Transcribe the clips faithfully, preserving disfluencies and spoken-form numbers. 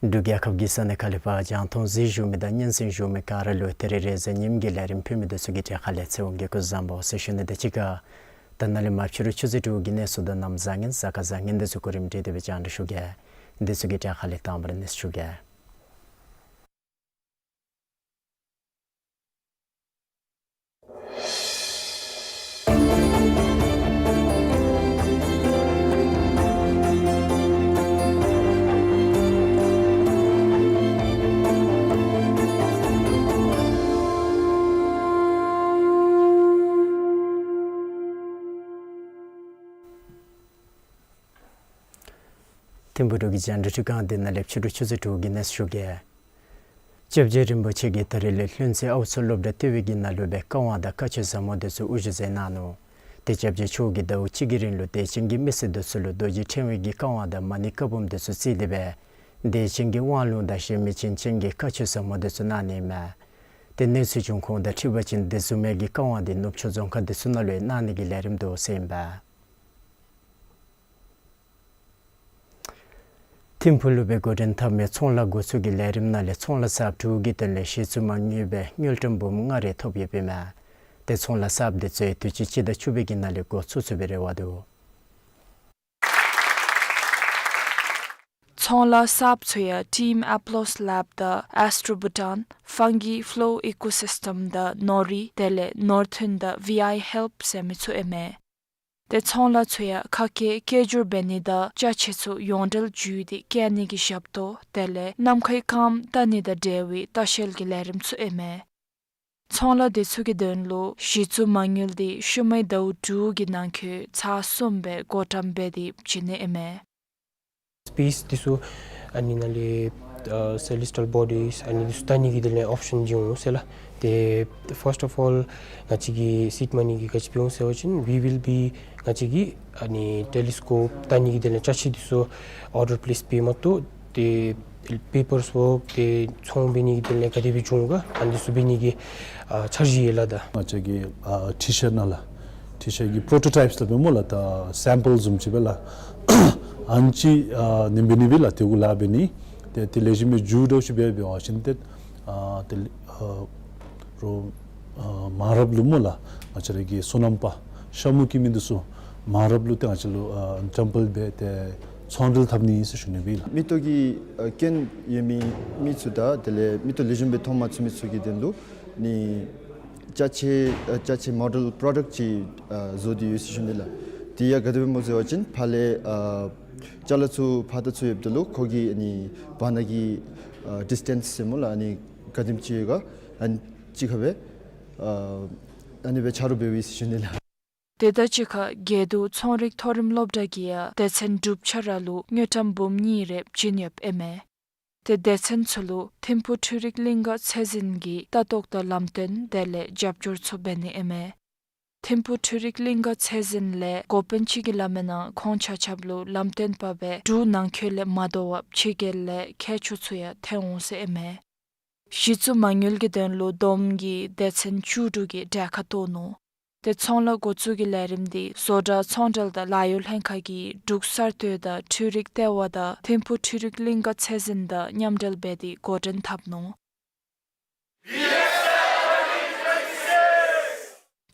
འབྲུག་རྒྱལ་ཁབ་ཀྱི་ས་གནས་ཁག་ལས་ཕར་རྒྱང་མཐོང་གཟིགས་བཞུགས་མི་དང་སྙན་གསན་བཞུགས་མི་ག་ར་ལུ་ཏེ་རེས་རེས་གཟའ་ཉིམ་གི་ལས་རིམ་ཕུལ་མི་འདི་ཚུ་གི་གྲས་ཁ་ལས་ཚེ་དབང་གིས་སྐུ་གཟུགས་བཟང་པོ་ཟེར་ཞུ་ནི་དང་གཅིག་ཁར་ད་ནཱ་ལས་མར་ཕྱི་རུ་ཆུ་ཚོད་དྲུག་གི་གནས་ཚུལ་དང་གནམ་བཟང་ངན་གཟའ་སྐར་བཟང་ངན་འདི་ཚུ་གོ་རིམ་སྒྲིག་སྟེ་སྦེ་རྒྱང་བསྒྲགས་ཞུ་གེ། འདི་ཚུ་གི་གྲས་ཁ་ལས་དང་པ་ར་གནས་ཚུལ་ཞུ་གེ། ཐིམ་ཕུག་འབྲུག་གི་རྒྱང་བསྒྲགས་ཁང་འདི་ནང་ལས་ཕྱི་རུ་ཆུ་ཚོད་དྲུག་གི་གནས་ཚུལ་ཞུ་གེ། སྐྱབས་རྗེ་རིན་པོ་ཆེ་གིས་ད་རིས་ལས་ལྷུན་རྩེ་ཨའུ་མཚོ་སློབ་གྲྭ་ལྟེ་བའི་གི་ནང་ལུ་སྦེ་བཀའ་དབང་དང་བཀའ་ཆོས་ཟབ་མོ་འདི་ཚུ་དབུ་བཞུགས་མཛད་གནང་ནུག། ཏེ་སྐྱབས་རྗེ་མཆོག་གིས་ཟླཝ་གཅིག་གི་རིང་ལུ་དད་ཅན་གྱི་མི་སེར་འདི་ཚུ་ལུ་རྡོ་རྗེ་ཕྲེང་བའི་གི་བཀའ་དབང་དང་མ་ཎི་བཀའ་འབུམ་འདི་ཚུ་བརྩིས་ཏེ་སྦེ་དད་ཅན་གྱི་དབང་ལུང་དང་གཞན་མི་ཅན་ཅན་གྱི་བཀའ་ཆོས་ཟབ་མོ་འདི་ཚུ་གནང་ནི་ཨིན་མས། ཏེ་གནས་ཚུལ་བྱུང་ཁུངས་དང་འཁྲིལ་བ་ཅིན་དེ་བཟུམ་མའི་གི་བཀའ་དབང་འདི་ནུབ་ཕྱོགས་རྫོང་ཁག་འདི་ཚུ་ནང་ལུ་ཡང་གནང་ནི་གི་ལས་རིམ་འདུག་ཟེར་ཨིན་པས། ཐིམ་ཕུག་ལུ་སྦེ་འགོ་འདྲེན་འཐབ་མི་ཚོང་ལཱ་འགོ་བཙུགས་ཀྱི་ལས་རིམ་ནང་ལས་ཚོང་ལཱ་གསརཔ་དྲུག་གི་དོན་ལས་གཞི་བཙུགས་མ་དངུལ་སྦེ་དངུལ་ཀྲམ་འབུམ་ལྔ་རེ་ཐོབ་ཡོདཔ་ཨིན་མས། ཏེ་ཚོང་ལཱ་གསརཔ་འདི་ཚུ་ཡང་དུས་ཅི་སྤྱི་ཟླ་བཅུ་པའི་གི་ནང་ལས་འགོ་བཙུགས་ཚུགས་པའི་རེ་བ་འདུག། ཚོང་ལཱ་གསརཔ་ཚུ་ཡང་Team Aplos Lab དང་Astro Bhutan, Fungi Flow Ecosystem དང་ནོ་རི་དེ་ལས་ནོར་ཐོན་དང་ཝི་ཨའི་ཧེལཔ་ཟེར་མི་ཚུ་ཨིན་མས། ཏེ་ཚོང་ལཱ་ཚུ་ཡང་ཁ་སྐད་སྐད་སྒྱུར་འབད་ནི་དང་ཅ་ཆས་ཚུ་ཡོངས་འབྲེལ་བརྒྱུད་དེ་བསྐྱལ་ནི་གི་ཞབས་ཏོག་དེ་ལས་ནམ་མཁའི་སྐརམ་བལྟ་ནི་དང་འབྲེལ་བའི་ལྟ་བཤལ་གྱི་ལས་རིམ་ཚུ་ཨིན་མས། ཚོང་ལཱ་འདི་ཚུ་གི་དོན་ལུ་གཞི་བཙུགས་མ་དངུལ་འདི་ཤུལ་མའི་ཟླཝ་དྲུག་གི་ནང་འཁོད་ཚར་གསུམ་སྦེ་བགོ་བཀྲམ་འབད་དེ་བྱིན་ནི་ཨིན་མས། སི་པེསི་འདི་ཚུ་ཨ་ནི་ནང་ལས་ཨ་སེ་ལེསི་ཊལ་བོ་ཌིསི་ཨ་ནི་འདི་ཚུ་བལྟ་ནི་གི་དོན་ལས་ཨོབ་ཤཱན་བྱིན་འོང་ཟེར་ལགས། ཏེ་first of all ང་བཅས་ཀྱི་སིཌ་མ་ནི་གི་ག་ཅི་འབད་འོང་ཟེར་བ་ཅིན་we will be ང་བཅས་ཀྱིས་ཨ་ནི་ཊེ་ལི་སི་ཀོབ་བལྟ་ནི་གི་དོན་ལས་ཅ་ཆས་འདི་ཚུ་ཨོར་ཌར་པེ་ལེསི་འབད་མ་གཏོགས་ཏེ་པེ་པརསི་ཝརཀ་ཏེ་ཚོང་འབད་ནི་གི་དོན་ལས་ག་དེ་སྦེ་འབྱུང་ག་ཨ་ནི་འདི་ཚུ་འབད་ནི་གི་ཨ་འཆར་གཞི་ཡོད་ལགས། ད་ང་བཅས་ཀྱི་ཨ་ཊི་ཤརཊ་ནང་ལགས། ཊི་ཤརཊ་ཀྱི་པྲོ་ཊོ་ཊའིཔསི་ལགས་འབད་སྨོ་ལགས། ད་སེམ་པཱལ་བཟུམ་ཅིག་སྦེ་ལགས། ཨ་ནི་ཅིག་ཨ་ནེམ་འབད་ནི་སྦེ་ལགས་ཏེ་གུ་ལཱ་འབད་ནི། ཏེ་དེ་ལས་གཞི་མི་མཇུག་བསྡུ་ཅིག་འབད་འབད་བ་ཅིན་ཏེ་ཨ་ཏེ་ཨ་རོགས་ཨ་མ་རབས་ལུ་སྨོ་ལགས། ང་བཅས་ར་གི་སོ་ནམ་པ་ཤ་མུ་གི་མི་འདི་ཚུ་མ་རབས་ལུ་ཏེ་ང་བཅས་ལུ་ཨ་ཊེམ་པལ་འབད་དེ་ཚོང་འབྲེལ་འཐབ་ནི་ཨིན་ཟེར་ཞུ་ནི་སྦེ་ལགས། མེ་ཏོག་གི་ཨ་སྐྱོན་ཡོད་མི་མི་ཚུ་དང་དེ་ལས་མེ་ཏོག་ལེགས་ཤོམ་སྦེ་ཐོན་མ་ཚུགས་མི་ཚུ་གི་དོན་ལུ་ནི་ཅ་ཆས་ཨ་ཅ་ཆས་མོ་ཌེལ་པྲོ་ཌཀཊ་ཅིག་ཨ་བཟོ་སྟེ་ཡོད་ཟེར་ཞུ་ནི་ལགས། དེ་ཡང་ག་དེ་སྦེ་སྨོ་ཟེར་བ་ཅིན་ཕར་ལས་ཨ་ཅ་ལ་ཚུ་ཕར་དང་ཚུར་ཡོདཔ་ད་ལུ་ཁོ་གི་ཨ་ནི་བར་ན་གི་ཨ་ཌིསི་ཊེནསི་ཟེར་སྨོ་ལགས། ཨ་ནི་ག་དེམ་ཅིག་ཡོད་ག་ཨ་ནི་ཅིག་ཁར་སྦེ་ཨ་ཨ་ནི་སྦེ་ཆ་རོགས་འབད་ཡོད་ཟེར་ཞུ་ནི་ལགས། དེ་དང་གཅིག་ཁར་དགེ་འདུན་ཚོང་རིག་མཐོ་རིམ་སློབ་གྲྭ་གིས་ཡང་སྡེ་ཚན་གྲུབ་ཆ་ར་ལུ་དངུལ་ཀྲམ་འབུམ་གཉིས་རེ་བྱིན་ཡོདཔ་ཨིན་མས། ཏེ་སྡེ་ཚན་ཚུ་ལུ་ཐིམ་ཕུག་འཕྲུལ་རིག་གླིང་ག་ཚད་འཛིན་གྱིས་ལྟ་རྟོག་དང་ལམ་སྟོན་དེ་ལས་རྒྱབ་སྐྱོར་ཚུ་འབད་ནི་ཨིན་མས། ཐིམ་ཕུག་འཕྲུལ་རིག་གླིང་ག་ཚད་འཛིན་ལས་འགོ་དཔོན་ཅིག་གིས་སླབ་མིའི་ནང་ཁོང་ཆ་ཁྱབ་ལུ་ལམ་སྟོན་པ་སྦེ་འབྲུག་ནང་འཁོད་ལས་མ་དོ་བར་ཕྱི་རྒྱལ་ལས་མཁས་མཆོག་ཚུ་ཡང་ཐོན་འོང་ཟེར་ཨིན་མས། གཞི་བཙུགས་མ་དངུལ་གྱི་དོན་ལུ་བསྡོམས་ཀྱིས་སྡེ་ཚན་བཅུ་དྲུག་གིས་གྲལ་ཁར་གཏོགས་ནུག། དེ་ཚུན་ལ་འགོ་བཙུགས་ཀྱི་ལས་རིམ་འདི་བཟོ་གྲྭ་ཚོང་འབྲེལ་དང་ལཱ་གཡོག་ལྷན་ཁག་གིས་འབྲུག་གསར་གཏོད་དང་འཕྲུལ་རིག་ལྟེ་བ་དང་ཐིམ་ཕུག་འཕྲུལ་རིག་གླིང་ག་ཚད་འཛིན་དང་མཉམ་འབྲེལ་འབད་དེ་འགོ་འདྲེན་འཐབ་ནུག།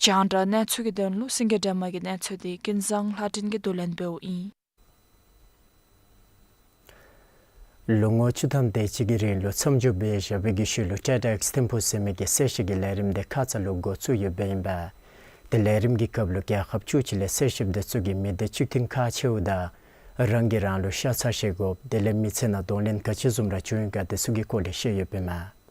རྒྱང་བསྒྲགས་གནས་ཚུལ་གྱི་དོན་ལུ་སེང་གེ་སྒྲོལ་མ་གི་གནས་ཚུལ་འདི་ཀུན་བཟང་ལྷ་སྒྲོན་གྱིས་བསྡུ་ལེན་འབདཝ་ཨིན། ལོ་ངོ་བཅུ་ཐམ་དེ་ཅིག་གི་རིང་ལུ་མཚམས་འཇོག་འབད་བཞག་པའི་གི་ཤུལ་ལུ་ཊེཌ་ཨེགསི་ཐིམ་ཕུག་ཟེར་མི་གི་གསལ་བཤད་ཀྱི་ལས་རིམ་འདི་ཁ་ཙ་ལུ་འགོ་བཙུགས་ཡོདཔ་ཨིན་པས། དེ་ལས་རིམ་གྱི་སྐབས་ལུ་རྒྱལ་ཁབ་བཅུ་གཅིག་ལས་གསལ་བཤདཔ་དེ་ཚུ་གིས་མི་སྡེ་གཅིག་མཐུན་ཁག་ཆེཝ་དང་རང་གིས་རང་ལུ་ཤ་ཚ་ཤེས་དགོཔ་དེ་ལས་མི་ཚེ་ནང་གདོང་ལེན་ག་ཅི་བཟུམ་ར་བྱུང་ཡི་ག་དེ་ཚུ་གི་སྐོར་ལས་བཤད་ཡོདཔ་ཨིན་མས།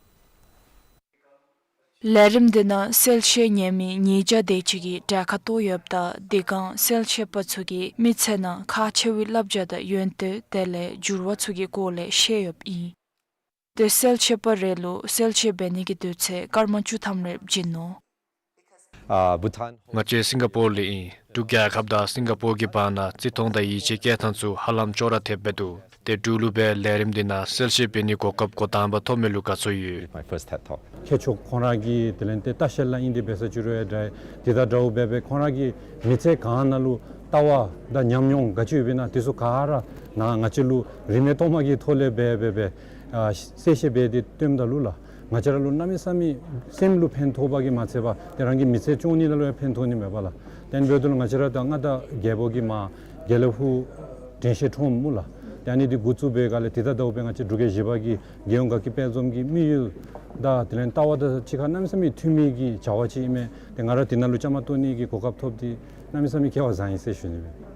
ལས་རིམ་འདི་ནང་གསལ་བཤད་ཉན་མི་ཉིས་བརྒྱ་དེ་ཅིག་གིས་གྲལ་ཁར་གཏོགས་ཡོདཔ་ད་དེ་སྒང་གསལ་བཤད་པ་ཚུ་གིས་མི་ཚེ་ནང་ཁག་ཆེ་བའི་བསླབ་བྱ་དང་ཡོན་ཏན་དེ་ལས་འགྱུར་བ་ཚུ་གི་སྐོར་ལས་བཤད་ཡོདཔ་ཨིན། དེ་གསལ་བཤད་པ་རེ་ལུ་གསལ་བཤད་འབད་ནི་གི་དུས་ཚོད་སྐར་མ་བཅུ་ཐམ་རེ་བྱིན་ནུག། ཨ་བྷུ་ཊཱན། ང་བཅས་སིང་ག་པོར་ལས་ཨིན། འབྲུག་རྒྱལ་ཁབ་དང་སིང་ག་པོར་གྱི་བར་ན་བརྩི་མཐོང་དང་ཡིད་ཆེས་བསྐྱེད་ཐངས་ཚུ་ཧ་ལམ་ཅོག་ར་འཐདཔ་སྦེ་འདུག། དེ་འབྲུག་ལུ་སྦེ་ལས་རིམ་འདི་ནང་གསལ་བཤད་འབད་ནི་གོ་སྐབས་གོ་དང་པ་ཐོབ་མི་ལུ་དགའ་ཚོར་ཡོད། My first TED Talk. མཁས་མཆོག་ཁོང་ར་གིས་དེ་ལས་ཏེ་ལྟ་བཤལ་ལཱ་ཨིན་དེ་འབད་ས་ཅིག་རུང་ཡང་འདྲ་དེ་དང་འདྲཝ་འབད་འབད་ཁོང་ར་གིས་མི་ཚེ་གང་ནང་ལུ་ལྟ་བ་དང་ཉམས་མྱོང་ག་ཅི་ཡོདཔ་ཨིན་ན་དེ་ཚུ་ག་ར་ནཱ་ང་བཅས་ལུ་རིན་མེད་སྟོང་པ་གི་ཐོག་ལས་འབད་འབད་འབད་ཨ་གསལ་བཤད་འབད་དེ་སྟོནམ་ད་ལུ་ལགས། ང་བཅས་ར་ལུ་གནམ་མེད་ས་མེད་སེམས་ལུ་ཕན་ཐོགས་པ་གིས་མ་ཚད་པར་ཏེ་རང་གི་མི་ཚེ་སྐྱོང་ནི་ནང་ལུ་ཡང་ཕན་ཐོགས་ནི་མས་པ་ལགས། དེ་འབདཝ་ད་ལུ་ང་བཅས་ར་ད་མངའ་བདག་རྒྱལ་པོ་གིས་མར་དགེ་ལེགས་ཕུག་དྲན་ཤེས་ཁྲོམ་སྨོ་ལགས། ཏེ་ཨ་ནི་འདི་འགོ་བཙུགས་པའི་སྒང་ལས་དེ་དང་འདྲཝ་སྦེ་ང་བཅས་འབྲུག་རྒྱལ་བཞི་པ་གི་རྒྱལ་ཡོངས་དགའ་སྐྱིད་དཔལ་འཛོམས་ཀྱི་དམིགས་ཡུལ་དང་དེ་ལས་ལྟ་བ་དང་གཅིག་ཁར་གནམ་མེད་ས་མེད་མཐུན་མི་གི་བྱ་བ་ཅིག་ཨིན་མས། ཏེ་ང་ར་དེ་ནང་ལུ་བཅའ་མར་གཏོགས་ནི་གི་གོ་སྐབས་ཐོབ་སྟེ་གནམ་མེད་ས་མེད་སྐལ་བ་བཟང་ཡི་ཟེར་ཞུ་ནི་མས།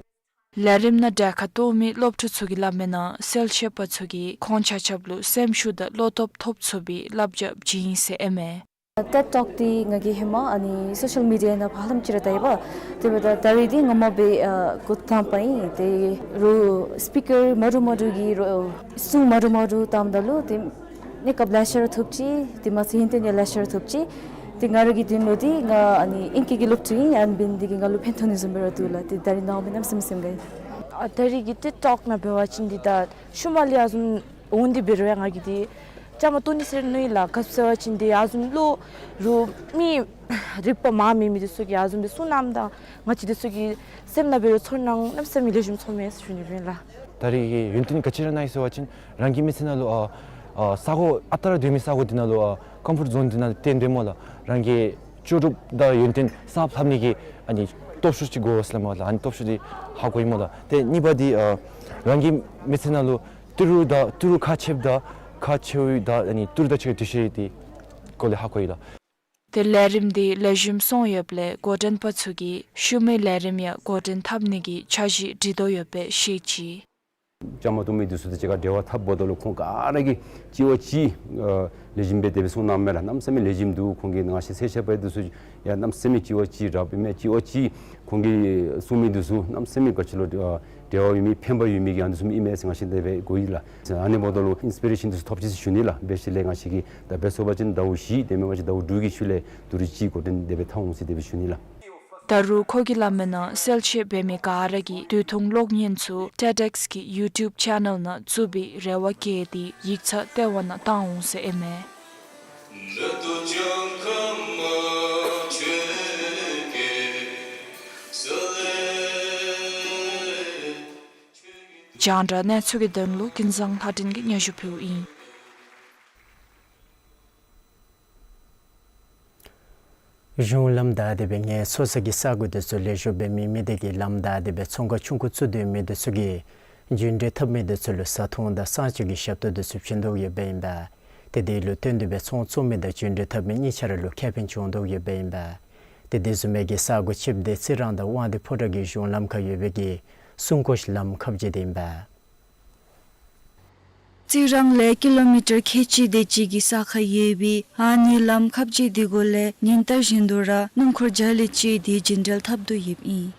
ལས་རིམ་ནང་གྲལ་ཁར་གཏོགས་མི་སློབ་ཕྲུག་ཚུ་གིས་སླབ་མིའི་ནང་གསལ་བཤད་པ་ཚུ་གིས་ཁོང་ཆ་ཁྱབ་ལུ་སེམས་ཤུགས་དང་བློ་སྟོབས་ཐོབ་ཚུགས་པའི་བསླབ་བྱ་བྱིན་ཡི་ཟེར་ཨིན་མས། ཊེཌ་ཊོཀ་འདི་ང་གིས་ཧེ་མ་ཨ་ནི་སོ་ཤལ་མི་ཌི་ཡ་ནང་ཕར་ཧ་ལམ་ཅིག་ར་བལྟ་ཡི་པ། དེ་འབདཝ་ད་ད་རིས་འདི་ངོ་མ་སྦེ་ཨ་འགོ་དང་པ་ཨིན། དེ་རུང་སི་པི་ཀར་མ་འདྲཝ་མ་འདྲཝ་གིས་རུང་གསུང་མ་འདྲཝ་མ་འདྲཝ་བཏངམ་ད་ལུ་དེ་གནས་སྐབས་ལེ་ཤ་ར་ཐོབ་ཅི། དེ་མ་ཚད་ཡོན་ཏན་ཡང་ལེ་ཤ་ར་ཐོབ་ཅི། དེ་ང་ར་གི་དོན་ལུ་འདི་ང་ཨ་ནི་ཨིང་སྐད་ཀྱི་སློབ་ཕྲུག་ཨིན། ཨ་ནི་འབད་ནི་འདི་གིས་ང་ལུ་ཕན་ཐོགས་ནི་བཟུམ་སྦེ་ར་འདུག་ལགས། དེ་ད་རིས་ནཱ་འོང་མི་གནམ་མེད་ས་མེད་སེམས་དགའ་ཡི། ཨ་ད་རིས་ཀྱི་ཊེཌ་ཊོཀ་ནང་འབད་བ་ཅིན་འདི་ད་ཤུལ་མ་ལས་ཨ་བཟུམ་འོང་འདི་འབད་རུང་ཡང་ང་གིས་འདི་བཅའ་མར་གཏོགས་ནི་ཟེར་མནོ་ཡི་ལགས། ག་ཅི་ཟེར་བ་ཅིན་འདི་ཨ་བཟུམ་ལུ་རུང་མི་རིག་པ་མང་མི་མི་འདི་ཚུ་གིས་ཨ་བཟུམ་སྦེ་གསུང་གནངམ་ད་ང་བཅས་འདི་ཚུ་གི་སེམས་ནང་འབད་རུང་ཚོར་སྣང་གནམ་མེད་ས་མེད་ལེགས་ཤོམ་ཚོརཝ་མས་ཟེར་ཞུ་ནི་ཨིན་ལགས། ད་རིས་ཀྱི་ཡོན་ཏན་ག་ཅི་ར་གནང་ཡི་ཟེར་བ་ཅིན་རང་གི་མི་ཚེ་ནང་ལུ་ཨ་ཨ་ས་གོ་ཨ་རྟག་ར་སྡོད་མི་ས་གོ་འདི་ནང་ལུ་ཨ་ཀམ་ཕོརཊ་ཛོན་འདི་ནང་ལུ་བརྟེན་སྡོདཔ་སྨོ་ལགས། རང་གི་ལྕོགས་གྲུབ་དང་ཡོན་ཏན་གསརཔ་ལྷབ་ནི་གི་ཨ་ནི་སྟོབས་ཤུགས་ཅིག་དགོ་ཟེར་སླབ་སྨོ་ལགས། ཨ་ནི་སྟོབས་ཤུགས་འདི་ཧ་གོ་ཡི་སྨོ་ལགས། ཏེ་གཉིས་པ་འདི་ཨ་རང་གི་མི་ཚེ་ནང་ལུ་ཏི་རུ་དང་ཏི་རུ་ཁག་ཆེཝ་དང་ཁག་ཆེཝ་དང་ཨ་ནི་ཏི་རུ་དང་གཅིག་ཁར་འདུ་ཤེས་ཡོད་དེ་སྐོར་ལས་ཧ་གོ་ཡི་ལགས། དེ་ལས་རིམ་འདི་ལེགས་ཤོམ་སོང་ཡོདཔ་ལས་འགོ་འདྲེན་པ་ཚུ་གིས་ཤུལ་མའི་ལས་རིམ་ཡང་འགོ་འདྲེན་འཐབ་ནི་གི་འཆར་གཞི་སྒྲིག་དོ་ཡོདཔ་སྦེ་བཤད་ཅི། བཅའ་མར་གཏོགས་མི་འདི་ཚུ་དང་གཅིག་ཁར་འབྲེལ་བ་འཐབ་འབདཝ་ད་ལུ་ཁོང་ག་ར་གིས་གཅིག་བ་གཅིག་ཨ་ལེགས་ཤོམ་སྦེ་དེ་སྦེ་གསུང་གནངམ་མས་ལགས། གནམ་མེད་ས་མེད་ལེགས་ཤོམ་འདུག། ཁོང་གིས་ང་བཅས་གསལ་བཤད་པ་འདི་ཚུ་ཡང་གནམ་མེད་ས་མེད་གཅིག་བ་གཅིག་རབ་ཨིན་མས། གཅིག་བ་གཅིག་ཁོང་གིས་གསུང་མི་འདི་ཚུ་གནམ་མེད་ས་མེད་ག་ཅི་ལོ་ཨ་འབྲེལ་བ་ཡོད་མི་ཕན་པ་ཡོད་མི་གི་ཨ་ནི་འདི་ཚུ་ཨིན་མས་ཟེར་ང་བཅས་དེ་སྦེ་གོ་ཡི་ལགས། ཨ་ནི་འབདཝ་ད་ལུ་ཨིན་སི་པི་རེ་ཤཱན་འདི་ཚུ་ཐོབ་ཅི་ཟེར་ཞུ་ནི་ལགས། འབད་ཞིནམ་ལས་ང་བཅས་ཀྱིས་ད་འབད་ཚུགས་པ་ཅིན་ཟླཝ་བཞི་དེ་མེན་པ་ཅིན་ཟླཝ་དྲུག་གི་ཤུལ་ལས་ཏི་རུ་གཅིག་འགོ་འདྲེན་དེ་སྦེ་འཐབ་འོང་ཟེར་དེ་སྦེ་ཞུ་ནི་ལགས། ད་རུང་ཁོ་གིས་སླབ་མིའི་ནང་གསལ་བཤད་འབད་མི་ག་ར་གིས་དུས་ཐུང་གློག་བརྙན་ཚུ་ཊེཌ་ཨེགསི་གི་ཡུ་ཊུབ་ཆེ་ནལ་ནང་བཙུགས་པའི་རེ་བ་བསྐྱེད་དེ་ཡིག་ཚང་ལྟེ་བ་ནང་བཏང་འོང་ཟེར་ཨིན་མས། རྒྱང་བསྒྲགས་གནས་ཚུལ་གྱི་དོན་ལུ་ཀུན་བཟང་ལྷ་སྒྲོན་གྱིས་སྙན་ཞུ་ཕུལཝ་ཨིན། གཞུང་ལམ་བདའ་སྟེ་སྦེ་ངལ་འཚོ་ས་གི་ས་གོ་འདི་ཚུ་ལུ་ལེགས་ཤོམ་སྦེ་མེད་མི་དེ་གིས་ལམ་བདའ་སྟེ་སྦེ་ཚོང་ཁང་ཆུང་ཀུ་བཙུགས་སྡོད་མི་འདི་ཚུ་གིས་རྒྱུན་འགྲུལ་འཐབ་མི་འདི་ཚུ་ལུ་བཟའ་འཐུང་དང་གསང་སྤྱོད་ཀྱི་ཞབས་ཏོག་འདི་ཚུ་བྱིན་དོ་ཡོདཔ་ཨིན་པས། ཏེ་དེ་ལུ་བརྟེན་ཏེ་སྦེ་ཚོང་བཙོང་མི་དང་རྒྱུན་འགྲུལ་འཐབ་མི་གཉིས་ཆ་ར་ལུ་ཁེ་ཕན་བྱུང་དོ་ཡོདཔ་ཨིན་པས། ཏེ་དེ་བཟུམ་མའི་གི་ས་གོ་ཆིབས་འདི་རྩི་རང་དང་དབང་འདུས་ཕོ་བྲང་གི་གཞུང་ལམ་ཁར་ཡོད་པའི་གི་སྲུང་སྐྱོབ་ལམ་ཁ་བརྒྱད་འདི་ཨིན་པས། རྩི་རང་ལས་ཀི་ལོ་མི་ཊར་ཁལ་གཅིག་དེ་ཅིག་གི་ས་ཁར་ཡོད་པའི་ཨ་ནི་ལམ་ཁ་བརྒྱད་འདི་གུ་ལས་ཉིན་ལྟར་བཞིན་དུ་ར་སྣུམ་འཁོར་བརྒྱ་ལས་བཅད་དེ་རྒྱུན་འགྲུལ་འཐབ་དོ་ཡོདཔ་ཨིན།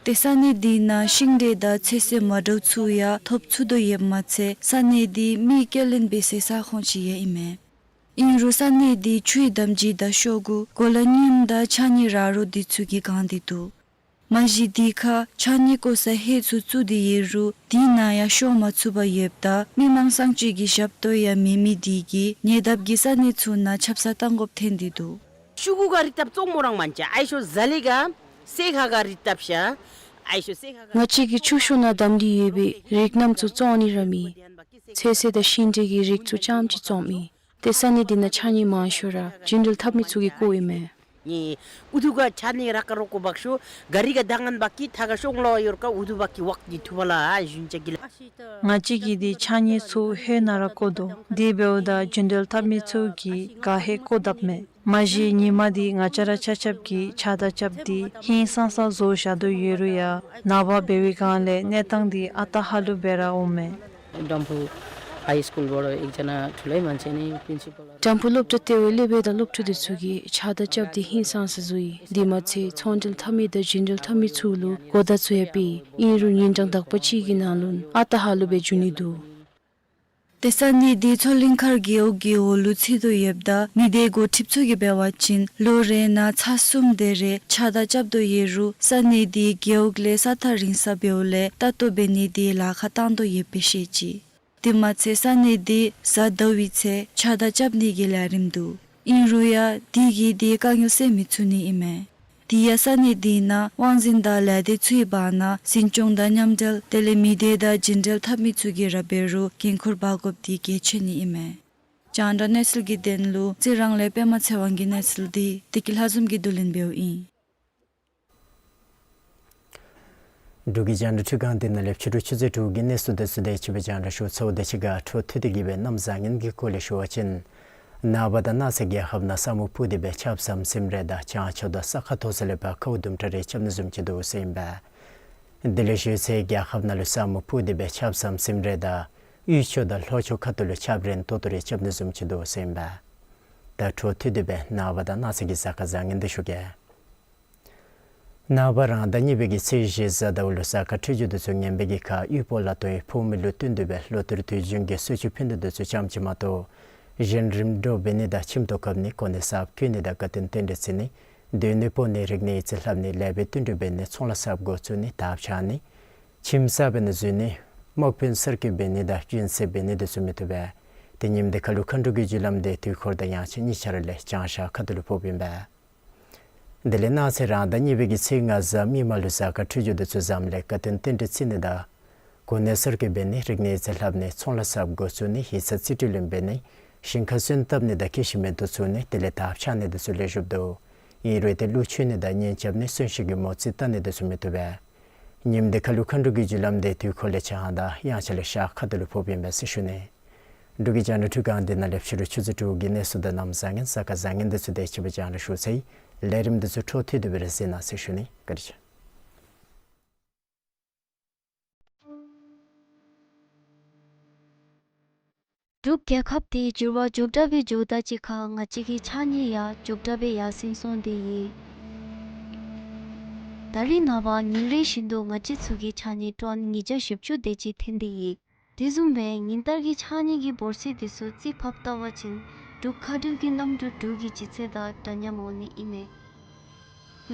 ཏེ་ས་གནས་འདི་ནང་ཤིང་འབྲས་དང་ཚོད་བསྲེ་མ་འདྲཝ་ཚུ་ཡང་ཐོབ་ཚུགས་དོ་ཡོདཔ་མ་ཚད་ས་གནས་འདི་མི་སྐྱེལ་ལེན་འབད་སའི་ས་ཁོངས་ཅིག་ཡང་ཨིན་མས། ཨིན་རུང་ས་གནས་འདི་ཆུའི་འདབས་རྗེས་དང་ཤོག་གུ་གོ་ལ་རྙིངམ་དང་ཕྱགས་སྙིགས་ར་རོ་འདི་ཚུ་གིས་གང་སྟེ་འདུག། མ་གཞི་འདི་ཁར་ཕྱགས་སྙིགས་བཀོ་ས་ཧེ་ཚུ་བཙུགས་ཏེ་ཡོད་རུང་འདི་ནང་ཡང་ཤོང་མ་ཚུགས་པར་ཡོདཔ་ད་མི་མང་སང་ཅིག་གི་ཞབས་ཏོག་ཡང་མེད་མི་འདི་གིས་ཉེ་འདབས་ཀྱི་ས་གནས་ཚུ་ནང་ཆབ་གསང་བཏང་དགོཔ་ཐོན་ཏེ་འདུག། ཤོག་གུ་ག་རི་བཏབ་བཙོང་མོ་རང་མན་ཅ་ཨའི་ཤོ་ཟ་ལི་ག་སེ་ཁ་ག་རི་བཏབ་ཤ་ཨའི་ཤོ་སེ་ཁ་ག། ང་བཅས་ཀྱིས་ཆུ་ཤོག་ནང་བསྡམས་ཏེ་ཡོད་པའི་རིགས་རྣམས་ཚུ་བཙོང་ནི་ར་མེད། ཚོད་བསྲེ་དང་ཤིང་འབྲས་ཀྱི་རིགས་ཚུ་ཙམ་ཅིག་བཙོངམ་ཨིན། ཏེ་ས་གནས་འདི་ནང་ཕྱགས་སྙིགས་མང་ཤོས་ར་རྒྱུན་འགྲུལ་འཐབ་མི་ཚུ་གིས་བཀོཝ་ཨིན་མས། ནི་ཨུ་ཐུ་ག་ཕྱགས་སྙིགས་རག་ག་རོག་གོ་འབག་ཤོ་ག་རི་ག་ད་ངན་འབག་གི་ཐ་ག་ཤོག་ལོ་ཡོར་ཀ་ཨུ་ཐུ་འབག་གི་ཝག་གི་ཐུ་བ་ལ་ཨ་ཞུན་ཅ་གི་ལ། ང་བཅས་ཀྱིས་འདི་ཕྱགས་སྙིགས་ཚུ་ཧེ་ནང་ར་བཀོ་དོ། དེ་འབདཝ་ད་རྒྱུན་འགྲུལ་འཐབ་མི་ཚུ་གིས་ག་ཧེ་བཀོ་དཔ་མས། མ་གཞི་ཉིན་མ་འདི་ང་བཅས་ར་ཆ་ཁྱབ་ཀྱིས་ཆ་དང་རྐྱབ་སྟེ་ཧིང་སངས་ས་བཟོ་བཞག་དོ་ཡོད་རུང་ཡང་ནངས་པ་འབད་བའི་སྒང་ལས་གནས་སྟངས་འདི་ཨ་རྟག་ཧ་ལུགས་སྦེ་ར་འོངམ་མས། ཌམ་ཕུ་ཧའི་སི་ཀུལ་བོ་རོ་ཨིག་ཇ་ན་ཐུ་ལེ་མན་ཆེ་ནི་པིན་སི་པལ་ཌམ་ཕུ་སློབ་གྲྭ་ལྟེ་བའི་སློབ་དཔོན་དང་སློབ་ཕྲུག་འདི་ཚུ་གིས་ཆ་དང་རྐྱབ་སྟེ་ཧིང་སངས་ས་བཟོ་ཡི། དེ་མ་ཚད་ཚོང་འབྲེལ་འཐབ་མི་དང་རྒྱུན་འགྲུལ་འཐབ་མི་ཚུ་ལུ་གོ་བརྡ་ཚུ་ཡང་སྤེལ་ཡི། ཨིན་རུང་ཉིན་གྲངས་དག་པ་ཅིག་གི་ནང་ལུ་ཨ་རྟག་ཧ་ལུགས་སྦེ་འགྱུར་ནི་འདུག། ཏེ་ས་གནས་འདི་མཚོ་གླིང་མཁར་རྒེད་འོག་གི་འོག་ལུ་ཚུད་དོ་ཡོདཔ་ད་མི་སྡེ་འགོ་ཁྲིདཔ་ཚུ་གིས་འབད་བ་ཅིན་ལོ་རེ་ནང་ཚར་གསུམ་དེ་རེ་ཆ་དང་རྐྱབ་དོ་ཡོད་རུང་ས་གནས་འདི་རྒེད་འོག་ལས་ས་ཐག་རིང་ས་འབདཝ་ལས་ལྟ་རྟོག་འབད་ནི་འདི་ལཱ་ཁག་བཏང་དོ་ཡོདཔ་སྦེ་བཤད་ཅི། དེ་མ་ཚད་ས་གནས་འདི་གཟའ་ཟླ་བའི་ཚེ་ཆ་དང་རྐྱབ་ནི་གི་ལས་རིམ་འདུག། ཨིན་རུང་ཡང་འདི་གིས་འདི་དཀའ་ངལ་སེལ་མི་ཚུགས་ནི་ཨིན་མས། དེ་ཡང་ས་གནས་འདི་ནང་དབང་འཛིན་དང་ལས་སྡེ་ཚུའི་བར་ན་འཛིན་སྐྱོང་དང་མཉམ་འབྲེལ་དེ་ལས་མི་སྡེ་དང་རྒྱུན་འབྲེལ་འཐབ་མི་ཚུ་གིས་ར་འབད་རུང་འགན་ཁུར་འབག་དགོཔ་འདི་གལ་ཆེ་ནི་ཨིན་མས། རྒྱང་བསྒྲགས་གནས་ཚུལ་གྱི་དོན་ལུ་རྩི་རང་ལས་པདྨ་ཚེ་དབང་གི་གནས་ཚུལ་འདི་བདེ་སྐྱིད་ལྷ་འཛོམས་ཀྱིས་བསྡུ་ལེན་འབདཝ་ཨིན། འབྲུག་གི་རྒྱང་བསྒྲགས་འཕྲུལ་ཁང་འདི་ནང་ལས་ཕྱི་རུ་ཆུ་ཚོད་དྲུག་གི་གནས་ཚུལ་འདི་ཚུ་དེ་ཅིག་སྦེ་རྒྱང་བསྒྲགས་ཞུ་ཚརཝ་དེ་ཅིག་ཁར་འཕྲོ་མཐུད་དེ་གི་སྦེ་གནམ་བཟང་ངན་གྱི་སྐོར་ལས་ཞུ་བ་ཅིན་ནངས་པ་དང་གནངས་ཚེ་རྒྱལ་ཁབ་ནང་ས་སྨུག་སྤུབས་ཏེ་སྦེ་ཆརཔ་ཟམ་ཟིམ་རེ་དང་བྱང་ཕྱོགས་དང་ས་ཁ་མཐོ་ས་ལས་ཕར་ཁཝ་དུམ་གྲ་རེ་རྐྱབ་ནི་བཟུམ་ཅིག་འདུག་ཟེར་ཨིན་པས། དེ་ལས་ཤུལ་ཚེ་རྒྱལ་ཁབ་ནང་ལུ་ས་སྨུག་སྤུབས་ཏེ་སྦེ་ཆརཔ་ཟམ་ཟིམ་རེ་དང་དབུས་ཕྱོགས་དང་ལྷོ་ཕྱོགས་ཁ་ཐུག་ལུ་ཆརཔ་རན་ཏོག་ཏོ་རེ་རྐྱབ་ནི་བཟུམ་ཅིག་འདུག་ཟེར་ཨིན་པས། ད་འཕྲོ་མཐུད་དེ་སྦེ་ནངས་པ་དང་གནངས་ཚེ་གི་གཟའ་སྐར་བཟང་ངན་འདི་ཞུ་གེ། ནངས་པ་རང་ཟླ་གཉིས་པའི་གི་ཚེས་བཞི་གཟའ་ཟླཝ་ལུ་གཟའ་སྐར་འཕྲོད་སྦྱོར་འདི་ཚུ་ངན་པའི་གི་ཁར་དབུལ་པོ་ལ་དོ་ཡི་ཕོག་མི་ལུ་བསྟུན་ཏེ་སྦེ་ལོ་དུར་དུས་རྒྱུན་གྱི་གསོལ་མཆོད་ཕུལ་ནི་འདི་ཚུ་ཙམ་ཅིག་མ་གཏོགས་གཞན་རིམ་གྲོ་འབད་ནི་དང་ཁྱིམ་ཐོག་བཀབ་ནི་གོ་གནས་གསརཔ་བཀོད་ནི་དང་དགའ་སྟོན་རྟེན་འབྲེལ་བརྩི་ནི་སྡོད་གནས་སྤོ་ནི་རིག་གནས་ཡིག་རྩིས་ལྷབ་ནི་ལེགས་པའི་བསྟུན་གྲོས་འབད་ནི་ཚོང་ལཱ་གསརཔ་འགོ་བཙུགས་ནི་དར་འཕྱར་ནི་ཁྱིམ་གསརཔ་ནང་འཛུལ་ནི་དམག་དཔོན་གསར་བསྐོ་འབད་ནི་དང་སྤྱིན་སྲེག་འབད་ནི་འདི་ཚུ་མི་བཏུབ་པས། ཏེ་ཉིནམ་འདི་ཁ་ལུ་མཁའ་འགྲོ་གི་རྒྱུ་ལམ་འདི་དུས་འཁོར་དང་དབྱངས་འཆར་གཉིས་ཆ་ར་ལས་བྱང་ཤར་ཁ་ཐུག་ལུ་ཕོགཔ་ཨིན་པས། དེ་ལས་གནངས་ཚེ་རང་ཟླ་གཉིས་པའི་གི་ཚེས་ལྔ་གཟའ་མིག་དམར་ལུ་གཟའ་སྐར་འཕྲོད་སྦྱོར་འདི་ཚུ་བཟངམ་ལས་དགའ་སྟོན་རྟེན་འབྲེལ་བརྩི་ནི་དང་གོ་གནས་གསར་བསྐོ་འབད་ནི་རིག་གནས་ཡིག་རྩིས་ལྷབ་ནི་ཚོང་ལཱ་གསརཔ་འགོ་བཙུགས་ནི་ཡིག་ཚང་རྩིས་སྤྲོད་ལེན་འབད་ནི་ཞིང་ཁ་སོན་བཏབ་ནི་དང་སྐྱེ་ཤི་མེད་དུ་བཙུགས་ནི་དེ་ལས་དར་འཕྱར་ནི་འདི་ཚུ་ལེགས་ཤོམ་འདུག། ཨིན་རུང་ཏེ་ཀླུ་མཆོད་ནི་དང་གཉེན་རྐྱབ་ནི་གསོན་གཤིན་གྱི་མོ་རྩིས་བལྟ་ནི་འདི་ཚུ་མི་བཏུབ་པས། ཉིནམ་འདི་ཁ་ལུ་མཁའ་འགྲོ་གི་རྒྱུ་ལམ་འདི་དུས་འཁོར་ལས་བྱང་དང་དབྱངས་འཆར་ལས་ཤར་ཁ་ཐུག་ལུ་ཕོགཔ་ཨིན་པས་ཟེར་ཞུ་ནི། འབྲུག་གི་རྒྱང་བསྒྲགས་འཕྲུལ་ཁང་འདི་ནང་ལས་ཕྱི་རུ་ཆུ་ཚོད་དྲུག་གི་གནས་ཚུལ་དང་གནམ་བཟང་ངན་གཟའ་སྐར་བཟང་ངན་འདི་ཚུ་དེ་ཅིག་སྦེ་རྒྱང་བསྒྲགས་ཞུ་ཚར་ཡི། ལས་རིམ་འདི་ཚུ་འཕྲོ་མཐུད་དེ་སྦེ་ར་གཟིགས་གནང་ཟེར་ཞུ་ནི། བཀའ་དྲིན་ཆེ། འབྲུག་རྒྱལ་ཁབ་འདི་འགྱུར་བ་མགྱོགས་དྲགས་སྦེ་འགྱོཝ་ད་གཅིག་ཁར་ང་བཅས་ཀྱི་ཕྱགས་སྙིགས་ཡང་མགྱོགས་དྲགས་སྦེ་ཡར་སེང་སོང་སྟེ་ཡོད། ད་རིས་ནངས་པ་ཉིན་རེ་བཞིན་དུ་ང་བཅས་ཚུ་གི་ཕྱགས་སྙིགས་ཊོན་ཉིས་བརྒྱ་བཞི་བཅུ་དེ་ཅིག་ཐོན་ཏེ་ཡོད། དེ་བཟུམ་སྦེ་ཉིན་ལྟར་གྱི་ཕྱགས་སྙིགས་ཀྱི་འབོར་ཚད་འདི་ཚུ་རྩིས་ཕབ་བལྟ་བ་ཅིན་འབྲུག་མཁའ་འགྲུལ་གྱི་གནམ་གྲུ་འབྲུག་གི་ལྗིད་ཚད་དང་འདྲ་མཉམ་འོང་ནི་ཨིན་མས།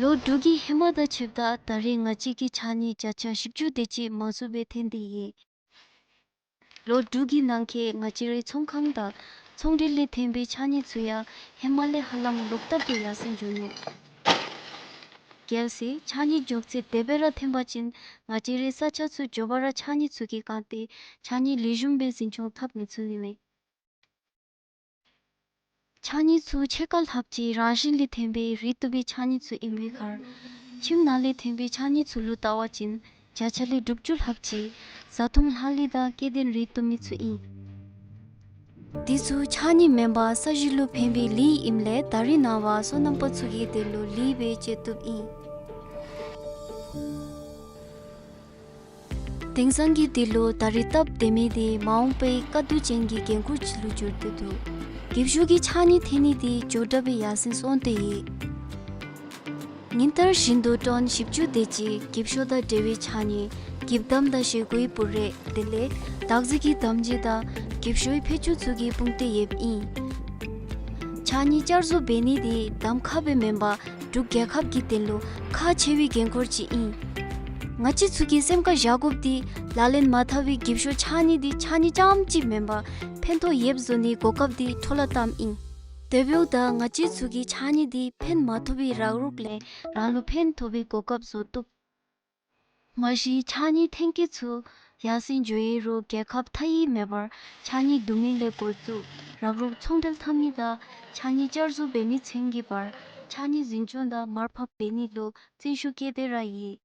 ལོ་འབྲུག་གི་ཧེ་མ་དང་ཕྱདཔ་ད་ད་རིས་ང་བཅས་ཀྱི་ཕྱགས་སྙིགས་བརྒྱ་ཆ་བཞི་བཅུ་དེ་ཅིག་མང་སུ་སྦེ་ཐོན་ཏེ་ཡོད། ལོ་འབྲུག་གི་ནང་འཁོད་ང་བཅས་རའི་ཚོང་ཁང་དང་ཚོང་འབྲེལ་ལས་ཐོན་པའི་ཕྱགས་སྙིགས་ཚུ་ཡང་ཧེ་མ་ལས་ཧ་ལམ་ལོག་ལྟབ་སྦེ་ཡར་སེང་འགྱོ་ནུག། གལ་སྲིད་ཕྱགས་སྙིགས་མགྱོགས་ཚད་དེ་སྦེ་ར་ཐོན་པ་ཅིན་ང་བཅས་རའི་ས་ཆ་ཚུ་མགྱོགས་པ་ར་ཕྱགས་སྙིགས་ཚུ་གིས་གང་སྟེ་ཕྱགས་སྙིགས་ལེགས་ཤོམ་སྦེ་འཛིན་སྐྱོང་འཐབ་མི་ཚུགས་ནི་མས། ཕྱགས་སྙིགས་ཚུ་ཕྱེད་ཀ་ལྷགཔ་ཅིག་རང་བཞིན་ལས་ཐོན་པའི་རིལ་བཏབ་པའི་ཕྱགས་སྙིགས་ཚུ་ཨིན་པའི་ཁར་ཁྱིམ་ནང་ལས་ཐོན་པའི་ཕྱགས་སྙིགས་ཚུ་ལུ་བལྟ་བ་ཅིན་བརྒྱ་ཆ་ལས་དྲུག་ཅུ་ལྷགཔ་ཅིག་བཟའ་འཐུང་ལྷག་ལུས་དང་སྐྱེ་ལྡན་རིལ་བཏབ་མི་ཚུ་ཨིན། འདི་ཚུ་ཕྱགས་སྙིགས་མེན་པར་ས་གཞི་ལུ་ཕན་པའི་ལུད་ཨིནམ་ལས་ད་རིས་ནངས་པ་སོ་ནམ་པ་ཚུ་གིས་དེ་ལུ་ལུད་སྦེ་སྤྱོད་བཏུབ་ཨིན། དེང་སང་གི་དུས་ལུ་ད་རིས་སྟབས་བདེ་མི་འདི་མ་འོངས་པའི་དཀའ་སྡུག་ཅན་གྱི་འགན་ཁུར་ཅིག་ལུ་གྱུར་ཏེ་འདུག། འགྱིབ་ཤོག་གི་ཕྱགས་སྙིགས་ཐོན་ནི་འདི་མགྱོགས་དྲགས་སྦེ་ཡར་སེང་སོང་སྟེ་ཡོད། ཉིན་ལྟར་བཞིན་དུ་ཊོན་བཞི་བཅུ་དེ་ཅིག་འགྱིབ་ཤོག་དང་འབྲེལ་བའི་ཕྱགས་སྙིགས་འགྱིབ་དམ་དང་བཞེས་སྒོའི་སྤུ་རས་དེ་ལས་བདག་འཛིན་གྱི་དམ་བཅའ་དང་འགྱིབ་ཤོག་ཕད་ཅུང་ཚུ་གིས་སྤུངས་ཏེ་ཡོདཔ་ཨིན། ཕྱགས་སྙིགས་བསྐྱར་བཟོ་འབད་ནི་འདི་གདམ་ཁ་སྦེ་མེན་པར་འབྲུག་རྒྱལ་ཁབ་ཀྱི་དོན་ལུ་ཁག་ཆེ་བའི་འགན་ཁུར་ཅིག་ཨིན། ང་བཅས་ཚུ་གིས་སེམས་ཁར་བཞག་དགོཔ་འདི་ལག་ལེན་མ་འཐབ་པའི་འགྱིབ་ཤོག་ཕྱགས་སྙིགས་འདི་ཕྱགས་སྙིགས་རྐྱངམ་ཅིག་མེན་པར་ཕན་ཐོགས་ཡོདཔ་བཟོ་ནིའི་གོ་སྐབས་འདི་འཕྲོ་བརླག་བཏངམ་ཨིན། དེ་འབདཝ་ད་ང་བཅས་ཚུ་གིས་ཕྱགས་སྙིགས་འདི་ཕན་མ་ཐོགས་པའི་རག་རོག་ལས་རང་ལུ་ཕན་ཐོགས་པའི་གོ་སྐབས་བཟོ་བཏུབ། མ་གཞི་ཕྱགས་སྙིགས་འཐེན་བཀོལ་ཚུ་ཡར་སེང་འགྱོ་ཡི་རུང་རྒྱལ་ཁབ་མཐའ་དབུས་མེད་པར་ཕྱགས་སྙིགས་བསྡུ་མི་ལས་འགོ་བཙུགས་རག་རོག་ཚོང་འབྲེལ་འཐབ་ནི་དང་ཕྱགས་སྙིགས་བསྐྱར་བཟོ་འབད་མི་ཚུན་གྱི་བར་ཕྱགས་སྙིགས་འཛིན་སྐྱོང་དང་མར་ཕབ་འབད་ནི་ལུ་བརྩོན་ཤུགས་བསྐྱེད་དེ་ར་ཡོད།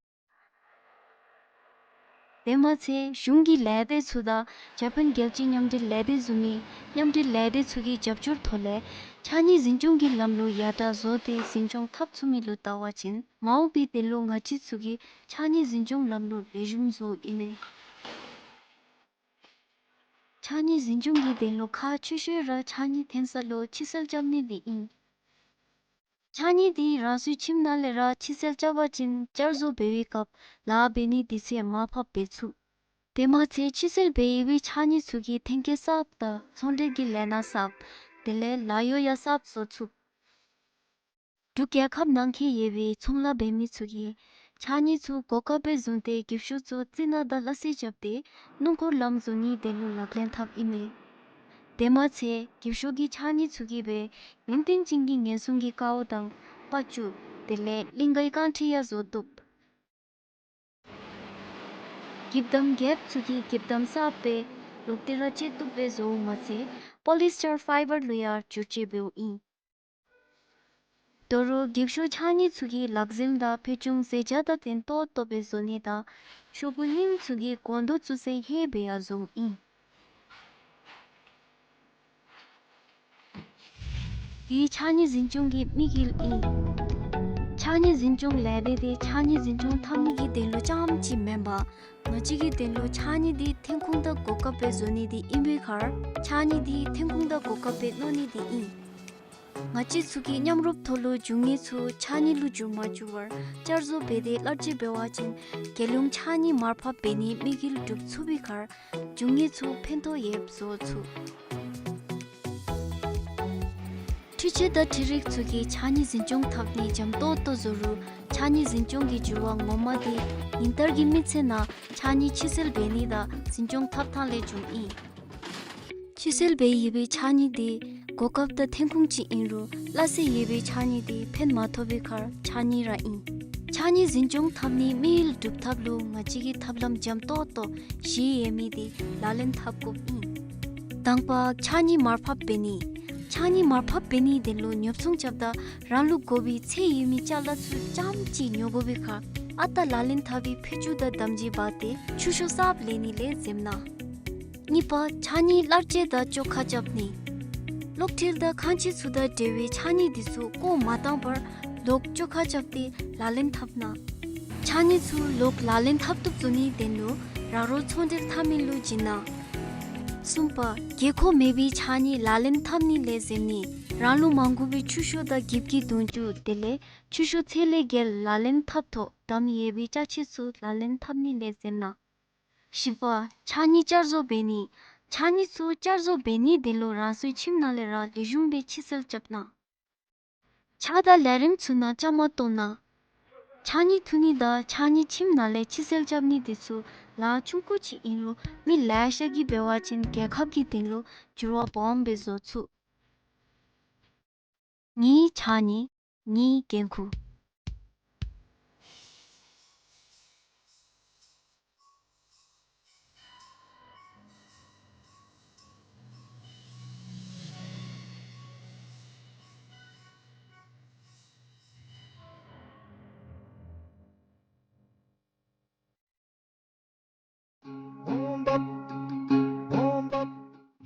དེ་མ་ཚད་གཞུང་གི་ལས་སྡེ་ཚུ་དང་ཇ་པཱན་རྒྱལ་སྤྱིའི་མཉམ་འབྲེལ་ལས་སྡེ་བཟུམ་མའི་མཉམ་འབྲེལ་ལས་སྡེ་ཚུ་གི་རྒྱབ་སྐྱོར་ཐོག་ལས་ཕྱགས་སྙིགས་འཛིན་སྐྱོང་གི་ལམ་ལུགས་ཡར་དྲག་བཟོ་སྟེ་འཛིན་སྐྱོང་འཐབ་ཚུགས་མི་ལུ་བལྟ་བ་ཅིན་མ་འོངས་པའི་དོན་ལུ་ང་བཅས་ཚུ་གིས་ཕྱགས་སྙིགས་འཛིན་སྐྱོང་ལམ་ལུགས་ལེགས་ཤོམ་བཟོཝ་ཨིན་མས། ཕྱགས་སྙིགས་འཛིན་སྐྱོང་གི་དོན་ལུ་ཁག་ཆེ་ཤོས་ར་ཕྱགས་སྙིགས་འཐེན་ས་ལུ་ཕྱི་སེལ་རྐྱབ་ནི་འདི་ཨིན། ཕྱགས་སྙིགས་འདི་རང་སོའི་ཁྱིམ་ནང་ལས་ར་ཕྱི་སེལ་རྐྱབ་པ་ཅིན་བསྐྱར་བཟོ་འབད་བའི་སྐབས་ལཱ་འབད་ནི་དུས་ཚོད་མར་ཕབ་འབད་ཚུགས། དེ་མ་ཚད་ཕྱི་སེལ་འབད་ཡོད་པའི་ཕྱགས་སྙིགས་ཚུ་གིས་འཐེན་བཀོལ་གསརཔ་དང་ཚོང་འབྲེལ་གྱི་ལས་སྣ་གསརཔ་དེ་ལས་ལཱ་གཡོག་ཡང་གསརཔ་བཟོ་ཚུགས། འབྲུག་རྒྱལ་ཁབ་ནང་འཁོད་ཡོད་པའི་ཚོང་ལཱ་འབད་མི་ཚུ་གིས་ཕྱགས་སྙིགས་ཚུ་གོ་སྐབས་སྦེ་བཟུང་སྟེ་འགྱིབ་ཤོག་ཚུ་རྩི་ནག་དང་སླ་བསྲེ་རྐྱབ་སྟེ་སྣུམ་འཁོར་ལམ་བཟོ་ནིའི་དོན་ལུ་ལག་ལེན་འཐབ་ཨིན་མས། དེ་མ་ཚད་འགྱིབ་ཤོག་གི་ཕྱགས་སྙིགས་ཚུ་གིས་སྦེ་ཡུན་བརྟན་ཅན་གྱི་ངན་སོང་གི་ཀཝ་དང་པར་ཅུང་དེ་ལས་གླིང་གའི་རྐང་ཁྲི་ཡང་བཟོ་བཏུབ། འགྱིབ་དམ་རྒྱསཔ་ཚུ་གིས་འགྱིབ་དམ་གསརཔ་སྦེ་ལོག་སྟེ་ར་སྤྱོད་བཏུབ་སྦེ་བཟོཝ་མ་ཚད་པོ་ལི་སི་ཊར་ཕའི་བར་ལུ་ཡང་བསྒྱུར་བཅོས་འབདཝ་ཨིན། དོ་རུང་འགྱིབ་ཤོག་ཕྱགས་སྙིགས་ཚུ་གིས་ལག་འཛེམ་དང་ཕད་ཅུང་ཟས་བཅད་དང་ལྡན་ཏོག་ཏོ་སྦེ་བཟོ་ནི་དང་ཤོག་གུ་རྙིངམ་ཚུ་གིས་སྒོང་རྡོག་བཙུགས་སའི་ཧེ་སྦེ་ཡང་བཟོཝ་ཨིན། འདི་ཕྱགས་སྙིགས་འཛིན་སྐྱོང་གི་དམིགས་ཡུལ་ཨིན། ཕྱགས་སྙིགས་འཛིན་སྐྱོང་ལས་སྡེ་འདི་ཕྱགས་སྙིགས་འཛིན་སྐྱོང་འཐབ་ནི་གི་དོན་ལུ་རྐྱངམ་ཅིག་མེན་པར་ང་བཅས་ཀྱི་དོན་ལུ་ཕྱགས་སྙིགས་འདི་འཐེན་ཁུངས་དང་གོ་སྐབས་སྦེ་བཟོ་ནི་འདི་ཨིན་པའི་ཁར་ཕྱགས་སྙིགས་འདི་འཐེན་ཁུངས་དང་གོ་སྐབས་སྦེ་མནོ་ནི་འདི་ཨིན། ང་བཅས་ཚུ་གིས་མཉམ་རུབ་ཐོག་ལུ་འབྱུང་དངོས་ཚུ་ཕྱགས་སྙིགས་ལུ་འགྱུར་མ་འགྱུར་བར་བསྐྱར་བཟོ་འབད་དེ་གླར་སྤྱོད་འབད་བ་ཅིན་རྒྱལ་ཡོངས་ཕྱགས་སྙིགས་མར་ཕབ་འབད་ནིའི་དམིགས་ཡུལ་འགྲུབ་ཚུགས་པའི་ཁར་འབྱུང་དངོས་ཚུ་ཕན་ཐོགས་ཡོདཔ་བཟོ་ཚུགས། འཕྲུལ་ཆས་དང་འཕྲུལ་རིག་ཚུ་གིས་ཕྱགས་སྙིགས་འཛིན་སྐྱོང་འཐབ་ནི་འཇམ་ཏོག་ཏོ་བཟོ་རུང་ཕྱགས་སྙིགས་འཛིན་སྐྱོང་གི་འགྱུར་བ་ངོ་མ་འདི་ཉིན་ལྟར་གྱི་མི་ཚེ་ནང་ཕྱགས་སྙིགས་ཕྱི་སེལ་འབད་ནི་དང་འཛིན་སྐྱོང་འཐབ་ཐངས་ལས་བྱུངམ་ཨིན། ཕྱི་སེལ་འབད་ཡོད་པའི་ཕྱགས་སྙིགས་འདི་གོ་སྐབས་དང་འཐེན་ཁུངས་ཅིག་ཨིན་རུང་སླ་བསྲེ་ཡོད་པའི་ཕྱགས་སྙིགས་འདི་ཕན་མ་ཐོགས་པའི་ཁར་ཕྱགས་སྙིགས་ར་ཨིན། ཕྱགས་སྙིགས་འཛིན་སྐྱོང་འཐབ་ནིའི་དམིགས་ཡུལ་འགྲུབ་ཐབས་ལུ་ང་བཅས་ཀྱིས་ཐབས་ལམ་འཇམ་ཏོག་ཏོ་བཞི་ཡོད་མི་འདི་ལག་ལེན་འཐབ་དགོཔ་ཨིན། དང་པ་ཕྱགས་སྙིགས་མར་ཕབ་འབད་ནི། ཕྱགས་སྙིགས་མར་ཕབ་འབད་ནིའི་དོན་ལུ་ཉོ་ཚོང་རྐྱབ་ད་རང་ལུ་དགོ་པའི་ཚད་ཡོད་མི་ཅ་ལ་ཚུ་རྐྱངམ་ཅིག་ཉོ་དགོ་པའི་ཁར་ཨ་རྟག་ལག་ལེན་འཐབ་པའི་ཕད་ཅུང་དང་དམ་སྦྱིས་འབག་སྟེ་ཆུ་ཤོག་གསརཔ་ལེན་ནི་ལས་འཛེམ་གནང་། གཉིས་པ་ཕྱགས་སྙིགས་གླར་སྤྱོད་དང་བཅོ་ཁ་རྐྱབ་ནི། གློག་འཕྲུལ་དང་ཁང་ཆས་ཚུ་དང་འབྲེལ་བའི་ཕྱགས་སྙིགས་འདི་ཚུ་བཀོ་མ་བཏང་བར་ལོག་བཅོ་ཁ་རྐྱབ་སྟེ་ལག་ལེན་འཐབ་གནང་། ཕྱགས་སྙིགས་ཚུ་ལོག་ལག་ལེན་འཐབ་བཏུབ་བཟོ་ནིའི་དོན་ལུ་རག་རོག་ཚོང་འབྲེལ་འཐབ་མི་ལུ་བྱིན་གནང་། གསུམ་པ་དགོས་མཁོ་མེད་པའི་ཕྱགས་སྙིགས་ལག་ལེན་འཐབ་ནི་ལས་འཛེམ་ནི། རང་ལུ་མ་དགོ་པའི་ཆུ་ཤོག་དང་འགྱིབ་ཀྱི་དུང་ཆུ་དེ་ལས་ཆུ་ཤོག་ཚད་ལས་བརྒལ་ལག་ལེན་འཐབ་ཐོག་བསྡམས་ཡོད་པའི་ཅ་ཆས་ཚུ་ལག་ལེན་འཐབ་ནི་ལས་འཛེམ་གནང་། བཞི་པ་ཕྱགས་སྙིགས་བསྐྱར་བཟོ་འབད་ནི། ཕྱགས་སྙིགས་ཚུ་བསྐྱར་བཟོ་འབད་ནིའི་དོན་ལུ་རང་སོའི་ཁྱིམ་ནང་ལས་ར་ལེགས་ཤོམ་སྦེ་ཕྱི་སེལ་རྐྱབ་གནང་། ཆ་དང་ལས་རིམ་ཚུ་ནང་བཅའ་མར་གཏོགས་གནང་། ཕྱགས་སྙིགས་འཐུ་ནི་དང་ཕྱགས་སྙིགས་ཁྱིམ་ནང་ལས་ཕྱི་སེལ་རྐྱབ་ནི་འདི་ཚུ་ལཱ་ཆུང་ཀུ་ཅིག་ཨིན་རུང་མི་ལེ་ཤ་གིས་འབད་བ་ཅིན་རྒྱལ་ཁབ་ཀྱི་དོན་ལུ་འགྱུར་བ་སྦོམ་སྦེ་བཟོ་ཚུགས། ངེའི་ཕྱགས་སྙིགས་ངེའི་འགན་ཁུར།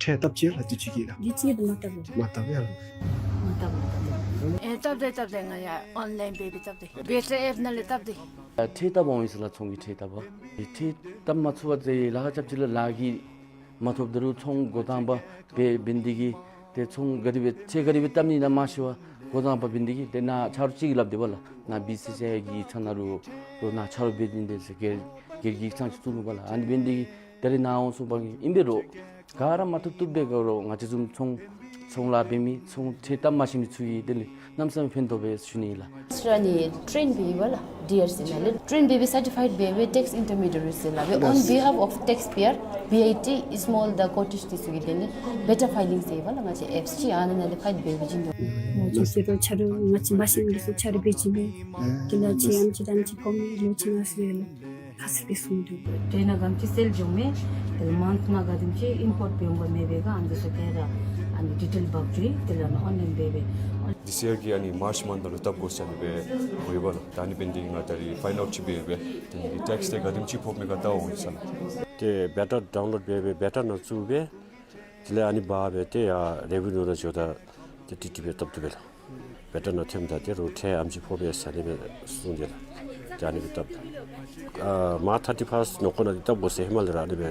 ཁྲལ་བཏབ་ཅི་ལགས། དུས་ཅི་གི་ལགས། དུས་ཅི་གི་མ་བཏབ་ལགས། མ་བཏབ་ཡ་ལགས། མ་བཏབ་མ་བཏབ་ལགས། ཨེ་བཏབ་དེ་བཏབ་དེ་ང་ཡ་ཨོན་ལཱའིན་འབད་བཏབ་དེ་བེ་ཊ་ཨེཔ་ནང་ལས་བཏབ་དེ། ཁྲལ་བཏབ་འོང་ཡི་ཟེར་ལགས། ཚོང་གི་ཁྲལ་བཏབ་པ། ཁྲལ་བཏབ་མ་ཚུགས་པ་ཟེར་ལཱ་ཁག་རྐྱབ་ཅི་ལགས། ལཱ་གིས་མ་ཐོབ་ད་རུང་ཚོང་འགོ་དང་པ་འབད་འབད་ནི་དེ་གིས་ཏེ་ཚོང་ག་དེ་སྦེ་ཁྲལ་ག་དེ་སྦེ་བཏབ་ནི་ཨིན་ན་མ་ཤེས་པར་འགོ་དང་པ་འབད་ནི་དེ་གིས་ཏེ་ནཱ་ཆ་རོགས་ཅིག་གིས་སླབ་དེས་པ་ལགས། ནཱ་བི་སི་སི་ཨའི་གི་ཡིག་ཚང་ནང་རུང་རོགས་ནཱ་ཆ་རོགས་འབད་ནི་དེ་ཟེར་སྒེར་སྒེར་གྱི་ཡིག་ཚང་ཅིག་བཙུགས་ནུག་པ་ལགས། ཨ་ནི་འབད་ནི་དེ་གིས་ད་རེས་ནཱ་འོང་སོང་པ་གིས་ཨིན་པས་རོགས། ག་ར་མ་བཏུབ་བཏུབ་སྦེ་ག་ར་ང་བཅས་བཟུམ་ཚོང་ཚོང་ལཱ་འབད་མི་ཚོང་ཁྲལ་བཏབ་མ་ཤེས་མི་ཚུ་གིས་དེ་ལས་གནམ་མེད་ས་མེད་ཕན་ཐོགས་པས་ཞུ་ནི་ལགས། ཁྱོད་ར་ནི་ཊེན་འབད་བས་ལགས། ཌི་ཨར་སི་ནང་ལས་ཊེན་འབད་བས་སར་ཊི་ཕའིཌ་འབད་བས་ཊེགསི་ཨིན་ཊར་མི་ཌི་ཡེ་ཊི་ཟེར་སླབ་པས། On behalf of taxpayer, V I T, small the cottage འདི་ཚུ་གི་དེ་ལས་བེ་ཊར་ཕའི་ལིང་ཟེར་བས་ལགས། ང་བཅས་ཨེཕ་སི་ཨ་ནཱ་ནང་ལས་ཕའིལ་འབད་བའི་བྱིན་དོ། ང་བཅས་ཟེར་དོ་ཆ་རོགས་ང་བཅས་འབག་ཤིང་འདི་ཚུ་ཆ་རོགས་འབད་བྱིན་པས། དེ་ལས་ཁྱེད་ཨམ་ཅིག་དང་ཨམ་ཅིག་ཕོག་མི་ལོ་ཅིག་ནང་ཟེར་ལགས། ཁ་ཤས་ཀྱིས་གསུངས་འདུག། ཊེན་ནང་ག་དེམ་ཅིག་སེལ་འགྱོ་མས། དེ་ལས་མནཐ་ནང་ག་དེམ་ཅིག་ཨིམ་པོརཊ་འབད་འོང་པ་མེད་པས་ག་ཨ་ནི་འདི་ཚུ་ག་ར་ཨ་ནི་ཌི་ཊེལ་འབག་འགྱོ་ཡི། དེ་ལས་ཨ་ནི་ཨོན་ལཱའིན་འབད་བས། This year གི་ཨ་ནི་མཱརཅ་མནཐ་ནང་ལུ་བཏབ་དགོ་ཟེར་ཨ་ནི་སྦེ་འོང་ཡོདཔ་ལགས། ད་ཨ་ནི་འབདན་འདི་ང་ད་རིས་ཕའིནཌ་ཨའུཊ་ཅིག་འབད་འབད་དེ་ཊེགསི་དེ་ག་དེམ་ཅིག་ཕོག་མི་ག་བལྟ་འོང་ཡི་ཟེར་ལགས། ཏེ་བེ་ཊར་ཌའུན་ལོཌ་འབད་འབད་བེ་ཊར་ནང་བཙུགས་སྦེ་དེ་ལས་ཨ་ནི་འབག་སྦེ་ཏེ་ཡར་རེ་བེ་ནིའུ་ནང་འགྱོཝ་ད་ཏེ་ཏིག་ཏིག་སྦེ་བཏབ་བཏུབ་པས་ལགས། བེ་ཊར་ནང་ཐོནམ་ད་ཏེ་རོགས་ཁྲལ་ཨམ་ཅིག་ཕོག་པས་ཟེར་ཨ་ནི་སྦེ་གསུངས་ཏེ་ལགས། ཏེ་ཨ་ནི་སྦེ་བཏབ། ཨ་མཱརཅ་ཐར་ཊི་ཕཱསཊ་ནང་འཁོད་ནང་འདི་བཏབ་དགོ་ཟེར་ཧེ་མ་ལས་ར་ཨ་ནི་སྦེ་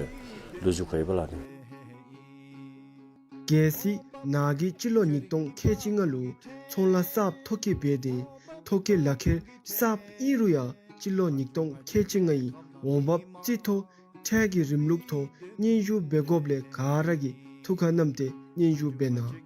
ལོ་རྒྱུས་གོ་ཡོདཔ་ལགས་ཨ་ནི། གལ་སྲིད་ནཱ་གིས་སྤྱི་ལོ་ཉིས་སྟོང་ཁལ་གཅིག་ལྔ་ལུ་ཚོང་ལཱ་གསརཔ་ཐོ་བཀོད་འབད་དེ་ཐོ་བཀོད་ལག་ཁྱེར་གསརཔ་ཨིན་རུང་ཡང་སྤྱི་ལོ་ཉིས་སྟོང་ཁལ་གཅིག་ལྔའི་འོང་འབབ་རྩིས་ཐོ་ཁྲལ་གྱི་རིམ་ལུགས་ཐོག་སྙན་ཞུ་འབད་དགོཔ་ལས་ག་ར་གིས་ཐུགས་ཁར་བསྣམས་ཏེ་སྙན་ཞུ་འབད་གནང་།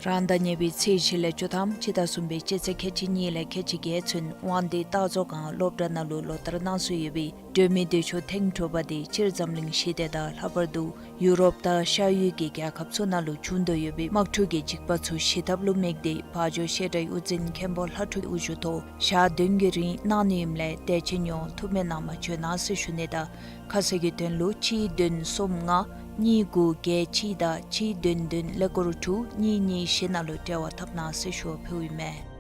རང་ཟླ་གཉིས་པའི་ཚེས་བཞི་ལས་བཅུ་ཐམ་སྤྱི་ཟླ་གསུམ་པའི་སྤྱི་ཚེས་ཁལ་གཅིག་གཉིས་ལས་ཁལ་གཅིག་བརྒྱད་ཚུན་དབང་འདུས་སྟག་མཛོད་སྒང་སློབ་གྲྭ་ནང་ལུ་ལོ་བསྟར་གནང་སྲོལ་ཡོད་པའི་སྒྲོལ་མའི་མདོས་ཆོག་ཐེངས་དྲུག་པ་དེ་སྤྱིར་འཛམ་གླིང་ཞི་བདེ་དང་ལྷག་པར་དུ་ཡུ་རོབ་དང་ཤར་ཡུལ་གྱི་རྒྱལ་ཁབ་ཚུ་ནང་ལུ་འབྱུང་དོ་ཡོད་པའི་དམག་འཁྲུག་གི་འཇིགས་པ་ཚུ་ཞི་ཐབས་ལུ་དམིགས་ཏེ་བ་འཇོ་བཤད་གྲྭའི་དབུ་འཛིན་མཁན་པོ་ལྷ་ཕྲུག་དབུ་བཞུགས་ཐོག་ཞག་བདུན་གྱི་རིང་གནང་ནི་ཨིནམ་ལས་དད་ཅན་ཡོངས་ཐུགས་སྨོན་གནང་བར་བྱོན་གནང་ཟེར་ཞུ་ནི་དང་ཁ་གསལ་གྱི་དོན་ལུ་གཅིག་བདུན་གསུམ་ལྔ་གཉིས་དགུ་བརྒྱད་གཅིག་དང་གཅིག་བདུན་བདུན་ཀླད་ཀོར་དྲུག་གཉིས་གཉིས་བཞི་ནང་ལུ་འབྲེལ་བ་འཐབ་གནང་ཟེར་ཞུ་བ་ཕུལཝ་ཨིན་མས།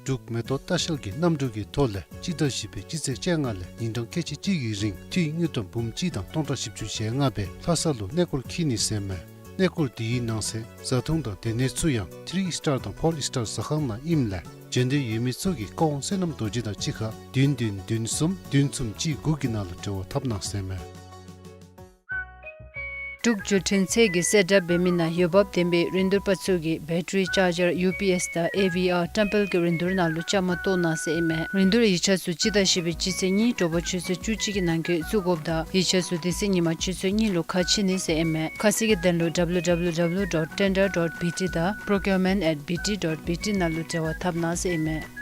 འབྲུག་མེ་ཏོག་ལྟ་བཤལ་གྱིས་གནམ་གྲུ་གི་ཐོག་ལས་སྤྱི་ཟླ་བཞི་པའི་སྤྱི་ཚེས་བཅོ་ལྔ་ལས་ཉིན་གྲངས་ཁལ་གཅིག་གཅིག་གི་རིང་འཐུས་དངུལ་ཀྲམ་འབུམ་གཅིག་དང་སྟོང་ཕྲག་བཞི་བཅུ་ཞེ་ལྔ་སྦེ་ལྷ་ས་ལུ་གནས་སྐོར་འཁྱིད་ནི་ཟེར་ཨིན་མས། གནས་སྐོར་འདི་གི་ནང་གསེས་བཟའ་འཐུང་དང་སྡོད་གནས་ཚུ་ཡང་ཐི་རི་སི་ཊར་དང་ཕོར་སི་ཊར་ཟ་ཁང་ནང་ཨིནམ་ལས་འབྱོན་འདོད་ཡོད་མི་ཚུ་གིས་བཀའ་དབང་བསོད་ནམས་རྡོ་རྗེ་དང་གཅིག་ཁར་བདུན་བདུན་བདུན་གསུམ་བདུན་གསུམ་གཅིག་དགུ་གི་ནང་ལུ་འབྲེལ་བ་འཐབ་གནང་ཟེར་ཨིན་མས། འབྲུག་བརྒྱུད་འཕྲིན་ཚད་ཀྱི་གསལ་བསྒྲགས་འབད་མི་ནང་འོས་འབབ་ལྡན་པའི་རིན་བསྡུར་པ་ཚུ་གིས་བེ་ཊ་རི་ཅཱར་ཇར་ཡུ་པི་ཨེསི་དང་ཨེ་ཝི་ཨར་ཊེམ་པལ་གྱི་རིན་བསྡུར་ནང་ལུ་བཅའ་མར་གཏོགས་གནང་ཟེར་ཨིན་མས། རིན་བསྡུར་ཡིག་ཆ་ཚུ་སྤྱི་ཟླ་བཞི་པའི་སྤྱི་ཚེས་གཉིས་དྲོ་པ་ཆུ་ཚོད་བཅུ་གཅིག་གི་ནང་འཁོད་བཙུགས་དགོཔ་དང་ཡིག་ཆ་ཚུ་དེ་ཚེ་ཉིན་མ་ཆུ་ཚོད་གཉིས་ལུ་ཁ་ཕྱེ་ནི་ཟེར་ཨིན་མས། ཁ་གསལ་གྱི་དོན་ལུ་ཌབ་ལུ་ཌབ་ལུ་ཌབ་ལུ་ཌོཊ་ཊེན་ཌར་ཌོཊ་བི་ཊི་དང་པྲོ་ཀིའུར་མེནཊ་ཨེཊ་བི་ཊི་ཌོཊ་བི་ཊི་ནང་ལུ་འབྲེལ་བ་འཐབ་གནང་ཟེར་ཨིན་མས།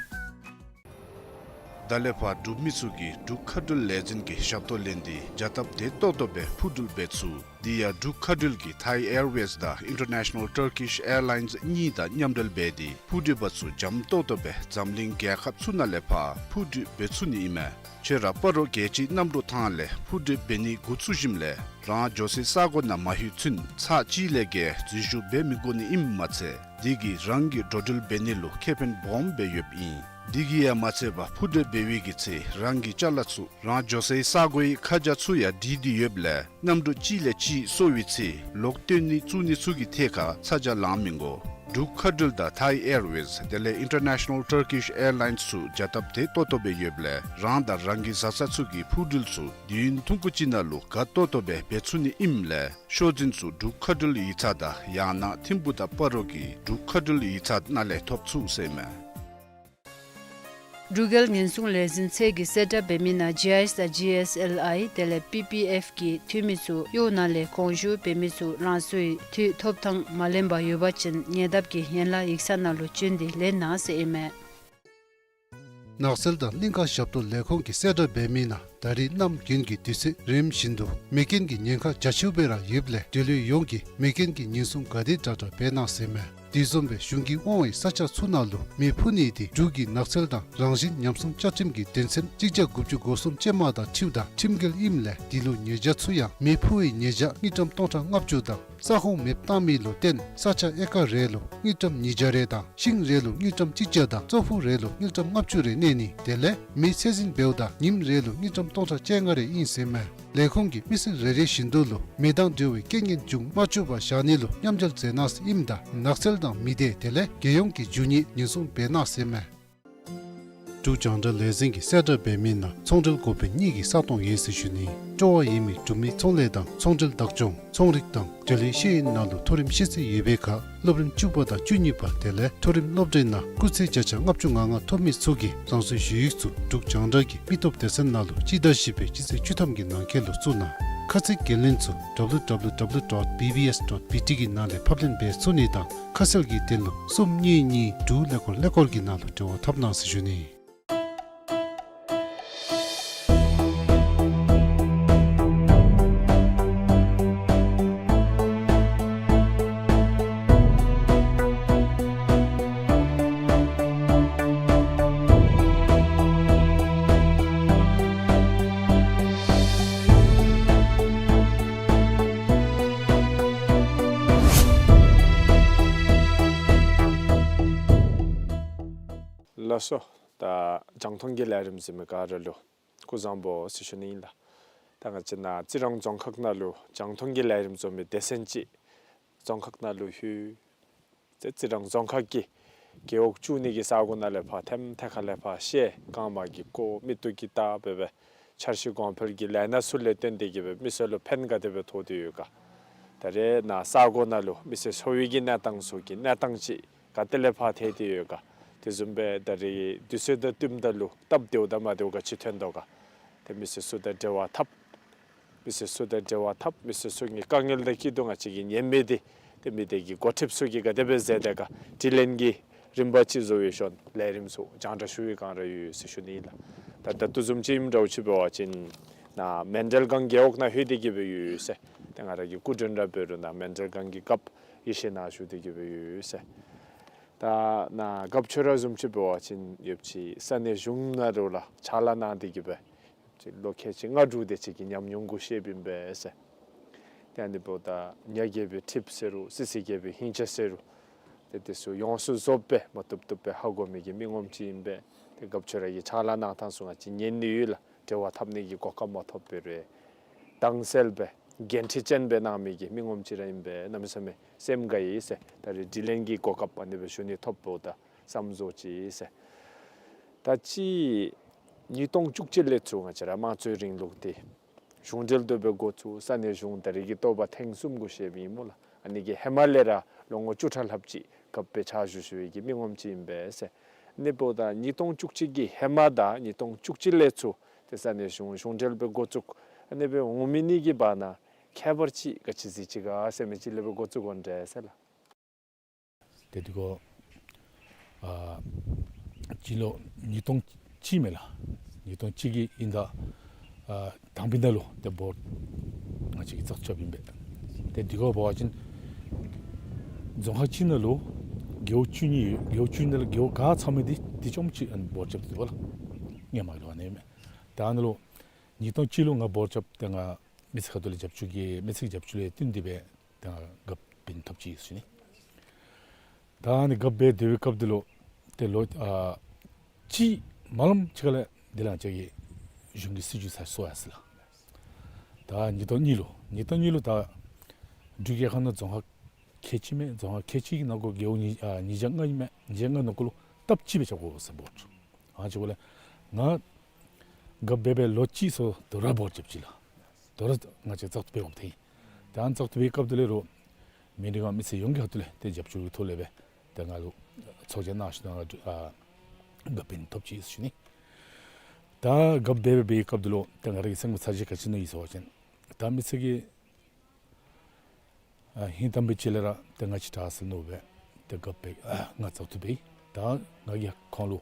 ད་ལས་ཕར་འབྲུག་མི་ཚུ་གིས་འབྲུག་མཁའ་འགྲུལ་ལས་འཛིན་གྱི་ཞབས་ཏོག་ལེན་ཏེ་བྱ་སྟབས་བདེ་ཏོག་ཏོ་སྦེ་འཕུར་འགྲུལ་འབད་ཚུགས། དེ་ཡང་འབྲུག་མཁའ་འགྲུལ་གྱིས་ཐའི་ཨེར་ཝེསི་དང་ཨིན་ཊར་ནེ་ཤ་ནཱལ་ཊར་ཀིཤ་ཨེར་ལའིནསི་གཉིས་དང་མཉམ་འབྲེལ་འབད་དེ་འཕུར་འགྲུལ་པ་ཚུ་འཇམ་ཏོག་ཏོ་སྦེ་འཛམ་གླིང་རྒྱལ་ཁབ་ཚུ་ནང་ལས་ཕར་འཕུར་འགྲུལ་འབད་ཚུགས་ནི་ཨིན་མས། ཁྱོད་ར་སྤ་རོ་རྒྱལ་སྤྱིའི་གནམ་གྲུ་ཐང་ལས་འཕུར་འགྲུལ་འབད་ནི་འགོ་བཙུགས་ཞིནམ་ལས་རང་འགྱོ་སའི་ས་གོ་ནང་མ་ལྷོད་ཚུན་ཚར་གཅིག་ལས་བརྒལ་འཛུལ་ཞུགས་འབད་མི་དགོ་ནི་ཨིནམ་མ་ཚད་དེ་གིས་རང་གི་འགྲོ་འགྲུལ་འབད་ནི་ལུ་ཁེ་ཕན་སྦོམ་སྦེ་ཡོདཔ་ཨིན། དེ་གིས་ཡང་མ་ཚད་པར་འཕུར་འགྲུལ་འབད་བའི་གི་ཚེ་རང་གི་ཅ་ལ་ཚུ་རང་འགྱོ་སའི་ས་གོའི་ཁ་བྱང་ཚུ་ཡང་བྲིས་ཏེ་ཡོདཔ་ལས་གནམ་གྲུ་གཅིག་ལས་གཅིག་སོར་བའི་ཚེ་ལོག་བཏོན་ནི་བཙུགས་ནི་ཚུ་གི་ཐད་ཁར་ཚ་གྱང་ལང་མི་དགོ། འབྲུག་མཁའ་འགྲུལ་དང་ཐའི་ཨེར་ཝེསི་དེ་ལས་ཨིན་ཊར་ནེ་ཤ་ནཱལ་ཊར་ཀིཤ་ཨེར་ལའིནསི་ཚུ་བྱ་སྟབས་བདེ་ཏོག་ཏོ་སྦེ་ཡོདཔ་ལས་རང་དང་རང་གི་བཟའ་ཚང་ཚུ་གི་འཕུར་འགྲུལ་ཚུ་དུས་ཡུན་ཐུང་ཀུ་ཅིག་ནང་ལུ་དགའ་ཏོག་ཏོ་སྦེ་འབད་ཚུགས་ནི་ཨིནམ་ལས་ཤོག་འཛིན་ཚུ་འབྲུག་མཁའ་འགྲུལ་ཡིག་ཚང་དང་ཡང་ན་ཐིམ་ཕུ་དང་སྤ་རོ་གི་འབྲུག་མཁའ་འགྲུལ་ཡིག་ཚང་ནང་ལས་ཐོབ་ཚུགས་ཟེར་ཨིན་མས། འབྲུག་རྒྱལ་ཉེན་སྲུང་ལས་འཛིན་ཚད་ཀྱི་གསལ་བསྒྲགས་འབད་མི་ནང་ཇི་ཨའི་ཨེསི་དང་ཇི་ཨེསི་ཨེལ་ཨའི་དེ་ལས་པི་པི་ཨེཕ་གི་འཐུས་མི་ཚུ་གཡོག་ནང་ལས་དགོངས་ཞུ་འབད་མི་ཚུ་རང་སོའི་འཐུས་ཐོབ་ཐངས་མ་ལེན་པར་ཡོད་པ་ཅིན་ཉེ་འདབས་ཀྱི་ཡན་ལག་ཡིག་ཚང་ནང་ལུ་བྱོན་ཏེ་ལེན་གནང་ཟེར་ཨིན་མས། ནགས་ཚལ་དང་གླིང་ཁ་ཞབས་ཏོག་ལས་ཁུངས་ཀྱི་གསལ་བསྒྲགས་འབད་མི་ནང་ད་རེས་གནམ་དགུན་གྱི་དུས་ཚོད་རིམ་བཞིན་དུ་མེ་རྐྱེན་གྱི་ཉེན་ཁ་རྒྱ་ཆེཝ་སྦེ་ར་ཡོདཔ་ལས་འབྲེལ་ཡོད་ཡོངས་ཀྱིས་མེ་རྐྱེན་གྱི་ཉེན་སྲུང་ག་དེ་དྲག་དྲག་འབད་གནང་ཟེར་ཨིན་མས། དེ་བཟུམ་སྦེ་གཞུང་གིས་དབང་བའི་ས་ཆ་ཚུ་ནང་ལུ་མེ་འཕུ་ནི་དེ་འབྲུག་གི་ནགས་ཚལ་དང་རང་བཞིན་ཉམས་སྲུང་བཅའ་ཁྲིམས་ཀྱི་དོན་ཚན་གཅིག་བརྒྱ་དགུ་བཅུ་གོ་གསུམ་ཅན་མ་དང་འཁྲིལཝ་ད་ཁྲིམས་འགལ་ཨིནམ་ལས་དེ་ལུ་ཉེས་བྱ་ཚུ་ཡང་མེ་འཕུ་བའི་ཉེས་བྱ་དངུལ་ཀྲམ་སྟོང་ཕྲག་ལྔ་བཅུ་དང་ས་ཁོངས་མེདཔ་བཏང་མི་ལུ་བརྟེན་ས་ཆ་ཨེ་ཀར་རེ་ལུ་དངུལ་ཀྲམ་ཉིས་བརྒྱ་རེ་དང་ཤིང་རེ་ལུ་དངུལ་ཀྲམ་གཅིག་བརྒྱ་དང་ཙོག་ཕུག་རེ་ལུ་དངུལ་ཀྲམ་ལྔ་བཅུ་རེ་གནས་ནི་དེ་ལས་མེ་ཚད་འཛིན་འབདཝ་ད་ཉིནམ་རེ་ལུ་དངུལ་ཀྲམ་སྟོང་ཕྲག་བཅོ་ལྔ་རེ་ཨིན་ཟེར་ཨིན་མས། ལས་ཁུངས་ཀྱིས་མི་སེར་རེ་རེ་བཞིན་དུ་ལུ་མེ་དང་འབྲེལ་བའི་རྐྱེན་ངན་འབྱུང་མ་བཅུག་པར་བཞག་ནི་ལུ་མཉམ་འབྲེལ་མཛད་གནང་ཟེར་ཨིནམ་ད་ནགས་ཚལ་དང་མི་སྡེ་དེ་ལས་རྒྱལ་ཡོངས་ཀྱི་རྒྱུ་དངོས་ཉེན་སྲུང་འབད་གནང་ཟེར་ཨིན་མས། འབྲུག་རྒྱང་བསྒྲགས་ལས་འཛིན་གྱིས་གསལ་བསྒྲགས་འབད་མི་ནང་ཚོང་འབྲེལ་འགོ་དཔོན་གཉིས་ཀྱི་ས་སྟོང་ཡོད་ཟེར་ཞུ་ནི། སྤྲོ་བ་ཡོད་མི་འབྲུག་མི་ཚོང་ལས་དང་ཚོང་འབྲེལ་བདག་སྐྱོང་ཚོང་རིག་དང་འབྲེལ་ཡོད་ཤེས་ཡོན་ནང་ལུ་མཐོ་རིམ་ཤེས་ཚད་ཡོད་པའི་ཁར་སློབ་རིམ་བཅུ་པ་དང་བཅུ་གཉིས་པ་དེ་ལས་མཐོ་རིམ་སློབ་གྲྭའི་ནང་སྐུགས་ཚད་བརྒྱ་ཆ་ལྔ་བཅུ་ང་ལྔ་ཐོབ་མི་ཚུ་གིས་རང་སོའི་ཞུ་ཡིག་ཚུ་འབྲུག་རྒྱང་བསྒྲགས་ཀྱི་མི་སྟོབས་སྡེ་ཚན་ནང་ལུ་སྤྱི་ཟླ་བཞི་པའི་སྤྱི་ཚེས་བཅུ་ཐམ་གྱི་ནང་འཁོད་ལུ་བཙུགས་གནང་། ཁ་ཚིག་འགན་ལེན་ཚུ་W W W dot B B S dot B T གི་ནང་ལས་ཕབ་ལེན་འབད་ཚུགས་ནི་དང་ཁ་གསལ་གྱི་དོན་ལུ་གསུམ་གཉིས་གཉིས་དྲུག་ཀླད་ཀོར་ཀླད་ཀོར་གྱི་ནང་ལུ་འབྲེལ་བ་འཐབ་གནང་ཟེར་ཞུ་ནི། ལགས་སོ། ད་རྒྱང་མཐོང་གི་ལས་རིམ་གཟིགས་མི་ག་ར་ལུ་སྐུ་གཟུགས་བཟང་པོ་ཟེར་ཞུ་ནི་ཨིན་ལགས། ད་ང་བཅས་ནཱ་རྩི་རང་རྫོང་ཁག་ནང་ལུ་རྒྱང་མཐོང་གི་ལས་རིམ་བཟོ་མི་སྡེ་ཚན་ཅིག་རྫོང་ཁག་ནང་ལུ་ལྷོད། ཏེ་རྩི་རང་རྫོང་ཁག་གི་རྒེད་འོག་བཅུ་གཉིས་ཀྱི་ས་གོ་ནང་ལས་ཕར་ཐེམ་ཐེ་ཁ་ལས་ཕར་ཤེས་རྐང་མ་གི་སྐོར་མིག་ཏོ་གིས་བལྟ་སྦེ་འབད་འཆར་གཞི་གོང་འཕེལ་གྱི་ལས་སྣ་ཚུ་ལས་བརྟེན་ཏེ་གིས་སྦེ་མི་སེར་ལུ་ཕན་ག་དེ་སྦེ་ཐོགས་ཏེ་ཡོད་ག། ད་རེས་ནཱ་ས་གོ་ནང་ལུ་མི་སེར་འཚོ་བའི་གི་གནས་སྟངས་ཚུ་གི་གནས་སྟངས་ཅིག་ག་ཏེ་ལས་ཕར་ཐལ་ཏེ་ཡོད་ག། དེ་བཟུམ་སྦེ་ད་རེས་དུས་ཚོད་དང་བསྟུནམ་ད་ལུ་སྟབས་བདེཝ་དང་མ་བདེཝ་ག་ཅི་ཐོན་དོ་ག། ཏེ་མི་སེར་ཚུ་དང་འབྲེལ་བ་འཐབ། མི་སེར་ཚུ་དང་འབྲེལ་བ་འཐབ། མི་སེར་ཚུ་གི་དཀའ་ངལ་དང་སྐྱིད་སྡུག་ང་བཅས་ཀྱིས་ཉན་མི་འདི་ཏེ་མི་སྡེ་གི་འགོ་ཁྲིདཔ་ཚུ་གིས་ག་དེ་སྦེ་མཛད་དེ་ག་དྲི་ལན་གྱི་རིམ་པ་ཅིག་བཟོ་བའི་ཤུལ་ལས་རིམ་ཚུ་རྒྱང་བསྒྲགས་ཞུ་བའི་སྒང་ར་ཡོད་ཟེར་ཞུ་ནི་ཨིན་ལགས། ད་ད་ལྟོ་བཟུམ་ཅིག་ཨིནམ་འདྲཝ་ཅིག་འབད་བ་ཅིན་ནཱ་མཎྜལ་སྒང་རྒེད་འོག་ནང་ལྷོད་དེ་གིས་སྦེ་ཡོད་ཟེར། ཏེ་ང་ར་གི་སྐུ་མགྲོན་ར་འབད་རུང་ནཱ་མཎྜལ་སྒང་གི་རྒཔོ་ཡེ་ཤེས་ནཱ་བཞུགས་ཏེ་གིས་སྦེ་ཡོད་ཟེར། ད་ནཱ་རྒཔོ་ཁྱོད་ར་བཟུམ་ཅིག་འབད་བ་ཅིན་ཡོདཔ་ཅིག་ས་གནས་གཞུང་ནང་ལུ་ལཱ་ཕྱག་ལཱ་གནང་སྟེ་གིས་སྦེ་ཅིག་ལོ་ཁལ་གཅིག་ལྔ་དྲུག་དེ་ཅིག་གི་ཉམས་མྱོང་གུ་ཤེས་པའི་ཨིན་པས་ཟེར། ཏེ་ཨ་ནི་འབདཝ་ད་ཉ་རྒྱལ་པོའི་ཁྲིབ་ཟེར་རུང་སི་སི་རྒྱལ་པོའི་ཧིང་ཆ་ཟེར་རུང་ཏེ་དེ་ཚུ་ཡོངས་སུ་རྫོགསཔ་སྦེ་མ་བཏུབ་བཏུབ་སྦེ་ཧ་གོ་མི་གི་མི་ངོམ་ཅིག་ཨིན་པས། ཏེ་རྒཔོ་ཁྱོད་ར་གི་ཕྱག་ལཱ་གནང་ཐངས་ཚུ་ང་བཅས་ཉན་ནི་ཡོད་ལགས། འབྲེལ་བ་འཐབ་ནི་གི་གོ་སྐབས་མ་ཐོབ་པའི་རེ་དྭངས་གསལ་སྦེ་འགན་འཁྲི་ཅན་སྦེ་གནང་མི་གི་མི་ངོམ་ཅིག་ར་ཨིན་པས། གནམ་མེད་ས་མེད་སེམས་དགའ་ཡི་ཟེར། ད་རེས་དྲི་ལན་གྱི་གོ་སྐབས་ཨ་ནི་སྦེ་ཞུ་ནི་ཐོབ་འབདཝ་ད་བསམ་བཟོ་ཅིག་ཟེར། ད་ཅི་ཉིས་སྟོང་བཅུ་གཅིག་ལས་ཚུར་ང་བཅས་ར་དམངས་གཙོའི་རིང་ལུགས་འདི་གཞུང་འབྲེལ་དུ་སྦེ་འགོ་བཙུགས། ས་གནས་གཞུང་ད་རེས་ཀྱི་ལྟོ་བ་ཐེངས་གསུམ་གུ་བཤལ་མི་ཨིན་སྨོ་ལགས། ཨ་ནི་གི་ཧེ་མ་ལས་ར་ལོ་ངོ་བཅུ་ཕྲག་ལྷགཔ་ཅིག་རྒཔོ་སྦེ་ཕྱག་ཞུ་ཞུ་བའི་གི་མི་ངོམ་ཅིག་ཨིན་པས་ཟེར། ཨ་ནི་འབདཝ་ད་ཉིས་སྟོང་བཅུ་གཅིག་གི་ཧེ་མ་དང་ཉིས་སྟོང་བཅུ་གཅིག་ལས་ཚུར་ཏེ་ས་གནས་གཞུང་གཞུང་འབྲེལ་སྦེ་འགོ་བཙུགས་ཨ་ནི་སྦེ་འོང་མི་ནི་གི་བར་ན་ཁྱད་པར་ཅིག་ག་ཅི་གཟིགས་ཅི་ག་ཟེར་མི་ཅིག་ལས་སྦེ་འགོ་བཙུགས་དགོ་འདྲས་ཟེར་ལགས། ཏེ་འདི་གོ་ཨ་སྤྱི་ལོ་ཉིས་སྟོང་གཅིག་མས་ལགས། ཉིས་སྟོང་གཅིག་གི་དབྱིན་ཟླ་ཨ་དང་པའི་ཟླ་ལུ་ཏེ་འབོར་ང་བཅས་ཀྱིས་བཙག་འཐུ་རྐྱབ་ཨིན་པས། ཏེ་འདི་གོ་འབད་བ་ཅིན་རྫོང་ཁག་གཅིག་ནང་ལུ་རྒེད་འོག་བཅུ་གཉིས་ཡོད། རྒེད་འོག་བཅུ་གཉིས་ནང་ལུ་རྒེད་འོག་ག་ཚང་མི་འདི་འདི་རྐྱངམ་ཅིག་ཨ་ནི་འབོར་རྐྱབ་སྟེ་འདུག་པ་ལགས། སྔོན་མ་ལུ་ཨ་ནི་མས། ད་ཨ་ནི་ལུ་ཉིས་སྟོང་གཅིག་ལུ་ང་འབོར་རྐྱབ་སྟེ་ང་མི་སེར་ཁ་ཐུག་ལས་རྒྱབ་སྐྱོར་གྱི་མི་སེར་གྱི་རྒྱབ་སྐྱོར་ལས་བརྟེན་ཏེ་སྦེ་ད་རྒཔོ་འབད་ནི་ཐོབ་ཅི་ཟེར་ཞུ་ནི། ད་ཨ་ནི་རྒཔོ་སྦེ་སྡོད་པའི་སྐབས་འདི་ལུ་ཏེ་ལོ་ཨ་གཅིག་མ་ལངམ་ཅིག་ཁ་ལས་འདི་ལས་ང་བཅས་ཀྱི་གཞུང་གི་སྲིད་བྱུས་ཚར་སོང་ཡར་སོ་ཡི་ལགས། ད་ཉིས་སྟོང་གཉིས་ལུ་ཉིས་སྟོང་གཉིས་ལུ་ད་འབྲུག་རྒྱལ་ཁབ་ནང་རྫོང་ཁག་ཁལ་གཅིག་མས། རྫོང་ཁག་ཁལ་གཅིག་གི་ནང་འཁོད་རྒེད་འོག་ཉིས་ཨ་ཉིས་བརྒྱ་ལྔ་ཨིན་མས། ཉིས་བརྒྱ་ལྔ་ནང་འཁོད་ལུ་སྟབས་གཅིག་སྦེ་རྐྱབ་དགོ་ཟེར་འབོར་བཙུགས། ཨ་ནི་འབདཝ་ལས་ང་རྒཔོ་སྦེ་འབད་ལོ་གཅིག་སོང་དོ་རུང་འབོར་རྐྱབ་ཅི་ལགས། དོ་རུང་ང་བཅས་བཙག་འཐུ་འབད་དགོཔ་ཐོན་ཡི། ད་ཨ་ནི་བཙག་འཐུ་འབད་བའི་སྐབས་འདི་ལས་རུང་མི་རིགས་ཁམས་མི་སེར་ཡོངས་ཀྱི་ཁ་ཐུག་ལས་ཏེ་རྒྱབ་སྐྱོར་གྱི་ཐོག་ལས་སྦེ་ཏེ་ང་ལུ་ཚོགས་རྒྱན་གནང་ཞིནམ་ལས་ང་ཨ་རྒཔོ་འབད་ནི་ཐོབ་ཅི་ཟེར་ཞུ་ནི། ད་རྒཔོ་སྦེ་འབད་བའི་སྐབས་འདི་ལུ་ཏེ་ང་ར་གི་སེམས་ཁར་ཚ་གྱང་ག་ཅི་མནོ་ཡི་ཟེར་བ་ཅིན་ད་མི་སེར་གྱི་ཨ་ཧིང་དྭངས་པའི་ཅིག་ལས་ར་ཏེ་ང་བཅས་དྲག་ས་ལུ་སྦེ་ཏེ་རྒཔོ་སྦེ་ཨ་ང་བཙག་འཐུ་འབད་ཡི། ད་ང་གིས་ཁོང་ལུ་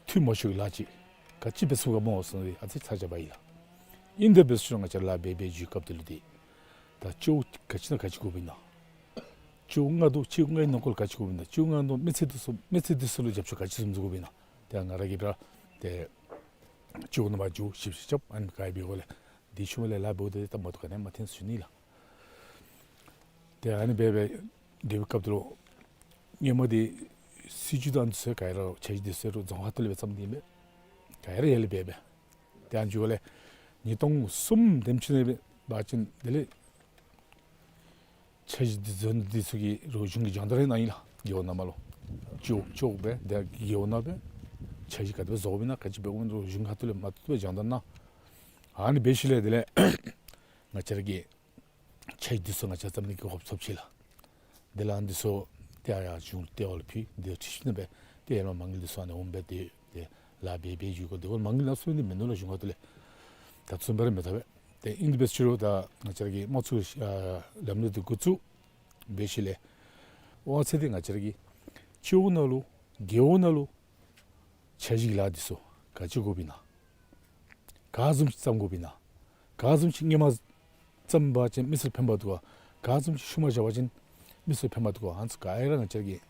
འཐུས་མ་ཤོར་བའི་ལཱ་ཅིག་ག་ཅི་འབད་ཚུགས་ག་སྨོ་ཟེར་ཨ་ཙི་ཚ་གྱང་འབག་ཡི་ལགས། ཨིན་དེ་འབད་ཚུགས་རུང་ང་བཅས་ལཱ་འབད་འབད་འགྱོ་སྐབས་འདི་ལུ་ཏེ་ད་སྤྱི་འོག་ག་ཅི་ནང་ག་ཅི་དགོཔ་ཨིན་ན། སྤྱི་འོག་ལྔ་འདུག། སྤྱི་འོག་ལྔའི་ནང་འཁོད་ག་ཅི་དགོཔ་ཨིན་ན། སྤྱི་འོག་ལྔ་ནང་མི་སེར་འདི་ཚུ་མི་སེར་འདི་ཚུ་ལུ་རྒྱབ་སྐྱོར་ག་ཅི་བཟུམ་བཟུམ་དགོཔ་ཨིན་ན། ཏེ་ང་ར་གིས་འབད་ར་ཏེ་སྤྱི་འོག་ནང་མར་འགྱོ་ཞིབ་འཚོལ་རྐྱབ་ཨ་ནི་ག་ཡི་འབད་དགོ་ལས། དེ་ཤུལ་མ་ལས་ལཱ་འབདཝ་ད་ཏེ་ད་མ་བཏུབ་ག་ནི་མ་ཐོན་ཟེར་ཞུ་ནི་ལགས། ཏེ་ཨ་ནི་སྦེ་འབད་སྡོད་པའི་སྐབས་འདི་ལུ་སྔོན་མ་འདི་སྲིད་བྱུས་དང་འདི་ཚུ་ག་ར་འཆར་གཞི་འདི་ཚུ་རྫོང་ཁག་ཐོག་ལས་སྦེ་བརྩམས་ཏེ་ཨིན་པས། ག་ར་ཡར་ལས་འབད་འབད། ཏེ་ཨ་ནི་འགྱོ་ལས་ཉིས་སྟོང་གསུམ་དེམ་ཅིག་ནང་འབད་བ་ཅིན་དེ་ལས་འཆར་གཞི་འདི་བཟོ་ནི་འདི་ཚུ་གི་རོགས་གཞུང་གིས་སྦྱང་བརྡར་གནང་ཡི་ལགས། རྒེད་འོག་ནང་མར་ལུ་སྤྱི་འོག་སྤྱི་འོག་སྦེ་ཏེ་རྒེད་འོག་ནང་སྦེ་ འཆར་གཞི་ག་དེ་སྦེ་བཟོ་དགོཔ་ཨིན་ན་ག་ཅི་འབད་དགོཔ་ཨིན་ན་གཞུང་ཁ་ཐུག་ལས་མ་བཏུབ་སྦེ་སྦྱང་དོ་ན། ཨ་ནི་འབད་ཞིནམ་ལས་དེ་ལས་ང་བཅས་ར་གི་འཆར་གཞི་འདི་ཚུ་ང་བཅས་བརྩམ་ནི་གི་གོ་སྐབས་ཐོབ་ཅི་ལགས། དེ་ལས་ཨ་ནི་འདི་ཚུ་ཏེ་ཡར་གཞུང་ལྟེ་བ་ལུ་ཕུལ། དེ་ཁྲིད་ཞིནམ་ལས་འབད་དེ་ཡར་ལས་མ་དངུལ་འདི་ཚུ་ཨ་ནི་འོང་སྦེ་དེ་དེ་ལཱ་འབད་འབད་འགྱོ་དགོ། དེ་འབདཝ་ལས་མ་དངུལ་ལམ་སང་འདི་མིན་འདུག་ལགས། གཞུང་ཁ་ཐུག་ལས་ད་ཚུན་པར་མེད་ད་སྦེ། དེ་ཨིན་དེ་འབད་ཞུ་རུང་ད་ང་བཅས་ར་གི་དམངས་གཙོའི་ཨ་ལམ་ལུགས་འདི་འགོ་བཙུགས་འབད་ཞིནམ་ལས་དབང་ཚད་འདི་ང་བཅས་ར་གི་སྤྱི་འོག་ནང་ལུ་རྒེད་འོག་ནང་ལུ་འཆར་གཞི་གི་ལཱ་འདི་ཚུ་ག་ཅི་དགོཔ་ཨིན་ན། ག་བཟུམ་ཅིག་བརྩམ་དགོཔ་ཨིན་ན། ག་བཟུམ་ཅིག་སྔོན་མ་བརྩམས་པ་ཅིན་མི་སེར་ཕན་པ་འདུག་ག། ག་བཟུམ་ཅིག་ཤུལ་མ་བཞག་པ་ཅིན་མི་སེར་ཕན་པ་འདུག་ག། ཨ་ནི་ཚུ་ག་ར་ང་བཅས་ཀྱིས་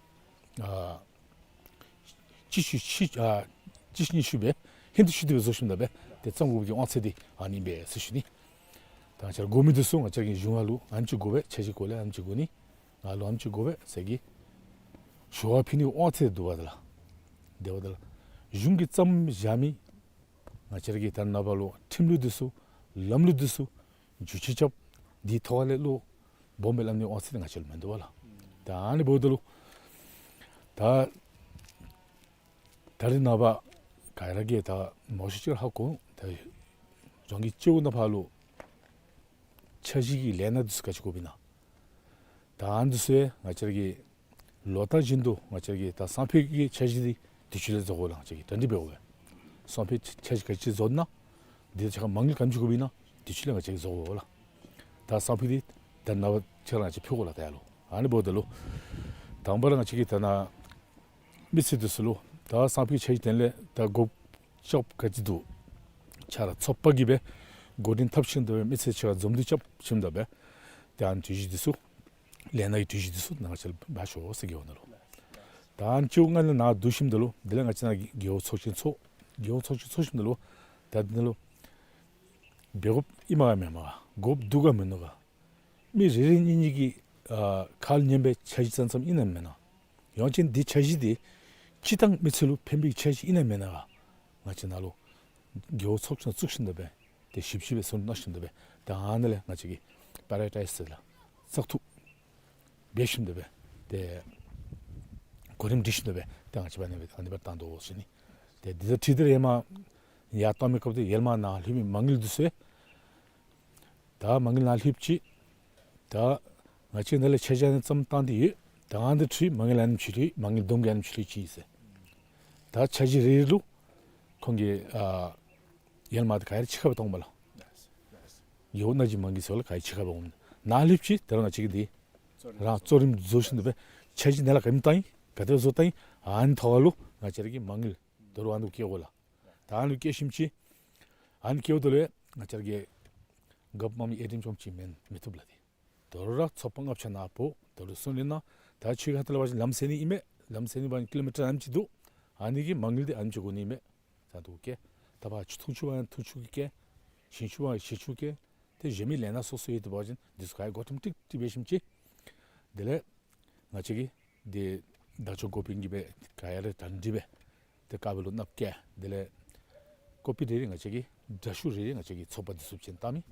ཨ་གཅིག་ཤུལ་གཅིག་ཨ་གཅིག་ཤུལ་གཉིས་ཤུལ་སྦེ་ཧན་ཏེ་ཤུལ་ཏེ་སྦེ་བཟོ་ཞིནམ་ད་སྦེ་དེ་བརྩམ་དགོ་པའི་དབང་ཚད་འདི་ཨ་ནི་ཨིན་པས་ཟེར་ཞུ་ནི། ད་ང་བཅས་ར་དགོ་མི་འདི་ཚུ་ང་བཅས་ཀྱི་གཞུང་ཁ་ལུ་ཨ་ནེམ་ཅིག་དགོ་པས། འཆར་གཞི་སྐོར་ལས་ཨ་ནེམ་ཅིག་དགོ་ནི། ང་ལུ་ཨ་ནེམ་ཅིག་དགོ་པས་ཟེར་གྱི་ཞུ་བ་ཕུལ་ནི་དབང་ཚད་འདུག་པ་དེ་ལགས། དེ་འབདཝ་ད་ལུ་གཞུང་གིས་བརྩམས་བཞག་མི་ང་བཅས་ར་གི་ད་ནངས་པ་ལུ་ཁྲིམས་ལུགས་འདི་ཚུ་ལམ་ལུགས་འདི་ཚུ་བསྒྱུར་བཅོས་རྐྱབ་འདི་ཐོག་ལས་ལུ་སྦོམ་སྦེ་སླབ་ནི་དབང་ཚད་འདི་ང་བཅས་ལུ་མིན་འདུག་པ་ལགས། ད་ཨ་ནི་འབདཝ་ད་ལུ་ད་ད་རེས་ནངས་པ་ག་ར་གིས་ད་མང་ཤོས་ཅིག་ཧ་གོ། ད་རྫོང་གི་སྤྱི་འོག་ནང་ཕར་ལུ་འཆར་གཞི་གི་ལས་སྣ་འདི་ཚུ་ག་ཅི་དགོཔ་ཨིན་ན། ད་ཨ་ནི་འདི་ཚུ་ཡང་ང་བཅས་ར་གི་ལོ་ལྟར་བཞིན་དུ་ང་བཅས་ར་གི་ད་སང་ཕོད་ཀྱི་འཆར་གཞི་འདི་དུས་ཅི་ལས་བཟོ་དགོ་ལགས། ང་བཅས་ཀྱིས་གྲ་སྒྲིག་འབད་དགོ་པས། སང་ཕོད་འཆར་གཞི་ག་ཅི་བཟོ་ན་འདི་ཚུ་ག་མ་དངུལ་ག་དེམ་ཅིག་དགོཔ་ཨིན་ན་དུས་ཅི་ལས་ང་བཅས་ཀྱིས་བཟོ་དགོ་ལགས། ད་སང་ཕོད་འདི་ད་ནངས་པ་ཅིག་ལུ་ང་བཅས་ཕུལ་དགོ་ལགས་ད་ཡར་ལུ། ཨ་ནི་འབདཝ་ད་ལུ་དང་པ་ར་ང་བཅས་ཀྱིས་ད་ནཱ་མི་སེར་འདི་ཚུ་ལུ་ད་སང་ཕོད་འཆར་གཞི་དེ་ལས་ད་དགོ་རྐྱབ་ག་ཅི་འདུག། ཆ་ར་ཚོགས་པ་གིས་སྦེ་འགོ་འདྲེན་འཐབ་ཞིནམ་ད་སྦེ་མི་སེར་ཆ་ར་འཛོམས་འདུ་རྐྱབ་ཞིནམ་ད་སྦེ་ཏེ་ཨ་ནི་དུས་ཅི་འདི་ཚུ་ལས་སྣ་གི་དུས་ཅི་འདི་ཚུ་ནཱ་ང་བཅས་ལུ་འབག་ཤོག་ཟེར་གྱི་འོང་ནི་ལོ། ད་ཨ་ནི་ཅིག་ང་ལས་ནཱ་བསྡུ་ཞིནམ་ད་ལུ་དེ་ལས་ང་བཅས་ནཱ་རྒེད་འོག་ཚོགས་ཆེན་ཚོགས། རྒེད་འོག་ཚོགས་ཆེན་ཚོགས་ཞིནམ་ད་ལུ་ད་འདི་ནང་ལུ་འབད་དགོཔ་ཨིན་མས་ག་མེན་མས་ག། དགོཔ་འདུག་ག་མིན་འདུག་ག། མི་རེ་རེ་གཉིས་གཉིས་ཀྱི་ཨ་ཁ་ལུ་ཉན་པའི་འཆར་གཞི་ཙམ་ཙམ་ཨིན་ན་མེན་ན། ཡང་ཅིན་འདི་འཆར་གཞི་འདི་སྤྱིར་བཏང་མི་སེར་ལུ་ཕན་པའི་འཆར་གཞི་ཨིན་ན་མེན་ན་ག། ང་བཅས་ནཱ་ལུ་རྒེད་འོག་ཚོགས་ཆེན་བཙུགས་ཞིནམ་ད་སྦེ་ཏེ་ཞིབ་ཞིབ་སྦེ་བསམ་བློ་བཏང་ཞིནམ་ད་སྦེ་ད་ཨ་ནཱ་ལས་ང་བཅས་ཀྱིས་པ་ར་ཡོ་རི་ཊའིཛ་ཟེར་ལགས་བཙག་འཐུ་འབད་ཞིནམ་ད་སྦེ་ཏེ་གོ་རིམ་སྒྲིག་ཞིནམ་ད་སྦེ་ཏེ་ང་བཅས་ཨ་ནི་སྦེ་ཨ་ནི་སྦེ་བཏང་དོ་ཟེར་ནི། ཏེ་འདི་དང་འཁྲིལ་ཏེ་ཧེ་མ་ཡར་བཏང་མི་སྐབས་ཏེ་ཧེ་མ་ནཱ་ལྷོད་མི་མ་དངུལ་འདི་ཚུ་ད་མ་དངུལ་ནཱ་ལྷོདཔ་ཅིག་ད་ང་བཅས་ནཱ་ལས་འཆར་གཞི་ཨ་ནི་བརྩམས་བཏང་སྟེ་ཡོད། ད་ཨ་ནི་འཁྲིལ་མ་དངུལ་ཨ་ནེམ་ཅིག་ལྷོད། མ་དངུལ་བསྡོམས་ཀྱིས་ཨ་ནེམ་ཅིག་ལྷོད་ཅི་ཟེར། ད་འཆར་གཞི་རེ་རེ་ལུ་ཁོང་གིས་ཨ་ཧེ་མ་ད་ག་ར་གཅིག་ཁར་སྦེ་གཏང་པས་ལགས། རྒེད་འོག་ནང་གི་མ་དངུལ་ཟེར་བ་ལགས་ག་ར་གཅིག་ཁར་སྦེ་འོང་། ནཱ་ལྷོདཔ་ཅིག་ད་རུང་ང་བཅས་ཀྱིས་འདི་རང་གཙོ་རིམ་བཟོ་ཞིནམ་ད་སྦེ་འཆར་གཞི་ནཱ་ལས་ག་དེམ་བཏང་ཡི་ག་དེ་བཟོ་བཏང་ཡི་ཨ་ནི་ཐོག་ཁ་ལུ་ང་བཅས་ར་གི་མ་དངུལ་ད་རུང་ཨ་ནི་བསྐྱལ་དགོ་ལགས། ད་ཨ་ནི་བསྐྱལ་ཞིནམ་ཅིག་ཨ་ནི་བསྐྱལཝ་ད་ལུ་ང་བཅས་ར་གི་རྒཔོ་དམངས་མི་ཨེ་ཊི་ཨེམ་ཅིག་མེན་མི་བཏུབ་ལགས། ཏེ་ད་རུང་ར་ཚོགས་པ་ལྔ་བཅུ་ནང་འབོ། ད་རུང་སོང་ནི་ནང་ད་ཆུ་ཁ་ཐུག་ལས་ཕར་ལམ་སེལ་ནི་ཨིན་མས། ལམ་སེལ་ནི་ཕར་ཀི་ལོ་མི་ཊར་ཨ་ནེམ་ཅིག་འདུག། ཨ་ནི་གི་མ་དངུལ་འདི་ཨ་ནེམ་ཅིག་དགོ་ནི་ཨིན་མས། ད་འདི་བསྐྱལ། ད་ཕར་ཆུ་འཐུང་ཆུ་ཕར་འཐུང་ཆུ་གི་བསྐྱལ། ཞིང་ཆུ་ཕར་ཞིང་ཆུ་བསྐྱལ། ཏེ་གཞན་མི་ལས་སྣ་སོ་སོ་ཡོད་དེ་འབད་བ་ཅིན་འདི་ཚུ་ག་ར་འགོ་འདྲེན་ཏིག་ཏིག་འབད་ཞིནམ་ཅིག་དེ་ལས་ང་བཅས་ཀྱིས་འདི་བདག་སྐྱོང་འགོ་དཔོན་གྱིས་སྦེ་ག་ར་གྲ་སྒྲིག་འབད། ཏེ་དཀར་པོ་ལུ་ནགཔོ་བཀལ། དེ་ལས་ཀོ་པི་རེ་རེ་ང་བཅས་ཀྱིས་འདྲ་བཤུས་རེ་རེ་ང་བཅས་ཀྱིས་ཚོགས་པ་འདི་ཚུ་བྱིན་བཏང་མི།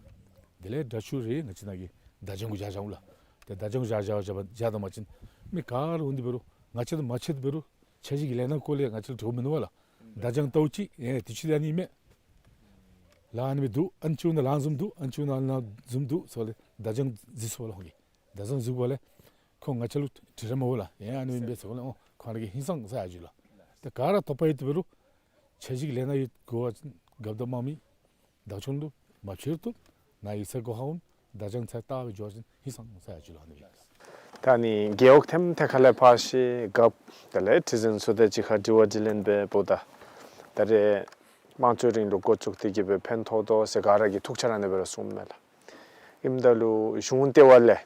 དེ་ལས་འདྲ་བཤུས་རེ་རེ་ང་བཅས་ནཱ་གི་བདག་སྐྱོང་གུ་བཞག་བཞགཔ་ལགས། ཏེ་བདག་སྐྱོང་གུ་བཞག་བཞག་བཞགཔ་བཞག་བཏང་པ་ཅིན་མི་ག་ར་འོང་སྟེ་འབད་རུང་ང་བཅས་དང་མ་ཕྱད་དེ་འབད་རུང་འཆར་གཞི་གི་ལས་སྣ་སྐོར་ལས་ང་བཅས་ལུ་དྲི་བ་མིན་འདུག་པ་ལགས། བདག་སྐྱོང་ལྟཝ་ཅིག་ཨེ་དུས་ཅི་ལས་ཨ་ནི་ཨིན་མས། ལཱ་ཨ་ནི་སྦེ་འདུག། ཨ་ནི་ཅིག་ནང་ལཱ་བཟུམ་འདུག། ཨ་ནི་ཅིག་ནང་ལཱ་བཟུམ་འདུག་ཟེར་བ་ལས་བདག་སྐྱོང་གཟིགས་སོང་པ་ལགས་ཁོང་གིས། བདག་སྐྱོང་གཟིགས་པ་ལས་ཁོང་ང་བཅས་ལུ་དྲི་ར་མ་འོང་ལགས། ཨེ་ཨ་ནི་ཨིན་པས་ཟེར་བ་ལས་ཨོ་ཁོང་ར་གིས་ཧིང་སངས་ས་ཡར་འགྱོ་ལགས། ཏེ་ག་ར་དོགས་པ་ཡོད་དེ་འབད་རུང་འཆར་གཞི་གི་ལས་སྣ་ཡོད་དགོ་པ་ཅིན་རྒཔོ་དང་དམངས་མི་བདག་སྐྱོང་ལུ་མ་ཕྱད་རུང་བཏུབ། ནཱ་ཡིག་ཚང་གུ་ཕར་འོང་བདག་སྐྱོང་ཚར་བལྟ་སྦེ་འགྱོ་བ་ཅིན་ཧིང་སངས་ས་ཡར་འགྱོ་ལགས་ཨ་ནི་སྦེ། ད་ནི་རྒེད་འོག་ཐེམ་ཐེ་ཁ་ལས་ཕར་བཤད་རྒཔོ་དེ་ལས་ཁྲི་འཛིན་ཚུ་དང་གཅིག་ཁར་དྲི་བ་དྲིས་ལན་འབདཝ་ད་ད་རེས་དམངས་གཙོའི་རིང་ལུགས་འགོ་བཙུགས་ཏེ་གི་སྦེ་ཕན་ཐོགས་དོ་ཟེར་ག་ར་གིས་ཐུགས་འཆར་ཨ་ནི་སྦེ་ར་གསུངམ་མས་ལགས། ཨིནམ་ད་ལུ་གཞུང་ལྟེ་བ་ལས་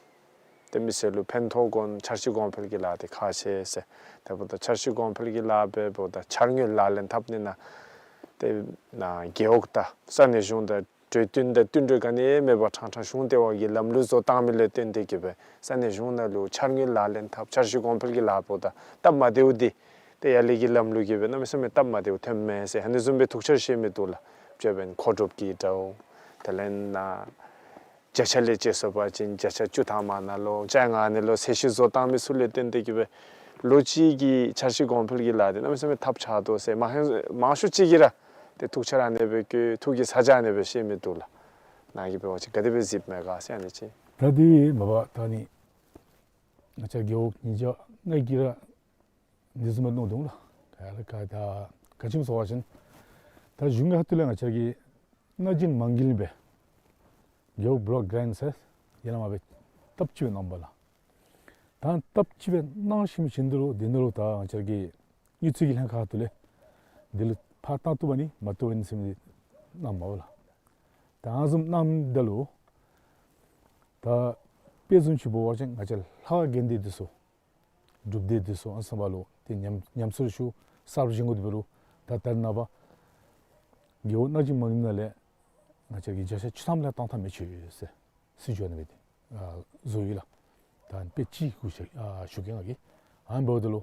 ཏེ་མི་སེར་ལུ་ཕན་ཐོགས་དགོ་ན་འཆར་གཞི་གོང་འཕེལ་གྱི་ལཱ་འདི་ཁག་ཆེ་ཟེར། དེ་འབདཝ་ད་འཆར་གཞི་གོང་འཕེལ་གྱི་ལཱ་འབདཝ་ད་འཆར་དངོས་ལག་ལེན་འཐབ་ནི་ནང་ཏེ་ནཱ་རྒེད་འོག་དང་ས་གནས་གཞུང་དང་གྲོས་བསྟུན་དང་བསྟུན་གྲོས་ག་ནི་མེད་པར་ཕྲང་ཕྲང་གཞུང་ལྟེ་བ་གིས་ལམ་ལུགས་བཟོ་བཏང་མི་ལས་བརྟེན་ཏེ་གི་སྦེ་ས་གནས་གཞུང་ནང་ལུ་འཆར་དངོས་ལག་ལེན་འཐབ་འཆར་གཞི་གོང་འཕེལ་གྱི་ལཱ་འབདཝ་ད་སྟབས་མ་བདེཝ་འདི་ཏེ་ཡར་ལས་ཀྱི་ལམ་ལུགས་ཀྱིས་སྦེ་གནམ་མེད་ས་མེད་སྟབས་མ་བདེཝ་ཐོནམ་མས་ཟེར་ཨ་ནི་བཟུམ་སྦེ་ཐུགས་འཆར་བཤད་མི་འདུག་ལགས། དཔྱེ་འབད་བ་ཅིན་མཁོ་སྒྲུབ་ཀྱི་འདྲཝ་དེ་ལས་ནཱ་བརྒྱ་ཆ་ལས་བཅད་སོང་པ་ཅིན་བརྒྱ་ཆ་བཅུ་ཐམ་ནང་ལུ་བཅོ་ལྔ་ཨ་ནི་ལུ་ཚད་གཞི་བཟོ་བཏང་མི་ཚུ་ལས་བརྟེན་ཏེ་གི་སྦེ་ ལོ་གཅིག་གི་འཆར་གཞི་གོང་འཕེལ་གྱི་ལཱ་འདི་གནམ་མེད་ས་མེད་ཐབས་ཆག་དོ་ཟེར་མང་ཤོས་ཅིག་གིས་ར་ཏེ་ཐུགས་འཆར་ཨ་ནེ་སྦེ་བཀོད། ཐུགས་ཀྱི་ས་ཆ་ཨ་ནེ་སྦེ་བཤད་མི་འདུག་ལགས། ནཱ་གིས་འབད་བ་ཅིན་ག་དེ་སྦེ་གཟིགསཔ་མས་ག་ཟེར་ཨ་ནི་ཅིག། ད་འདི་མ་པ་ད་ནི་ང་བཅས་རྒེད་འོག་ཉིས་བརྒྱ་ལྔ་གིས་ར་འདི་བཟུམ་མ་མནོ་དོ་ལགས། ག་ར་ག་ད་ག་ཅི་སྨོ་ཟེར་བ་ཅིན་ད་གཞུང་གི་ཁ་ཐུག་ལས་ང་བཅས་ཀྱིས་གནང་སྦྱིན་མ་དངུལ་སྦེ་རྒེད་འོག་བོ་ལོཀ་གི་རེནཊ་ཟེར་ཡར་ལས་མར་སྦེ་སྟབས་གཅིག་སྦེ་གནངམ་ལགས། ད་སྟབས་གཅིག་སྦེ་གནང་ཞིནམ་བཞིན་དུ་ལུ་འདི་ནང་ལུ་ད་ང་བཅས་ཀྱི་དངུལ་རྩིས་ཀྱི་ལྷན་ཁག་ཁ་ཐུག་ལས་འདི་ལུ་ཕར་བཏང་བཏུབ་པ་ནི་མ་བཏུབ་པ་ནི་ཟེར་མི་འདི་གནངམ་ལགས། ད་ཨ་ནི་བཟུམ་གནངམ་ད་ལུ་ད་དཔེ་བཟུམ་ཅིག་འབད་བ་ཅིན་ང་བཅས་ལྷ་ཁང་དགོན་སྡེ་འདི་ཚུ་སྒྲུབ་སྡེ་འདི་ཚུ་ཨ་ནི་ཚུ་བ་ལུ་ཏེ་ཉམས་ཉམས་གསོ་ཞུ་གསརཔ་བཞེངས་དགོ་དེ་འབད་རུང་ད་ད་རེས་ནངས་པ་རྒེད་འོག་གནང་སྦྱིན་མ་དངུལ་ནང་ལས་ང་བཅས་ཀྱིས་བརྒྱ་ཆ་བཅུ་ཐམ་ལས་བཏང་ཐངས་མེད་ཅི་ཟེར་སྲིད་བྱུས་ཨ་ནི་སྦེ་ཏེ་ཨ་བཟོ་ཡི་ལགས། ད་ཨ་ནི་དཔེ་ཅིག་གུ་ཞུ་ཨ་ཞུ་གེ་ང་གིས། ཨ་ནི་འབདཝ་ད་ལུ་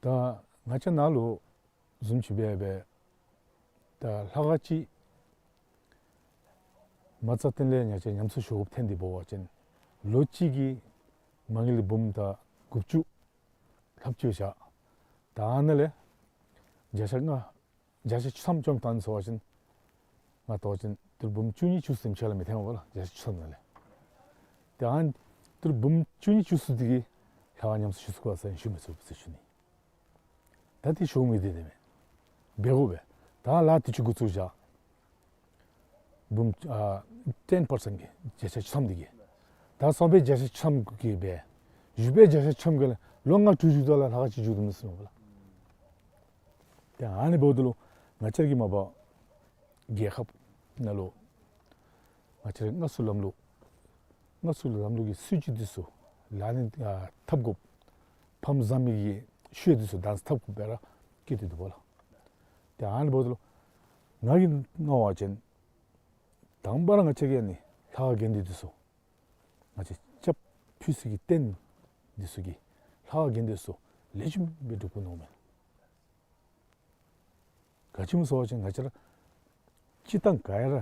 ད་ང་བཅས་ནཱ་ལུ་བཟུམ་ཅིག་འབད་འབད་ད་ལྷ་ཁང་ཅིག་མ་རྩ་བརྟན་ལས་ང་བཅས་ཉམས་གསོ་ཞུ་དགོཔ་ཐོན་ཏེ་འབད་བ་ཅིན་ལོ་གཅིག་གི་མ་དངུལ་འབུམ་ད་དགུ་བཅུ་ལྷགཔ་ཅིག་བཞག། ད་ཨ་ནཱ་ལས་བརྒྱ་ཆ་ལྔ་བརྒྱ་ཆ་བཅུ་ཐམ་བཅོམ་བཏང་ཟེར་བ་ཅིན་ང་བལྟ་བ་ཅིན་ཏི་རུ་འབུམ་བཅུ་གཉིས་བཅུ་གསུམ་ཅིག་ལས་མི་ཐོན་པས་ལགས། བརྒྱ་ཆ་བཅུ་ཐམ་ནང་ལས། ཏེ་ཨ་ནི་ཏི་རུ་འབུམ་བཅུ་གཉིས་བཅུ་གསུམ་འདི་གིས་ལྷ་ཁང་ཉམས་གསོ་ཞུ་ཚུགས་ག་ཟེར་ཞུ་མི་ཚུགས་ཟེར་ཞུ་ནི། ད་དེ་ཞུ་མི་འདི་དེ་མེན། འབད་དགོ་པས། ད་ལཱ་དེ་ཅིག་འགོ་བཙུགས་བཞག། འབུམ་ཨ་ཊེན་པར་སེནཊ་གི་བརྒྱ་ཆ་བཅུ་ཐམ་འདི་གིས། ད་གསུམ་པའི་བརྒྱ་ཆ་བཅུ་ཐམ་གྱིས་འབད། བཞི་པའི་བརྒྱ་ཆ་བཅུ་ཐམ་གྱིས་ལོ་ལྔ་དྲུག་བཞུགས་ད་ལུ་ལྷ་ཁང་ཅིག་བཞུགས་དོ་མི་ཚུགས་ནུག་ལགས། ཏེ་ཨ་ནི་འབདཝ་ད་ལུ་ང་བཅས་ཀྱི་མ་པ་རྒྱལ་ཁབ་ནང་ལུ་ང་བཅས་རའི་སྔར་སྲོལ་ལམ་ལུགས་སྔར་སྲོལ་ལམ་ལུགས་ཀྱི་སྲིད་བྱུས་འདི་ཚུ་ལག་ལེན་ཨ་འཐབ་དགོཔ་ཕམ་བཟའ་མི་གི་ཤུལ་འདི་ཚུ་བདག་འཛིན་འཐབ་དགོཔ་སྦེ་ར་བཀོད་དེ་འདུག་པ་ལགས། ཏེ་ཨ་ནི་འབདཝ་ད་ལུ་ང་གིས་མནོ་བ་ཅིན་དང་པ་ར་ང་བཅས་ཀྱིས་ཨ་ནི་ལྷ་ཁང་དགོན་སྡེ་འདི་ཚུ་ང་བཅས་སྐྱབས་ཕུལ་ས་གི་རྟེན་འདི་ཚུ་གི་ལྷ་ཁང་དགོན་སྡེ་ཚུ་ལེགས་ཤོམ་སྦེ་སྒྲུབ་དགོ་མནོཝ་མས། ག་ཅི་སྨོ་ཟེར་བ་ཅིན་ང་བཅས་ར་སྤྱིར་བཏང་ག་ཡ་ར་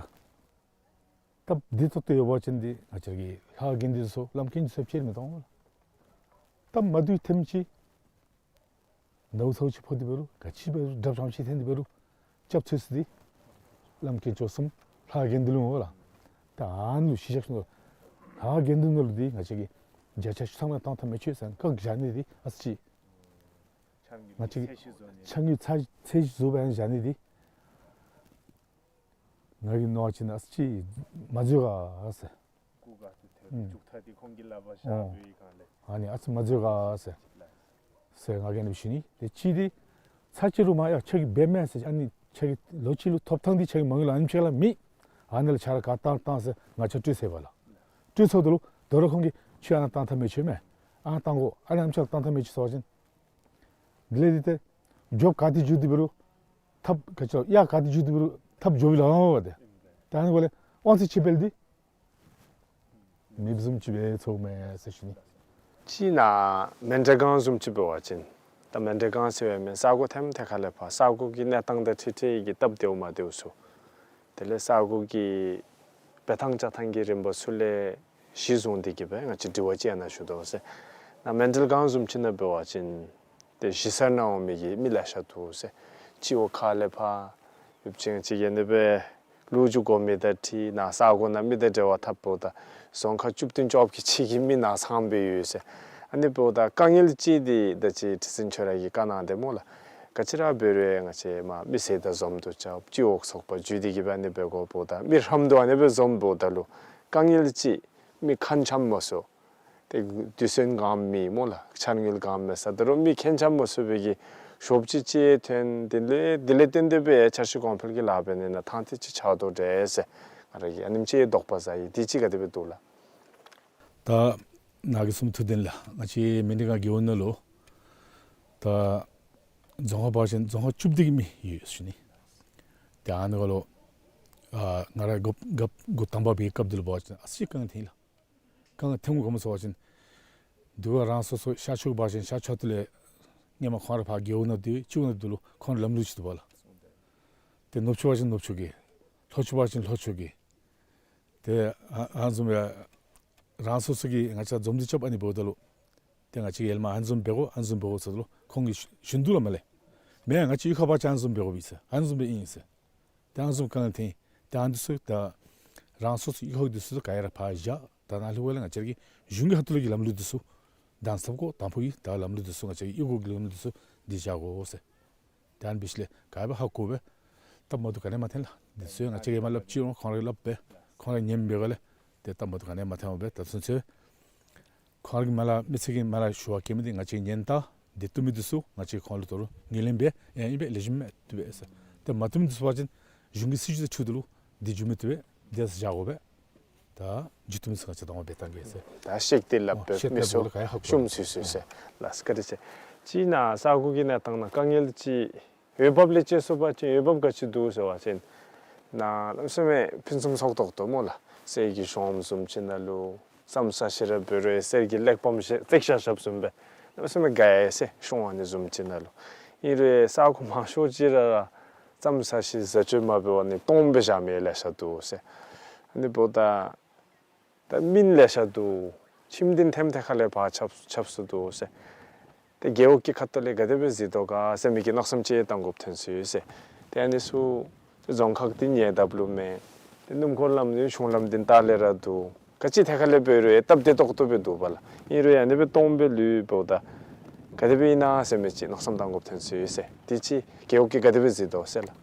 སྟབས་བདེ་ཏོག་ཏོ་ཡོད་པ་ཅིན་འདི་ང་བཅས་ཀྱི་ལྷ་ཁང་དགོན་སྡེ་ཚུ་ལམ་སྐྱོན་ཚུ་ཕྱེ་མི་གཏང་། སྟབས་མ་བདེཝ་ཐེངས་ཅིག་ནཝ་ཚཝ་ཅིག་ཕོག་སྟེ་འབད་རུང་ག་ཅི་འབད་རུང་དྲགཔ་ཙམ་ཅིག་ཐོན་ཏེ་འབད་རུང་སྐྱབས་འཚོལ་ས་འདི་ལམ་སྐྱོན་ཅོག་གསུམ་ལྷ་ཁང་དགོན་སྡེ་ལུ་འོང་ལགས། ད་ཨ་ནི་ལུ་གཞི་བཞག་ཞིནམ་ལས་ལྷ་ཁང་དགོན་སྡེ་ནང་ལུ་འདི་ང་བཅས་ཀྱིས་བརྒྱ་ཆ་བཅུ་ཐམ་ལས་བཏང་ཐངས་མེད་ཅི་ཟེར་བཀག་བཞག་ནི་འདི་ཨ་ཙི་ཅིག་ང་བཅས་ཀྱིས་ཚད་གཞི་བཟོ་ནི་ཚད་གཞི་བཟོ་སྦེ་ཨ་ནི་བཞག་ནི་འདི་ང་གིས་མནོ་བ་ཅིན་ཨ་ཙི་ཅིག་མ་འཛོལ་ག་ཟེར། སྐུ་ག་ཏེ་ཐོན་ཨུམ་མཇུག་མཐའ་འདི་ཁོང་གི་ལག་པར་བཞག་ཨོ་པའི་སྒང་ལས། ཨ་ནི་ཨ་ཙི་མ་འཛོལ་ག་ཟེར། ཟེར་ང་གིས་ཨ་ནི་ཞུ་ནི། ཏེ་གཅིག་འདི་ཚར་གཅིག་རུང་མ་ཡ་ཁྱོད་ཀྱིས་འབད་མས་ཟེར་ཨ་ནི་ཁྱོད་ཀྱི་ལོ་གཅིག་ལུ་ཐོབ་ཐངས་འདི་ཁྱོད་ཀྱི་མ་དངུལ་ཨ་ནེམ་ཅིག་ལས་མེད། ཨ་ནི་ལས་ཁྱོད་ར་ག་བཏང་བཏང་ཟེར་ང་བཅས་སྤྲོད་ཟེར་བ་ལགས། སྤྲོད་ཚརཝ་ད་ལུ་དོ་རུང་ཁོང་གིས་ཁྱོད་ཨ་ནཱ་བཏང་ཐངས་མེད་ཅི་མས། ཨ་ནཱ་བཏང་དགོ། ཨ་ནཱ་ཨ་ནེམ་ཅིག་ལས་བཏང་ཐངས་མེད་ཅི་ཟེར་བ་ཅིན། དེ་ལས་འདི་ཏེ་རྒྱབ་ག་ཏེ་འགྱོ་སྟེ་འབད་རུང་ཐབས་ག་ཅི་ལོ་གཡག་ག་ཏེ་འགྱོ་སྟེ་འབད་རུང་ཐབས་འགྱོ་བའི་ལམ་མ་པ་ཏེ། ད་ཨ་ནི་འབདཝ་ལས་དབང་ཚད་ཅིག་འབད་དེ་མེདཔ་བཟུམ་ཅིག་སྦེ་ཚོརཝ་མས་ཟེར་ཞུ་ནི། གཅིག་ནཱ་མཎྜལ་ཁང་བཟུམ་ཅིག་འབད་བ་ཅིན་ད་མཎྜལ་ཁང་ཟེར་བའི་མི་ས་གོ་ཐེམ་ཐེ་ཁ་ལས་ཕར་ས་གོ་གི་གནས་སྟངས་དང་འཁྲིལ་འཁྲིལ་གྱི་སྟབས་བདེཝ་མ་བདེཝ་ཚུ། དེ་ལས་ས་གོ་གི་འབད་ཐངས་བྱ་ཐངས་ཀྱི་རིམ་པ་ཚུ་ལས་གཞི་བཟུང་སྟེ་གི་སྦེ་ང་བཅས་དྲི་བ་ཅིག་ཨ་ནཱ་ཞུ་དོ་ཟེར། ནཱ་མཎྜལ་ཁང་བཟུམ་ཅིག་ནང་འབད་བ་ཅིན་ཏེ་གཞིས་གསར་ནང་འོང་མི་གི་མི་ལེ་ཤ་འདུག་ཟེར། སྤྱི་འོག་ཁ་ལས་ཕར་ཡུདཔ་ཅིག་ཅིག་ཨ་ནི་སྦེ་ལོ་རྒྱུས་གོ་མི་དང་འཁྲིལ་ནཱ་ས་གོ་ནང་མི་དང་འབྲེལ་བ་འཐབ་འབདཝ་ད་རྫོང་ཁག་བཅུ་བདུན་བཅོ་བརྒྱད་ཅིག་གི་མི་ནཱ་ཚང་སྦེ་ཡོད་ཟེར། ཨ་ནི་འབདཝ་ད་དཀའ་ངལ་ཅིག་འདི་ད་ཅི་ཁྲི་འཛིན་ཁྱོད་ར་གིས་བཀའ་གནང་སྟེ་སྨོ་ལགས། ག་ཅི་ར་འབད་རུང་ང་བཅས་མ་མི་སེར་དང་འཛོམས་ཏེ་རྐྱབ་སྤྱི་འོག་ཚོགས་པ་བརྒྱུད་དེ་གི་སྦེ་ཨ་ནི་སྦེ་དགོཔ་ད་མི་ཧྲམ་དུ་ཨ་ནི་སྦེ་འཛོམས་འབདཝ་ད་ལུ་དཀའ་ངལ་ཅིག་མི་ཁ་འཆམ་མ་ཚུགས། ཏེ་དུས་ཚོད་གང་མེད་སྨོ་ལགས། འཆར་དངུལ་གང་མེད་ས་ད་རུང་མི་ཁ་འཆམ་མ་ཚུགས་པའི་གི་ཤོབ་ཅིག་ཅིག་ཐོན། དེ་ལས་དེ་ལས་བརྟེན་ཏེ་སྦེ་འཆར་གཞི་གོང་འཕེལ་གྱི་ལཱ་འབད་ནི་ནང་ཐང་ཐིག་ཅིག་ཆགས་དོ་འདྲས་ཟེར་ང་ར་གིས་ཨ་ནེམ་ཅིག་དོགས་པ་ཟ་ཡི། དེ་ཅིག་ག་དེ་སྦེ་འདུག་ལགས། ད་ནཱ་གིས་གསུངམ་ཐུགས་བདེན་ལགས། ང་བཅས་མི་ནི་ག་རྒེད་འོག་ནང་ལུ་ད་རྫོང་ཁག་འབད་བ་ཅིན་རྫོང་ཁག་བཅུ་བདུན་གྱི་མི་ཡོད་ཟེར་ཞུ་ནི། ཏེ་ཨ་ནི་ག་ལུ་ཨ་ང་ར་འགོ་འགོ་འགོ་དང་པ་འབད་བའི་སྐབས་འདི་ལུ་འབད་བ་ཅིན་ཨ་ཙི་དཀའ་ངལ་ཐོན་ཡི་ལགས། དཀའ་ངལ་ཐོན་དགོ་མི་ཟེར་བ་ཅིན་འདི་ག་རང་སོ་སོ་ཤར་ཕྱོགས་འབད་བ་ཅིན་ཤར་ཕྱོགས་འདི་ལས་སྔོན་མ་ཁོང་ར་ཕར་རྒེད་འོག་ནང་འདི་ཅིག་ནང་འདི་ལུ་ཁོང་ར་ལམ་ལུགས་ཅིག་འདུག་པ་ལགས། ཏེ་ནུབ་ཕྱོགས་འབད་བ་ཅིན་ནུབ་ཕྱོགས་ཀྱི་ལྷོ་ཕྱོགས་འབད་བ་ཅིན་ལྷོ་ཕྱོགས་ཀྱི། ཏེ་ཨ་ཨ་བཟུམ་སྦེ་རང་སོ་སོ་གི་ང་བཅས་འཛོམས་འདུ་རྐྱབ་ཨ་ནི་འབདཝ་ད་ལུ་ད་ ཏེ་ང་བཅས་ཀྱིས་ཡར་ལས་མར་ཨ་ནི་བཟུམ་འབད་དགོ་ཨ་ནི་བཟུམ་འབད་དགོ་ཟེརཝ་ད་ལུ་ཁོང་གིས་ཞུ་ཞུ་ནི་འདུག་ལགས་མ་ལས། མེན་ང་བཅས་གཡུས་ཁར་འབད་བ་ཅིན་ཨ་ནི་བཟུམ་འབད་དགོཔ་ཨིན་ཟེར། ཨ་ནི་བཟུམ་སྦེ་ཨིན་ཟེར། ཏེ་ཨ་ནི་ཚུ་ད་རང་སོ་སོ་གཡུས་ཁ་འདི་ཚུ་ག་ཡ་ར་ཕར་བཞག། ད་ནཱ་ལྷོད་པ་ལས་ང་བཅས་ཀྱིས་གཞུང་གི་ཁ་ཐུག་ལས་ཀྱི་ལམ་ལུགས་འདི་ཚུ་དང་ཟབ་དགོ། དང་ཕུ་གི་ད་ལམ་ལུགས་འདི་ཚུ་ང་བཅས་ཀྱི་གཡུས་སྒོ་གི་ལམ་ལུགས་འདི་ཚུ་འདི་བཞག་དགོ་ཟེར། ད་ཨ་ནི་འབད་ཞིནམ་ལས་ག་ཡ་སྦེ་ཧ་གོ་སྦེ་སྟབས་མ་བདེཝ་ག་ནི་ཡང་མ་ཐོན་ལགས། འདི་ཚུ་ང་བཅས་ཀྱིས་མར་སླབ་ཅི་རུང་ཁོང་ར་གིས་སླབ་སྦེ་ཁོང་ར་ཉནམ་འབད་བ་ལས་ཏེ་སྟབས་མ་བདེཝ་ག་ནི་ཡང་མ་ཐོན་པར་སྦེ་ད་ཚུན་ཚོད་ཁོང་ར་གིས་མར་ལས་མི་ཚེ་གིས་མར་ལས་ཞུ་བ་བཀོད་མི་འདི་ང་བཅས་ཉན་ད། འདི་བཏུབ་མི་འདི་ཚུ་ང་བཅས་ཁོང་ལུ་ད་རུང་ངོས་ལེན་འབད། ཨེ་ཨིན་པས་ལེགས་ཤོམ་མས་བཏུབ་པས་ཟེར། ཏེ་མ་བཏུབ་མི་འདི་ཚུ་འབད་བ་ཅིན་གཞུང་གི་སྲིད་བྱུས་དང་འཁྲིལཝ་ད་ལུ་འདི་འགྱོ་མི་བཏུབ་པས། འདི་ཡང་བཞག་དགོ་པས། ད་འགྱོ་བཏུབ་མི་ཚུ་ང་བཅས་གདོང་ཁར་འབད་བཏང་གེ་ཟེར། ད་བཤད་དེ་སླབ་ཨོ་སྦེ་བཤད་དེ་མི་སྦེ་ཚུ་ལུ་ག་ཡ་ཧ་གོ་ཤུམ་སུ་སུ་ཟེར། ལགས་བཀའ་དྲིན་ཆེ། ཅིག་ནཱ་ས་གོ་གི་གནས་སྟངས་ནང་དཀའ་ངལ་ཅིག་འོས་འབབ་ལས་དཔྱད་ཞུ་བ་ཅིན་འོས་འབབ་ག་ཅི་འདུག་ཟེར་བ་ཅིན་ནཱ་གནམ་མེད་ས་མེད་ཕུན་སུམ་ཚོགས་ཏོག་ཏོ་སྨོ་ལགས། གསེར་གྱི་གཞོངམ་བཟུམ་ཅིག་ནང་ལུ་རྩམ་ཟ་ཤེས་ར་འབད་རུང་གསེར་གྱི་གླེགས་བམ་ཞིག་བཏེགས་བཞག་བཞགཔ་བཟུམ་སྦེ་གནམ་མེད་ས་མེད་དགའ་ཡི་ཟེར། གཞོང་ཨ་ནི་བཟུམ་ཅིག་ནང་ལུ་ཨིན་རུང་ས་གོ་མང་ཤོས་ཅིག་ར་ར་རྩམ་ཟ་ཤེས་བཟའ་སྤྱོད་མ་འབད་བར་ནི་སྟོངམ་སྦེ་བཞག་མི་ལེ་ཤ་འདུག་ཟེར། ཨ་ནི་འབདཝ་ད་ད་མི་ལེ་ཤ་འདུག། ཁྱིམ་འདི་ཐེམ་ཐེ་ཁ་ལས་ཕར་ཁྱབ་ཁྱབ་སོང་འདུག་ཟེར། ཏེ་རྒེད་འོག་གི་ཁ་ཐུག་ལས་ག་དེ་སྦེ་གཟིགས་དོ་ག་ཟེར་མི་གི་མནོ་བསམ་ཅིག་བཏང་དགོཔ་ཐོན་སོ་ཡི་ཟེར། ཏེ་ཨ་ནི་ཚུ་རྫོང་ཁག་འདི་ཉེ་འདབས་ལུ་མེད། ཏེ་སྣུམ་འཁོར་ལམ་འདི་གཞུང་ལམ་འདི་ལྟག་ལས་ར་འདུག། ག་ཅི་ཐད་ཁ་ལས་འབད་རུང་ཡང་སྟབས་བདེ་ཏོག་ཏོ་སྦེ་འདུག་པ་ལགས། ཨིན་རུང་ཡང་ཨ་ནི་སྦེ་སྟོངམ་སྦེ་ལུས་འབདཝ་ད་ག་དེ་སྦེ་ཨིན་ན་ཟེར་མི་ཅིག་མནོ་བསམ་བཏང་དགོཔ་ཐོན་སོ་ཡི་ཟེར། དེ་ཅིག་རྒེད་འོག་གིས་ག་དེ་སྦེ་གཟིགས་དོ་ཟེར་ལགས།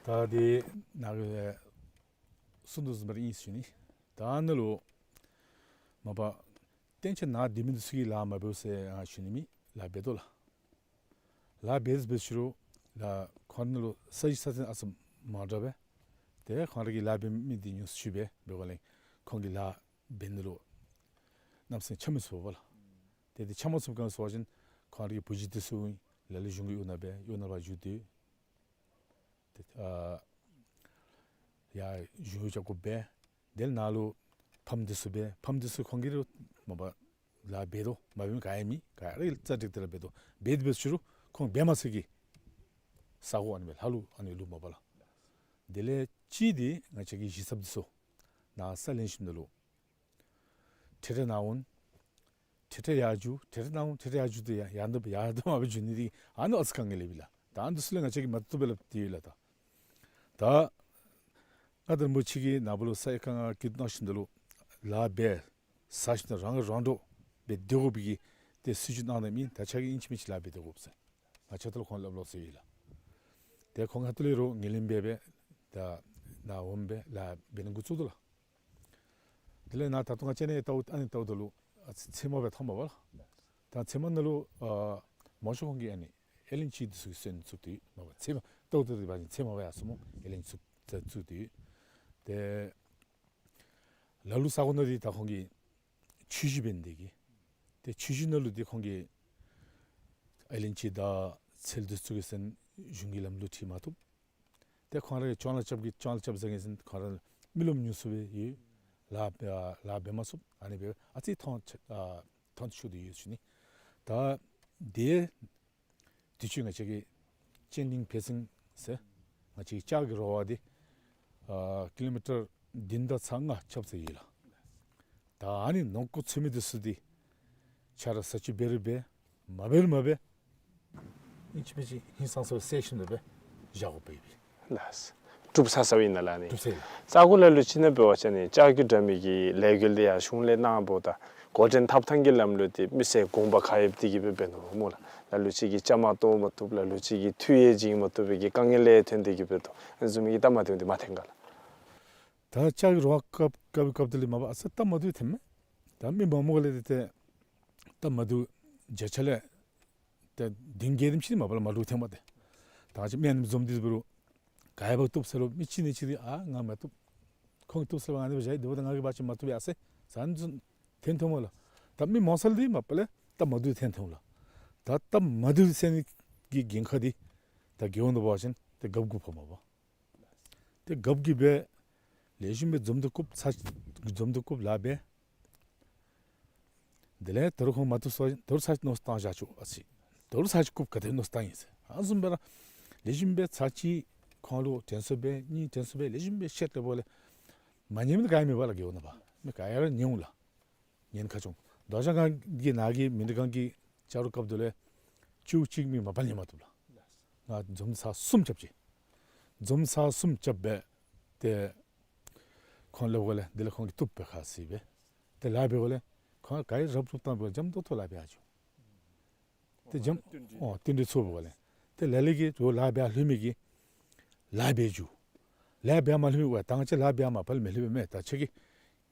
ད་འདི་ནཱ་གིས་གསུངས་དོ་བཟུམ་སྦེ་ར་ཨིན་ཟེར་ཞུ་ནི། ད་ནཱ་ལུ་མ་པ་གཏན་ཆ་ནཱ་སྡོད་མི་འདི་ཚུ་གིས་ལཱ་མ་འབདཝ་ཟེར་ཨ་ཞུ་ནི་མེད། ལཱ་འབད་དོ་ལགས། ལཱ་འབད་འབད་ཞུ་རུང་ལཱ་ཁོང་ནང་ལུ་ས་གཞི་ས་ཚན་ཨ་ཙི་མ་འདྲཝ་སྦེ་ཏེ་ཁོང་ར་གིས་ལཱ་འབད་མི་འདི་ཉུང་སུ་ཅིག་སྦེ་འབད་བ་ལས་ཁོང་གིས་ལཱ་འབད་ནི་ལུ་གནམ་མེད་ས་མེད་ཆ་མི་ཚུགས་པས་ལགས། ཏེ་འདི་ཆ་མ་ཚུགསཔ་ག་ཅི་སྨོ་ཟེར་བ་ཅིན་ཁོང་ར་གི་བུ་གཞི་འདི་ཚུ་ལ་ལུ་གཞུང་གི་གཡུས་ནང་སྦེ་གཡུས་ནང་ཕར་བསྒྱུར་ཏེ་ཏེ་ཨ་ཡར་གཞུང་གཡུས་རྐྱབ་དགོ་པས། དེ་ལས་ནཱ་ལུ་ཕམ་འདི་ཚུ་སྦེ་ཕམ་འདི་ཚུ་ཁོང་གིས་ར་མ་པ་ལཱ་འབད་དོ། མ་འབད་མི་ག་ཡང་མེད། ག་ར་རྩ་འགྲིག་སྟེ་ར་འབད་དོ། འབད་འབད་ཞུ་རུང་ཁོང་འབད་མ་ཚུགས་ཀྱི་ས་གོ་ཨ་ནི་སྦེ་ལྷག་ལུ་ཨ་ནི་ལུ་མ་པ་ལགས། དེ་ལས་གཅིག་འདི་ང་བཅས་ཀྱི་གཞིས་ཚབ་འདི་ཚུ་ནཱ་ས་ལེན་ཞིནམ་ད་ལུ་འཕྲལ་འཕྲལ་ནཱ་འོང་། འཕྲལ་འཕྲལ་ཡར་འགྱོ། འཕྲལ་འཕྲལ་ནཱ་འོང་། འཕྲལ་འཕྲལ་ཡར་འགྱོ་སྟེ་ཡར་ཡར་དོ་ཡར་དོ་མ་འབད་འགྱོ་ནི་འདི་ཨ་ནི་ཨ་ཙི་དཀའ་ངལ་ཡོདཔ་ཨིན་ལགས། ད་ཨ་ནི་འདི་ཚུ་ལས་ང་བཅས་ཀྱིས་མ་བཏུབ་པས་སླབ་སྟེ་ཡོད་ལགས། ད་ད་ང་དང་རིན་པོ་ཆེ་གིས་ནཱ་བུ་ལུ་ས་ཡི་ཁ་ང་སྐྱིད་སྡུག་གནང་ཞིནམ་ད་ལུ་ལཱ་འབད་ས་ཞིནམ་ད་རང་རང་འདྲོག་སྦེ་སྡོད་དགོ་པའི་གི་ཏེ་སྲིད་བྱུས་གནང་ནི་མེན། ད་ཁྱོད་ཀྱིས་ཨིན་ཅི་མིན་ཅི་ལཱ་འབད་སྡོད་དགོ་ཟེར། ང་ཕྱག་ཐལ་ཁོང་སླབ་ལོ་ཟེར་ཡོད་ལགས། ཏེ་ཁོང་ཁ་ཐུག་ལས་ར་ངོས་ལེན་འབད་སྦེ་ད་ནཱ་འོངམ་སྦེ་ལཱ་འབད་ནི་འགོ་བཙུགས་དོ་ལགས། དེ་ལས་ནཱ་ད་ལྟོ་ང་བཅས་ནཱ་ལྟཝ་ཨ་ནི་ལྟཝ་ད་ལུ་ཨ་ཚེ་མ་སྦེ་ཐོནམ་མས་པ་ལགས། ད་ཚལ་མ་ནང་ལུ་ཨ་མང་ཤོས་ཁོང་གིས་ཨ་ནི་ཨེ་ལེན་ཅི་འདི་ཚུ་གི་སོན་བཙུགས་ཏེ་ཡོད་མས་པ། ཚལ་མ་ལྟཝ་ད་འདི་འབད་བ་ཅིན་ཚལ་མ་སྦེ་ཡར་སོངམ་སྨོ། ཨེ་ལེན་ཅི་བཙུགས་ཏེ་ཡོད། ཏེ་ལ་ལུ་ས་གོ་ནང་འདི་ད་ཁོང་གིས་ཆུ་ཞུ་འབད་ནི་དེ་གིས་ཏེ་ཆུ་ཞུ་ནང་ལུ་འདི་ཁོང་གིས་ཨེ་ལེན་ཅི་དང་ཚལ་འདི་ཚུ་གི་སོན་གཞུང་གི་ལམ་ལུགས་འཁྲིལ་མ་བཏུབ། ཏེ་ཁོང་ར་གིས་ཅོང་ལ་རྐྱབ་གི་ཅོང་ལ་རྐྱབ་ཟེར་མི་ཚུ་ཁོང་ར་མི་རློབས་ཉུང་སུ་སྦེ་ཡོད། ལཱ་ལཱ་འབད་མ་ཚུགས། ཨ་ནི་སྦེ་ཨ་ཙི་ཐོན་ཨ་ཐོན་ཤུགས་འདི་ཡོད་ཟེར་ཞུ་ནི། ད་དེ་དུས་ཅི་ང་བཅས་ཀྱི་ཅན་ལིང་བེ་ཚིང་ཟེར་ང་བཅས་ཀྱི་ལྕགས་ཀྱི་རོ་བར་འདི་ཨ་ཀི་ལོ་མི་ཊར་བདུན་དང་ཚག་ལྔ་ཁྱབ་ཚར་ཡི་ལགས། ད་ཨ་ནི་ནང་འཁོད་ཚུད་མི་འདི་ཚུ་འདི་ཆ་ར་ས་ཆུ་འབད་རུང་འབད་མ་འབད་རུང་མ་འབད་ཨིན་ཅི་མིན་ཅི་ཧིང་སངས་ས་སྦེ་བསལ་ཞིནམ་ད་སྦེ་བཞག་དགོཔ་ཨིན་པས། ལགས། གྲུབ་ཚར་ས་ཨིན་ན་ལགས་ཨ་ནི། གྲུབ་ཚར་ཡི་ལགས། ས་གོ་ལ་ལུ་ཅིག་ནང་འབད་བ་ཅིན་ཨ་ནི་ལྕགས་ཀྱི་དྲ་མིག་གི་ལས་འགུལ་འདི་ཡང་གཞུང་ལས་གནང་འབདཝ་ད་འགོ་འདྲེན་ཐབས་ཐང་གི་ལམ་ལུགས་འདི་མི་སེར་དགོངས་པ་ཁ་ཡོདཔ་འདི་གིས་སྦེ་འབད་ནུག་སྨོ་ལགས། ལ་ལུ་ཅིག་གིས་བཅའ་མར་གཏོགས་མ་བཏུབ། ལ་ལུ་ཅིག་གིས་འཐུས་ཡང་བྱིན་མ་བཏུབ་པའི་གི་དཀའ་ངལ་ཡང་ཐོན་ཏེ་གིས་སྦེ་འདུག། ཨ་ནི་བཟུམ་མའི་གི་སྟབས་མ་བདེཝ་འདི་མ་ཐོན་ག་ལགས། ད་ལྕགས་ཀྱི་རོ་བར་བཀབ་བཀབ་པའི་སྐབས་དེ་ལས་མ་པ་ཨ་ཙི་སྟབས་མ་བདེཝ་ཐོནམ་མས། ད་མི་མང་མང་ལས་ཏེ་སྟབས་མ་བདེཝ་བརྒྱ་ཆ་ལས་ཏེ་བདུན་བརྒྱད་དེམ་ཅིག་མ་པ་ལས་མ་བདེཝ་ཐོནམ་མས་ཏེ། ད་ང་བཅས་མི་ཨ་ནི་བཟུམ་འདི་འབད་རུང་ག་ཡང་འབད་བཏུབ་ཟེར་རུང་མི་གཅིག་ནས་གཅིག་འདི་ཨ་ང་མ་བཏུབ། ཁོང་གིས་བཏུབ་ཟེར་བ་ང་ནི་འབད་བཞག་ཡི། དེ་འབདཝ་ད་ང་གིས་འབད་བ་ཅིན་མ་བཏུབ་ཡ་ཟེར་ཟེར་ཨ་ནི་བཟུམ་ཐོན་ཐོནམ་མས་ལགས། ད་མི་མང་ས་ལས་འདི་མ་པ་ལས་སྟབས་མ་བདེཝ་ཐོན་ཐོནམ་ལགས། ད་སྟབས་མ་བདེཝ་སེལ་ནི་གི་འགན་ཁག་འདི་ད་རྒེད་འོག་ནང་འབད་བ་ཅིན་ཏེ་རྒཔོ་དགོ་པས་མ་པ། ཏེ་རྒཔོ་གིས་སྦེ་ལེགས་ཤོམ་སྦེ་འཛོམས་འདུ་བཀུག། ཚར་འཛོམས་འདུ་བཀུག་ལཱ་འབད། དེ་ལས་ད་རུང་ཁོང་མ་བཏུབ་ཟེར་བ་ཅིན་ད་རུང་ཚར་གཅིག་མནོ་བསམ་བཏང་བཞག་བཅུག་ཨ་ཙི། ད་རུང་ཚར་གཅིག་བཀུག། ག་དེ་མནོ་བསམ་བཏང་ཡི་ཟེར། ཨ་ནི་བཟུམ་སྦེ་ར་ལེགས་ཤོམ་སྦེ་ཚར་གཅིག་ཁོང་ལུ་དྲན་གསོ་འབད། གཉིས་དྲན་གསོ་འབད། ལེགས་ཤོམ་སྦེ་བཤད་ད་པ་ལས་མ་ཉན་མི་ག་ཡང་མེད་པ་ལགས། རྒེད་འོག་ནང་པ་མི་ག་ཡང་ར་ཉན་འོང་ལགས། ཉན་ཁ་བྱུང་ རྡོ་རྗེ་སྒང་གི་ནང་གི་མཎྜལ་ཁང་གི་ཆ་རོགས་སྐབས་དེ་ལས་ཅིག་ཅིག་མི་མ་པ་ལས་མ་བཏུབ་ལགས། ང་འཛོམས་ས་གསུམ་རྐྱབ་ཅི། འཛོམས་ས་གསུམ་རྐྱབ་སྦེ་ཏེ་ཁོང་སླབ་དགོ་ལས། དེ་ལས་ཁོང་གིས་བཏུབ་པས་ཁ་ཟེར་སྦེ་ཏེ་ལཱ་འབད་དགོ་ལས། ཁོང་ག་ར་རུབ་རུབ་བཏང་སྦེ་འཇམ་ཏོང་ཏོ་ལཱ་འབད་ཡར་འགྱོ། ཏེ་འཇམ་ཨོ་བསྟུན་གྲོས་ཚོགས་འབད་དགོ་ལས། ཏེ་ལ་ལུ་གིས་རོགས་ལཱ་འབད་ལྷོད་མི་གིས་ལཱ་འབད་འགྱོ། ལཱ་འབད་མ་ལྷོད་མི་གིས་ད་ང་བཅས་ལཱ་འབད་མ་པ་ལས་མི་ལྷོད་པས་མས། ད་ཁྱོད་ཀྱིས་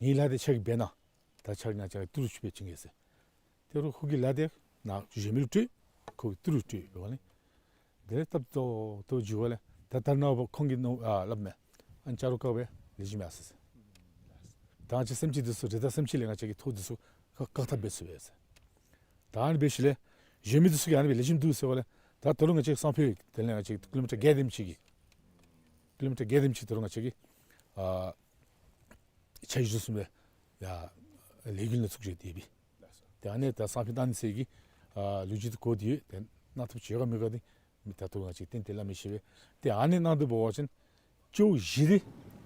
ངེའི་ལཱ་འདི་ཁྱོད་ཀྱིས་འབད་གནང་། ད་ཁྱོད་ང་བཅས་ཏི་རུ་ཅིག་སྦེ་བྱིན་གེ་ཟེར། ཏེ་རོགས་ཁོ་གི་ལཱ་འདི་ནཱ་གཞན་མི་ལུ་སྤྲོད། ཁོ་གིས་ཏི་རུ་སྤྲོད་འབད་དགོ་ལས། དེ་ལས་སྟབས་ཏོག་ཏོ་འགྱོ་བ་ལས། ད་ད་རེས་ནངས་པ་ཁོང་གིས་ནོ་ཨ་སླབ་མས། ཨ་ནི་ཆ་རོགས་བཀག་སྦེ་ལེགས་ཤོམ་ཡར་སོང་ཟེར། ད་ང་བཅས་སེམས་ཅན་འདི་ཚུ་རི་དྭགས་སེམས་ཅན་ལས་ང་བཅས་ཀྱིས་ཐོག་འདི་ཚུ་བཀག་བཀག་ཐབས་འབད་ཚུགས་པས་ཟེར། ད་ཨ་ནི་འབད་ཞིནམ་ལས་གཞན་མི་འདི་ཚུ་གིས་ཨ་ནི་སྦེ་ལེགས་ཤོམ་འདུག་ཟེར་བ་ལས། ད་ད་རུང་ང་བཅས་སང་ཕོད་དེ་ལས་ང་བཅས་ཀྱིས་ཀི་ལོ་མི་ཊར་བརྒྱད་དེམ་ཅིག་གི་ཀི་ལོ་མི་ཊར་བརྒྱད་དེམ་ཅིག་ད་རུང་ང་བཅས་ཀྱིས་ཨ་ཆ་བཞག་ཚུགས་པས། ཡར་ལས་འགུལ་ནང་ཚུད་བྱས་ཏེ་སྦེ། ཏེ་ཨ་ནི་ད་སང་ཕོད་གནང་ནི་ཟེར་གྱི་ཨ་ལོ་རྒྱུས་འདི་གོ་སྟེ་ཡོད། ཏེ་གནང་ཐབས་ཅིག་ཡོད་ག་མེད་ག་འདི་མི་ད་ལྟོ་ང་བཅས་ཏན་ཏན་སླབ་མི་ཤེས་པས། ཏེ་ཨ་ནི་གནང་དོ་འབད་བ་ཅིན་ཅོག་བཞི་འདི་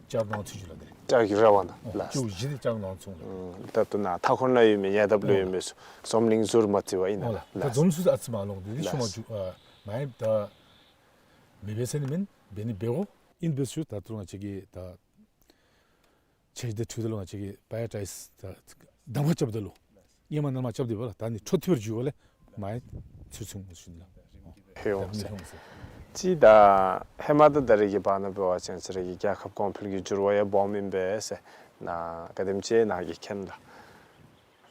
བཅག་གནང་ཚུགས་ཅི་ལགས། དེ་ལས་བཅག་གི་རེ་བ་ན་ཨོ་ལགས། ཅོག་བཞི་འདི་བཅག་གནང་ཚུགས་ལགས། ཨུམ་ད་ལྟོ་ནཱ་མཐའ་འཁོར་ནང་ཡོད་མི་ཉེ་འདབས་ལུ་ཨོ་ཡོད་མི་ཚུ་འཛོམས་གླིང་ཟུར་མ་བརྩི་བར་ཨིན་ན་ཨོ་ལགས། ལགས། ད་འཛོམས་ཚུགས་ཨ་ཙི་མ་ལོང་འདི་འདི་ཤུལ་མ་ལགས། འགྱོ་ཨ་མ་ཡིན་ད་མི་འབད་ཟེར་ནི་མེན། འབད་ནི་འབད་དགོ། ཨིན་པས་ཤུལ་ད་ལྟོ་ང་བཅས་ཀྱིས་ད་ཆ་བཞག་སྟེ་འཕྲོ་མཐུད་ལུ་ང་བཅས་ཀྱིས་པ་ཡ་ཊའིཛ་ད་གདམ་ཁ་རྐྱབ་ད་ལུ་ཧེ་མ་ནང་མ་རྐྱབ་སྟེ་འབད་ལགས། ད་ཨ་ནི་འཕྲོ་མཐུད་པར་འགྱོ་བ་ལས་མ་ཡིན་ཚུར་ཚུར་འོང་ཟེར་ཞུ་ནི་ལགས། ཧེ་འོང་ཟེར། ད་ཨ་ནི་ཧེ་འོང་ཟེར། ཅིག་ད་ཧེ་མ་དང་ད་རེས་ཀྱི་བར་ན་འབད་བ་ཅིན་ང་བཅས་ར་གི་རྒྱལ་ཁབ་གོང་འཕེལ་གྱི་འགྱུར་བ་ཡང་སྦོམ་ཨིན་པས་ཟེར་ནཱ་ག་དེམ་ཅིག་ནཱ་གིས་མཁྱེན་ལགས།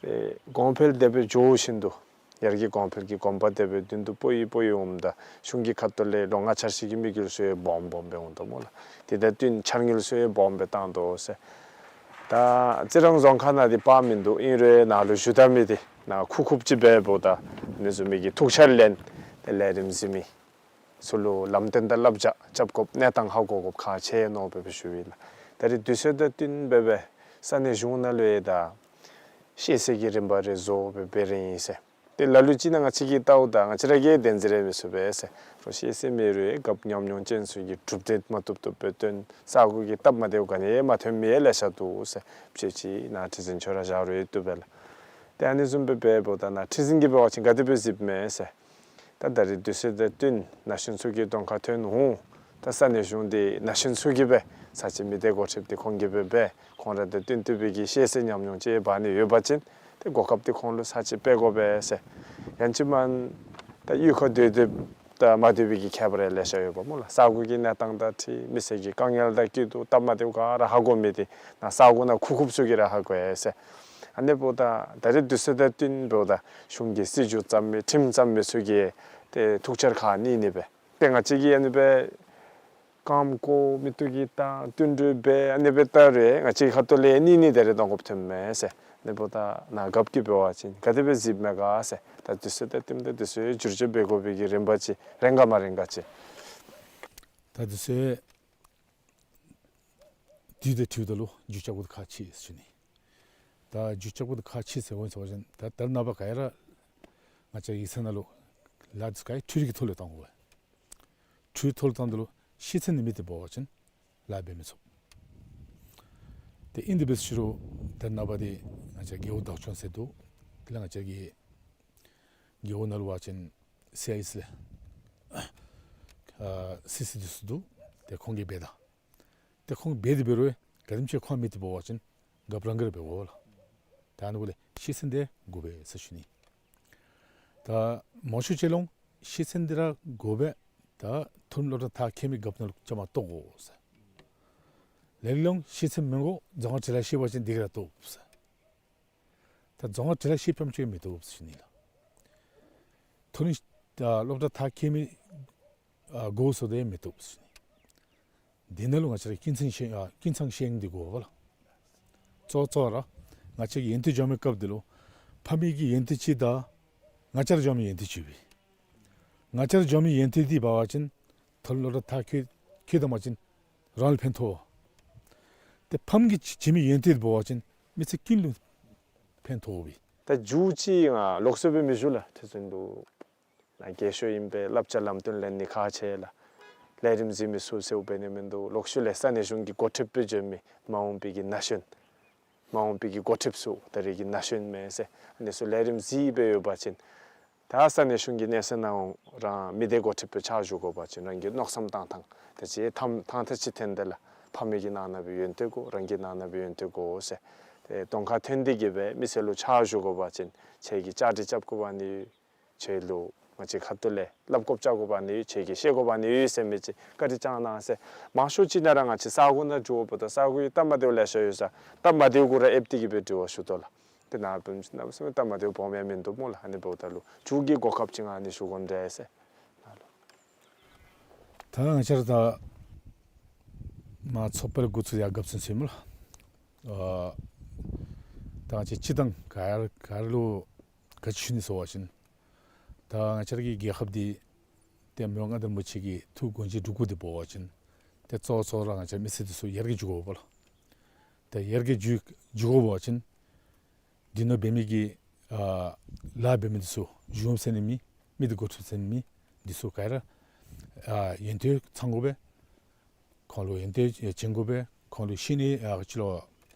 ཏེ་གོང་འཕེལ་དེ་སྦེ་འགྱོ་བཞིན་དུ་ཡར་རྒྱས་གོང་འཕེལ་གྱི་གོམ་པ་དེ་སྦེ་མདུན་དུ་སྤོ་ཡི་སྤོ་ཡི་འོངམ་ད་གཞུང་གི་ཁ་ཐུག་ལས་ལོ་ལྔ་འཆར་གཞི་གི་དམིགས་ཡུལ་ཚུ་ཡང་སྦོམ་སྦོམ་སྦེ་འོང་དོ་སྨོ་ལགས། དེ་དང་བསྟུན་འཆར་དངུལ་ཚུ་ཡང་སྦོམ་སྦེ་བཏང་དོ་ཟེར། ད་རྩི་རང་རྫོང་ཁག་ནང་འདི་དཔག་མིན་འདུག། ཨིན་རུང་ནཱ་ལུ་བཞུགས་ད་མི་འདི་ནཱ་ཁུག་ཁུགཔ་ཅིག་འབདཝ་ད་མི་བཟུམ་མའི་གི་ཐུགས་འཆར་ལེན་ཏེ་ལས་རིམ་གཟིགས་མི་ཚུ་ལུ་ལམ་སྟོན་དང་བསླབ་བྱ་རྐྱབ་དགོཔ་གནས་སྟངས་ཧ་གོ་དགོཔ་ཁག་ཆེ་ནོ་སྦེ་སྦེ་ཞུ་ཡི་ལགས། ད་རེས་དུས་ཚོད་དང་བསྟུན་སྦེ་སྦེ་ས་གནས་གཞུང་ནང་ལུ་ཡང་ད་ཤེས་ཚད་ཀྱི་རིམ་པ་རེ་བཟོ་སྦེ་འབད་རན་ཡི་ཟེར། ཏེ་ལ་ལུ་ཅིག་ནང་ང་བཅས་ཀྱིས་བལྟཝ་ད་ང་བཅས་ར་གིས་བདེན་འཛིན་རེ་མི་ཚུགས་པས་ཟེར། རོགས་ཤེས་ཚད་མེད་རུང་ཡང་རྒཔོ་ཉམས་མྱོང་ཅན་ཚུ་གིས་གྲུབ་འབྲས་མ་ཐོབ་ཐོབ་སྦེ་སྟོན། ས་གོ་གི་སྟབས་མ་བདེཝ་ག་ནི་ཡང་མ་ཐོན་མི་ཡང་ལེ་ཤ་འདུག་ཟེར། ཕྱོགས་ཅིག་ནཱ་ཁྲི་འཛིན་ཁྱོད་ར་བཞག་རུང་ཡང་བཏུབ་པས་ལགས། ཏེ་ཨ་ནི་བཟུམ་སྦེ་འབདཝ་ད་ནཱ་ཁྲི་འཛིན་གྱིས་འབད་བ་ཅིན་ག་དེ་སྦེ་གཟིགསཔ་མས་ཟེར། ད་ད་རེས་དུས་ཚོད་དང་བསྟུན་ན་གཞོན་ཚུ་གི་གདོང་ཁར་ཐོན་འོང་། ད་ས་གནས་གཞུང་འདི་ན་གཞོན་ཚུ་གིས་སྦེ་ས་ཆ་མི་སྡེ་འགོ་ཁྲིདཔ་འདི་ཁོང་གིས་སྦེ་འབད། ཁོང་ར་དང་བསྟུན་ཏེ་སྦེ་གི་ཤེས་ཚད་ཉམས་མྱོང་ཅིག་འབག་ནི་ཡོད་པ་ཅིན་ཏེ་གོ་སྐབས་འདི་ཁོང་ལུ་ས་ཅིག་སྤེལ་དགོ་པས་ཟེར། ཡང་ཅིན་མ་ད་གཡུས་ཁར་སྡོད་སྡོདཔ་དང་མ་སྡོད་པའི་གི་ཁྱད་པར་ཡང་ལེ་ཤ་ཡོདཔ་སྨོ་ལགས། ས་གོ་གི་གནས་སྟངས་དང་འཁྲིལ་མི་སེར་གྱི་དཀའ་ངལ་དང་སྐྱིད་སྡུག་སྟབས་མ་བདེཝ་ག་ར་ཧ་གོ་མི་འདི་ནཱ་ས་གོ་ནང་ཁུག་ཁུགཔ་ཚུ་གིས་ར་ཧ་གོ་ཡི་ཟེར། ཨ་ནི་འབདཝ་ད་ད་རེས་དུས་ཚོད་དང་བསྟུན་འབདཝ་ད་གཞུང་གི་སྲིད་བྱུས་བརྩམ་མི་ཁྲིམས་བརྩམ་མི་ཚུ་གིས་ཏེ་ཐུགས་འཆར་ཁག་བསྣན་ནི་སྦེ་ཏེ་ང་བཅས་ཀྱིས་ཨ་ནི་སྦེ་རྐངམ་བཀོག་མི་བཏུབ་ཀྱི་དང་བསྟུན་གྲོས་འབད་ཨ་ནི་སྦེ་བལྟ་རུང་ཡང་ང་བཅས་ཁ་ཐུག་ལས་བསྣན་ནི་དེ་རེ་གཏང་དགོཔ་ཐོནམ་མས་ཟེར། ཨ་ནི་འབདཝ་ད་ནཱ་རྒཔོ་གིས་འབད་བ་ཅིན་ག་དེ་སྦེ་གཟིགསཔ་མས་ག་ཟེར། ད་དུས་ཚོད་དང་བསྟུན་ཏེ་དུས་ཚོད་བསྒྱུར་བཅོས་འབད་དགོ་པའི་གི་རིམ་པ་ཅིག་རན་ག་མ་རན་ག་ཅིག། ད་དུས་ཚོད་དུས་དང་འཁྲིལཝ་ད་ལུ་བསྒྱུར་བཅོས་འབད་དགོཔ་ཁག་ཆེ་ཟེར་ཞུ་ནི། ད་བསྒྱུར་བཅོས་འབད་དགོཔ་ཁག་ཆེ་ཟེར་འོང་ཟེར་བ་ཅིན་ད་ད་རེས་ནངས་པ་ག་ར་ང་བཅས་ཡིག་ཚང་ནང་ལུ་ལཱ་འདི་ག་ར་འཕྲུལ་རིག་གི་ཐོག་ལས་བཏང་དགོ་པས། འཕྲུལ་ཐོག་ལས་བཏངམ་ད་ལུ་ཤེས་ཚད་ནི་མེད་དེ་འབད་བ་ཅིན་ལཱ་འབད་མི་ཚུགས། ཏེ་ཨིན་དེ་འབད་ཟེར་རུང་ད་རེས་ནངས་པ་འདི་ང་བཅས་རྒེད་འོག་བདག་སྐྱོང་ཟེར་འདུག། དེ་ལས་ང་བཅས་ཀྱི་རྒེད་འོག་ནང་ལུ་འབད་བ་ཅིན་སི་ཨའི་ཨེསི་ལས་ཨ་སི་སི་འདི་ཚུ་འདུག། ཏེ་ཁོང་གིས་འབད་ད། ཏེ་ཁོང་འབད་དེ་འབད་རུང་ག་དེམ་ཅིག་ཁོང་མེད་དེ་འབད་བ་ཅིན་རྒཔོ་རང་གིས་ར་འབད་དགོ་ལགས། ད་ཨ་ནི་གུ་ལས་ཤེས་ཚད་འདི་དགོ་པས་ཟེར་ཞུ་ནི། ད་མང་ཤོས་ཅིག་ལུ་ཤེས་ཚད་འདི་ར་དགོ་པས། ད་མཐོ་རིམ་སློབ་གྲྭ་མཐར་འཁྱོལ་མི་རྒཔོ་ནང་ལུ་བཅའ་མར་གཏོགས་དགོ་ཟེར། ལས་རིགས་ལུ་ཤེས་ཚད་མི་དགོ། རྫོང་ཁ་འབྲི་ལྷག་ཤེས་པ་ཅིན་དེ་གིས་ར་བཏུབ་ཟེར། ད་རྫོང་ཁ་འབྲི་ལྷག་ཤེས་ཕམ་ཅིག་མི་བཏུབ་ཟེར་ཞུ་ནི་ལགས། མཐོ་རིམ་ད་སློབ་གྲྭ་མཐར་འཁྱོལ་མི་ཨ་དགོ་ཟེརཝ་ད་མི་བཏུབ་ཟེར་ཞུ་ནི། དེ་ནང་ལུ་ང་བཅས་ར་ཀུན་ཚང་ཤེས་ཨ་ཀུན་ཚང་ཤེས་ཡོན་འདི་དགོ་པས་ལགས། གཙོ་གཙོ་ར་ང་བཅས་ཀྱི་ཡོན་ཏན་འཇོན་མི་སྐབས་འདི་ལུ་ཕམ་གྱི་ཡོན་ཏན་ཅིག་དང་ང་བཅས་ར་འཇོན་མི་ཡོན་ཏན་ཅིག་ཡོད་པས། ང་བཅས་ར་འཇོན་མི་ཡོན་ཏན་འདི་འབད་བ་ཅིན་མཐོ་རིམ་སློབ་གྲྭ་མཐར་འཁྱོལ་འཁྱོལ་བཏང་པ་ཅིན་རང་ལུ་ཕན་ཐོགས། ཏེ་ཕམ་གྱི་བྱིན་མི་ཡོན་ཏན་འདི་འབད་བ་ཅིན་མི་ཚེ་ཀུན་ལུ་ཕན་ཐོགས་པས། ད་མཇུག་ཅིག་ང་ལོགས་སུ་སྦེ་མི་ཞུ་ལགས། ཁྲི་འཛིན་ལུ་ང་རྒས་ཤོས་ཨིན་པས། བསླབ་བྱ་ལམ་སྟོན་ལེན་ནི་ཁག་ཆེ་ལགས། ལས་རིམ་གཟིགས་མི་ཚུ་ཟེརཝ་འབད་ནི་མིན་འདུག། ལོགས་ཤུལ་ལས་ས་གནས་གཞུང་གི་འགོ་ཁྲིདཔ་སྦེ་འགྱོ་མི་མ་འོངས་པའི་གི་ན་གཞོན་ མ་འོངས་པའི་གི་འགོ་ཁྲིདཔ་ཚུ་ད་རེས་ཀྱི་ན་གཞོན་མས་ཟེར་ཨ་ནི་ཚུ་ལས་རིམ་གཟིགས་སྦེ་ཡོད་པ་ཅིན། ད་ས་གནས་གཞུང་གི་གནས་ཚད་ནང་རང་མི་སྡེ་འགོ་ཁྲིདཔ་སྦེ་ཕྱག་ཞུ་དགོ་པ་ཅིན་རང་གི་མནོ་བསམ་བཏང་ཐངས་དེ་ཅིག་ཐམ་ཐང་ཐ་ཅིག་ཐོན་ཏེ་ལགས། ཕ་མའི་གི་ནང་ན་སྦེ་ཡོན་ཏན་དགོ། རང་གི་ནང་ན་སྦེ་ཡོན་ཏན་དགོ་ཟེར། ཏེ་གདོང་ཁར་ཐོན་ཏེ་གི་སྦེ་མི་སེར་ལུ་ཕྱག་ཞུ་དགོ་པ་ཅིན་ཁྱེད་ཀྱིས་བཅའ་སྒྲིག་རྐྱབ་དགོ་པ་ནི་ཁྱེད་ལུ་ང་བཅས་ཁ་ཐུག་ལས་སླབ་དགོཔ་བཅའ་དགོ་པ་ནི་ཁྱེད་ཀྱིས་ཤེས་དགོ་པ་ནི་ཟེར་མི་ཅིག་བཀའ་དྲིན་བསྐྱང་གནང་ཟེར། མང་ཤོས་ཅིག་ནང་ར་ང་བཅས་ས་གོ་ནང་འགྱོཝ་ད་ས་གོ་གི་སྟབས་མ་བདེཝ་ལེ་ཤ་ཡོད་ས། སྟབས་མ་བདེཝ་གུ་ར་ཨེབ་སྟེ་གི་སྦེ་དྲི་བ་ཞུ་དོ་ལགས། དེ་ནང་སྦེ་གནམ་མེད་ས་མེད་སྟབས་མ་བདེཝ་སྦོམ་ཡང་མིན་འདུག་སྨོ་ལགས། ཨ་ནི་འབདཝ་ད་ལུ་མཇུག་གི་གོ་སྐབས་ཅིག་ཨ་ནི་ཞུ་དགོ་འདྲས་ཟེར། ད་ང་བཅས་ར་ད་མ་ཚོགས་པ་འགོ་བཙུགས་ཡར་རྒཔོ་ཚུན་ཚོད་སྨོ་ལགས། ཨ་ད་ང་བཅས་སྤྱིར་བཏང་ག་ར་ག་ར་ལུ་ག་ཅི་ཞུ་ནི་ཟེར་བ་ཅིན་ད་ང་བཅས་ར་གི་རྒྱལ་ཁབ་འདི་ཏེ་མི་དབང་མངའ་བདག་རིན་པོ་ཆེ་གིས་ཐུགས་དགོངས་བཞེས་སྒྲུབ་དགོཔ་འདི་འབད་བ་ཅིན་ཏེ་གཙོ་བོ་གཙོ་བོ་ར་ང་བཅས་མི་སེར་འདི་ཚུ་ཡར་རྒྱས་འགྱོ་དགོཔ་ལགས། ཏེ་ཡར་རྒྱས་འགྱོ་འགྱོ་དགོ་པ་ཅིན་འདི་ནང་འབད་མི་གི་ཨ་ལཱ་འབད་མི་འདི་ཚུ་གཞུང་ཟེར་ནི་མེད། མི་སྡེ་འགོ་ཁྲིདཔ་ཟེར་ནི་མེད། འདི་ཚུ་ག་ར་ཨ་ཡོན་ཏན་ཚང་དགོ་པས། ཁོང་ལུ་ཡོན་ཏན་སྦྱང་དགོ་པས། ཁོང་ལུ་ཤེས་ནི་ཨ་ཅིག་ལུ་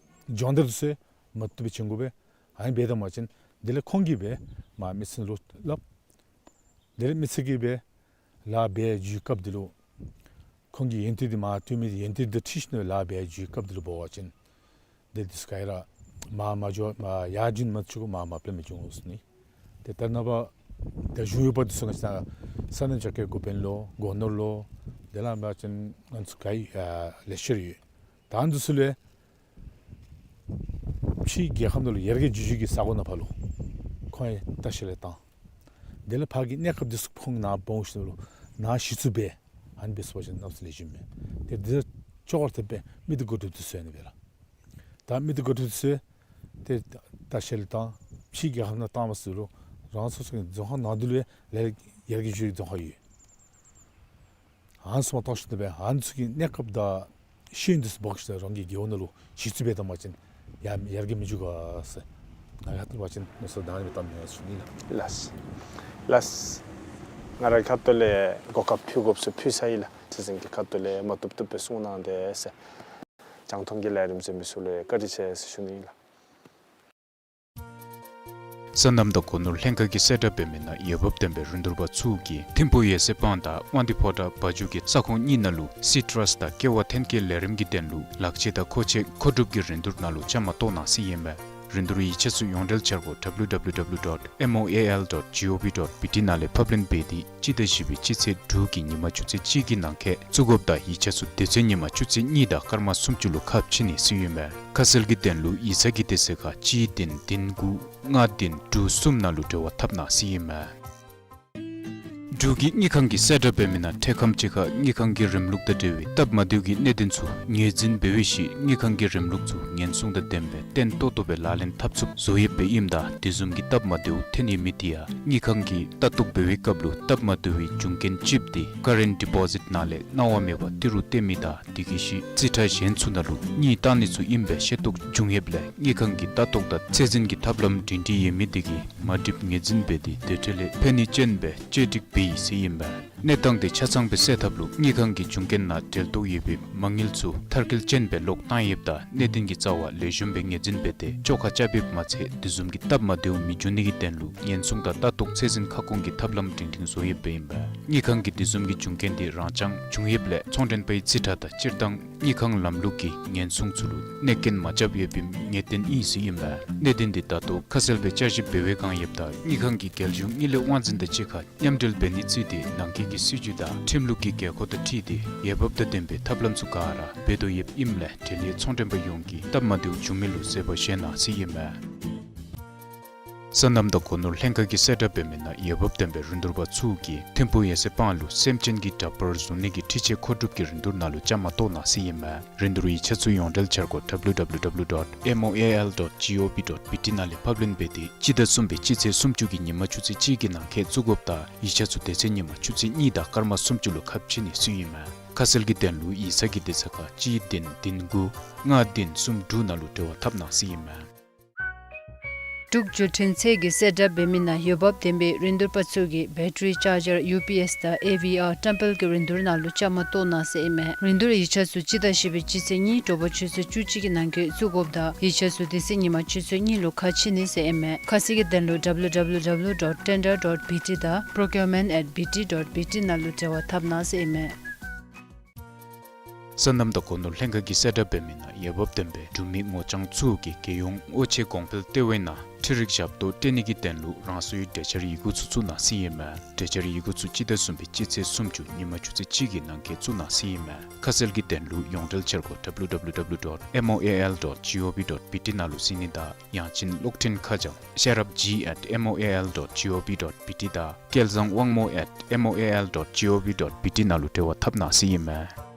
སྦྱོང་བརྡར་འདི་ཚུ་མ་བཏུབ་པའི་སྦྱང་དགོ་པས། ཨ་ནི་འབདཝ་ད་མ་ཅིན་དེ་ལས་ཁོང་གིས་སྦེ་མ་མི་སེར་ལུ་སླབ། དེ་ལས་མི་སེར་གྱིས་སྦེ་ལཱ་འབད་འགྱོ་བའི་སྐབས་འདི་ལུ་ཁོང་གི་ཡོན་ཏན་འདི་མ་བཏུབ་མི་ཡོན་ཏན་འདི་འཁྲིད་ཞིནམ་ལཱ་འབད་འགྱོ་བའི་སྐབས་འདི་ལུ་འབད་བ་ཅིན་དེ་འདི་ཚུ་ག་ར་མར་མ་འགྱོ་མར་ཡར་འགྱོ་མི་ཚུགས། མར་མ་ཕམ་འགྱོ་འོང་ཟེར་ནི། ཏེ་ད་རེས་ནངས་པ་ད་གཞུང་གཡོགཔ་འདི་ཚུ་ང་བཅས་ས་གནས་བཅའ་སྒྲིག་འགོ་དཔོན་ལོ་སྒོ་ནོར་ལོ་དེ་ལས་མ་ཅིན་ང་ཚུ་ག་ཡོད་ཨ་ལེ་ཤ་ར་ཡོད། ད་འདི་ཚུ་ལས་ཕྱིའི་རྒྱལ་ཁབ་ནང་ལུ་ཡར་རྒྱས་འགྱོ་འགྱོ་གི་ས་གོ་ནང་ཕར་ལུ་ཁོང་ཡང་ལྟ་བཤལ་ལས་བཏང་། དེ་ལས་ཕར་གྱི་གནས་སྐབས་འདི་ཚུ་ཁོང་ནཱ་འབག་འོང་ཞིནམ་ལུ་ནཱ་གཞི་བཙུགས་འབད། ཨ་ནི་འབད་ཚུགས་པ་ཅིན་གནམ་མེད་ས་མེད་ལེགས་ཤོམ་མས། ཏེ་འདི་ཚུ་ཅོག་ར་འཐདཔ་སྦེ་མི་སྡེ་འགོ་ཁྲིདཔ་འདི་ཚུ་ཨ་ནི་སྦེ་ར། ད་མི་སྡེ་འགོ་ཁྲིདཔ་འདི་ཚུ་ཏེ་ལྟ་བཤལ་ལས་བཏང་། ཕྱིའི་རྒྱལ་ཁབ་ནང་བཏང་མ་ཚུགས་རུང་རང་སོ་སོ་གི་རྫོང་ཁག་ནང་འདི་ལུ་ཡང་ལས་ཡར་རྒྱས་འགྱོ་བའི་རྫོང་ཁག་ཡོད། ཨ་ནི་ཚུ་མ་གཏོགས་ཞིནམ་ལས་ཨ་ནི་ཚུ་གི་གནས་སྐབས་དང་ཤེས་ཡོན་འདི་ཚུ་འབག་ཞིནམ་ལས་རང་གི་རྒེད་འོག་ནང་ལུ་གཞི་བཙུགས་འབད་བཏང་པ་ཅིན་ཡང་ཡར་རྒྱས་མི་འགྱོ་ག་ཟེར། ང་ཡར་བལྟ་བ་ཅིན་མནོ་བསམ་ད་ཨ་ནི་སྦེ་བཏངམ་ཨིན་ཟེར་ཞུ་ནི་ལགས། ལགས་ལགས། ང་རའི་ཁ་ཐུག་ལས་གོ་སྐབས་ཕུལ་དགོཔ་ཚུ་ཕུལ་ཚར་ཡི་ལགས། ཚེ་བཙུན་གྱི་ཁ་ཐུག་ལས་མ་བཏུབ་བཏུབ་སྦེ་གསུང་གནང་དེས་ཟེར། རྒྱང་མཐོང་གི་ལས་རིམ་གཟིགས་མི་ཚུ་ལུ་བཀའ་དྲིན་ཆེ་ཟེར་ཞུ་ནི་ཨིན་ལགས། སོ་ནམ་དང་སྒོ་ནོར་ལྷན་ཁག་གིས་གསལ་བསྒྲགས་འབད་མི་ནང་འོས་འབབ་ལྡན་པའི་རིན་བསྡུར་པ་ཚུ་གིས་ཐིམ་ཕུག་ཡེ་ཤེས་སྤང་དང་དབང་འདུས་ཕོ་བྲང་བ་འཇུག་གི་ས་ཁོངས་གཉིས་ནང་ལུ་སི་ཊྲཱས་དང་ཀེ་བ་ཐོན་སྐྱེད་ལས་རིམ་གྱི་དོན་ལུ་ལག་ཆས་དང་མཁོ་ཆས་མཁོ་སྒྲུབ་ཀྱི་རིན་བསྡུར་ནང་ལུ་བཅའ་མར་གཏོགས་གནང་ཟེར་ཨིན་མས། རིན་བསྡུར་ཡིག་ཆ་ཚུ་ཡོངས་འབྲེལ་འཆར་སྒོ་W W W dot M O A L dot G O V dot B T ནང་ལས་ཕབ་ལེན་འབད་དེ་སྤྱི་ཟླ་བཞི་པའི་སྤྱི་ཚེས་དྲུག་གི་ཉིན་མ་ཆུ་ཚོད་གཅིག་གི་ནང་འཁོད་བཙུགས་དགོཔ་དང་ཡིག་ཆ་ཚུ་དེ་ཚེ་ཉིན་མ་ཆུ་ཚོད་གཉིས་དང་སྐར་མ་སུམ་ཅུ་ལུ་ཁ་ཕྱེ་ནི་ཟེར་ཨིན་མས། ཁ་གསལ་གྱི་དོན་ལུ་ཡིག་ཚང་གི་དེ་ཚེ་ཁར་གཅིག་བདུན་བདུན་དགུ་ལྔ་བདུན་དྲུག་གསུམ་ནང་ལུ་འབྲེལ་བ་འཐབ་གནང་ཟེར་ཨིན་མས། འབྲུག་གི་དངུལ་ཁང་གིས་གསལ་བསྒྲགས་འབད་མི་ནང་འཕྲལ་ཁམས་ཅིག་ཁར་དངུལ་ཁང་གི་རིམ་ལུགས་དང་འབྲེལ་བའི་སྟབས་མ་བདེཝ་གི་གནད་དོན་ཚུ་ངོས་འཛིན་འབད་བའི་ཤུལ་དངུལ་ཁང་གི་རིམ་ལུགས་ཚུ་ཉེན་སྲུང་དང་ལྡན་པའི་བརྟན་ཏོག་ཏོ་སྦེ་ལག་ལེན་འཐབ་ཚུགསཔ་བཟོ་ཡོདཔ་སྦེ་ཨིནམ་ད་དེ་བཟུམ་གྱི་སྟབས་མ་བདེཝ་ཐོན་ཡོད་མི་དེ་ཡང་དངུལ་ཁང་གིས་ལྟ་རྟོག་འབད་བའི་སྐབས་ལུ་སྟབས་མ་བདེ་བའི་འབྱུང་རྐྱེན་ཅིག་དེ་ཀ་རེནཊ་ཌི་པོ་ཟིཊ་ནང་ལས་གནང་བ་མེད་པར་ཏི་རུ་བཏོན་མི་དང་དེ་གི་ཤུལ་རྩིས་ཁྲ་གཞན་ཚུ་ནང་ལུ་དངུལ་བཏང་ནི་ཚུ་ཨིན་པའི་ཤེས་རྟོགས་བྱུང་ཡོདཔ་ལས་དངུལ་ཁང་གིས་ལྟ་རྟོག་དང་ཚད་འཛིན་གྱི་ཐབས་ལམ་སྒྲིང་སྒྲི་ཡོད་མི་དེ་གིས་མ་འགྲིགཔ་ངོས་འཛིན་འབད་དེ་དེ་འཕྲོ་ལས་ཕན་ནུས་ཅན་སྦེ་བཅོས་སྒྲིག་འབད་ཡི་ཟེར་ཨིན་པས། གནས་སྟངས་དེ་ཆ་ཚང་སྦེ་སེལ་ཐབས་ལུ་དངུལ་ཁང་གི་འབྱུང་རྐྱེན་ནང་འབྲེལ་གཏོགས་ཡོད་པའི་མ་དངུལ་ཚུ་མཐར་སྐྱེལ་ཅན་སྦེ་ལོག་བཏང་ཡོདཔ་ད་གནད་དོན་གྱི་རྩ་བ་ལེགས་ཤོམ་སྦེ་ངོས་འཛིན་འབད་དེ་བཅོ་ཁ་རྐྱབ་ཡོདཔ་མ་ཚད་དེ་བཟུམ་གྱི་སྟབས་མ་བདེཝ་མི་འབྱུང་ནི་གི་དོན་ལུ་ཉེན་སྲུང་དང་ལྟ་རྟོག་ཚད་འཛིན་ཁ་སྐོང་གི་ཐབས་ལམ་སྒྲིང་སྒྲིང་བཟོ་ཡོདཔ་སྦེ་ཨིན་པས། དངུལ་ཁང་གིས་དེ་བཟུམ་གྱི་འབྱུང་རྐྱེན་དེ་རང་རྐྱང་བྱུང་ཡོདཔ་ལས་ཚོང་མགྲོན་པའི་རྩིས་ཁྲ་དང་སྤྱིར་བཏང་དངུལ་ཁང་ལམ་ལུགས་ཀྱི་ཉེན་སྲུང་ཚུ་ལུ་གནོད་སྐྱོན་མ་རྐྱབ་ཡོད་པའི་ངེས་གཏན་ཨིན་ཟེར་ཨིན་པས། གནད་དོན་དེ་ད་ལྟོ་ཁ་གསལ་སྦེ་བསྐྱར་ཞིབ་འབད་བའི་བསྒང་ཡོདཔ་ད་དངུལ་ཁང་གི་རྒྱལ་གཞུང་དངུལ་ལས་དབང་འཛིན་དང་གཅིག་ཁར་མཉམ་འབྲེལ་འབད་ནི་ཚུ་དེ་ནང་འཁོད་ཀྱི་སྲིད་བྱུས་དང་ཁྲིམས་ལུགས་ཀྱི་དགོས་མཁོ་དང་འཁྲིལ་ཏེ་འོས་འབབ་དང་ལྡན་པའི་ཐབས་ལམ་ཚུ་ག་ར་འབད་དོ་ཡོདཔ་ཨིནམ་ལས་འབྲེལ་ཡོད་ཚོང་མགྲོན་པ་ཡོངས་ཀྱིས་སྟབས་མ་བདེཝ་བྱུང་མི་ལུ་བཟོད་པ་བཞེས་གནང་ཟེར་ཨིན་མས། སོ་ནམ་དང་སྒོ་ནོར་ལྷན་ཁག་གིས་གསལ་བསྒྲགས་འབད་མི་ནང་འོས་འབབ་ལྡན་པའི་རིན་བསྡུར་པ་ཚུ་གིས་ཐིམ་ཕུག་ཡེ་ཤེས་སྤང་ལུ་སེམས་ཅན་གྱི་འདྲ་པར་བཟོ་ནི་གི་འཕྲུལ་ཆས་མཁོ་སྒྲུབ་ཀྱི་རིན་བསྡུར་ནང་ལུ་བཅའ་མར་གཏོགས་གནང་ཟེར་ཨིན་མས། རིན་བསྡུར་ཡིག་ཆ་ཚུ་ཡོངས་འབྲེལ་འཆར་སྒོ་W W W dot M O A L dot G O V dot B T ནང་ལས་ཕབ་ལེན་འབད་དེ་སྤྱི་ཟླ་གསུམ་པའི་སྤྱི་ཚེས་སུམ་ཅུ་གི་ཉིན་མ་ཆུ་ཚོད་གཅིག་གི་ནང་འཁོད་བཙུགས་དགོཔ་དང་ཡིག་ཆ་ཚུ་དེ་ཚེ་ཉིན་མ་ཆུ་ཚོད་གཉིས་དང་སྐར་མ་སུམ་ཅུ་ལུ་ཁ་ཕྱེ་ནི་ཟེར་ཨིན་མས། ཁ་གསལ་གྱི་དོན་ལུ་ཡིག་ཚང་གི་དེ་ཚེ་ཁར་གཅིག་བདུན་བདུན་དགུ་ལྔ་བདུན་གསུམ་དྲུག་ནང་ལུ་འབྲེལ་བ་འཐབ་གནང་ཟེར་ཨིན་མས། འབྲུག་བརྒྱུད་འཕྲིན་ཚད་ཀྱི་གསལ་བསྒྲགས་འབད་མི་ནང་འོས་འབབ་ལྡན་པའི་རིན་བསྡུར་པ་ཚུ་གིས་བེ་ཊ་རི་ཅཱར་ཇར་ཡུ་པི་ཨེསི་དང་ཨེ་ཝི་ཨར་བཀྲམ་སྤེལ་གྱི་རིན་བསྡུར་ནང་ལུ་བཅའ་མར་གཏོགས་གནང་ཟེར་ཨིན་མས། རིན་བསྡུར་ཡིག་ཆ་ཚུ་སྤྱི་ཟླ་བཞི་པའི་སྤྱི་ཚེས་གཉིས་དྲོ་པ་ཆུ་ཚོད་བཅུ་གཅིག་གི་ནང་འཁོད་བཙུགས་དགོཔ་དང་ཡིག་ཆ་ཚུ་དེ་ཚེ་ཉིན་མ་ཆུ་ཚོད་གཉིས་ལུ་ཁ་ཕྱེ་ནི་ཟེར་ཨིན་མས། ཁ་གསལ་གྱི་དོན་ལུ་ཌབ་ལུ་ཌབ་ལུ་ཌབ་ལུ་ཌོཊ་ཊེན་ཌར་ཌོཊ་བི་ཊི་དང་པོརོ་ཀིའུར་མེནཊ་ཨེཊ་བི་ཊི་ཌོཊ་བི་ཊི་ནང་ལུ་འབྲེལ་བ་འཐབ་གནང་ཟེར་ཨིན་མས། སོ་ནམ་དང་སྒོ་ནོར་ལྷན་ཁག་གིས་གསལ་བསྒྲགས་འབད་མི་ནང་འོས་འབབ་ལྡན་པའི་འབྲུག་མི་ངོ་རྐྱང་ཚུ་གིས་རྒྱལ་ཡོངས་དབུ་ཆེ་གོང་འཕེལ་ལྟེ་བའི་ནང་འཕྲུལ་རིག་ཞབས་ཏོག་སྤྲོད་ནི་གི་དོན་ལུ་རང་སོའི་གྲོས་འཆར་ཡི་གུ་ཚུ་བཙུགས་གནང་ཟེར་ཨིན་མས། གྲོས་འཆར་ཡི་གུ་ཚུ་སྤྱི་ཟླ་གསུམ་པའི་སྤྱི་ཚེས་སུམ་ཅུ་ཉིན་མ་ཆུ་ཚོད་གཅིག་གི་ནང་འཁོད་བཙུགས་གནང་ཟེར་ཨིན་མས། ཁ་གསལ་གྱི་དོན་ལུ་ཡོངས་འབྲེལ་འཆར་སྒོ་ཌབ་ལུ་ཌབ་ལུ་ཌབ་ལུ་ཌོཊ་མོ་ཨེ་ཨེལ་ཌོཊ་ཇི་ཨོ་ཝི་ཌོཊ་བི་ཊི་ནང་ལུ་གཟིགས་ནི་དང་ཡང་ཅིན་གློག་འཕྲིན་ཁ་བྱང་ཤེས་རབ་ཇི་ཨེཊ་མོ་ཨེ་ཨེལ་ཌོཊ་ཇི་ཨོ་ཝི་ཌོཊ་བི་ཊི་དང་སྐལ་བཟང་དབང་མོ་ཨེཊ་མོ་ཨེ་ཨེལ་ཌོཊ་ཇི་ཨོ་ཝི་ཌོཊ་བི་ཊི་ནང་ལུ་འབྲེལ་བ་འཐབ་གནང་ཟེར་ཨིན་མས།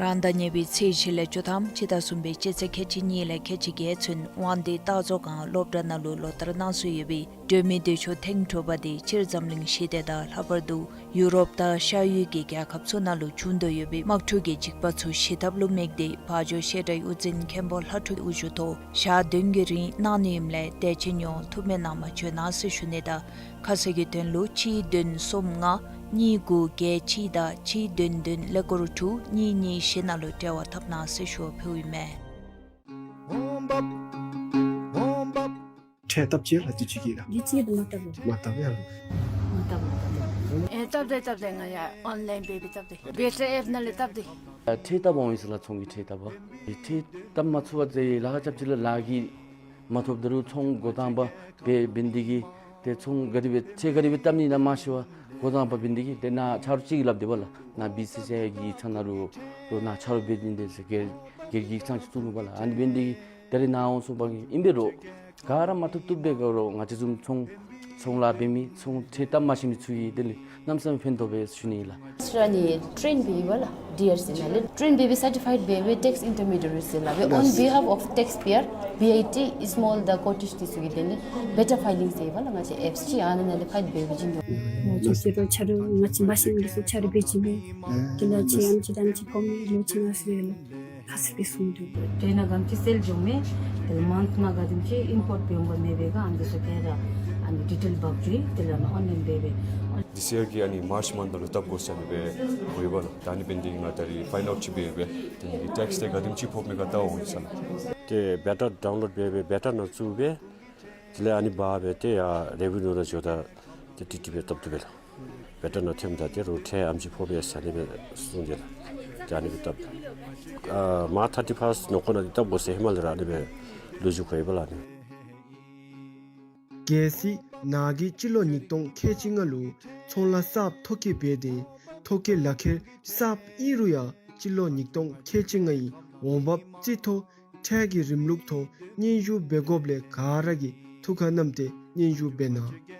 རང་ཟླ་གཉིས་པའི་ཚེས་བཞི་ལས་བཅུ་ཐམ་སྤྱི་ཟླ་གསུམ་པའི་སྤྱི་ཚེས་ཁལ་གཅིག་གཉིས་ལས་ཁལ་གཅིག་བརྒྱད་ཚུན་དབང་འདུས་སྟག་མཛོད་སྒང་སློབ་གྲྭ་ནང་ལུ་ལོ་བསྟར་གནང་སྲོལ་ཡོད་པའི་སྒྲོལ་མའི་མདོས་ཆོག་ཐེངས་དྲུག་པ་དེ་སྤྱིར་འཛམ་གླིང་ཞི་བདེ་དང་ལྷག་པར་དུ་ཡུ་རོབ་དང་ཤར་ཡུལ་གྱི་རྒྱལ་ཁབ་ཚུ་ནང་ལུ་བྱུང་དོ་ཡོད་པའི་དམག་འཁྲུག་གི་འཇིགས་པ་ཚུ་ཞི་ཐབས་ལུ་དམིགས་ཏེ་བ་འཇོ་བཤད་གྲྭའི་དབུ་འཛིན་མཁན་པོ་ལྷ་ཕྲུག་དབུ་བཞུགས་ཐོག་ཞག་བདུན་གྱི་རིང་གནང་ནི་ཨིནམ་ལས་དེ་ཅིག་ཉོ་ཐུབ་མི་ནང་མ་བྱོན་གནང་ཟེར་ཞུ་ནི་དང་ཁ་གསལ་གྱི་དོན་ལུ་གཅིག་བདུན་གསུམ་ལྔ་གཉིས་དགུ་བརྒྱད་གཅིག་དང་གཅིག་བདུན་བདུན་ཀླད་ཀོར་དྲུག་གཉིས་གཉིས་བཞི་ནང་ལུ་འབྲེལ་བ་འཐབ་གནང་ཟེར་ཞུ་བ་ཕུལཝ་ཨིན་མས། ཁྲལ་བཏབ་ཅི་ལགས་དུས་ཅི་གི་ལགས། དུས་ཅི་དུ་མ་བཏབ་ལགས། མ་བཏབ་ཡ་ལགས། མ་བཏབ་མ་བཏབ། ཨེ་བཏབ་དེ་བཏབ་དེ་ང་ཡ་ཨོན་ལཱའིན་འབད་འབད་བཏབ་དེ་བེ་ཊ་རི་ཨེཔ་ནང་ལས་བཏབ་དེ། ཁྲལ་བཏབ་འོང་ཡི་ཟེར་ལགས། ཚོང་གི་ཁྲལ་བཏབ་པ། ཁྲལ་བཏབ་མ་ཚུགས་པ་ཟེར་ལཱ་ཁག་རྐྱབ་ཅི་ལགས། ལཱ་གི་མ་ཐོབ་ད་རུང་ཚོང་འགོ་དང་པ་འབད་འབད་ནི་དེ་གིས་ཏེ་ཚོང་ག་དེ་སྦེ་ཁྲལ་ག་དེ་སྦེ་བཏབ་ནི་ཨིན་ན་མ་ཤེས་པར་འགོ་དང་པ་འབད་ནི་དེ་གིས་ཏེ་ནཱ་ཆ་རོགས་ཅིག་གིས་སླབ་སྟེ་འབདཝ་ལགས། ནཱ་བི་སི་སི་ཨའི་གི་ཡིག་ཚང་ནང་ལུ་ལོག་ནཱ་ཆ་རོགས་འབད་ནི་དེ་ཟེར་སྒེར་སྒེར་གྱི་ཡིག་ཚང་ཅིག་བཙུགས་ནུག་པ་ལགས། ཨ་ནི་འབད་ནི་དེ་གིས་ད་རེས་ནཱ་འོང་སོང་པ་གིས་ཨིན་པས་རོགས། ག་ར་མ་བཏུབ་བཏུབ་སྦེ་ག་རོགས་ང་བཅས་བཟུམ་ཚོང་ཚོང་ལཱ་འབད་མི་ཚོང་ཁྲལ་བཏབ་མ་ཤེས་མི་ཚུ་གིས་དེ་ལས་གནམ་མེད་ས་མེད་ཕན་ཐོགས་པས་ཞུ་ནི་ཨིན་ལགས། ཨིས་ར་ནི་ཊེན་འབད་བ་ལགས། ཌི་ཨར་སི་ནང་ལས་ཊེན་འབད་བའི་སར་ཊི་ཕའིཌ་འབད་བའི་ཊེགསི་ཨིན་ཊར་མི་ཌི་ཡེ་ཊི་ཟེར་ལགས། འབད་ཨོན་བི་ཧཱཕ་ཨོཕ་ཊེགསི་པེ་ཡར་བི་ཨའི་ཊི་སི་མོལ་དང་ཀོ་ཊེཇ་འདི་ཚུ་གི་དེ་ལས་བེ་ཊར་ཕའི་ལིང་ཟེར་བ་ལགས། ང་བཅས་ཨེཕ་སི་ཨ་ནཱ་ལས་ཕའིལ་འབད་བའི་བྱིན་དོ། ང་བཅས་ཀྱི་རོགས་ཆ་རོགས་ང་བཅས་འབད་ཤེས་མི་ཚུ་ཆ་རོགས་འབད་བྱིན་མི་དེ་ལས་ཅིག་ཨམ་ཅིག་དང་ཅིག་ཕོག་མི་ལོ་ཅིག་ནང་སོ་ཡོད་ལགས། ཁ་གསལ་སྦེ་གསུངས་དོ། ཏེ་ནཱ་ག་དེམ་ཅིག་སེལ་འགྱོ་མི་དེ་ལས་མཱནཐ་ནང་ག་དེམ་ཅིག་ཨིམ་པོརཊ་འབད་འོང་པ་མེད་པས་ག་ཨ་ནི་འདི་ཚུ་ག་ར་ཨ་ནི་ཌི་ཊེལ་འབག་འགྱོ་ཡི། དེ་ལས་ཨ་ནི་ཨོན་ལཱའིན་འབད་བའི་ཨོན་ལཱའིན། This year གི་ཨ་ནི་མཱརཅ་མཱནཐ་ལུ་བཏབ་དགོ་ཟེར་ཨ་ནི་སྦེ་འོང་ཡོདཔ་ལགས། ད་ཨ་ནི་འབད་ནི་དེ་གིས་ང་ད་རིས་ཕའིནཌ་ཨའུཊ་ཅིག་འབད་འབད་དེ་ནི་ཊེགསི་དེ་ག་དེམ་ཅིག་ཕོག་མི་ག་བལྟ་འོང་ཡི་ཟེར་ལགས། ཏེ་བེ་ཊར་ཌའུན་ལོཌ་འབད་འབད་བེ་ཊར་ནང་བཙུགས་འབད་དེ་ལས་ཨ་ནི་འབག་འབད་དེ་ཡར་རེ་བེ་ནིའུ་ནང་འགྱོཝ་ད་ཏེ་ཊི་ཊི་པི་བཏབ་དོ་སྦེ་ལགས། བེ་ཊར་ནང་ཐོནམ་ད་ཏེ་རོགས་ཁྲལ་ཨམ་ཅིག་ཕོག་པས་ཟེར་ཨ་ནི་སྦེ་གསུངས་ཏེ་ལགས། ཏེ་ཨ་ནི་སྦེ་བཏབ། ཨ་མཱརཅ་ཐར་ཊི་ཕཱསཊ་ནང་འཁོད་ནང་འདི་བཏབ་དགོ་ཟེར་ཧེ་མ་ལས་ར་ཨ་ནི་སྦེ་ལོ་རྒྱུས་གོ་ཡི་པ་ལགས་ཨ་ནི། གལ་སྲིད་ནཱ་གིས་སྤྱི་ལོ་ཉིས་སྟོང་ཁལ་གཅིག་ལྔ་ལུ་ཚོང་ལཱ་གསརཔ་ཐོ་བཀོད་འབད་དེ་ཐོ་བཀོད་ལག་ཁྱེར་གསརཔ་ཨིན་རུང་ཡང་སྤྱི་ལོ་ཉིས་སྟོང་ཁལ་གཅིག་ལྔའི་འོང་འབབ་རྩིས་ཐོ་ཁྲལ་གྱི་རིམ་ལུགས་ཐོག་སྙན་ཞུ་འབད་དགོཔ་ལས་ག་ར་གིས་ཐུགས་ཁར་བསྣམས་ཏེ་སྙན་ཞུ་འབད་གནང་།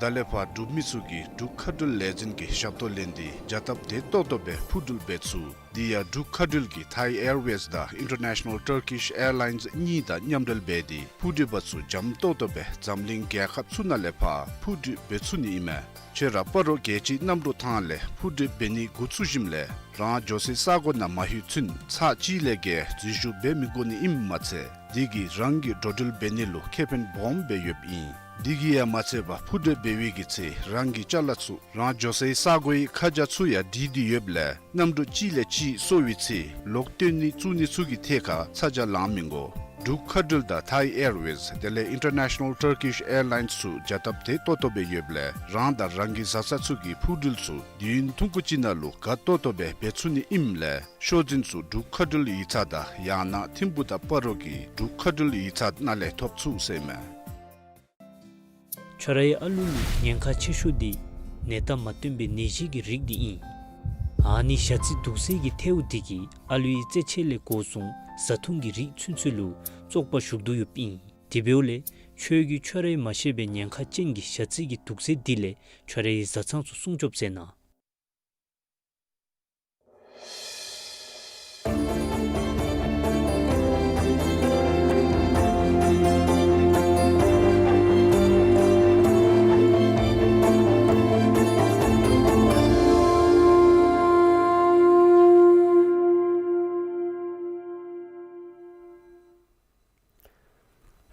ད་ལས་ཕར་འབྲུག་མི་ཚུ་གིས་འབྲུག་མཁའ་འགྲུལ་ལས་འཛིན་གྱི་ཞབས་ཏོག་ལེན་ཏེ་བྱ་སྟབས་བདེ་ཏོག་ཏོ་སྦེ་འཕུར་འགྲུལ་འབད་ཚུགས། དེ་ཡང་འབྲུག་མཁའ་འགྲུལ་གྱིས་ཐའི་ཨེར་ཝེསི་དང་ཨིན་ཊར་ནེ་ཤ་ནཱལ་ཊར་ཀིཤ་ཨེར་ལཱའིནསི་གཉིས་དང་མཉམ་འབྲེལ་འབད་དེ་འཕུར་འགྲུལ་པ་ཚུ་འཇམ་ཏོག་ཏོ་སྦེ་འཛམ་གླིང་རྒྱལ་ཁབ་ཚུ་ནང་ལས་ཕར་འཕུར་འགྲུལ་འབད་ཚུགས་ནི་ཨིན་མས། ཁྱོད་ར་སྤ་རོ་རྒྱལ་སྤྱིའི་གནམ་གྲུ་ཐང་ལས་འཕུར་འགྲུལ་འབད་ནི་འགོ་བཙུགས་ཞིནམ་ལས་རང་འགྱོ་སའི་ས་གོ་ནང་མ་ལྷོད་ཚུན་ཚར་གཅིག་ལས་བརྒལ་འཛུལ་ཞུགས་འབད་མི་དགོ་ནི་ཨིནམ་མ་ཚད་དེ་གིས་རང་གི་འགྲོ་འགྲུལ་འབད་ནི་ལུ་ཁེ་ཕན་སྦོམ་སྦེ་ཡོདཔ་ཨིན། དེ་གིས་ཡང་མ་ཚད་པར་འཕུར་འགྲུལ་འབད་བའི་གི་ཚེ་རང་གི་ཅ་ལ་ཚུ་རང་འགྱོ་སའི་ས་གོའི་ཁ་བྱང་ཚུ་ཡང་བྲིས་ཏེ་ཡོདཔ་ལས་གནམ་གྲུ་གཅིག་ལས་གཅིག་སོར་བའི་ཚེ་ལོག་སྟོན་ནི་བཙུགས་ནི་ཚུ་གི་ཐད་ཁར་ཚ་གྱང་ལང་མི་དགོ། འབྲུག་མཁའ་འགྲུལ་དང་ཐའི་ཨེར་ཝེསི་དེ་ལས་ཨིན་ཊར་ནེ་ཤ་ནཱལ་ཊར་ཀིཤ་ཨེར་ལཱའིནསི་ཚུ་བྱ་སྟབས་བདེ་ཏོག་ཏོ་སྦེ་ཡོདཔ་ལས་རང་དང་རང་གི་བཟའ་ཚང་ཚུ་གི་འཕུར་འགྲུལ་ཚུ་དུས་ཡུན་ཐུང་ཀུ་ཅིག་ནང་ལུ་དགའ་ཏོག་ཏོ་སྦེ་འབད་ཚུགས་ནི་ཨིནམ་ལས་ཤོག་འཛིན་ཚུ་འབྲུག་མཁའ་འགྲུལ་ཡིག་ཚང་དང་ཡང་ན་ཐིམ་ཕུག་དང་སྤ་རོ་གི་འབྲུག་མཁའ་འགྲུལ་ཡིག་ཚང་ནང་ལས་ཐོབ་ཚུགས་ཟེར་མས། ཁྱོད་རའི་ཨ་ལུ་ལུ་ཉེན་ཁ་ཆེ་ཤོས་འདི་ནད་རྟགས་མ་སྟོན་པའི་ནད་གཞི་གི་རིགས་འདི་ཨིན། ཨ་ནི་ཞ་རྩི་དུག་སེལ་གྱི་ཐལཝ་འདི་གིས་ཨ་ལུའི་རྩེད་ཆས་ལས་འགོ་བཟུང་བཟའ་འཐུང་གི་རིགས་ཚུན་ཚོད་ལུ་བཙོག་པ་ཞུགས་དོ་ཡོདཔ་ཨིན། དེ་འབདཝ་ལས་ཁྱོད་ཀྱིས་ཁྱོད་རའི་མ་ཤེས་པའི་ཉེན་ཁ་ཅན་གྱི་ཞ་རྩི་གི་དུག་སེལ་འདི་ལས་ཁྱོད་རའི་བཟའ་ཚང་ཚུ་སྲུང་སྐྱོབ་མཛད་གནང་།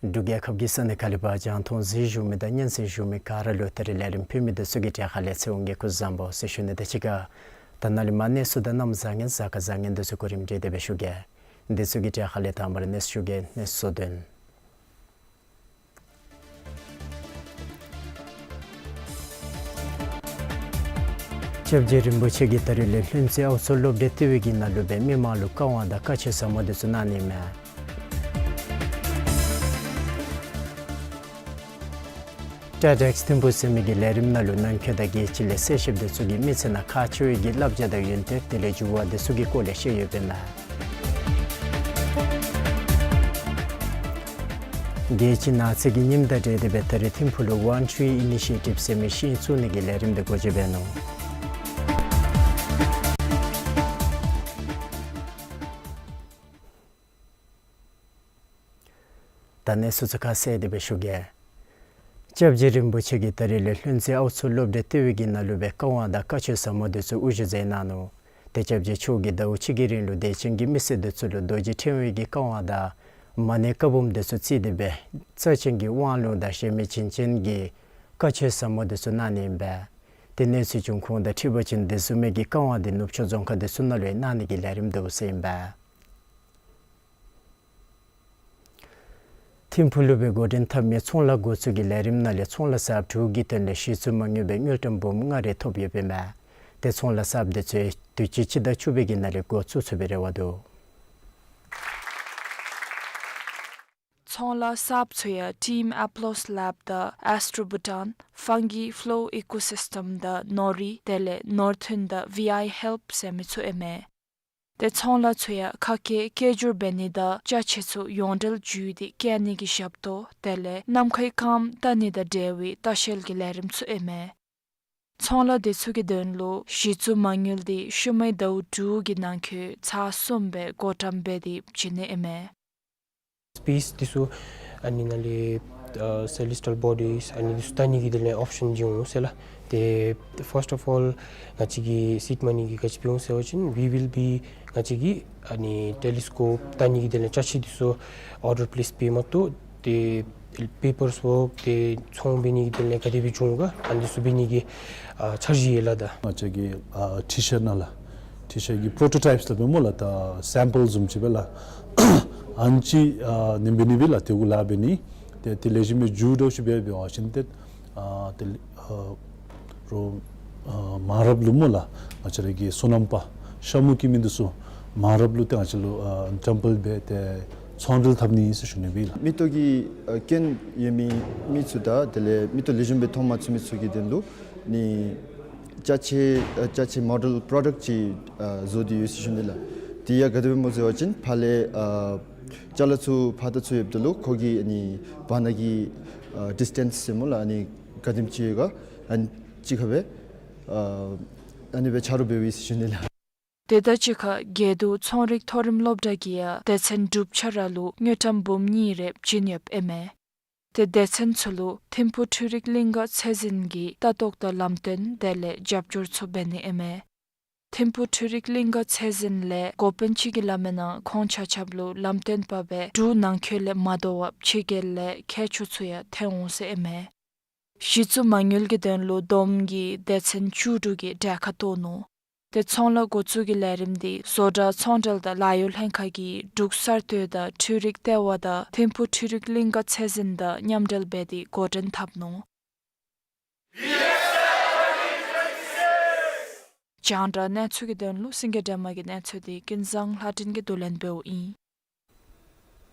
འབྲུག་རྒྱལ་ཁབ་ཀྱི་ས་གནས་ཁག་ལས་ཕར་རྒྱང་མཐོང་གཟིགས་བཞུགས་མི་དང་སྙན་གསན་བཞུགས་མི་ག་ར་ལུ་ད་རིས་ལས་རིམ་ཕུལ་མི་འདི་ཚུ་གི་གྲས་ཁ་ལས་ཚེ་དབང་གིས་སྐུ་གཟུགས་བཟང་པོ་ཟེར་ཞུ་ནི། དེ་ཅིག་ཁར་ད་ནཱ་ལས་མར་གནས་ཚུལ་དང་གནམ་བཟང་ངན་གཟའ་སྐར་བཟང་ངན་འདི་ཚུ་གོ་རིམ་སྒྲིག་སྟེ་སྦེ་ཞུ་གེ། འདི་ཚུ་གི་གྲས་ཁ་ལས་དང་པ་ར་གནས་ཚུལ་ཞུ་གེ། གནས་ཚུལ་དོན། སྐྱབས་རྗེ་རིན་པོ་ཆེ་གིས་ད་རིས་ལས་ལྷུན་རྩེ་ཨའུ་མཚོ་སློབ་གྲྭའི་ལྟེ་བའི་གི་ནང་ལུ་སྦེ་མི་མང་ལུ་བཀའ་དབང་དང་བཀའ་ཆོས་ཟབ་མོ་འདི་ཚུ་གནང་ནི་མས། ཊེཌ་ཨེགསི་ཐིམ་ཕུ་ཟེར་མི་གི་ལས་རིམ་ནང་ལུ་ནང་འཁོད་དང་རྒྱལ་སྤྱི་ལས་གསལ་བཤདཔ་འདི་ཚུ་གིས་མི་ཚེ་ནང་ཁག་ཆེ་བའི་གི་བསླབ་བྱ་དང་ཡོན་ཏན་དེ་ལས་འགྱུར་བ་འདི་ཚུ་གི་སྐོར་ལས་བཤད་ཡོདཔ་ཨིན་མས། རྒྱལ་སྤྱི་ནགས་ཚལ་གྱི་ཉིནམ་དང་འབྲེལ་ཏེ་སྦེ་ད་རིས་ཐིམ་ཕུག་ལུ་ཝཱན་ཊི་རི་ཨི་ནི་ཤི་ཡེ་ཊིབ་ཟེར་མི་ཤིང་བཙུགས་ནི་གི་ལས་རིམ་འདི་འགོ་འབྱེད་འབད་ནུག། ད་གནས་ཚུལ་ཚུ་ཁ་གསལ་ཏེ་སྦེ་ཞུ་གེ། སྐྱབས་རྗེ་རིན་པོ་ཆེ་གིས་ད་རིས་ལས་ལྷུན་རྩེ་ཨའུ་མཚོ་སློབ་གྲྭའི་ལྟེ་བའི་གི་ནང་ལུ་སྦེ་བཀའ་དབང་དང་བཀའ་ཆོས་ཟབ་མོ་འདི་ཚུ་དབུ་བཞུགས་མཛད་གནང་ནུག། ཏེ་སྐྱབས་རྗེ་མཆོག་གིས་ཟླཝ་གཅིག་གི་རིང་ལུ་དད་ཅན་གྱི་མི་སེར་འདི་ཚུ་ལུ་རྡོ་རྗེ་ཕྲེང་བའི་གི་བཀའ་དབང་དང་མ་ཎི་བཀའ་འབུམ་འདི་ཚུ་བརྩིས་ཏེ་སྦེ་རྩ་ཅན་གྱི་དབང་ལུང་དང་གཞན་མི་བྱིན་ཅན་གྱི་བཀའ་ཆོས་ཟབ་མོ་འདི་ཚུ་གནང་ནི་ཨིན་པས། ཏེ་གནས་ཚུལ་བྱུང་ཁུངས་དང་འཁྲིལ་བ་ཅིན་དེ་བཟུམ་མའི་གི་བཀའ་དབང་འདི་ནུབ་ཕྱོགས་རྫོང་ཁག་འདི་ཚུ་ནང་ལུ་ཡང་གནང་ནི་གི་ལས་རིམ་འདུག་ཟེར་ཨིན་པས། ཐིམ་ཕུག་ལུ་སྦེ་འགོ་འདྲེན་འཐབ་མི་ཚོང་ལཱ་འགོ་བཙུགས་ཀྱི་ལས་རིམ་ནང་ལས་ཚོང་ལཱ་གསརཔ་དྲུག་གི་དོན་ལས་གཞི་བཙུགས་མ་དངུལ་སྦེ་དངུལ་ཀྲམ་འབུམ་ལྔ་རེ་ཐོབ་ཡོདཔ་ཨིན་མས། ཏེ་ཚོང་ལཱ་གསརཔ་འདི་ཚུ་དུས་ཅི་སྤྱི་ཟླ་བཅུ་པའི་གི་ནང་ལས་འགོ་བཙུགས་ཚུགས་པའི་རེ་བ་འདུག། ཚོང་ལཱ་གསརཔ་ཚུ་ཡང་ཊིམ་ཨེཔ་ལོས་ལེབ་དང་ཨེསི་ཊོ་བྷུ་ཊཱན་ཕང་གི་ཕོ་ལོ་ཨི་ཀོ་སིསི་ཊམ་དང་ནོ་རི་དེ་ལས་ནོར་ཐོན་དང་ཝི་ཨའི་ཧེལཔ་ཟེར་མི་ཚུ་ཨིན་མས། ཏེ་ཚོང་ལཱ་ཚུ་ཡང་ཁ་སྐད་སྐད་སྒྱུར་འབད་ནི་དང་ཅ་ཆས་ཚུ་ཡོངས་འབྲེལ་བརྒྱུད་དེ་བསྐྱལ་ནི་གི་ཞབས་ཏོག་དེ་ལས་ནམ་མཁའི་སྐརམ་བལྟ་ནི་དང་འབྲེལ་བའི་ལྟ་བཤལ་གྱི་ལས་རིམ་ཚུ་ཨིན་མས། ཚོང་ལཱ་འདི་ཚུ་གི་དོན་ལུ་གཞི་བཙུགས་མ་དངུལ་འདི་ཤུལ་མའི་ཟླཝ་དྲུག་གི་ནང་འཁོད་ཚར་གསུམ་སྦེ་བགོ་བཀྲམ་འབད་དེ་བྱིན་ནི་ཨིན་མས། སི་པེསི་འདི་ཚུ་ཨ་ནི་ནང་ལས་ཨ་སེ་ལེསི་ཊལ་བོ་ཌིསི་ཨ་ནི་འདི་ཚུ་བལྟ་ནི་གི་དོན་ལས་ཨོབ་ཤཱན་བྱིན་འོང་ཟེར་ལགས། ཏེ་first of all ང་བཅས་ཀྱིས་སིཌ་མ་ནི་གི་ག་ཅི་འབད་འོང་ཟེར་བ་ཅིན་we will be ང་བཅས་ཀྱིས་ཨ་ནི་ཊེ་ལི་སི་ཀོབ་བལྟ་ནི་གི་དོན་ལས་ཅ་ཆས་འདི་ཚུ་ཨོར་ཌར་པེ་ལེསི་འབད་མ་གཏོགས་ཏེ་པེ་པརསི་ཝརཀ་ཏེ་ཚོང་འབད་ནི་གི་དོན་ལས་ག་དེ་སྦེ་འབྱུང་ག་ཨ་ནི་འདི་ཚུ་འབད་ནི་གི་ཨ་འཆར་གཞི་ཡོད་ལགས། ད་ང་བཅས་ཀྱི་ཨ་ཊི་ཤརཊ་ནང་ལགས། ཊི་ཤརཊ་ཀྱི་པོརོ་ཊོ་ཊའིཔསི་ལགས་འབད་སྨོ་ལགས། ད་སེམ་པཱལ་བཟུམ་ཅིག་སྦེ་ལགས། ཨ་ནི་ཅིག་ཨ་ནི་འབད་ནི་སྦེ་ལགས། ཏེ་གུ་ལས་འབད་ནི་ཏེ་དེ་ལས་གཞི་མི་མཇུག་བསྡུ་ཞིནམ་སྦེ་འབད་བ་ཅིན་ཏེ་ཨ་ཏེ་ཨ་རོགས་ཨ་མ་རབས་ལུ་སྨོ་ལགས། ང་བཅས་ར་གི་སོ་ནམ་པ་ཤ་མུ་གི་མི་འདི་ཚུ་མ་རབས་ལུ་ཏེ་ང་བཅས་ལུ་ཨ་ཊེམ་པལ་སྦེ་ཏེ་ཚོང་འབྲེལ་འཐབ་ནི་ཨིན་ཟེར་ཞུ་ནི་སྦེ་ལགས། མེ་ཏོག་གི་ཨ་སྐྱོན་ཡོད་མི་མི་ཚུ་དང་དེ་ལས་མེ་ཏོག་ལེགས་ཤོམ་སྦེ་ཐོན་མ་ཚུགས་མི་ཚུ་གི་དོན་ལུ་ནི་ཅ་ཆས་ཨ་ཅ་ཆས་མོ་ཌེལ་པྲོ་ཌགཊ་ཅིག་ཨ་བཟོ་སྟེ་ཡོད་ཟེར་ཞུ་ནི་ལགས། དེ་ཡང་ག་དེ་སྦེ་སྨོ་ཟེར་བ་ཅིན་ཕར་ལས་ཨ་ཅ་ལ་ཚུ་ཕར་དང་ཚུར་ཡོདཔ་ད་ལུ་ཁོ་གི་ཨ་ནི་བར་ན་གི་ཨ་ཌིསི་ཊེནསི་ཟེར་སྨོ་ལགས། ཨ་ནི་ག་དེམ་ཅིག་ཡོད་ག་ཨ་ནི་གཅིག་ཁར་སྦེ་ཨ་ཨ་ནི་སྦེ་ཆ་རོགས་འབད་ཡི་ཟེར་ཞུ་ནི་ལགས། དེ་དང་གཅིག་ཁར་དགེ་འདུན་ཚོང་རིག་མཐོ་རིམ་སློབ་གྲྭ་གིས་ཡང་སྡེ་ཚན་དྲུག་ཆ་ར་ལུ་དངུལ་ཀྲམ་འབུམ་གཉིས་རེ་བྱིན་ཡོདཔ་ཨིན་མས། ཏེ་སྡེ་ཚན་ཚུ་ལུ་ཐིམ་ཕུག་འཕྲུལ་རིག་གླིང་ག་ཚད་འཛིན་གྱིས་ལྟ་རྟོག་དང་ལམ་སྟོན་དེ་ལས་རྒྱབ་སྐྱོར་ཚུ་འབད་ནི་ཨིན་མས། ཐིམ་ཕུག་འཕྲུལ་རིག་གླིང་ག་ཚད་འཛིན་ལས་འགོ་དཔོན་ཅིག་གིས་སླབ་མིའི་ནང་ཁོང་ཆ་ཁྱབ་ལུ་ལམ་སྟོན་པ་སྦེ་འབྲུག་ནང་འཁོད་ལས་མ་དོ་བར་ཕྱི་རྒྱལ་ལས་མཁས་མཆོག་ཚུ་ཡང་ཐོན་འོང་ཟེར་ཨིན་མས། གཞི་བཙུགས་མ་དངུལ་གྱི་དོན་ལུ་བསྡོམས་ཀྱིས་སྡེ་ཚན་བཅུ་དྲུག་གིས་གྲལ་ཁར་གཏོགས་ནུག། ཏེ་ཚོང་ལཱ་འགོ་བཙུགས་ཀྱི་ལས་རིམ་འདི་བཟོ་གྲྭ་ཚོང་འབྲེལ་དང་ལཱ་གཡོག་ལྷན་ཁག་གིས་འབྲུག་གསར་གཏོད་དང་འཕྲུལ་རིག་ལྟེ་བ་དང་ཐིམ་ཕུག་འཕྲུལ་རིག་གླིང་ག་ཚད་འཛིན་དང་མཉམ་འབྲེལ་འབད་དེ་འགོ་འདྲེན་འཐབ་ནུག། རྒྱང་བསྒྲགས་གནས་ཚུལ་གྱི་དོན་ལུ་སེང་གེ་སྒྲོལ་མ་གི་གནས་ཚུལ་འདི་ཀུན་བཟང་ལྷ་སྒྲོན་གྱིས་བསྡུ་ལེན་འབདཝ་ཨིན།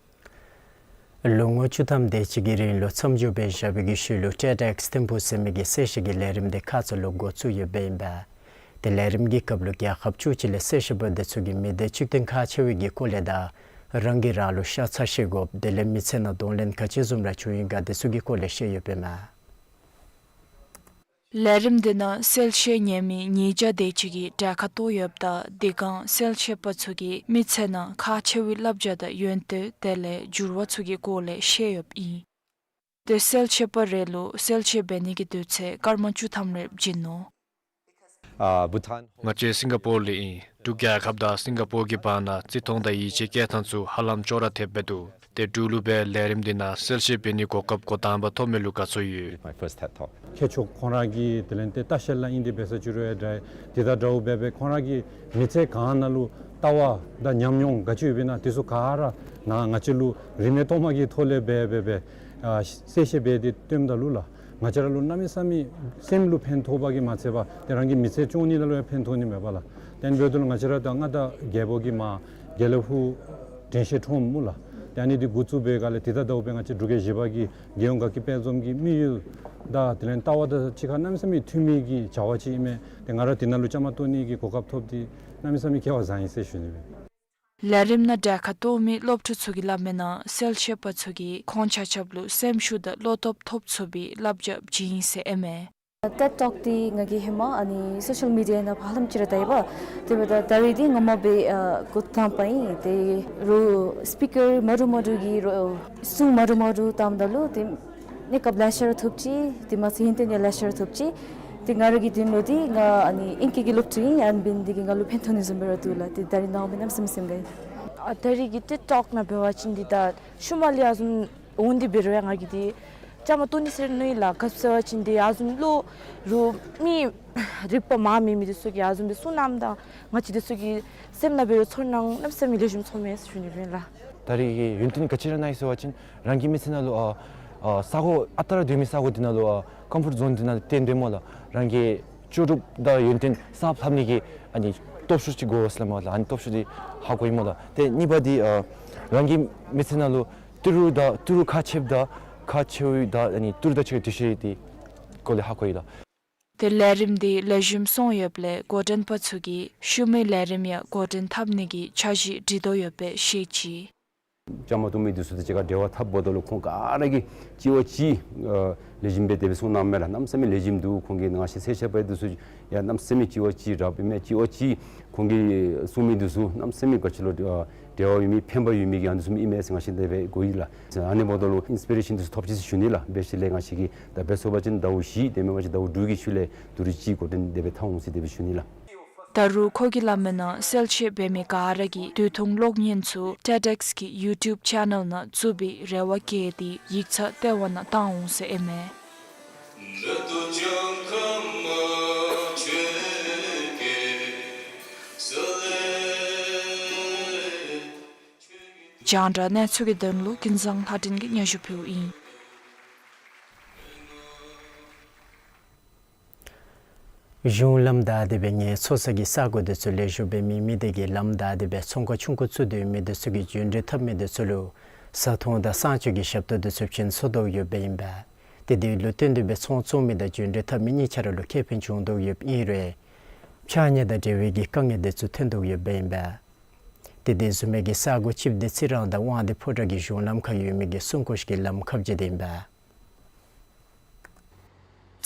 ལོ་ངོ་བཅུ་ཐམ་དེ་ཅིག་གི་རིང་ལུ་མཚམས་འཇོག་འབད་བཞག་པའི་གི་ཤུལ་ལུ་ཊེཌ་ཨེགསི་ཐིམ་ཕུག་ཟེར་མི་གི་གསལ་བཤད་ཀྱི་ལས་རིམ་འདི་ཁ་ཙ་ལུ་འགོ་བཙུགས་ཡོདཔ་ཨིན་པས། ཏེ་ལས་རིམ་གྱི་སྐབས་ལུ་རྒྱལ་ཁབ་བཅུ་གཅིག་ལས་གསལ་བཤད་པ་འདི་ཚུ་གིས་མི་སྡེ་གཅིག་མཐུན་ཁག་ཆེ་བའི་གི་སྐོར་ལས་དང་རང་གིས་རང་ལུ་ཤ་ཚ་ཤེས་དགོཔ་དེ་ལས་མི་ཚེ་ནང་གདོང་ལེན་ག་ཅི་བཟུམ་ར་བྱུང་ཡི་ག་དེ་ཚུ་གི་སྐོར་ལས་བཤད་ཡོདཔ་ཨིན་མས། ལས་རིམ་འདི་ནང་གསལ་བཤད་ཉན་མི་ཉིས་བརྒྱ་དེ་ཅིག་གིས་གྲལ་ཁར་གཏོགས་ཡོདཔ་ད་འདི་སྒང་གསལ་བཤད་པ་ཚུ་གིས་མི་ཚེ་ནང་ཁག་ཆེ་བའི་བསླབ་བྱ་དང་ཡོན་ཏན་དེ་ལས་འགྱུར་བ་ཚུ་གི་སྐོར་ལས་བཤད་ཡོདཔ་ཨིན། ཏེ་གསལ་བཤད་པ་རེ་ལུ་གསལ་བཤད་འབད་ནི་གི་དུས་ཚོད་སྐར་མ་བཅུ་ཐམ་རེ་བྱིན་ནུག། ཨ་བྷུ་ཊཱན། ང་བཅས་སིང་ག་པོར་ལས་ཨིན། འབྲུག་རྒྱལ་ཁབ་དང་སིང་ག་པོར་གྱི་བར་ན་བརྩི་མཐོང་དང་ཡིད་ཆེས་བསྐྱེད་ཐངས་ཚུ་ཧ་ལམ་ཅོག་ར་འཐདཔ་འབད་དོ། ཏེ་འབྲུག་ལུ་སྦེ་ལས་རིམ་འདི་ནང་གསལ་བཤད་འབད་ནིའི་གོ་སྐབས་འགོ་དང་པ་ཐོབ་མི་ལུ་དགའ་ཚོར་ཡོད། My first TED Talk. མཁས་མཆོག་ཁོང་ར་གི་དེ་ལས་ཏེ་ལྟ་བཤལ་ལཱ་ཨིན་ཏེ་འབད་ས་ཅིག་རུང་ཡང་འདྲ། དེ་དང་འདྲཝ་སྦེ་སྦེ་ཁོང་ར་གི་མི་ཚེ་གང་ནང་ལུ་ལྟ་བ་དང་ཉམས་མྱོང་ག་ཅི་ཡོདཔ་ཨིན་ན་དེ་ཚུ་ག་ར་ནཱ་ང་བཅས་ལུ་རིན་མེད་སྟོང་མ་གི་ཐོག་ལས་སྦེ་སྦེ་སྦེ་ཨ་གསལ་བཤད་འབད་དེ་སྟོནམ་ད་ལུ་ལགས། ང་བཅས་ར་ལུ་གནམ་མེད་ས་མེད་སེམས་ལུ་ཕན་ཐོགས་པ་གིས་མ་ཚད་པར་ཏེ་རང་གི་མི་ཚེ་སྐྱོང་ནི་ནང་ལུ་ཡང་ཕན་ཐོགས་ནི་མས་པ་ལགས། ཏེ་འབདཝ་ད་ལུ་ང་བཅས་ར་ད་མངའ་བདག་རྒྱལ་པོ་གིས་མར་དགེ་ལེགས་ཕུག་དྲན་ཤེས་ཁྲོམ་སྨོ་ལགས། ཏེ་ཨ་ནི་འདི་འགོ་བཙུགས་པའི་སྒང་ལས་དེ་དང་འདྲཝ་སྦེ་ང་བཅས་འབྲུག་རྒྱལ་བཞི་པ་གི་རྒྱལ་ཡོངས་དགའ་སྐྱིད་དཔལ་འཛོམས་ཀྱི་དམིགས་ཡུལ་དང་དེ་ལས་ལྟ་བ་དང་གཅིག་ཁར་གནམ་མེད་ས་མེད་མཐུན་མི་གི་བྱ་བ་ཅིག་ཨིན་མས། ཏེ་ང་ར་དེ་ནང་ལུ་བཅའ་མར་གཏོགས་ནི་གི་གོ་སྐབས་ཐོབ་སྟེ་གནམ་མེད་ས་མེད་སྐལ་བ་བཟང་ཡི་ཟེར་ཞུ་ནི་སྦེ། ལས་རིམ་ནང་གྲལ་ཁར་གཏོགས་མི་སློབ་ཕྲུག་ཚུ་གིས་སླབ་མིའི་ནང་གསལ་བཤད་པ་ཚུ་གིས་ཁོང་ཆ་ཁྱབ་ལུ་སེམས་ཤུགས་དང་བློ་སྟོབས་ཐོབ་ཚུགས་པའི་བསླབ་བྱ་ཅིག་ཨིན་ཟེར་ཨིན་མས། ཊེཌ་ཊོཀ་འདི་ང་གིས་ཧེ་མ་ཨ་ནི་སོ་ཤལ་མི་ཌི་ཡ་ནང་ཧ་ལམ་ཅིག་ར་བལྟ་ཡི་པ། དེ་འབདཝ་ད་ད་རིས་འདི་ངོ་མ་སྦེ་ཨ་འགོ་དང་པ་ཨིན། ཏེ་རོགས་སི་པི་ཀར་མ་འདྲཝ་མ་འདྲཝ་གིས་རོགས་གསུང་མ་འདྲཝ་མ་འདྲཝ་བཏངམ་ད་ལུ་ཏེ་གནས་སྐབས་ལེ་ཤ་ར་ཐོབ་ཅི། དེ་མ་ཚད་ཡོན་ཏན་ཡང་ལེ་ཤ་ར་ཐོབ་ཅི། ཏེ་ང་ར་གི་དོན་ལུ་འདི་ང་ཨ་ནི་ཨིང་སྐད་ཀྱི་སློབ་ཕྲུག་ཨིན། ཨ་ནི་འབད་ནི་འདི་གིས་ང་ལུ་ཕན་ཐོགས་ནི་བཟུམ་སྦེ་ར་འདུག་ལགས། ཏེ་ད་རིས་ནཱ་འོང་མི་གནམ་མེད་ས་མེད་སེམས་དགའ་ཡི། ཨ་ད་རིས་ཀྱི་ཊེཌ་ཊོཀ་ནང་འབད་བ་ཅིན་འདི་ད་ཤུལ་མ་ལས་ཨ་བཟུམ་འོང་སྟེ་འབད་རུང་ཡང་ང་གིས་འདི་བཅའ་མར་གཏོགས་ནི་ཟེར་མནོ་ཡི་ལགས། ག་ཅི་ཟེར་བ་ཅིན་འདི་ཨ་བཟུམ་ལུ་རོགས་མི་རིག་པ་མང་མི་མི་འདི་ཚུ་གིས་ཨ་བཟུམ་སྦེ་གསུང་གནངམ་ད་ང་བཅས་འདི་ཚུ་གི་སེམས་ནང་འབད་རུང་ཚོར་སྣང་གནམ་མེད་ས་མེད་ལེགས་ཤོམ་ཚོརཝ་མས་ཟེར་ཞུ་ནི་ཨིན་ལགས། ད་རིས་ཀྱི་ཡོན་ཏན་ག་ཅི་ར་གནང་ཡི་ཟེར་བ་ཅིན་རང་གི་མི་ཚེ་ནང་ལུ་ཨ་ཨ་ས་གོ་ཨ་རྟག་ར་སྡོད་མི་ས་གོ་འདི་ནང་ལུ་ཨ་ཀམ་ཕོརཊ་ཛོན་འདི་ནང་ལས་ཏེ་འདི་སྨོ་ལགས། རང་གི་ལྕོགས་གྲུབ་དང་ཡོན་ཏན་གསརཔ་ལྷབ་ནི་གི་ཨ་ནི་སྟོབས་ཤུགས་ཅིག་དགོ་ཟེར་སླབ་མས་ལགས། ཨ་ནི་སྟོབས་ཤུགས་འདི་ཧ་གོ་ཡི་སྨོ་ལགས། ཏེ་གཉིས་པ་འདི་ཨ་རང་གི་མི་ཚེ་ནང་ལུ་ཏི་རུ་དང་ཏི་རུ་ཁག་ཆེཝ་དང་ཁག་ཆེཝ་དང་ཨ་ནི་ཏི་རུ་དང་གཅིག་ཁར་འདྲིས་ཤེས་འདི་སྐོར་ལས་ཧ་གོ་ཡི་ལགས། ཏེ་ལས་རིམ་འདི་ལེགས་ཤོམ་སོང་ཡོདཔ་ལས་འགོ་འདྲེན་པ་ཚུ་གིས་ཤུལ་མའི་ལས་རིམ་ཡང་འགོ་འདྲེན་འཐབ་ནི་གི་འཆར་གཞི་སྒྲིག་དོ་ཡོདཔ་སྦེ་བཤད་ཅི། བཅའ་མར་གཏོགས་མི་འདི་ཚུ་དང་གཅིག་ཁར་འབྲེལ་བ་འཐབ་འབདཝ་ད་ལུ་ཁོང་ག་ར་གིས་གཅིག་བ་གཅིག་ཨ་ལེགས་ཤོམ་སྦེ་དེ་སྦེ་གསུང་གནངམ་མས་ལགས། གནམ་མེད་ས་མེད་ལེགས་ཤོམ་འདུག། ཁོང་གིས་ང་བཅས་གསལ་བཤད་པ་འདི་ཚུ་ཡང་གནམ་མེད་ས་མེད་གཅིག་བ་གཅིག་ར་སྦེ་མས། གཅིག་བ་གཅིག་ཁོང་གིས་གསུང་མི་འདི་ཚུ་གནམ་མེད་ས་མེད་ག་ཅི་ལོ་ཨ་འབྲེལ་བ་ཡོད་མི་ཕན་པ་ཡོད་མི་གི་ཨ་ནི་འདི་ཚུ་ཨིན་མས་ཟེར་ང་བཅས་དེ་སྦེ་གོ་ཡི་ལགས། ཨ་ནི་འབདཝ་ད་ལུ་ཨིན་སི་པི་རེ་ཤཱན་འདི་ཚུ་ཐོབ་ཅི་ཟེར་ཞུ་ནི་ལགས། འབད་ཞིནམ་ལས་ང་བཅས་ཀྱིས་ད་འབད་སོང་པ་ཅིན་ཟླཝ་བཞི་དེ་མེན་པ་ཅིན་ཟླཝ་དྲུག་གི་ཤུལ་ལས་ཏི་རུ་ཅིག་འགོ་འདྲེན་དེ་སྦེ་འཐབ་འོང་ཟེར་དེ་སྦེ་ཞུ་ནི་ལགས། ད་རུང་ཁོ་གིས་སླབ་མིའི་ནང་གསལ་བཤད་འབད་མི་ག་ར་གིས་དུས་ཐུང་གློག་བརྙན་ཚུ་ཊེཌ་ཨེགསི་གི་ཡུ་ཊུབ་ཆེ་ནཱལ་ནང་བཙུགས་པའི་རེ་བ་བསྐྱེད་དེ་ཡིག་ཚང་ལྟེ་བ་ནང་བཏང་འོང་ཟེར་ཨིན་མས། རྒྱང་བསྒྲགས་གནས་ཚུལ་གྱི་དོན་ལུ་ཀུན་བཟང་ལྷ་སྒྲོན་གྱིས་སྙན་ཞུ་ཕུལཝ་ཨིན། གཞུང་ལམ་བདའ་སྟེ་སྦེ་ངལ་འཚོ་ས་གི་ས་གོ་འདི་ཚུ་ལེགས་ཤོམ་སྦེ་མེད་མི་དེ་གིས་ལམ་བདའ་སྟེ་སྦེ་ཚོང་ཁང་ཆུང་ཀུ་བཙུགས་ཏེ་ཡོད་མི་འདི་ཚུ་གིས་རྒྱུན་འགྲུལ་འཐབ་མི་འདི་ཚུ་ལུ་བཟའ་འཐུང་དང་གསང་སྤྱོད་ཀྱི་ཞབས་ཏོག་འདི་ཚུ་བྱིན་ཚུགས་དོ་ཡོདཔ་ཨིན་པས། ཏེ་དེ་ལུ་བརྟེན་ཏེ་སྦེ་ཚོང་བཙོང་མི་དང་རྒྱུན་འགྲུལ་འཐབ་མི་གཉིས་ཆ་ར་ལུ་ཁེ་ཕན་བྱུང་དོ་ཡོདཔ་ཨིན་རུང་ཕྱགས་སྙིགས་དང་འབྲེལ་བའི་གི་དཀའ་ངལ་འདི་ཚུ་ཐོན་དོ་ཡོདཔ་ཨིན་པས། ཏེ་དེ་བཟུམ་མའི་གི་ས་གོ་གཅིག་འདི་རྩི་རང་དང་དབང་འདུས་ཕོ་བྲང་གི་གཞུང་ལམ་ཁར་ཡོད་མི་གི་སྲུང་སྐྱོབ་ཀྱི་ལམ་ཁ་བརྒྱད་འདི་ཨིན་པས།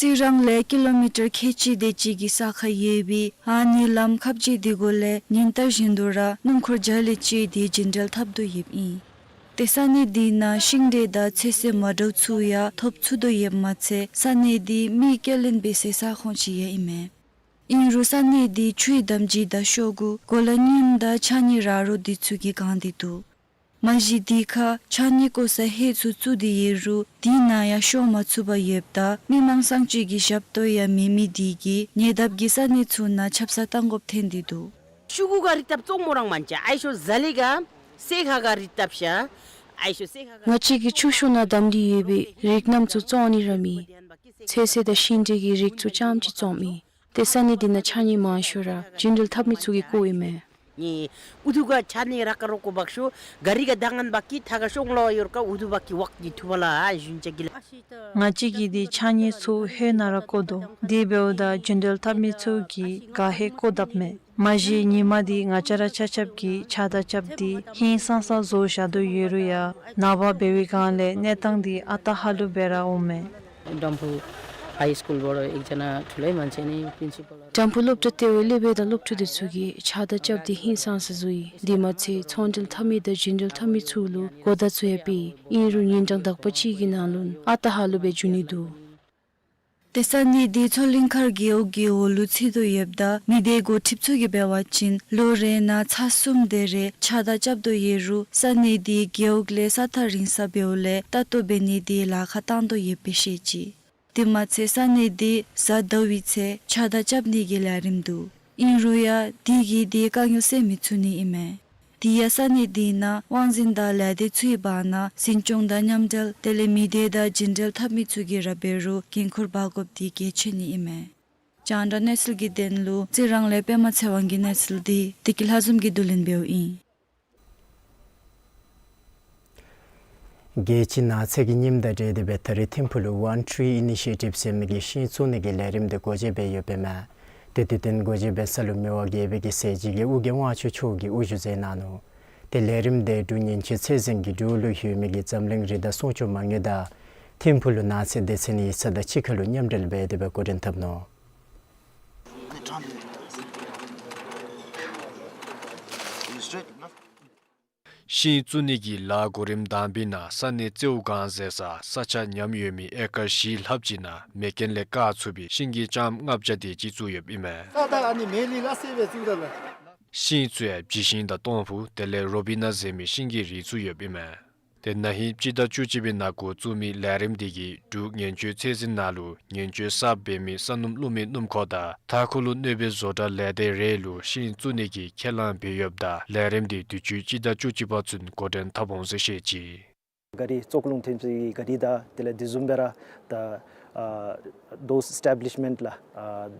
རྩི་རང་ལས་ཀི་ལོ་མི་ཊར་ཁལ་གཅིག་དེ་ཅིག་གི་ས་ཁར་ཡོད་པའི་ཨ་ནི་ལམ་ཁ་བརྒྱད་འདི་གུ་ལས་ཉིན་ལྟར་བཞིན་དུ་ར་སྣུམ་འཁོར་བརྒྱ་ལས་བཅད་དེ་རྒྱུན་འགྲུལ་འཐབ་དོ་ཡོདཔ་ཨིན། ཏེ་ས་གནས་འདི་ནང་ཤིང་འབྲས་དང་ཚོད་བསྲེ་མ་འདྲཝ་ཚུ་ཡང་ཐོབ་ཚུགས་དོ་ཡོདཔ་མ་ཚད་ས་གནས་འདི་མི་སྐྱེལ་ལེན་འབད་སའི་ས་ཁོངས་ཅིག་ཡང་ཨིན་མས། ཨིན་རུང་ས་གནས་འདི་ཆུའི་འདམ་སྦྱིས་དང་ཤོག་གུ་གོ་ལ་རྙིངམ་དང་ཕྱགས་སྙིགས་ར་རོ་འདི་ཚུ་གིས་གང་སྟེ་འདུག། མ་གཞི་འདི་ཁར་ཕྱགས་སྙིགས་བཀོ་སའི་ཧེ་ཚུ་བཙུགས་ཏེ་ཡོད་རུང་དེ་ནང་ཡང་ཤོང་མ་ཚུགས་པར་ཡོདཔ་ད་མི་མང་གསང་སྤྱོད་ཀྱི་ཞབས་ཏོག་ཡང་མེད་མི་འདི་གིས་ཉེ་འདབས་ཀྱི་ས་གནས་ཚུ་ནང་ཆབ་གསང་གཏང་དགོཔ་ཐོན་ཏེ་འདུག། ཤོག་གུ་ག་རིགས་བཏབ་བཙོང་མོ་རང་མན་ཅ། ཨའི་ཤོ་ཟ་ལི་ག་སོ་ཁ་ག་རིགས་བཏབ་ཤ། ཨའི་ཤོ་སོ་ཁ་ག། ང་བཅས་ཀྱིས་ཆུ་ཤོག་ནང་བསྡམས་ཏེ་ཡོད་པའི་རིགས་རྣམས་ཚུ་བཙོང་ནི་ར་མེད། ཚོད་བསྲེ་དང་ཤིང་འབྲས་ཀྱི་རིགས་ཚུ་རྐྱངམ་ཅིག་བཙོངམ་ཨིན། ཏེ་ས་གནས་འདི་ནང་ཕྱགས་སྙིགས་མང་ཤོས་ར་རྒྱུན་འགྲུལ་འཐབ་མི་ཚུ་གིས་བཀོཝ་ཨིན་མས། ནི་ཨུ་ཐུ་ག་ཕྱགས་སྙིགས་རག་ག་རོག་གོ་བག་ཤོ་ག་རི་ག་ད་ངན་བག་གི་ཐ་ག་ཤོང་ལོ་ཡོར་ག་ཨུ་ཐུ་བག་གི་བག་གི་ཐུ་བ་ལ་ཨ་ཞུན་ཅ་གི་ལ། ང་བཅས་ཀྱིས་འདི་ཕྱགས་སྙིགས་ཚུ་ཧེ་ནང་ར་བཀོ་དོ། དེ་འབདཝ་ད་རྒྱུན་འགྲུལ་འཐབ་མི་ཚུ་གིས་ག་ཧེ་བཀོ་དཔ་མས། མ་གཞི་ཉིན་མ་འདི་ང་བཅས་ར་ཆ་ཁྱབ་ཀྱིས་ཕྱགས་བདའ་རྐྱབ་སྟེ་ཧིང་སངས་ས་བཟོ་བཞག་དོ་ཡོད་རུང་ཡང་ནངས་པ་འབད་བའི་སྒང་ལས་གནས་སྟངས་འདི་ཨ་རྟག་ཧ་ལུགས་སྦེ་ར་འོང་མས། འགྲམ་ཕུག་ཧའི་སི་ཀུལ་བོ་རོ་ཨེག་ཇ་ན་ཐུ་ལེ་མན་ཆེ་ནི་པིན་སི་པལ་འགྲམ་ཕུག་སློབ་གྲྭ་ལྟེ་བའི་སློབ་དཔོན་དང་སློབ་ཕྲུག་འདི་ཚུ་གིས་ཕྱགས་བདའ་རྐྱབ་སྟེ་ཧིང་སངས་ས་བཟོ་ཡི། དེ་མ་ཚད་ཚོང་འགྲུལ་འཐབ་མི་དང་རྒྱུན་འགྲུལ་འཐབ་མི་ཚུ་ལུ་གོ་བརྡ་ཚུ་ཡང་སྤེལ་ཡི། ཨིན་རུང་ཉིན་གྲངས་དག་པ་ཅིག་གི་ནང་ལུ་ཨ་རྟག་ཧ་ལུགས་སྦེ་འགྱོ་ནི་འདུག། ཏེ་ས་གནས་འདི་མཚོ་གླིང་མཁར་རྒེད་འོག་གི་འོག་ལུ་ཚུད་དོ་ཡོདཔ་ད་མི་སྡེ་འགོ་ཁྲིདཔ་ཚུ་གིས་འབད་བ་ཅིན་ལོ་རེ་ནང་ཚར་གསུམ་དེ་རེ་ཕྱགས་བདའ་རྐྱབ་དོ་ཡོད་རུང་ས་གནས་འདི་རྒེད་འོག་ལས་ས་ཐག་རིང་ས་འབདཝ་ལས་ལྟ་རྟོག་འབད་ནི་འདི་ལཱ་ཁག་བཏང་དོ་ཡོདཔ་སྦེ་བཤད་ཅི། དེ་མ་ཚད་ས་གནས་འདི་གཟའ་ཟླ་བའི་ཚེ་ཕྱགས་བདའ་རྐྱབ་ནི་གི་ལས་རིམ་འདུག། ཨིན་རུང་ཡང་འདི་གིས་འདི་དཀའ་ངལ་སེལ་མི་ཚུགས་ནི་ཨིན་མས། དེ་ཡང་ས་གནས་འདི་ནང་དབང་འཛིན་དང་ལས་སྡེ་ཚུའི་བར་ན་འཛིན་སྐྱོང་དང་མཉམ་འབྲེལ་དེ་ལས་མི་སྡེ་དང་རྒྱུན་འབྲེལ་འཐབ་མི་ཚུ་གིས་ར་འབད་རུང་འགན་ཁུར་འབག་དགོཔ་འདི་གལ་ཆེ་ནི་ཨིན་མས། རྒྱང་བསྒྲགས་གནས་ཚུལ་གྱི་དོན་ལུ་རྩི་རང་ལས་པདྨ་ཚེ་དབང་གི་གནས་ཚུལ་འདི་བདེ་སྐྱིད་ལྷ་འཛོམས་ཀྱིས་བསྡུ་ལེན་འབདཝ་ཨིན། རྒྱལ་སྤྱིའི་ནགས་ཚལ་གྱི་ཉིནམ་དང་འབྲེལ་ཏེ་སྦེ་ད་རིས་ཐིམ་ཕུག་ལུ་One Tree Initiative ཟེར་མི་གི་ཤིང་བཙུགས་ནི་གི་ལས་རིམ་འདི་སྒོ་འབྱེད་འབད་ཡོདཔ་ཨིན་མས། ཏེ་དེ་དོན་སྒོ་འབྱེད་འབད་ས་ལུ་མི་དབང་རྒྱལ་པོའི་གི་ཞལ་གྱི་དབུ་རྒྱན་དབང་ཕྱུག་མཆོག་གིས་དབུ་བཞུགས་མཛད་གནང་ནུག། ཏེ་ལས་རིམ་འདི་འབྲུག་ཉེན་བཅོལ་ཚད་འཛིན་གྱི་འབྲུག་ལུ་ཡོད་མི་གི་འཛམ་གླིང་རི་དྭགས་སྲུང་སྐྱོབ་མ་དངུལ་དང་ཐིམ་ཕུག་ལུ་ནགས་ཚལ་སྡེ་ཚན་ཡིག་ཚང་དང་གཅིག་ཁར་ལུ་མཉམ་འབྲེལ་འབད་དེ་སྦེ་འགོ་འདྲེན་འཐབ་ནུག། ཤིང་བཙུགས་ནི་གི་ལཱ་གོ་རིམ་དང་པའི་ནང་ས་གནས་ཙེའུ་སྒང་ཟེར་ས་ས་ཆ་ཉམས་ཡོད་མི་ཨེ་ཀར་བཞི་ལྷགཔ་ཅིག་ནང་མེ་རྐྱེན་ལས་བཀག་ཚུགས་པའི་ཤིང་གི་ལྕངམ་ལྔ་བརྒྱ་དེ་ཅིག་བཙུགས་ཡོདཔ་ཨིན་མས། ས་ད་ཨ་ནི་མེ་ལི་ལ་སེ་བའི་བཙུགས་ད་ལ། ཤིང་བཙུགས་ཡང་བྱི་ཤིང་དང་སྟོང་ཕུ་དེ་ལས་རོ་བི་ན་ཟེར་མི་ཤིང་གི་རིགས་བཙུགས་ཡོདཔ་ཨིན་མས། ཏེ་ན་ཧིང་སྤྱི་ཟླ་བཅུ་གཅིག་པའི་ནང་འགོ་བཙུགས་མི་ལས་རིམ་འདི་གིས་འབྲུག་ཉེན་བཅོལ་ཚད་འཛིན་ནང་ལུ་ཉེན་བཅོལ་གསརཔ་འབད་མི་ས་སྣུམ་བླུག་མི་སྣུམ་འཁོར་དང་མཐའ་འཁོར་ལུ་གནོད་པའི་བཟོ་གྲྭ་ལས་སྡེ་རེ་ལུ་ཤིང་བཙུགས་ནི་གི་ཁས་བླངས་འབད་ཡོདཔ་ད་ལས་རིམ་འདི་དུས་ཅི་སྤྱི་ཟླ་བཅུ་གཅིག་པ་ཚུན་འགོ་འདྲེན་འཐབ་འོང་ཟེར་བཤད་ཅི། ག་རི་བཙོག་རླུང་ཐོན་ཚུགས་ཀྱི་ག་རི་དང་དེ་ལས་དེ་བཟུམ་སྦེ་ར་ད་ཨ་those establishment ལགས་ཨ་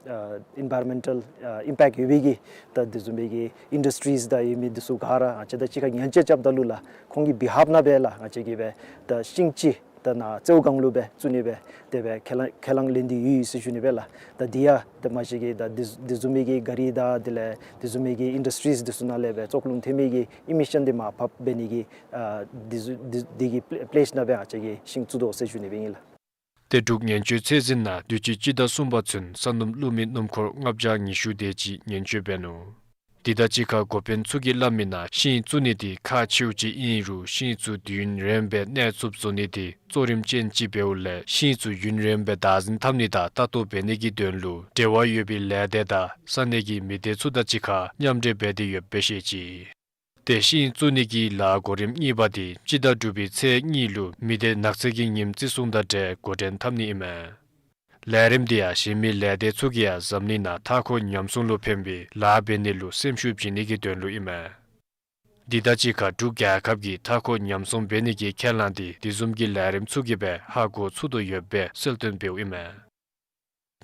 ཨ་environmental ཨ་impact ཡོད་པའི་གི་ད་དེ་བཟུམ་སྦེ་གི་industries དང་ཡོད་མི་འདི་ཚུ་ག་ར་ང་བཅས་དང་གཅིག་ཁར་ཉེན་བཅོལ་རྐྱབ་ད་ལུ་ལགས་ཁོང་གི་behalf ནང་སྦེ་ལགས་ང་བཅས་ཀྱིས་སྦེ་ད་ཤིང་ཅིག་ད་ནཱ་ཙེའུ་སྒང་ལུ་སྦེ་བཙུགས་ནི་སྦེ་དེ་སྦེ་ཁས་བླངས་ཁས་བླངས་ལེན་ཏེ་ཡོད་ཟེར་ཞུ་ནི་སྦེ་ལགས། ད་འདི་ཡང་ད་མ་གཞི་གི་ད་དེ་དེ་བཟུམ་མའི་གི་ག་རི་དང་དེ་ལས་དེ་བཟུམ་མའི་གི་industries འདི་ཚུ་ནང་ལས་སྦེ་བཙོག་རླུང་ཐོན་མི་གི་emission འདི་མར་ཕབ་འབད་ནི་གི་ཨ་འདི་ཚུ་འདི་འདི་གི་པེ་ལེསི་ནང་སྦེ་ང་བཅས་ཀྱིས་ཤིང་བཙུགས་དོ་ཟེར་ཞུ་ནི་སྦེ་ཨིན་ལགས། ཏེ་འབྲུག་ཉེན་བཅོལ་ཚད་འཛིན་ནང་དུས་ཅི་སྤྱི་ཟླ་གསུམ་པ་ཚུན་ས་སྣུམ་བླུག་མི་སྣུམ་འཁོར་ལྔ་བརྒྱ་ཉི་ཤུ་དེ་ཅིག་ཉེན་བཅོལ་འབད་ནུག། འདི་དང་གཅིག་ཁར་འགོ་དཔོན་ཚུ་གིས་སླབ་མི་ནང་ཤིང་བཙུགས་ནི་འདི་ཁག་ཆེཝ་ཅིག་ཨིན་རུང་ཤིང་ཚུ་དུས་ཡུན་རིངམོ་སྦེ་གནས་ཚུགསཔ་བཟོ་ནི་འདི་གཙོ་རིམ་ཅན་ཅིག་འབདཝ་ལས་ཤིང་ཚུ་ཡུན་རིངམོ་སྦེ་བདག་འཛིན་འཐབ་ནི་དང་ལྟ་རྟོག་འབད་ནི་གི་དོན་ལུ་འབྲེལ་བ་ཡོད་པའི་ལས་སྡེ་དང་ས་གནས་ཀྱི་མི་སྡེ་ཚུ་དང་གཅིག་ཁར་མཉམ་འབྲེལ་འབད་དེ་ཡོདཔ་སྦེ་བཤད་ཅི། ཏེ་ཤིང་བཙུགས་ནི་གི་ལཱ་གོ་རིམ་གཉིས་པ་འདི་སྤྱི་ཟླ་དྲུག་པའི་ཚེས་གཉིས་ལུ་མི་སྡེ་ནགས་ཚལ་གྱི་ཉིནམ་བརྩི་སྲུང་དང་འབྲེལ་འགོ་འདྲེན་འཐབ་ནི་ཨིན་མས། ལས་རིམ་འདི་ཡང་གཞན་མི་ལས་སྡེ་ཚུ་གིས་ཡང་འཛམ་གླིང་ནང་མཐའ་འཁོར་ཉམས་སྲུང་ལུ་ཕན་པའི་ལཱ་འབད་ནི་ལུ་སེམས་ཤུགས་བྱིན་ནི་གི་དོན་ལུ་ཨིན་མས། འདི་དང་གཅིག་ཁར་འབྲུག་རྒྱལ་ཁབ་ཀྱིས་མཐའ་འཁོར་ཉམས་སྲུང་འབད་ནི་གི་ཁས་བླངས་འདི་དེ་བཟུམ་གྱི་ལས་རིམ་ཚུ་གིས་སྦེ་ཧ་གོ་ཚུགས་དོ་ཡོདཔ་སྦེ་གསལ་སྟོན་འབདཝ་ཨིན་མས།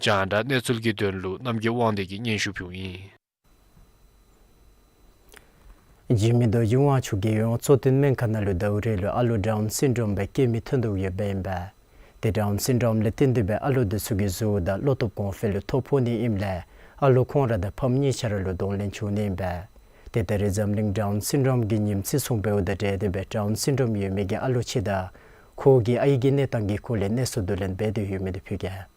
རྒྱང་བསྒྲགས་གནས་ཚུལ་གྱི་དོན་ལུ་རྣམ་རྒྱལ་དབང་འདུས་ཀྱིས་སྙན་ཞུ་ཕུལཝ་ཨིན། འཇིགས་མེད་རྡོ་རྗེ་དབང་ཕྱུག་རྒྱལ་ཡོངས་གཙོ་བསྟེན་སྨན་ཁང་ནང་ལུ་ཟླཝ་རེ་ལུ་ཨ་ལོ་ཌའུན་སིན་ཌོམ་སྦེ་སྐྱེ་མི་ཐོན་དོ་ཡོདཔ་ཨིན་པས། ཏེ་ཌའུན་སིན་ཌོམ་ལས་བརྟེན་ཏེ་སྦེ་ཨ་ལོ་འདི་ཚུ་གི་གཟུགས་དང་བློ་སྟོབས་གོང་འཕེལ་ལུ་ཐོ་ཕོག་ནི་ཨིནམ་ལས་ཨ་ལོ་ཁོང་ར་དང་ཕམ་གཉིས་ཆ་ར་ལུ་གདོང་ལེན་འབྱུང་ནི་ཨིན་པས། ཏེ་ད་རེས་འཛམ་གླིང་ཌའུན་སིན་ཌོམ་གྱི་ཉིནམ་བརྩི་སྲུང་འབདཝ་དང་འབྲེལ་ཏེ་སྦེ་ཌའུན་སིན་ཌོམ་ཡོད་མི་གི་ཨ་ལོ་ཅིག་དང་ཁོ་གི་ཨའི་གི་གནས་སྟངས་ཀྱི་སྐོར་ལས་གནས་ཚུལ་བསྡུ་ལེན་འབད་དེ་ཡོད་མི་འདི་ཕུལ་གེ།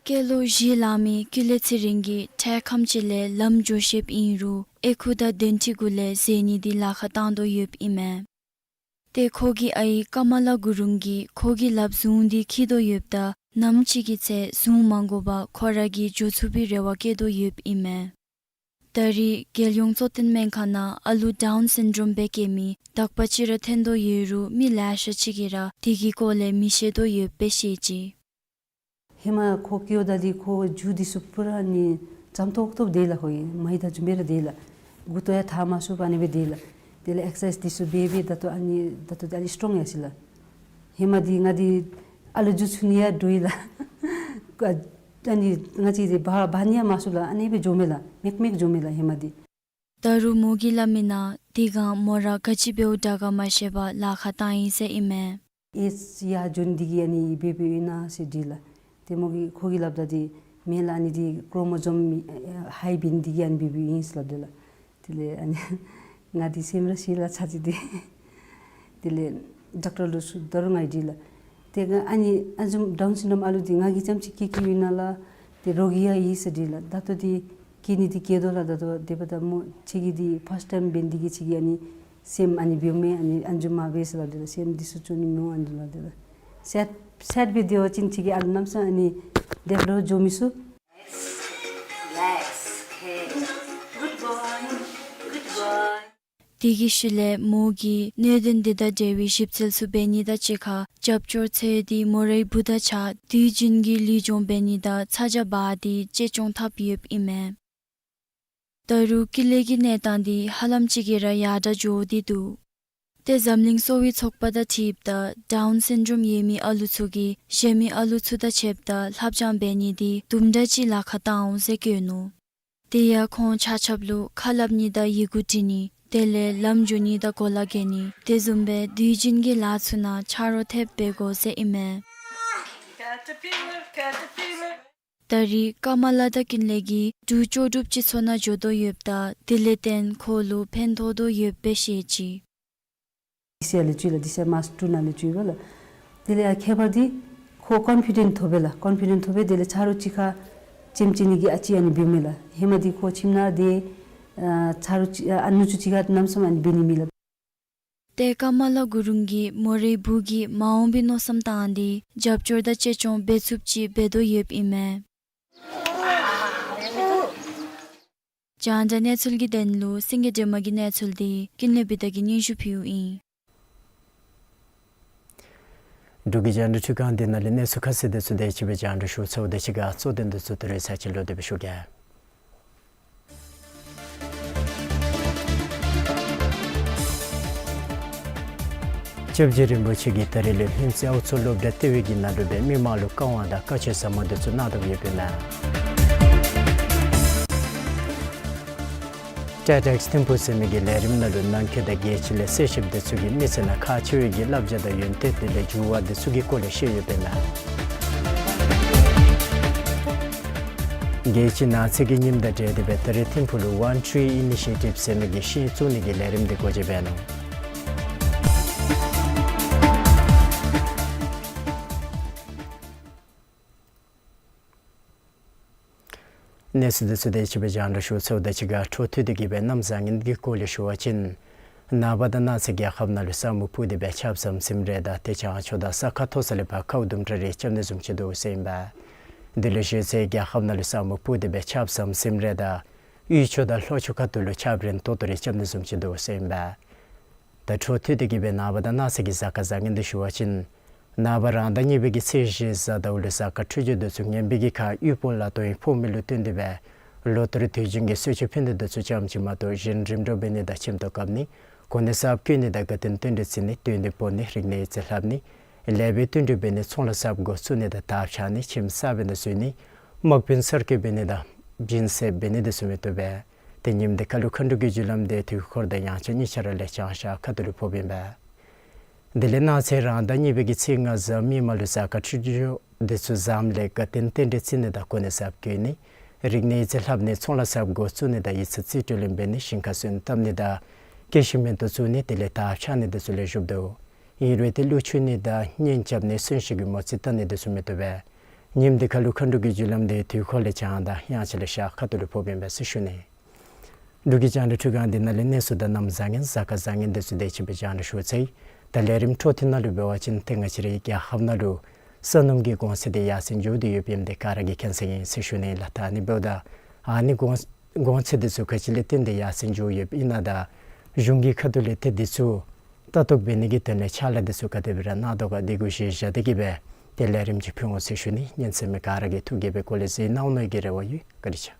སྐྱེས་ལོ་བཞི་ལང་མི་ཀུན་ལེགས་ཚེ་རིང་གིས་འཕྲལ་ཁམས་ཅིག་ལས་ལམ་འགྱོ་ཤེསཔ་ཨིན་རུང་ཨེ་ཁུ་དང་གདན་ཁྲི་གུ་ལས་འཛེགས་ནི་འདི་ལཱ་ཁག་བཏང་དོ་ཡོདཔ་ཨིན་མས། ཏེ་ཁོ་གི་ཨའི་ཀ་མ་ལ་གུ་རུང་གིས་ཁོ་གི་ལགཔ་བཟུང་སྟེ་འཁྱིད་དོ་ཡོདཔ་ད་ནམ་ཅིག་གི་ཚེ་བཟུང་མ་དགོ་པར་ཁོ་ར་གིས་འགྱོ་ཚུགས་པའི་རེ་བ་བསྐྱེད་དོ་ཡོདཔ་ཨིན་མས། ད་རེས་རྒྱལ་ཡོངས་གཙོ་བསྟེན་སྨན་ཁང་ནང་ཨ་ལུ་ཌའུན་སིན་ཌོམ་སྦེ་སྐྱེ་མི་དག་པ་ཅིག་ར་ཐོན་དོ་ཡོད་རུང་མི་ལེ་ཤ་ཅིག་གིས་ར་དེ་གི་སྐོར་ལས་མི་ཤེས་དོ་ཡོདཔ་སྦེ་བཤད་ཅི། ཧེ་མ་ཁོ་སྐྱེཝ་ད་ལས་ཁོ་རྒྱུ་འདི་ཚུ་པུ་ར་ནི་འཇམ་ཏོག་ཏོ་སྦེ་སྡོད་ལགས། ཁོ་གི་མ་ཡི་དང་མཇུག་མ་ར་སྡོད་ལགས། མགུ་ཏོ་ཡང་འཐག་མ་ཚུགས་པར་ཨ་ནི་སྦེ་སྡོད་ལགས། དེ་ལས་ཨེག་སར་སའིཛ་འདི་ཚུ་འབད་འབད་ད་ལྟོ་ཨ་ནི་ད་ལྟོ་ཨ་ནི་སི་ཊོང་ཡར་སོ་ཡི་ལགས། ཧེ་མ་འདི་ང་འདི་ཨ་ལོ་རྒྱུ་ཚུ་ནི་ཡང་འདྲོག་ཡི་ལགས། ཨ་ནི་ང་བཅས་འདི་འབག་འབག་ནི་ཡང་མ་ཚུགས་ལགས། ཨ་ནི་སྦེ་འགྱོཝ་མས་ལགས། མེད་མེད་འགྱོཝ་མས་ལགས་ཧེ་མ་འདི། ད་རུང་མོ་གིས་སླབ་མི་ནང་དེ་སྒང་མོ་ར་ག་ཅི་འབདཝ་དྲག་ག་མ་ཤེས་པར་ལཱ་ཁག་བཏང་ཡི་ཟེར་ཨིན་མས། ཨེཇ་ཡར་འགྱོ་ནི་འདི་གིས་ཨ་ནི་འབད་འབདཝ་ཨིན་ན་ཟེར་དྲིས་ལགས། ཏེ་མོ་གིས་ཁོ་གིས་སླབ་ད་འདི་མེན་ལགས། ཨ་ནི་འདི་ཀྲོ་མོ་ཟོམ་ཧའི་འབད་ནི་འདི་གིས་ཨ་ནི་འབད་འབདཝ་ཨིན་ཟེར་སླབ་དོ་ལགས། དེ་ལས་ཨ་ནི་ང་འདི་སེམས་ར་ཤི་ལགས་ཚར་ཅིག་འདི། དེ་ལས་ཌོག་ཊར་ལུ་ཚུར་ད་རུང་ང་ཡང་དྲིས་ལགས། ཏེ་ང་ཨ་ནི་ཨ་ནི་བཟུམ་ཌའུན་སིན་ཌོམ་ཨ་ལུ་འདི་ང་གིས་རྐྱངམ་ཅིག་སྐྱེ་སྐྱེཝ་ཨིན་ན་ལགས། ཏེ་རོགས་ཀྱིས་ཡང་ཡོད་ཟེར་དྲིས་ལགས། ད་ལྟོ་འདི་སྐྱེ་ནི་འདི་སྐྱེ་དོ་ལགས། ད་ལྟོ་དེ་འབདཝ་ད་མོ་ཁྱོད་ཀྱི་འདི་ཕཱསཊ་ཊའིམ་འབད་ནི་འདི་གིས་ཁྱོད་ཀྱིས་ཨ་ནི་ སེམས་ཨ་ནི་བེའུ་མི་ཨ་ནི་ཨ་ནི་ཇུ་མ་འབད་ཟེར་སླབ་དེ་ལགས། སེམས་འདི་ཚུ་བཅོ་ནི་མི་འོང་ཨ་ནི་ལགས་དེ་ལགས། སེཌ་སེཌ་བི་ཌི་ཨོ་ཅིག་ཅིག་གིས་ཨ་ལུ་གནམ་མེད་ས་མེད་ཨ་ནི་ཌེ་བི་ལོབ་འགྱོ་མི་ཚུགས། དེ་གི་ཤུལ་ལས་མོ་གིས་གནད་དོན་འདི་དང་འབྲེལ་བའི་ཞིབ་འཚོལ་ཚུ་འབད་ནི་དང་གཅིག་ཁར་རྒྱབ་སྐྱོར་འཚོལ་ཏེ་མོ་རའི་བུ་དང་གཅིག་ཁར་དུས་རྒྱུན་གྱི་ལུས་སྦྱོང་འབད་ནི་དང་ཚ་གྱང་འབག་སྟེ་གཅེས་སྐྱོང་འཐབ་ཡོདཔ་ཨིན་མས། ད་རུང་ཀུན་ལེགས་ཀྱི་གནས་སྟངས་འདི་ཧ་ལམ་ཅིག་གིས་ར་ཡར་དྲག་འགྱོ་སྟེ་འདུག། ཏེ་འཛམ་གླིང་གསོ་བའི་ཚོགས་པ་དང་འཁྲིལཝ་ད་ཌའུན་སིན་ཌྲོམ་ཡོད་མི་ཨ་ལུ་ཚུ་གིས་གཞན་མི་ཨ་ལུ་ཚུ་དང་ཕྱདཔ་ད་ལྷབ་སྦྱང་འབད་ནི་འདི་དུམ་གྲ་ཅིག་ལཱ་ཁག་བཏང་འོང་ཟེར་བཀོད་ནུག། དེ་ཡང་ཁོང་ཆ་ཁྱབ་ལུ་ཁ་སླབ་ནི་དང་ཡི་གུ་འབྲི་ནི་དེ་ལས་ལམ་འགྱོ་ནི་དང་གོ་ལ་གྱོན་ནི་དེ་བཟུམ་སྦེ་དུས་རྒྱུན་གྱི་ལཱ་ཚུ་ནང་ཆ་རོགས་ཐེབས་འབད་དགོ་ཟེར་ཨིན་མས། ད་རེས་ཀ་མ་ལ་དང་ཀུན་ལེགས་ཀྱིས་འབྲུག་ལྕོགས་གྲུབ་སྤྱི་ཚོགས་ནང་འགྱོ་དོ་ཡོདཔ་ད་དེ་ལས་བརྟེན་ཁོ་ལུ་ཕན་ཐོགས་དོ་ཡོདཔ་སྦེ་ཤེས་ཅི། ཌི་སི་ཨེ་ལས་བཅུག་ལགས། ཌི་སི་ཨེ་མཱརཆ་ཊུ་ནང་ལས་བཅུག་པས་ལགས། དེ་ལས་ཡང་ཁྱད་པར་འདི་ཁོ་ཀོན་ཕི་ཌེནཊ་ཐོབ་པས་ལགས། ཀོན་ཕི་ཌེནཊ་ཐོབ་པས། དེ་ལས་ཆ་རོགས་གཅིག་ཁར་ལྕེམ་ཅིག་ནི་གི་ཨ་ཙི་ཨ་ནི་འབད་མས་ལགས། ཧེ་མ་འདི་ཁོ་ཁྱིམ་ནང་དེ་ཨ་ཆ་རོགས་གཅིག་ཨ་ཨ་ནུ་གཅིག་ཁར་གནམ་མེད་ས་མེད་ཨ་ནི་འབད་ནི་མེད་ལགས། ཏེ་ཀ་མ་ལ་གུ་རུང་གིས་མོ་རའི་བུ་གིས་མ་འོངས་པའི་མནོ་བསམ་བཏང་སྟེ་རྒྱབ་སྐྱོར་དང་གཅེས་སྐྱོང་འབད་ཚུགསཔ་ཅིག་འབད་དོ་ཡོདཔ་ཨིན་མས། རྒྱང་བསྒྲགས་གནས་ཚུལ་གྱི་དོན་ལུ་སེང་གེ་སྒྲོལ་མ་གི་གནས་ཚུལ་འདི་ཀུན་ལེགས་བི་དྷ་གིས་སྙན་ཞུ་ཕུལཝ་ཨིན། འབྲུག་གི་རྒྱང་བསྒྲགས་ཁྲི་ཁང་འདི་ནང་ལས་གནས་ཚུལ་ཁ་གསལ་དེ་ཚུ་དེ་ཅིག་སྦེ་རྒྱང་བསྒྲགས་ཞུ་ཚརཝ་དང་གཅིག་ཁར་གཙོ་དོན་དེ་ཚུ་ད་རིས་ཚར་གཅིག་ལོག་སྟེ་སྦེ་ཞུ་གེ། སྐྱབས་རྗེ་རིན་པོ་ཆེ་གིས་ད་རིས་ལས་ལྷུན་རྩེ་ཨའུ་མཚོ་སློབ་གྲྭ་ལྟེ་བའི་གི་ནང་ལུ་སྦེ་མི་མང་ལུ་བཀའ་དབང་དང་བཀའ་ཆོས་ཟབ་མོ་དེ་ཚུ་གནང་དོ་ཡོདཔ་ཨིན་མས། ཊེཌ་ཨེཀསི་ཐིམ་ཕུག་ཟེར་མི་གི་ལས་རིམ་ནང་ལུ་ནང་འཁོད་དང་རྒྱལ་སྤྱི་ལས་གསལ་ཞིབ་དེ་ཚུ་གིས་མི་སེར་ནང་ཁག་ཆེ་བའི་གི་བསླབ་བྱ་དང་ཡོན་ཏན་དེ་ལས་འགྱུར་བ་དེ་ཚུ་གི་སྐོར་ལས་བཤད་ཡོདཔ་ཨིན་མས། རྒྱལ་སྤྱི་ནགས་ཚལ་གྱི་ཉིནམ་དང་འབྲེལ་ཏེ་སྦེ་ད་རིས་ཐིམ་ཕུག་ལུ་ཝཱན་ཊི་རི་ཨི་ནི་ཤི་ཡེ་ཊིབ་ཟེར་མི་གི་ཤིང་བཙུགས་ནི་གི་ལས་རིམ་དེ་སྒོ་འབྱེད་འབད་ནུག། གནས་ཚུལ་དེ་ཚུ་དེ་ཅིག་སྦེ་རྒྱང་བསྒྲགས་ཞུ་ཚརཝ་དང་གཅིག་ཁར་འཕྲོ་མཐུད་དེ་གི་སྦེ་གནམ་བཟང་ངན་གྱི་སྐོར་ལས་ཞུ་བ་ཅིན་ནངས་པ་དང་གནངས་ཚེ་རྒྱལ་ཁབ་ནང་ལུ་ས་སྨུག་སྤུབས་ཏེ་སྦེ་ཆརཔ་ཟམ་ཟིམ་རེ་དང་ཏེ་བྱང་ཕྱོགས་དང་ས་ཁ་མཐོ་ས་ལས་ཕར་ཁཝ་དུམ་གྲ་རེ་རྐྱབ་ནི་བཟུམ་ཅིག་འདུག་ཟེར་ཨིན་པས། དེ་ལས་ཤུལ་ཚེ་རྒྱལ་ཁབ་ནང་ལུ་ས་སྨུག་སྤུབས་ཏེ་སྦེ་ཆརཔ་ཟམ་ཟིམ་རེ་དང་དབུས་ཕྱོགས་དང་ལྷོ་ཕྱོགས་ཁ་ཐུག་ལུ་ཆརཔ་རན་ཏོག་ཏོ་རེ་རྐྱབ་ནི་བཟུམ་ཅིག་འདུག་ཟེར་ཨིན་པས། ད་འཕྲོ་མཐུད་དེ་གི་སྦེ་ནངས་པ་དང་གནངས་ཚེ་གི་གཟའ་སྐར་བཟང་ངན་དེ་ཞུ་བ་ཅིན་ནངས་པ་རང་ཟླ་གཉིས་པའི་གི་ཚེས་བཞི་གཟའ་ཟླཝ་ལུ་གཟའ་སྐར་འཕྲོད་སྦྱོར་དེ་ཚུ་ངན་པའི་གི་ཁར་དབུལ་པོ་ལ་དོན་ཕོག་མི་ལུ་བརྟེན་ཏེ་སྦེ་ལོ་ལྟར་དུས་རྒྱུན་གྱི་གསོལ་མཆོད་ཕན་བདེ་དེ་ཚུ་ཙམ་ཅིག་མ་གཏོགས་གཞན་རིམ་གྲོ་འབད་ནི་དང་ཁྱིམ་ཐོག་བཀབ་ནི་གོ་གནས་གསརཔ་བསྐོ་ནི་དང་དགའ་སྟོན་རྟེན་འབྲེལ་བརྩི་ནི་དུས་འདི་སྤོ་ནི་རིག་གནས་ཡིག་རྩིས་ལྷབ་ནི་ལེགས་པའི་བསྟུན་གྲོས་འབད་ནི་ཚོང་ལཱ་གསརཔ་འགོ་བཙུགས་ནི་དང་དར་འཕྱར་ནི་ཁྱིམ་གསར་པའི་ནང་འཛུལ་ནི་དམག་དཔོན་གསར་བསྐོ་འབད་ནི་དང་སྦྱིན་སྲེག་འབད་ནི་དེ་ཚུ་མི་བཏུབ་པས། ཏེ་ཉིནམ་དེ་ཁར་ལུ་མཁའ་འགྲོ་གི་རྒྱུ་ལམ་དེ་དུས་འཁོར་དང་དབྱངས་འཆར་གཉིས་ཆ་ར་ལས་བྱང་ཤར་ཁ་ཐུག་ལུ་ཕོགཔ་ཨིན་པས། དེ་ལས་གནངས་ཚེ་རང་ཟླ་གཉིས་པའི་གི་ཚེས་ལྔ་གཟའ་མིག་དམར་ལུ་གཟའ་སྐར་འཕྲོད་སྦྱོར་དེ་ཚུ་བཟངམ་ལས་དགའ་སྟོན་རྟེན་འབྲེལ་བརྩི་ནི་དང་གོ་གནས་གསརཔ་བསྐོ་ནི་རིག་གནས་ཡིག་རྩིས་ལྷབ་ནི་ཚོང་ལཱ་གསརཔ་འགོ་བཙུགས་ནི་དང་ཡིག་ཚང་རྩིས་སྤྲོད་ལེན་འབད་ནི་ཞིང་ཁ་སོན་བཏབ་ནི་དང་སྐྱེད་ཤིང་སྨན་ཐོག་བཙུགས་ནི་དེ་ལས་དར་འཕྱར་ནི་དེ་ཚུ་ལེགས་ཤོམ་འདུག། ཨིན་རུང་ཏེ་ཀླུ་མཆོད་ནི་དང་གཉེན་རྐྱབ་ནི་གསོན་གཤིན་གྱི་མོ་རྩིས་བལྟ་ནི་དེ་ཚུ་མི་བཏུབ་པས། ཉིནམ་དེ་ཁར་ལུ་མཁའ་འགྲོ་གི་རྒྱུ་ལམ་དེ་དུས་འཁོར་ལས་བྱང་དང་དབྱངས་འཆར་ལས་ཤར་ཁ་ཐུག་ལུ་ཕོགཔ་ཨིན་པས་ཟེར་ཞུ་ནི། འབྲུག་གི་རྒྱང་བསྒྲགས་ཁྲི་ཁང་འདི་ནང་ལས་གནས་ཚུལ་དང་གནམ་བཟང་ངན་གཟའ་སྐར་བཟང་ངན་དེ་ཚུ་དེ་ཅིག་སྦེ་རྒྱང་བསྒྲགས་ཞུ་ཚར་ཡི། ད་ལས་རིམ་འཕྲོ་མཐུད་ནང་ལུ་འབད་བ་ཅིན་ཏེ་ང་བཅས་རའི་རྒྱལ་ཁབ་ནང་ལུ་ས་སྣུམ་གྱི་གོང་ཚད་དེ་ཡར་སེང་འགྱོ་སྟེ་ཡོདཔ་ཨིནམ་དེ་ག་ར་གིས་མཁྱེན་གསལ་ཨིན་ཟེར་ཞུ་ནི་ལགས། ད་ཨ་ནི་འབདཝ་ད་ཨ་ནི་གོང་གོང་ཚད་དེ་ཚུ་ག་ཅི་ལས་བརྟེན་ཏེ་ཡར་སེང་འགྱོ་ཡོདཔ་ཨིན་ན་དང་གཞུང་གི་ཁ་ཐུག་ལས་ཏེ་དེ་ཚུ་ལྟ་རྟོག་འབད་ནི་གི་དོན་ལས་ཕྱག་ལཱ་དེ་ཚུ་ག་དེ་སྦེ་ར་གནང་དོ་ག་དེ་གུ་གཞི་བཞག་སྟེ་གི་སྦེ་ཏེ་ལས་རིམ་ཅིག་ཕུལ་འོང་ཟེར་ཞུ་ནི། ཉན་གསན་མི་ག་ར་གིས་ཐུགས་དགྱེས་པའི་སྒོ་ལས་གཟིགས་གནང་ནི་གི་རེ་བ་ཡོད། བཀའ་དྲིན་ཆེ།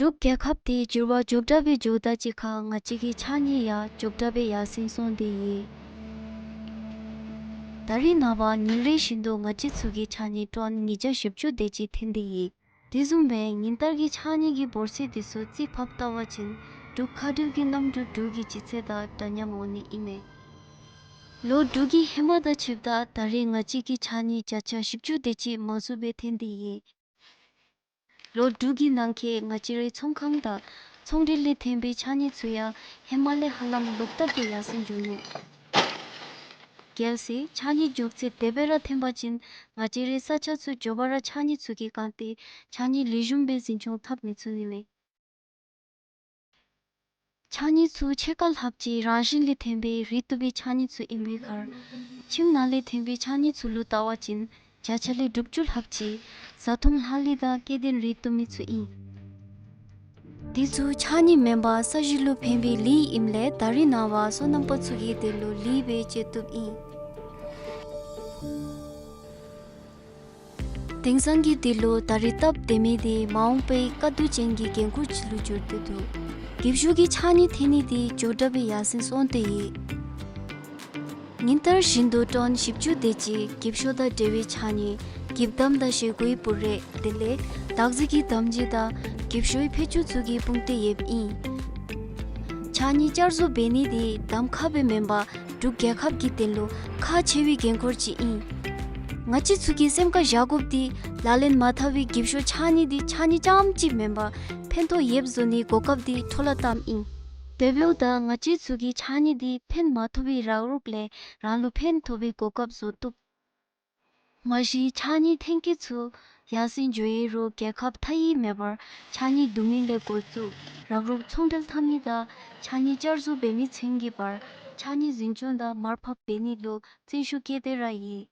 འབྲུག་རྒྱལ་ཁབ་དེ་འགྱུར་བ་མགྱོགས་དྲགས་སྦེ་འགྱོཝ་ད་གཅིག་ཁར་ང་བཅས་ཀྱི་ཕྱགས་སྙིགས་ཡང་མགྱོགས་དྲགས་སྦེ་ཡར་སེང་སོང་སྟེ་ཡོད། ད་རེས་ནངས་པ་ཉིན་རེ་བཞིན་དུ་ང་བཅས་ཚུ་གི་ཕྱགས་སྙིགས་ཊོན་ཉིས་བརྒྱ་བཞི་བཅུ་དེ་ཅིག་ཐོན་ཏེ་ཡོད། དེ་བཟུམ་སྦེ་ཉིན་ལྟར་གྱི་ཕྱགས་སྙིགས་ཀྱི་འབོར་ཚད་དེ་ཚུ་རྩིས་ཕབ་བལྟ་བ་ཅིན་འབྲུག་མཁའ་འགྲུལ་གྱི་གནམ་གྲུ་འབྲུག་གི་ལྗིད་ཚད་དང་འདྲ་མཉམ་འོང་ནི་ཨིན་མས། ལོ་དྲུག་གི་ཧེ་མ་དང་ཕྱདཔ་ད་ད་རེས་ང་བཅས་ཀྱི་ཕྱགས་སྙིགས་བརྒྱ་ཆ་བཞི་བཅུ་དེ་ཅིག་མང་སུ་སྦེ་ཐོན་ཏེ་ཡོད། ལོ་དྲུག་གི་ནང་འཁོད་ང་བཅས་རའི་ཚོང་ཁང་དང་ཚོང་འབྲེལ་ལས་ཐོན་པའི་ཕྱགས་སྙིགས་ཚུ་ཡང་ཧེ་མ་ལས་ཧ་ལམ་ལོག་ལྟབ་ཏུ་ཡར་སེང་འགྱོ་ནུག། གལ་སྲིད་ཕྱགས་སྙིགས་མགྱོགས་ཚད་དེ་སྦེ་ར་ཐོན་པ་ཅིན་ང་བཅས་རའི་ས་ཆ་ཚུ་མགྱོགས་པ་ར་ཕྱགས་སྙིགས་ཚུ་གིས་བཀང་སྟེ་ཕྱགས་སྙིགས་ལེགས་ཤོམ་སྦེ་འཛིན་སྐྱོང་འཐབ་མི་ཚུགས་ནི་མས། ཕྱགས་སྙིགས་ཚུ་ཕྱེད་ཀ་ལྷགཔ་ཅིག་རང་བཞིན་ལས་ཐོན་པའི་རིགས་བཏུབ་པའི་ཕྱགས་སྙིགས་ཚུ་ཨིན་པའི་ཁར་ཁྱིམ་ནང་ལས་ཐོན་པའི་ཕྱགས་སྙིགས་ཚུ་ལུ་བལྟ་བ་ཅིན་བརྒྱ་ཆ་ལས་དྲུག་ཅུ་ལྷགཔ་ཅིག་བཟའ་འཐུང་ལྷག་ལུས་དང་སྐྱེ་ལྡན་རིགས་བཏུབ་མི་ཚུ་ཨིན། དེ་ཚུ་ཕྱགས་སྙིགས་མེན་པར་ས་གཞི་ལུ་ཕན་པའི་ལུད་ཨིནམ་ལས་ད་རེས་ནངས་པ་སོ་ནམ་པ་ཚུ་གི་དོན་ལུ་ལུད་སྦེ་སྤྱོད་བཏུབ་ཨིན། དེང་སང་གི་དུས་ལུ་ད་རེས་སྟབས་བདེ་མི་དེ་མ་འོངས་པའི་དཀའ་སྡུག་ཅན་གྱི་འགན་ཁུར་ཅིག་ལུ་འགྱུར་ཏེ་འདུག། འགྱིབ་ཤོག་གི་ཕྱགས་སྙིགས་ཐོན་ནི་དེ་མགྱོགས་དྲགས་སྦེ་ཡར་སེང་སོང་སྟེ་ཡོད། ཉིན་ལྟར་བཞིན་དུ་ཊོན་བཞི་བཅུ་དེ་ཅིག་འགྱིབ་ཤོག་དང་འབྲེལ་བའི་ཕྱགས་སྙིགས་འགྱིབ་དམ་དང་བཞེས་སྒོའི་བུ་རས་དེ་ལས་བདག་འཛིན་གྱི་དམ་སྦྱིས་དང་འགྱིབ་ཤོག་ཕད་ཅུང་ཚུ་གིས་སྤུངས་ཏེ་ཡོདཔ་ཨིན། ཕྱགས་སྙིགས་བསྐྱར་བཟོ་འབད་ནི་དེ་གདམ་ཁ་སྦེ་མེན་པར་འབྲུག་རྒྱལ་ཁབ་ཀྱི་དོན་ལུ་ཁག་ཆེ་བའི་འགན་ཁུར་ཅིག་ཨིན། ང་བཅས་ཚུ་གིས་སེམས་ཁར་བཞག་དགོཔ་དེ་ལག་ལེན་མ་འཐབ་པའི་འགྱིབ་ཤོག་ཕྱགས་སྙིགས་དེ་ཕྱགས་སྙིགས་རྐྱངམ་ཅིག་མེན་པར་ཕན་ཐོགས་ཡོདཔ་བཟོ་ནིའི་གོ་སྐབས་དེ་འཕྲོ་བརླག་བཏངམ་ཨིན། དེ་འབདཝ་ད་ང་བཅས་ཚུ་གིས་ཕྱགས་སྙིགས་དེ་ཕན་མ་ཐོགས་པའི་རག་རོག་ལས་རང་ལུ་ཕན་ཐོགས་པའི་གོ་སྐབས་བཟོ་བཏུབ། མ་གཞི་ཕྱགས་སྙིགས་ཐོན་སྐྱེད་ཚུ་ཡར་སེང་འགྱོ་ཡི་རུང་རྒྱལ་ཁབ་མཐའ་དབུས་མེད་པར་ཕྱགས་སྙིགས་བསྡུ་མི་ལས་འགོ་བཙུགས་རག་རོག་ཚོང་འབྲེལ་འཐབ་མི་དང་ཕྱགས་སྙིགས་བསྐྱར་བཟོ་འབད་མི་ཚུན་གྱི་བར་ཕྱགས་སྙིགས་འཛིན་སྐྱོང་དང་མར་ཕབ་འབད་ནི་ལུ་བརྩོན་ཤུགས་བསྐྱེད་དེ་ར་ཡོད།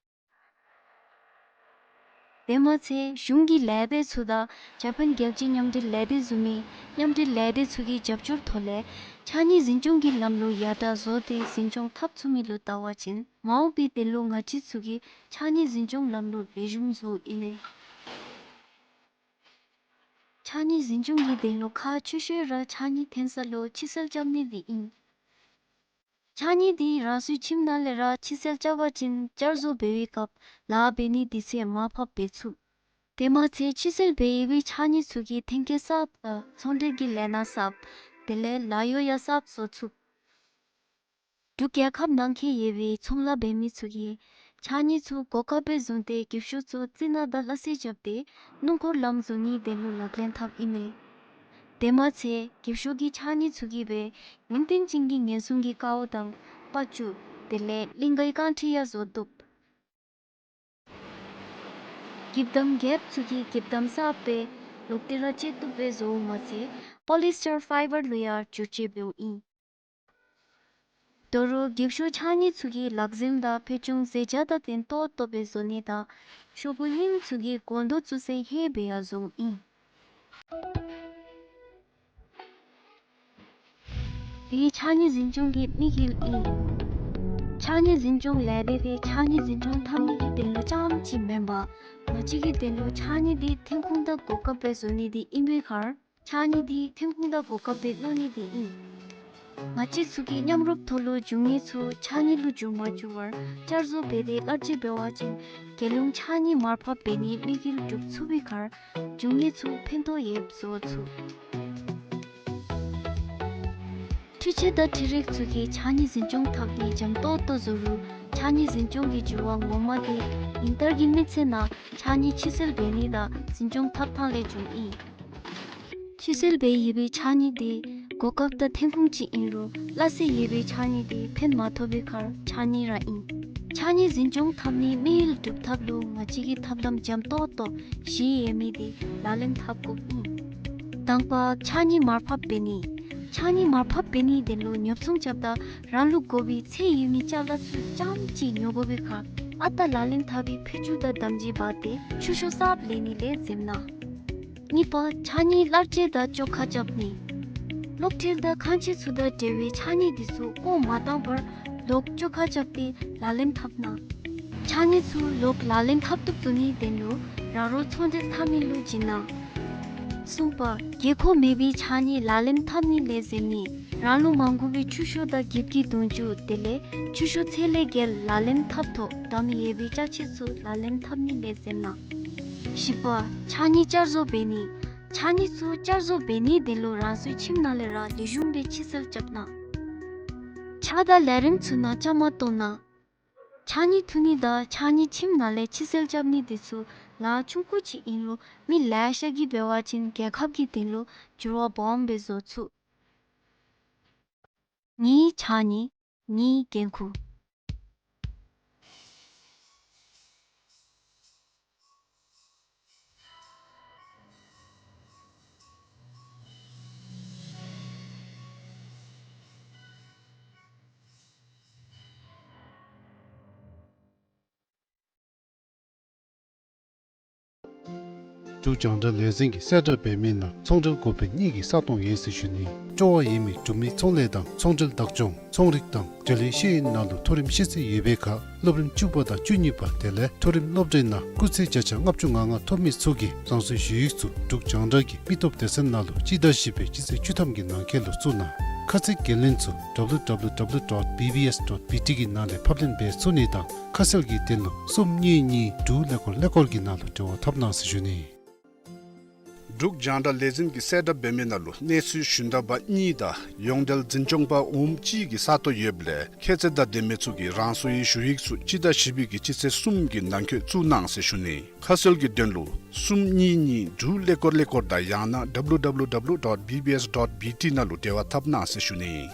དེ་མ་ཚད་གཞུང་གི་ལས་སྡེ་ཚུ་དང་ཇ་པཱན་རྒྱལ་སྤྱིའི་མཉམ་འབྲེལ་ལས་སྡེ་བཟུམ་མའི་མཉམ་འབྲེལ་ལས་སྡེ་ཚུ་གི་རྒྱབ་སྐྱོར་ཐོག་ལས་ཕྱགས་སྙིགས་འཛིན་སྐྱོང་གི་ལམ་ལུགས་ཡར་དྲག་བཟོ་སྟེ་འཛིན་སྐྱོང་འཐབ་ཚུགས་མི་ལུ་བལྟ་བ་ཅིན་མ་འོངས་པའི་དོན་ལུ་ང་བཅས་ཚུ་གིས་ཕྱགས་སྙིགས་འཛིན་སྐྱོང་ལམ་ལུགས་ལེགས་ཤོམ་བཟོཝ་ཨིན་མས། ཕྱགས་སྙིགས་འཛིན་སྐྱོང་གི་དོན་ལུ་ཁག་ཆེ་ཤོས་ར་ཕྱགས་སྙིགས་ཐོན་ས་ལུ་ཕྱི་སེལ་རྐྱབ་ནི་དེ་ཨིན། ཕྱགས་སྙིགས་དེ་རང་སོའི་ཁྱིམ་ནང་ལས་ར་ཕྱི་སེལ་རྐྱབ་པ་ཅིན་བསྐྱར་བཟོ་འབད་བའི་སྐབས་ལཱ་འབད་ནི་དུས་ཚོད་མར་ཕབ་འབད་ཚུགས། དེ་མ་ཚད་ཕྱི་སེལ་འབད་ཡོད་པའི་ཕྱགས་སྙིགས་ཚུ་གིས་ཐོན་སྐྱེད་གསརཔ་དང་ཚོང་འབྲེལ་གྱི་ལས་སྣ་གསརཔ་དེ་ལས་ལཱ་གཡོག་ཡང་གསརཔ་བཟོ་ཚུགས། འབྲུག་རྒྱལ་ཁབ་ནང་འཁོད་ཡོད་པའི་ཚོང་ལཱ་འབད་མི་ཚུ་གིས་ཕྱགས་སྙིགས་ཚུ་གོ་སྐབས་སྦེ་བཟུང་སྟེ་འགྱིབ་ཤོག་ཚུ་རྩི་ནག་དང་སླ་བསྲེ་རྐྱབ་སྟེ་སྣུམ་འཁོར་ལམ་བཟོ་ནིའི་དོན་ལུ་ལག་ལེན་འཐབ་ཨིན་མས། དེ་མ་ཚད་འགྱིབ་ཤོག་གི་ཕྱགས་སྙིགས་ཚུ་གིས་སྦེ་ཡུན་བརྟན་ཅན་གྱི་ངན་སོང་གི་ཀཝ་དང་པར་ཅུང་དེ་ལས་གླིང་གའི་རྐང་ཁྲི་ཡང་བཟོ་བཏུབ། འགྱིབ་དམ་རྒྱསཔ་ཚུ་གིས་འགྱིབ་དམ་གསརཔ་སྦེ་ལོག་སྟེ་ར་སྤྱོད་བཏུབ་སྦེ་བཟོཝ་མ་ཚད་པོ་ལི་སི་ཊར་ཕའི་བར་ལུ་ཡང་བསྒྱུར་བཅོས་འབདཝ་ཨིན། དོ་རུང་འགྱིབ་ཤོག་ཕྱགས་སྙིགས་ཚུ་གིས་ལག་གཟིམ་དང་ཕད་ཅུང་བཟོ་གྲྭ་དང་དོན་ཏོག་ཏོ་སྦེ་བཟོ་ནི་དང་ཤོག་གུ་རྙིངམ་ཚུ་གིས་སྒོང་རྡོག་བཙུགས་སའི་ཧེ་སྦེ་ཡང་བཟོཝ་ཨིན། དེ་ཕྱགས་སྙིགས་འཛིན་སྐྱོང་གི་དམིགས་ཡུལ་ཨིན། ཕྱགས་སྙིགས་འཛིན་སྐྱོང་ལས་སྡེ་དེ་ཕྱགས་སྙིགས་འཛིན་སྐྱོང་འཐབ་ནི་གི་དོན་ལུ་རྐྱངམ་ཅིག་མེན་པར་ང་བཅས་ཀྱི་དོན་ལུ་ཕྱགས་སྙིགས་དེ་ཐོན་ཁུངས་དང་གོ་སྐབས་སྦེ་བཟོ་ནི་དེ་ཨིན་པའི་ཁར་ཕྱགས་སྙིགས་དེ་ཐོན་ཁུངས་དང་གོ་སྐབས་སྦེ་མནོ་ནི་དེ་ཨིན། ང་བཅས་ཚུ་གིས་མཉམ་རུབ་ཐོག་ལུ་འབྱུང་གནས་ཚུ་ཕྱགས་སྙིགས་ལུ་འགྱུར་མ་འགྱུར་བར་བསྐྱར་བཟོ་འབད་དེ་གླར་སྤྱོད་འབད་བ་ཅིན་རྒྱལ་ཡོངས་ཕྱགས་སྙིགས་མར་ཕབ་འབད་ནིའི་དམིགས་ཡུལ་འགྲུབ་ཚུགས་པའི་ཁར་འབྱུང་གནས་ཚུ་ཕན་ཐོགས་ཡོདཔ་བཟོ་ཚུགས། འཕྲུལ་ཆས་དང་འཕྲུལ་རིག་ཚུ་གིས་ཕྱགས་སྙིགས་འཛིན་སྐྱོང་འཐབ་ནི་འཇམ་ཏོག་ཏོ་བཟོ་རུང་ཕྱགས་སྙིགས་འཛིན་སྐྱོང་གི་འགྱུར་བ་ངོ་མ་དེ་ཉིན་ལྟར་གྱི་མི་ཚེ་ནང་ཕྱགས་སྙིགས་ཕྱི་སེལ་འབད་ནི་དང་འཛིན་སྐྱོང་འཐབ་ཐངས་ལས་བྱུངམ་ཨིན། ཕྱི་སེལ་འབད་ཡོད་པའི་ཕྱགས་སྙིགས་དེ་གོ་སྐབས་དང་ཐོན་ཁུངས་ཅིག་ཨིན་རུང་སླ་བསྲེ་ཡོད་པའི་ཕྱགས་སྙིགས་དེ་ཕན་མ་ཐོགས་པའི་ཁར་ཕྱགས་སྙིགས་ར་ཨིན། ཕྱགས་སྙིགས་འཛིན་སྐྱོང་འཐབ་ནིའི་དམིགས་ཡུལ་འགྲུབ་ཐབས་ལུ་ང་བཅས་ཀྱིས་ཐབས་ལམ་འཇམ་ཏོག་ཏོ་བཞི་ཡོད་མི་དེ་ལག་ལེན་འཐབ་དགོཔ་ཨིན། དང་པ་ཕྱགས་སྙིགས་མར་ཕབ་འབད་ནི། ཕྱགས་སྙིགས་མར་ཕབ་འབད་ནིའི་དོན་ལུ་ཉོ་ཚོང་རྐྱབ་ད་རང་ལུ་དགོ་པའི་ཚད་ཡོད་མི་ཅ་ལ་ཚུ་རྐྱངམ་ཅིག་ཉོ་དགོ་པའི་ཁར་ཨ་རྟག་ལག་ལེན་འཐབ་པའི་ཕད་ཅུང་དང་དམ་སྦྱིས་འབག་སྟེ་ཆུ་ཤོག་གསརཔ་ལེན་ནི་ལས་འཛེམ་གནང་། གཉིས་པ་ཕྱགས་སྙིགས་གླར་སྤྱོད་དང་བཅོ་ཁ་རྐྱབ་ནི། སློབ་ཁྲིད་དང་ཁང་ཆས་ཚུ་དང་འབྲེལ་བའི་ཕྱགས་སྙིགས་དེ་ཚུ་བཀོ་མ་བཏང་བར་ལོག་བཅོ་ཁ་རྐྱབ་སྟེ་ལག་ལེན་འཐབ་གནང་། ཕྱགས་སྙིགས་ཚུ་ལོག་ལག་ལེན་འཐབ་བཏུབ་བཟོ་ནིའི་དོན་ལུ་ར་རོ་ཚོང་འབྲེལ་འཐབ་མི་ལུ་བྱིན་གནང་། གསུམ་པ། དགོས་མཁོ་མེད་པའི་ཕྱགས་སྙིགས་ལག་ལེན་འཐབ་ནི་ལས་འཛེམ་ནི། རང་ལུ་མ་དགོ་པའི་ཆུ་ཤོག་དང་འགྱིབ་ཀྱི་དུང་ཅུ་དེ་ལས་ཆུ་ཤོག་ཚད་ལས་བརྒལ་ལག་ལེན་འཐབ་ཐོག་དམ་ཡས་པའི་ཅ་ཆས་ཚུ་ལག་ལེན་འཐབ་ནི་ལས་འཛེམ་གནང་། བཞི་པ། ཕྱགས་སྙིགས་བསྐྱར་བཟོ་འབད་ནི། ཕྱགས་སྙིགས་ཚུ་བསྐྱར་བཟོ་འབད་ནི་དེ་ལུ་རང་སོའི་ཁྱིམ་ནང་ལས་ར་ལེགས་ཤོམ་སྦེ་ཕྱི་སེལ་རྐྱབ་གནང་། ཕྱགས་དང་ལས་རིམ་ཚུ་ནང་བཅའ་མར་གཏོགས་གནང་། ཕྱགས་སྙིགས་འཐུ་ནི་དང་ཕྱགས་སྙིགས་ཁྱིམ་ནང་ལས་ཕྱི་སེལ་རྐྱབ་ནི་དེ་ཚུ་ལཱ་ཆུང་ཀུ་ཅིག་ཨིན་རུང་མི་ལེ་ཤ་གིས་འབད་བ་ཅིན་རྒྱལ་ཁབ་ཀྱི་དོན་ལུ་འགྱུར་བ་སྦོམ་སྦེ་བཟོ་ཚུགས། གཉིས་ཕྱགས་སྙིགས། གཉིས་འགན་ཁུར། འབྲུག་རྒྱང་བསྒྲགས་ལས་འཛིན་གྱིས་གསལ་བསྒྲགས་འབད་མི་ནང་ཚོང་འབྲེལ་འགོ་དཔོན་གཉིས་ཀྱི་ས་སྟོང་ཡོད་ཟེར་ཞུ་ནི། སྤྲོ་བ་ཡོད་མི་འབྲུག་མི་ཚོང་ལས་དང་ཚོང་འབྲེལ་བདག་སྐྱོང་ཚོང་རིག་དང་འབྲེལ་ཡོད་ཤེས་ཡོན་ནང་ལུ་མཐོ་རིམ་ཤེས་ཚད་ཡོད་པའི་ཁར་སློབ་རིམ་བཅུ་པ་དང་བཅུ་གཉིས་པ་དེ་ལས་མཐོ་རིམ་སློབ་གྲྭའི་ནང་སྐུགས་ཚད་བརྒྱ་ཆ་ལྔ་བཅུ་ང་ལྔ་ཐོབ་མི་ཚུ་གིས་རང་སོའི་ཞུ་ཡིག་ཚུ་འབྲུག་རྒྱང་བསྒྲགས་ཀྱི་མི་སྟོབས་སྡེ་ཚན་ནང་ལུ་སྤྱི་ཟླ་བཞི་པའི་སྤྱི་ཚེས་བཅུ་ཐམ་གྱི་ནང་འཁོད་ལུ་བཙུགས་གནང་། ཁ་གསལ་འགན་ལེན་ཚུ་W W W dot B B S dot B T གི་ནང་ལས་ཕབ་ལེན་འབད་ཚུགས་ནི་དང་ཁ་གསལ་གྱི་དོན་ལུ་གསུམ་གཉིས་གཉིས་དྲུག་ཀླད་ཀོར་ཀླད་ཀོར་གྱི་ནང་ལུ་འབྲེལ་བ་འཐབ་གནང་ཟེར་ཞུ་ནི། འབྲུག་རྒྱང་བསྒྲགས་ལས་འཛིན་གྱིས་གསལ་བསྒྲགས་འབད་མི་ནང་ལུ་གནས་ཚུལ་ཞུན་དག་པ་གཉིས་དང་ཡོངས་འབྲེལ་འཛིན་སྐྱོང་པ་འོགམ་གཅིག་གི་ས་སྟོང་ཡོདཔ་ལས་ཁྱད་ཚད་དང་ལྡན་མི་ཚུ་གིས་རང་སོའི་ཞུ་ཡིག་ཚུ་སྤྱི་ཟླ་བཞི་པའི་གི་སྤྱི་ཚེས་གསུམ་གྱི་ནང་འཁོད་བཙུགས་གནང་ཟེར་ཞུ་ནི། ཁ་གསལ་གྱི་དོན་ལུ་གསུམ་གཉིས་གཉིས་དྲུག་ཀླད་ཀོར་ཀླད་ཀོར་དང་ཡང་ན་W W W dot B B S dot B T ནང་ལུ་འབྲེལ་བ་འཐབ་གནང་ཟེར་ཞུ་ནི།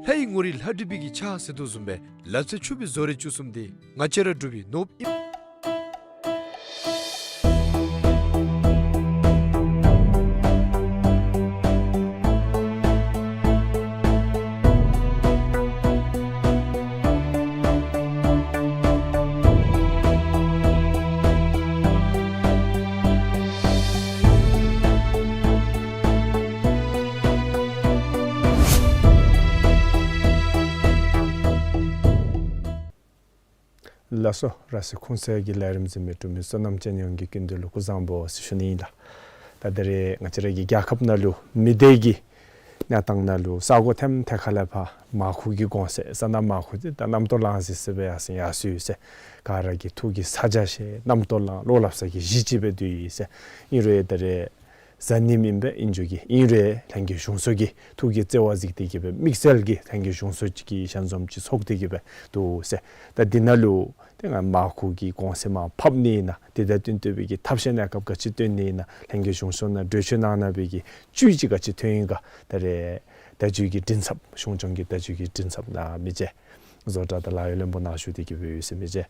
ལྷའི་ངོ་རིས་ལྷ་བྲིས་པའི་གི་ཕྱག་ཟེར་དོ་བཟུམ་སྦེ་ལག་རྩལ་ཕྱུག་པའི་བཟོ་རིག་བཅུ་གསུམ་འདི་ང་བཅས་ར་འབྲུག་པའི་ནོར་བུ་ཨིན། ལགས་སོ། ར་སི་ཁུང་སེ་གི་ལས་རིམ་གཟིགས་མི་འབྲུག་མི་བསོད་ནམས་ཅན་ཡོངས་ཀྱི་སྐུ་མདུན་ལུ་སྐུ་གཟུགས་བཟང་པོ་ཟེར་ཞུ་ནི་ཨིན་ལགས། ད་ད་རེས་ང་བཅས་ར་གི་རྒྱལ་ཁབ་ནང་ལུ་མི་སྡེ་གི་གནས་སྟངས་ནང་ལུ་ས་གོ་ཐེམ་ཐེ་ཁ་ལས་ཕར་མར་ཁུ་གི་གོང་ཚད་ས་ནང་མར་ཁུ་འདི་ད་གནམ་སྟོང་ལང་ཟེར་ཟེར་སྦེ་ཡར་སེང་ཡར་སོང་ཡི་ཟེར། ག་ར་གི་ཐུགས་ཀྱི་ས་ཆ་ཤེས་གནམ་སྟོང་ལང་ལོ་ལེགས་ས་གི་གཞི་ཅིག་སྦེ་སྡོད་ཡི་ཟེར། ཨིན་རུང་ད་རེས་གཟའ་ཉིམ་ཨིན་པས། ཨིན་རུང་གི་ཨིན་རུང་ལྷན་རྒྱས་གཞུང་ཚོགས་ཀྱིས་ཐུགས་ཀྱི་བརྩེ་བ་གཟིགས་ཏེ་གི་སྦེ་དམིགས་བསལ་གྱིས་ལྷན་རྒྱས་གཞུང་ཚོགས་ཀྱི་ཞལ་འཛོམས་ཅིག་ཚོགས་ཏེ་གི་སྦེ་འདུག་ཟེར། ད་འདི་ནང་ལུ་ཏེ་ང་མར་ཁུ་གི་གོང་ཚད་མར་ཕབ་ནི་ཨིན་ན་དེ་དང་བསྟུན་ཏེ་སྦེ་གི་ཐབས་ཤེས་གནས་སྐབས་ག་ཅི་བཏོན་ནི་ཨིན་ན་ལྷན་རྒྱས་གཞུང་ཚོགས་ནང་གྲོས་ཆོད་གནང་གནང་སྦེ་གི་བཅུད་ཅིག་ག་ཅི་ཐོན་ཡི་ག། ད་རེས་བརྡ་བརྒྱུད་ཀྱི་མགྲིན་ཚབ་གཞུང་སྐྱོང་གི་བརྡ་བརྒྱུད་ཀྱི་མགྲིན་ཚབ་ནཱ་མི་རྗེ་བཟོ་གྲྭ་དང་ལཱ་གཡོག་བློན་པོ་ནཱ་བཞུགས་ཏེ་གི་སྦེ་ཡོད་ཟེར་མི་རྗེ།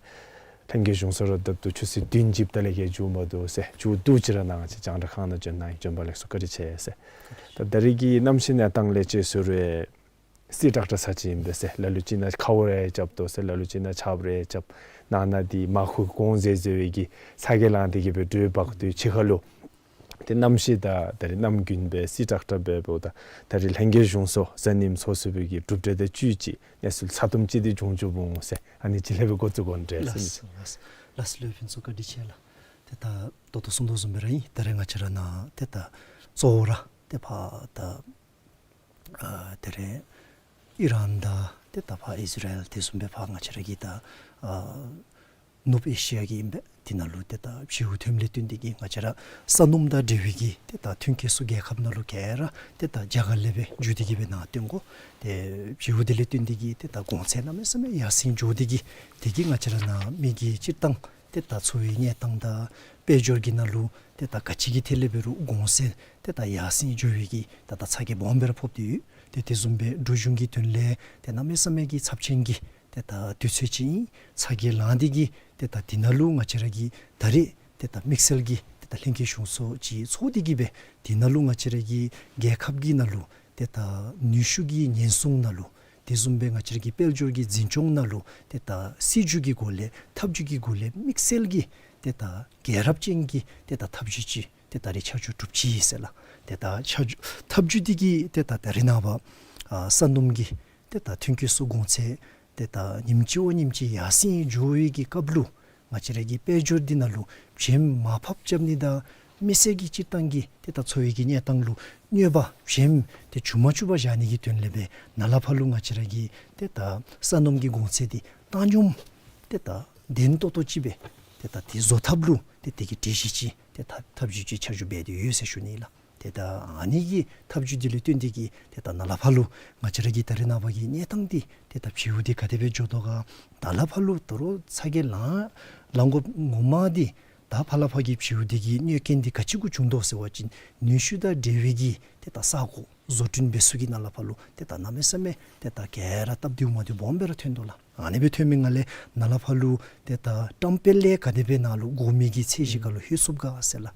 ལྷན་རྒྱས་གཞུང་ཚོགས་ར་ད་ལྟོ་ཆུ་ཚོད་བདུན་ཅིག་ད་ལས་ཀྱི་མཇུག་མ་བསྡུ་ཟེར། མཇུག་བསྡུ་ཅི་ར་ནཱ་ཅིག་རྒྱང་བསྒྲགས་ཁང་ནང་བྱོན་གནང་བྱོན་པ་ལེགས་སོ། བཀའ་དྲིན་ཆེ་ཟེར། ད་ད་རེས་ཀྱི་གནམ་གཤིས་གནས་སྟངས་ལས་ཅིག་ཟེར་རུང་སི་ཀྲེག་ཊར་ཚར་ཅིག་ཨིན་པས་ཟེར། ལ་ལུ་ཅིག་ནང་ཁཝ་རེ་རྐྱབ་དོ་ཟེར། ལ་ལུ་ཅིག་ནང་ཆརཔ་རེ་རྐྱབ། ནང་ན་འདི་མར་ཁུ་གོང་ཟད་ཟད་པའི་གི་ཚ་གྱང་ལང་སྟེ་གི་སྦེ་འགྲོ་བ་འདི་ཕྱི་ཁ་ལུ། ཏེ་གནམ་གཤིས་དང་ད་རེས་གནམ་དགུན་སྦེ་སི་ཀྲེག་ཊར་འབདཝ་ད་ད་རེས་ལྷན་རྒྱས་གཞུང་ཚོགས་གཟའ་ཉིམ་ཚོགས་ཚུགས་པའི་གི་གྲུབ་འབྲས་དང་བཅུད་ཅིག་གནས་ཚུལ་ཚ་ཏོམ་ཅིག་འདི་བྱུང་བྱུངམ་འོང་ཟེར། ཨ་ནི་ཅིག་ལས་སྦེ་འགོ་བཙུགས་དགོ་ནི་འདྲས་ཟེར། ལགས་ལགས་ལགས་ལུ་ཕུན་ཚོགས་བཀའ་དྲིན་ཆེ་ལགས། ཏེ་ད་ད་ལྟོ་གསུངས་དོ་བཟུམ་སྦེ་ར་ཨིན། ད་རེས་ང་བཅས་ར་ནཱ་ཏེ་ད་གཙོ་བོ་ར་ཏེ་ཕར་ད་ཨ་ད་རེས་ཨི་རཱན་དང་ཏེ་ད་ཕར་ཨིས་ར་ཨེལ་དེ་བཟུམ་སྦེ་ཕར་ང་བཅས་ར་གི་ད་ཨ་ནུབ་ཨེ་ཤི་ཡ་གི་ཨིན་པས། དེ་ནང་ལུ་ཏེ་ད་བྱེལཝ་ཐོནམ་ལས་བརྟེན་ཏེ་གི་ང་བཅས་ར་ས་སྣུམ་དང་འབྲེལ་བའི་གི་ཏེ་ད་ཐོན་སྐྱེད་ཚུ་རྒྱལ་ཁབ་ནང་ལུ་ག་ར་ཏེ་ད་རྒྱ་གར་ལས་སྦེ་འགྱོ་སྟེ་གི་སྦེ་ནཱ་བཏོན་དགོ། ཏེ་བྱེལཝ་དེ་ལས་བརྟེན་ཏེ་གི་ཏེ་ད་གོང་ཚད་གནམ་མེད་ས་མེད་ཡར་སེང་འགྱོ་སྟེ་གི་དེ་གིས་ང་བཅས་ར་ནཱ་མི་གི་སྤྱིར་བཏང་ཏེ་ད་འཚོ་བའི་གནས་སྟངས་དང་དཔལ་འབྱོར་གྱི་ནང་ལུ་ཏེ་ད་ག་ཅི་གི་ཐད་ལས་འབད་རུང་གོང་ཚད་ཏེ་ད་ཡར་སེང་འགྱོ་བའི་གི་ཏེ་ད་ཚ་གྱང་སྦོམ་སྦེ་ར་ཕོག་སྟེ་ཡོད། ཏེ་དེ་བཟུམ་སྦེ་འབྲུག་གཞུང་གི་དོན་ལས་ཏེ་གནམ་མེད་ས་མེད་ཀྱི་ཚབས་ཆེན་གྱི་ཏེ་ད་དུས་ཚོད་ཅིག་ཨིན། ཚ་གྱང་ལང་སྟེ་གི་ཏེ་ད་དེ་ནང་ལུ་ང་བཅས་ར་གི་ད་རེས་ཏེ་ད་དམིགས་བསལ་གྱི་ཏེ་ད་ལྷན་རྒྱས་གཞུང་ཚོགས་ཅིག་ཚོགས་ཏེ་གི་སྦེ་དེ་ནང་ལུ་ང་བཅས་ར་གི་རྒྱལ་ཁབ་ཀྱི་ནང་ལུ་ཏེ་ད་ནུས་ཤུགས་ཀྱི་ཉེན་སྲུང་ནང་ལུ་དེ་བཟུམ་སྦེ་ང་བཅས་ར་གི་དཔལ་འབྱོར་གྱི་འཛིན་སྐྱོང་ནང་ལུ་ཏེ་ད་སྲིད་བྱུས་ཀྱི་སྒོ་ལས་ཐབས་བྱུས་ཀྱི་སྒོ་ལས་དམིགས་བསལ་གྱི་ཏེ་ད་རྒྱལ་རབས་ཅན་གྱི་ཏེ་ད་ཐབས་བྱུས་ཅིག་ཏེ་ད་རེས་ཆ་འཇོག་གྲུབ་ཅི་ཟེར་ལགས། ཏེ་ད་ཆ་འཇོག་ཐབས་བྱུས་འདི་གིས་ཏེ་ད་ད་རེས་ནངས་པ་ཨ་ས་སྣུམ་གྱི་ཏེ་ད་ཐོན་སྐྱེད་ཚུ་གོང་ཚད་ཏེ་ད་ཉིནམ་གཅིག་བ་ཉིནམ་གཅིག་ཡར་སེང་འགྱོ་བའི་གི་སྐབས་ལུ་ ང་བཅས་ར་གི་དཔལ་འབྱོར་འདི་ནང་ལུ་བྱེམ་མར་ཕབ་རྐྱབ་ནི་དང་མི་སེར་གྱི་སྤྱིར་བཏང་གི་ཏེ་ད་འཚོ་བའི་གི་གནས་སྟངས་ལུ་གནོད་པ་བྱེམ་ཏེ་འབྱུང་མ་བཅུག་པར་བཞག་ནི་གི་དོན་ལས་སྦེ་ནཱ་ལས་ཕར་ལུ་ང་བཅས་ར་གི་ཏེ་ད་ས་སྣུམ་གྱི་གོང་ཚད་འདི་བཏང་སྙོམས་ཏེ་ད་བདེན་ཏོག་ཏོ་ཅིག་སྦེ་ཏེ་ད་དེ་བཟོ་ཐབས་ལུ་ཏེ་དེ་གི་སྒྲིག་གཞི་ཅིག་ཏེ་ཐབས་ཐབས་བྱུས་ཅིག་ཆ་འཇོག་འབད་དེ་ཡོད་ཟེར་ཞུ་ནི་ལགས། ཏེ་ད་ཨ་ནི་གི་ཐབས་བྱུས་འདི་ལས་བརྟེན་ཏེ་གིས་ཏེ་ད་ནཱ་ལས་ཕར་ལུ་ང་བཅས་ར་གི་ད་རེས་ནངས་པ་གི་གནས་སྟངས་འདི་ཏེ་ད་བྱིའུ་འདི་ག་དེ་སྦེ་འགྱོ་དོ་ག། ད་ལས་ཕར་ལུ་ད་རུང་ཚ་གྱང་ལང་ལང་དགོཔ་ངོ་མ་འདི་ད་ཕར་ལས་ཕར་གྱི་བྱིའུ་འདི་གི་གནོད་རྐྱེན་འདི་ག་ཅི་གུ་བྱུང་དོ་ཟེར་བ་ཅིན་ནུས་ཤུགས་དང་འབྲེལ་བའི་གི་ཏེ་ད་ས་གོ་བཟོ་སྐྲུན་འབད་ས་གི་ནཱ་ལས་ཕར་ལུ་ཏེ་ད་གནམ་མེད་ས་མེད་ཏེ་ད་ག་ར་སྟབས་བདེཝ་མ་བདེཝ་སྦོམ་སྦེ་ར་ཐོན་དོ་ལགས། ཨ་ནི་སྦེ་ཐོན་མི་ནང་ལས་ནཱ་ལས་ཕར་ལུ་ཏེ་ད་བཀྲམ་སྤེལ་ལས་ག་དེ་སྦེ་ནཱ་ལུ་དགོ་མི་གི་ཚད་གཞི་ཁར་ལུ་ལྷོད་ཚུགས་ག་ཟེར་ལགས།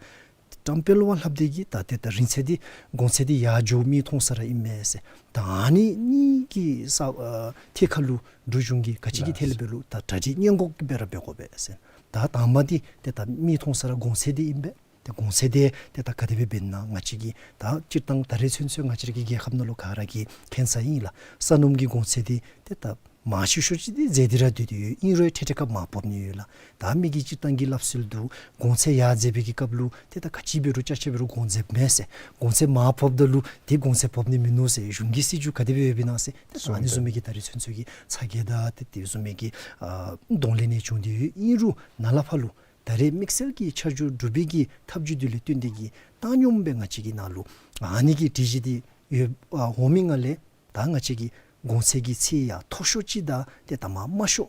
བཀྲམ་སྤེལ་བ་ལྷགཔ་འདི་གིས་ད་ཏེ་ད་རིན་ཚད་འདི་གོང་ཚད་འདི་ཡར་འགྱོ་མི་མཐོང་ས་ར་ཨིན་མས་ཟེར། ད་ཨ་ནི་གཉིས་ཀྱི་ས་ཨ་ཐད་ཁར་ལུ་འབྲུག་གཞུང་གིས་ག་ཅི་གི་ཐད་ལས་འབད་རུང་ད་གྲ་སྒྲིག་སྔོན་འགོག་སྦེ་ར་འབད་དགོ་པས་ཟེར། ད་དང་པ་འདི་ཏེ་ད་མི་མཐོང་ས་ར་གོང་ཚད་འདི་ཨིན་པས། ཏེ་གོང་ཚད་འདི་ཏེ་ད་ག་དེ་སྦེ་འབད་ན་ང་བཅས་ཀྱིས་ད་སྤྱིར་བཏང་ད་རེས་ཚུན་ཚོད་ང་བཅས་ར་གི་རྒྱལ་ཁབ་ནང་ལུ་ག་ར་གིས་མཁྱེན་ས་ཨིན་ལགས། ས་སྣུམ་གྱི་གོང་ཚད་འདི་ཏེ་ད་མང་ཤོས་ཤོས་ཅིག་འདི་འཛེགས་ཏེ་ར་སྡོད་དེ་ཡོད། ཨིན་རུང་ཐད་ཐད་ཁར་མར་ཕབ་ནི་ཡོད་ལགས། ད་མི་གི་སྤྱིར་བཏང་གི་སླབ་སྲོལ་འདུག། གོང་ཚད་ཡར་འཛེགས་པའི་གི་སྐབས་ལུ་ཏེ་ད་ག་ཅི་འབད་རུང་ཅ་ཆས་འབད་རུང་གོང་འཛེགསཔ་མས་ཟེར། གོང་ཚད་མར་ཕབ་ད་ལུ་ཏེ་གོང་ཚད་ཕབ་ནི་མིན་ནུག་ཟེར་གཞུང་གི་སྲིད་བྱུས་ག་དེ་སྦེ་ཡོདཔ་ཨིན་ན་ཟེར་ཏེ་ཨ་ནི་བཟུམ་མའི་གི་ད་རེས་ཚུན་ཚོད་ཀྱི་ཚ་གྱང་དང་ཏེ་དེ་བཟུམ་མའི་གི་ཨ་གདོང་ལེན་ནི་བྱུང་སྟེ་ཡོད། ཨིན་རུང་ནཱ་ལས་ཕར་ལུ་ད་རེས་དམིགས་བསལ་གྱི་ཆ་འཇོག་གྲུབ་པའི་གི་ཐབས་བྱུས་འདི་ལས་བརྟེན་ཏེ་གིས་བཏང་སྙོམས་སྦེ་ང་བཅས་ཀྱི་ནང་ལུ་ཨ་ནི་གི་སྒྲིག་གཞི་འདི་ཡོད་ཨ་འོང་མི་ནང་ལས་ད་ང་བཅས་ཀྱི་གོང་ཚད་ཀྱི་ཚད་ཡར་མཐོ་ཤོས་ཅིག་དང་ཏེ་ད་མར་དམའ་ཤོས་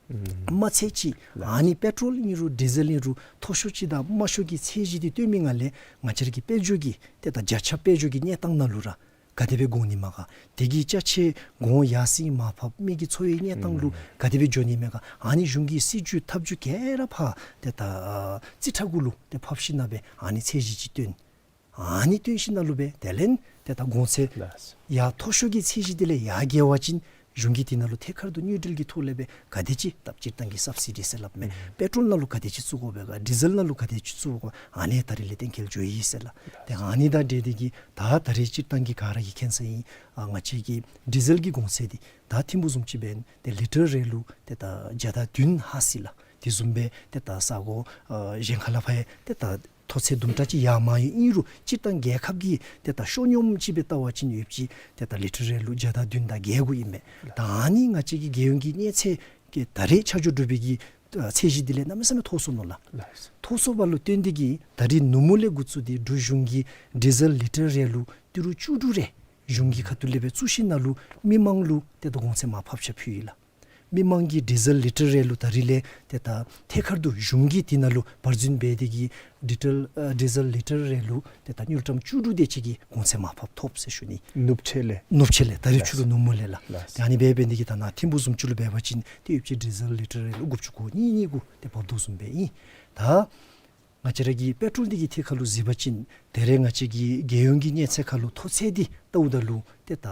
དམའ་ཚད་ཅིག་ཨ་ནི་པེ་ཊོལ་ཨིན་རུང་ཌི་ཟེལ་ཨིན་རུང་མཐོ་ཤོས་ཅིག་དང་དམའ་ཤོས་ཀྱི་ཚད་གཞི་འདི་བཏོན་མི་ནང་ལས་ང་བཅས་ར་གི་དཔལ་འབྱོར་གྱི་ཏེ་ད་བརྒྱ་ཆ་དཔལ་འབྱོར་གྱི་གནས་སྟངས་ནང་ལུ་ར་ག་དེ་སྦེ་འགྱོ་ནི་མས་ག། དེ་གི་ཅ་ཆས་གོང་ཡར་སེང་མར་ཕབ་མི་གི་འཚོ་བའི་གནས་སྟངས་ལུ་ག་དེ་སྦེ་འགྱོ་ནི་མས་ག། ཨ་ནི་གཞུང་གི་སྲིད་བྱུས་ཐབས་བྱུས་ག་ར་ཕར་ཏེ་ད་རྩིས་ཁྲ་གུ་ལུ་ཏེ་ཕབ་ཞིནམ་ལས་སྦེ་ཨ་ནི་ཚད་གཞི་ཅིག་བཏོན། ཨ་ནི་བཏོན་ཞིནམ་ལས་སྦེ་དེ་ལས་ཏེ་ད་གོང་ཚད་ཡར་མཐོ་ཤོས་ཀྱི་ཚད་གཞི་དེ་ལས་ཡར་བརྒལ་བ་ཅིན་གཞུང་གིས་དེ་ནང་ལུ་ཐད་ཀར་དུ་དངུལ་འབྲེལ་གྱི་ཐོག་ལས་སྦེ་ག་དེ་ཅིག་ད་སྤྱིར་བཏང་གི་སབ་སི་ཌི་ཟེར་སླབ་མས། པེ་ཊོལ་ནང་ལུ་ག་དེ་ཅིག་བཙུགས་དགོ་པས་ག། ཌི་ཟེལ་ནང་ལུ་ག་དེ་ཅིག་བཙུགས་དགོ་པས་ག། ཨ་ནི་ད་རིས་ལས་གཏན་འཁེལ་འགྱོ་ཡི་ཟེར་ལགས། ཏེ་ཨ་ནི་དང་འབྲེལ་ཏེ་གིས་ད་ད་རེས་སྤྱིར་བཏང་གི་ག་ར་གིས་མཁྱེན་ས་ཨིན། ཨ་ང་བཅས་ཀྱི་ཌི་ཟེལ་གྱི་གོང་ཚད་འདི་ད་ཐིམ་ཕུག་བཟུམ་ཅིག་འབད་ན་ཏེ་ལི་ཊར་རེ་ལུ་ཏེ་ད་བརྒྱ་དང་བདུན་ཧ་སི་ལགས། དེ་བཟུམ་སྦེ་ཏེ་ད་ས་གོ་ཨ་གཞན་ཁ་ལས་ཕར་ཡང་ཏེ་ད་མཐོ་ཚད་དུམ་གྲ་ཅིག་ཡར་མར་ཡོད། ཨིན་རུང་སྤྱིར་བཏང་རྒྱལ་ཁབ་ཀྱི་ཏེ་ད་ཤོ་སྙོམས་ཅིག་སྦེ་བལྟ་བ་ཅིན་ཡོདཔ་ཅིག་ཏེ་ད་ལི་ཊར་རེ་ལུ་བརྒྱ་དང་བདུན་དང་བརྒྱད་དགུ་ཨིན་མས། ད་ཨ་ནི་ང་བཅས་ཀྱི་རྒྱལ་ཡོངས་ཀྱི་གནས་ཚད་ཀྱི་ད་རེས་ཆ་འཇོག་གྲུབ་པའི་གི་ཨ་ཚད་གཞི་དེ་ལས་གནམ་མེད་ས་མེད་མཐོ་སོང་ནུག་ལགས། མཐོ་སོང་བ་ལུ་བརྟེན་ཏེ་གིས་ད་རིས་ནུབ་མོ་ལས་འགོ་བཙུགས་ཏེ་འབྲུག་གཞུང་གིས་ཌི་ཟེལ་ལི་ཊར་རེ་ལུ་ཏི་རུ་བཅུ་དྲུག་རེ་གཞུང་གི་ཁ་ཐུག་ལས་སྦེ་བཙུགས་ཞིནམ་ལས་མི་མང་ལུ་ཏེ་ད་གོང་ཚད་མར་ཕབ་ཆ་ཕུལ་ཡི་ལགས། མི་མང་གིས་ཌི་ཟེལ་ལི་ཊར་རེ་ལུ་ད་རིས་ལས་ཏེ་ད་ཐད་ཀར་དུ་གཞུང་གིས་དེ་ནང་ལུ་བར་འཛུན་འབད་དེ་གིས་ཌི་ཊལ་ཨ་ཌི་ཟེལ་ལི་ཊར་རེ་ལུ་ཏེ་ད་དངུལ་ཀྲམ་བཅུ་དྲུག་དེ་ཅིག་གི་གོང་ཚད་མར་ཕབ་ཐོབ་ཟེར་ཞུ་ནི། ནུབ་ཕྱེད་ལས། ནུབ་ཕྱེད་ལས་ད་རིས་ཕྱི་རུ་ནུབ་མོ་ལས་ལགས། ལགས། ཏེ་ཨ་ནི་འབད་འབད་ནི་དེ་གིས་ད་ནཱ་ཐིམ་ཕུག་བཟུམ་ཅིག་ལུ་འབད་བ་ཅིན་ཏེ་ཡོདཔ་ཅིག་ཌི་ཟེལ་ལི་ཊར་རེ་ལུ་དགུ་བཅུ་གོ་གཉིས་གཉིས་གུ་ཏེ་འབབ་དོ་བཟུམ་སྦེ་ཨིན། ད་ང་བཅས་ར་གི་པེ་ཊོལ་འདི་གི་ཐད་ཁར་ལུ་གཟིགས་པ་ཅིན་ད་རེས་ང་བཅས་ཀྱི་རྒྱལ་ཡོངས་ཀྱི་གནས་ཚད་ཁར་ལུ་མཐོ་ཚད་འདི་བལྟཝ་ད་ལུ་ཏེ་ད་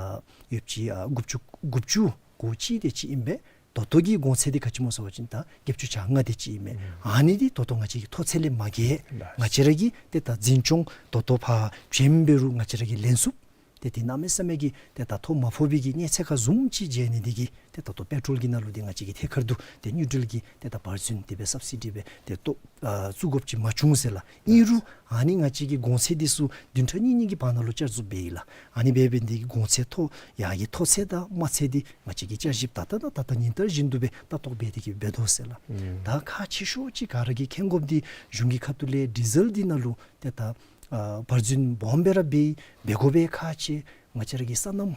ཡོདཔ་ཅིག་ཨ་དགུ་བཅུ་དགུ་བཅུ་གོ་གཅིག་དེ་ཅིག་ཨིན་པས། ད་ལྟོ་གི་གོང་ཚད་འདི་ག་ཅི་སྨོ་ཟེར་བ་ཅིན་ད་བརྒྱད་ཅུ་གྱ་ལྔ་དེ་ཅིག་ཨིན་མས། ཨ་ནི་འདི་ད་ལྟོ་ང་བཅས་ཀྱི་མཐོ་ཚད་ལས་མ་བརྒལ། ང་བཅས་ར་གིས་ཏེ་ད་འཛིན་སྐྱོང་ད་ལྟོ་ཕར་བྱེམ་འབད་རུང་ང་བཅས་ར་གིས་ལེན་ཚུགསཔ། ཏེ་དེ་གནམ་མེད་ས་མེད་ཀྱི་ཏེ་ད་ཐོ་མ་ཕོག་པའི་གི་གནས་ཚད་ཁར་བཟུམ་ཅིག་མཇལ་ནི་དེ་གིས་ཏེ་ད་ལྟོ་པེ་ཊོལ་གྱི་ནང་ལུ་ཏེ་ང་བཅས་ཀྱིས་ཐད་ཀར་དུ་ཏེ་དངུལ་འབྲེལ་གྱི་ཏེ་ད་བར་འཛུན་དེ་སྦེ་སབ་སི་ཌི་སྦེ་ཏེ་ཏོ་ཨ་བཙུགས་དགོཔ་ཅིག་མ་བྱུང་ཟེར་ལགས། ཨིན་རུང་ཨ་ནི་ང་བཅས་ཀྱི་གོང་ཚད་འདི་ཚུ་བདུན་ཕྲག་གཉིས་གཉིས་ཀྱི་བར་ན་ལུ་བསྐྱར་བཟོ་འབད་ཡི་ལགས། ཨ་ནི་འབད་འབད་ནི་དེ་གིས་གོང་ཚད་མཐོ་ཡར་གྱི་མཐོ་ཚད་དང་དམའ་ཚད་འདི་ང་བཅས་ཀྱིས་བསྐྱར་ཞིབ་ད་ལྟ་དང་ད་ལྟ་ཉིན་ལྟར་བཞིན་དུ་སྦེ་ལྟ་རྟོག་འབད་དེ་གིས་འབད་དོ་ཟེར་ལགས། ད་ཁག་ཆེ་ཤོས་ཅིག་ག་ར་གིས་མཁྱེན་དགོཔ་འདི་གཞུང་གི་ཁ་ཐུག་ལས་ཌི་ཟེལ་འདི་ནང་ལུ་ཏེ་ད་ཨ་བར་འཛུན་སྦོམ་སྦེ་ར་འབད་འབད་དགོ་པའི་ཁག་ཆེ། ང་བཅས་ར་གི་སོ་ནམ་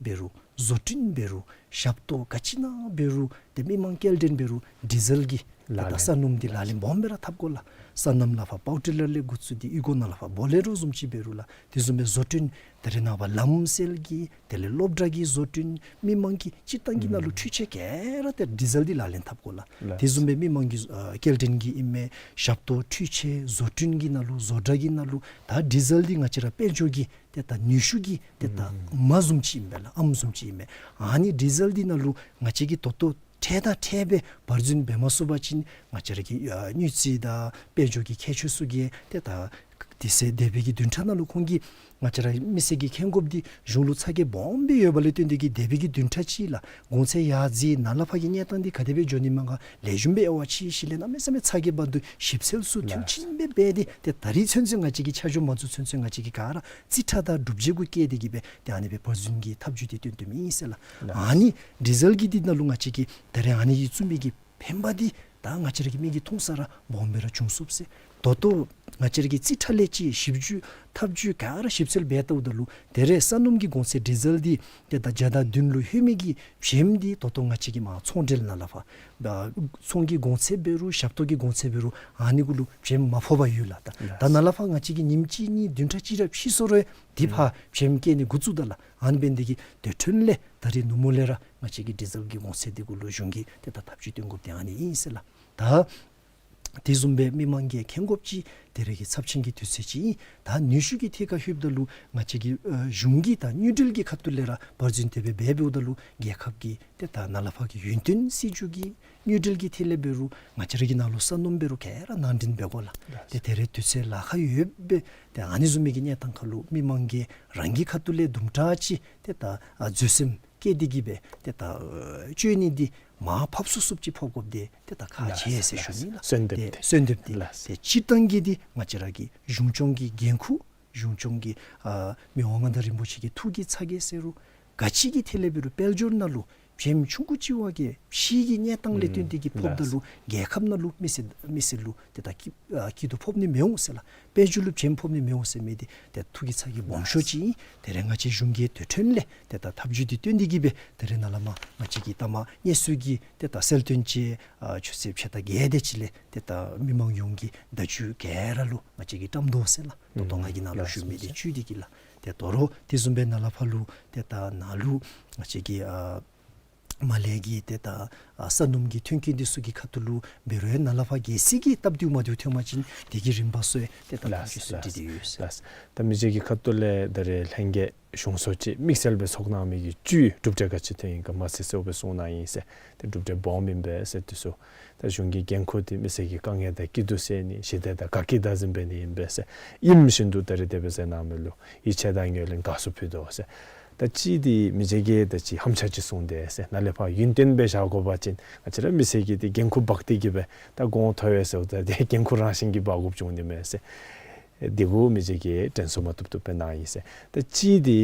འབད་རུང་བཟོ་སྐྲུན་འབད་རུང་ཞབས་ཏོག་ག་ཅི་ནང་འབད་རུང་ཏེ་མི་མང་སྐྱེལ་འདྲེན་འབད་རུང་ཌི་ཟེལ་གྱི་ཏེ་ད་ལག་ལེན་སོ་ནམ་འདི་ལག་ལེན་སྦོམ་སྦེ་ར་འཐབ་དགོ་ལགས། སོ་ནམ་ནང་ཕར་པའོ་ཊི་ལར་ལས་འགོ་བཙུགས་ཏེ་གཡུས་སྒོ་ནང་ལས་ཕར་བོ་ལེ་རོ་བཟུམ་ཅིག་འབད་རུང་ལགས། དེ་བཟུམ་སྦེ་བཟོ་སྐྲུན་ད་རེས་ནངས་པ་ལམ་སེལ་གྱི་དེ་ལས་སློབ་གྲྭ་གི་བཟོ་སྐྲུན་མི་མང་གི་སྤྱིར་བཏང་གི་ནང་ལུ་འཕྲུལ་ཆས་ག་ར་ཏེ་ཌི་ཟེལ་འདི་ལག་ལེན་འཐབ་དགོ་ལགས། ལགས། དེ་བཟུམ་སྦེ་མི་མང་གི་ཨ་སྐྱེལ་འདྲེན་གྱི་ཨིན་མས། ཞབས་ཏོག་འཕྲུལ་ཆས་བཟོ་སྐྲུན་གྱི་ནང་ལུ་བཟོ་གྲྭ་གི་ནང་ལུ་ད་ཌི་ཟེལ་འདི་ང་བཅས་ར་དཔལ་འབྱོར་གྱི་ཏེ་ད་ནུས་ཤུགས་ཀྱི་ཏེ་ད་མ་བཟུམ་ཅིག་ཨིན་པས་ལགས། ཨམ་བཟུམ་ཅིག་ཨིན་མས། ཨ་ནི་ཌི་ཟེལ་འདི་ནང་ལུ་ང་བཅས་ཀྱིས་ད་ལྟོ་འཕྲལ་དང་འཕྲལ་སྦེ་བར་འཛུན་འབད་མ་ཚུགས་པ་ཅིན་ང་བཅས་ར་གི་ཨ་དངུལ་རྩིས་དང་དཔལ་འབྱོར་གྱི་ཁྱད་ཆོས་ཚུ་གིས་ཏེ་ད་ དེ་ཚེ་འདས་པའི་གི་བདུན་ཕྲག་ནང་ལུ་ཁོང་གིས་ང་བཅས་ར་མི་སེར་གྱིས་མཁྱེན་དགོཔ་འདི་གཞུང་ལུ་ཚ་གྱང་སྦོམ་སྦེ་ཡོདཔ་ལས་བརྟེན་ཏེ་གིས་འདས་པའི་གི་བདུན་ཕྲག་ཅིག་ལགས་གོང་ཚད་ཡར་འཛེགས་ནཱ་ལས་ཕར་གྱི་གནས་སྟངས་འདི་ག་དེ་སྦེ་འགྱོ་ནི་མས་ག་ལེགས་ཤོམ་སྦེ་དབྱེ་བ་ཕྱེ་ཞིནམ་ལས་གནམ་མེད་ས་མེད་ཚ་གྱང་འབག་འདུག་ཞིབ་འཚོལ་ཚུ་མཐིལ་ཕྱིན་སྦེ་འབད་དེ་ཏེ་ད་རིས་ཚུན་ཚོད་ང་བཅས་ཀྱིས་ཆ་འཇོག་མ་ཚུགས་ཚུན་ཚོད་ང་བཅས་ཀྱིས་ག་ར་རྩིས་ཁྲ་དང་སྒྲུབ་བྱེད་གུ་བཀལ་ཏེ་གིས་སྦེ་ཏེ་ཨ་ནི་སྦེ་བར་འཛིན་གྱི་ཐབས་བྱུས་འདི་སྟོན་སྟོནམ་ཨིན་ཟེར་ལགས། ལགས། ཨ་ནི་འདྲིས་ཟལ་གྱི་འདི་ནང་ལུ་ང་བཅས་ཀྱིས་ད་རེས་ཨ་ནི་གིས་བཙུགས་མི་གི་ཕན་པ་འདི་ད་ང་བཅས་ར་གི་མིག་གིས་མཐོང་ས་ར་སྦོམ་སྦེ་ར་བྱུང་སོངམ་ཟེར། ད་ལྟོ་ང་བཅས་ར་གི་རྩིས་ཁྲ་ལས་ཅིག་ཞིབ་འཇུག་ཐབས་བྱུས་ག་ར་ཞིབ་འཚོལ་འབད་བལྟཝ་ད་ལུ་ད་རེས་ས་སྣུམ་གྱི་གོང་ཚད་འདྲིས་ཟལ་འདི་ཏེ་ད་བརྒྱ་དང་བདུན་ལུ་ལྷོད་མི་གི་བྱེམ་འདི་ད་ལྟོ་ང་བཅས་ཀྱིས་མར་ཚོང་འབྲེལ་ནང་ལས་ཕར་ད་ཚོང་གི་གོང་ཚད་འབད་རུང་ཞབས་ཏོག་གི་གོང་ཚད་འབད་རུང་ཨ་ནི་གུ་ལུ་བྱེམ་མ་ཕོགཔ་ཡོད་ལགས། ད་ད་ནཱ་ལས་ཕར་ང་བཅས་ཀྱིས་ཉིནམ་གཅིག་གཉིས་བདུན་ཕྲག་གཅིག་ར་ཕྱིས་སོང་རུང་འདི་ཕར་བྱེམ་བཀལ་ནི་འགོ་བཙུགས་ད་ལགས། ཨ་ནི་འབད་ནི་དེ་གིས་དེ་འཕྲོ་ལས་ད་རིས་ནུབ་མོ་ལས་ར་ང་བཅས་ཀྱིས་འདྲིས་ཟལ་གྱི་གོང་ཚད་འདི་གུ་ལུ་གཞུང་གིས་ཏེ་ད་ཐབས་བྱུས་སྟོན་དགོཔ་འདི་ཨ་ནི་ཨིན་ཟེར་ལགས། ད་དེ་བཟུམ་སྦེ་མི་མང་གིས་མཁྱེན་དགོཔ་ཅིག་ད་རེས་ཀྱི་ཚབས་ཆེན་གྱི་དུས་ཚོད་ཅིག་ཨིན། ད་ནུས་ཤུགས་ཀྱི་ཐད་ཁར་ལྷོདཔ་ད་ལུ་ང་བཅས་ཀྱིས་ཨ་གཞུང་གི་ད་དངུལ་འབྲེལ་གྱི་ཁ་ཐུག་ལས་ར་བར་འཛིན་དེ་སྦེ་འབད་འབདཝ་ད་ལུ་རྒྱལ་ཁབ་ཀྱི་ཏེ་ད་ནཱ་ལས་ཕར་གྱི་ཡུན་བརྟན་སྲིད་བྱུས་ཀྱི་དངུལ་འབྲེལ་གྱི་ཐད་ལས་འབད་རུང་ང་བཅས་ར་གི་ནང་ལུ་ས་སྣུམ་འབད་རུང་ག་ར་ནང་འདྲེན་འབད་དགོ་ལགས། ཏེ་ད་རེས་དུས་ཚོད་ལཱ་ཁག་ཡོདཔ་སྦེ་ཏེ་ཨ་ནི་བཟུམ་མའི་གི་གནས་སྟངས་ཁར་ལུ་མི་མང་གིས་རང་གི་ཁ་ཐུག་ལས་དུམ་གྲ་ཅིག་ཏེ་ད་ཨ་འཛོལ་སེམས་བསྐྱེད་དེ་གིས་སྦེ་ཏེ་ད་ཨ་སྤྱོད་ནི་འདི་མར་ཕབ་སུབ་སུབ་ཅིག་ཕབ་དགོཔ་འདི་ཏེ་ད་ཁག་ཆེ་ཟེར་ཞུ་ནི་ལགས། གསོལ་འདེབས་ཏེ་འདི། གསོལ་འདེབས་འདི། ལགས། ཏེ་སྤྱིར་བཏང་གི་འདི་ང་བཅས་ར་གི་གཞུང་སྐྱོང་གི་འགན་ཁུར་གཞུང་སྐྱོང་གི་ཨ་མི་དབང་མངའ་བདག་རིན་པོ་ཆེ་གི་ཐུགས་ཀྱི་ཚ་གྱང་ཟེར་རུང་ག་ཅི་གི་ཐད་ལས་འབད་རུང་དཔལ་འབྱོར་ནང་ལུ་བྱེམ་ཆུང་ཀུ་ཅིག་བ་གི་ཕྱི་གི་གནས་སྟངས་ལས་བརྟེན་ཏེ་གིས་ཕོགཔ་ད་ལུ་རྒྱལ་ཁབ་ནང་ལུ་མི་སེར་མི་སེར་ལུ་ཏེ་ད་སྐྱིད་ཨ་སྐྱིད་སྡུག་ཕོག་ནི་མི་འོང་ཟེར་ལགས། དཔལ་འབྱོར་ལུ་བྱེམ་ཕོག་ནི་མི་འོང་ཟེར་མི་འདི་ཏེ་ཐུགས་ཀྱི་ཚ་གྱང་སྦོམ་ཤོས་ཅིག་ཨིན། ད་རེས་ང་བཅས་གཞུང་གིས་དེ་འཕྲོ་ལས་ཏེ་ད་ཐབས་བྱུས་འདི་སྟོན་ཏེ་གིས་སྦེ་ད་རེས་ནཱ་ལས་མར་ང་བཅས་ཀྱི་ད་མར་གནས་ཚུལ་གྱི་ཏེ་ད་གསལ་སྟོན་ཅིག་ཨ་ཆུ་ཚོད་ཕྱེད་དང་བརྒྱད་དེ་ཅིག་ལས་ཏེ་ད་མི་མང་ཡོངས་ཀྱི་བརྡ་བརྒྱུད་ག་ར་ལུ་ང་བཅས་ཀྱིས་བཀྲམ་དོ་ཟེར་ལགས། ད་ལྟོ་ང་གིས་ནཱ་ལུ་ཞུ་མི་འདི་བཅུད་འདི་གིས་ལགས། ཏེ་དོ་རུང་དེ་བཟུམ་སྦེ་ནཱ་ལས་ཕར་ལུ་ཏེ་ད་ནཱ་ལུ་ང་བཅས་ཀྱི་ཨ་མར་ལས་ཀྱི་ཏེ་ད་ཨ་ས་སྣུམ་གྱི་ཐོན་སྐྱེད་འདི་ཚུ་གི་ཁ་ཐུག་ལུ་འབད་རུང་ནཱ་ལས་ཕར་རྒྱལ་སྲིད་ཀྱི་སྟབས་བདེཝ་མ་བདེཝ་ཐོན་པ་ཅིན་དེ་གི་རིམ་པ་སོགས་ཏེ་ད་ལགས་ཐམས་ཅད་སུ་ལགས་འདི་འདི་ཡོད་ཟེར། ལགས། ད་མི་རྗེ་གི་ཁ་ཐུག་ལས་ད་རེས་ལྷན་རྒྱས་གཞུང་ཚོགས་ཅིག་དམིགས་བསལ་སྦེ་ཚོགས་གནང་མི་གི་བཅུད་གྲུབ་འབྲས་ག་ཅི་ཐོན་ཡི་ག་མ་ཚད་གསལ་སྦེ་གསུངས་གནང་ཡི་ཟེར། ཏེ་གྲུབ་འབྲས་སྦོམ་ཨིན་པས་ཟེར། དེ་ཚུ་ད་གཞུང་གི་འགན་ཁུར་འདི་མི་སེར་གྱི་དཀའ་ངལ་དང་སྐྱིད་སྡུག་སེལ་ནི་ཞི་བདེ་དང་དགའ་སྐྱིད་བདག་འཛིན་འབད་ནི་ཨིན་པས་ཟེར། ཨིནམ་བཞིན་དུ་ད་རེས་དེ་སྦེ་མཛད་གནང་མི་ལུ་ཡིད་ཆེས་དང་ངོས་ལེན་དགའ་བསུ་ཕུལ་དོ་ཟེར། ད་ཅི་འདི་མི་རྗེ་གིས་ད་ཅི་ཧམ་ཆ་ཅིག་གསུངས་ཏེ་ཟེར། ནཱ་ལས་ཕར་ཡུན་བརྟན་སྦེ་བཞག་དགོ་པ་ཅིན་ང་བཅས་ར་མི་སེར་གྱིས་འདི་འགན་ཁུར་འབག་སྟེ་གིས་སྦེ་ད་གོང་མཐོ་བས་ཟེརཝ་ད་འདི་འགན་ཁུར་རང་བཞིན་གྱིས་འབག་དགོཔ་འབྱུང་ནི་མས་ཟེར། འདི་གུ་མི་རྗེ་གིས་དྲན་གསོ་མ་བཏུབ་བཏུབ་སྦེ་གནང་ཡི་ཟེར། ད་ཅི་འདི་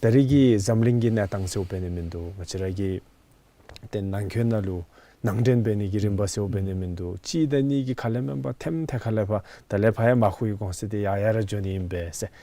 ད་རེས་ཀྱི་འཛམ་གླིང་གི་གནས་སྟངས་ཟེརཝ་འབད་ནི་མིན་འདུག། ང་བཅས་ར་གི་ཏེ་ནང་འཁོད་ནང་ལུ་ནང་འདྲེན་འབད་ནི་གི་རིམ་པ་ཟེརཝ་འབད་ནི་མིན་འདུག། གཅིག་དང་གཉིས་ཀྱི་ཁ་ལས་མེན་པར་ཐེམ་ཐེ་ཁ་ལས་ཕར་ད་ལས་ཕར་ཡར་མར་ཁུ་གི་གོང་ཚད་འདི་ཡར་ཡར་ར་འགྱོ་ནི་ཨིན་པས་ཟེར།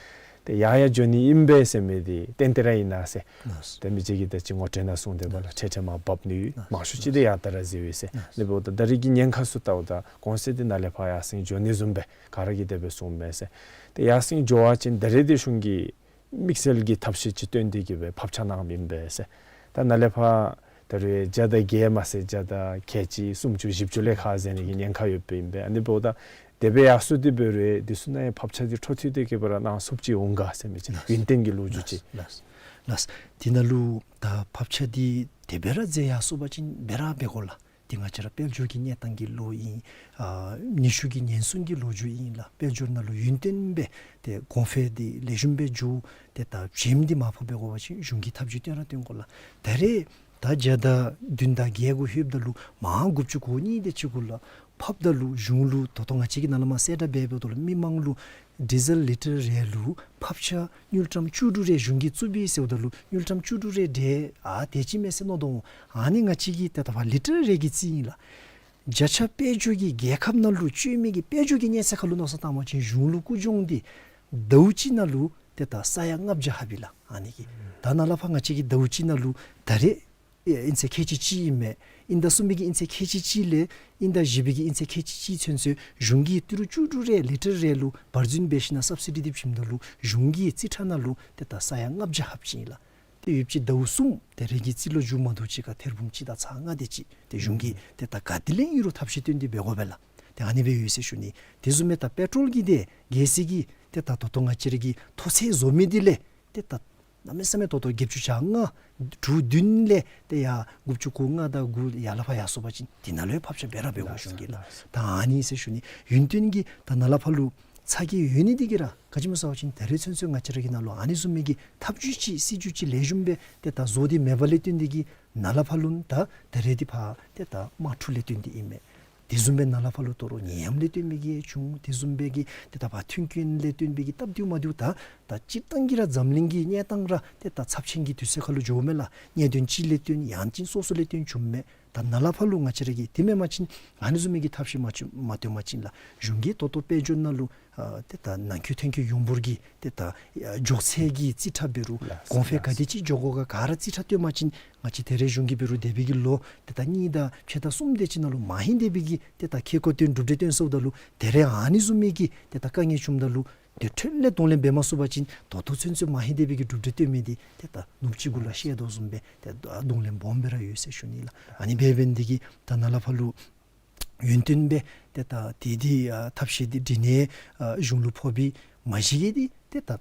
ཏེ་ཡར་ཡར་འགྱོ་ནི་ཨིན་པས་ཟེར་མི་འདི་ཏན་ཏན་ར་ཨིན་ན་ཟེར། ལགས། ཏེ་མི་རྗེ་གིས་ད་ཅི་ངོ་སྤྲོད་ནང་གསུངས་ཏེ་འབདཝ་ལས་ལགས། འཕྲལ་འཕྲལ་མར་འབབ་ནི་ཡོད། ལགས། མང་ཤོས་ཅིག་འདི་ཡར་ལྟ་ར་འཛོལ་ཡི་ཟེར། ལགས། ཨ་ནི་འབདཝ་ད་ད་རེས་ཀྱི་ཉེན་ཁ་ཚུ་བལྟཝ་ད་གོང་ཚད་འདི་ནཱ་ལས་ཕར་ཡར་སེང་འགྱོ་ནི་བཟུམ་སྦེ་ག་ར་གིས་དེ་སྦེ་གསུངམ་མས་ཟེར། ཏེ་ཡར་སེང་འགྱོ་བ་ཅིན་ད་རེས་འདི་གཞུང་གིས་དམིགས་བསལ་གྱི་ཐབས་ཤེས་ཅིག་བཏོན་ཏེ་གིས་སྦེ་ཕབ་ཆ་གནངམ་ཨིན་པས་ཟེར། ད་ནཱ་ལས་ཕར་ད་རེས་བརྒྱ་དང་བརྒྱད་མ་ཚད་བརྒྱ་དང་ཁལ་གཅིག་སུམ་ཅུ་བཞི་བཅུ་ལས་ཁག་ཟེར་ནི་གི་ཉེན་ཁ་ཡོདཔ་ཨིན་པས། ཨ་ནི་འབདཝ་ད་དེ་སྦེ་ཡར་སོང་སྟེ་འབད་རུང་འདི་ཚུ་ནང་ཡང་ཕབ་ཆ་འདི་འཕྲོ་མཐུད་དེ་གིས་སྦེ་ར་གནང་ཚུགསཔ་ཅིག་འོང་ག་ཟེར་མི་ཅིག། ལགས། ཡུན་བརྟན་གྱི་ལོ་རྒྱུས་ཅིག། ལགས། ལགས། དེ་ནང་ལུ་ད་ཕབ་ཆ་འདི་དེ་སྦེ་ར་མཛད་ཡར་སོང་པ་ཅིན་འབད་ར་འབད་དགོ་ལགས། ཏེ་ང་བཅས་ར་དཔལ་འབྱོར་གྱི་གནས་སྟངས་ཀྱི་ལོ་ཨིན། ཨ་ནུས་ཤུགས་ཀྱི་ཉེན་སྲུང་གི་ལོ་རྒྱུས་ཨིན་ལགས། དཔལ་འབྱོར་ནང་ལུ་ཡུན་བརྟན་སྦེ་ཏེ་གོང་འཕེལ་འདི་ལེགས་ཤོམ་སྦེ་འགྱོ། ཏེ་ད་བྱེམ་འདི་མར་ཕབ་འབད་དགོ་པ་ཅིན་གཞུང་གིས་ཐབས་བྱུས་སྟོན་ར་སྟོན་དགོ་ལགས། ད་རེས་ད་བརྒྱ་དང་བདུན་དང་བརྒྱད་གུ་ལྷོདཔ་ད་ལུ་མར་དགུ་བཅུ་གོ་གཉིས་དེ་ཅིག་གུ་ལགས་ཕབ་ད་ལུ་གཞུང་ལུ་ད་ལྟོ་ང་བཅས་ཀྱིས་ནཱ་ལས་མར་གསལ་བསྒྲགས་འབད་འབདཝ་ད་ལུ་མི་མང་ལུ་ཌི་ཟེལ་ལི་ཊར་རེ་ལུ་ཕབ་ཆ་དངུལ་ཀྲམ་བཅུ་དྲུག་རེ་གཞུང་གིས་བཙུགས་པས་ཟེརཝ་ད་ལུ་དངུལ་ཀྲམ་བཅུ་དྲུག་རེ་འདི་ཨ་དེ་ཅིག་མས་ཟེར་མནོ་དོ་འོང་། ཨ་ནི་ང་བཅས་ཀྱིས་ཏེ་ད་ཕར་ལི་ཊར་རེ་གི་རྩིས་ཨིན་ལགས། བརྒྱ་ཆ་དཔལ་འབྱོར་གྱི་རྒྱལ་ཁབ་ནང་ལུ་སྤྱོད་མི་གི་དཔལ་འབྱོར་གྱི་གནས་ཚད་ཁར་ལུ་མནོ་བསམ་བཏང་པ་ཅིན་གཞུང་ལུ་རྒུད་གྱོང་འདི་ཟླཝ་གཅིག་ནང་ལུ་ཏེ་ད་ས་ཡ་ལྔ་བརྒྱ་ལྷགཔ་ཨིན་ལགས། ཨ་ནི་གིས་ད་ནཱ་ལས་ཕར་ང་བཅས་ཀྱིས་ཟླཝ་གཅིག་ནང་ལུ་ད་རེས་ཨིན་ཚད་ཁལ་གཅིག་གཅིག་ཨིན་མས། དབྱིན་ཟླ་གསུམ་པའི་གི་ཨིན་ཚད་ཁལ་གཅིག་གཅིག་ལས་དབྱིན་ཟླ་བཞི་པའི་གི་ཨིན་ཚད་ཁལ་གཅིག་གཅིག་ཚུན་ཚོད་གཞུང་གིས་ཏི་རུ་བཅུ་དྲུག་རེ་ལི་ཊར་རེ་ལུ་བར་འཛིན་འབད་ཞིནམ་ལས་སབ་སི་ཌི་འདི་བྱིནམ་ད་ལུ་གཞུང་གི་རྩིས་ཁྲ་ནང་ལུ་ཏེ་ད་ས་ཡ་ལྔ་བརྒྱ་ལྷགཔ་ཅིག་ཨིན་ལགས། ཏེ་ཡོདཔ་ཅིག་ཟླཝ་གསུམ་ད་རེས་ཀྱི་རྩིས་ལོ་མཇུག་མ་བསྡུ་ཅིག་ཁར་ཐེར་འབུམ་གཅིག་དང་ཚག་ལྔ་དེ་ཅིག་ཏེ་གཞུང་གིས་ཏེ་ད་ག་ཏེ་ལས་ཨིན་རུང་ཐབས་ཤེས་བཏོན་ཏེ་འབད་དགོ་པས་ལགས། ཏེ་ཨ་ནི་སྦེ་ཡོད་ཟེར་ཞུ་ནི། དེ་བཟུམ་སྦེ་ད་པེ་ཊོལ་གྱི་འདི་གལ་སྲིད་ཀྱི་ཏེ་ད་ད་ལྟོ་ང་བཅས་ར་གི་མཐོ་ཚད་བཟོ་མི་འདི་ལས་ཏེ་ད་གནམ་མེད་ས་མེད་ད་ལྟོ་བརྒྱད་ཅུ་གྱ་ལྔ་དྲུག་བདུན་ལས་ཏེ་ཡར་དགུ་བཅུ་གོ་ལྔ་དང་དགུ་ཡར་ལས་ཕར་ཡར་སོང་པ་ཅིན་འདི་ནང་ལུ་ཡང་ཕབ་ཆ་འབད་ར་འབད་དགོ་གཞུང་གིས་ལགས། ད་ཨ་ནི་ཟེར་ཞུ་ནི། ཡུན་བརྟན་གྱི་ད་ནཱ་ལས་ཕར་ལུ་ ཚ་གྱང་ཡོད་ནི་འདི་གིས་ར་ག་ཅི་སྨོ་ཟེར་བ་ཅིན་ད་རེས་ཚུན་ཚོད་ང་བཅས་ར་གི་ནང་ལུ་ཨ་ནི་བཟུམ་མའི་གི་ཐབས་བྱུས་ཅིག་སྲིད་བྱུས་ཅིག་ལེགས་ཤོམ་སྦེ་ཏེ་ད་བཟོ་སྟེ་མེད་པ་ལས་བརྟེན་ཏེ་གིས་ནཱ་ལས་ཕར་ལུ་ད་ད་རེས་འདི་ཕར་ཏེ་ད་དམག་འཁྲུག་ལས་བརྟེན་ཏེ་ཨིན་མས། དེ་བཟུམ་སྦེ་ནཱ་ལས་ཕར་ལུ་དོ་རུང་ནད་ཡམས་ལས་བརྟེན་མི་གི་བྱུང་། དེ་བཟུམ་སྦེ་གི་ཏེ་ད་ཕར་མཐུན་རྐྱེན་ལས་བརྟེན་མི་གི་སྟབས་བདེཝ་མ་བདེཝ་ད་ད་སྤྱིར་བཏང་གི་ར་འཛམ་གླིང་གི་གནས་སྟངས་ར་ཏེ་ད་ཚབས་ཆེན་གྱི་དུས་ཚོད་ཁར་ལུ་འགྱོཝ་མས་ལགས། གནད་དོན་ཅིག་ལས་བརྟེན་ཡང་ཅིན་སོ་སོ་ལས་བརྟེན་བྱུངམ་མས། ད་ནཱ་ལས་ཕར་ལུ་ང་བཅས་ར་གིས་དེ་མེན་པ་ཅིན་ཨ་ནི་བཟུམ་མའི་གི་ཐབས་ཤེས་མ་བྱུང་མ་བཏོན་པ་ཅིན་ལགས། གཞུང་གིས་ད་ལྟོ་དཔལ་འབྱོར་ནང་ལུ་ཨ་ཏེ་ད་ནང་འཁོད་ཐོན་སྐྱེད་ཡོངས་འབོར་གྱི་ཏེ་ད་ཨ་འཇོག་ཚད་ཀྱི་རྩིས་ཁྲ་འབད་རུང་ལགས་གོང་འཕེལ་ག་དེ་ཅིག་འགྱོ་དགོ་ག་ག་ར་རྩིས་ཁྲ་བཏོན་པ་ཅིན་ང་བཅས་ད་རེས་གཞུང་གིས་འབད་རུང་འདས་པའི་གི་ལོ་ཏེ་ད་གཉིས་དང་ཕྱེད་དང་གསུམ་དེ་ཅིག་ནང་ལུ་མ་ཧེ་འདས་པའི་གི་ཏེ་ད་ཁེ་ཀོ་བཏོན་གྲུབ་འབྲས་བཏོན་སོངམ་ད་ལུ་ད་རེས་ཨ་ནི་བཟུམ་མའི་གི་ཏེ་ད་དཀའ་ངལ་བྱུངམ་ད་ལུ་དེ་འཕྲོ་ལས་གདོང་ལེན་འབད་མ་ཚུགས་པ་ཅིན་ད་ལྟོ་ཚུན་ཚོད་མ་ཧེ་འདས་པའི་གི་གྲུབ་འབྲས་བཏོན་མི་འདི་ཏེ་ད་ནུབ་གཅིག་གུ་ལ་ཤེལ་རྡོག་བཟུམ་སྦེ་ཏེ་ད་གདོང་ལེན་སྦོམ་སྦེ་ར་ཡོད་ཟེར་ཞུ་ནི་ལགས། ཨ་ནི་འབད་འབདན་འདི་གིས་ད་ནཱ་ལས་ཕར་ལུ་ཡུན་བརྟན་སྦེ་ཏེ་ད་དེ་འདི་ཨ་ཐབས་ཤེས་འདི་འབྲི་ནི་ཨ་གཞུང་ལུ་ཕོག་པའི་མ་གཞི་གི་འདི་ཏེ་ད་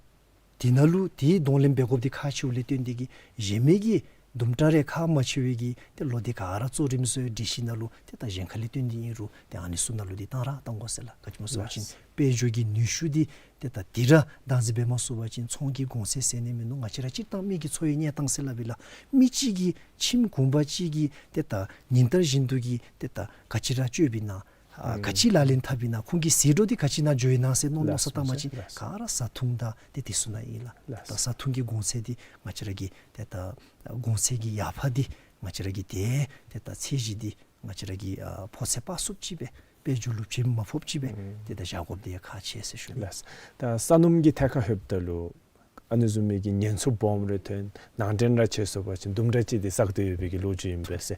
དེ་ནང་ལུ་དེ་གདོང་ལེན་འབད་དགོཔ་འདི་ཁག་ཆེཝ་ལས་བརྟེན་ཏེ་གིས་གཞན་མི་གི་དུམ་གྲ་རེ་ཁག་མ་ཆེ་བའི་གི་ཏེ་ལོ་འདི་ག་ར་གཙོ་རིམ་བཟོ་སྒྲིག་གཞི་ནང་ལུ་ཏེ་ད་གཞན་ཁ་ལས་བརྟེན་ཏེ་ཨིན་རུང་ཏེ་ཨ་ནི་ཚུ་ནང་ལུ་འདི་གཏང་རག་གཏང་དགོ་ཟེར་ལགས། ག་ཅི་སྨོ་ཟེར་བ་ཅིན་ལགས། དཔལ་འབྱོར་གྱི་ནུས་ཤུགས་འདི་ཏེ་ད་འདི་ར་བདག་འཛིན་འབད་མ་ཚུགས་པ་ཅིན་ཚོང་གི་གོང་ཚད་ཟེར་ནི་མིན་འདུག། ང་བཅས་ར་སྤྱིར་བཏང་མི་གི་འཚོ་བའི་གནས་སྟངས་ཟེར་སླབ་ཨིན་ལགས། མི་གཅིག་གིས་ཁྱིམ་གུང་པ་གཅིག་གིས་ཏེ་ད་ཉིན་ལྟར་བཞིན་དུ་གིས་ཏེ་ད་ག་ཅི་ར་སྤྱོདཔ་ཨིན་ན་ཨ་ཨུམ་ག་ཅི་ལག་ལེན་འཐབ་ཨིན་ན་ཁོང་གི་ཟད་འགྲོ་འདི་ག་ཅི་ནང་འགྱོཝ་ཨིན་ན་ཟེར་མནོ་མནོ་བསམ་བཏང་པ་ཅིན་ལགས་སོ་ལགས་སོ། ག་ར་བཟའ་འཐུང་དང་ཏེ་དེ་ཚུ་ནང་ཨིན་ལགས། ལགས་ད་སོ། བཟའ་འཐུང་གི་གོང་ཚད་འདི་ང་བཅས་ར་གི་ཏེ་ད་གོང་ཚད་ཀྱི་ཡར་འཕར་འདི་ང་བཅས་ར་གི་ཏེ་ཏེ་ད་ཚད་གཞི་འདི་ང་བཅས་ར་གིས་ཨ་ཕོག་ཚད་སྤར་ཚུགསཔ་ཅིག་སྦེ་དཔལ་འབྱོར་ལུ་བྱེམ་མ་ཕོགཔ་ཅིག་སྦེ་ཨུམ་ཏེ་ད་བཞག་དགོཔ་འདི་ཡང་ཁག་ཆེ་ཟེར་ཞུ་ནི། ལགས། ད་ས་སྣུམ་གྱི་ཐད་ཁར་ལྷོདཔ་ད་ལུ་ཨ་ནི་བཟུམ་མའི་གི་ཉེན་ཚབས་སྦོམ་རེ་ཐོན། ནང་འདྲེན་ར་བྱས་སོང་པ་ཅིན་དུམ་གྲ་ཅིག་འདི་བསགས་ཏེ་ཡོད་པའི་གི་ལོ་རྒྱུས་ཨིན་པས་ཟེར།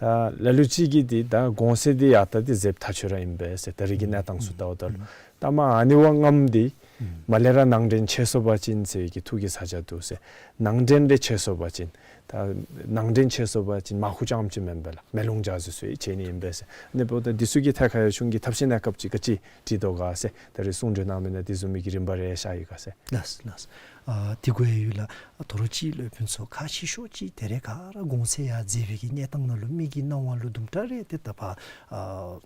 ད་ལ་ལུ་ཅིག་གིས་འདི་ད་གོང་ཚད་འདི་ཡར་ལྟ་འདི་འཛེམ་ཐག་ཆོད་ར་ཨིན་པས་ཟེར། ད་རེས་ཀྱི་གནས་སྟངས་ཚུ་ལྟཝ་ད་ལུ། ད་མ་ཨ་ནི་བ་ངམ་འདི་མ་ལས་ར་ནང་འདྲེན་བྱས་སོང་པ་ཅིན་ཟེར་གྱི་ཐུགས་ཀྱི་ས་ཆ་འདུག་ཟེར། ནང་འདྲེན་རེ་བྱས་སོང་པ་ཅིན་ད་ནང་འདྲེན་བྱས་སོང་པ་ཅིན་མར་ཁུ་རྐྱངམ་ཅིག་མེན་པས་ལགས། མེ་ལོང་ཇ་ཟེར་ཚུ་ཡང་བྱིན་ནི་ཨིན་པས་ཟེར། ཨ་ནི་འབདཝ་ད་འདི་ཚུ་གི་ཐད་ཁར་ཡང་གཞུང་གིས་ཐབས་ཤེས་གནས་སྐབས་ཅིག་ག་ཅི་བྲིས་དོ་ག་ཟེར། ད་རེས་གསུང་གྲོས་གནང་མི་ནང་འདི་བཟུམ་མའི་གི་རིམ་པ་རེ་ཤར་ཡི་ག་ཟེར། ལགས་ལགས། ཨ་དེ་གུ་ཡང་ཡོད་ལགས། ཨ་དོ་རུང་ཅིག་སློབ་དཔོན་ཚུ་ཁག་ཆེ་ཤོས་ཅིག་ད་རེས་ག་ར་གོང་ཚད་ཡར་འཛེགས་པའི་གི་གནས་སྟངས་ནང་ལུ་མི་གི་སྣང་བ་ལུ་དུམ་གྲ་རེ་ཏེ་ད་ཕར་ཨ་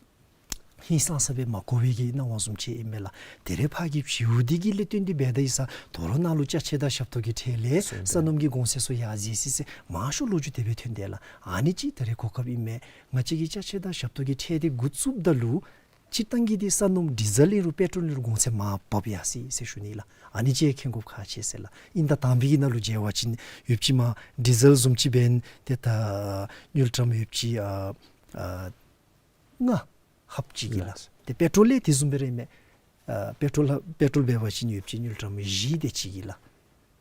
ཧིང་སངས་ས་སྦེ་མ་གོ་བའི་གི་སྣང་བ་བཟུམ་ཅིག་ཨིན་མས་ལགས། ད་རེས་ཕར་གྱི་བྱིའུ་འདི་གི་ལས་བརྟེན་ཏེ་འབད་ད་ཡི་ས་དོ་རུང་ནཱ་ལུ་ཅ་ཆས་དང་ཞབས་ཏོག་གི་ཁྲལ་ལས་ས་སྣུམ་གྱི་གོང་ཚད་ཚུ་ཡར་འཛེགས་ཅི་ཟེར་མང་ཤོས་ལོ་རྒྱུས་དེ་སྦེ་ཐོན་དེས་ལགས། ཨ་ནི་ཅིག་ད་རེས་གོ་སྐབས་ཨིན་མས། ང་བཅས་ཀྱི་ཅ་ཆས་དང་ཞབས་ཏོག་གི་ཁྲལ་འདི་འགོ་བཙུགསཔ་ད་ལུ་སྤྱིར་བཏང་གི་འདི་ས་སྣུམ་ཌི་ཟེལ་ཨིན་རུང་པེ་ཊོལ་ཨིན་རུང་གོང་ཚད་མར་བབས་ཡར་སོ་ཡི་ཟེར་ཞུ་ནི་ལགས། ཨ་ནི་ཅིག་མཁྱེན་དགོཔ་ཁག་ཆེ་ཟེར་ལགས། ཨིན་ད་དང་པའི་གི་ནང་ལུ་འབད་བ་ཅིན་ཡོདཔ་ཅིག་མར་ཌི་ཟེལ་བཟུམ་ཅིག་འབདན་ཏེ་ད་དངུལ་ཀྲམ་ཡོདཔ་ཅིག་ཨ་ཨ་ལྔ་ལྷགཔ་ཅིག་གི་ལགས། ལགས། ཏེ་པེ་ཊོལ་ལས་དེ་བཟུམ་སྦེ་ར་ཨིན་མས། ཨ་པེ་ཊོལ་ལགས། པེ་ཊོལ་འབད་བ་ཅིན་ཡོདཔ་ཅིག་དངུལ་ཀྲམ་བཞི་དེ་ཅིག་གི་ལགས།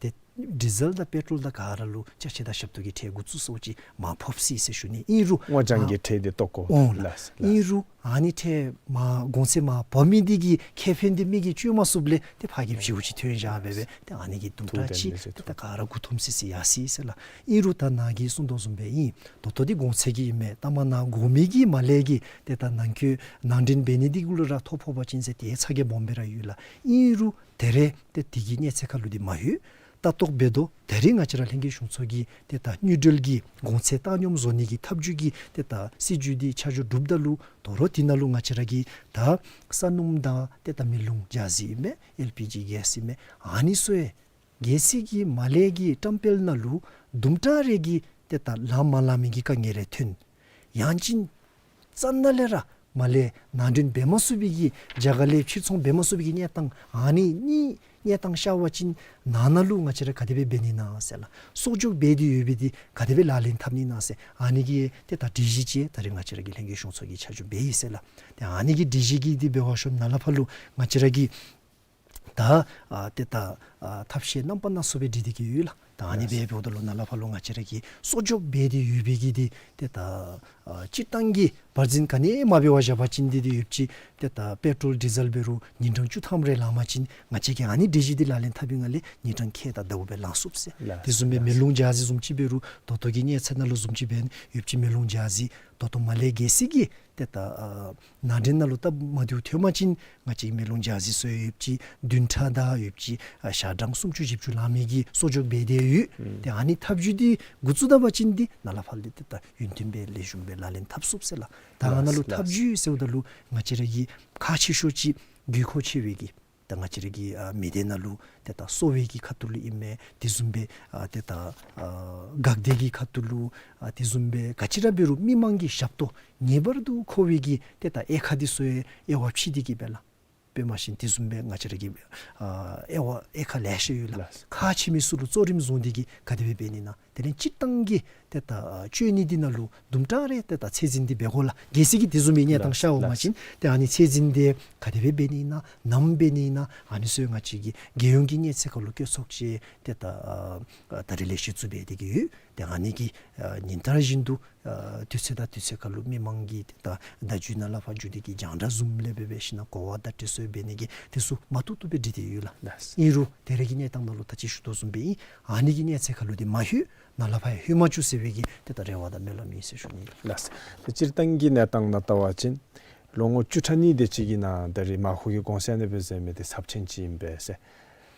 ཏེ་ཌི་ཟེལ་དང་པེ་ཊོལ་དང་ག་ར་ལུ་ཅ་ཆས་དང་ཞབས་ཏོག་གི་ཁྲལ་འགོ་བཙུགས་སོང་ཅིག་མར་བབས་སོ་ཡི་ཟེར་ཞུ་ནི། ཨིན་རུང་སྔོ་ལྗང་གི་ཁྲལ་འདི་བཏོག་དགོ། འོང་ལགས། ལགས། ཨིན་རུང་ཨ་ནི་ཁྲལ་མར་གོང་ཚད་མར་བབས་མི་འདི་གི་ཁེ་ཕན་འདི་མི་གིས་སྤྱོད་མ་ཚུགསཔ་ལས་ཏེ་ཕར་གྱི་བྱིའུ་ཅིག་ཐོན་བཞག་འབད་འབད་ཏེ་ཨ་ནི་གིས་དུམ་གྲ་ཅིག་ཏེ་ད་ག་ར་མགུ་འཐོམས་སི་སི་ཡར་སོ་ཡི་ཟེར་ལགས། ཨིན་རུང་ད་ནཱ་གིས་གསུང་དོ་བཟུམ་སྦེ་ཨིན། ད་ལྟོ་འདི་གོང་ཚད་ཀྱི་ཨིན་མས། ད་མར་ནཱ་དགོ་མི་གི་མར་ལས་ཀྱི་ཏེ་ད་ནང་འཁོད་ནང་འདྲེན་འབད་ནི་འདི་གུ་ལུ་ར་ཐོ་ཕོག་པ་ཅིན་ཟེར་ཏེ་ཚ་གྱང་སྦོམ་སྦེ་ར་ཡོད་ལགས། ཨིན་རུང་ད་རེས་ཏེ་དེ་གི་གནས་ཚད་ཁར་ལུ་འདི་མ་ལྷོད། ལྟ་རྟོག་འབད་དོ། ད་རེས་ང་བཅས་ར་ལྷན་རྒྱས་གཞུང་ཚོགས་ཀྱིས་ཏེ་ད་དངུལ་འབྲེལ་གྱི་གོང་ཚད་བཏང་སྙོམས་བཟོ་ནི་གི་ཐབས་བྱུས་ཀྱི་ཏེ་ད་སྲིད་བྱུས་འདི་ཆ་འཇོག་གྲུབ་ད་ལུ་དོ་རུང་དེ་ནང་ལུ་ང་བཅས་ར་གི་ད་ས་སྣུམ་དང་ཏེ་ད་མེ་རླུང་ཇ་ཟེར་ཨིན་མས། ཨེལ་པི་ཇི་གེསི་ཨིན་མས། ཨ་ནི་ཚུ་ཡང་གལ་སྲིད་ཀྱི་མར་ལས་ཀྱི་བཀྲམ་སྤེལ་ནང་ལུ་དུམ་གྲ་རེ་གི་ཏེ་ད་ལངམ་མ་ལངམ་གི་དཀའ་ངལ་རེ་ཐོན། ཡང་ཅིན་རྩ་ནང་ལས་ར་མར་ལས་ནང་འདྲེན་འབད་མ་ཚུགས་པའི་གི་རྒྱ་གར་ལས་ཕྱིར་ཚོང་འབད་མ་ཚུགས་པའི་གི་གནས་སྟངས་ཨ་ནི་གཉིས་གནས་སྟངས་ཤར་བ་ཅིན་ནང་ན་ལུ་ང་བཅས་ར་ག་དེ་སྦེ་འབད་ནི་ན་ཟེར་ལགས། གསོག་འཇོག་འབད་དེ་ཡོད་པའི་འདི་ག་དེ་སྦེ་ལག་ལེན་འཐབ་ནི་ན་ཟེར་ཨ་ནི་གི་ཏེ་ད་སྒྲིག་གཞི་ཅིག་ད་རེས་ང་བཅས་ར་གི་ལྷན་རྒྱས་གཞུང་ཚོགས་ཀྱིས་ཆ་འཇོག་འབད་ཡི་ཟེར་ལགས། ཏེ་ཨ་ནི་གི་སྒྲིག་གཞི་གི་འདི་འབད་བ་ཤོམ་ནཱ་ལས་ཕར་ལུ་ང་བཅས་ར་གི་ད་ཨ་ཏེ་ད་ཨ་ཐབས་ཤེས་རྣམ་པ་སྣ་ཚོགས་སྦེ་སྒྲིག་སྟེ་གི་ཡོད་ལགས། ད་ཨ་ནི་ལགས། འབད་འབདཝ་ད་ལུ་ནཱ་ལས་ཕར་ལུ་ང་བཅས་ར་གིས་གསོག་འཇོག་འབད་དེ་ཡོད་པའི་གི་འདི་ཏེ་ད་ཨ་སྤྱིར་བཏང་གི་བར་འཛིན་ག་ནི་མ་འབད་བར་བཞག་པ་ཅིན་འདི་འདི་ཡོདཔ་ཅིག་ཏེ་ད་པེ་ཊོལ་ཌི་ཟེལ་འབད་རུང་ཉིན་གྲངས་བཅུ་ཐམ་རེ་ལང་པ་ཅིན་ང་བཅས་ཀྱིས་ཨ་ནི་སྒྲིག་གཞི་འདི་ལག་ལེན་འཐབ་པའི་ངང་ལས་ཉིན་གྲངས་ཁལ་དང་ཟླཝ་སྦེ་ལང་ཚུགས་ཟེར། ལགས། དེ་བཟུམ་སྦེ་ལགས། མེ་རླུང་ཇ་ཟེར་བཟུམ་ཅིག་འབད་རུང་ད་ལྟོ་གི་གནས་ཚད་ནང་ལུ་བཟུམ་ཅིག་འབདན་ཡོདཔ་ཅིག་མེ་རླུང་ཇ་ཟེར་ད་ལྟོ་མར་ལས་གལ་སྲིད་ཀྱི་ཏེ་ད་ཨ་ནང་འདྲེན་ནང་ལུ་སྟབས་མ་བདེཝ་ཐོན་པ་ཅིན་ང་བཅས་མེ་རླུང་ཇ་ཟེར་ཚུ་ཡོདཔ་ཅིག་བདུན་ཕྲག་དང་ཡོདཔ་ཅིག་ཨ་ཞག་གྲངས་སུམ་ཅུ་བཞི་བཅུ་ལང་མི་གི་གསོག་འཇོག་འབད་དེ་ཡོད། ཨུམ། ཏེ་ཨ་ནི་ཐབས་བྱུས་འདི་འགོ་བཙུགས་ད་པ་ཅིན་འདི་ནཱ་ལས་ཕར་ལས་ཏེ་ད་ཡུན་བརྟན་སྦེ་ལེགས་ཤོམ་སྦེ་ལག་ལེན་འཐབ་ཚུགས་ཟེར་ལགས། ད་ཨ་ནཱ་ལུ་ལགས། ཐབས་བྱུས་ཟེརཝ་ད་ལུ་ང་བཅས་ར་གི་ཁག་ཆེ་ཤོས་ཅིག་དགོས་མཁོ་ཆེ་བའི་གི་ ད་ང་བཅས་ར་གི་ཨ་མི་སྡེ་ནང་ལུ་ཏེ་ད་གསོ་བའི་གི་ཁ་ཐུག་ལུ་ཨིན་མས། དེ་བཟུམ་སྦེ་ཨ་ཏེ་ད་ཨ་འགག་སྡེ་གི་ཁ་ཐུག་ལུ་ཨ་དེ་བཟུམ་སྦེ་ག་ཅི་ར་འབད་རུང་མི་མང་གི་ཞབས་ཏོག་ངེས་པར་དུ་མཁོ་བའི་གི་ཏེ་ད་དབྱེ་ཁག་འདི་ཚུ་ཡང་དབྱེ་བ་ཕྱེ་སྟེ་གི་སྦེ་ལགས། དཔེ་མ་ཤེས་དེ་བཟུམ་སྦེ་ང་བཅས་ར་གི་ཨ་དབྱེ་བ་དབྱེ་ཁག་ལེ་ཤ་ཡོད་ལགས། ལགས། ཁག་ཆེ་མི་ཚུ་ལུ་གཙོ་རིམ་བཟུང་སྟེ་གི་ག་དེ་སྦེ་འབད་ནི་ཨིན་ན། དེ་ལས་སྤྱིར་བཏང་གི་ཏེ་ད་ཨ་བཅོས་ནི་འདི་ནང་ལུ་དུམ་གྲ་རེ་ཏེ་ད་ཚད་འཛིན་འདི་འབད་དགོ་ལགས། གལ་སྲིད་ཀྱི་དེ་བཟུམ་མའི་གནས་སྟངས་ལགས། ཤར་འོང་པ་ལགས། ཅིན་ཏེ་ཨ་ནི་ཚད་འཛིན་འདི་ག་དེ་སྦེ་འབད་ནི་ཨིན་ན། ནམ་འབད་ནི་ཨིན་ན། ཨ་ནི་ཚུ་ང་བཅས་ཀྱི་རྒྱལ་ཡོངས་ཀྱི་གནས་ཚད་ཁར་ལུ་བཀོད་ཚོགས་ཅིག་ཏེ་ད་ཨ་ད་རེས་ལས་གཞི་བཙུགས་འབད་དེ་གི་ཡོད། ཏེ་ཨ་ནི་གི་ཨ་ཉིན་ལྟར་བཞིན་དུ་ཨ་དུས་ཚོད་དང་དུས་ཚོད་ཁར་ལུ་མི་མང་གི་ཏེ་ད་བརྡ་བརྒྱུད་ནང་ལས་ཕར་བརྒྱུད་དེ་གི་རྒྱང་བསྒྲགས་བཟུམ་ལས་འབད་འབད་ཞིན་ན་གོ་བ་བརྡ་སྤྲོད་ཚུ་འབད་ནི་གི་དེ་ཚུ་མ་ཐུབ་ཐུབ་སྦེ་སྒྲིག་སྟེ་ཡོད་ལགས། ལགས། ཨིན་རུང་ད་རེས་ཀྱི་གནས་སྟངས་ནང་ལུ་ད་ཅི་ཞུ་དོ་བཟུམ་སྦེ་ཨིན། ཨ་ནི་གི་གནས་ཚད་ཁར་ལུ་འདི་མ་ལྷོད་ནཱ་ལས་ཕར་ཡང་ལྷོད་མ་བཅུག་ཟེར་བའི་གི་ཏེ་ད་རེ་བ་དང་སྨོན་ལམ་ཨིན་ཟེར་ཞུ་ནི་ལགས། ལགས། ཏེ་སྤྱིར་བཏང་གི་གནས་སྟངས་ནང་བལྟ་བ་ཅིན་ལོ་ངོ་བཅུ་ཕྲག་གཉིས་དེ་ཅིག་གི་ནང་ད་རེས་མར་ཁུ་གི་གོང་ཚད་ཨ་ནི་སྦེ་ཟེར་མི་འདི་ཚབས་ཆེན་ཅིག་ཨིན་པས་ཟེར།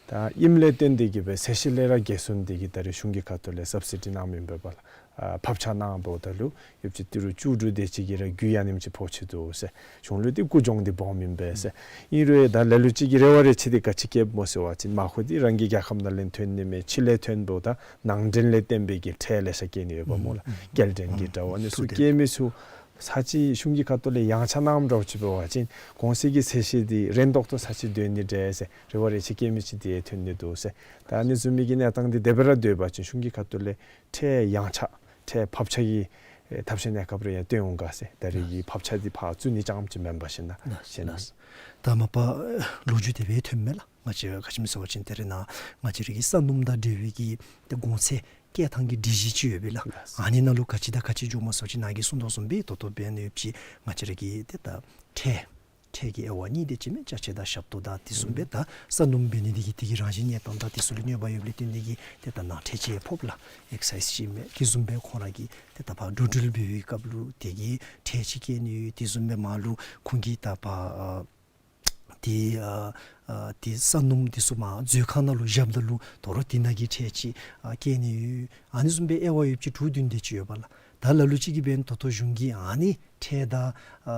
ད་ཨིནམ་ལས་བརྟེན་ཏེ་གི་སྦེ་ཚད་གཞི་ལས་ར་བརྒལ་སོང་སྟེ་གི་ད་རེས་གཞུང་གི་ཁ་ཐུག་ལས་སབ་སི་ཌི་གནངམ་ཨིན་པས་པ་ལགས། ཨ་ཕབ་ཆག་གནངམ་འབདཝ་ད་ལུ་ཡོདཔ་ཅིག་ཏི་རུ་བཅུ་དྲུག་དེ་ཅིག་གིས་ར་རྒྱུ་ཡང་ཨ་ནེམ་ཅིག་ཕོག་ཅི་འདུག་ཟེར། གཞུང་ལུ་འདི་ཀུ་གྱོང་འདི་སྦོམ་ཨིན་པས་ཟེར། ཨིན་རུང་ད་ལ་ལུ་ཅིག་གིས་རེ་བ་རེ་ཆེ་སྟེ་ག་ཅི་བསྐྱེདཔ་སྨོ་ཟེར་བ་ཅིན་མར་ཁུ་འདི་རང་གི་རྒྱལ་ཁབ་ནང་ལས་ཐོན་ནི་མས། ཕྱི་ལས་ཐོན་འབདཝ་ད་ནང་འདྲེན་ལས་བརྟེན་པའི་གི་ཁྲལ་ལེ་ཤ་བཀལ་ནི་ཡོདཔ་སྨོ་ལགས། ཨུམ། སྐྱེལ་འདྲེན་གྱི་ཨུམ། དྲ་བ་ཨ་ནི་ཚུ་ཐུབ་སྟེ་བཀལ་མི་ཚུ་ཚར་གཅིག་གཞུང་གི་ཁ་ཐུག་ལས་ཡངས་ཆག་གནངམ་འདྲཝ་ཅིག་འབད་བ་ཅིན་གོང་ཚད་ཀྱི་ཚད་གཞི་འདི་རན་ཏོག་ཏོ་ཚར་གཅིག་སྡོད་ནི་འདྲས་ཟེར་རེ་བ་རེ་ཆེ་བསྐྱེད་མི་ཅིག་འདི་ཐོན་ནི་འདུག་ཟེར། ད་ཨ་ནི་བཟུམ་མའི་གི་གནས་སྟངས་འདི་དེ་སྦེ་ར་སྡོད་པ་ཅིན་གཞུང་གི་ཁ་ཐུག་ལས་ཁྲལ་ཡངས་ཆག་ཁྲལ་ཕབ་ཆག་གི་ཨེ་ཐབས་ཤེས་གནས་སྐབས་རེ་ཡང་སྟོན་འོང་ག་ཟེར། ད་རེས་ཀྱི་ཕབ་ཆག་འདི་ཕར་བཙུགས་ནི་རྐྱངམ་ཅིག་མེན་པར་ཞིན་ན་ལགས། ཞེ་ན། ལགས། ད་མ་པ་ལོ་རྒྱུས་དེ་སྦེ་ཐོན་མས་ལགས། ང་བཅས་ག་ཅི་སྨོ་ཟེར་བ་ཅིན་ད་རེས་ནཱ་ང་བཅས་ར་གི་ས་སྣུམ་དང་འབྲེལ་བའི་གི་ཏེ་གོང་ཚད་བཀལ་ཐངས་ཀྱི་སྒྲིག་གཞི་ཅིག་ཡོད་པས་ལགས། ལགས། ཨ་ནི་ནང་ལུ་ག་ཅི་དང་ག་ཅི་འགྱོཝ་སྨོ་ཟེར་བ་ཅིན་ནཱ་གིས་གསུངས་དོ་བཟུམ་སྦེ་ད་ལྟོ་འབད་ནི་ཡོདཔ་ཅིག་ང་བཅས་ར་གི་ཏེ་ད་ཁྲལ་ཁྲལ་གྱི་དབྱེ་བ་གཉིས་དེ་ཅིག་མས། ཅ་ཆས་དང་ཞབས་ཏོག་དང་དེ་བཟུམ་སྦེ། ད་ས་སྣུམ་འབད་ནི་འདི་གིས་དེ་གི་རང་བཞིན་གནས་སྟངས་དང་དེ་ཚུ་ལུ་གནོད་པ་ཡོདཔ་ལས་བརྟེན་ཏེ་གི་ཏེ་ད་ནང་ཁྲལ་ཅིག་ཕོགཔ་ལགས། ཨེག་སའིཛ་ཅིག་མས། དེ་བཟུམ་སྦེ་ཁོང་ར་གིས་ཏེ་ད་ཕར་འགྲོ་འགྲུལ་འབད་བའི་སྐབས་ལུ་དེ་གི་ཁྲལ་ཅིག་བཀལ་ནི་ཡོད། དེ་བཟུམ་སྦེ་མར་ལུ་ཁོང་གིས་ད་ཕར་ཨ་ཏེ་ཨ་ཨ་ཏེ་ས་སྣུམ་དེ་ཚུ་མར་མཛོད་ཁང་ནང་ལུ་བཞགཔ་ད་ལུ་དོ་རུང་དེ་ནང་གི་ཁྲལ་ཅིག་ཨ་བཀལ་ནི་ཡོད། ཨ་ནི་བཟུམ་སྦེ་དབྱེ་བ་ཡོདཔ་ཅིག་དྲུག་བདུན་དེ་ཅིག་ཡོད་པས་ལགས། ད་ལ་ལུ་ཅིག་གིས་འབདན་ད་ལྟོ་གཞུང་གིས་ཨ་ནི་ཁྲལ་དང་ཨ་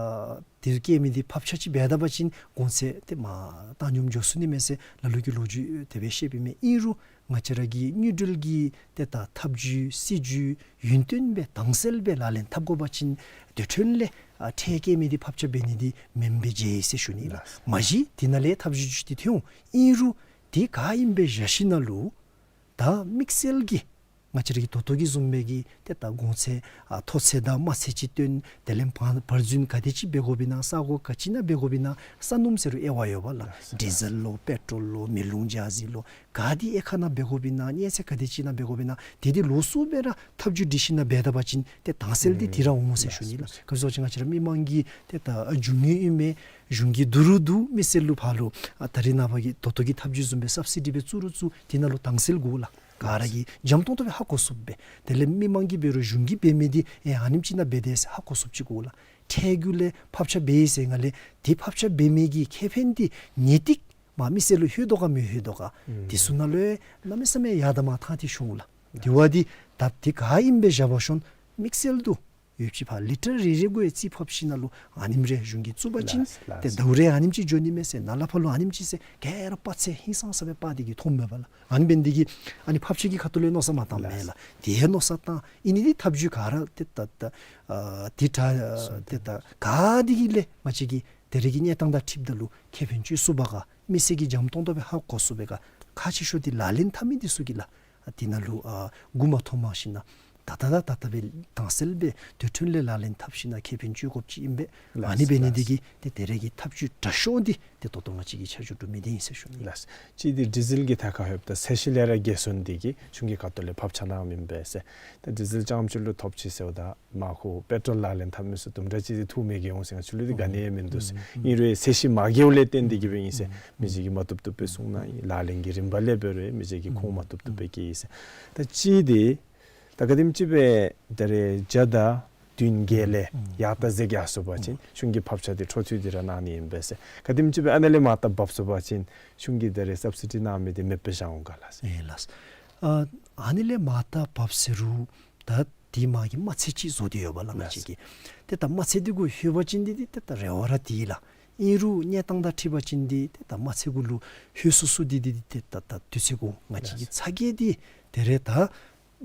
དེ་བཀལ་མི་འདི་ཕབ་ཆག་ཅིག་འབད་ད་པ་ཅིན་གོང་ཚད་དེ་མར་བཏང་སྙོམས་འགྱོ་ཚུགས་ནི་མས་ཟེར་ལ་ལུ་གིས་ལོ་རྒྱུས་དེ་སྦེ་བཤདཔ་ཨིན་མས། ཨིན་རུང་ང་བཅས་ར་གི་དངུལ་འབྲེལ་གྱི་ཏེ་ད་ཐབས་བྱུས་སྲིད་བྱུས་ཡུན་བརྟན་སྦེ་དྭངས་གསལ་སྦེ་ལག་ལེན་འཐབ་དགོ་པ་ཅིན་དེ་འཕྲོ་ལས་ཨ་ཁྲལ་བཀལ་མི་འདི་ཕབ་ཆག་འབད་ནི་འདི་མེནམ་སྦེ་མཇལ་ཡི་ཟེར་ཞུ་ནི་ལགས། ལགས། མ་གཞི་དེ་ནང་ལས་ཐབས་བྱུས་བྱུས་འདི་ཐོན་འོང་། ཨིན་རུང་དེ་ག་ཨིནམ་སྦེ་བཞག་ཞིནམ་ལས་ད་དམིགས་བསལ་གྱི་ང་བཅས་ར་གི་ད་ལྟོ་གི་བཟུམ་སྦེ་གི་ཏེ་ད་གོང་ཚད་ཨ་མཐོ་ཚད་དང་དམའ་ཚད་ཅིག་སྟོན། དེ་ལས་བར་བར་རྫུན་ག་དེ་ཅིག་འབད་དགོཔ་ཨིན་ན། ས་གོ་ག་ཅི་ནང་འབད་དགོཔ་ཨིན་ན། ས་སྣུམ་ཟེར་རུང་དབྱེ་བ་ཡོད་པས་ལགས། ལགས་སོ། ཌི་ཟེལ་ལོ་པེ་ཊོལ་ལོ་མེ་རླུང་ཇ་ཟེར་ལོ་ག་དེ་དབྱེ་ཁག་ནང་འབད་དགོཔ་ཨིན་ན། གནས་ཚད་ག་དེ་ཅིག་ནང་འབད་དགོཔ་ཨིན་ན། དེ་དེ་ལོགས་སུ་སྦེ་ར་ཐབས་བྱུས་སྒྲིག་ཞིནམ་ལས་འབད་ད་པ་ཅིན་ཏེ་དྭངས་གསལ་འདི་དེ་ར་འོང་ཟེར་ཞུ་ནི་ལགས། ལགས་སོ། ག་ཅི་སྨོ་ཟེར་བ་ཅིན་ང་བཅས་ར་མི་མང་གི་ཏེ་ད་རྒྱུ་དངོས་ཨིན་མས། གཞུང་གིས་བསྡུ་རུང་བསྡུ་མི་སེར་ལུ་ཕར་ལུ་ཨ་ད་རེས་ནངས་པ་གི་ད་ལྟོ་གི་ཐབས་བྱུས་བཟུམ་སྦེ་སབ་སི་ཌི་སྦེ་བཙུགས་རུང་བཙུགས་དེ་ནང་ལུ་དྭངས་གསལ་དགོ་ལགས། ག་ར་གིས་འཇམ་ཏོང་ཏོ་སྦེ་ཧ་གོ་ཚུགསཔ་སྦེ། དེ་ལས་མི་མང་གིས་འབད་རུང་གཞུང་གིས་འབད་མི་འདི་ཨེ་ཨ་ནེམ་ཅིག་ནང་འབད་དེས་ཟེར་ཧ་གོ་ཚུགསཔ་ཅིག་དགོ་ལགས། ཁྲལ་གྱི་ལས་ཕབ་ཆག་འབད་ཡི་ཟེར་ང་ལས་དེ་ཕབ་ཆག་འབད་མི་གི་ཁེ་ཕན་འདི་ངེས་ཏིག་མར་མི་སེར་ལུ་ལྷོད་དོ་ག་མི་ལྷོད་དོ་ག། ཨུམ། དེ་ཚུ་ནང་ལུ་གནམ་མེད་ས་མེད་ཡར་དང་མར་ཐང་སྟེ་ཤོང་ལགས། དེ་བ་འདི་ད་དེ་ག་ཨིནམ་སྦེ་བཞག་པ་ཤོང་དམིགས་བསལ་དུ་ཡོདཔ་ཅིག་ཕར་ལི་ཊར་རེ་རེ་གུ་རྩིས་ཕབ་ཞིནམ་ལས་ཨ་ནེམ་རེ་གཞུང་གིས་བཙུགས་པ་ཅིན། ལགས་ལགས། ཏེ་ཟླཝ་རེ་ཨ་ནེམ་ཅིག་འགྱོ་ནི་མས་ཟེར། ནཱ་ལས་ཕར་ལུ་ཨ་ནེམ་ཅིག་ཟེར་ག་ར་དཔག་ཚད་ཧིང་སངས་ས་སྦེ་དཔག་སྟེ་གི་མཐོངམ་མས་པ་ལགས། ཨ་ནི་འབད་ནི་འདི་གིས་ཨ་ནི་ཕབ་ཆག་གི་ཁ་ཐུག་ལས་མནོ་བསམ་མ་བཏངམ་མས་ལགས། ལགས། དེ་མནོ་བསམ་བཏང་ཨིན་ནི་འདི་ཐབས་བྱུས་ག་ར་ཏེ་ད་ད་ཨ་དེ་ད་ཨ་ཏེ་ད་ག་འདི་གི་ལས་ང་བཅས་ཀྱི་ད་རེས་ཀྱི་གནས་སྟངས་དང་འཁྲིལཝ་ད་ལུ་ཁེ་ཕན་ཅིག་ཚུགས་པ་ག། མི་སེར་གྱིས་འཇམ་ཏོང་ཏོ་སྦེ་ཧ་གོ་ཚུགས་པའི་ག་ཁག་ཆེ་ཤོས་འདི་ལག་ལེན་འཐབ་མི་འདི་ཚུ་གིས་ལགས། ཨ་དེ་ནང་ལུ་ཨ་མགུ་མ་འཐོམ་མ་ཞིནམ་ལས་ད་ལྟ་ད་ད་ལྟ་སྦེ་དྭངས་གསལ་སྦེ་དེ་འཕྲོ་ལས་ལག་ལེན་འཐབ་ཞིནམ་ལས་ཁེ་ཕན་ཅིག་དགོཔ་ཅིག་ཨིན་པས། ལགས། ཨ་ནི་འབད་ནི་འདི་གིས་ཏེ་ད་རེས་ཀྱི་ཐབས་བྱུས་དྲག་ཤོས་འདི་ཏེ་ད་ལྟོ་ང་བཅས་ཀྱིས་ཆ་འཇོག་གྲུབ་མི་འདི་ཨིན་ཟེར་ཞུ་ནི། ལགས། གཅིག་འདི་ཌི་ཟེལ་གྱི་ཐད་ཁར་ལྷོདཔ་ད་ཚད་གཞི་ལས་ར་བརྒལ་སོང་འདི་གིས་གཞུང་གི་ཁ་ཐུག་ལས་ཕབ་ཆག་གནངམ་ཨིན་པས་ཟེར། ད་ཌི་ཟེལ་རྐྱངམ་ཅིག་ལུ་ཐོབ་ཅི་ཟེརཝ་ད་མར་ཁུ་པེ་ཊོལ་ལག་ལེན་འཐབ་མི་ཚུ་དུམ་གྲ་ཅིག་འདི་ཐུགས་མི་དགྱེས་འོང་ཟེར། ང་བཅས་ལུ་འདི་ག་ནི་ཡང་མིན་འདུག་ཟེར། ཨིན་རུང་ཚད་གཞི་མ་བརྒལཝ་ལས་བརྟེན་ཏེ་གི་སྦེ་ཨིན་ཟེར། མི་རྗེ་གིས་མ་བཏུབ་བཏུབ་སྦེ་གསུངས་གནང་ཡི། ལག་ལེན་གྱི་རིམ་པ་ལས་འབད་རུང་མི་རྗེ་གིས་ཁུངས་མ་བཏུབ་བཏུབ་སྦེ་བཀལ་ཡི་ཟེར། ད་གཅིག་འདི་ད་ག་དེམ་ཅིག་སྦེ་ད་རེས་བརྒྱ་དང་བདུན་བརྒྱད་ལས་ཡར་ད་འཛེགས་ཡར་སོང་པ་ཅིན་གཞུང་གིས་ཕབ་ཆག་འདི་འཕྲོ་མཐུད་དེ་ར་གནང་ནི་ཨིན་པས་ཟེར། ག་དེམ་ཅིག་སྦེ་ཨ་ནཱ་ལས་མར་ད་བབས་སོང་པ་ཅིན་གཞུང་གིས་ད་རེས་སབ་སི་ཌི་གནང་མི་འདི་མེདཔ་སྦེ་བཞག་འོང་ག་ལགས་ཟེར། ཨེ་ལགས། ཨ་ཨ་ནི་ལས་མར་ད་བབས་ཟེར་རུང་ད་དེ་མར་གྱི་དམའ་ཚད་ཅིག་བཟོ་སྟེ་ཡོད་པས་ལགས། ང་བཅས་ཀྱིས་ཏེ་ད་དམའ་ཚད་འདི་གུ་ལྷོད་པ་ཅིན་འདི་འདི་ཏེ་ད་རེ་བ་ར་འདི་ལགས། ཨིན་རུང་གནས་སྟངས་དང་འཁྲིལ་བ་ཅིན་འདི་ཏེ་ད་མ་ཚད་གུ་ལུ་ལྷོད་སུ་སུ་འདི་འདི་འདི་ཏེ་ད་ད་དུས་ཚོད་གུ་ང་བཅས་ཀྱི་ལགས། ཚ་གྱང་འདི་ད་རེས་ད་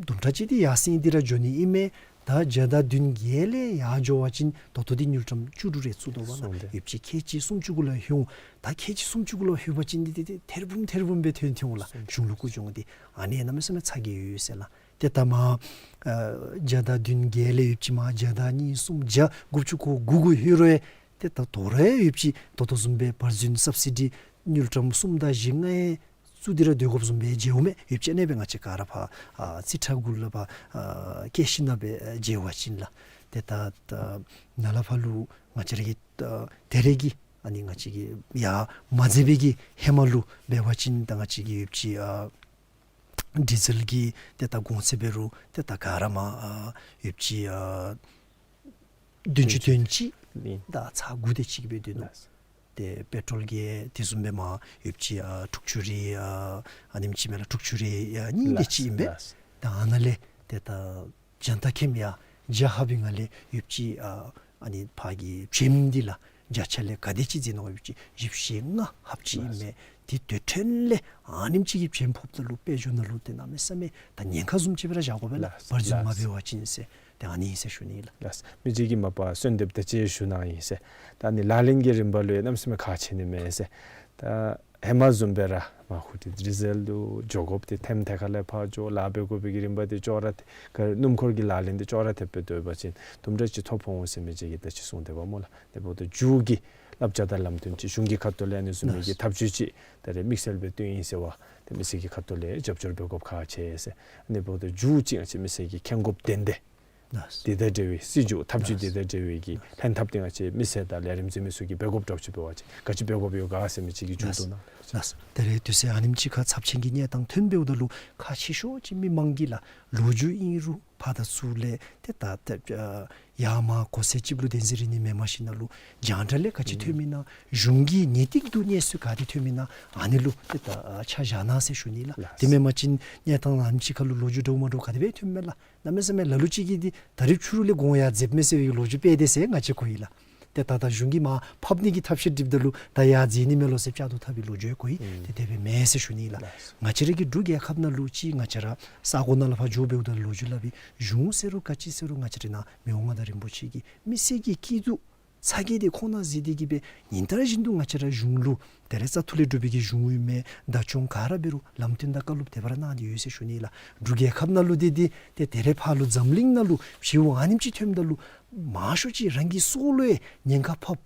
དུམ་གྲ་ཅིག་འདི་ཡར་སེང་སྟེ་ར་འགྱོ་ནི་ཨིན་མས། ད་བརྒྱ་དང་བདུན་བརྒྱད་ལས་ཡར་འགྱོ་བ་ཅིན་ད་ལྟོ་འདི་དངུལ་ཀྲམ་བཅུ་དྲུག་རེ་བཙུགས་དོ་བ་ན། སོང་སྟེ། ཡོད་ཅིག་ཁལ་གཅིག་སུམ་ཅུ་གུ་ལུ་ལྷོད་འོང་། ད་ཁལ་གཅིག་སུམ་ཅུ་གུ་ལུ་ལྷོད་པ་ཅིན་འདི་འདི་ཏེ་ཐེར་འབུམ་ཐེར་འབུམ་སྦེ་ཐོན་ཐོན་འོང་ལགས། སོང་། གཞུང་ལུ་བཀོད་འགྱོ་འོང་། ཏེ་ཨ་ནི་གནམ་མེད་ས་མེད་ཚ་གྱང་ཡོད་ཟེར་ལགས། ཏེ་ད་མར་ཨ་བརྒྱ་དང་བདུན་བརྒྱད་ལས་ཡོད་ཅིག་མར་བརྒྱ་དང་གཉིས་གསུམ་བརྒྱ་དགུ་བཅུ་གོ་དགུ་གུ་ལྷོད་རུང་ཡང་ཏེ་ད་དོ་རུང་ཡོད་ཅིག་ད་ལྟོ་བཟུམ་སྦེ་བར་འཛུན་སབ་སི་ཌི་དངུལ་ཀྲམ་གསུམ་དང་བཞི་ལྔ་ཡང་བཙུགས་ཏེ་ར་སྡོད་དགོཔ་བཟུམ་སྦེ་མཇལཝ་མས། ཡོད་ཅིག་ཨ་ནེ་སྦེ་ང་བཅས་ག་ར་ཕར་ཨ་རྩིས་ཁྲ་གུ་ལུ་ཕར་ཨ་བཀལ་ཞིནམ་སྦེ་མཇལ་བ་ཅིན་ལགས། ཏེ་ད་ད་ནཱ་ལས་ཕར་ལུ་ང་བཅས་ར་གི་ད་ད་རེས་ཀྱི་ཨ་ནི་ང་བཅས་ཀྱི་ཡར་མ་འཛེགས་པའི་གི་ཧེ་མ་ལུ་འབད་བ་ཅིན་ད་ང་བཅས་ཀྱི་ཡོད་ཅིག་ཨ་ཌི་ཟེལ་གྱི་ཏེ་ད་གོང་ཚད་འབད་རུང་ཏེ་ད་ག་ར་མར་ཨ་ཡོད་ཅིག་ཨ་བདུན་ཅུ་དོན་གཅིག་ཨིན། དང་ཚག་དགུ་དེ་ཅིག་སྦེ་སྡོད་ནུག། ལགས། ཏེ་པེ་ཊོལ་གྱི་དེ་བཟུམ་སྦེ་མར་ཡོད་ཅིག་ཨ་དྲུག་ཅུ་རེ་ཨ་ཨ་ནེམ་ཅིག་མས་ལགས། དྲུག་ཅུ་རེ་ཨ་གཉིས་དེ་ཅིག་ཨིན་པས། ལགས། ད་ཨ་ནཱ་ལས་ཏེ་ད་འཇམ་ཐང་ཁེམ་ཡར་རྒྱ་ཧབ་པའི་ངང་ལས་ཡོད་ཅིག་ཨ་ཨ་ནི་ཕར་གྱི་བྱེམ་འདི་ལགས་བརྒྱ་ཆ་ལས་ག་དེ་ཅིག་འཛིན་ནུག། ཡོད་ཅིག་བཞི་བཅུ་ཞེ་ལྔ་ལྷགཔ་ཅིག་ཨིན་མས། ཏེ་དེ་ཐོན་ལས་ཨ་ནེམ་ཅིག་གི་བྱེམ་ཕབ་ད་ལུ་དཔལ་འབྱོར་ནང་ལུ་ཏེ་གནམ་མེད་ས་མེད་ད་ཉེན་ཁ་བཟུམ་ཅིག་སྦེ་ར་བཞག་དགོ་པས་ལགས། ལགས། བར་འཛུན་མ་འབད་བ་ཅིན་ཟེར། ཏེ་ཨ་ནི་ཨིན་ཟེར་ཞུ་ནི་ལགས། ལགས། མི་རྗེ་གིས་མ་པ་གསོལ་འདེབས་དང་བཅས་ཞུ་གནང་ཡི་ཟེར། ད་ཨ་ནི་ལག་ལེན་གྱི་རིམ་པ་ལུ་ཡང་གནམ་མེད་ས་མེད་ཁག་ཆེ་ནི་མས་ཟེར། ད་ཧེ་མ་བཟུམ་སྦེ་ར་མར་ཁུ་ཏི་ཌི་ཟེལ་ལུ་འགྱོ་དགོཔ་འདི་ཐེམ་ཐེ་ཁ་ལས་ཕར་འགྱོ་ལཱ་འབད་དགོ་པའི་གི་རིམ་པ་འདི་ཅོག་ར་འཐད། ག་ར་སྣུམ་འཁོར་གྱི་ལག་ལེན་འདི་ཅོག་ར་འཐདཔ་སྦེ་སྡོད་པ་ཅིན་དུམ་གྲ་ཅིག་ཐོ་ཕོག་འོང་ཟེར་མི་རྗེ་གིས་ད་ཅི་གསུངས་དེས་པ་སྨོ་ལགས། དེ་འབདཝ་ད་མཇུག་གི་བསླབ་བྱ་དང་ལམ་སྟོན་ཅིག་གཞུང་གི་ཁ་ཐུག་ལས་ཨ་ནི་བཟུམ་མའི་གི་ཐབས་བྱུས་ཅིག་ད་རེས་དམིགས་བསལ་སྦེ་བཏོན་ཡི་ཟེར་བ་ཏེ་མི་སེར་གྱི་ཁ་ཐུག་ལས་རྒྱབ་སྐྱོར་འབད་དགོཔ་ཁག་ཆེ་ཟེར། ཨ་ནི་འབདཝ་ད་མཇུག་ཅིག་ང་བཅས་མི་སེར་གྱིས་མཁྱེན་དགོཔ་དོན་དེ་ལགས། དེ་དང་འབྲེལ་བའི་སྲིད་བྱུས་ཐབས་བྱུས་དེ་དང་འབྲེལ་བའི་གི་ལྷན་ཐབས་འདི་ང་བཅས་མི་སེར་དང་ལས་རིམ་འཛིན་མི་ཚུ་གིས་འབད་དགོཔ་འདྲཝ་ཅིག་འབད་བ་ཅིན་ག་ཅི་འབད་དགོཔ་ཡོད་ག་ཟེར་མི་ཅིག་གི་མཇུག་བསྡུ་གནང་། ལགས། ད་རེས་དུས་ཚོད་ཨ་ནེམ་ཅིག་ཁར་ཚབས་ཆེན་གྱི་གནས་སྟངས་ཐོན་འབདཝ་ད་ལུ་ཁག་ཆེ་ཤོས་ཅིག་མི་མང་གིས་ལགས་ལོ་རྒྱུས་ཨིན་རུང་ཕར་དང་ཚུར་ལས་ཏེ་ད་ཏེ་ཨ་ཡར་མར་གོ་ས་ཅིག་ལུ་བདེན་འཛིན་རེ་ནི་མེནམ་ཞིནམ་ལས་རྒྱང་བསྒྲགས་ལས་ག་ཅི་ཐོནམ་ཨིན་ན་གཞུང་གི་ངེས་ཏིག་ཏུ་གནས་ཚུལ་ག་དེ་ཐོནམ་ཨིན་ན་ཨ་ནི་ལུ་ཏེ་ད་ཨ་ཆ་བཞག་གནང་ཟེར་ཞུ་ནི་ལགས། ལགས། དེ་མེན་པ་ཅིན་གནས་སྟངས་ཨ་ནེམ་ཅིག་ཁར་ལུ་ལོ་རྒྱུས་འདྲཝ་མ་འདྲཝ་ག་དེ་སྦེ་ཐོནམ་མས་ལགས། གནམ་མེད་ས་མེད་ལ་ལུ་ཅིག་གིས་འདི་ད་རིས་ཕྱི་རུ་ལས་གོང་ཡར་འཛེགསཔ་མས་ཟེར་བའི་ལོ་རྒྱུས་སྤེལ་དེས་ཟེར་ང་བཅས་གོ་ཡི་ལགས། ཏེ་ད་ད་གཞུང་གིས་མར་ཕབ་ནི་གི་ཐབས་ཤེས་སྒྲིགཔ་ད་ལུ་ད་ཡར་འཛེག་ནི་མས་ལོ་ཟེར་བཅག་དོ་ཐབས་པའི་ལོ་རྒྱུས་གོ་ཡི། ཨུམ། ཏེ་དེ་སྦེ་མེན་ཟེར་ཞུ་ནི་ལགས། ལགས། ང་བཅས་ར་གི་འབྲུག་རྒྱལ་ཁབ་ནང་ལུ་ཅིག་ང་བཅས་ར་ས་གོ་ནང་ལས་ཕར་འགྱོ་འབདཝ་ད་ལོ་རྒྱུས་སླབ་པའི་གཞུང་ཟེར་རུང་ག་ཅི་ཟེར་རུང་ང་བཅས་ར་ནཱ་མི་དབང་མངའ་བདག་རིན་པོ་ཆེ་གིས་མི་སེར་གྱི་སྐྱིད་སྡུག་ཚ་གྱང་འདི་ཁོང་ནང་གཟིགས་ཏེ་གིས་སྦེ་ཉིན་ལྟར་བཞིན་དུ་ང་བཅས་ར་གཞུང་ལུ་ད་རེས་བཙག་འཐུ་ལས་གྲུབ་པའི་གི་གཞུང་ཨིན་མས། བདག་སྐྱོང་ག་ར་འབད་རུང་ལམ་སྟོན་དང་བཀའ་སློབ་དེ་སྦེ་ར་གནང་སྟེ་ཡོད་ཟེར་ཞུ་ནི་ལགས། འབྲུག་རྒྱལ་ཁབ་ནང་ལུ་འདི་འདི་ཏེ་ད་རེས་ཕར་ལུ་འཛམ་གླིང་ནང་ལུ་ཕྱེཝ་ཨ་ནེམ་ཅིག་ཐོནམ་ད་ལུ་མང་ཤོས་ཅིག་རང་གི་སྲོག་ལུ་ཡང་ཉེན་ཁ་ཕོགཔ་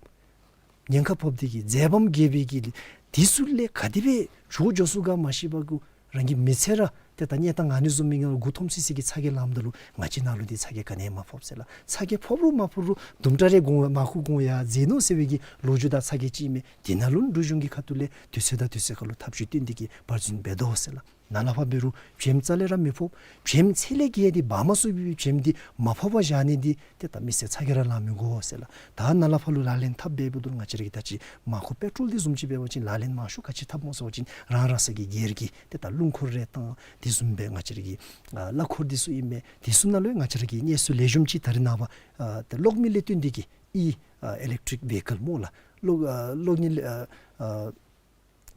ཉེན་ཁ་ཕོགཔ་འདི་གིས་མཛད་པ་རྒྱས་པའི་གི་དེ་ཚུ་ལས་ག་དེ་སྦེ་བྱོག་འགྱོ་ཚུགས་ག་མ་ཤེས་པ་གུ་རང་གི་མི་ཚེ་ར་ཏེ་ད་གནས་སྟངས་ཨ་ནི་བཟུམ་མའི་ངང་མགུ་འཐོམས་སི་སི་གི་ཚ་གྱང་ལངམ་ད་ལུ་ང་བཅས་ནང་ལུ་འདི་ཚ་གྱང་ག་ནི་ཡང་མ་ཕོགཔ་ཟེར་ལགས། ཚ་གྱང་ཕོག་རུང་མ་ཕོག་རུང་དུམ་གྲ་རེ་གོང་མར་ཁུ་གོང་ཡར་འཛེག་ནུག་ཟེར་བའི་གི་ལོ་རྒྱུས་དང་ཚ་གྱང་ཅིག་ཨིན་མས། དེ་ནང་ལུ་འབྲུག་གཞུང་གི་ཁ་ཐུག་ལས་དུས་ཚོད་དང་དུས་ཚོད་ཁར་ལུ་ཐབས་བྱུས་བཏོན་ཏེ་གིས་བར་འཛུན་འབད་དོ་ཟེར་ལགས། ནཱ་ལས་ཕར་འབད་རུང་བྱེམ་རྩ་ལས་ར་མི་ཕོག། བྱེམ་ཚད་ལས་བརྒལ་ཏེ་བར་མ་སོང་བའི་བྱེམ་འདི་མ་ཕབ་པར་བཞག་ནི་འདི་ཏེ་ད་མི་སེར་ཚ་གྱང་ར་ལང་མི་དགོ་ཟེར་ལགས། ད་ནཱ་ལས་ཕར་ལུ་ལག་ལེན་འཐབ་འབད་འབདཝ་ད་ལུ་ང་བཅས་ར་གིས་ད་ཅི་མར་ཁུ་པེ་ཊོལ་འདི་བཟུམ་ཅིག་འབད་བ་ཅིན་ལག་ལེན་མང་ཤོས་ག་ཅི་འཐབ་སྨོ་ཟེར་བ་ཅིན་རང་རང་སོ་གི་སྒེར་གྱི་ཏེ་ད་རླུང་འཁོར་རེ་དང་དེ་བཟུམ་སྦེ་ང་བཅས་ར་གི་ཨ་གླ་འཁོར་འདི་ཚུ་ཨིན་མས། དེ་ཚུ་ནང་ལུ་ཡང་ང་བཅས་ར་གི་གནས་ཚུལ་ལེགས་ཤོམ་ཅིག་ད་རེས་ནངས་པ་ཨ་ཏེ་གློག་མེ་ལས་བཏོན་ཏེ་གིས་ཨི་ཨ་ཨི་ལེག་ཊིག་བྷི་ཡི་ཀལ་སྨོ་ལགས། གློག་ཨ་གློག་མེ་ལས་ཨ་ཨ་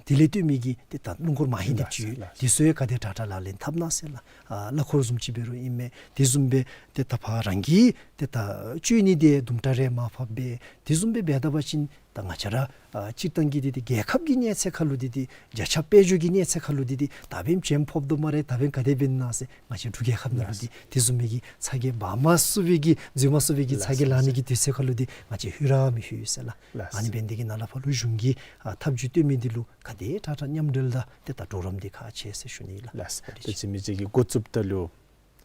དེ་ལས་བཏོན་མི་གི་ཏེ་ད་རླུང་འཁོར་མ་ཧེ་དེ་ཅིག་ཡོད། ལགས། དེ་ཚུ་ཡང་ག་དེ་དྲག་དྲག་ལག་ལེན་འཐབ་གནང་ཟེར་ལགས། ཨ་གླ་འཁོར་བཟུམ་ཅིག་འབད་རུང་ཨིན་མས། དེ་བཟུམ་སྦེ་ཏེ་ད་ཕར་རང་གི་ཏེ་ད་སྤྱོད་ནི་འདི་དུམ་གྲ་རེ་མར་ཕབ་སྦེ་དེ་བཟུམ་སྦེ་འབད་ད་པ་ཅིན་ད་ང་བཅས་ར་ཨ་སྤྱིར་བཏང་གི་འདི་འདི་རྒྱལ་ཁབ་ཀྱི་གནས་ཚད་ཁར་ལུ་འདི་འདི་བརྒྱ་ཆ་དཔལ་འབྱོར་གྱི་གནས་ཚད་ཁར་ལུ་འདི་འདི་ད་འབདན་བྱེམ་ཕོགཔ་དོ་སྨ་རེ། ད་འབདན་ག་དེ་འབད་ན་ཟེར་ང་བཅས་འབྲུག་རྒྱལ་ཁབ་ནང་ལུ་ལགས། འདི་དེ་བཟུམ་མའི་གི་ཚ་གྱང་འབག་མ་ཚུགས་པའི་གི་འཛུལ་མ་ཚུགས་པའི་གི་ཚ་གྱང་ལང་ནི་གི་དུས་ཚོད་ཁར་ལུ་འདི་ང་བཅས་ལྷོད་ར་མི་ལྷོད་ཟེར་ལགས། ལགས། ཨ་ནི་འབད་ནི་འདི་གིས་ནཱ་ལས་ཕར་ལུ་གཞུང་གིས་ཨ་ཐབས་བྱུས་བཏོན་མི་འདི་ལུ་ག་དེ་དྲག་དྲག་མཉམ་འབྲེལ་དང་ཏེ་ད་གྲོགས་རམ་འདི་ཁག་ཆེ་ཟེར་ཞུ་ནི་ལགས། ལགས། ཏེ་ཅི་མི་ཅིག་གིས་འགོ་བཙུགསཔ་ད་ལུ་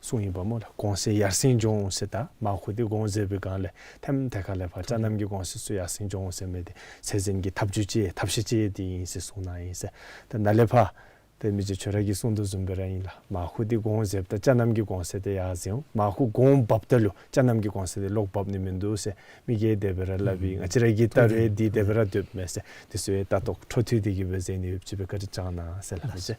གསུངས་ཡི་པ་སྨོ་ལགས། གོང་ཚད་ཡར་སེང་འགྱོ་འོང་ཟེར། ད་མར་ཁུ་འདི་གོང་འཛེགས་པའི་སྒང་ལས་ཐེམ་ཐེ་ཁ་ལས་ཕར་ཅ་རྣམ་གྱི་གོང་ཚད་ཚུ་ཡར་སེང་འགྱོ་འོང་ཟེར་མི་འདི་ཚད་འཛིན་གྱི་ཐབས་བྱུས་ཅིག་ཐབས་ཤེས་ཅིག་འདི་ཨིན་ཟེར་གསུངས་གནང་ཡི་ཟེར། ད་ནཱ་ལས་ཕར་ཏེ་མི་རྗེ་ཁྱོད་ར་གིས་གསུངས་དོ་བཟུམ་སྦེ་ར་ཨིན་ལགས། མར་ཁུ་འདི་གོང་འཛེགསཔ་ད་ཅ་རྣམ་གྱི་གོང་ཚད་འདི་ཡར་འཛེགས་འོང་། མར་ཁུ་གོང་འབབ་ད་ལུ་ཅ་རྣམ་གྱི་གོང་ཚད་འདི་ལོག་འབབ་ནི་མིན་འདུག་ཟེར་མི་གིས་དེ་སྦེ་ར་སླབ་ཨིན། ང་བཅས་ར་གི་ལྟ་རུང་འདི་དེ་སྦེ་ར་སྡོདཔ་མས་ཟེར། དེ་ཚུ་ཡང་ལྟ་རྟོག་འཕྲོ་མཐུད་དེ་གིས་སྦེ་མཛད་ནི་ཡོདཔ་ཅིག་སྦེ་བཀའ་དྲིན་བསྐྱང་གནང་ཟེར་ལགས། མི་རྗེ་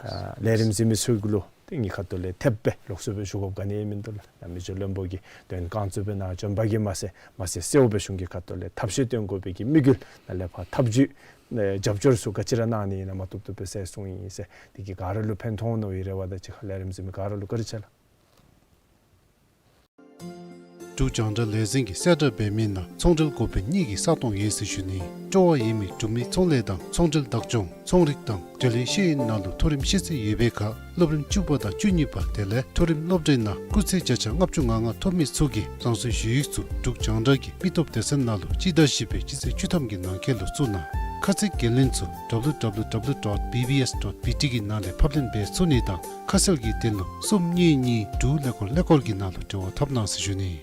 ཨ་ལས་རིམ་གཟིགས་མི་ཚུ་གུ་ལུ་ ངེའི་ཁ་ཐུག་ལས་ཐེབས་སྦེ་ལོགས་སུ་སྦེ་ཞུ་དགོཔ་ག་ནི་ཡང་མིན་འདུག་ལགས། ནཱ་མི་རྗེ་བློན་པོ་གིས་དོན་རྐང་བཙུགས་སྦེ་ནཱ་བྱོན་པ་གིས་མ་ཚད་མ་ཚད་གསལཝ་སྦེ་གཞུང་གི་ཁ་ཐུག་ལས་ཐབས་ཤེས་བཏོན་དགོ་པའི་གི་དམིགས་ཡུལ་ནཱ་ལས་ཕར་ཐབས་ཇུས་ཨེ་རྒྱབ་སྐྱོར་ཚུ་ག་ཅི་ར་གནང་ནི་ཨིན་ན་མ་བཏུབ་བཏུབ་སྦེ་གསལ་གསུངས་ཡི་ཟེར། དེ་གིས་ག་ར་ལུ་ཕན་ཐོགས་འོང་མནོ་བའི་རེ་བ་དང་གཅིག་ཁར་ལས་རིམ་གཟིགས་མི་ག་ར་ལུ་བཀའ་དྲིན་ཆེ་ལགས། འབྲུག་རྒྱང་བསྒྲགས་ལས་འཛིན་གྱིས་གསལ་བསྒྲགས་འབད་མི་ནང་ཚོང་འབྲེལ་འགོ་དཔོན་གཉིས་ཀྱི་ས་སྟོང་ཡོད་ཟེར་ཞུ་ནི། སྤྲོ་བ་ཡོད་མི་འབྲུག་མི་ཚོང་ལས་དང་ཚོང་འབྲེལ་བདག་སྐྱོང་ཚོང་རིག་དང་འབྲེལ་ཡོད་ཤེས་ཡོན་ནང་ལུ་མཐོ་རིམ་ཤེས་ཚད་ཡོད་པའི་ཁར་སློབ་རིམ་བཅུ་པ་དང་བཅུ་གཉིས་པ་དེ་ལས་མཐོ་རིམ་སློབ་གྲྭའི་ནང་སྐུགས་ཚད་བརྒྱ་ཆ་ལྔ་བཅུ་ང་ལྔ་ཐོབ་མི་ཚུ་གིས་རང་སོའི་ཞུ་ཡིག་ཚུ་འབྲུག་རྒྱང་བསྒྲགས་ཀྱི་མི་སྟོབས་སྡེ་ཚན་ནང་ལུ་སྤྱི་ཟླ་བཞི་པའི་སྤྱི་ཚེས་བཅུ་ཐམ་གྱི་ནང་འཁོད་ལུ་བཙུགས་གནང་། ཁ་གསལ་འགན་ལེན་ཚུ་W W W dot B B S dot B T གི་ནང་ལས་ཕབ་ལེན་འབད་ཚུགས་ནི་དང་ཁ་གསལ་གྱི་དོན་ལུ་གསུམ་གཉིས་གཉིས་དྲུག་ཀླད་ཀོར་ཀླད་ཀོར་གྱི་ནང་ལུ་འབྲེལ་བ་འཐབ་གནང་ཟེར་ཞུ་ནི།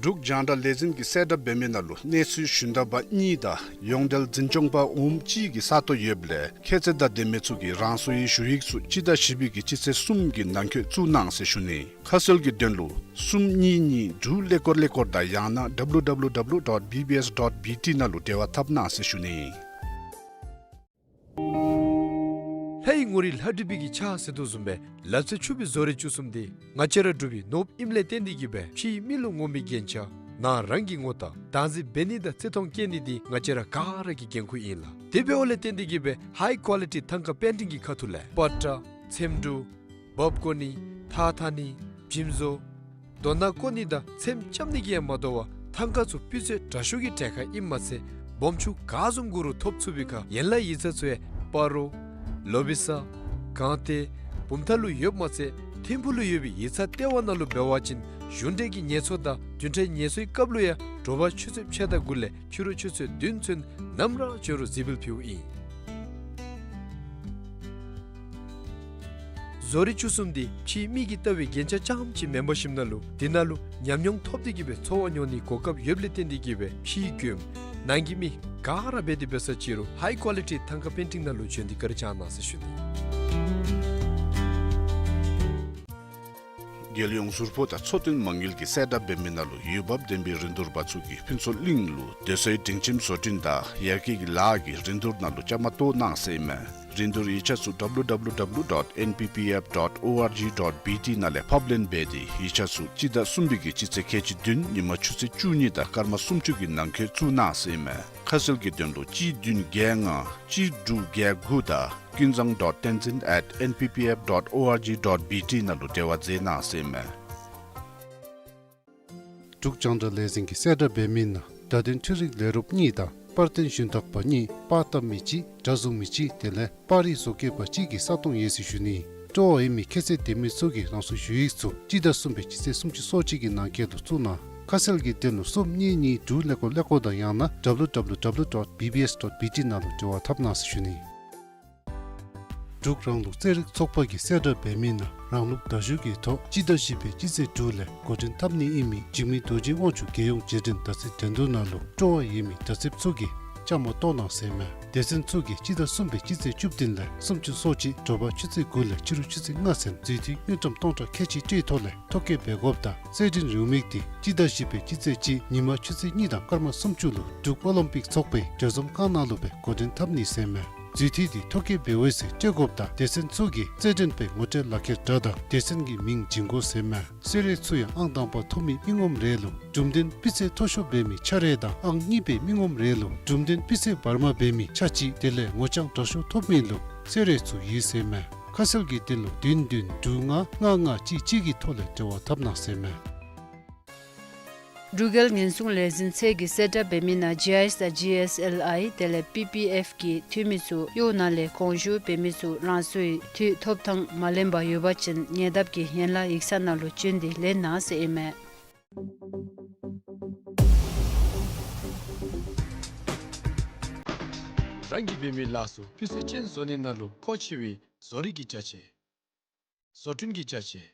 འབྲུག་རྒྱང་བསྒྲགས་ལས་འཛིན་གྱིས་གསལ་བསྒྲགས་འབད་མི་ནང་ལུ་གནས་ཚུལ་ཞུན་དག་པ་གཉིས་དང་ཡོངས་འབྲེལ་འཛིན་སྐྱོང་པ་འོགམ་གཅིག་གི་ས་སྟོང་ཡོདཔ་ལས་ཁྱད་ཚད་དང་ལྡན་མི་ཚུ་གིས་རང་སོའི་ཞུ་ཡིག་ཚུ་སྤྱི་ཟླ་བཞི་པའི་གི་སྤྱི་ཚེས་གསུམ་གྱི་ནང་འཁོད་བཙུགས་གནང་ཟེར་ཞུ་ནི། ཁ་གསལ་གྱི་དོན་ལུ་གསུམ་གཉིས་གཉིས་དྲུག་ཀླད་ཀོར་ཀླད་ཀོར་དང་ཡང་ན W W W dot B B S dot B T ནང་ལུ་འབྲེལ་བ་འཐབ་གནང་ཟེར་ཞུ་ནི། ལྷའི་ངོ་རིས་ལྷ་བྲིས་པའི་གི་ཕྱག་ཟེར་དོ་བཟུམ་སྦེ་ལག་རྩལ་ཕྱུག་པའི་བཟོ་རིག་བཅུ་གསུམ་འདི་ང་བཅས་ར་འབྲུག་པའི་ནོར་བུ་ཨིནམ་ལས་བརྟེན་ཏེ་གིས་སྦེ་ཕྱིའི་མི་ལུ་ངོམ་པའི་རྒྱན་ཆ་ནཱ་རང་གིས་ངོ་རྟགས་བདག་འཛིན་འབད་ནི་དང་བརྩི་མཐོང་བསྐྱེད་ནི་འདི་ང་བཅས་ར་ག་ར་གི་འགན་ཁུར་ཨིན་ལགས། དེ་འབདཝ་ལས་བརྟེན་ཏེ་གིས་སྦེ་ཧའི་ཀོ་ལི་ཊི་ཐང་ཀ་པེན་ཊིང་གི་ཁ་ཐུག་ལས་པ་ཏྲ་ཚེམ་དྲུབ་འབག་བཀོ་ནི་ཐགས་འཐག་ནི་འཇིམ་བཟོ་རྡོ་ནག་བརྐོ་ནི་དང་ཚེམ་རྐྱབ་ནི་གིས་ཡང་མ་དོ་བར་ཐང་ཀ་ཚུ་སྤུས་ཚད་དྲག་ཤོས་ཀྱི་གྲལ་ཁར་ཨིནམ་མ་ཚད་སྦོམ་ཆུང་ག་བཟུམ་དགོ་རུང་ཐོབ་ཚུགས་པའི་ཁར་ཡན་ལག་ཡིག་ཚང་ཚུ་ཡང་སྤ་རོ་ལོ་བི་ས་སྒང་སྟེང་བུམ་ཐང་ལུ་ཡོདཔ་མ་ཚད་ཐིམ་ཕུག་ལུ་ཡོད་པའི་ཡིག་ཚང་ལྟེ་བ་ནང་ལུ་འབད་བ་ཅིན་གཞུང་འབྲེལ་གྱི་ངལ་གསོ་དང་བདུན་ཕྲག་ངལ་གསོའི་སྐབས་ལུ་ཡང་དྲོ་པ་ཆུ་ཚོད་ཕྱེད་དང་དགུ་ལས་ཕྱི་རུ་ཆུ་ཚོད་བདུན་ཚུན་ནམ་ར་བྱོན་རུང་གཟིགས་འབུལ་ཕུལཝ་ཨིན། བཟོ་རིག་བཅུ་གསུམ་འདི་ཕྱིའི་མི་གིས་ལྟ་བའི་རྒྱན་ཆ་རྐྱངམ་ཅིག་མེན་པར་ཞིནམ་ན་ལུ་འདི་ནང་ལུ་ཉམས་མྱོང་ཐོབ་སྟེ་གིས་སྦེ་འཚོ་བ་མྱོང་ནིའི་གོ་སྐབས་ཡོདཔ་ལས་བརྟེན་ཏེ་གིས་སྦེ་ཕྱིའི་མགྱོནམ་ནང་གི་མི་ག་ར་འབད་དེ་འབད་ས་ཅི་རུང་ཧའི་ཀོ་ལི་ཊི་ཐང་ཀ་པེན་ཊིང་ནང་ལུ་བྱོན་ཏེ་བཀའ་དྲིན་བསྐྱང་གནང་ཟེར་ཞུ་ནི། རྒྱལ་ཡོངས་ཟུར་ཕོགས་དང་འཚོ་རྟེན་མ་དངུལ་གྱིས་གསལ་བསྒྲགས་འབད་མི་ནང་ལུ་འོས་འབབ་ལྡན་པའི་རིན་བསྡུར་པ་ཚུ་གིས་ཕུན་ཚོགས་གླིང་ལུ་སྡོད་སའི་སྒྲིང་ཁྱིམ་བཟོ་སྐྲུན་དང་ཡར་རྒྱས་ཀྱི་ལཱ་གི་རིན་བསྡུར་ནང་ལུ་བཅའ་མར་གཏོགས་གནང་ཟེར་ཨིན་མས། རིན་བསྡུར་ཡིག་ཆ་ཚུ་W W W dot N P P F dot O R G dot B T ནང་ལས་ཕབ་ལེན་འབད་དེ་ཡིག་ཆ་ཚུ་སྤྱི་ཟླ་གསུམ་པའི་གི་སྤྱི་ཚེས་ཁལ་གཅིག་བདུན་ཉིན་མ་ཆུ་ཚོད་བཅུ་གཉིས་དང་སྐར་མ་སུམ་ཅུ་གི་ནང་འཁོད་བཙུགས་གནང་ཟེར་ཨིན་མས། ཁ་གསལ་གྱི་དོན་ལུ་གཅིག་བདུན་བརྒྱད་ལྔ་གཅིག་དྲུག་བརྒྱད་དགུ་དང་ཀུན་བཟང་dot tenzin at N P P F dot O R G dot B T ནང་ལུ་འབྲེལ་བ་མཛད་གནང་ཟེར་ཨིན་མས། འབྲུག་རྒྱང་བསྒྲགས་ལས་འཛིན་གྱིས་གསལ་བསྒྲགས་འབད་མི་ནང་བརྡ་དོན་འཕྲུལ་རིག་ལས་རོགསཔ་གཉིས་དང་པར་སྟོན་ཞུན་དག་པ་གཉིས་པར་བཏབ་མི་གཅིག་སྒྲ་བཟུང་མི་གཅིག་དེ་ལས་པར་རིས་བཟོ་བཀོད་པ་གཅིག་གི་ས་སྟོང་ཡོད་ཟེར་ཞུ་ནི། སྤྲོ་བ་ཡོད་མི་ཁྱད་ཚད་ལྡན་མི་ཚུ་གིས་རང་སོའི་ཞུ་ཡིག་ཚུ་སྤྱི་ཟླ་གསུམ་པའི་སྤྱི་ཚེས་སུམ་ཅུ་སོ་གཅིག་གི་ནང་འཁོད་དུ་བཙུགས་གནང་། ཁ་གསལ་གྱི་དོན་ལུ་གསུམ་གཉིས་གཉིས་དྲུག་ཀླད་ཀོར་ཀླད་ཀོར་དང་ཡང་ན W W W dot B B S dot B T ནང་ལུ་འབྲེལ་བ་འཐབ་གནང་ཟེར་ཞུ་ནི། འབྲུག་རང་ལུགས་རྩེད་རིགས་ཚོགས་པ་གིས་གསལ་བསྒྲགས་འབད་མི་ནང་རང་ལུགས་མདའ་གཞུ་གི་ཐོག་སྤྱི་ཟླ་བཞི་པའི་སྤྱི་ཚེས་དྲུག་ལས་འགོ་འདྲེན་འཐབ་ནི་ཨིན་མི་འཇིགས་མེད་རྡོ་རྗེ་དབང་ཕྱུག་རྒྱལ་ཡོངས་རྗེས་དྲན་མདའ་རྩེད་འགྲན་བསྡུར་ནང་ལུ་སྤྲོ་བ་ཡོད་མི་མདའ་རྩེདཔ་ཚུ་གིས་བཅའ་མར་གཏོགས་གནང་ཟེར་ཨིན་མས། སྡེ་ཚན་ཚུ་གིས་སྤྱི་ཟླ་གསུམ་པའི་སྤྱི་ཚེས་བཅུ་བདུན་ལས་སུམ་ཅུ་སོ་གཅིག་དྲོ་པ་ཆུ་ཚོད་དགུ་ལས་ཕྱི་རུ་ཆུ་ཚོད་ལྔ་ཚུན་འཛུལ་འཐུས་དངུལ་ཀྲམ་སྟོང་ཕྲག་ཁལ་གཅིག་སྤྲོད་ཐོག་ལས་ཐོ་བཀོད་འབད་དགོཔ་དང་རྩེད་འགྲན་རེའུ་མིག་འདི་སྤྱི་ཟླ་བཞི་པའི་སྤྱི་ཚེས་གཅིག་ཉིན་མ་ཆུ་ཚོད་གཉིས་དང་སྐར་མ་སུམ་ཅུ་ལུ་འབྲུག་ཨོ་ལིམ་པིག་ཚོགས་པའི་གྲོས་འཛོམས་ཁང་ནང་ལུ་སྦེ་འགོ་འདྲེན་འཐབ་ནི་ཟེར་ཨིན་མས། འཛུལ་འཐུས་འདི་ཐོ་བཀོད་འབད་འོང་ཟེར་སྤྲོད་དགོཔ་དང་སྡེ་ཚན་ཚུ་གིས་རྩེད་འགྲན་པའི་ངོ་སྤྲོད་ལག་ཁྱེར་འདྲ་དང་སྡེ་ཚན་གྱི་མིང་བྱིན་དགོ་ཟེར་ཨིན་མས། གསོལ་རས་ཚུ་ཡང་ཨང་དང་པ་ཐོབ་མི་མི་ངོམ་རེ་ལུ་གྲུབ་དོན་སྤུས་ཚད་མཐོ་ཤོས་འབད་མི་ཆ་རེ་དང་ཨང་གཉིས་པའི་མི་ངོམ་རེ་ལུ་གྲུབ་དོན་སྤུས་ཚད་བར་མ་འབད་མི་ཆ་གཅིག་དེ་ལས་ངོ་རྐྱང་དྲག་ཤོས་ཐོབ་མི་ལུ་གསོལ་རས་ཚུ་ཡོད་ཟེར་ཨིན་མས། ཁ་གསལ་གྱི་དོན་ལུ་བདུན་བདུན་དྲུག་ལྔ་ལྔ་ལྔ་གཅིག་གཅིག་གི་ཐོག་ལས་འབྲེལ་བ་འཐབ་གནང་ཟེར་ཨིན་མས། འབྲུག་རྒྱལ་ཉེན་སྲུང་ལས་འཛིན་ཚད་ཀྱིས་གསལ་བསྒྲགས་འབད་མི་ནང་ཇི་ཨའི་དང་ཇི་ཨེསི་ཨེལ་ཨའི་དེ་ལས་པི་པི་ཨེཕ་གི་འཐུས་མི་ཚུ་གཡོག་ནང་ལས་དགོངས་ཞུ་འབད་མི་ཚུ་རང་སོའི་འཐུས་ཐོབ་ཐངས་མ་ལེན་པར་ཡོད་པ་ཅིན་ཉེ་འདབས་ཀྱི་ཡན་ལག་ཡིག་ཚང་ནང་ལུ་བྱོན་ཏེ་ལེན་གནང་ཟེར་ཨིན་མས། རང་གིས་འབད་མི་ལཱ་ཚུ་སྤུས་ཚད་ཅན་བཟོ་ནི་ནང་ལུ་མཁོ་ཆེ་བའི་བཟོ་རིག་གི་ཅ་ཆས། བཟོ་སྐྲུན་གྱི་ཅ་ཆས།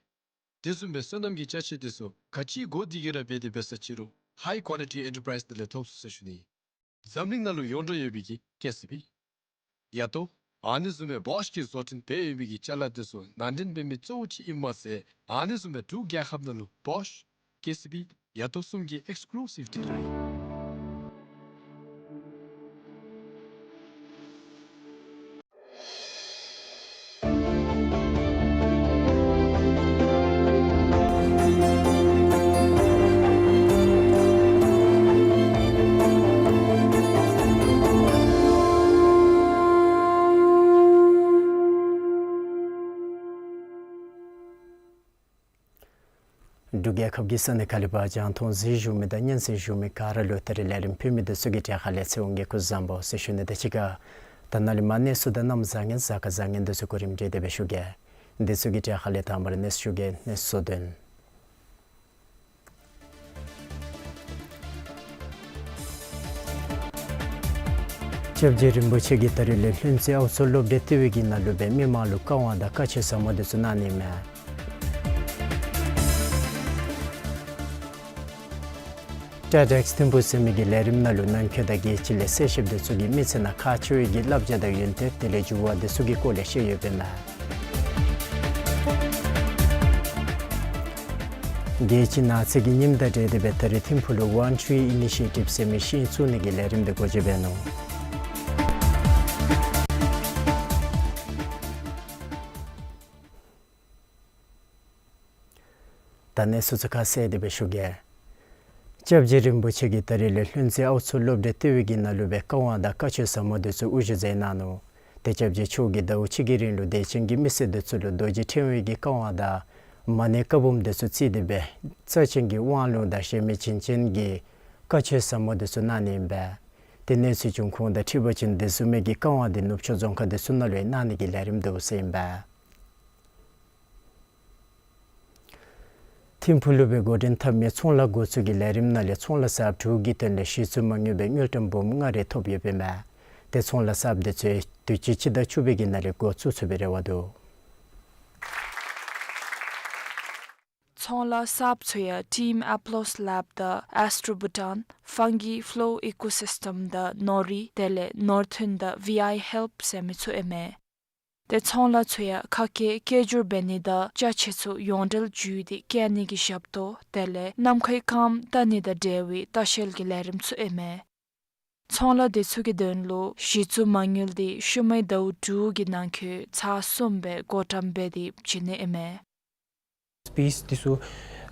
དེ་བཟུམ་སྦེ་སོ་ནམ་གྱི་ཅ་ཆས་དེ་ཚུ་ག་ཅི་དགོ་དེ་ག་ར་འབད་དེ་འབད་ས་ཅི་རུང་ཧའི་ཀོ་ལི་ཊི་ཨེན་ཊར་པ་རའིསི་ནང་ལས་ཐོབ་ཚུགས་ཟེར་ཞུ་ནི། འཛམ་གླིང་ནང་ལུ་ཡོངས་གྲགས་ཡོད་པའི་གི་ཀེ་སི་བི། ཡ་ཏོ། ཨ་ནི་བཟུམ་སྦེ་བོཤ་གིས་བཟོ་སྐྲུན་འབད་ཡོད་པའི་གི་ཅ་ལ་དེ་ཚུ་ནང་འདྲེན་འབད་མི་གཙོ་བོ་ཅིག་ཨིནམ་མ་ཚད་ཨ་ནི་བཟུམ་སྦེ་འབྲུག་རྒྱལ་ཁབ་ནང་ལུ་བོཤ་ཀེ་སི་བི་ཡ་ཏོ་གསུམ་གྱི་ཨེགསི་ཀུ་ལུ་སིབ་ཌི་ལར་ཨིན། འབྲུག་རྒྱལ་ཁབ་ཀྱི་ས་གནས་ཁག་ལས་ཕར་རྒྱང་མཐོང་གཟིགས་བཞུགས་མི་དང་སྙན་གསན་བཞུགས་མི་ག་ར་ལུ་ད་རིས་ལས་རིམ་ཕུལ་མི་འདི་ཚུ་གི་གྲས་ཁ་ལས་ཚེ་དབང་གིས་སྐུ་གཟུགས་བཟང་པོ་ཟེར་ཞུ་ནི་དང་གཅིག་ཁར་ད་ནཱ་ལས་མར་གནས་ཚུལ་དང་གནམ་བཟང་ངན་གཟའ་སྐར་བཟང་ངན་འདི་ཚུ་གོ་རིམ་སྒྲིག་སྟེ་སྦེ་ཞུ་གེ། འདི་ཚུ་གི་གྲས་ཁ་ལས་དང་པ་ར་གནས་ཚུལ་ཞུ་གེ། གནས་ཚུལ་དོན། སྐྱབས་རྗེ་རིན་པོ་ཆེ་གིས་ད་རིས་ལས་ལྷུན་རྩེ་ཨའུ་མཚོ་སློབ་གྲྭའི་ལྟེ་བའི་གི་ནང་ལུ་སྦེ་མི་མང་ལུ་བཀའ་དབང་དང་བཀའ་ཆོས་ཟབ་མོ་འདི་ཚུ་གནང་ནི་མས། ཊེཌ་ཨེགསི་ཐིམ་ཕུ་ཟེར་མི་གི་ལས་རིམ་ནང་ལུ་ནང་འཁོད་དང་རྒྱལ་སྤྱི་ལས་གསལ་བཤདཔ་འདི་ཚུ་གིས་མི་ཚེ་ནང་ཁག་ཆེ་བའི་གི་བསླབ་བྱ་དང་ཡོན་ཏན་དེ་ལས་འགྱུར་བ་འདི་ཚུ་གི་སྐོར་ལས་བཤད་ཡོདཔ་ཨིན་མས། རྒྱལ་སྤྱི་ནགས་ཚལ་གྱི་ཉིནམ་དང་འབྲེལ་ཏེ་སྦེ་ད་རིས་ཐིམ་ཕུག་ལུ་ཝཱན་ཊི་རི་ཨི་ནི་ཤི་ཡེ་ཊིབ་ཟེར་མི་ཤིང་བཙུགས་ནི་གི་ལས་རིམ་འདི་འགོ་འབྱེད་འབད་ནུག། ད་གནས་ཚུལ་ཚུ་ཁ་གསལ་ཏེ་སྦེ་ཞུ་གེ། སྐྱབས་རྗེ་རིན་པོ་ཆེ་གིས་ད་རིས་ལས་ལྷུན་རྩེ་ཨའུ་མཚོ་སློབ་གྲྭའི་ལྟེ་བའི་གི་ནང་ལུ་སྦེ་བཀའ་དབང་དང་བཀའ་ཆོས་ཟབ་མོ་འདི་ཚུ་དབུ་བཞུགས་མཛད་གནང་ནུག། ཏེ་སྐྱབས་རྗེ་མཆོག་གིས་ཟླཝ་གཅིག་གི་རིང་ལུ་དད་ཅན་གྱི་མི་སེར་འདི་ཚུ་ལུ་རྡོ་རྗེ་ཕྲེང་བའི་གི་བཀའ་དབང་དང་མ་ཎི་བཀའ་འབུམ་འདི་ཚུ་བརྩིས་ཏེ་སྦེ་རྩ་ཅན་གྱི་དབང་ལུང་དང་གཞན་མི་བྱིན་ཅན་གྱི་བཀའ་ཆོས་ཟབ་མོ་འདི་ཚུ་གནང་ནི་ཨིན་པས། ཏེ་གནས་ཚུལ་འབྱུང་ཁུངས་དང་འཁྲིལ་བ་ཅིན་དེ་བཟུམ་མའི་གི་བཀའ་དབང་འདི་ནུབ་ཕྱོགས་རྫོང་ཁག་འདི་ཚུ་ནང་ལུ་ཡང་གནང་ནི་གི་ལས་རིམ་འདུག་ཟེར་ཨིན་པས། ཐིམ་ཕུག་ལུ་སྦེ་འགོ་འདྲེན་འཐབ་མི་ཚོང་ལཱ་འགོ་བཙུགས་ཀྱི་ལས་རིམ་ནང་ལས་ཚོང་ལཱ་གསརཔ་དྲུག་གི་དོན་ལས་གཞི་བཙུགས་མ་དངུལ་སྦེ་དངུལ་ཀྲམ་འབུམ་ལྔ་རེ་ཐོབ་ཡོདཔ་ཨིན་མས། ཏེ་ཚོང་ལཱ་གསརཔ་འདི་ཚུ་དུས་ཅི་སྤྱི་ཟླ་བཅུ་པའི་གི་ནང་ལས་འགོ་བཙུགས་ཚུགས་པའི་རེ་བ་འདུག། ཚོང་ལཱ་གསརཔ་ཚུ་ཡང་Team Aplos Lab དང་Astro Bhutan, Fungi Flow Ecosystem དང་ནོ་རི་དེ་ལས་ནོར་ཐོན་དང་ཝི་ཨའི་ཧེལཔ་ཟེར་མི་ཚུ་ཨིན་མས། ཏེ་ཚོང་ལཱ་ཚུ་ཡང་ཁ་སྐད་སྐད་སྒྱུར་འབད་ནི་དང་ཅ་ཆས་ཚུ་ཡོངས་འབྲེལ་བརྒྱུད་དེ་བསྐྱལ་ནི་གི་ཞབས་ཏོག་དེ་ལས་ནམ་མཁའི་ཁམས་ལྟ་ནི་དང་འབྲེལ་བའི་ལྟ་བཤལ་གྱི་ལས་རིམ་ཚུ་ཨིན་མས། ཚོང་ལཱ་འདི་ཚུ་གི་དོན་ལུ་གཞི་བཙུགས་མ་དངུལ་འདི་ཤུལ་མའི་ཟླཝ་དྲུག་གི་ནང་འཁོད་ཚར་གསུམ་སྦེ་བགོ་བཀྲམ་འབད་དེ་བྱིན་ནི་ཨིན་མས། སི་པེསི་འདི་ཚུ་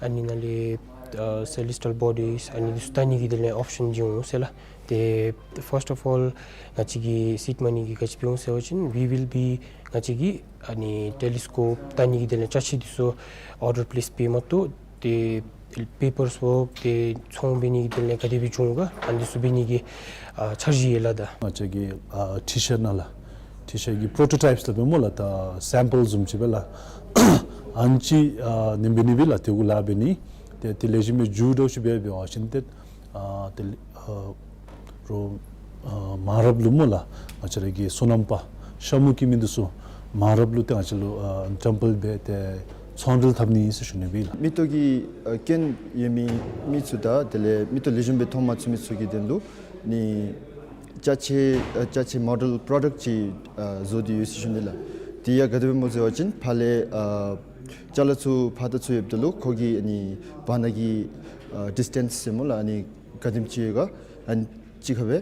ཨ་ནི་ནང་ལས་ཨ་སེ་ལེསི་ཊལ་བོ་ཌིསི་ཨ་ནི་འདི་ཚུ་ལྟ་ནི་གི་དོན་ལས་ཨོབ་ཤཱན་བྱིན་འོང་ཟེར་ལགས། ཏེ་first of all ང་བཅས་ཀྱིས་སིཌ་མ་ནི་གི་ག་ཅི་འབད་འོང་ཟེར་བ་ཅིན་we will be ང་བཅས་ཀྱིས་ཨ་ནི་ཊེ་ལི་སི་ཀོབ་ལྟ་ནི་གི་དོན་ལས་ཅ་ཆས་འདི་ཚུ་ཨོར་ཌར་པེ་ལེསི་འབད་མ་གཏོགས་ཏེ་པེ་པར་སོགས་ཏེ་ཚོང་འབད་ནི་གི་དོན་ལས་ག་དེ་སྦེ་འབྱུང་ག་ཨ་ནི་འདི་ཚུ་འབད་ནི་གི་ཨ་འཆར་གཞི་ཡོད་ལགས། ད་ང་བཅས་ཀྱིས་ཨ་འཕྲུལ་ཆས་ནང་ལགས། འཕྲུལ་ཆས་ཀྱི་པྲོ་ཊོ་ཊའིཔསི་ལགས་འབད་སྨོ་ལགས། ད་སེམ་པཱལ་བཟུམ་ཅིག་སྦེ་ལགས། ཨ་ནི་ཅིག་ཨ་ནེམ་འབད་ནི་སྦེ་ལགས། དེ་གུ་ལཱ་འབད་ནི་ཏེ་དེ་ལེགས་ཤོམ་སྦེ་མཇུག་བསྡུ་ཅིག་འབད་འབད་བ་ཅིན་ཏེ་ཨ་དེ་ལས་ཨ་རོགས་ཨ་མ་རབས་ལུ་སྨོ་ལགས། ང་བཅས་ར་གི་སོ་ནམ་པ་ཤ་མུ་གི་མི་འདི་ཚུ་མ་རབས་ལུ་ཏེ་ང་བཅས་ལུ་ཨ་ཊེམ་པལ་འབད་དེ་ཚོང་འབྲེལ་འཐབ་ནི་ཨིན་ཟེར་ཞུ་ནི་སྦེ་ལགས། མེ་ཏོག་གི་ཨ་སྐྱོན་ཡོད་མི་མི་ཚུ་དང་དེ་ལས་མེ་ཏོག་ལེགས་ཤོམ་སྦེ་ཐོན་མ་ཚུགས་མི་ཚུ་གི་དོན་ལུ་ནི་ཅ་ཆས་ཨ་ཅ་ཆས་མོ་ཌེལ་པྲོ་ཌགཊ་ཅིག་ཨ་བཟོ་སྟེ་ཡོད་ཟེར་ཞུ་ནི་ལགས། དེ་ཡང་ག་དེ་སྦེ་སྨོ་ཟེར་བ་ཅིན་ཕར་ལས་ཨ་ཅ་ལ་ཚུ་ཕར་དང་ཚུར་ཡོདཔ་ད་ལུ་ཁོ་གི་ཨ་ནི་བར་ན་གི་ཨ་ཌིསི་ཊེནསི་ཟེར་སྨོ་ལགས། ཨ་ནི་ག་དེམ་ཅིག་ཡོད་ག་ཨ་ནི་ཅིག་ཁར་སྦེ་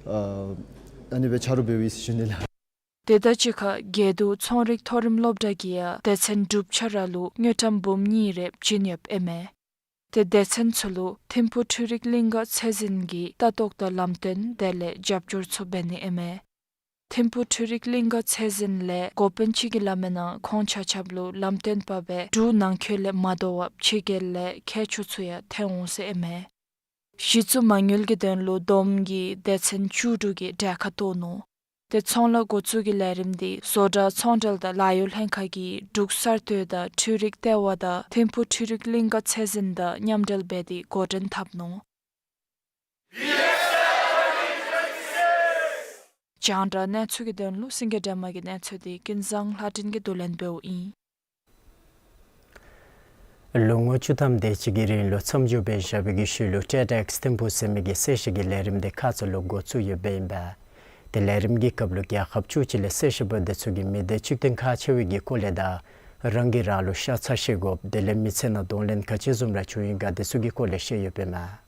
ཨ་ཨ་ནི་སྦེ་ཆ་རོགས་འབད་ཡོད་ཟེར་ཞུ་ནི་ལགས། དེ་དང་གཅིག་ཁར་དགེ་འདུན་ཚོང་རིག་མཐོ་རིམ་སློབ་གྲྭ་གིས་ཡང་སྡེ་ཚན་དྲུག་ཆ་ར་ལུ་དངུལ་ཀྲམ་འབུམ་གཉིས་རེ་བྱིན་ཡོདཔ་ཨིན་མས། ཏེ་སྡེ་ཚན་ཚུ་ལུ་ཐིམ་ཕུག་འཕྲུལ་རིག་གླིང་ག་ཚད་འཛིན་གྱིས་ལྟ་རྟོག་དང་ལམ་སྟོན་དེ་ལས་རྒྱབ་སྐྱོར་ཚུ་འབད་ནི་ཨིན་མས། ཐིམ་ཕུག་འཕྲུལ་རིག་གླིང་ག་ཚད་འཛིན་ལས་འགོ་དཔོན་ཅིག་གིས་སླབ་མིའི་ནང་ཁོང་ཆ་ཁྱབ་ལུ་ལམ་སྟོན་པ་སྦེ་འབྲུག་ནང་འཁོད་ལས་མ་དོ་བར་ཕྱི་རྒྱལ་ལས་མཁས་མཆོག་ཚུ་ཡང་ཐོན་འོང་ཟེར་ཨིན་མས། གཞི་བཙུགས་མ་དངུལ་གྱི་དོན་ལུ་བསྡོམས་ཀྱིས་སྡེ་ཚན་བཅུ་དྲུག་གིས་གྲལ་ཁར་གཏོགས་ནུག། ཏེ་ཚོང་ལཱ་འགོ་བཙུགས་ཀྱི་ལས་རིམ་འདི་བཟོ་གྲྭ་ཚོང་འབྲེལ་དང་ལཱ་གཡོག་ལྷན་ཁག་གིས་འབྲུག་གསར་གཏོད་དང་འཕྲུལ་རིག་ལྟེ་བ་དང་ཐིམ་ཕུག་འཕྲུལ་རིག་གླིང་ག་ཚད་འཛིན་དང་མཉམ་འབྲེལ་འབད་དེ་འགོ་འདྲེན་འཐབ་ནུག། རྒྱང་བསྒྲགས་གནས་ཚུལ་གྱི་དོན་ལུ་སེང་གེ་སྒྲོལ་མ་གི་གནས་ཚུལ་འདི་ཀུན་བཟང་ལྷ་སྒྲོན་གྱིས་བསྡུ་ལེན་འབདཝ་ཨིན། ལོ་ངོ་བཅུ་ཐམ་དེ་ཅིག་གི་རིང་ལུ་མཚམས་འཇོག་འབད་བཞག་པའི་གི་ཤུལ་ལུ་ཊེཌ་ཨེགསི་ཐིམ་ཕུག་ཟེར་མི་གི་གསལ་བཤད་ཀྱི་ལས་རིམ་འདི་ཁ་ཙ་ལུ་འགོ་བཙུགས་ཡོདཔ་ཨིན་པས། ཏེ་ལས་རིམ་གྱི་སྐབས་ལུ་རྒྱལ་ཁབ་བཅུ་གཅིག་ལས་གསལ་བཤད་པ་འདི་ཚུ་གིས་མི་སྡེ་གཅིག་མཐུན་ཁག་ཆེ་བའི་གི་སྐོར་ལས་དང་རང་གིས་རང་ལུ་ཤ་ཚ་ཤེས་དགོཔ་དེ་ལས་མི་ཚེ་ནང་གདོང་ལེན་ག་ཅི་བཟུམ་ར་བྱུང་ཡི་ག་དེ་ཚུ་གི་སྐོར་ལས་བཤད་ཡོདཔ་ཨིན་མས།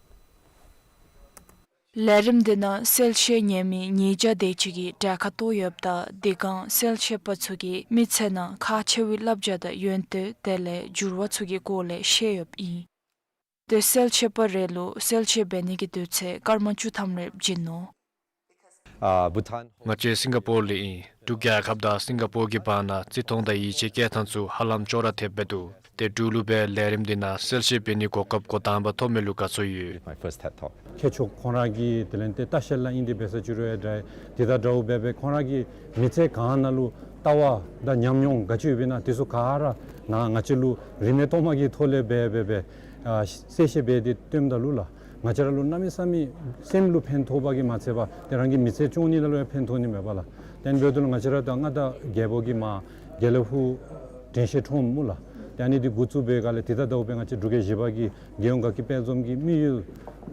ལས་རིམ་འདི་ནང་གསལ་བཤད་ཉན་མི་ཉིས་བརྒྱ་དེ་ཅིག་གིས་གྲལ་ཁར་གཏོགས་ཡོདཔ་ད་དེ་སྒང་གསལ་བཤད་པ་ཚུ་གིས་མི་ཚེ་ནང་ཁག་ཆེ་བའི་བསླབ་བྱ་དང་ཡོན་ཏན་དེ་ལས་འགྱུར་བ་ཚུ་གི་སྐོར་ལས་བཤད་ཡོདཔ་ཨིན། ཏེ་གསལ་བཤད་པ་རེ་ལུ་གསལ་བཤད་འབད་ནི་གི་དུས་ཚོད་སྐར་མ་བཅུ་ཐམ་རེ་བྱིན་ནུག། ཨ་བྷུ་ཐཱན། ང་བཅས་སིང་ག་པོར་ལས་ཨིན། འབྲུག་རྒྱལ་ཁབ་དང་སིང་ག་པོར་གྱི་བར་ན་བརྩི་མཐོང་དང་ཡིད་ཆེས་བསྐྱེད་ཐངས་ཚུ་ཧ་ལམ་ཅོག་ར་འཐདཔ་སྦེ་འདུག། ཏེ་འབྲུག་ལུ་སྦེ་ལས་རིམ་འདི་ནང་གསལ་བཤད་འབད་ནིའི་གོ་སྐབས་འགོ་དང་པ་ཐོབ་མི་ལུ་དགའ་ཚོར་ཡོད། My first TED Talk. མཁས་མཆོག་ཁོང་ར་གི་དེ་ལས་ཏེ་ལྟ་བཤལ་ལ་ཨིན་ཏེ་འབད་ས་ཅིག་རུང་ཡང་འདྲ། དེ་དང་འདྲཝ་སྦེ་སྦེ་ཁོང་ར་གི་མི་ཚེ་གང་ནང་ལུ་ལྟ་བ་དང་ཉམས་མྱོང་ག་ཅི་ཡོདཔ་ཨིན་ན་དེ་ཚུ་ག་ར་ནཱ་ང་བཅས་ལུ་རིན་མེད་སྟོང་པ་གི་ཐོག་ལས་སྦེ་སྦེ་སྦེ་ཨ་གསལ་བཤད་འབད་དེ་སྟོནམ་ད་ལུ་ལགས། ང་བཅས་ར་ལུ་གནམ་མེད་ས་མེད་སེམས་ལུ་ཕན་ཐོགས་པ་གིས་མ་ཚད་པར་ཏེ་རང་གི་མི་ཚེ་སྐྱོང་ནི་ནང་ལུ་ཡང་ཕན་ཐོགས་ནི་མས་པ་ལགས། ཏེ་འབདཝ་ད་ལུ་ང་བཅས་ར་ད་མངའ་བདག་རྒྱལ་པོ་གི་མ་དགེ་ལེགས་ཕུག་དྲན་ཤེས་ཁྲོམ་སྨོ་ལགས། ཏེ་ཨ་ནི་འདི་འགོ་བཙུགས་པའི་སྒང་ལས་དེ་དང་འདྲཝ་སྦེ་ང་བཅས་འབྲུག་རྒྱལ་བཞི་པ་གི་རྒྱལ་ཡོངས་དགའ་སྐྱིད་དཔལ་འཛོམས་ཀྱི་དམིགས་ཡུལ་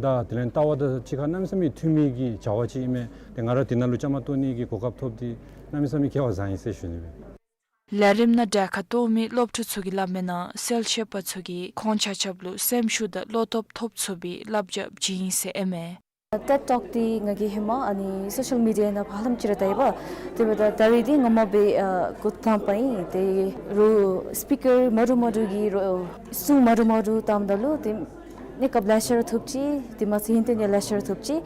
དང་དེ་ལས་ལྟ་བ་དང་གཅིག་ཁར་གནམ་མེད་ས་མེད་མཐུན་མི་གི་བྱ་བ་ཅིག་ཨིན་མས། ཏེ་ང་ར་དེ་ནང་ལུ་བཅའ་མར་གཏོགས་ནི་གི་གོ་སྐབས་ཐོབ་སྟེ་གནམ་མེད་ས་མེད་སྐལ་བ་བཟང་ཡི་ཟེར་ཞུ་ནི་སྦེ། ལས་རིམ་ནང་གྲལ་ཁར་གཏོགས་མི་སློབ་ཕྲུག་ཚུ་གིས་སླབ་མིའི་ནང་གསལ་བཤད་པ་ཚུ་གིས་ཁོང་ཆ་ཁྱབ་ལུ་སེམས་ཤུགས་དང་བློ་སྟོབས་ཐོབ་ཚུགས་པའི་བསླབ་བྱ་བྱིན་ཡི་ཟེར་ཨིན་མས། ཊེཌ་ཊོཀ་འདི་ང་གིས་ཧེ་མ་ཨ་ནི་སོ་ཤལ་མི་ཌི་ཡ་ནང་ཧ་ལམ་ཅིག་ར་བལྟ་ཡི་པ། དེ་འབདཝ་ད་ད་རིས་འདི་ངོ་མ་སྦེ་ཨ་འགོ་དང་པ་ཨིན། ཏེ་རུང་སི་པི་ཀར་མ་འདྲཝ་མ་འདྲཝ་གིས་རུང་གསུང་མ་འདྲཝ་མ་འདྲཝ་བཏངམ་ད་ལུ་ཏེ་གནས་སྐབས་ལེ་ཤ་ར་ཐོབ་ཅི། དེ་མ་ཚད་ཡོན་ཏན་ཡང་ལེ་ཤ་ར་ཐོབ་ཅི།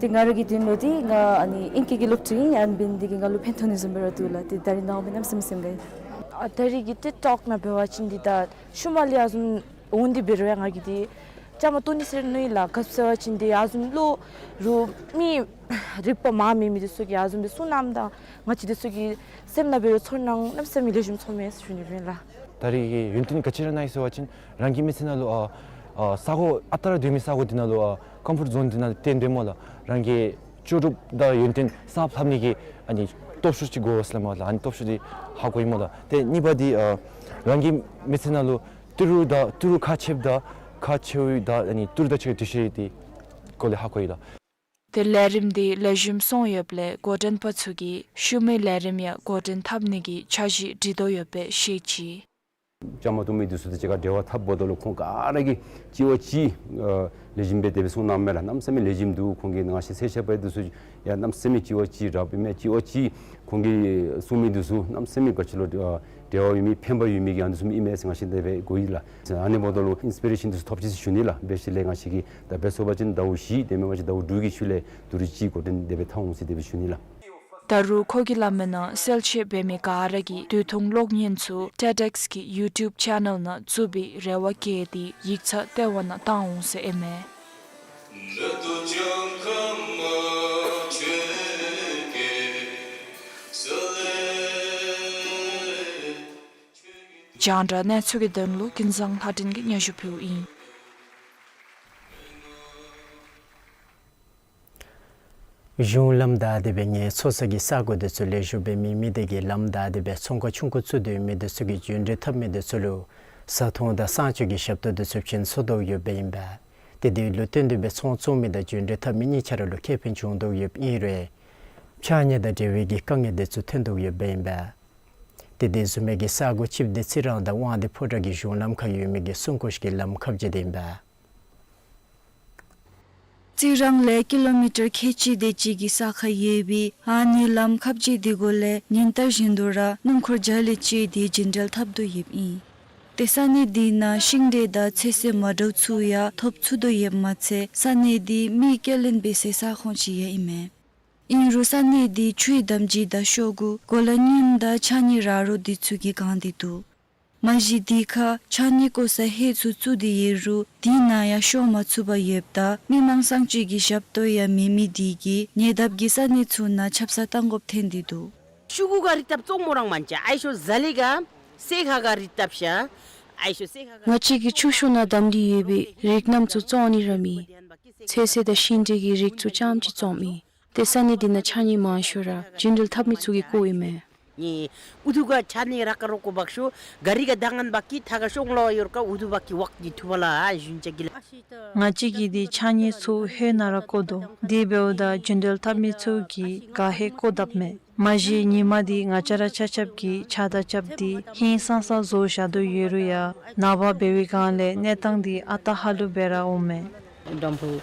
ཏེ་ང་ར་གི་དོན་ལུ་འདི་ང་ཨ་ནི་ཨིང་སྐད་ཀྱི་སློབ་ཕྲུག་ཨིན། ཨ་ནི་འབད་ནི་འདི་གིས་ང་ལུ་ཕན་ཐོགས་ནི་བཟུམ་སྦེ་ར་འདུག་ལགས། ཏེ་ད་རིས་ནངས་པ་གནམ་མེད་ས་མེད་སེམས་དགའ་ཡི། ཨ་ད་རིས་ཀྱི་ཊེཌ་ཊོཀ་ནང་འབད་བ་ཅིན་འདི་ད་ཤུལ་མ་ལས་ཨ་བཟུམ་འོང་སྟེ་འབད་རུང་ཡང་ང་གིས་འདི་བཅའ་མར་གཏོགས་ནི་ཟེར་མནོ་ཡི་ལགས། ག་ཅི་ཟེར་བ་ཅིན་འདི་ཨ་བཟུམ་བློ་རུང་མི་རིག་པ་མ་མེད་མི་འདི་ཚུ་གིས་ཨ་བཟུམ་སྦེ་གསུང་གནངམ་ད་ང་བཅས་འདི་ཚུ་གི་སེམས་ནང་འབད་རུང་ཚོར་སྣང་གནམ་མེད་ས་མེད་ལེགས་ཤོམ་ཚོརཝ་མས་ཟེར་ཞུ་ནི་ཨིན་ལགས། ད་རིས་ཀྱི་ཡོན་ཏན་ག་ཅི་ར་གནང་ཡི་ཟེར་བ་ཅིན་རང་གི་མི་ཚེ་ནང་ལུ་ཨ་ཨ་ས་གོ་ཨ་རྟག་ར་སྡོད་མི་ས་གོ་འདི་ནང་ལུ་ཨ་ཀམ་ཕོརཊ་ཛོན་འདི་ནང་ལུ་བརྟེན་སྡོདཔ་སྨོ་ལགས། རང་གི་ལྕོགས་གྲུབ་དང་ཡོན་ཏན་གསརཔ་ལྷབ་ནི་གི་ཨ་ནི་སྟོབས་ཤུགས་ཅིག་དགོ་ཟེར་སླབ་སྨོ་ལགས། ཨ་ནི་སྟོབས་ཤུགས་འདི་ཧ་གོ་ཡི་སྨོ་ལགས། ཏེ་གཉིས་པ་འདི་ཨ་རང་གི་མི་ཚེ་ནང་ལུ་ཏི་རུ་དང་ཏི་རུ་ཁག་ཆེཝ་དང་ཁག་ཆེཝ་དང་ཨ་ནི་ཏི་རུ་དང་ཕྱད་དེ་ཤེས་ཏེ་གོ་ལས་ཧ་གོ་ཡི་ལགས། ཏེ་ལས་རིམ་འདི་ལེགས་ཤོམ་སོང་ཡོདཔ་ལས་འགོ་འདྲེན་པ་ཚུ་གིས་ཤུལ་མའི་ལས་རིམ་ཡང་འགོ་འདྲེན་འཐབ་ནི་གི་འཆར་གཞི་སྒྲིག་དོ་ཡོདཔ་སྦེ་བཤད་ཅི། བཅའ་མར་གཏོགས་མི་འདི་ཚུ་དང་གཅིག་ཁར་འབྲེལ་བ་འཐབ་འབདཝ་ད་ལུ་ཁོང་ག་ར་གིས་གཅིག་བ་གཅིག་ཨ་ལེགས་ཤོམ་སྦེ་དེ་སྦེ་གསུང་གནངམ་མས་ལགས། གནམ་མེད་ས་མེད་ལེགས་ཤོམ་འདུག། ཁོང་གིས་ནཱ་ང་བཅས་གསལ་བཤད་པ་འདི་ཚུ་ཡང་གནམ་མེད་ས་མེད་གཅིག་བ་གཅིག་ར་སྦེ་ཨིན་མས། གཅིག་བ་གཅིག་ཁོང་གིས་གསུང་མི་འདི་ཚུ་གནམ་མེད་ས་མེད་ག་ཅི་ལོ་ཨ་འབྲེལ་བ་ཡོད་མི་ཕན་པ་ཡོད་མི་གི་ཨ་ནི་འདི་ཚུ་ཨིན་མས་ཟེར་ང་བཅས་དེ་སྦེ་གོ་ཡི་ལགས། ཨ་ནི་འབདཝ་ད་ལུ་ཨིན་སི་པི་རེ་ཤཱན་འདི་ཚུ་ཐོབ་ཅི་ཟེར་ཞུ་ནི་ལགས། འབད་ཞིནམ་ལས་ང་བཅས་ཀྱིས་ད་འབད་ཚུགས་པ་ཅིན་ཟླཝ་བཞི་དེ་མེན་པ་ཅིན་ཟླཝ་དྲུག་གི་ཤུལ་ལས་ཏི་རུ་གཅིག་འགོ་འདྲེན་དེ་སྦེ་འཐབ་འོང་ཟེར་དེ་སྦེ་ཞུ་ནི་ལགས། ད་རུང་ཁོ་གིས་སླབ་མིའི་ནང་གསལ་བཤད་འབད་མི་ག་ར་གིས་དུས་ཐུང་གློག་བརྙན་ཚུ་ཊེཌ་ཨེགསི་གི་ཡུ་ཊུབ་ཆེ་ནཱལ་ནང་བཙུགས་པའི་རེ་བ་བསྐྱེད་དེ་ཡིག་ཚང་ལྟེ་བ་ནང་བཏང་འོང་ཟེར་ཨིན་མས། རྒྱང་བསྒྲགས་གནས་ཚུལ་གྱི་དོན་ལུ་ཀུན་བཟང་ལྷ་སྒྲོན་གྱིས་སྙན་ཞུ་ཕུལཝ་ཨིན། གཞུང་ལམ་བདའ་སྟེ་སྦེ་ངལ་འཚོ་ས་གི་ས་གོ་འདི་ཚུ་ལུ་བཞུགས་པའི་མི་མི་སྡེ་གིས་ལམ་བདའ་སྟེ་སྦེ་ཚོང་ཁང་ཆུང་ཀུ་བཙུགས་ཏེ་ཡོད་མི་འདི་ཚུ་གིས་རྒྱུན་འགྲུལ་འཐབ་མི་འདི་ཚུ་ལུ་བཟའ་འཐུང་དང་གསང་སྤྱོད་ཀྱི་ཞབས་ཏོག་འདི་ཚུ་བྱིན་ཚུགས་དོ་ཡོདཔ་ཨིན་པས། ཏེ་དེ་ལུ་བརྟེན་ཏེ་སྦེ་ཚོང་བཙོང་མི་དང་རྒྱུན་འགྲུལ་འཐབ་མི་གཉིས་ཆ་ར་ལུ་ཁེ་ཕན་བྱུང་དོ་ཡོདཔ་ཨིན་རུང་ཕྱགས་སྙིགས་དང་འབྲེལ་བའི་གི་དཀའ་ངལ་འདི་ཚུ་ཐོན་དོ་ཡོདཔ་ཨིན་པས། ཏེ་དེ་བཟུམ་མའི་གི་ས་གོ་གཅིག་འདི་རྩི་རང་དང་དབང་འདུས་ཕོ་བྲང་གི་གཞུང་ལམ་ཁར་ཡོད་མི་གི་སྲུང་སྐྱོབ་ཀྱི་ལམ་ཁ་བརྒྱད་འདི་ཨིན་པས། རྩི་རང་ལས་ཀི་ལོ་མི་ཊར་ཁལ་གཅིག་དེ་ཅིག་གི་ས་ཁར་ཡོད་པའི་ཨ་ནི་ལམ་ཁ་བརྒྱད་འདི་གུ་ལས་ཉིན་ལྟར་བཞིན་དུ་ར་སྣུམ་འཁོར་རྒྱ་ལས་བཅད་དེ་རྒྱུན་འགྲུལ་འཐབ་དོ་ཡོདཔ་ཨིན། ཏེ་ས་གནས་འདི་ནང་ཤིང་འབྲས་དང་ཚོད་བསྲེ་མ་འདྲཝ་ཚུ་ཡང་ཐོབ་ཚུགས་དོ་ཡོདཔ་མ་ཚད་ས་གནས་འདི་མི་སྐྱེལ་ལེན་འབད་སའི་ས་ཁོངས་ཅིག་ཡང་ཨིན་མས། ཨིན་རུང་ས་གནས་འདི་ཆུའི་འདམ་རྒྱུད་དང་ཤོག་གུ་གོ་ལ་རྙིངམ་དང་ཕྱགས་སྙིགས་ར་རོ་འདི་ཚུ་གིས་གང་སྟེ་འདུག། མ་གཞི་འདི་ཁར་ཕྱགས་སྙིགས་བཀོ་སའི་ཧེ་ཚུ་བཙུགས་ཏེ་ཡོད་རུང་དེ་ནང་ཡང་ཤོང་མ་ཚུགས་པར་ཡོདཔ་ད་མི་མང་གསང་སྤྱོད་ཀྱི་ཞབས་ཏོག་ཡང་མེད་མི་འདི་གིས་ཉེ་འདབས་ཀྱི་ས་གནས་ཚུ་ནང་ཆབ་གསང་གཏང་དགོཔ་ཐོན་ཏེ་འདུག། ཤོག་གུ་ག་རིགས་བཏབ་བཙོང་མོ་རང་མན་ཅ། ཨའི་ཤོ་ཟ་ལེ་ག་སོ་ཁ་ག་རིགས་བཏབ་ཤ། ཨའི་ཤོ་སོ་ཁ་ག། ང་བཅས་ཀྱིས་ཆུ་ཤོག་ནང་བསྡམས་ཏེ་ཡོད་པའི་རིགས་རྣམས་ཚུ་བཙོང་ནི་ར་མེད། ཚོད་བསྲེ་དང་ཤིང་འབྲས་ཀྱི་རིགས་ཚུ་རྐྱངམ་ཅིག་བཙོངམ་ཨིན། ཏེ་ས་གནས་འདི་ནང་ཕྱགས་སྙིགས་མང་ཤོས་ར་རྒྱུན་འགྲུལ་འཐབ་མི་ཚུ་གིས་བཀོཝ་ཨིན་མས། ནི་ཨུ་ཐུ་ག་ཕྱགས་སྙིགས་རག་ག་རོག་གོ་བག་ཤོ་ག་རི་ག་ད་ངན་བག་གི་ཐ་ག་ཤོང་ལོ་ཡོར་ག་ཨུ་ཐུ་བག་གི་བག་གི་ཐུ་བ་ལ་ཨ་ཞུན་ཅ་གི་ལ། ང་བཅས་ཀྱིས་འདི་ཕྱགས་སྙིགས་ཚུ་ཧེ་ནང་ར་བཀོ་དོ། དེ་འབདཝ་ད་རྒྱུན་འགྲུལ་འཐབ་མི་ཚུ་གིས་ག་ཧེ་བཀོ་དཔ་མས། མ་གཞི་ཉིན་མ་འདི་ང་བཅས་ར་ཆ་ཁྱབ་ཀྱིས་ཕྱགས་བདར་རྐྱབ་སྟེ་ཧིང་སངས་ས་བཟོ་བཞག་དོ་ཡོད་རུང་ཡང་ནངས་པ་འབད་བའི་སྒང་ལས་གནས་སྟངས་འདི་ཨ་རྟག་ཧ་ལུགས་སྦེ་ར་འོངམ་མས། འགྲམ་ཕུག་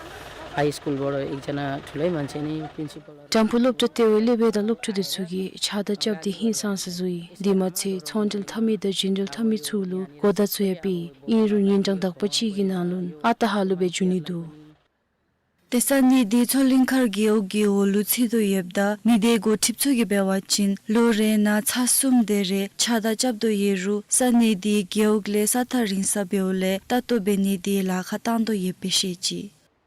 ཧའི་སི་ཀུལ་བར་ཨེག་ཇ་ན་ཐུ་ལེ་མན་ཆེ་ནི་པིན་སི་པལ། འགྲམ་ཕུག་སློབ་གྲྭ་ལྟེ་བའི་སློབ་དཔོན་དང་སློབ་ཕྲུག་འདི་ཚུ་གིས་ཕྱགས་བདར་རྐྱབ་སྟེ་ཧིང་སངས་ས་བཟོ་ཡི། དེ་མ་ཚད་ཚོང་འགྲུལ་འཐབ་མི་དང་རྒྱུན་འགྲུལ་འཐབ་མི་ཚུ་ལུ་གོ་བརྡ་ཚུ་ཡང་སྤེལ་ཡི། ཨིན་རུང་ཉིན་གྲངས་དག་པ་ཅིག་གི་ནང་ལུ་ཨ་རྟག་ཧ་ལུགས་སྦེ་འགྱོ་ནི་འདུག། ཏེ་ས་གནས་འདི་མཚོ་གླིང་མཁར་རྒེད་འོག་གི་འོག་ལུ་ཚུད་དོ་ཡོདཔ་ད་མི་སྡེ་འགོ་ཁྲིདཔ་ཚུ་གིས་འབད་བ་ཅིན་ལོ་རེ་ནང་ཚར་གསུམ་དེ་རེ་ཕྱགས་བདའ་རྐྱབ་དོ་ཡོད་རུང་ས་གནས་འདི་རྒེད་འོག་ལས་ས་ཐག་རིང་ས་འབདཝ་ལས་ལྟ་རྟོག་འབད་ནི་འདི་ལཱ་ཁག་བཏང་དོ་ཡོདཔ་སྦེ་བཤད་ཅི།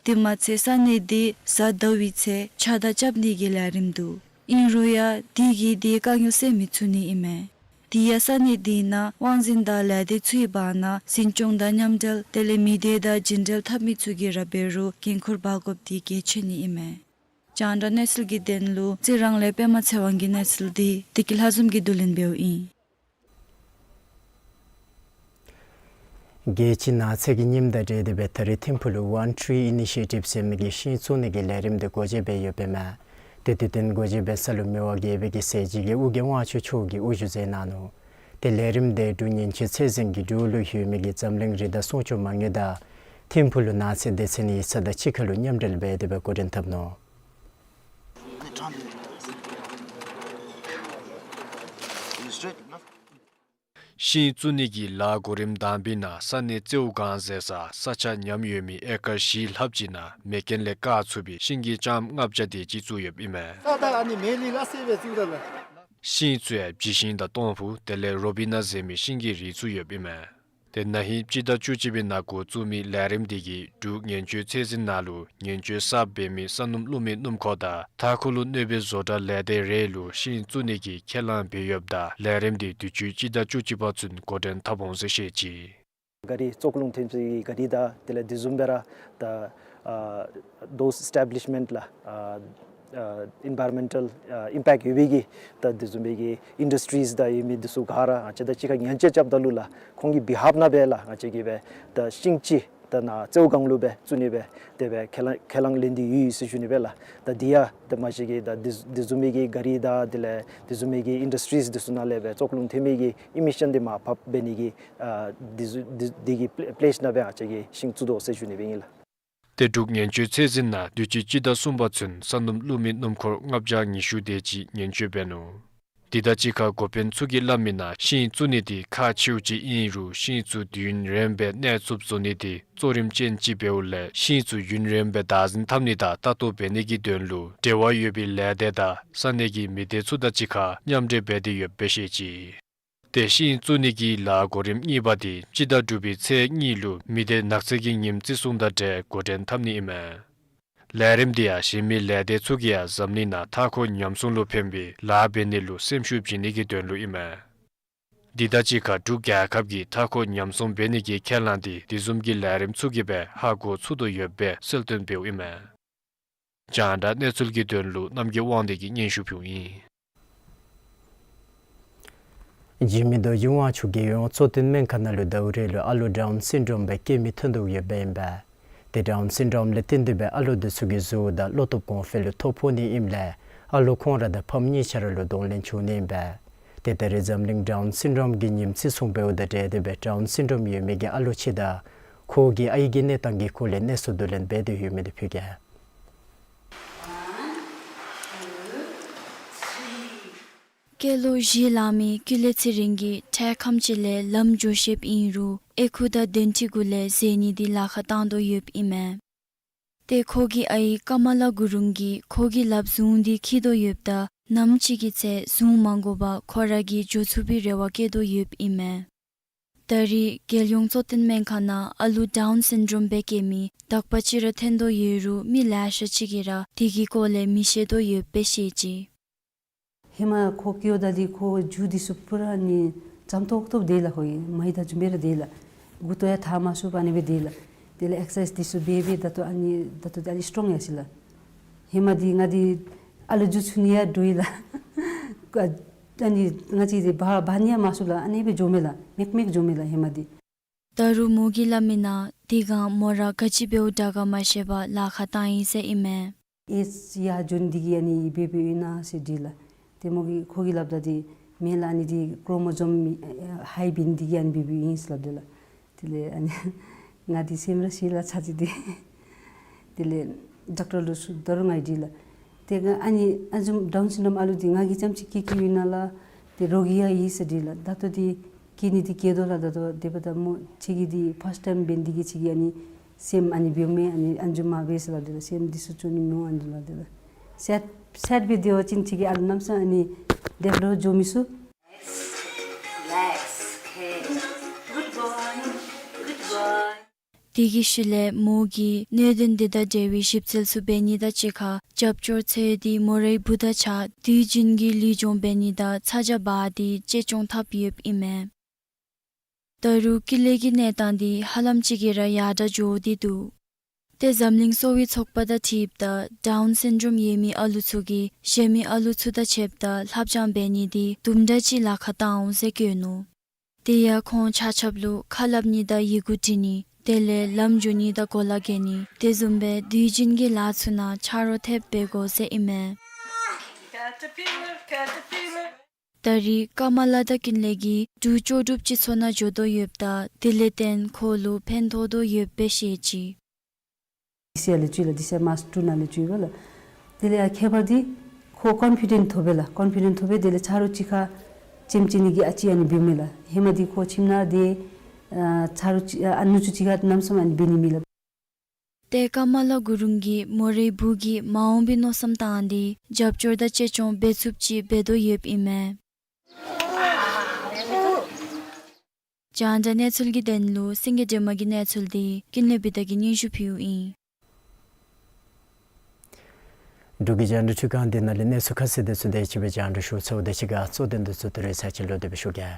དེ་མ་ཚད་ས་གནས་འདི་གཟའ་ཟླ་བའི་ཚེ་ཕྱགས་བདའ་རྐྱབ་ནི་གི་ལས་རིམ་འདུག། ཨིན་རུང་ཡང་དེ་གིས་དེའི་དཀའ་ངལ་སེལ་མི་ཚུགས་ནི་ཨིན་མས། དེ་ཡང་ས་གནས་དེ་ནང་དབང་འཛིན་དང་ལས་སྡེ་ཚུའི་བར་ན་འཛིན་སྐྱོང་དང་མཉམ་འབྲེལ་དེ་ལས་མི་སྡེ་དང་རྒྱུན་འབྲེལ་འཐབ་མི་ཚུ་གིས་ར་འབད་རུང་འགན་ཁུར་འབག་དགོཔ་དེ་གལ་ཆེ་ནི་ཨིན་མས། རྒྱང་བསྒྲགས་གནས་ཚུལ་གྱི་དོན་ལུ་རྩི་རང་ལས་པདྨ་ཚེ་དབང་གི་གནས་ཚུལ་འདི་བདེ་སྐྱིད་ལྷ་འཛོམས་ཀྱིས་བསྡུ་ལེན་འབདཝ་ཨིན། རྒྱལ་སྤྱིའི་ནགས་ཚལ་གྱི་ཉིནམ་དང་འབྲེལ་ཏེ་སྦེ་ད་རིས་ཐིམ་ཕུག་ལུ་One Tree Initiative ཟེར་མི་གི་ཤིང་བཙུགས་ནི་གི་ལས་རིམ་འདི་སྒོ་འབྱེད་འབད་ཡོདཔ་ཨིན་མས། ཏེ་དུས་སྟོན་སྒོ་འབྱེད་འབད་ས་ལུ་མི་དབང་རྒྱལ་པོ་གི་ཞལ་གྱི་དབུ་རྒྱན་དབང་ཕྱུག་མཆོག་གིས་དབུ་བཞུགས་མཛད་གནང་ནུག། ཏེ་ལས་རིམ་འདི་འབྲུག་ཉེན་བཅོལ་ཚད་འཛིན་གྱི་འབྲུག་ལུ་ཡོད་མི་གི་འཛམ་གླིང་རི་དྭགས་སྲུང་སྐྱོབ་མ་དངུལ་དང་ཐིམ་ཕུག་ལུ་ནགས་ཚལ་སྡེ་ཚན་ཡིག་ཚང་དང་གཅིག་ཁར་ལུ་མཉམ་འབྲེལ་འབད་དེ་སྦེ་འགོ་འདྲེན་འཐབ་ནུག། ཤིང་བཙུགས་ནི་གི་ལཱ་གོ་རིམ་དང་པའི་ནང་ས་གནས་ཙེའུ་སྒང་ཟེར་ས་ས་ཆ་ཉམས་ཡོད་མི་ཨེ་ཀར་བཞི་ལྷགཔ་ཅིག་ནང་མེ་རྐྱེན་ལས་བཀག་ཚུགས་པའི་ཤིང་གི་ལྕངམ་ལྔ་བརྒྱ་དེ་ཅིག་བཙུགས་ཡོདཔ་ཨིན་མས། ས་ད་ཨ་ནི་མེ་ལི་ལ་སེ་བེ་ཙུ་ར་ལ། ཤིང་ཚུ་ཡང་བྱི་ཤིང་དང་སྟོང་ཕུ་དེ་ལས་རོ་བི་ན་ཟེར་མི་ཤིང་གི་རིགས་ཚུ་ཡོདཔ་ཨིན་མས། ཏེ་ན་ཧིང་སྤྱི་ཟླ་བཅུ་གཅིག་པའི་ནང་འགོ་བཙུགས་མི་ལས་རིམ་འདི་གིས་འབྲུག་ཉེན་བཅོལ་ཚད་འཛིན་ནང་ལུ་ཉེན་བཅོལ་གསརཔ་འབད་མི་ས་སྣུམ་བླུགས་མི་སྣུམ་འཁོར་དང་མཐའ་འཁོར་ལུ་གནོད་པའི་བཟོ་གྲྭ་ལས་སྡེ་རེ་ལུ་ཤིང་བཙུགས་ནི་གི་ཁས་བླངས་འབད་ཡོདཔ་ད་ལས་རིམ་འདི་དུས་ཅི་སྤྱི་ཟླ་བཅུ་གཅིག་པ་ཚུན་འགོ་འདྲེན་འཐབ་འོང་ཟེར་བཤད་ཅི། ག་རི་བཙོག་རླུང་ཐོན་ཚུ་གི་ག་རི་དང་དེ་ལས་དེ་བཟུམ་སྦེ་ར་ད་ཨ་those establishment ལགས་ཨ་ཨ་environmental ཨ་impact ཡོད་པའི་གི་ད་དེ་བཟུམ་སྦེ་གི་industries དང་ཡོད་མི་འདི་ཚུ་ག་ར་ང་བཅས་དང་གཅིག་ཁར་ཉེན་བཅོལ་རྐྱབ་ད་ལུ་ལགས་ཁོང་གི་བི་ཧཱབ་ནང་སྦེ་ལགས་ང་བཅས་ཀྱིས་སྦེ་ད་ཤིང་ཅིག་ད་ནཱ་ཙེའུ་སྒང་ལུ་སྦེ་བཙུགས་ནི་སྦེ་དེ་སྦེ་ཁས་བླངས་ཁས་བླངས་ལེན་ཏེ་ཡོད་ཡོད་ཟེར་ཞུ་ནི་སྦེ་ལགས། ད་འདི་ཡང་ད་མ་གཞི་གི་ད་དེ་དེ་བཟུམ་མའི་གི་ག་རི་དང་དེ་ལས་དེ་བཟུམ་མའི་གི་industries འདི་ཚུ་ནང་ལས་སྦེ་བཙོག་རླུང་ཐོན་མི་གི་emission འདི་མར་ཕབ་འབད་ནི་གི་ཨ་འདི་ཚུ་འདི་འདི་གི་པེ་ལེ་ཊེ་ནང་སྦེ་ང་བཅས་ཀྱིས་ཤིང་བཙུགས་དོ་ཟེར་ཞུ་ནི་སྦེ་ཨིན་ལགས། ཏེ་འབྲུག་ཉེན་བཅོལ་ཚད་འཛིན་ནང་དུས་ཅི་སྤྱི་ཟླ་གསུམ་པ་ཚུན་ས་སྣུམ་བླུགས་མི་སྣུམ་འཁོར་ལྔ་བརྒྱ་ཉི་ཤུ་དེ་ཅིག་ཉེན་བཅོལ་འབད་ནུག། དེ་དང་གཅིག་ཁར་འགོ་དཔོན་ཚུ་གིས་སླབ་མིའི་ནང་ཤིང་བཙུགས་ནི་དེ་ཁག་ཆེཝ་ཅིག་ཨིན་རུང་ཤིང་ཚུ་དུས་ཡུན་རིངམོ་སྦེ་གནས་ཚུགསཔ་བཟོ་ནི་དེ་གཙོ་རིམ་ཅན་ཅིག་འབདཝ་ལས་ཤིང་ཚུ་ཡུན་རིངམོ་སྦེ་བདག་འཛིན་འཐབ་ནི་དང་ལྟ་རྟོག་འབད་ནི་གི་དོན་ལུ་འབྲེལ་བ་ཡོད་པའི་ལས་སྡེ་དང་ས་གནས་ཀྱི་མི་སྡེ་ཚུ་དང་གཅིག་ཁར་མཉམ་འབྲེལ་འབད་དེ་ཡོདཔ་སྦེ་བཤད་ཅི། ཏེ་ཤིང་བཙུགས་ནི་གི་ལཱ་གོ་རིམ་གཉིས་པ་དེ་སྤྱི་ཟླ་དྲུག་པའི་ཚེས་གཉིས་ལུ་མི་སྡེ་ནགས་ཚལ་གྱི་ཉིནམ་བརྩི་སྲུང་དང་འབྲེལ་འགོ་འདྲེན་འཐབ་ནི་ཨིན་མས། ལས་རིམ་འདི་ཡང་གཞན་མི་ལས་སྡེ་ཚུ་གིས་ཡང་འཛམ་གླིང་ནང་མཐའ་འཁོར་ཉམས་སྲུང་ལུ་ཕན་པའི་ལཱ་འབད་ནི་ལུ་སེམས་ཤུགས་བྱིན་ནི་གི་དོན་ལུ་ཨིན་མས། འདི་དང་གཅིག་ཁར་འབྲུག་རྒྱལ་ཁབ་ཀྱིས་མཐའ་འཁོར་ཉམས་སྲུང་འབད་ནི་གི་ཁས་བླངས་འདི་དེ་བཟུམ་གྱི་ལས་རིམ་ཚུ་གིས་སྦེ་ཧ་གོ་ཚུགས་དོ་ཡོདཔ་སྦེ་གསལ་སྟོན་འབདཝ་ཨིན་མས། རྒྱང་བསྒྲགས་གནས་ཚུལ་གྱི་དོན་ལུ་རྣམ་རྒྱལ་དབང་འདུས་ཀྱིས་སྙན་ཞུ་ཕུལཝ་ཨིན། འཇིགས་མེད་རྡོ་རྗེ་དབང་ཕྱུག་རྒྱལ་ཡོངས་གཙོ་བསྟེན་སྨན་ཁང་ནང་ལུ་ཟླཝ་རེ་ལུ་ཨ་ལོ་ཌའུན་སིན་ཌོམ་སྦེ་སྐྱེ་མི་ཐོན་དོ་ཡོདཔ་ཨིན་པས། ཏེ་ཌའུན་སིན་ཌོམ་ལས་བརྟེན་ཏེ་སྦེ་ཨ་ལོ་འདི་ཚུ་གི་གཟུགས་དང་བློ་སྟོབས་གོང་འཕེལ་ལུ་ཐོ་ཕོག་ནི་ཨིནམ་ལས་ཨ་ལོ་ཁོང་ར་དང་ཕམ་གཉིས་ཆ་ར་ལུ་གདོང་ལེན་འབྱུང་ནི་ཨིན་པས། ཏེ་ད་རེས་འཛམ་གླིང་ཌའུན་སིན་ཌོམ་གྱི་ཉིནམ་བརྩི་སྲུང་འབདཝ་དང་འབྲེལ་ཏེ་སྦེ་ཌའུན་སིན་ཌོམ་ཡོད་མི་གི་ཨ་ལོ་ཅིག་དང་ཁོ་གི་ཨའི་གི་གནས་སྟངས་ཀྱི་སྐོར་ལས་གནས་ཚུལ་བསྡུ་ལེན་འབད་དེ་ཡོད་མི་འདི་ཕུལ་གེ། སྐྱེས་ལོ་བཞི་ལང་མི་ཀུན་ལེགས་ཚེ་རིང་གིས་འཕྲལ་ཁམས་ཅིག་ལས་ལམ་འགྱོ་ཤེསཔ་ཨིན་རུང་ཨེ་ཁུ་དང་གདན་ཁྲི་གུ་ལས་འཛེགས་ནི་འདི་ལཱ་ཁག་བཏང་དོ་ཡོདཔ་ཨིན་མས། ཏེ་ཁོ་གི་ཨའི་ཀ་མ་ལ་གུ་རུང་གིས་ཁོ་གི་ལགཔ་བཟུང་སྟེ་འཁྱིད་དོ་ཡོདཔ་ད་ནམ་ཅིག་གི་ཚེ་བཟུང་མ་དགོ་པར་ཁོ་ར་གིས་འགྱོ་ཚུགས་པའི་རེ་བ་བསྐྱེད་དོ་ཡོདཔ་ཨིན་མས། ད་རེས་རྒྱལ་ཡོངས་གཙོ་བསྟེན་སྨན་ཁང་ནང་ཨ་ལུ་ཌའུན་སིན་ཌོམ་སྦེ་སྐྱེ་མི་དག་པ་ཅིག་ར་ཐོན་དོ་ཡོད་རུང་མི་ལེ་ཤ་ཅིག་གིས་ར་དེ་གི་སྐོར་ལས་མི་ཤེས་དོ་ཡོདཔ་སྦེ་བཤད་ཅི། ཧེ་མ་ཁོ་སྐྱེཝ་ད་འདི་ཁོ་རྒྱུ་འདི་ཚུ་པུ་ར་ནི་འཇམ་ཏོག་ཏོ་སྦེ་སྡོད་ལགས། ཁོ་གི་མ་ཡི་དང་མཇུག་སྦེ་ར་སྡོད་ལགས། མགུ་ཏོ་ཡང་འཐག་མ་ཚུགས་པར་ཨ་ནི་སྦེ་སྡོད་ལགས། དེ་ལས་ཨེག་སར་སའིཛ་འདི་ཚུ་འབད་འབད་ད་ལྟོ་ཨ་ནི་ད་ལྟོ་འདི་ཨ་ནི་སི་ཊོང་ཡར་སོ་ཡི་ལགས། ཧེ་མ་འདི་ང་འདི་ཨ་ལོ་རྒྱུ་ཚུ་ནི་ཡང་འདྲོག་ཡི་ལགས། ཨ་ནི་ང་བཅས་འདི་འབག་འབག་ནི་ཡང་མ་ཚུགས་ལགས། ཨ་ནི་སྦེ་འགྱོཝ་མས་ལགས། མེག་མེག་འགྱོཝ་མས་ལགས་ཧེ་མ་འདི། ད་རུང་མོ་གིས་སླབ་མིའི་ནང་དེ་སྒང་མོ་ར་ག་ཅི་འབདཝ་དྲག་ག་མ་ཤེས་པར་ལཱ་ཁག་བཏང་ཡི་ཟེར་ཨིན་མས། ཨེཇ་ཡར་འགྱོ་ནི་འདི་གིས་ཨ་ནི་འབད་འབདཝ་ཨིན་ན་ཟེར་དྲིས་ལགས། ཏེ་མོ་གིས་ཁོ་གིས་སླབ་ད་འདི་མེན་ལགས། ཨ་ནི་འདི་ཀྲོ་མོ་ཛོམ་ཧའི་འབད་ནི་འདི་གིས་ཨ་ནི་འབད་འབདཝ་ཨིན་ཟེར་སླབ་དོ་ལགས། དེ་ལས་ཨ་ནི་ང་འདི་སེམས་ར་ཤི་ལགས་ཚར་ཅིག་འདི། དེ་ལས་ཌོག་ཊར་ལུ་ཚུར་ད་རུང་ང་ཡང་དྲིས་ལགས། ཏེ་ང་ཨ་ནི་ཨ་ནི་བཟུམ་ཌའུན་སིན་ཌོམ་ཨ་ལུ་འདི་ང་གིས་རྐྱངམ་ཅིག་སྐྱེ་སྐྱེཝ་ཨིན་ན་ལགས། ཏེ་རོགས་ཀྱིས་ཡང་ཡོད་ཟེར་དྲིས་ལགས། ད་ལྟོ་འདི་སྐྱེ་ནི་འདི་སྐྱེ་དོ་ལགས། ད་ལྟོ་དེ་འབདཝ་ད་མོ་ཁྱོད་ཀྱིས་འདི་ཕཱསཊ་ཊའིམ་འབད་ནི་འདི་གིས་ཁྱོད་ཀྱིས་ཨ་ནི་ སེམས་ཨ་ནི་འབདཝ་མས། ཨ་ནི་ཨ་ནི་ཚུ་མ་འབད་ཟེར་སླབ་དེས་ལགས། སེམས་འདི་ཚུ་བཅོས་ནི་མི་འོང་ཨ་ནི་ཚུ་སླབ་དེས་ལགས། སེཊ་སེཊ་སྦེ་སྡོད་པ་ཅིན་ཁྱོད་ཀྱི་ཨ་ལུ་གནམ་མེད་ས་མེད་ཨ་ནི་ཌེབ་ལོག་འགྱོ་མི་ཚུགས། དེ་གི་ཤུལ་ལས་མོ་གིས་གནད་དོན་འདི་དང་འབྲེལ་བའི་ཞིབ་འཚོལ་ཚུ་འབད་ནི་དང་གཅིག་ཁར་རྒྱབ་སྐྱོར་འཚོལ་ཏེ་མོ་རའི་བུ་དང་གཅིག་ཁར་དུས་རྒྱུན་གྱི་ལུས་སྦྱོང་འབད་ནི་དང་ཚ་གྱང་འབག་སྟེ་གཅེས་སྐྱོང་འཐབ་ཡོདཔ་ཨིན་མས། ད་རུང་ཀུན་ལེགས་ཀྱི་གནས་སྟངས་འདི་ཧ་ལམ་ཅིག་གིས་ར་ཡར་དྲག་འགྱོ་སྟེ་འདུག། ཏེ་འཛམ་གླིང་གསོ་བའི་ཚོགས་པ་དང་འཁྲིལཝ་ད་ཌའུན་སིན་ཌྲོམ་ཡོད་མི་ཨ་ལུ་ཚུ་གིས་གཞན་མི་ཨ་ལུ་ཚུ་དང་ཕྱདཔ་ད་ལྷབ་སྦྱང་འབད་ནི་འདི་དུམ་གྲ་ཅིག་ལཱ་ཁག་བཏང་འོང་ཟེར་བཀོད་ནུག། དེ་ཡང་ཁོང་ཆ་ཁྱབ་ལུ་ཁ་སླབ་ནི་དང་ཡི་གུ་འབྲི་ནི་དེ་ལས་ལམ་འགྱོ་ནི་དང་གོ་ལ་བརྒལ་ནི་དེ་བཟུམ་སྦེ་དུས་རྒྱུན་གྱི་ལཱ་ཚུ་ནང་ཆ་རོགས་ཐེབས་འབད་དགོ་ཟེར་ཨིན་མས། ད་རེས་ཀ་མ་ལ་དང་ཀུན་ལེགས་ཀྱིས་འབྲུག་ལྕོགས་གྲུབ་སྤྱི་ཚོགས་ནང་འགྱོ་དོ་ཡོདཔ་ད་དེ་ལས་བརྟེན་ཁོ་ལུ་ཕན་ཐོགས་དོ་ཡོདཔ་སྦེ་བཤད་ཅི། ཌི་སི་ཨེ་ལས་བཅུག་ལགས། ཌི་སི་ཨེ་མཱརཆ་ཊུ་ནང་ལས་བཅུག་ཡོད་ལགས། དེ་ལས་ཡང་ཁྱད་པར་འདི་ཁོ་ཀོན་ཕི་ཌེནཊ་ཐོབ་པས་ལགས། ཀོན་ཕི་ཌེནཊ་ཐོབ་པས། དེ་ལས་ཆ་རོགས་གཅིག་ཁར་ལྕེམ་ཅིག་ནི་གི་ཨ་ཙི་ཨ་ནི་འབདཝ་མས་ལགས། ཧེ་མ་འདི་ཁོ་ཁྱིམ་ནང་དེ་ཨ་ཆ་རོགས་གཅིག་ཨ་ནུ་གཅིག་ཁར་གནམ་མེད་ས་མེད་ཨ་ནི་འབད་ནི་མེད་ལགས། ཏེ་ཀ་མ་ལ་གུ་རུང་གིས་མོ་རའི་བུ་གིས་མ་འོངས་པའི་མནོ་བསམ་བཏང་སྟེ་རྒྱབ་སྐྱོར་དང་གཅེས་སྐྱོང་འབད་ཚུགསཔ་ཅིག་འབད་དོ་ཡོདཔ་ཨིན་མས། རྒྱང་བསྒྲགས་གནས་ཚུལ་གྱི་དོན་ལུ་སེང་གེ་སྒྲོལ་མ་གི་གནས་ཚུལ་འདི་ཀུན་ལེགས་བི་དྷ་གིས་སྙན་ཞུ་ཕུལཝ་ཨིན། འབྲུག་གི་རྒྱང་བསྒྲགས་ཁྲི་ཁང་འདི་ནང་ལས་གནས་ཚུལ་ཁ་གསལ་དེ་ཚུ་དེ་ཅིག་སྦེ་རྒྱང་བསྒྲགས་ཞུ་ཚརཝ་དང་གཅིག་ཁར་གཙོ་དོན་དེ་ཚུ་ད་རིས་ཚར་གཅིག་ལོག་སྟེ་སྦེ་ཞུ་གེ།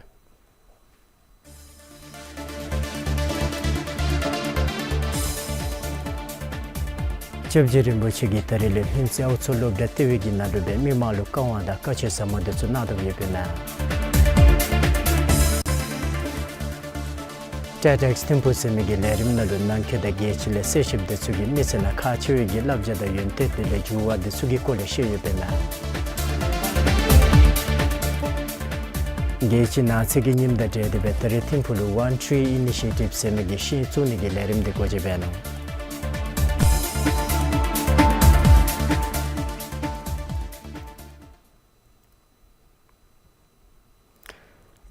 སྐྱབས་རྗེ་རིན་པོ་ཆེ་གིས་ད་རིས་ལས་ལྷུན་རྩེ་ཨའུ་མཚོ་སློབ་གྲྭ་ལྟེ་བའི་གི་ནང་ལུ་སྦེ་མི་མང་ལུ་བཀའ་དབང་དང་བཀའ་ཆོས་ཟབ་མོ་དེ་ཚུ་གནང་དོ་ཡོདཔ་ཨིན་མས། ཊེཌ་ཨེཀསི་ཐིམ་ཕུག་ཟེར་མི་གི་ལས་རིམ་ནང་ལུ་ནང་འཁོད་དང་རྒྱལ་སྤྱི་ལས་གསལ་ཞིབ་དེ་ཚུ་གིས་མི་སེར་ནང་ཁག་ཆེ་བའི་གི་བསླབ་བྱ་དང་ཡོན་ཏན་དེ་ལས་འགྱུར་བ་དེ་ཚུ་གི་སྐོར་ལས་བཤད་ཡོདཔ་ཨིན་མས། རྒྱལ་སྤྱི་ནགས་ཚལ་གྱི་ཉིནམ་དང་འབྲེལ་ཏེ་སྦེ་ད་རིས་ཐིམ་ཕུག་ལུ་ཝཱན་ཊི་རི་ཨི་ནི་ཤི་ཡེ་ཊིབ་ཟེར་མི་གི་ཤིང་བཙུགས་ནི་གི་ལས་རིམ་དེ་སྒོ་འབྱེད་འབད་ནུག།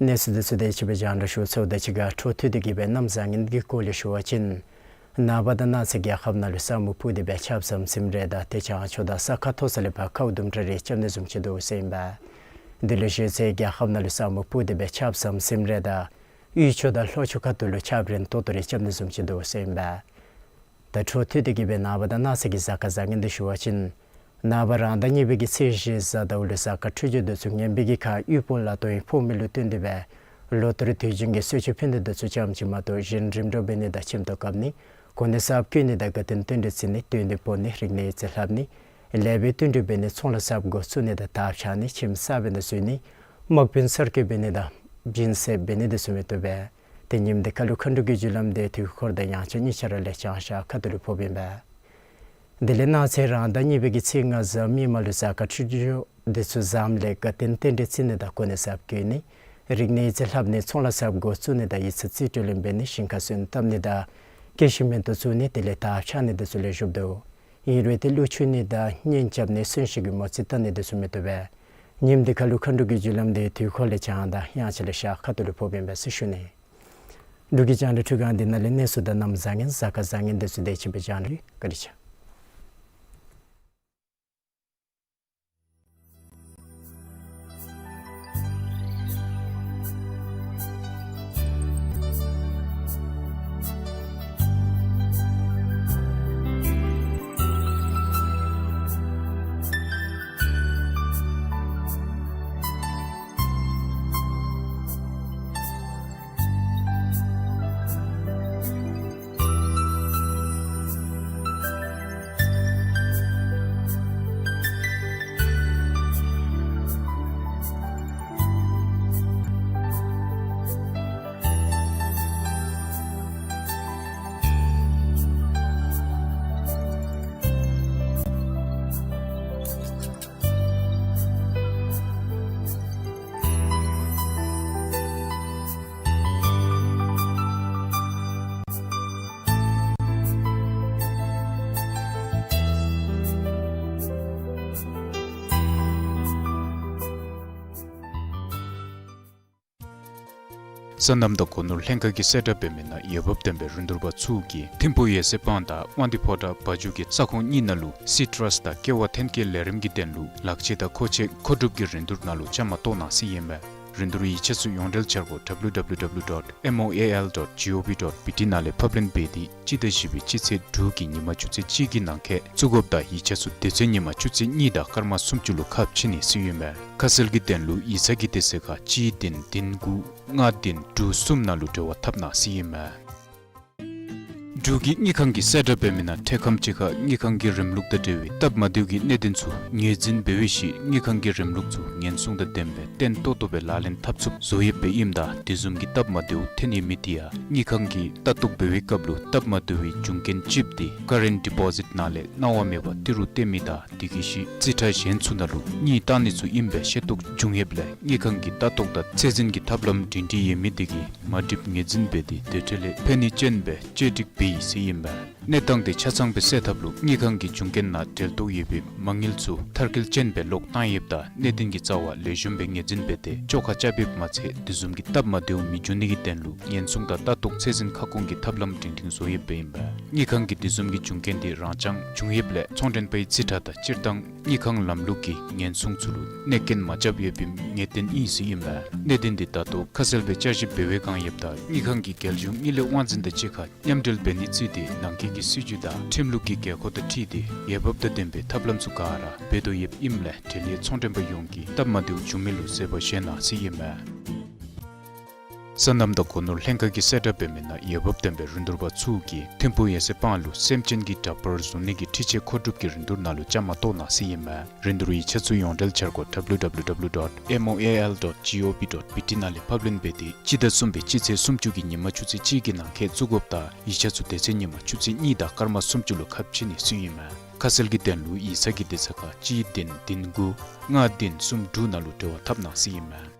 གནས་ཚུལ་དེ་ཚུ་དེ་ཅིག་སྦེ་རྒྱང་བསྒྲགས་ཞུ་ཚརཝ་དང་གཅིག་ཁར་འཕྲོ་མཐུད་དེ་གི་སྦེ་གནམ་བཟང་ངན་གྱི་སྐོར་ལས་ཞུ་བ་ཅིན་ནངས་པ་དང་གནངས་ཚེ་རྒྱལ་ཁབ་ནང་ལུ་ས་སྨུག་སྤུབས་ཏེ་སྦེ་ཆརཔ་ཟམ་ཟིམ་རེ་དང་ཏེ་བྱང་ཕྱོགས་དང་ས་ཁ་མཐོ་ས་ལས་ཕར་ཁཝ་དུམ་གྲ་རེ་རྐྱབ་ནི་བཟུམ་ཅིག་འདུག་ཟེར་ཨིན་པས། དེ་ལས་ཤུལ་ཚེ་རྒྱལ་ཁབ་ནང་ལུ་ས་སྨུག་སྤུབས་ཏེ་སྦེ་ཆརཔ་ཟམ་ཟིམ་རེ་དང་དབུས་ཕྱོགས་དང་ལྷོ་ཕྱོགས་ཁ་ཐུག་ལུ་ཆརཔ་རན་ཏོག་ཏོ་རེ་རྐྱབ་ནི་བཟུམ་ཅིག་འདུག་ཟེར་ཨིན་པས། ད་འཕྲོ་མཐུད་དེ་གི་སྦེ་ནངས་པ་དང་གནངས་ཚེ་གི་གཟའ་སྐར་བཟང་ངན་དེ་ཞུ་བ་ཅིན་ནངས་པ་རང་ཟླ་གཉིས་པའི་གི་ཚེས་བཞི་གཟའ་ཟླཝ་ལུ་གཟའ་སྐར་འཕྲོད་སྦྱོར་དེ་ཚུ་ངན་པའི་གི་ཁར་དབུལ་པོ་ལ་དོན་ཕོག་མི་ལུ་བརྟེན་ཏེ་སྦེ་ལོ་ལྟར་དུས་རྒྱུན་གྱི་གསོལ་མཆོད་ཕན་བདེ་དེ་ཚུ་ཙམ་ཅིག་མ་གཏོགས་གཞན་རིམ་གྲོ་འབད་ནི་དང་ཁྱིམ་ཐོག་བཀབ་ནི་གོ་གནས་གསརཔ་བསྐོ་ནི་དང་དགའ་སྟོན་རྟེན་འབྲེལ་བརྩི་ནི་དུས་འདི་འབོ་ནི་རིག་གནས་ཡིག་རྩིས་ལྷབ་ནི་ལེགས་པའི་བསྟུན་གྲོས་འབད་ནི་ཚོང་ལཱ་གསརཔ་འགོ་བཙུགས་ནི་དང་དར་འཕྱར་ནི་ཁྱིམ་གསར་པའི་ནང་འཛུལ་ནི་དམག་དཔོན་གསར་བསྐོ་འབད་ནི་དང་སྦྱིན་སྲེག་འབད་ནི་དེ་ཚུ་མི་བཏུབ་པས། ཏེ་ཉིནམ་དེ་ཁར་ལུ་མཁའ་འགྲོ་གི་རྒྱུ་ལམ་དེ་དུས་འཁོར་དང་དབྱངས་འཆར་གཉིས་ཆ་ར་ལས་བྱང་ཤར་ཁ་ཐུག་ལུ་ཕོགཔ་ཨིན་པས། དེ་ལས་གནངས་ཚེ་རང་ཟླ་གཉིས་པའི་གི་ཚེས་ལྔ་གཟའ་མིག་དམར་ལུ་གཟའ་སྐར་འཕྲོད་སྦྱོར་དེ་ཚུ་གཟའམ་ལས་དགའ་སྟོན་རྟེན་འབྲེལ་བརྩི་ནི་དང་གོ་གནས་གསརཔ་བསྐོ་ནི་རིག་གནས་ཡིག་རྩིས་ལྷབ་ནི་ཚོང་ལཱ་གསརཔ་འགོ་བཙུགས་ནི་དང་ཡིག་ཚང་རྩིས་སྤྲོད་ལེན་འབད་ནི་ཞིང་ཁ་སོན་བཏབ་ནི་དང་སྐྱེད་ཤིང་སྨན་ཐོག་བཙུགས་ནི་དེ་ལས་དར་འཕྱར་ནི་དེ་ཚུ་ལེགས་ཤོམ་འདུག། ཨིན་རུང་ཏེ་གླུ་མཆོད་ནི་དང་གཉེན་རྐྱབ་ནི་གསོན་གཤིན་གྱི་མོ་རྩིས་བལྟ་ནི་དེ་ཚུ་མི་བཏུབ་པས། ཉིནམ་དེ་ཁར་ལུ་མཁའ་འགྲོ་གི་རྒྱུ་ལམ་དེ་དུས་འཁོར་ལས་བྱང་དང་དབྱངས་འཆར་ལས་ཤར་ཁ་ཐུག་ལུ་ཕོགཔ་ཨིན་པས་ཟེར་ཞུ་ནི། འབྲུག་གི་རྒྱང་བསྒྲགས་ཁྲི་ཁང་འདི་ནང་ལས་གནས་ཚུལ་དང་གནམ་བཟང་ངན་གཟའ་སྐར་བཟང་ངན་དེ་ཚུ་དེ་ཅིག་སྦེ་རྒྱང་བསྒྲགས། བཀའ་དྲིན་ཆེ། སོ་ནམ་དང་སྒོ་ནོར་ལྷན་ཁག་གིས་གསལ་བསྒྲགས་འབད་མི་ནང་འོས་འབབ་ལྡན་པའི་རིན་བསྡུར་པ་ཚུ་གིས་ཐིམ་ཕུག་ཡེ་སེ་སྤང་དང་དབང་འདུས་ཕོ་བྲང་བ་འཇུག་གི་ས་ཁོངས་གཉིས་ནང་ལུ་སི་ཊྲཱས་དང་ཀེ་བ་ཐོན་སྐྱེད་ལས་རིམ་གྱི་དོན་ལུ་ལག་ཆས་དང་མཁོ་ཆས་མཁོ་སྒྲུབ་ཀྱི་རིན་བསྡུར་ནང་ལུ་བཅའ་མར་གཏོགས་གནང་ཟེར་ཨིན་མས། རིན་བསྡུར་ཡིག་ཆ་ཚུ་ཡོངས་འབྲེལ་འཆར་སྒོ་W W W dot M O A L dot G O V dot B T ནང་ལས་ཕབ་ལེན་འབད་དེ་སྤྱི་ཟླ་བཞི་པའི་སྤྱི་ཚེས་དྲུག་གི་ཉིན་མ་ཆུ་ཚོད་གཅིག་གི་ནང་འཁོད་བཙུགས་དགོཔ་དང་ཡིག་ཆ་ཚུ་དེ་ཚེ་ཉིན་མ་ཆུ་ཚོད་གཉིས་དང་སྐར་མ་སུམ་ཅུ་ལུ་ཁ་ཕྱེ་ནི་ཟེར་ཨིན་མས། ཁ་གསལ་གྱི་དོན་ལུ་ཡིག་ཚང་གི་དེ་ཚེ་ཁ་གཅིག་བདུན་བདུན་དགུ་ལྔ་བདུན་དྲུག་གསུམ་ནང་ལུ་འབྲེལ་བ་འཐབ་གནང་ཟེར་ཨིན་མས། འབྲུག་གི་དངུལ་ཁང་གིས་གསལ་བསྒྲགས་འབད་མི་ནང་འཕྲལ་ཁམས་ཅིག་ཁར་དངུལ་ཁང་གི་རིམ་ལུགས་དང་འབྲེལ་བའི་སྟབས་མ་བདེཝ་གི་གནད་དོན་ཚུ་ངོས་འཛིན་འབད་བའི་ཤུལ་དངུལ་ཁང་གི་རིམ་ལུགས་ཚུ་ཉེན་སྲུང་དང་ལྡན་པའི་བརྟན་ཏོག་ཏོ་སྦེ་ལག་ལེན་འཐབ་ཚུགསཔ་བཟོ་ཡོདཔ་ཨིནམ་ད་དེ་བཟུམ་གྱི་སྟབས་མ་བདེཝ་ཐོན་ཡོད་མི་དེ་ཡང་དངུལ་ཁང་གིས་ལྟ་རྟོག་འབད་བའི་སྐབས་ལུ་སྟབས་མ་བདེ་བའི་འབྱུང་རྐྱེན་ཅིག་དེ་ཀ་རེནཊ་ཌི་པོ་ཟིཊ་ནང་ལས་གནང་བ་མེད་པར་ཏི་རུ་བཏོན་མི་དང་དེ་གི་ཤུལ་རྩིས་ཁྲ་གཞན་ཚུ་ནང་ལུ་དངུལ་བཏང་ནི་ཚུ་ཨིན་པའི་ཤེས་རྟོགས་བྱུང་ཡོདཔ་ལས་དངུལ་ཁང་གི་ལྟ་རྟོག་དང་ཚད་འཛིན་གྱི་ཐབས་ལམ་སྒྲིང་སྒྲི་ཡོད་མི་དེ་གིས་མ་འགྲིགཔ་ངོས་འཛིན་འབད་དེ་དེ་འཕྲོ་ལས་ཕན་ནུས་ཅན་སྦེ་བཅོས་སྒྲིག་འབད་ཡི་ཟེར་ཨིན་མས། གནས་སྟངས་དེ་ཆ་ཚང་སྦེ་སེལ་ཐབས་ལུ་དངུལ་ཁང་གི་འབྱུང་རྐྱེན་ནང་འབྲེལ་གཏོགས་ཡོད་པའི་མ་དངུལ་ཚུ་མཐར་འཁྱོལ་ཅན་སྦེ་ལོག་བཏང་ཡོདཔ་ད་གནད་དོན་གྱི་རྩ་བ་ལེགས་ཤོམ་སྦེ་ངོས་འཛིན་འབད་དེ་བཅོ་ཁ་རྐྱབ་ཡོདཔ་མ་ཚད་དེ་བཟུམ་གྱི་སྟབས་མ་བདེཝ་མི་འབྱུང་ནི་གི་དོན་ལུ་ཉེན་སྲུང་དང་ལྟ་རྟོག་ཚད་འཛིན་ཁ་སྐོང་གི་ཐབས་ལམ་སྒྲིང་སྒྲིང་བཟོ་ཡོདཔ་ཨིན་པས། དངུལ་ཁང་གིས་དེ་བཟུམ་གྱི་འབྱུང་རྐྱེན་དེ་རང་རྐྱང་བྱུང་ཡོདཔ་ལས་ཚོང་མགྲོན་པའི་རྩིས་ཁྲ་དང་སྤྱིར་བཏང་དངུལ་ཁང་ལམ་ལུགས་ཀྱི་ཉེན་སྲུང་ཚུ་ལུ་གནོད་སྐྱོན་མ་རྐྱབ་ཡོདཔ་ངེས་གཏན་ཨིན་ཟེར་ཨིན་པས། གནད་དོན་དེ་ད་ལྟོ་ཁ་གསལ་སྦེ་བསྐྱར་ཞིབ་འབད་བའི་བསྒང་ཡོདཔ་ད་དངུལ་ཁང་གིས་རྒྱལ་གཞུང་དངུལ་ལས་དབང་འཛིན་དང་གཅིག་ཁར་མཉམ་འབྲེལ་འབད་ནི་བརྩིས་ཏེ་ནང་འཁོད་ཀྱི་སྲིད་བྱུས་དང་ཁྲིམས་ལུགས་ཀྱི་དགོས་མཁོ་དང་འཁྲིལ་ཏེ་འོས་འབབ་དང་ལྡན་པའི་ཐབས་ལམ་ཚུ་ག་ར་འབད་དོ་ཡོདཔ་ཨིནམ་ལས་དེ་ལས་ཚོང་མགྲོན་པ་ཡོངས་ཀྱིས་སྟབས་མ་བདེཝ་བྱུང་མི་ལུ་བཟོད་པ་བཞེས་གནང་ཟེར་ཨིན་མས། སོ་ནམ་དང་སྒོ་ནོར་ལྷན་ཁག་གིས་གསལ་བསྒྲགས་འབད་མི་ནང་འོས་འབབ་ལྡན་པའི་རིན་བསྡུར་པ་ཚུ་གིས་ཐིམ་ཕུག་ཡེ་སེ་སྤང་ལུ་སེམས་ཅན་གྱི་འདྲ་པར་བཟོ་ནི་གི་འཕྲུལ་ཆས་མཁོ་སྒྲུབ་ཀྱི་རིན་བསྡུར་ནང་ལུ་བཅའ་མར་གཏོགས་གནང་ཟེར་ཨིན་མས། རིན་བསྡུར་ཡིག་ཆ་ཚུ་ཡོངས་འབྲེལ་འཆར་སྒོ་W W W dot M O A L dot G O V dot B T ནང་ལས་ཕབ་ལེན་འབད་དེ་སྤྱི་ཟླ་གསུམ་པའི་སྤྱི་ཚེས་སུམ་ཅུ་གི་ཉིན་མ་ཆུ་ཚོད་གཅིག་གི་ནང་འཁོད་བཙུགས་དགོཔ་དང་ཡིག་ཆ་ཚུ་དེ་ཚེ་ཉིན་མ་ཆུ་ཚོད་གཉིས་དང་སྐར་མ་སུམ་ཅུ་ལུ་ཁ་ཕྱེ་ནི་ཟེར་ཨིན་མས། ཁ་གསལ་གྱི་དོན་ལུ་ཡིག་ཚང་གི་དེ་ཚེ་ཁ་གཅིག་བདུན་བདུན་དགུ་ལྔ་བདུན་གསུམ་དྲུག་ནང་ལུ་འབྲེལ་བ་འཐབ་གནང་ཟེར་ཨིན་མས།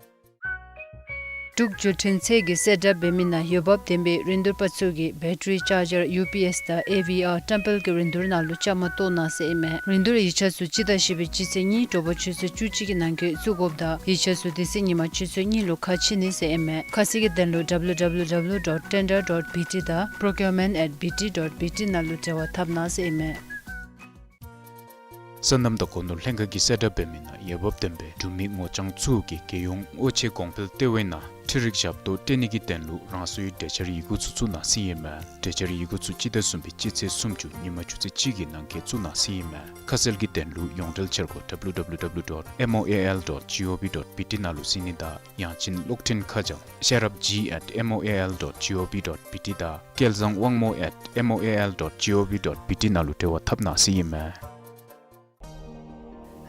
འབྲུག་བརྒྱུད་འཕྲིན་ཚད་ཀྱིས་གསལ་བསྒྲགས་འབད་མི་ནང་འོས་འབབ་ལྡན་པའི་རིན་བསྡུར་པ་ཚུ་གིས་བེ་ཊ་རི་ཅཱར་ཇར་ཡུ་པི་ཨེསི་དང་ཨེ་ཝི་ཨར་བཀྲམ་སྤེལ་གྱི་རིན་བསྡུར་ནང་ལུ་བཅའ་མར་གཏོགས་གནང་ཟེར་ཨིན་མས། རིན་བསྡུར་ཡིག་ཆ་ཚུ་སྤྱི་ཟླ་བཞི་པའི་སྤྱི་ཚེས་གཉིས་དྲོ་པ་ཆུ་ཚོད་བཅུ་གཅིག་གི་ནང་འཁོད་བཙུགས་དགོཔ་དང་ཡིག་ཆ་ཚུ་དེ་ཚེ་ཉིན་མ་ཆུ་ཚོད་གཉིས་ལུ་ཁ་ཕྱེ་ནི་ཟེར་ཨིན་མས། ཁ་གསལ་གྱི་དོན་ལུ་W W W dot tender dot B T དང་procurement at B T dot B T ནང་ལུ་འབྲེལ་བ་འཐབ་གནང་ཟེར་ཨིན་མས། སོ་ནམ་དང་སྒོ་ནོར་ལྷན་ཁག་གིས་གསལ་བསྒྲགས་འབད་མི་ནང་འོས་འབབ་ལྡན་པའི་འབྲུག་མི་ངོ་རྐྱང་ཚུ་གིས་རྒྱལ་ཡོངས་དབུ་ཁྲིད་གོང་འཕེལ་ལྟེ་བའི་ནང་འཕྲུལ་རིག་ཞབས་ཏོག་སྤྲོད་ནི་གི་དོན་ལུ་རང་སོའི་གྲོས་འཆར་ཡི་གུ་ཚུ་བཙུགས་གནང་ཟེར་ཨིན་མས། གྲོས་འཆར་ཡི་གུ་ཚུ་སྤྱི་ཟླ་གསུམ་པའི་སྤྱི་ཚེས་སུམ་ཅུ་ཉིན་མ་ཆུ་ཚོད་གཅིག་གི་ནང་འཁོད་བཙུགས་གནང་ཟེར་ཨིན་མས། ཁ་གསལ་གྱི་དོན་ལུ་ཡོངས་འབྲེལ་འཆར་སྒོ་W W W dot M O A L dot G O V dot B T ནང་ལུ་གཟིགས་ནི་དང་ཡང་ཅིན་གློག་འཕྲིན་ཁ་བྱང་ཤེས་རབ་G at M O A L dot G O V dot B T དང་སྐལ་བཟང་དབང་མོ་at M O A L dot G O V dot B T ནང་ལུ་འབྲེལ་བ་འཐབ་གནང་ཟེར་ཨིན་མས།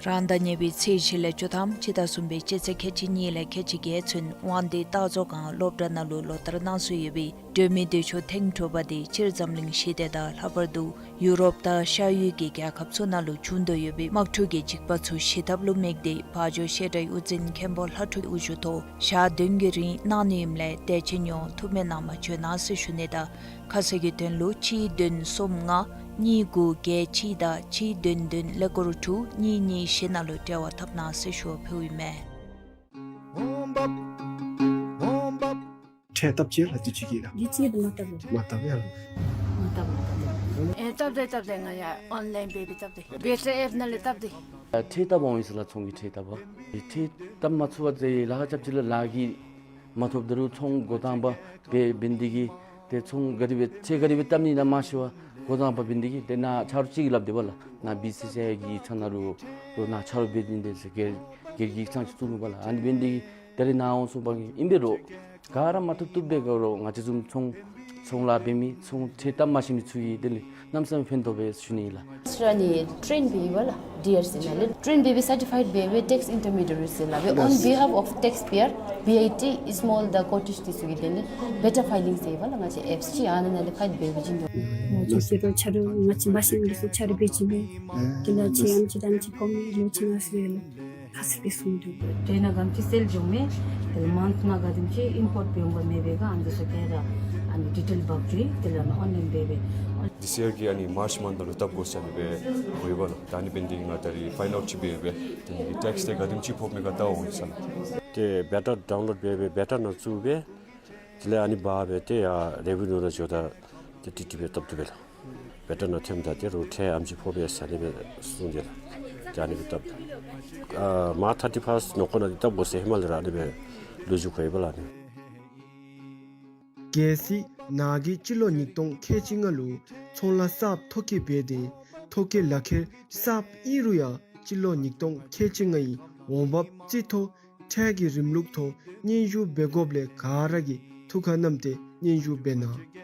རང་དང་ཉེ་བའི་ཚེ་གཅིག་ལས་བཅུ་ཐམ་སྤྱི་ཟླ་གསུམ་པའི་སྤྱི་ཚེས་ཁལ་གཅིག་གཉིས་ལས་ཁལ་གཅིག་བརྒྱད་ཚུན་དབང་འདུས་སྟག་མཛོད་སྒང་སློབ་གྲྭ་ནང་ལུ་ལོ་ལྟར་གནང་སྲོལ་ཡོད་པའི་སྒྲོལ་མའི་མདོས་ཆོག་ཐེངས་དྲུག་པ་དེ་སྤྱིར་འཛམ་གླིང་ཞི་བདེ་དང་ལྷག་པར་དུ་ཡུ་རོབ་དང་ཤར་ཡུལ་གྱི་རྒྱལ་ཁབ་ཚུ་ནང་ལུ་བྱུང་དོ་ཡོད་པའི་དམག་འཁྲུག་གི་འཇིགས་པ་ཚུ་ཞི་ཐབས་ལུ་དམིགས་ཏེ་བ་འཇོ་བཤད་གྲྭའི་དབུ་འཛིན་མཁན་པོ་ལྷ་ཕྲུག་དབུ་བཞུགས་ཐོག་ཞག་བདུན་གྱི་རིང་གནང་ནི་ཨིནམ་ལས་དེ་ཅིག་ཉོ་ཐུགས་སྨོན་གནང་བར་བྱོན་གནང་ཟེར་ཞུ་ནི་དང་ཁ་གསལ་གྱི་དོན་ལུ་གཅིག་བདུན་གསུམ་ལྔ་གཉིས་དགུ་བརྒྱད་གཅིག་དང་གཅིག་བདུན་བདུན་ཀླད་ཀོར་དྲུག་གཉིས་གཉིས་བཞི་ནང་ལུ་འབྲེལ་བ་འཐབ་གནང་ཟེར་ཞུ་བ་ཕུལཝ་ཨིན་མས། ཁྲལ་བཏབ་ཅི་ལགས་དུས་ཅི་གི་ལགས། དུས་ཅི་གི་མ་བཏབ་ལགས། མ་བཏབ་ཡ་ལགས། མ་བཏབ་མ་བཏབ། ཨེ་བཏབ་དེ་བཏབ་དེ་ང་ཡ་ཨོན་ལའིན་འབད་འབད་བཏབ་དེ་བེ་ཊ་རི་ཨེཔ་ནང་ལས་བཏབ་དེ། ཁྲལ་བཏབ་འོང་ཡི་ཟེར་ལགས། ཚོང་གི་ཁྲལ་བཏབ་པ། ཁྲལ་བཏབ་མ་ཚུགས་པ་ཟེར་ལཱ་ཁག་རྐྱབ་ཅི་ལགས། ལཱ་གི་མ་ཐོབ་ད་རུང་ཚོང་འགོ་དང་པ་འབད་འབད་ནི་འདི་གིས་ཏེ་ཚོང་ག་དེ་སྦེ་ཁྲལ་ག་དེ་སྦེ་བཏབ་ནི་ཨིན་ན་མ་ཤེས་པར་འགོ་དང་པ་འབད་ནི་འདི་གིས་ཏེ་ནཱ་ཆ་རོགས་ཅིག་གིས་སླབ་དེས་པ་ལགས། ནཱ་བི་སི་སི་ཨའི་གི་ཚང་ནང་ལུ་ལོག་ནཱ་ཆ་རོགས་འབད་ནི་འདི་ཟེར་སྒེར་སྒེར་གྱི་ཚང་ཅིག་བཙུགས་ནུག་པ་ལགས། ཨ་ནི་འབད་ནི་འདི་གིས་ད་རེས་ནཱ་འོང་སོང་པ་གིས་ཨིན་པས་རོགས། ག་ར་མ་ཐུབ་ཐུབ་འབད་དགོ་རོགས། ང་བཅས་བཟུམ་ཚོང་ཚོང་ལཱ་འབད་མི་ཚོང་ཁྲལ་བཏབ་མ་ཤེས་མི་ཚུ་གིས་དེ་ལས་གནམ་མེད་ས་མེད་ཕན་ཐོགས་པས་ཞུ་ནི་ཨིན་ལགས། ཨིས་ར་ནི་ཊེན་འབད་བ་ལགས། ཌི་ཨར་སི་ནང་ལས་ཊེན་འབད་བའི་སར་ཊི་ཕའིཌ་འབད་བའི་ཊེགས་ཨིན་ཊར་མི་ཌི་ཡེ་ཊི་ཟེར་སླབ་པའི་on behalf of taxpayer, V I T, small དང་ཀོ་ཊེཇ་དེ་ཚུ་གི་དོན་ལས་བེ་ཊར་ཕའི་ལིང་ཟེར་བ་ལགས། ང་བཅས་ཨེཔསི་ཅིག་ཨ་ནཱ་ནང་ལས་ཕའིལ་འབད་བ་ཅིན་འདུག། ང་བཅས་ཀྱི་རོགས་ཆ་རོགས་ང་བཅས་མ་ཤེས་མི་ཚུ་ཆ་རོགས་འབད་བ་ཅིན་འདུག། དེ་ལས་ཅིག་ཨམ་ཅིག་དང་ཅིག་གོ་མི་ལོ་ཅིག་ང་ཟེར་ལགས། ཁ་གསལ་སྦེ་གསུངས་འདུག། ཊེན་ནང་ག་དེམ་ཅིག་སེལ་བྱུང་མས། དེ་ལས་མཱནཐ་ནང་ག་དེམ་ཅིག་ཨིམ་པོརཊ་འབད་འོང་ག་མེད་པས་ག་ཨ་ནི་ཚུ་ག་ར་ཨ་ནི་ཌི་ཊེལ་འབག་བཅུག། དེ་ལས་ཨོན་ལའིན་འབད་བས། This year གི་ཨ་ནི་མཱརཅ་མཱནཐ་ལུ་བཏབ་དགོ་ཟེར་ཨ་ནི་སྦེ་འོང་ཡི་པ་ལགས། ད་ཨ་ནི་འབད་ནི་འདི་གིས་ང་ད་རིས་ཕའིནཌ་ཨའུཊ་ཅིག་འབད་འབད་དེ་ནི་ཊེགསི་དེ་ག་དེམ་ཅིག་ཕོགཔ་མས་ག་བལྟ་འོང་ཡི་ཟེར་ལགས། ཏེ་བེ་ཊར་ཌའུན་ལོཌ་འབད་འབད་བེ་ཊར་ནང་བཙུགས་སྦེ་ དེ་ལས་ཨ་ནི་འབག་སྦེ་ཏེ་ཡར་རེ་བི་ནིའུ་ནང་འགྱོཝ་ད་ཏེ་ཏིག་ཏིག་སྦེ་བཏབ་བཏུབ་པས་ལགས། བེ་ཊ་ནང་ཐོནམ་ད་ཏེ་རོགས་ཁྲལ་ཨེམ་ཆི་ཕོག་པས་ཟེར་ཨ་ནི་སྦེ་གསུངས་ཏེ་ལགས། ཏེ་ཨ་ནི་སྦེ་བཏབ། ཨ་མར་ཐར་ཊི་ཕཱསཊ་ནང་འཁོད་ནང་འདི་བཏབ་དགོ་ཟེར་ཧེ་མ་ལས་ར་ཨ་ནི་སྦེ་ལོ་རྒྱུས་གོ་ཡི་པ་ལགས་ཨ་ནི། གལ་སྲིད་ནཱ་གིས་སྤྱི་ལོ་ཉིས་སྟོང་ཁལ་གཅིག་ལྔ་ལུ་ཚོང་ལཱ་གསརཔ་ཐོ་བཀོད་འབད་དེ་ཐོ་བཀོད་ལག་ཁྱེར་གསརཔ་ཨིན་རུང་ཡང་སྤྱི་ལོ་ཉིས་སྟོང་ཁལ་གཅིག་ལྔའི་འོང་འབབ་རྩིས་ཐོ་ཁྲལ་གྱི་རིམ་ལུགས་ཐོག་སྙན་ཞུ་འབད་དགོཔ་ལས་ག་ར་གིས་ཐུགས་ཁར་བསྣམས་ཏེ་སྙན་ཞུ་འབད་གནང་།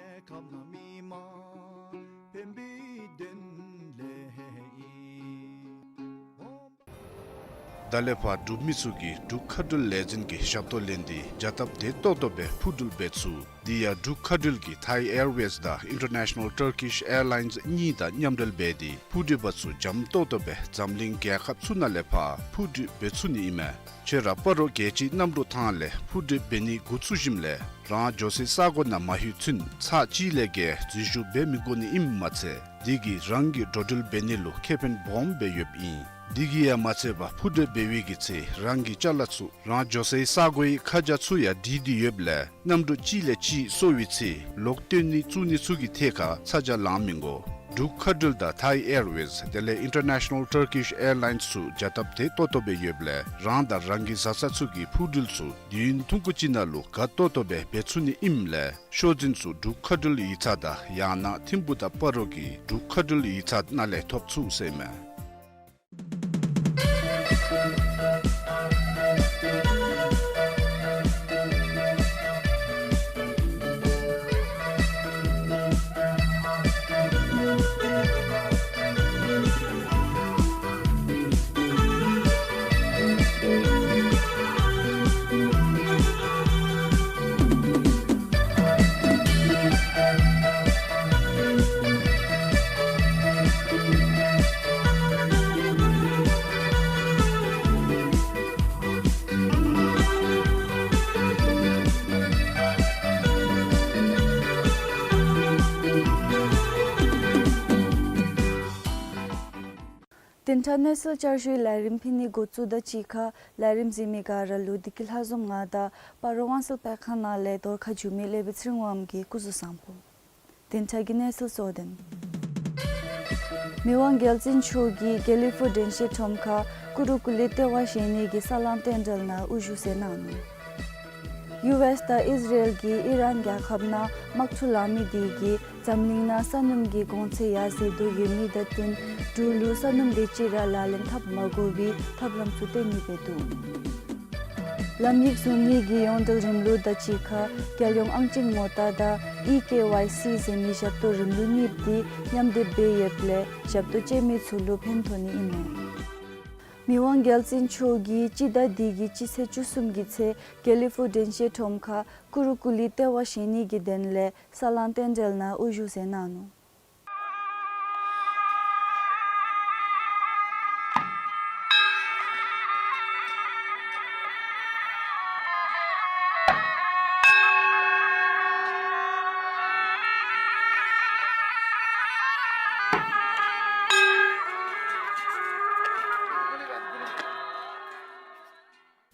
ད་ལས་ཕར་འབྲུག་མི་ཚུ་གིས་འབྲུག་མཁའ་འགྲུལ་ལས་འཛིན་གྱི་ཞབས་ཏོག་ལེན་ཏེ་བྱ་སྟབས་བདེ་ཏོག་ཏོ་སྦེ་འཕུར་འགྲུལ་འབད་ཚུགས། དེ་ཡང་འབྲུག་མཁའ་འགྲུལ་གྱིས་Thai Airways དང་International Turkish Airlines གཉིས་དང་མཉམ་འབྲེལ་འབད་དེ་འཕུར་འགྲུལ་པ་ཚུ་འཇམ་ཏོག་ཏོ་སྦེ་འཛམ་གླིང་རྒྱལ་ཁབ་ཚུ་ནང་ལས་ཕར་འཕུར་འགྲུལ་འབད་ཚུགས་ནི་ཨིན་མས། ཁྱོད་ར་སྤ་རོ་རྒྱལ་སྤྱིའི་གནམ་གྲུ་ཐང་ལས་འཕུར་འགྲུལ་འབད་ནི་འགོ་བཙུགས་ཞིནམ་ལས་རང་འགྱོ་སའི་ས་གོ་ནང་མ་ལྷོད་ཚུན་ཚར་གཅིག་ལས་བརྒལ་འཛུལ་ཞུགས་འབད་མི་དགོ་ནི་ཨིནམ་མ་ཚད་དེ་གིས་རང་གི་འགྲོ་འགྲུལ་འབད་ནི་ལུ་ཁེ་ཕན་སྦོམ་སྦེ་ཡོདཔ་ཨིན། དེ་གིས་ཡང་མ་ཚད་པར་འཕུར་འགྲུལ་འབད་བའི་གི་ཚེ་རང་གི་ཅ་ལ་ཚུ་རང་འགྱོ་སའི་ས་གོའི་ཁ་བྱང་ཚུ་ཡང་བྲིས་ཏེ་ཡོདཔ་ལས་གནམ་གྲུ་གཅིག་ལས་གཅིག་སོར་བའི་ཚེ་ལོག་བཏོན་ནི་བཙུགས་ནི་ཚུ་གི་ཐད་ཁར་ཚ་གྱང་ལང་མི་དགོ། འབྲུག་མཁའ་འགྲུལ་དང་Thai Airways དེ་ལས་International Turkish Airlines ཚུ་བྱ་སྟབས་བདེ་ཏོག་ཏོ་སྦེ་ཡོདཔ་ལས་རང་དང་རང་གི་བཟའ་ཚང་ཚུ་གི་འཕུར་འགྲུལ་ཚུ་དུས་ཡུན་ཐུང་ཀུ་ཅིག་ནང་ལུ་དགའ་ཏོག་ཏོ་སྦེ་འབད་ཚུགས་ནི་ཨིནམ་ལས་ཤོག་འཛིན་ཚུ་འབྲུག་མཁའ་འགྲུལ་ཡིག་ཚང་དང་ཡང་ན་ཐིམ་ཕུག་དང་སྤ་རོ་གི་འབྲུག་མཁའ་འགྲུལ་ཡིག་ཚང་ནང་ལས་ཐོབ་ཚུགས་ཟེར་ཨིན་མས། བདུན་ཕྲག་གནས་ཚུལ་བསྐྱར་ཞུའི་ལས་རིམ་ཕུལ་ནི་འགོ་བཙུགས་དོ། གཅིག་ཁར་ལས་རིམ་གཟིགས་མི་ག་ར་ལུ་བདེ་སྐྱིད་ལྷ་འཛོམས་ང་དང་སྤ་རོ་དབང་གསལ་སྤེལ་ཁང་ནང་ལས་གདོང་ཁར་བྱོན་མི་ལེགས་པའི་ཚེ་རིང་དབང་མོ་གིས་སྐུ་གཟུགས་བཟང་པོ། བདུན་ཕྲག་གི་གནས་ཚུལ་གཙོ་དོན། མི་དབང་རྒྱལ་བཙུན་མཆོག་གིས་དགེ་ལེགས་ཕུག་དྲན་ཤེས་ཁྲོམ་ཁར་ཀུ་རུ་ཀུ་ལི་ལྟེ་བ་བཞེངས་ནི་གི་ས་བསླང་རྟེན་འབྲེལ་ནང་དབུ་བཞུགས་མཛད་གནང་ནུག། ཡུ་ཨེསི་དང་ཨིས་ར་ཨེལ་གྱིས་ཨི་རན་རྒྱལ་ཁབ་ནང་དམག་འཁྲུག་ལང་མི་དེ་གིས་འཛམ་གླིང་ནང་ས་སྣུམ་གྱི་གོང་ཚད་ཡར་སེང་དོ་ཡོད་མི་དང་བསྟུན་འབྲུག་ལུ་ས་སྣུམ་དེ་ཅིག་ར་ལག་ལེན་འཐབ་མ་དགོ་པའི་ཐབས་ལམ་ཚུ་བཏོན་ནི་སྦེ་འདུག། ལམ་ཡིག་བཟོ་ནི་གི་ཡོངས་འབྲེལ་རིམ་ལུགས་དང་གཅིག་ཁར་རྒྱལ་ཡོངས་ཨང་ཅིག་ངོ་རྟགས་དང་ཨི་ཀེ་ཝའི་སི་ཟེར་མི་ཞབས་ཏོག་རིམ་ལུགས་གཉིས་དེ་མཉམ་སྡེབ་འབད་ཡོདཔ་ལས་ཞབས་ཏོག་སྤྱོད་མི་ཚུ་ལུ་ཕན་ཐོགས་ནི་ཨིན་མས། མི་དབང་རྒྱལ་བཙུན་མཆོག་གིས་སྤྱི་ཟླ་འདི་གི་སྤྱི་ཚེས་བཅུ་གསུམ་གྱི་ཚེ་དགེ་ལེགས་ཕུག་དྲན་ཤེས་ཁྲོམ་ཁར་ཀུ་རུ་ཀུ་ལི་ལྟེ་བ་བཞེངས་ནི་གི་དོན་ལས་ས་བསླང་རྟེན་འབྲེལ་ནང་དབུ་བཞུགས་མཛད་གནང་ནུག།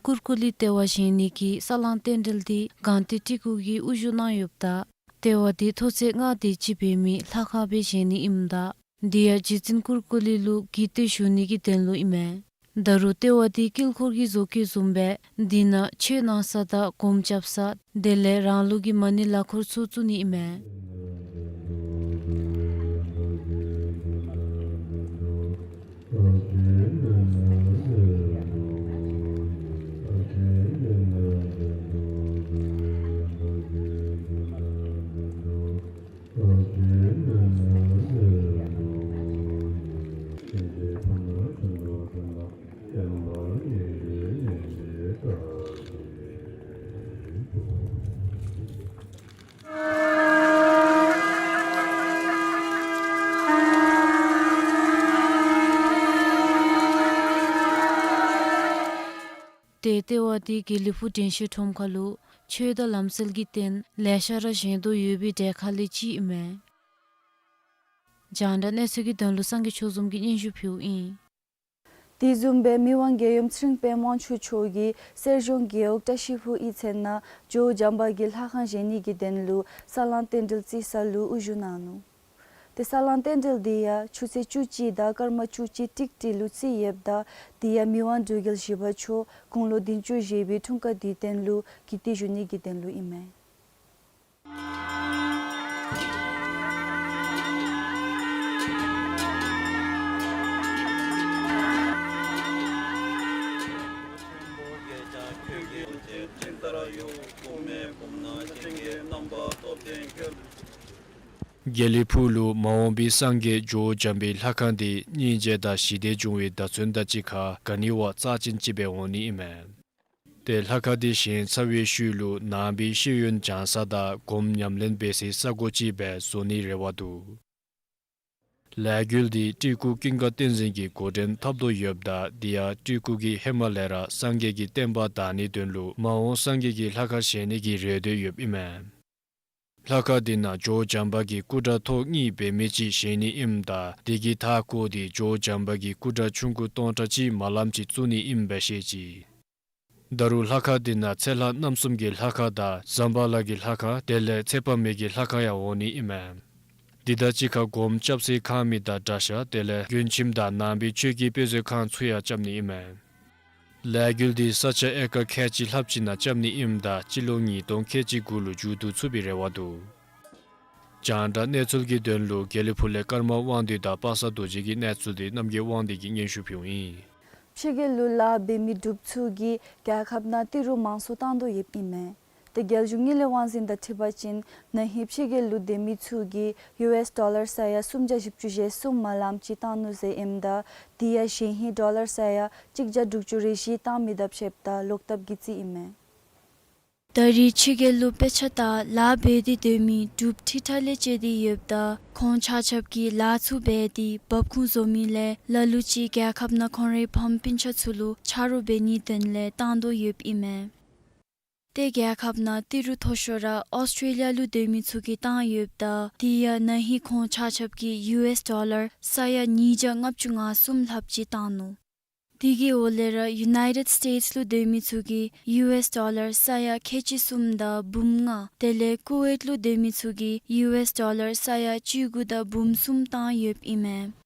ཀུ་རུ་ཀུ་ལི་ལྟེ་བ་བཞེངས་ནི་གི་ས་བསླང་རྟེན་འབྲེལ་འདི་སྒང་སྟེང་སྤྲུལ་སྐུ་གིས་དབུ་བཞུགས་གནང་ཡོདཔ་ད་ལྟེ་བ་འདི་མཐོ་ཚད་ལྔ་དེ་ཅིག་འབད་མི་ལྷ་ཁང་སྦེ་བཞེངས་ནི་ཨིནམ་ད་དེ་ཡང་རྗེ་བཙུན་ཀུ་རུ་ཀུ་ལི་ལུ་གུས་བཏུད་ཞུ་ནི་གི་དོན་ལུ་ཨིན་མས། ད་རུང་ལྟེ་བ་འདི་དཀྱིལ་འཁོར་གྱི་བཟོ་བཀོད་བཟུམ་སྦེ་འདི་ནང་ཆོས་གནང་ས་དང་སྒོམ་རྐྱབ་ས་དེ་ལས་རང་ལུགས་ཀྱི་མ་ཎི་ལག་འཁོར་ཚུ་བཙུགས་ནི་ཨིན་མས། ཏེ་ལྟེ་བ་འདི་དགེ་ལེགས་ཕུག་དྲན་ཤེས་ཁྲོམ་ཁ་ལུ་ཆོས་དང་ལམ་སྲོལ་གྱི་རྟེན་ལེ་ཤ་ར་བཞེངས་དོ་ཡོད་པའི་གྲས་ཁ་ལས་གཅིག་ཨིན་མས། རྒྱང་བསྒྲགས་གནས་ཚུལ་གྱི་དོན་ལུ་སངས་རྒྱས་ཆོས་འཛོམས་ཀྱིས་སྙན་ཞུ་ཕུལཝ་ཨིན། དེ་བཟུམ་སྦེ་མི་དབང་རྒྱལ་ཡུམ་ཚེ་རིང་དཔལ་དབང་ཕྱུག་མཆོག་གིས་གསེར་གཞོང་རྒེད་འོག་བཀྲ་ཤིས་ཕུག་གཡུས་ཚན་ནང་ཇོ་བོ་བྱམས་པ་གི་ལྷ་ཁང་བཞེངས་ནི་གི་དོན་ལུ་ས་བསླང་རྟེན་འབྲེལ་རྩི་ས་ལུ་དབུ་བཞུགས་གནང་ནུག། ཏེ་ས་བསླང་རྟེན་འབྲེལ་འདི་ཡང་ཆུ་ཚོད་བཅུ་གཅིག་དང་སྐར་མ་བཅུ་གཅིག་ཏིག་ཏི་ལུ་རྩིས་ཡོདཔ་ད་དེ་ཡང་མི་དབང་འབྲུག་རྒྱལ་བཞི་པ་མཆོག་དགུང་ལོ་བདུན་ཅུ་བཞེས་པའི་འཁྲུངས་སྐར་དུས་སྟོན་ལུ་གུས་བཏུད་ཞུ་ནི་གི་དོན་ལུ་ཨིན་མས། དགེ་ལེགས་ཕུག་ལུ་མ་འོངས་པའི་སངས་རྒྱས་ཇོ་བོ་བྱམས་པའི་ལྷ་ཁང་འདི་སྙིང་རྗེ་དང་ཞི་བདེ་འབྱུང་བའི་བརྡ་མཚོན་དང་གཅིག་ཁར་ག་ནི་བ་རྩ་ཅན་ཅིག་སྦེ་འོང་ནི་ཨིན་མས། ཏེ་ལྷ་ཁང་འདི་བཞེངས་ཚར་བའི་ཤུལ་ལུ་ནང་པའི་ཤེས་ཡོན་སྦྱང་ས་དང་སྒོམ་ཉམས་ལེན་འབད་སའི་ས་གོ་ཅིག་སྦེ་བཟོ་ནིའི་རེ་བ་འདུག། ལས་འགུལ་འདི་སྤྲུལ་སྐུ་ཀུན་དགའ་བསྟན་འཛིན་གྱིས་འགོ་འདྲེན་འཐབ་དོ་ཡོདཔ་ད་དེ་ཡང་སྤྲུལ་སྐུ་གིས་ཧེ་མ་ལས་ར་སངས་རྒྱས་ཀྱི་བསྟན་པ་དར་ནིའི་དོན་ལུ་མ་འོངས་སངས་རྒྱས་ཀྱི་ལྷ་ཁང་བཞེངས་ནི་གི་རེ་འདོད་ཡོདཔ་ཨིན་མས། ལྷ་ཁང་འདི་ནང་ཇོ་བོ་བྱམས་པ་གི་སྐུ་འདྲ་ཐོག་གཉིས་འབད་མི་ཅིག་བཞེངས་ནི་ཨིནམ་ད་དེ་གི་མཐའ་སྐོར་འདི་ཇོ་བོ་བྱམས་པ་གི་སྐུ་འདྲ་ཆུང་ཀུ་སྟོང་ཕྲག་གཅིག་མ་ལམ་ཅིག་བཙུགས་ནི་ཨིནམ་སྦེ་བཤད་ཅི། ད་རུང་ལྷ་ཁང་འདི་ནང་ཚེ་ལྷ་རྣམ་གསུམ་གྱི་ལྷ་ཁང་དང་ཟམ་པ་ལྷ་གི་ལྷ་ཁང་དེ་ལས་ཚེ་དཔག་མེད་ཀྱི་ལྷ་ཁང་ཡང་འོང་ནི་ཨིན་མས། འདི་དང་གཅིག་ཁར་སྒོམ་རྐྱབ་སའི་ཁང་མིག་དང་གྲྭ་ཤག་དེ་ལས་མགོན་ཁྱིམ་དང་ནང་པའི་ཆོས་ཀྱི་དཔེ་མཛོད་ཁང་ཚུ་ཡང་རྐྱབ་ནི་ཨིན་མས། ལས་འགུལ་འདི་ས་ཆ་ཨེ་ཀར་ཁལ་གཅིག་ལྷགཔ་ཅིག་ནང་རྐྱབ་ནི་ཨིནམ་ད་སྤྱི་ལོ་ཉིས་སྟོང་ཁལ་གཅིག་དགུ་ལུ་མཇུག་བསྡུ་ཚུགས་པའི་རེ་བ་འདུག། རྒྱང་བསྒྲགས་གནས་ཚུལ་གྱི་དོན་ལུ་དགེ་ལེགས་ཕུག་ལས་ཀརྨ་དབང་འདུས་དང་པ་སངས་རྡོ་རྗེ་གི་གནས་ཚུལ་འདི་རྣམ་རྒྱལ་དབང་འདུས་ཀྱིས་སྙན་ཞུ་ཕུལཝ་ཨིན། ཕྱི་རྒྱལ་ལུ་ལཱ་འབད་མི་འབྲུགཔ་ཚུ་གིས་རྒྱལ་ཁབ་ནང་ཏི་རུ་མང་སུ་བཏང་དོ་ཡོདཔ་ཨིན་མས། ཏེ་རྒྱལ་གཞུང་དངུལ་ལས་དབང་འཛིན་དང་འཁྲིལ་བ་ཅིན་ན་ཧིང་ཕྱི་རྒྱལ་ལུ་སྡོད་མི་ཚུ་གིས་ཡུ་ཨེས་ཌོ་ལར་ས་ཡ་སུམ་བརྒྱ་བཞི་བཅུ་ཞེ་གསུམ་མ་ལམ་ཅིག་བཏང་ནུག་ཟེར་ཨིནམ་ད་དེ་ཡང་གཞེས་ཧིང་ཌོ་ལར་ས་ཡ་གཅིག་བརྒྱ་དྲུག་ཅུ་རེ་བཞི་བཏང་མི་དང་ཕྱདཔ་ད་ལོག་ལྟབ་ཀྱི་རྩིས་ཨིན་མས། ད་རེས་ཕྱི་རྒྱལ་ལུ་དཔེ་ཆ་དང་ལཱ་འབད་དེ་སྡོད་མི་འབྲུགཔ་ཁྲི་ཕྲག་ལས་བཅད་དེ་ཡོདཔ་ད་ཁོང་ཆ་ཁྱབ་ཀྱིས་ལཱ་ཚུ་འབད་དེ་འབབ་ཁུངས་བཟོ་མི་ལས་ལ་ལུ་ཅིག་རྒྱལ་ཁབ་ནང་ཁོང་རའི་ཕམ་སྤུན་ཆ་ཚུ་ལུ་ཆ་རོགས་འབད་ནིའི་དོན་ལས་བཏང་དོ་ཡོདཔ་ཨིན་མས། ཏེ་རྒྱལ་ཁབ་ནང་ཏི་རུ་མཐོ་ཤོས་ར་ཨོསི་ཊྲེ་ལི་ཡ་ལུ་སྡོད་མི་ཚུ་གིས་བཏང་ཡོདཔ་ད་དེ་ཡང་ན་ཧིང་ཁོང་ཆ་ཁྱབ་ཀྱིས་ཡུ་ཨེས་ཌོ་ལར་ས་ཡ་ཉིས་བརྒྱ་ལྔ་བཅུ་ང་གསུམ་ལྷགཔ་ཅིག་བཏང་ནུག། དེ་གི་འོག་ལས་ར་ཡུ་ནའི་ཊེཌ་སི་ཊེཊ་སི་ལུ་སྡོད་མི་ཚུ་གིས་ཡུ་ཨེས་ཌོ་ལར་ས་ཡ་ཁལ་གཅིག་གསུམ་དང་འབུམ་ལྔ་དེ་ལས་ཀུ་ཝེཊ་ལུ་སྡོད་མི་ཚུ་གིས་ཡུ་ཨེས་ཌོ་ལར་ས་ཡ་བཅུ་དགུ་དང་འབུམ་གསུམ་བཏང་ཡོདཔ་ཨིན་མས།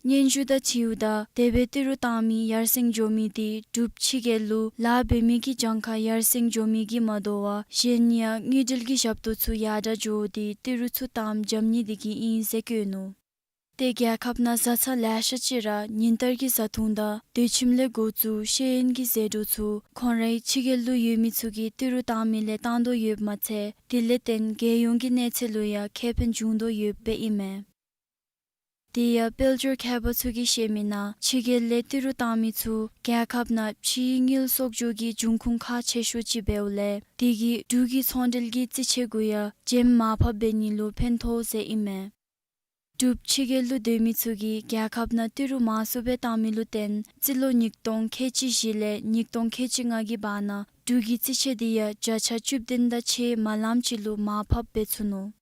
སྙན་ཞུ་དང་འཁྲིལཝ་ད་དེ་སྦེ་ཏི་རུ་བཏང་མི་ཡར་སེང་འགྱོ་མི་འདི་འབྲུགཔ་ཕྱི་རྒྱལ་ལུ་ལཱ་འབད་མི་གི་གྱངས་ཁ་ཡར་སེང་འགྱོ་མི་གིས་མ་དོ་བར་གཞན་ཡང་དངུལ་འབྲེལ་གྱི་ཞབས་ཏོག་ཚུ་ཡར་དྲག་འགྱོ་སྟེ་ཏི་རུ་ཚུ་བཏངམ་འཇམ་ནི་དེ་གིས་ཨིན་ཟེར་བཀོད་ནུག། ཏེ་རྒྱལ་ཁབ་ནང་བཟའ་ཚང་ལེ་ཤ་ཅིག་ར་ཉིན་ལྟར་གྱི་བཟའ་འཐུང་དང་སྡོད་ཁྱིམ་ལས་འགོ་བཙུགས་ཤེས་ཡོན་གྱི་ཟད་འགྲོ་ཚུ་ཁོང་རའི་ཕྱི་རྒྱལ་ལུ་ཡོད་མི་ཚུ་གིས་ཏི་རུ་བཏང་མི་ལས་བཏང་དོ་ཡོདཔ་མ་ཚད་དེ་ལས་བརྟེན་རྒྱལ་ཡོངས་ཀྱི་གནས་ཚད་ལུ་ཡང་ཁེ་ཕན་འབྱུང་དོ་ཡོདཔ་སྦེ་ཨིན་མས། དེ་ཡང་དཔལ་འབྱོར་མཁས་པ་ཚུ་གིས་བཤད་མི་ནང་ཕྱི་རྒྱལ་ལས་ཏི་རུ་བཏང་མི་ཚུ་རྒྱལ་ཁབ་ནང་ཕྱིའི་དངུལ་གསོག་འཇོག་གི་འབྱུང་ཁུངས་ཁག་ཆེ་ཤོས་ཅིག་འབདཝ་ལས་དེ་གིས་འབྲུག་གི་ཚོང་འབྲེལ་གྱི་རྩིས་ཆད་གུ་ཡང་བྱེམ་མར་ཕབ་འབད་ནི་ལུ་ཕན་ཐོགས་ཟེར་ཨིན་མས། འབྲུགཔ་ཕྱི་རྒྱལ་ལུ་སྡོད་མི་ཚུ་གིས་རྒྱལ་ཁབ་ནང་ཏི་རུ་མང་སུ་སྦེ་བཏང་མི་ལུ་བརྟེན་རྩིས་ལོ་ཉིས་སྟོང་ཁལ་གཅིག་བཞི་ལས་ཉིས་སྟོང་ཁལ་གཅིག་ལྔ་གི་བར་ན་འབྲུག་གི་རྩིས་ཆད་འདི་ཡང་བརྒྱ་ཆ་བཅུ་བདུན་དང་ཕྱེད་མ་ལམ་ཅིག་ལུ་མར་ཕབ་འབད་ཚུགས་ནུག།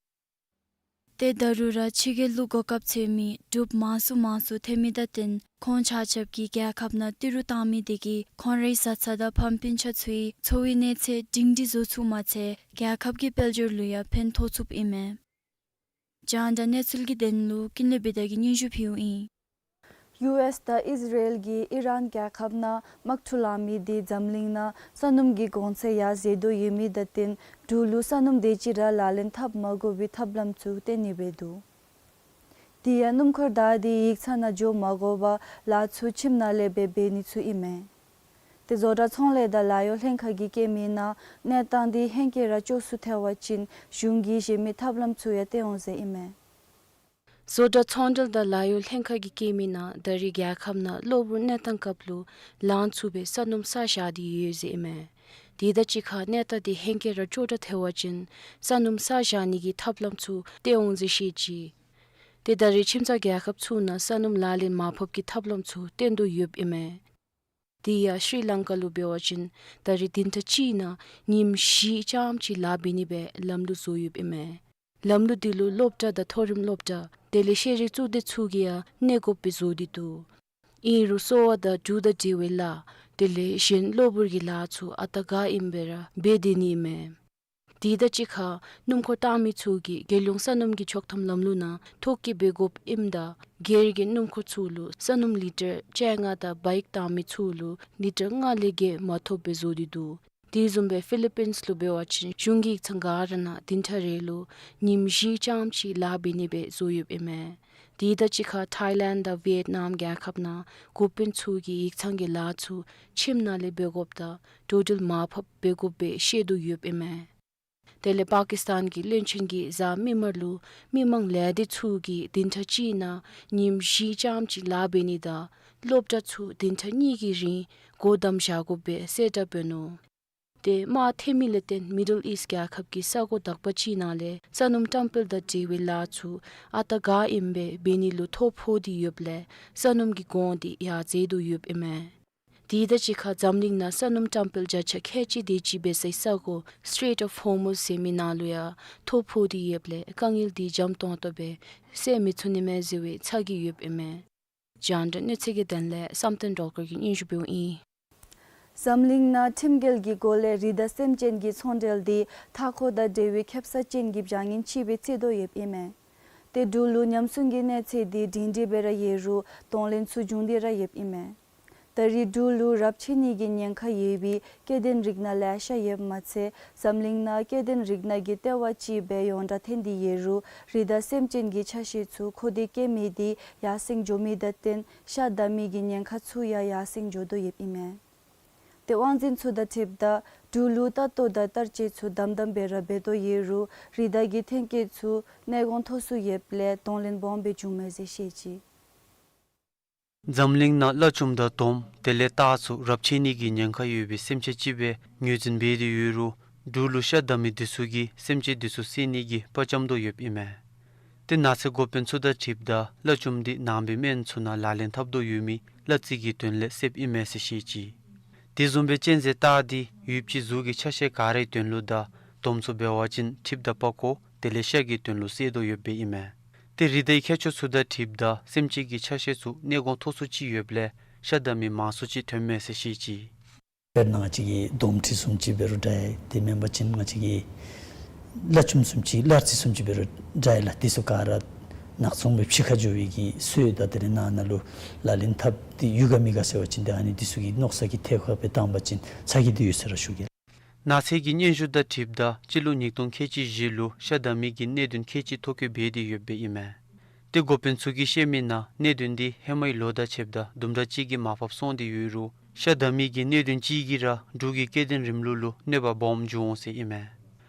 ཏེ་ད་རུང་ར་ཕྱི་རྒྱལ་ལུ་གོ་སྐབས་འཚོལ་མི་འབྲུགཔ་མང་སུ་མང་སུ་ཐོན་མི་དང་བསྟུན་ཁོང་ཆ་ཁྱབ་ཀྱིས་རྒྱལ་ཁབ་ནང་ཏི་རུ་བཏང་མི་དེ་གིས་ཁོང་རའི་བཟའ་ཚང་དང་ཕམ་སྤུན་ཆ་ཚུའི་འཚོ་བའི་གནས་ཚད་སྒྲིང་སྒྲི་བཟོ་ཚུགསཔ་མ་ཚད་རྒྱལ་ཁབ་ཀྱི་དཔལ་འབྱོར་ལུ་ཡང་ཕན་ཐོགས་ཚུགསཔ་ཨིན་མས། རྒྱང་བསྒྲགས་གནས་ཚུལ་གྱི་དོན་ལུ་ཀུན་ལེགས་བི་དྷ་གིས་སྙན་ཞུ་ཕུལཝ་ཨིན། ཡུ་ཨེས་དང་ཨིས་ར་ཨེལ་གྱིས་ཨི་རཱན་རྒྱལ་ཁབ་ནང་དམག་འཁྲུག་ལང་མི་དེ་འཛམ་གླིང་ནང་ས་སྣུམ་གྱི་གོང་ཚད་ཡར་འཛེགས་དོ་ཡོད་མི་དང་བསྟུན་འབྲུག་ལུ་ས་སྣུམ་དེ་ཅིག་ར་ལག་ལེན་འཐབ་མ་དགོ་པའི་ཐབས་ལམ་ཚུ་བཏོན་ནི་སྦེ་འདུག། དེ་ཡང་སྣུམ་འཁོར་བདའ་སྟེ་ཡིག་ཚང་ནང་འགྱོ་མ་དགོ་པར་ལཱ་ཚུ་ཁྱིམ་ནང་ལས་སྦེ་འབད་ནི་ཚུ་ཨིན་མས། ཏེ་བཟོ་གྲྭ་ཚོང་ལས་དང་ལཱ་གཡོག་ལྷན་ཁག་གིས་བཀོད་མི་ནང་གནས་སྟངས་འདི་ཧེང་སྐལ་ར་སྐྱོ་སུ་ཐལ་བ་ཅིན་གཞུང་གིས་གཞན་མི་ཐབས་ལམ་ཚུ་ཡང་བཏོན་འོང་ཟེར་ཨིན་མས། བཟོ་གྲྭ་ཚོང་འབྲེལ་དང་ལཱ་གཡོག་ལྷན་ཁག་གིས་བཀོད་མི་ནང་ད་རེས་རྒྱལ་ཁབ་ནང་གློ་བུར་གནས་སྟངས་སྐབས་ལུ་ལང་ཚུགས་པའི་ས་སྣུམ་བསགས་བཞག་སྟེ་ཡོད་ཟེར་ཨིན་མས། དེ་དང་གཅིག་ཁར་གནས་སྟངས་འདི་ཧེང་སྐལ་ར་སྐྱོ་དྲགས་ཐལ་བ་ཅིན་ས་སྣུམ་བསགས་བཞག་ནི་གི་ཐབས་ལམ་ཚུ་བཏོན་འོང་ཟེར་བཤད་ཅི། ཏེ་ད་རེས་ཁྱིམ་ཚང་རྒྱལ་ཁབ་ཚུ་ནང་ས་སྣུམ་ལག་ལེན་མར་ཕབ་ཀྱི་ཐབས་ལམ་ཚུ་བཏོན་དོ་ཡོདཔ་ཨིན་མས། དེ་ཡང་ཤྲི་ལང་ཀ་ལུ་འབད་བ་ཅིན་ད་རེས་བདུན་ཕྲག་གཅིག་ནང་ཉིནམ་བཞི་རྐྱངམ་ཅིག་ལཱ་འབད་ནི་སྦེ་ལམ་ལུགས་བཟོ་ཡོདཔ་ཨིན་མས། ལམ་ལུགས་འདི་ལུ་སློབ་གྲྭ་དང་མཐོ་རིམ་སློབ་གྲྭ་དེ་ལས་ཤེས་རིག་གཙུག་སྡེ་ཚུ་གིས་ཡང་གནས་དགོཔ་སྦེ་བཟོ་སྟེ་འདུག། ཨིན་རུང་གསོ་བ་དང་འབྲུག་དང་འབྲེལ་བའི་ལཱ་དེ་ལས་གཞན་གློ་བུར་གྱི་ལཱ་ཚུ་ཨ་རྟག་ག་ཨིནམ་སྦེ་ར་འབད་དེ་ནི་ཨིན་མས། དེ་དང་གཅིག་ཁར་སྣུམ་འཁོར་བཏང་མི་ཚུ་གིས་རྒྱལ་ཡོངས་ས་སྣུམ་གྱི་ཆོག་ཐམ་ལམ་ལུགས་ནང་ཐོ་བཀོད་འབད་དགོཔ་ཨིནམ་ད་སྒེར་གྱི་སྣུམ་འཁོར་ཚུ་ལུ་ས་སྣུམ་ལི་ཊར་བཅོ་ལྔ་དང་བཱའིཀ་བཏང་མི་ཚུ་ལུ་ལི་ཊར་ལྔ་ལས་བརྒལ་མ་ཐོབ་པའི་བཟོ་སྟེ་འདུག། དེ་བཟུམ་སྦེ་ཕི་ལི་པིནསི་ལུ་འབད་བ་ཅིན་གཞུང་གི་ཡིག་ཚང་ག་ར་ནང་བདུན་ཕྲག་རེ་ལུ་ཉིནམ་བཞི་ཙམ་ཅིག་ལཱ་འབད་ནི་སྦེ་བཟོ་ཡོདཔ་ཨིན་མས། དེ་དང་གཅིག་ཁར་ཐཱའི་ལེནཌ་དང་ཝི་ཡེཊ་ནམ་རྒྱལ་ཁབ་ནང་འགོ་དཔོན་ཚུ་གིས་ཡིག་ཚང་གི་ལཱ་ཚུ་ཁྱིམ་ནང་ལས་འབད་དགོཔ་དང་འགྲོ་འགྲུལ་མར་ཕབ་འབད་དགོཔ་སྦེ་བཤད་དོ་ཡོདཔ་ཨིན་མས། དེ་ལས་པ་ཀིསི་ཐཱན་གྱི་བློན་ཆེན་གྱིས་གཟའ་མིག་དམར་ལུ་མི་མང་ལས་སྡེ་ཚུ་གིས་བདུན་ཕྲག་གཅིག་ནང་ཉིནམ་བཞི་ཙམ་ཅིག་ལཱ་འབད་ནི་དང་སློབ་གྲྭ་ཚུ་བདུན་ཕྲག་གཉིས་ཀྱི་རིང་སྒོ་བསྡམས་བཞག་དགོཔ་སྦེ་གསལ་བསྒྲགས་འབད་ནུག། དེ་དམག་ཐོན་མི་ལས་བརྟེན་མི་ཌལ་ཨིསཊ་རྒྱལ་ཁབ་ཀྱི་ས་གོ་དག་པ་ཅིག་ནང་ལས་ས་སྣུམ་བཀྲམ་སྤེལ་དང་འབྲེལ་བའི་ལཱ་ཚུ་ཨ་རྟག་ག་ཨིནམ་སྦེ་འབད་ནི་ལུ་ཐོ་ཕོག་སྟེ་ཡོདཔ་ལས་ས་སྣུམ་གྱི་གོང་འདི་ཡར་འཛེགས་དོ་ཡོདཔ་ཨིན་མས། དེ་དང་གཅིག་ཁར་འཛམ་གླིང་ནང་ས་སྣུམ་བཀྲམ་སྤེལ་བརྒྱ་ཆ་ཁལ་གཅིག་དེ་ཅིག་འབད་སའི་ས་གོ་སི་ཊེཊ་ཨོཕ་ཧོར་མུཛ་ཟེར་མི་ནང་ལུ་ཡང་ཐོ་ཕོག་སྟེ་ཡོདཔ་ལས་དཀའ་ངལ་འདི་འཇམ་ཏོང་ཏོ་སྦེ་སེལ་མི་ཚུགས་ནི་མས་ཟེར་བའི་ཚ་གྱང་ཡོདཔ་ཨིན་མས། རྒྱང་བསྒྲགས་གནས་ཚུལ་གྱི་དོན་ལས་བསམ་གཏན་སྒྲོལ་དཀར་གྱིས་སྙན་ཞུ་འབདཝ་ཨིན། འཛམ་གླིང་ནང་ཁྲིམས་འགལ་གྱི་སྒོ་ལས་རི་དྭགས་སེམས་ཅན་གྱི་ཚོང་འབྲེལ་འདི་མཐའ་འཁོར་དང་འབྲེལ་བའི་ཁེབ་ས་ཅན་གྱི་བྱ་ངན་ཅིག་སྦེ་བརྩི་དོ་ཡོདཔ་ཨིན་མས། ཏེ་འབྲུག་ལུ་ཉམས་སྲུང་གི་གནས་ཚད་འདི་སྒྲིང་སྒྲི་སྦེ་ར་ཡོད་རུང་གདོང་ལེན་ཚུ་བྱུང་སྟེ་ར་ཡོདཔ་ཨིན་མས། ད་རེས་འབྲུག་ལུ་རབས་ཆད་ནི་གི་ཉེན་ཁ་ཡོད་པའི་སྐྱེ་ལྡན་རིགས་སྣ་ལེ་ཤ་ཡོདཔ་མ་ཚད་འཛམ་གླིང་ནང་སྐྱེ་ལྡན་རིགས་སྣ་གི་ལྟེ་བ་ཅིག་སྦེ་ཡོངས་གྲགས་ཐོན་ཏེ་ཡོད་རུང་རི་དྭགས་སེམས་ཅན་གྱི་ཆ་ཤས་ཚུ་མཁོ་འདོད་སྐྱེ་མི་འདི་ཡར་སེང་འགྱོ་མི་དང་བསྟུན་ཤ་བདའ་མི་གི་ཉེན་ཁ་ཚུ་ཡང་ཡར་སེང་འགྱོ་དོ་ཡོདཔ་ཨིན་མས། ཏེ་དབང་འཛིན་ཚུ་དང་འཁྲིལཝ་ད་འབྲུག་ལུ་ལྟ་རྟོག་དང་བསྟར་སྤྱོད་ཚུ་དམ་དམ་སྦེ་ར་འབད་དོ་ཡོད་རུང་རི་དྭགས་ཀྱི་ཐོན་སྐྱེད་ཚུ་གནས་གོང་མཐོ་སུ་ཡོདཔ་ལས་གདོང་ལེན་སྦོམ་སྦེ་བྱུངམ་མས་ཟེར་བཤད་ཅི། འཛམ་གླིང་ནང་གླ་ཆུམ་དང་དོམ་དེ་ལས་སྟག་ཚུ་རབས་ཆད་ནི་གི་ཉེན་ཁ་ཡོད་པའི་སེམས་ཅན་ཅིག་སྦེ་ངོས་འཛིན་འབད་དེ་ཡོད་རུང་འབྲུག་ལུ་ཤ་བདའ་མི་འདི་ཚུ་གིས་སེམས་ཅན་འདི་ཚུ་བསད་ནི་གི་དཔའ་བཅམ་དོ་ཡོདཔ་ཨིན་མས། ཏེ་ནགས་ཚལ་འགོ་དཔོན་ཚུ་དང་འཁྲིལཝ་ད་གླ་ཆུམ་འདི་ནང་པའི་སྨན་ཚུ་ནང་ལག་ལེན་འཐབ་དོ་ཡོད་མི་གླ་རྩི་གི་དོན་ལས་བསདཔ་ཨིན་མས་ཟེར་བཤད་ཅི། དེ་བཟུམ་སྦེ་གཅན་གཟན་སྟག་འདི་ཡུདཔ་ཅིག་གཟུགས་ཀྱི་ཆ་ཤས་ག་རའི་དོན་ལུ་དང་དོམ་ཚུ་འབད་བ་ཅིན་འཁྲིགཔ་དང་པགས་ཀོ་དེ་ལས་ཤ་གི་དོན་ལུ་བསད་དོ་ཡོདཔ་ཨིན་མས། ཏེ་རི་དྭགས་ཀྱི་ཁྱད་ཆོས་ཚུ་དང་འཁྲིལཝ་ད་སེམས་ཅན་གྱི་ཆ་ཤས་ཚུ་གནས་གོང་མཐོ་སུ་ཅིག་ཡོདཔ་ལས་ཤ་བདའ་མི་མང་སུ་ཅིག་ཐོནམ་མས་ཟེར་བཤད་ཅི། དཔེར་ན་ང་བཅས་ཀྱི་དོམ་ཁྲི་བཟུམ་ཅིག་འབད་རུང་འདྲ་ཡི། དེ་མེན་པ་ཅིན་ང་བཅས་ཀྱི་གླ་ཆུམ་བཟུམ་ཅིག་གླ་རྩི་བཟུམ་ཅིག་འབད་རུང་འདྲ་ཡི་ལགས། དེ་ཚུ་ག་ར་ནག་ཚོང་སྦེ་ཕྱི་ཁར་འགྱོ་བའི་གི་སོ་དང་དེ་ལས་ནང་ན་ལུ་ལག་ལེན་འཐབ་སྟེ་ཡོད་ག་མེད་ག་ཟེར་བ་ཅིན་ཏེ་ཨ་ནི་དེ་ཚུ་གི་མནོ་བསམ་གྱི་ཐད་ཁར་སྦེ་བཏང་པ་ཅིན་ཚ་གྱང་འདི་ཡོད་ཟེར་ར་ཞུ་གེ། ནགས་ཚལ་གྱི་སྙན་ཞུ་དང་འཁྲིལཝ་ད་སྤྱི་ལོ་ཉིས་སྟོང་ཁལ་གཅིག་བཞི་ལུ་ཤ་བདའ་མི་གི་གནད་དོན་ཁལ་གཅིག་ཐོ་བཀོད་འབད་དེ་ཡོདཔ་ཨིན་མས། ཏེ་འགོ་དཔོན་ཚུ་གིས་བཤད་མི་ནང་གནད་དོན་འདི་ཧེ་མའི་ལོ་དང་ཕྱདཔ་ད་དུམ་གྲ་ཅིག་གིས་མར་ཕབ་སོང་སྟེ་ཡོད་རུང་ཤ་བདའ་མི་གི་གནད་དོན་ཅིག་གིས་ར་འབྲུག་གི་སྐྱེ་ལྡན་རིམ་ལུགས་ལུ་གནོད་པ་སྦོམ་འབྱུང་འོང་ཟེར་ཨིན་མས།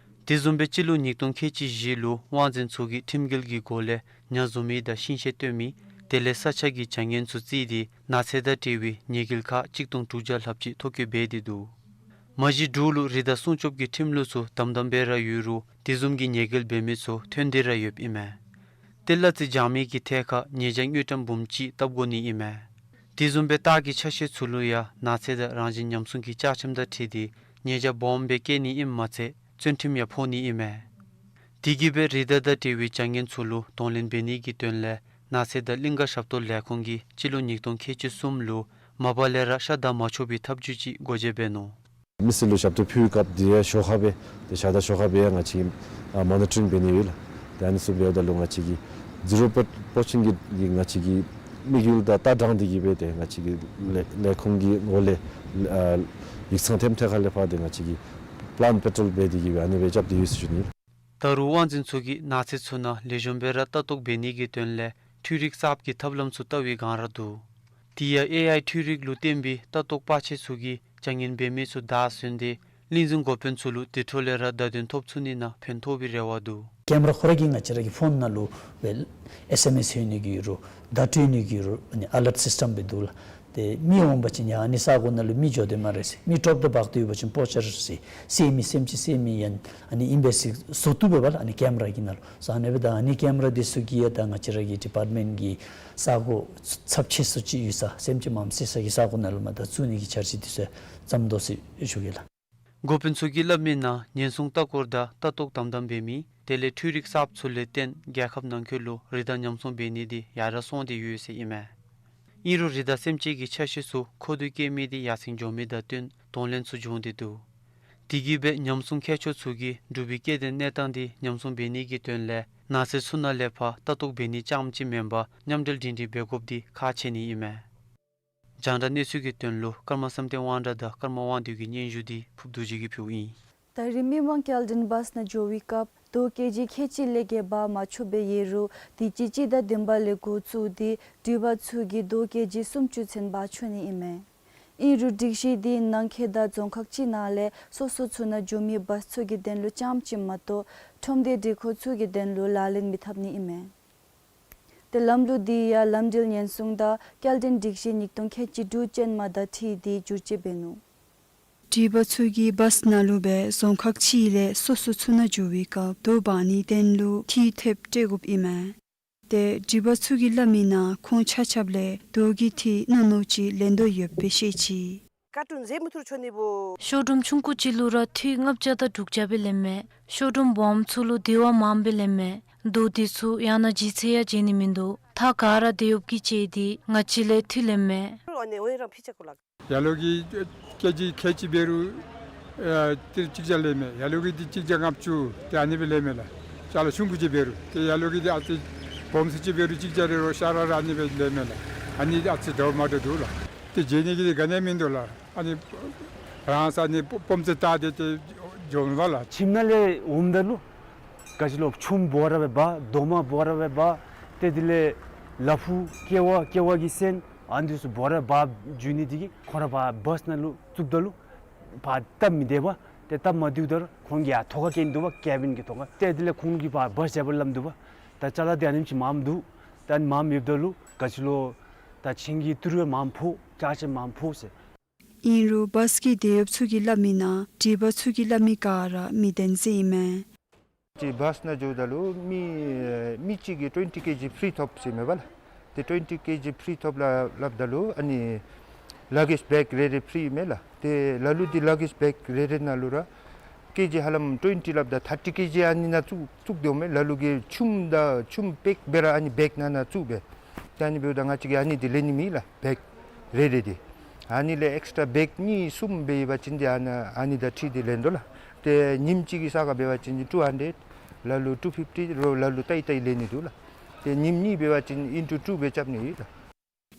དེ་བཟུམ་སྦེ་སྤྱི་ལོ་ཉིས་སྟོང་ཁལ་གཅིག་བཞི་ལུ་དབང་འཛིན་ཚུ་གིས་ཁྲིམས་འགལ་གྱི་སྒོ་ལས་ཉ་བཟུང་མི་དང་ཤིང་བཤལ་བཏོན་མི་དེ་ལས་ས་ཆ་གི་བྱ་ངན་ཚུ་བརྩིས་ཏེ་ནགས་ཚལ་དང་འབྲེལ་བའི་ཉེས་འགེལ་ཁག་གཅིག་སྟོང་དྲུག་བརྒྱ་ལྷགཔ་ཅིག་ཐོ་བཀོད་འབད་དེ་འདུག། མ་གཞི་འབྲུག་ལུ་རི་དྭགས་སྲུང་སྐྱོབ་ཀྱི་ཁྲིམས་ལུགས་ཚུ་དམ་དམ་སྦེ་ར་ཡོད་རུང་དེ་བཟུམ་གྱི་ཉེས་འགེལ་འབད་མི་ཚུ་ཐོན་ཏེ་ར་ཡོདཔ་ཨིན་མས། ཏེ་གླ་རྩི་འཇལ་མི་གི་ཐད་ཁར་ཉེས་བྱ་དངུལ་ཀྲམ་འབུམ་གཅིག་བཏབ་དགོ་ནི་ཨིན་མས། དེ་བཟུམ་སྦེ་སྟག་གི་ཆ་ཤས་ཚུ་ལུ་ཡང་ནགས་ཚལ་དང་རང་བཞིན་ཉམས་སྲུང་གི་བཅའ་ཁྲིམས་དང་འཁྲིལ་ཏེ་ཉེས་བྱ་སྦོམ་སྦེ་བཀལ་ནི་ཨིནམ་མ་ཚད་བཙོན་ཁྲིམས་ཡང་ཕོག་ནི་ཨིན་མས། དེ་གིས་སྦེ་རི་དྭགས་དང་འབྲེལ་བའི་བྱ་ངན་ཚུ་ལུ་གདོང་ལེན་འབད་ནི་གི་དོན་ལས་ནགས་ཚལ་དང་གླིང་ག་ཞབས་ཏོག་ལས་ཁུངས་ཀྱིས་སྤྱི་ལོ་ཉིས་སྟོང་ཁལ་གཅིག་གསུམ་ལུ་མ་པ་ལས་ར་ཤ་བདའ་མ་ཆོག་པའི་ཐབས་བྱུས་ཅིག་སྒོ་འབྱེད་འབད་ནུག། མི་སེར་ལུ་ཞབས་ཏོག་ཕུལ་བའི་སྐབས་དེ་ཡང་ཞོར་ཁར་སྦེ་ཏེ་ཞག་དང་ཞོར་ཁར་སྦེ་ཡང་ང་བཅས་ཀྱིས་ཨ་མོ་ནི་ཊ་རིང་འབད་ནི་ཡོད་ལགས། ཏེ་ཨ་ནི་ཚུ་འབདཝ་ད་ལུ་ང་བཅས་ཀྱི་ཛི་རོ་པོ་ཆིང་གི་ང་བཅས་ཀྱི་དམིགས་ཡུལ་དང་ལྟ་སྟངས་འདི་གིས་སྦེ་ཏེ་ང་བཅས་ཀྱི་ལས་ལས་ཁུངས་ཀྱི་འོག་ལས་ཨ་ཡིག་ཚང་ཐེམ་ཐེ་ཁ་ལས་ཕར་ཏེ་ང་བཅས་ཀྱིས་པ་ལཱནཊ་པེ་ཊོལ་འབད་དེ་གིས་སྦེ་ཨ་ནི་སྦེ་རྐྱབ་སྟེ་ཡོད་ཟེར་ཞུ་ནི། ད་རུང་དབང་འཛིན་ཚུ་གིས་ནགས་ཚལ་ཚུ་ནང་ལེགས་ཤོམ་སྦེ་ར་ལྟ་རྟོག་འབད་ནི་གི་དོན་ལས་འཕྲུལ་རིག་གསརཔ་གི་ཐབས་ལམ་ཚུ་བལྟ་བའི་སྒང་ར་འདུག། དེ་ཡང་ཨེ་ཨའི་འཕྲུལ་རིག་ལུ་བརྟེན་པའི་ལྟ་རྟོག་པ་ཆེ་ཚུ་གིས་བྱ་ངན་འབད་མི་ཚུ་བདའ་ཟུན་ཏེ་གླིང་འཛིན་འགོ་དཔོན་ཚུ་ལུ་དེ་འཕྲོ་ལས་ར་བརྡ་དོན་ཐོབ་ཚུགས་ནི་ནང་ཕན་ཐོགས་པའི་རེ་བ་འདུག། ཀེམ་ར་ཁོ་ར་གིས་ང་བཅས་ར་གི་ཕོན་ནང་ལུ་སྦེ་ཨེསི་ཨེམ་ཨེསི་ལྷོད་ནི་གི་ཡོད་རུང་བརྡ་སྤྲོད་ནི་གི་ཡོད་རུང་ཨ་ནི་ཨ་ལརཊ་སིསི་ཊེམ་སྦེ་འདུག་ལགས། ཏེ་མི་འོང་པ་ཅིན་ཡང་ཨ་ནི་ས་གོ་ནང་ལུ་མི་འགྱོ་དོ་སྨ་རེ་ཟེར། མི་ཊོབ་དང་འབག་སྟེ་ཡོད་པ་ཅིན་པོ་ཅར་ཟེར། བསད་མི་སེམས་ཅན་བསད་མི་ཡང་ཨ་ནི་ཨིན་པས་ཟེར་བཟོ་བཏུབ་པས་ལགས། ཨ་ནི་ཀེམ་ར་གི་ནང་ལུ་ཟེར། ཨ་ནི་སྦེ་ད་ཨ་ནི་ཀེམ་ར་འདི་ཚུ་གིས་ཡང་ད་ང་བཅས་ར་གི་ཌི་པཱརཊ་མེནཊ་གི་ས་གོ་ཚབས་ཆེ་སུ་ཅིག་ཡོད་ས་སེམས་ཅན་མངམ་བསད་ས་གི་ས་གོ་ནང་ལུ་མར་ད་བཙུགས་ནི་གི་འཆར་གཞི་འདི་ཚུ་བརྩམ་དོ་ཟེར་ཞུ་གེ་ལགས། འགོ་དཔོན་ཚུ་གིས་སླབ་མི་ནང་ཉེན་སྲུང་ལྟ་སྐོར་དང་ལྟ་རྟོག་དམ་དམ་འབད་མི་དེ་ལས་འཕྲུལ་རིག་གསརཔ་ཚུ་ལས་བརྟེན་རྒྱལ་ཁབ་ནང་འཁོད་ལུ་རི་དྭགས་ཉམས་སྲུང་འབད་ནི་འདི་ཡར་ར་སོང་སྟེ་ཡོད་ཟེར་ཨིན་མས། ཨིན་རུང་རི་དྭགས་སེམས་ཅན་གྱི་ཆ་ཤས་ཚུ་མཁོ་འདོད་སྐྱེ་མི་དེ་ཡར་སེང་འགྱོ་མི་དང་བསྟུན་གདོང་ལེན་ཚུ་འབྱུང་སྟེ་འདུག། དེ་གིས་སྦེ་ཉམས་སྲུང་མཁས་མཆོག་ཚུ་གིས་འབྲུག་པའི་སྐྱེ་ལྡན་གནས་སྟངས་དེ་ཉམས་སྲུང་འབད་ནི་གི་དོན་ལས་ནགས་ཚལ་ཚུ་ནང་ལས་ཕར་ལྟ་རྟོག་འབད་ནི་རྐྱངམ་ཅིག་མེན་པར་མཉམ་འབྲེལ་སྒྲིང་སྒྲིང་འབད་དགོཔ་དེ་ཁག་ཆེ་ནི་ཨིན་མས། རྒྱང་བསྒྲགས་གནས་ཚུལ་གྱི་དོན་ལུ་ཀརྨ་བསམ་གཏན་དབང་གྲགས་དང་ཀརྨ་དབང་འདུས་ཀྱི་སྙན་ཞུ་དེ་ཕུབ་རྡོ་རྗེ་གིས་ཕུལཝ་ཨིན། ད་རིས་མི་མང་སྐྱེལ་འདྲེན་བཱསི་ནང་འགྱོ་བའི་སྐབས་རྡོ་ཀེ་ཇི་ཁལ་གཅིག་ལས་བརྒལ་འབག་མ་ཆོག་པས། ཨིན་རུང་དུས་ཅི་སྤྱི་ཟླ་བདུན་པ་ལས་འགོ་བཙུགས་ཏེ་སྒྲིག་པ་ཚུ་གིས་རྡོ་ཀེ་ཇི་སུམ་ཅུ་ཚུན་འབག་ཆོག་ནི་ཨིན་མས། ཨིན་རུང་སྒྲིག་གཞི་དེ་ནང་ཁུལ་དང་རྫོང་ཁག་ཅིག་ནང་ལས་སོ་སོ་ཚུ་ནང་འགྱོ་མི་བཱསི་ཚུ་གི་དོན་ལུ་རྐྱངམ་ཅིག་མ་གཏོགས་ཁྲོམ་སྡེ་སྒྲིག་ཁང་ཚུ་གི་དོན་ལུ་ལག་ལེན་མི་འཐབ་ནི་ཨིན་མས། ཏེ་ལམ་ལུགས་དེ་ཡང་ལམ་འགྲུལ་ཉེན་སྲུང་དང་སྐྱེལ་འདྲེན་སྒྲིག་གཞི་ཉིས་སྟོང་ཁལ་གཅིག་དྲུག་ཅན་མ་དང་འཁྲིལ་ཏེ་བསྒྱུར་བཅོས་འབད་ནུག། སྒྲིག་པ་ཚུ་གིས་བཱསི་ནང་ལུ་སྦེ་རྫོང་ཁག་ཅིག་ལས་སོ་སོ་ཚུ་ནང་འགྱོ་བའི་སྐབས་རྡོ་འབག་ནིའི་དོན་ལུ་ཐིག་ཐེབས་སྤྲོད་དགོཔ་ཨིན་མས། ཏེ་སྒྲིག་པ་ཚུ་གིས་སླབ་མིའི་ནང་ཁོང་ཆ་ཁྱབ་ལས་རྡོ་གི་ཐིག་རྣོ་རྣོ་ཅིག་ལེན་དོ་ཡོདཔ་སྦེ་བཤད་ཅི། ཀར་ཊུན་ཟེ་མུ་ཐུར་ཆོ་ནི་བོ། ཤོ་རུམ་ཆུང་ཀུ་ཅིག་ལུ་ར་ཐིག་ལྔ་བརྒྱ་དང་དྲུག་བརྒྱ་སྦེ་ལེན་མས། ཤོ་རུམ་སྦོམ་ཚུ་ལུ་དེ་བ་མངམ་སྦེ་ལེན་མས། རྡོ་དེ་ཚུ་ཡང་ན་ལྗིད་ཚད་ཡང་འཇལ་ནི་མིན་འདུག། ཐག་ག་ར་དེད་ཡོདཔ་གིས་ཅིག་དེ་ང་བཅས་ལས་ཐིག་ལེན་མས། ཡར་ལུ་གི་ཀེ་ཇི་ཁལ་གཅིག་འབད་རུང་ཨ་ཏི་རུ་གཅིག་བརྒྱ་ལེན་མས། ཡར་ལུ་གི་འདི་གཅིག་བརྒྱ་ལྔ་བཅུ་དེ་ཨ་ནི་སྦེ་ལེན་མས་ལགས། ཅ་ལ་ཆུང་ཀུ་ཅིག་འབད་རུང་། ཏེ་ཡར་ལུ་གི་འདི་ཨ་ཙི་སྦོམ་སུ་ཅིག་འབད་རུང་གཅིག་བརྒྱ་རེ་རོགས་ཤ་ར་ར་ཨ་ནི་སྦེ་ལེན་མས་ལགས། ཨ་ནི་ཨ་ཙི་འདྲཝ་མ་འདྲཝ་འདུག་ལགས། ཏེ་འཇལ་ནི་གི་དེ་ག་ནི་ཡང་མིན་འདུག་ལགས། ཨ་ནི་རང་ས་ནི་སྤོམ་རྩེ་བཏགས་ཏེ་ཏེ་འགྱོཝ་ཨིན་པས་ལགས། ཁྱིམ་ནང་ལས་འོངམ་ད་ལུ་ག་ཅི་ལོ་ཆུམ་འབོ་ར་སྦེ་འབག། རྡོག་མ་འབོ་ར་སྦེ་འབག། ཏེ་དེ་ལས་ལ་ཕུག་ཀེ་བ་ཀེ་བ་གི་སོན་ཨ་ནི་ཚུ་འབོ་ར་འབག་འགྱོ་ནི་དེ་གིས་ཁོང་ར་ཕར་བཱསི་ནང་ལུ་བཙུགསཔ་ད་ལུ་ཕར་སྟབས་མི་བདེ་བས། ཏེ་སྟབས་མ་བདེཝ་ད་ཁོང་གིས་ཡར་ཐོག་ཁར་བཀལ་ནི་འདུག་པ། ཀེ་བིན་གྱི་ཐོག་ཁར། ཏེ་དེ་ལས་ཁོང་གིས་ཕར་བཱསི་བཞག་པར་སླབ་འདུག་པ། ད་ཅ་ལ་དེ་ཨ་ནེམ་ཅིག་མངམ་འདུག། ད་མངམ་ཡོདཔ་ད་ལུ་ག་ཅི་ལོ་ད་ཆིངས་ཀྱི་ཏི་རུ་མངམ་ཕོག། ཅ་ཆས་མངམ་ཕོག་ཟེར། ཨིན་རུང་བཱསི་གི་དེད་ཡོདཔ་ཚུ་གིས་སླབ་མིའི་ནང་སྒྲིག་པ་ཚུ་གིས་སླབ་མི་ག་ར་མི་བདེན་ཟེར་ཨིན་མས། ཏེ་བཱསི་ནང་འགྱོཝ་ད་ལུ་མི་མི་གཅིག་གིས་ཊུ་ཝེན་ཊི་ཀེ་ཇི་ཕི་རི་ཐོབ་ཟེར་མས་པ་ལགས། ཏེ་ཊུ་ཝེན་ཊི་ཀེ་ཇི་ཕི་རི་ཐོབ་ལགས་སླབ་ད་ལུ་ཨ་ནི་ལ་གེཇ་བེག་རེ་རེ་ཕི་རི་མས་ལགས། ཏེ་ལ་ལུ་འདི་ལ་གེཇ་བེག་རེ་རེ་ནང་ལུ་ར་ཀེ་ཇི་ཧ་ལམ་ཊུ་ཝེན་ཊི་སླབ་ད་ཐར་ཊི་ཀེ་ཇི་ཨ་ནི་ནང་བཙུགས་བཙུགས་དོ་མས། ལ་ལུ་གི་ཆུམ་དང་ཆུམ་པེཀ་འབད་ར་ཨ་ནི་བེག་ནང་ན་བཙུགས་སྦེ། ཏེ་ཨ་ནི་འབདཝ་ད་ང་བཅས་ཀྱིས་ཨ་ནི་འདི་ལེན་ནི་མེད་ལགས། བེག་རེ་རེ་འདི། ཨ་ནི་ལས་ཨེགསི་ཊ་ར་བེག་གཉིས་གསུམ་འབད་བ་ཅིན་འདི་ཨ་ནི་ཨ་ནི་དང་འཁྲིལ་ཏེ་ལེན་དོ་ལགས། ཏེ་ཉིནམ་གཅིག་གི་ས་ཁར་འབད་བ་ཅིན་ཊུ་ཧན་ཌེཌ། ལ་ལུ་ཊུ་ཕིཕ་ཊི་རོགས་ལ་ལུ་ཏེ་ཏེ་ལེན་ནི་འདུག་ལགས། ཏེ་ཉིནམ་གཉིས་འབད་བ་ཅིན་ཨིན་ཊུ་ཊུ་སྦེ་རྐྱབ་ནི་ཡོད་ལགས།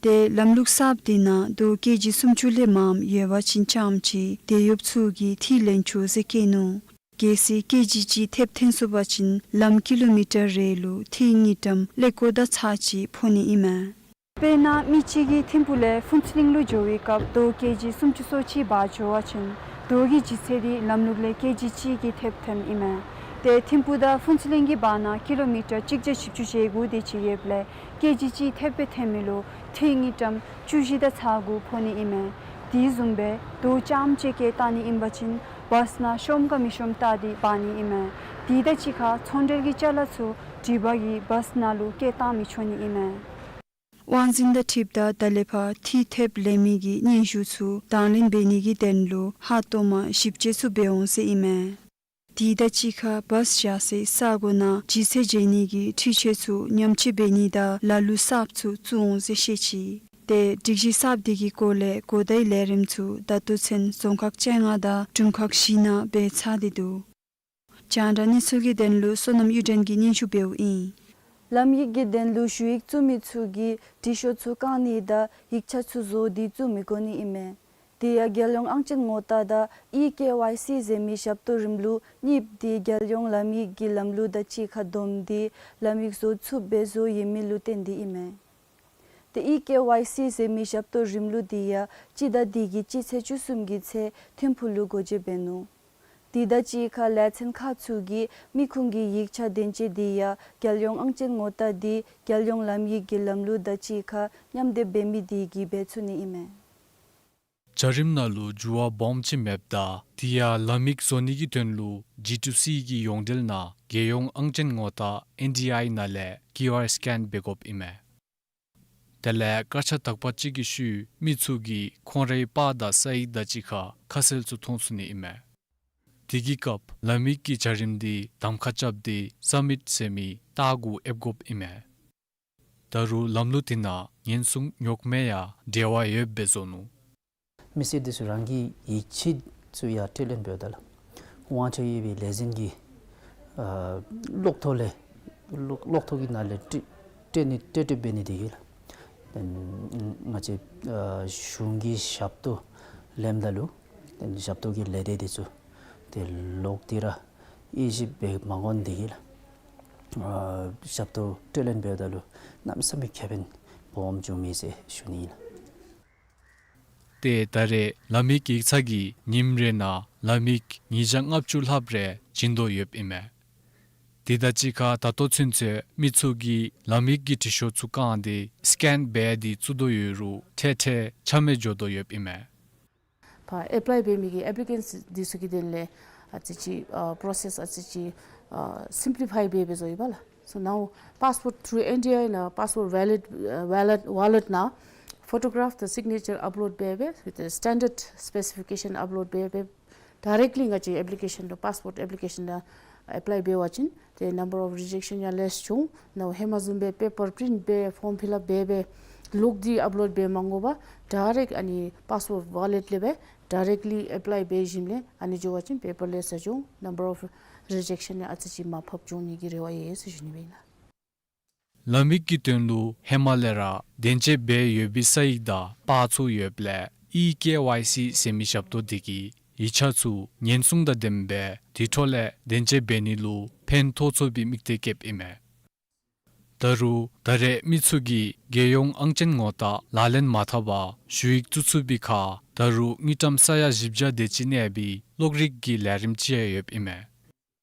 ཏེ་ལམ་ལུགས་གསརཔ་དེ་ནང་རྡོ་ཀེ་ཇི་སུམ་ཅུ་ལས་མངམ་ཡོད་པ་ཅིན་རྐྱངམ་ཅིག་དེད་ཡོདཔ་ཚུ་གིས་ཐིག་ལེན་ཆོག་ཟེར་བཀོད་ནུག། གལ་སྲིད་ཀེ་ཇི་གཅིག་ཐེབས་འཐེན་ཚུགས་པ་ཅིན་ལམ་ཀི་ལོ་མི་ཊར་རེ་ལུ་ཐིག་དངུལ་ཀྲམ་ཀླད་ཀོར་དང་ཚག་ཅིག་ཕོག་ནི་ཨིན་མས། དཔེར་ན་མི་གཅིག་གིས་ཐིམ་ཕུག་ལས་ཕུན་ཚོགས་གླིང་ལུ་འགྱོ་བའི་སྐབས་རྡོ་ཀེ་ཇི་སུམ་ཅུ་སོ་གཅིག་འབག་འགྱོ་བ་ཅིན་རྡོ་གི་ལྗིད་ཚད་དེ་ལམ་ལུགས་ལས་ཀེ་ཇི་གཅིག་གིས་ཐེབས་འཐེན་ཨིན་མས། ཏེ་ཐིམ་ཕུག་དང་ཕུན་ཚོགས་གླིང་གི་བར་ན་ཀི་ལོ་མི་ཊར་གཅིག་བརྒྱ་བཞི་བཅུ་ཞེ་དགུ་དེ་ཅིག་ཡོདཔ་ལས་ཀེ་ཇི་གཅིག་ཐེབས་སྦེ་འཐེན་མི་ལུ་ཐིག་དངུལ་ཀྲམ་བཅུ་བཞི་དང་ཚག་དགུ་ཕོག་ནི་ཨིན་མས། དེ་བཟུམ་སྦེ་རྡོ་རྐྱངམ་ཅིག་བཀལ་བཏང་ནི་ཨིན་པ་ཅིན་བཱསི་ནང་ཤོང་ག་མི་ཤོང་བལྟ་སྟེ་འབག་ནི་ཨིན་མས། དེ་དང་གཅིག་ཁར་ཚོང་འབྲེལ་གྱི་ཅ་ལ་ཚུ་སྒྲིག་པ་གིས་བཱསི་ནང་ལུ་བཀལ་བཏང་མི་ཆོག་ནི་ཨིན་མས། དབང་འཛིན་དང་འཁྲིལཝ་ད་ད་ལས་ཕར་ཐིག་ཐེབས་ལེན་མི་གི་སྙན་ཞུ་ཚུ་དང་ལེན་འབད་ནི་གི་དོན་ལུ་ཧ་ཏོག་མ་ཞིབ་དཔྱད་ཚུ་འབད་འོང་ཟེར་ཨིན་མས། དེ་དང་གཅིག་ཁར་བཱསི་བཞག་སའི་ས་གོ་ནང་ལྗིད་ཚད་འཇལ་ནི་གི་འཕྲུལ་ཆས་ཚུ་ཉམས་བཅོས་འབད་ནི་དང་ལ་ལུ་གསརཔ་ཚུ་བཙུགས་འོང་ཟེར་བཤད་ཅི། ཏེ་སྒྲིག་གཞི་གསརཔ་དེ་གི་སྐོར་ལས་གོ་བརྡའི་ལས་རིམ་ཚུ་ད་ལྟོ་ཚུན་རྫོང་ཁག་བཅོ་ལྔ་དང་དྲུང་ཁག་བཞི་ནང་འབད་ཚར་ཏེ་འདུག། རྒྱང་བསྒྲགས་གནས་ཚུལ་གྱི་དོན་ལུ་བསོད་ནམས་གཡུ་སྒྲོན་གྱིས་སྙན་ཞུ་འབདཝ་ཨིན། ལམ་ཡིག་གི་དོན་ལུ་ཞུ་ཡིག་བཙུགས་མི་ཚུ་གིས་དྲི་ཤོག་ཚུ་བཀང་ནི་དང་ཡིག་ཆ་ཚུ་བཟོ་སྟེ་བཙུགས་མི་དགོ་ནི་ཨིན་མས། དེ་ཡང་རྒྱལ་ཡོངས་ཨང་ཅན་ངོ་རྟགས་དང་ཨི་ཀེ་ཝའི་སི་ཟེར་མི་ཞབས་ཏོག་རིམ་ལུགས་གཉིསཔོ་དེ་རྒྱལ་ཡོངས་ལམ་ཡིག་གི་ལམ་ལུགས་དང་གཅིག་ཁར་བསྡོམས་ཏེ་ལམ་ཡིག་བཟོ་ཚུགསཔ་སྦེ་བཟོ་ཡོད་མི་ལུ་བརྟེན་ཏེ་ཨིན་མས། ཏེ་ཨི་ཀེ་ཝའི་སི་ཟེར་མི་ཞབས་ཏོག་རིམ་ལུགས་དེ་ཡང་སྤྱི་ཟླ་འདི་གི་སྤྱི་ཚེས་བཅུ་གསུམ་གྱི་ཚེ་ཐིམ་ཕུག་ལུ་སྒོ་འབྱེད་འབད་ནུག། དེ་དང་གཅིག་ཁར་ལས་ཚན་ཁག་ཚུ་གིས་མི་ཁུངས་ཀྱི་ཡིག་ཆ་དོན་གཅོད་དེ་ཡང་རྒྱལ་ཡོངས་ཨང་ཅན་ངོ་རྟགས་དེ་རྒྱལ་ཡོངས་ལམ་ཡིག་གི་ལམ་ལུགས་དང་གཅིག་ཁར་མཉམ་སྡེབ་འབད་མི་དེ་གིས་འབད་ཚུགས་ནི་ཨིན་མས། བྱ་རིམ་ནང་ལུ་འགྱུར་བ་སྦོམ་ཅིག་མེདཔ་དང་དེ་ཡང་ལམ་ཡིག་བཟོ་ནི་གི་དོན་ལུ་ཇི་ཊུ་སི་གི་ཡོངས་འབྲེལ་ནང་རྒྱལ་ཡོངས་ཨང་ཅན་ངོ་རྟགས་ཨེན་ཌི་ཨའི་ནང་ལས་ཀིའུ་ཨར་སི་ཀེན་འབད་དགོཔ་ཨིན་མས། དེ་ལས་སྐར་ཆ་དག་པ་ཅིག་གི་ཤུལ་མི་ཚུ་གིས་ཁོང་རའི་པར་དང་ས་ཡིག་དང་གཅིག་ཁར་ཁ་གསལ་ཚུ་མཐོང་ཚུགས་ནི་ཨིན་མས། དེ་གི་སྐབས་ལམ་ཡིག་གི་བྱ་རིམ་དེ་གདམ་ཁ་རྐྱབ་སྟེ་སབ་མིཊ་ཟེར་མི་རྟགས་གུ་ཨེབ་དགོཔ་ཨིན་མས། ད་རུང་ལམ་ལུགས་དེ་ནང་ཉེན་སྲུང་རྙོག་མེད་ཡང་འབྲེལ་བ་ཡོདཔ་སྦེ་བཟོ་ནུག། མི་སེར་འདི་ཚུ་རང་གི་ཡིག་ཆ་ཚུ་ཡང་སྤྲོད་ལེན་འབདཝ་ད་ལུ་དབང་ཆ་ཡོད་པའི་ལས་འཛིན་གྱི་ཨ་གློག་ཐོག་ལས་གློག་གློག་ཐོག་གི་ནང་ལས་སྤྲོད་སྤྲོད་ནི་སྤྲོད་སྤྲོད་འབད་ནི་དེ་གིས་ལགས། ཨ་ང་བཅས་ཨ་གཞུང་གི་ཞབས་ཏོག་ལེནམ་ད་ལུ་ཞབས་ཏོག་གི་ལས་སྡེ་འདི་ཚུ་ཏེ་ལོག་སྟེ་ར་དབྱེ་ཞིབ་འབད་མ་དགོ་ནི་དེ་གིས་ལགས། ཨ་ཞབས་ཏོག་སྤྲོད་ལེན་འབདཝ་ད་ལུ་གནམ་མེད་ས་མེད་ཁེ་ཕན་སྦོམ་བྱུང་མི་ཟེར་ཞུ་ནི་ཨིན་ལགས། ཏེ་ད་རེས་ལམ་ཡིག་ཡིག་ཚང་གིས་ཉིནམ་རེ་ནང་ལམ་ཡིག་ཉིས་བརྒྱ་ལྔ་བཅུ་ལྷགཔ་རེ་བྱིན་དོ་ཡོདཔ་ཨིན་མས། དེ་དང་གཅིག་ཁར་ད་ལྟོ་ཚུན་ཚོད་མི་ཚུ་གིས་ལམ་ཡིག་གི་དྲི་ཤོག་ཚུ་བཀང་སྟེ་སི་ཀེན་འབད་དེ་བཙུགས་དོ་ཡོད་རུང་འཕྲལ་འཕྲལ་ཆ་མེད་འགྱོ་དོ་ཡོདཔ་ཨིན་མས། ཕར་ཨེཔ་ལའི་འབད་མི་གི་ཨེཔ་ལི་ཀེནཊསི་འདི་ཚུ་གི་དོན་ལས་ཨ་ཙི་ཅིག་ཨ་པོ་རོ་སེསི་ཨ་ཙི་ཅིག་ཨ་སིམ་པི་ལི་ཕའི་འབད་འབད་བཟོ་ཡི་པ་ལགས། So now passport through N D I ནང་passport wallet ཨ་ཝ་ལེཊ་ཝ་ལེཊ་ནང་ཕོ་ཊོ་གརཱཕ་དང་སིག་ནེ་ཅར་ཨཔ་ལོཌ་འབད་འབད་with the standard specification ཨཔ་ལོཌ་འབད་འབད་ཌའི་རེཀཊ་ལི་ང་བཅས་ཨེཔ་ལི་ཀེ་ཤཱན་ལུ་པཱསི་པོརཊ་ཨེཔ་ལི་ཀེ་ཤཱན་ལུ་ཨེཔ་ལའི་འབད་བ་ཅིན་ཏེ་number of rejection ཡང་ལེསི་འོང་། ནཱ་ཧེ་མ་བཟུམ་སྦེ་པེ་པར་པི་རིནཊ་འབད་ཕོརམ་ཕིལ་ཨཔ་འབད་འབད་ལོག་སྟེ་ཨཔ་ལོཌ་འབད་མ་དགོ་པར་ཌའི་རེཀཊ་ཨ་ནི་པཱསི་པོརཊ་ཝ་ལེཊ་ལས་སྦེ་ཌའི་རེཀཊ་ལི་ཨེཔ་ལའི་འབད་ཞིནམ་ལས་ཨ་ནི་འགྱོ་བ་ཅིན་པེ་པར་ལེསི་འོང་། number of rejection ཡང་ཨ་ཙི་ཅིག་མར་ཕབ་འགྱོ་ནི་གི་རེ་བ་ཡོད་ཟེར་ཞུ་ནི་སྦེ་ཨིན་ལགས། ལམ་ཡིག་གི་དོན་ལུ་ཧེ་མ་ལས་ར་བདེན་དཔྱད་འབད་ཡོད་པའི་ས་ཡིག་དང་པར་ཚུ་ཡོདཔ་ལས་ཨི་ཀེ་ཝའི་སི་ཟེར་མི་ཞབས་ཏོག་དེ་གིས་ཡིག་ཆ་ཚུ་ཉེན་སྲུང་དང་ལྡནམ་སྦེ་དེ་འཕྲོ་ལས་བདེན་དཔྱད་འབད་ནི་ལུ་ཕན་ཐོགས་ཚུགས་པའི་དམིགས་གཏད་བསྐྱེདཔ་ཨིན་མས། ད་རུང་ད་རེས་མི་ཚུ་གིས་རྒྱལ་ཡོངས་ཨང་ཅན་ངོ་རྟགས་ལག་ལེན་མ་འཐབ་པར་ཞུ་ཡིག་བཙུགས་ཚུགས་པའི་ཁར་ད་རུང་དངུལ་ཀྲམ་ས་ཡ་བཞི་བརྒྱ་དེ་ཅིག་གནས་པའི་གློག་རིག་གི་ལས་རིམ་ཅིག་ཡང་ཡོདཔ་ཨིན་མས།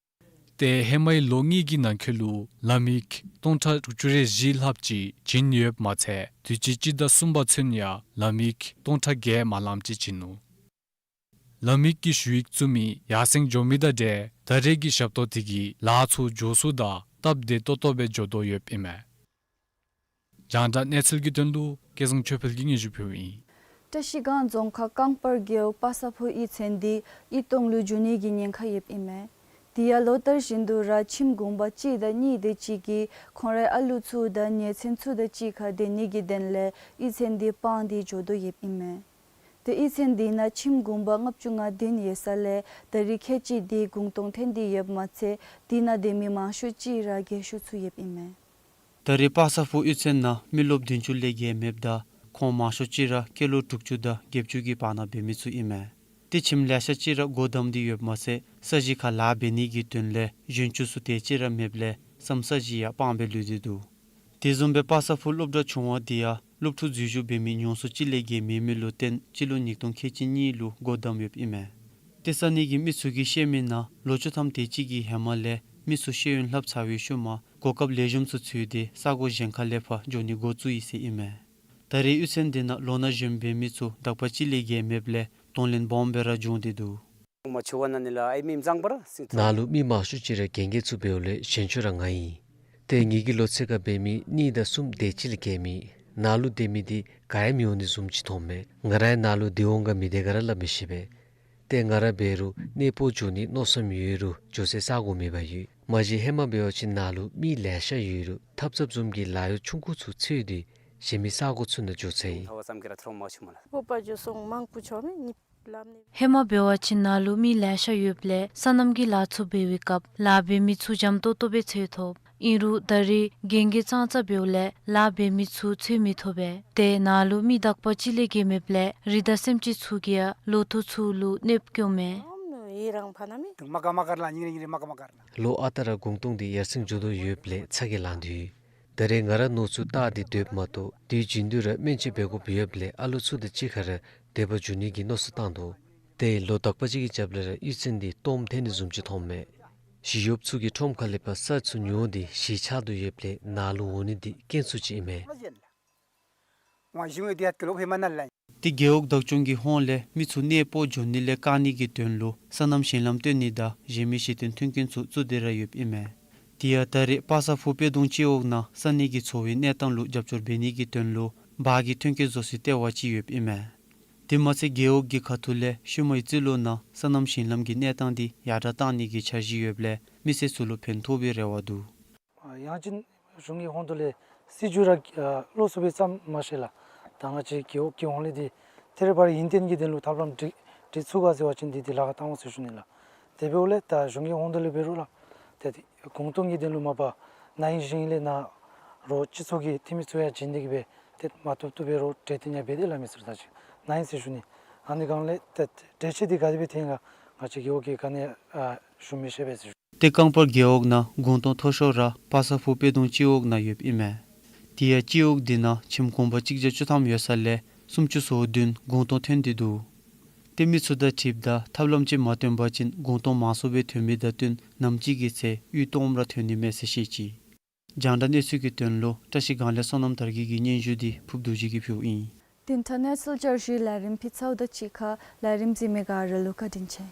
ཏེ་ཧེ་མའི་ལོ་གཉིས་ཀྱི་ནང་འཁོད་ལུ་ལམ་ཡིག་སྟོང་ཕྲག་དྲུག་ཅུ་རེ་བཞི་ལྷགཔ་ཅིག་བྱིན་ཡོདཔ་མ་ཚད་དུས་ཅི་སྤྱི་ཟླ་གསུམ་པ་ཚུན་ཡང་ལམ་ཡིག་སྟོང་ཕྲག་བརྒྱད་མ་ལངམ་ཅིག་བྱིན་ནུག། ལམ་ཡིག་གི་ཞུ་ཡིག་བཙུགས་མི་ཡར་སེང་འགྱོ་མི་དང་འབྲེལ་ད་རེས་ཀྱི་ཞབས་ཏོག་དེ་གིས་ལཱ་ཚུ་མགྱོགས་སུ་དང་སྟབས་བདེ་ཏོག་ཏོ་སྦེ་འགྱོ་དོ་ཡོདཔ་ཨིན་མས། རྒྱང་བསྒྲགས་གནས་ཚུལ་གྱི་དོན་ལུ་སྐལ་བཟང་ཆོས་འཕེལ་གྱིས་སྙན་ཞུ་ཕུལཝ་ཨིན། བཀྲ་ཤིས་སྒང་རྫོང་ཁག་རྐང་སྤར་རྒེད་འོག་པ་སངས་ཕུ་གཡུས་ཚན་འདི་གཡུས་སྟོང་ལུ་འགྱོ་ནི་གི་ཉེན་ཁ་ཡོདཔ་ཨིན་མས། དེ་ཡང་ལོ་ལྟར་བཞིན་དུ་ར་ཁྱིམ་གུང་པ་གཅིག་དང་གཉིས་དེ་ཅིག་གིས་ཁོང་རའི་ཨ་ལུ་ཚུ་དང་ཉེ་ཚན་ཚུ་དང་གཅིག་ཁར་སྡོད་ནི་གི་དོན་ལས་གཡུས་ཚན་འདི་སྤངས་ཏེ་འགྱོ་དོ་ཡོདཔ་ཨིན་མས། ཏེ་གཡུས་ཚན་འདི་ནང་ཁྱིམ་གུང་པ་ལྔ་བཅུ་ང་བདུན་ཡོད་ས་ལས་ད་རེས་ཁལ་གཅིག་དེ་གུང་སྟོང་ཐོན་ཏེ་ཡོདཔ་མ་ཚད་དེ་ནང་སྡོད་མི་མང་ཤོས་ཅིག་ར་རྒས་ཤོས་ཚུ་ཡོདཔ་ཨིན་མས། ད་རེས་པ་སངས་ཕུ་གཡུས་ཚན་ནང་མི་རློབས་བདུན་ཅུ་ལས་བརྒལ་མེདཔ་ད་ཁོང་མང་ཤོས་ཅིག་ར་སྐྱེས་ལོ་དྲུག་ཅུ་དང་བརྒྱད་ཅུ་གི་བར་ན་འབད་མི་ཚུ་ཨིན་མས། ཏེ་ཁྱིམ་ལེ་ཤ་ཅིག་ར་སྒོ་བསྡམས་ཏེ་ཡོདཔ་མ་ཚད་ས་གཞི་ཁར་ལཱ་འབད་ནི་གི་དོན་ལས་གཞོན་བཅུ་ཚུ་དེ་ཅིག་ར་མེདཔ་ལས་ས་གཞི་ཡང་སྤངས་སྦེ་ལུས་ཏེ་འདུག། དེ་བཟུམ་སྦེ་པ་སངས་ཕུ་སློབ་གྲྭ་ཆུང་བ་འདི་ཡང་སློབ་ཕྲུག་འཛུལ་ཞུགས་འབད་མི་ཉུང་སུ་ཅིག་ལས་བརྒལ་མེད་མི་ལུ་བརྟེན་སྤྱི་ལོ་ཉིས་སྟོང་ཁལ་གཅིག་གཉིས་ལུ་སྒོ་བསྡམས་ཡོདཔ་ཨིན་མས། ཏེ་ས་གནས་ཀྱི་མི་ཚུ་གིས་བཤད་མི་ནང་ལོ་བཅུ་ཐམ་དེ་ཅིག་གི་ཧེ་མ་ལས་མི་ཚུ་ཤེས་ཡོན་ལྷབ་ཚར་བའི་ཤུལ་མ་གོ་སྐབས་ལེགས་ཤོམ་ཚུ་འཚོལ་ཏེ་ས་གོ་གཞན་ཁ་ལས་ཕར་འགྱོ་ནི་འགོ་བཙུགས་ཡི་ཟེར་ཨིན་མས། ད་རེས་གཡུས་ཚན་འདི་ནང་ལོ་ན་གཞོན་པའི་མི་ཚུ་དག་པ་ཅིག་ལས་བརྒལ་མེདཔ་ལས་གདོང་ལེན་སྦོམ་སྦེ་ར་བྱུང་སྟེ་འདུག། ནཱ་ལུ་མི་མང་ཤོས་ཅིག་ར་རྒན་རྒས་ཚུ་འབདཝ་ལས་གཞོན་ཤོས་ར་ང་ཨིན། ཏེ་ངེ་གི་ལོ་ཚད་ཁར་འབད་མི་གཉིས་དང་གསུམ་དེ་ཅིག་ལས་བརྒལ་མེད། ནཱ་ལུ་སྡོད་མི་འདི་ག་ཡང་མི་འོང་ནི་བཟུམ་ཅིག་མཐོངམ་མས། ང་རའི་ནཱ་ལུ་སྡོད་འོང་ག་མི་སྡོད་ག་ར་སླབ་མི་ཤེས་པས། ཏེ་ང་ར་འབད་རུང་གནས་སྤོ་འགྱོ་ནི་མནོ་བསམ་ཡོད་རུང་འགྱོ་སའི་ས་གོ་མེད་པར་ཡོད། མ་གཞི་ཧེ་མ་འབད་བ་ཅིན་ནཱ་ལུ་མི་ལེ་ཤ་ཡོད་རུང་ཐབ་ཚངཔ་བཟུམ་གྱི་ལཱ་གཡོག་ཆུང་ཀུ་ཚུ་འཚོལ་ཏེ་གཞན་མི་ས་གོ་ཚུ་ནང་འགྱོ་ཚར་ཡི། སྤོ་བར་འགྱོ་སོང་མང་པོ་འགྱོ་མི་ཧེ་མ་འབད་བ་ཅིན་ནཱ་ལུ་མི་ལེ་ཤ་ཡོདཔ་ལས་སོ་ནམ་གྱི་ལཱ་ཚུ་འབད་བའི་སྐབས་ལཱ་འབད་མི་ཚུ་འཇམ་ཏོག་ཏོ་སྦེ་འཚོལ་ཐོབ། ཨིན་རུང་ད་རེས་རྒན་རྒས་ཙང་ཙ་འབདཝ་ལས་ལཱ་འབད་མི་ཚུ་འཚོལ་མི་ཐོབ་པས། ཏེ་ནཱ་ལུ་མི་དག་པ་ཅིག་ལས་བརྒལ་མེདཔ་ལས་རི་དྭགས་སེམས་ཅན་ཚུ་གིས་ཡང་ལོ་ཐོག་ཚུ་ལུ་གནོདཔ་བཀལཝ་མས། ལོ་ཨ་རྟག་ར་གུང་སྟོང་འདི་ཡར་སེང་འགྱོ་དོ་ཡོདཔ་ལས་ཚ་གྱང་ལང་དོ་ཡོད། ད་རེས་ང་ར་ནོར་ཚུ་བཏགས་ཏེ་སྡོདཔ་མ་གཏོགས་དུས་རྒྱུན་དུ་ར་སྨན་བཅོས་འབད་དགོཔ་ཡོདཔ་ལས་ཨ་ལོ་ཚུ་དང་གཅིག་ཁར་ར་སྡོད་པར་འགྱོ་ནི་གི་མནོ་བསམ་བཏང་དོ། ཏེ་ལོ་དག་པ་ཅིག་གི་རྒྱབ་ལས་ར་གཡུས་ཚན་འདི་སྟོངམ་ཐོན་ནི་བཟུམ་ཅིག་མཐོངམ་མས། ཞི་གཡོགཔ་ཚུ་གི་ཁྲོམ་ཁ་ལས་ཕར་ས་ཚུ་ཉོ་སྟེ་གཞིས་ཆགས་དོ་ཡོདཔ་ལས་ནཱ་ལུ་འོང་ནི་འདི་དཀོན་སུ་ཅིག་ཨིན་མས། ཏེ་རྒེད་འོག་བདག་སྐྱོང་གི་ཧོངས་ལས་མི་ཚུ་གནས་སྤོ་འགྱོ་ནི་ལས་བཀག་ནི་གི་དོན་ལུ་སོ་ནམ་ཞིང་ལམ་བཏོན་ནི་དང་གཞན་མི་གཞི་རྟེན་མཐུན་རྐྱེན་ཚུ་བཙུགས་ཏེ་ར་ཡོདཔ་ཨིན་མས། དེ་ཡང་ད་རེས་པ་སངས་ཕུ་དཔལ་སྡོང་སྤྱི་འོག་ནང་ས་གནས་ཀྱི་འཚོ་བའི་གནས་སྟངས་ལུ་རྒྱབ་སྐྱོར་འབད་ནི་གི་དོན་ལུ་འབག་གི་ཐོན་སྐྱེད་བཟོ་སའི་ལྟེ་བ་ཅིག་ཡོདཔ་ཨིན་མས། དེ་མ་ཚད་རྒེད་འོག་གི་ཁ་ཐུག་ལས་ཤུལ་མའི་རྩིས་ལོ་ནང་སོ་ནམ་ཞིང་ལམ་གྱི་གནས་སྟངས་འདི་ཡར་དྲག་བཏང་ནི་གི་འཆར་གཞི་ཡོདཔ་ལས་མི་སེར་ཚུ་ལུ་ཕན་ཐོགས་པའི་རེ་བ་འདུག། ཡང་ཅིན་གཞུང་གི་ཧོངས་ལས་ སྲིད་བྱུས་ར་ཨ་ལོགས་སུ་སྦེ་བརྩམ་མ་ཤེས་ལགས། ད་ང་བཅས་རྒེད་འོག་གི་ཧོངས་ལས་འདི་ཐད་རི་བ་རི་ཡུན་བརྟན་གྱི་དོན་ལུ་ཐབས་ལམ་སྒྲིག་སྒྲིག་ཚུགས་ག་ཟེར་བ་ཅིན་འདི་འདི་ལཱ་ཁག་བཏང་འོང་ཟེར་ཞུ་ནི་ལགས། དེ་འབདཝ་ལས་ད་གཞུང་གི་ཧོངས་ལས་འབད་རུང་ལགས། ཏེ་གུང་སྟོང་གི་དོན་ལུ་མ་པ་ན་ཧིང་གཞེས་ཧིང་ལས་ན་རོགས་སྤྱི་ཚོགས་ཀྱི་འཐུས་མི་ཚུ་ཡང་བྱིན་ཏེ་གིས་སྦེ་ཏེ་མ་བཏུབ་བཏུབ་སྦེ་རོགས་གྲོས་བསྟུན་ཡང་འབད་དེ་ལགས་མི་སེར་དང་གཅིག་ན་ཧིང་ཟེར་ཞུ་ནི། ཨ་ནི་སྒང་ལས་ཏེ་གྲོས་ཆོད་འདི་ག་དེ་སྦེ་འཐེན་ག་ང་བཅས་རྒེད་འོག་གིས་ག་ནི་ཡང་ཨ་ཞུ་མི་ཤེས་པས་ཟེར་ཞུ། ཏེ་རྐང་སྤར་རྒེད་འོག་ནང་གུང་སྟོང་མཐོ་ཤོས་ར་པ་སངས་ཕུ་དཔེ་སྟོང་སྤྱི་འོག་ནང་ཡོདཔ་ཨིན་མས། དེ་ཡང་སྤྱི་འོག་འདི་ནང་ཁྱིམ་གུང་པ་གཅིག་བརྒྱ་བཅུ་ཐམ་ཡོད་ས་ལས་སུམ་ཅུ་སོ་བདུན་གུང་སྟོང་ཐོན་ཏེ་འདུག། ཏེ་མི་ཚུ་དང་འཁྲིལཝ་ད་ཐབས་ལམ་ཅིག་མ་བཏོན་པ་ཅིན་གུང་སྟོང་མང་སུ་སྦེ་ཐོན་མི་དང་བསྟུན་ནམ་ཅིག་གི་ཚེ་གཡུས་སྟོངམ་ར་ཐོན་ནི་མས་ཟེར་བཤད་ཅི། རྒྱང་བསྒྲགས་གནས་ཚུལ་གྱི་དོན་ལུ་བཀྲ་ཤིས་སྒང་ལས་བསོད་ནམས་དར་རྒྱས་ཀྱི་སྙན་ཞུ་འདི་ཕུརབ་རྡོ་རྗེ་གིས་ཕུལཝ་ཨིན། དེ་ནང་གནས་ཚུལ་བསྐྱར་ཞུའི་ལས་རིམ་ཕུལ་ཚརཝ་དང་གཅིག་ཁར་ལས་རིམ་གཟིགས་མི་ག་ར་ལུ་བཀའ་དྲིན་ཆེ།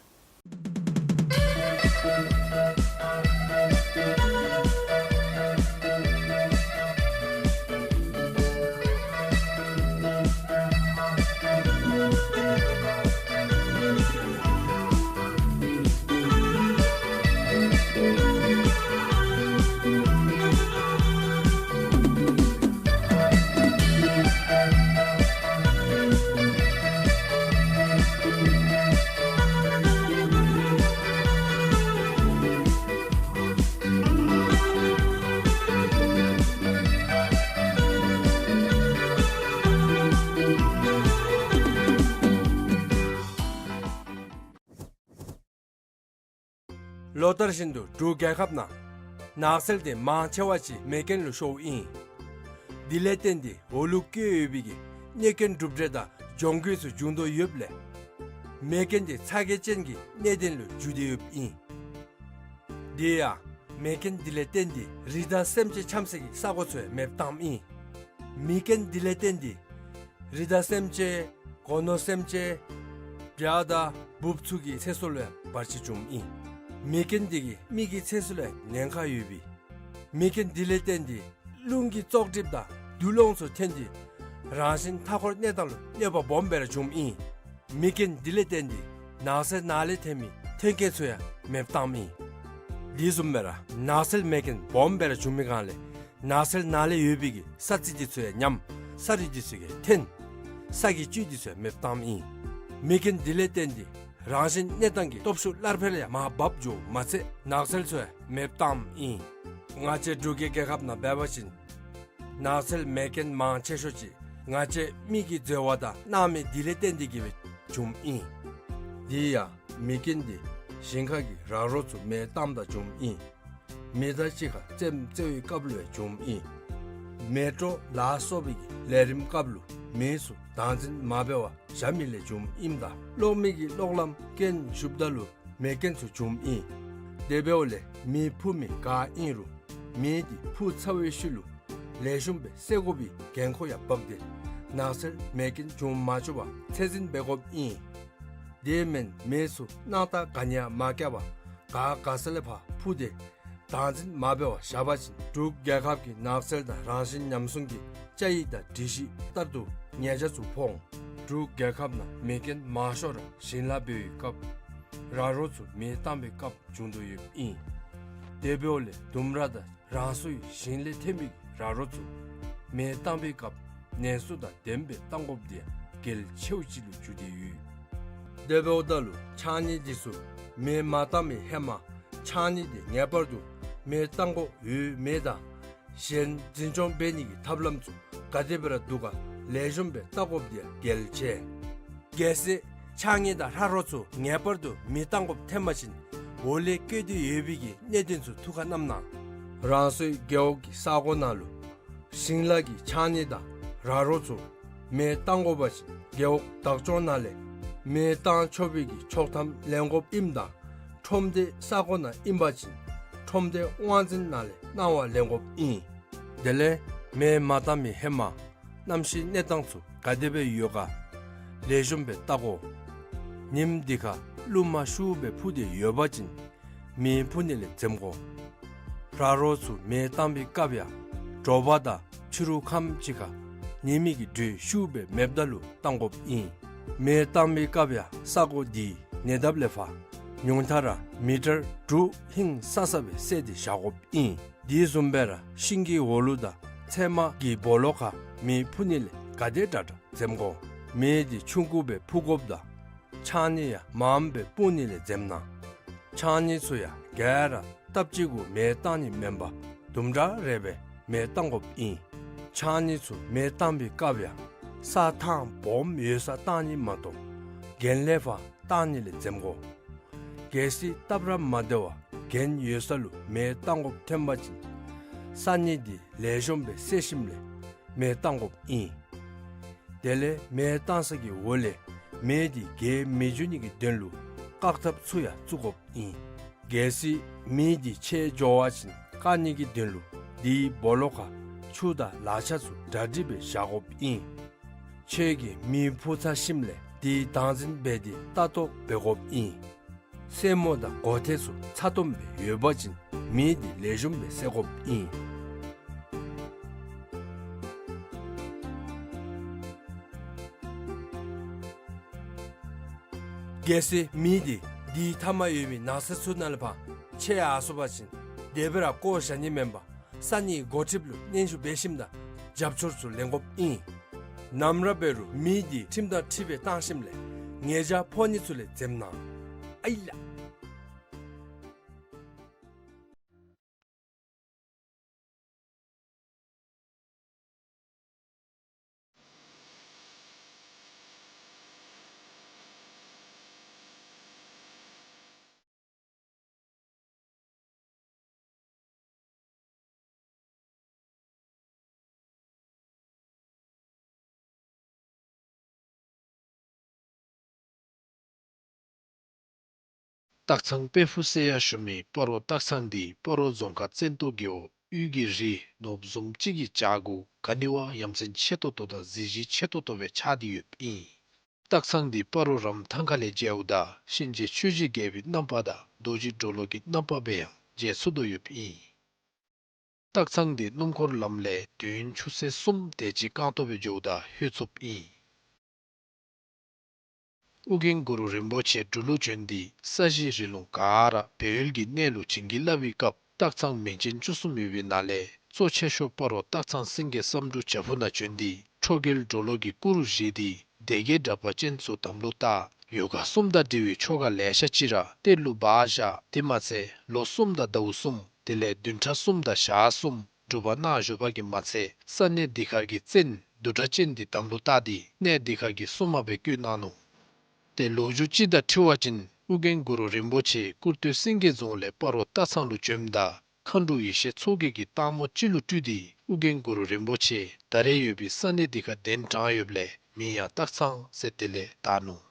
ལོ་ལྟར་བཞིན་དུ་འབྲུག་རྒྱལ་ཁབ་ནང་ནགས་ཚལ་དེ་མང་ཆེ་བ་ཅིག་མེ་རྐྱེན་ལུ་ཤོརཝ་ཨིན། དེ་ལས་བརྟེན་ཏེ་འོག་ལུ་བཀོད་ཡོད་པའི་གི་གནོད་སྐྱོན་གྲུབ་འབྲས་དང་གྱོང་གུད་ཚུ་འབྱུང་དོ་ཡོདཔ་ལས་མེ་རྐྱེན་དེ་ཚ་གྱང་ཅན་གྱི་གནད་དོན་ལུ་འགྱུར་ཏེ་ཡོདཔ་ཨིན། དེ་ཡང་མེ་རྐྱེན་དེ་ལས་བརྟེན་ཏེ་རི་དྭགས་སེམས་ཅན་འཁྱམས་སའི་གི་ས་གོ་ཚུ་ཡང་མེདཔ་བཏངམ་ཨིན། མེ་རྐྱེན་དེ་ལས་བརྟེན་ཏེ་རི་དྭགས་སེམས་ཅན་སྒོ་ནོར་སེམས་ཅན་བྱ་དང་འབུཔ་ཚུ་གི་ཚེ་སྲོག་ལུ་ཡང་བར་ཆད་བྱུངམ་ཨིན། མེ་རྐྱེན་དེ་གིས་མི་གི་ཚེ་སྲོག་ལུ་ཡང་ཉེན་ཁ་ཡོད་པས། མེ་རྐྱེན་དེ་ལས་བརྟེན་ཏེ་རླུང་གི་བཙོག་གྲིབ་དང་རྡུལ་སློང་ཚུ་ཐོན་ཏེ་རང་བཞིན་མཐའ་འཁོར་གནས་སྟངས་ལུ་གནོད་པ་སྦོམ་སྦེ་ར་བྱུངམ་ཨིན། མེ་རྐྱེན་དེ་ལས་བརྟེན་ཏེ་ནགས་ཚལ་ནང་ལས་ཐོན་མི་ཐོན་སྐྱེད་ཚུ་ཡང་མེདཔ་བཏངམ་ཨིན། དེ་བཟུམ་སྦེ་ར་ནགས་ཚལ་མེ་རྐྱེན་སྦོམ་སྦེ་ར་བྱུང་མི་སྒང་ལས་ནགས་ཚལ་ནང་ལས་ཡོད་པའི་གི་ས་རྩི་དེ་ཚུ་ཡང་ཉམས། ས་རི་དེ་ཚུ་ཡང་འཐོན། ས་གི་བཅུད་དེ་ཚུ་ཡང་མེདཔ་བཏངམ་ཨིན། མེ་རྐྱེན་དེ་ལས་བརྟེན་ཏེ་རང་བཞིན་གནས་སྟངས་ཀྱི་སྟོབས་ཤུགས་སླར་འཕེལ་ཡང་མར་བབས་འགྱོཝ་མ་ཚད་ནགས་ཚལ་ཚུ་ཡང་མེདཔ་བཏངམ་ཨིན། ང་བཅས་འབྲུག་གི་རྒྱལ་ཁབ་ནང་འབད་བ་ཅིན་ནགས་ཚལ་མེ་རྐྱེན་མང་ཆེ་ཤོས་ཅིག་ང་བཅས་མི་གི་འཛོལ་བ་དང་སྣང་མེད་དེ་ལས་བརྟེན་ཏེ་གིས་སྦེ་བྱུངམ་ཨིན། དེ་ཡང་མེ་རྐྱེན་དེ་ཞིང་ཁ་གི་ར་རོ་ཚུ་མེ་བཏངམ་ད་བྱུངམ་ཨིན། མེ་མདའ་གཅིག་ཁར་རྩེདམོ་རྩེ་བའི་སྐབས་ལུ་ཡང་བྱུངམ་ཨིན། མེ་སྤྲོ་ལ་སོགས་པའི་གི་ལས་རིམ་སྐབས་ལུ་མེ་ཚུ་བདག་འཛིན་མ་འབད་བར་བཞག་མི་ལས་བྱུངམ་ཨིནམ་ད་གློག་མེ་གི་གློག་ལམ་རྐྱེན་ཞུགསཔ་ད་ལུ་མེ་རྐྱེན་ཚུ་བྱུངམ་ཨིན། དེ་འབདཝ་ལས་མེ་འཕུ་མི་ག་ཨིན་རུང་མེ་དེ་འཕུ་ཚར་བའི་ཤུལ་ལུ་ལེགས་ཤོམ་སྦེ་བསད་དགོ་པའི་འགན་ཁུར་ཡང་བབས་ཏེ་ནགས་ཚལ་མེ་རྐྱེན་འབྱུང་མ་བཅུག་པར་ཚད་འཛིན་འབད་དགོཔ་ཨིན། དེ་མེན་མེ་ཚུ་སྣང་ཐག་ག་ནི་ཡང་མ་བཀག་པར་ག་ག་ས་ལས་ཕར་འཕུ་སྟེ་བདག་འཛིན་མ་འབད་བར་བཞག་པ་ཅིན་འབྲུག་རྒྱལ་ཁབ་ཀྱི་ནགས་ཚལ་དང་རང་བཞིན་ཉམས་སྲུང་གི་བཅའ་ཡིག་དང་སྒྲིག་གཞི་ལྟར་དུ་ཉེས་ཆད་ཚུ་ཕོག་འོང་། འབྲུག་རྒྱལ་ཁབ་ནང་མེ་རྐྱེན་མང་ཤོས་ར་ཞིང་ལཱ་འབད་བའི་སྐབས་ར་རོ་ཚུ་མེ་བཏང་བའི་སྐབས་བྱུང་དོ་ཡོདཔ་ཨིན། དེ་འབདཝ་ལས་ལྡུམ་ར་དང་རང་སོའི་ཞིང་ལས་ཐོན་མི་ར་རོ་ཚུ་མེ་བཏང་བའི་སྐབས་ནན་སུ་དང་ལྡནམ་སྦེ་བཏང་དགོཔ་དེ་ཡང་གལ་ཆེཝ་ཅིག་ལུ་གྱུར་ཏེ་ཡོད། དེ་འབདཝ་ད་ལུ་ཕྱགས་སྙིགས་དེ་ཚུ་མེ་མ་བཏང་བའི་ཧེ་མ་ཕྱགས་སྙིགས་དེ་ངེས་པར་དུ་མེ་བཏང་དགོཔ་ཡོད་མེད་དང་གཞན་འཛིན་སྐྱོང་འབད་ནི་གི་ཐབས་ལམ་ཚུ་ག་དེ་སྦེ་ར་འདུག་ག་ལེགས་ཤོམ་སྦེ་བལྟ་དགོཔ་དེ་ཡང་གལ་ཆེ། གལ་སྲིད་ཕྱགས་སྙིགས་དང་ར་རོ་ཚུ་ངེས་པར་དུ་མེ་བཏང་དགོཔ་ཐོན་པ་ཅིན་འོག་ལས་བཀོད་དེ་ཡོད་པའི་གི་གནད་དོན་ཚུ་ཐུགས་ཁར་བསྣམ་གནང་། རང་སོའི་རྒེད་འོག་གི་ས་གོ་ནང་ལུ་ཞིང་ལཱ་གི་ཕྱགས་སྙིགས་དང་ར་རོ་ཚུ་མེ་བཏང་དགོ་པ་ཅིན་རྒེད་འོག་བདག་སྐྱོང་ནང་ལས་མེ་བཏང་ཆོག་པའི་གི་ཆོག་ཐམ་ལེན་དགོཔ་ཨིནམ་ད་ཁྲོམ་སྡེ་ས་གོ་ནང་ཨིན་པ་ཅིན་ཁྲོམ་སྡེ་དབང་འཛིན་ནང་ལས་གནང་བ་ལེན་དགོཔ་ཨིན། དེ་ལས་མེ་མ་བཏང་མི་ཧེ་མ་གནམ་གཤིས་གནས་སྟངས་ཚུ་ག་དེ་སྦེ་ཡོད་ག་ལེགས་ཤོམ་སྦེ་བལྟ་དགོ། ཉིམ་དེ་ཁར་རླུང་མ་ཤུགས་སྦེ་འཕུ་སྟེ་ཡོད་པ་ཅིན་མེ་འཕུ་ནི་ལས་འཛེམ་དགོ། ར་རོ་ཚུ་མེ་བཏང་བའི་སྐབས་ཡང་དྲོ་པ་དང་ཕྱི་རུ་ཁམས་ཅིག་ཁར་ཉི་མའི་གི་དྲོད་ཤུགས་སྦེ་མེདཔ་ད་ལུ་བཏང་དགོཔ་ཨིན། མེ་བཏང་བའི་སྐབས་ཡང་ས་གོ་དེའི་ཉེ་འདབས་ལས་ཕར་ཉུང་མཐའ་ར་མི་ཊར་དྲུག་ཧིང་སང་ས་སྦེ་བསལ་ཏེ་བཞག་དགོཔ་ཨིན། དེ་བཟུམ་སྦེ་ར་ཤིང་གི་འོག་ལུ་དང་ ཚལ་མ་གི་སྦོ་ལོགས་ཁར་མེ་འཕུ་ནི་ལས་ག་དེ་དྲག་དྲག་འཛེམ་དགོ། མེ་འདི་ཆུང་ཀུ་སྦེ་འཕུ་དགོཔ་དང་ཆང་ནི་ཡང་མངམ་སྦེ་སྤུང་ནི་ལས་འཛེམ་གནང་། ཆང་ནི་ཚུ་ཡང་ག་ར་སྟབས་གཅིག་གུ་མེ་བཏང་ནི་མེན་པར་དུམ་གྲ་རེ་སྦེ་མེ་བཏང་དགོཔ་ཨིན། ཆང་ནི་ཚུ་མེ་བཏང་བའི་སྐབས་ཡང་ས་ཐང་སྦོམ་ཡོད་སར་བཏང་ནི་མ་གཏོགས་གྱེན་ལས་ཕར་བཏང་ནི་ལས་འཛེམ་དགོ། གལ་སྲིད་སྟབས་ར་མ་བདེ་བར་གྱེན་ཡོད་ས་ལུ་མེ་བཏང་དགོཔ་ཐོན་པ་ཅིན་ས་གནས་འདི་ལེགས་ཤོམ་སྦེ་བསལ་ཞིནམ་ལས་མེ་བཏང་དགོཔ་ཨིན། དེ་ལས་མེ་བཏང་ས་གི་འོག་ལས་མེ་འདི་རྒྱས་མི་འགྱོ་ནི་གི་དོན་ལུ་བཀག་ཐབས་ཚུ་ཡང་བཙུགས་དགོཔ་ཨིན། གལ་སྲིད་མེ་འདི་ཆད་འགྱོ་བ་ཅིན་བཀག་ནི་གི་དོན་ལུ་དེའི་སྦོ་ལོགས་ཁར་ཆུ་དང་ལག་ཆ་ཚུ་གྲ་སྒྲིག་སྦེ་བཞག་དགོཔ་ཨིན། ཁྱོད་ཀྱིས་མེ་འཕུ་ཚར་ཞིནམ་ལས་དེའི་བདག་འཛིན་འབད་དེ་ལྟ་རྟོག་འབད་དགོཔ་ཨིན། སེན་མོ་དང་སྒོ་ཐེལ་ཚུ་ཚ་ཏོམ་སྦེ་ཡོད་པ་ཅིན་མེ་འདི་ལེགས་ཤོམ་སྦེ་བསད་དགོཔ་ཨིན། གལ་སྲིད་མེ་འདི་དེའི་མཐའ་མར་ཡོད་མི་ནགས་ཚལ་ཚུ་ནང་ལས་ཕར་ཆད་ཡར་སོང་པ་ཅིན་དེ་སྦེ་ར་བཀོ་བཞག་ནི་མེན་པར་ས་གནས་འགོ་ཁྲིདཔ་ལུ་སྙན་ཞུ་འབད་ཞིནམ་དང་རྒྱབ་སྐྱོར་ཚུ་ལེན་དགོཔ་ཨིན། ནམ་ར་འབད་རུང་མེ་འདི་ཁྲིམས་དང་འཁྲིལ་སྦེ་བཏང་ཞིནམ་ལས་ཉེས་བྱ་ཕོག་ནི་ཚུ་ལས་འཛེམ་གནང་། ཨའི་ལགས། སྟག་ཚང་དཔལ་ཕུག་ཟེར་ཡང་ཞུ་མི་སྤ་རོ་སྟག་ཚང་འདི་སྤ་རོ་རྫོང་ཁག་བཙན་ཏོ་རྒེད་འོག་དབུས་ཀྱི་རི་ནོར་བུ་བཟུམ་ཅིག་གི་བྱག་གུ་ག་ནི་བ་ཡ་མཚན་ཆེ་ཏོག་ཏོ་དང་གཟི་བརྗིད་ཆེ་ཏོག་ཏོ་སྦེ་ཆགས་ཏེ་ཡོདཔ་ཨིན། སྟག་ཚང་འདི་སྤ་རོ་རམ་ཐང་ཁ་ལས་མཇལཝ་ད་གཤིན་རྗེ་ཆོས་ཀྱི་རྒྱལ་པོའི་རྣམ་པ་དང་རྡོ་རྗེ་གྲོ་ལོད་ཀྱི་རྣམ་པ་སྦེ་ཡང་མཇལ་ཚུགས་དོ་ཡོདཔ་ཨིན། སྟག་ཚང་འདི་སྣུམ་འཁོར་ལམ་ལས་དུས་ཡུན་ཆུ་ཚོད་གསུམ་དེ་ཅིག་རྐང་སྟོང་སྦེ་འགྱོཝ་ད་ལྷོད་ཚུགསཔ་ཨིན། ཨོ་རྒྱན་གུ་རུ་རིན་པོ་ཆེ་འབྲུག་ལུ་བྱོན་ཏེ་ས་གཞི་རི་ལུང་ག་ར་སྦས་ཡུལ་གྱི་གནས་ལུ་བྱིན་གྱིས་བརླབས་པའི་སྐབས་སྟག་ཚང་མིང་ཅན་བཅུ་གསུམ་ཡོད་པའི་ནང་ལས་གཙོ་ཆེ་ཤོས་སྤ་རོ་སྟག་ཚང་སེང་གེ་བསམ་འགྲུབ་བྱག་ཕུག་ནང་བྱོན་ཏེ་ཁྲོ་རྒྱལ་གྲོ་ལོད་ཀྱི་སྐུ་རུ་བཞེངས་ཏེ་སྡེ་བརྒྱད་དྲེགས་པ་ཅན་ཚུ་དམ་ལུ་བཏགས། ཡོ་ག་གསུམ་དང་འབྲེལ་བའི་ཆོ་ག་ལེ་ཤ་ཅིག་ར་གཏེར་ལུ་སྦ་བཞག། དེ་མ་ཚད་ལོ་གསུམ་དང་ཟླཝ་གསུམ་དེ་ལས་བདུན་ཕྲག་གསུམ་དང་ཞག་གསུམ་སྒྲུབ་པ་གནང་བཞུགས་པ་གིས་མ་ཚད་ས་གནས་འདི་ཁར་གྱི་བཙན་བདུད་དྲག་ཅན་འདི་དམ་ལུ་བཏགས་ཏེ་གནས་འདི་ཁར་གྱི་སྲུང་མ་སྦེ་བསྐོས་གནང་ནུག། ཏེ་ལོ་རྒྱུས་ཅིག་དང་འཁྲིལ་བ་ཅིན་ཨོ་རྒྱན་གུ་རུ་རིན་པོ་ཆེ་ཀུར་སྟོད་སེང་གེ་རྫོང་ལས་སྤ་རོ་སྟག་ཚང་ལུ་བྱོནམ་ད་མཁའ་འགྲོ་ཡེ་ཤེས་མཚོ་རྒྱལ་གྱིས་སྟག་མོ་ཅིག་ལུ་སྤྲུལ་ཏེ་ཨོ་རྒྱན་གུ་རུ་རིན་པོ་ཆེ་ད་རེས་ཡོད་པའི་ས་གནས་འདི་ཁར་གདན་དྲངས་ཡོདཔ་ལས་མིང་ཡང་སྟག་ཚང་ཟེར་དེ་ལས་བཏགས་ནུག།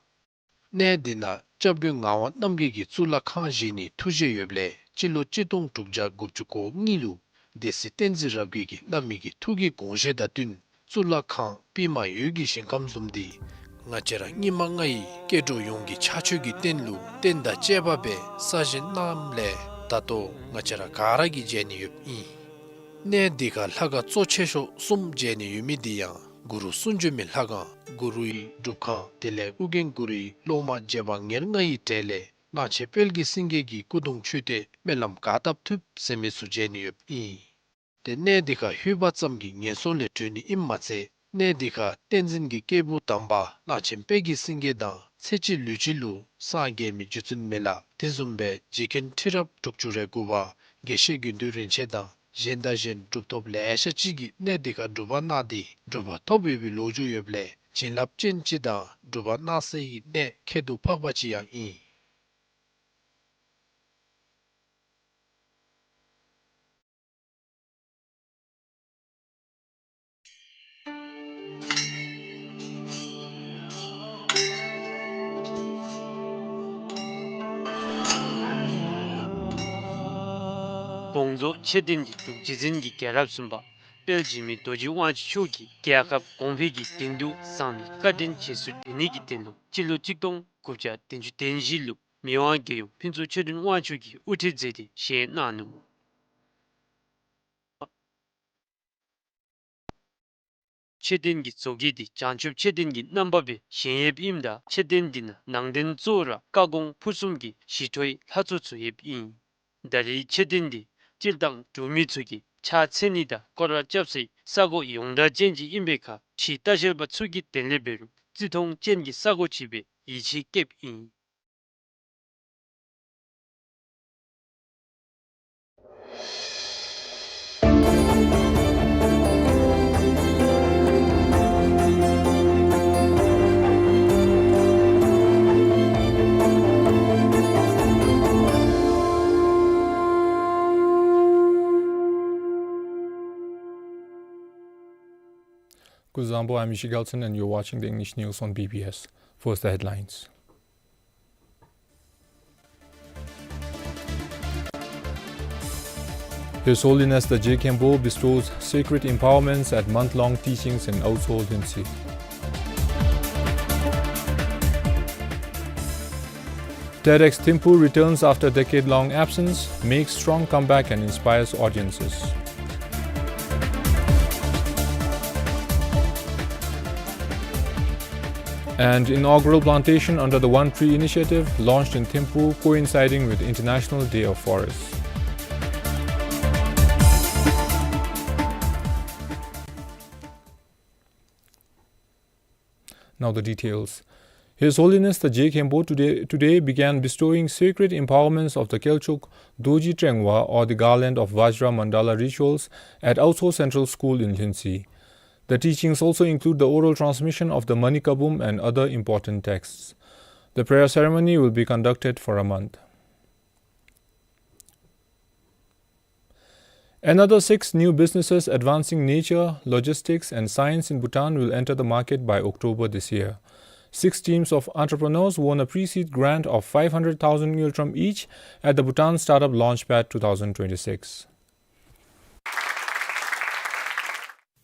གནས་འདི་ནང་སྐྱབས་མགོན་ངག་དབང་རྣམ་རྒྱལ་གྱིས་གཙུག་ལག་ཁང་བཞེངས་ནིའི་ཐུགས་བཞེད་ཡོདཔ་ལས་སྤྱི་ལོ་གཅིག་སྟོང་དྲུག་བརྒྱ་དགུ་བཅུ་གོ་གཉིས་ལུ་སྡེ་སྲིད་བསྟན་འཛིན་རབ་རྒྱས་ཀྱིས་གནང་མི་གི་ཐུགས་ཀྱི་དགོངས་བཞེད་དང་བསྟུན་གཙུག་ལག་ཁང་པདྨ་འོད་ཀྱི་ཞིང་ཁམས་བཟུམ་འདི་ང་བཅས་ར་སྙིགས་མ་ལྔ་ཡི་སྐྱེ་འགྲོ་ཡོངས་ཀྱི་ཕྱག་མཆོད་ཀྱི་རྟེན་ལུ་རྟེན་དང་བཅས་པ་སྦེ་གསར་བཞེངས་གནངམ་ལས་ད་ལྟོ་ང་བཅས་ར་ག་ར་གིས་མཇལ་ནི་ཡོདཔ་ཨིན། གནས་འདི་ཁར་ལྷ་ཁང་གཙོ་ཆེ་ཤོས་གསུམ་མཇལ་ནི་ཡོད་མི་འདི་ཡང་གུ་རུ་གསུང་བྱོན་མའི་ལྷ་ཁང་། གུ་རུའི་སྒྲུབ་ཁང་། དེ་ལས་ཨོ་རྒྱན་གུ་རུའི་སློབ་མ་རྗེ་འབངས་ཉེར་ལྔ་ཡི་གྲས་ལས་གླང་ཆེན་དཔལ་གྱི་སེང་གེ་གི་སྐུ་གདུང་མཆོད་རྟེན་སྨོན་ལམ་ག་བཏབ་ཐུབ་ཟེར་མི་ཚུ་མཇལ་ནི་ཡོདཔ་ཨིན། ཏེ་གནས་འདི་ཁར་ལྷོད་པ་ཙམ་གྱིས་ངན་སོང་ལས་གྲོལ་ནི་ཨིནམ་མ་ཚད་གནས་འདི་ཁར་བསྟན་འཛིན་གྱི་སྐྱེས་བུ་དམ་པ་གླང་ཆེན་དཔལ་གྱི་སེང་གེ་དང་ཚེ་གཅིག་ལུས་གཅིག་ལུ་སངས་རྒྱས་མི་རྗེ་བཙུན་མི་ལ་དེ་བཟུམ་སྦེ་རྗེ་མཁན་ཁྲི་རབས་དྲུག་ཅུ་རེ་དགུ་པ་དགེ་བཤེས་དགེ་འདུན་རིན་ཆེན་དང་གཞན་དང་གཞན་གྲུབ་ཐོབ་ལེ་ཤ་ཅིག་གིས་གནས་འདི་ཁར་སྒྲུབ་པ་གནང་སྟེ་གྲུབ་པ་ཐོབ་ཡོད་པའི་ལོ་རྒྱུས་ཡོདཔ་ལས་བྱིན་རླབས་ཅན་ཅིག་དང་སྒྲུབ་པ་གནང་སའི་གནས་ཁྱད་དུ་འཕགས་པ་ཅིག་ཡང་ཨིན། དགོངས་རྫོགས་མཆོད་རྟེན་འདི་འབྲུག་རྗེ་བཙུན་གྱི་རྒྱལ་རབས་གསུམ་པ་དཔལ་འཇིགས་མེད་རྡོ་རྗེ་དབང་ཕྱུག་མཆོག་གིས་རྒྱལ་ཁབ་གོང་འཕེལ་གྱི་དོན་དུ་བསང་ནི་བཀའ་དྲིན་རྗེས་སུ་དྲན་ནི་གི་དོན་ལུ་སྤྱི་ལོ་གཅིག་སྟོང་དགུ་བརྒྱ་བདུན་ཅུ་དོན་བཞི་ལུ་མི་དབང་རྒྱལ་ཡུམ་ཕུན་ཚོགས་ཆོས་སྒྲོན་དབང་ཕྱུག་གིས་དབུ་ཁྲིད་མཛད་དེ་བཞེངས་གནང་ནུག། མཆོད་རྟེན་གྱི་བཟོ་བཀོད་འདི་བྱང་ཆུབ་མཆོད་རྟེན་གྱི་རྣམ་པ་སྦེ་བཞེངས་ཡོདཔ་ཨིནམ་ད་མཆོད་རྟེན་འདི་ནང་ནང་རྟེན་གཙོ་བོ་ར་བཀའ་དགོངས་ཕུར་གསུམ་གྱི་ཞི་ཁྲོའི་ལྷ་ཚོགས་ཚུ་ཡོདཔ་ཨིན། ད་རེས་མཆོད་རྟེན་འདི་སྤྱིར་བཏང་འབྲུག་མི་ཚུ་གིས་ ཕྱག་འཚལ་ནི་དང་སྐོར་ར་རྐྱབ་སའི་ས་གོ་ཡོངས་གྲགས་ཅན་ཅིག་ཨིན་པའི་ཁར་ཕྱིའི་ལྟ་བཤལ་པ་ཚུ་གིས་དེ་ལས་འབད་རུང་བརྩི་མཐོང་ཅན་གྱི་ས་གོ་ཅིག་སྦེ་ཡིད་ཆེས་བསྐྱེདཔ་ཨིན། Kuzuzangpo, I'm Yushigal Tsen and you're watching the English news on B B S. First, the headlines. His Holiness the Je Khenpo bestows sacred empowerments at month-long teachings in Aoso, Lhuentse. TEDx Thimphu returns after decade-long absence, makes strong comeback and inspires audiences. And inaugural plantation under the One Tree initiative launched in Thimphu, coinciding with International Day of Forests. Now the details. His Holiness the Je Khenpo today, today began bestowing sacred empowerments of the Kyelchok Dorji Trengwa, or the garland of Vajra Mandala rituals, at Aoso Central School in Lhuentse. The teachings also include the oral transmission of the Manikabum and other important texts. The prayer ceremony will be conducted for a month. Another six new businesses advancing nature, logistics, and science in Bhutan will enter the market by October this year. Six teams of entrepreneurs won a pre-seed grant of five hundred thousand ngultrum each at the Bhutan Startup Launchpad two thousand twenty-six.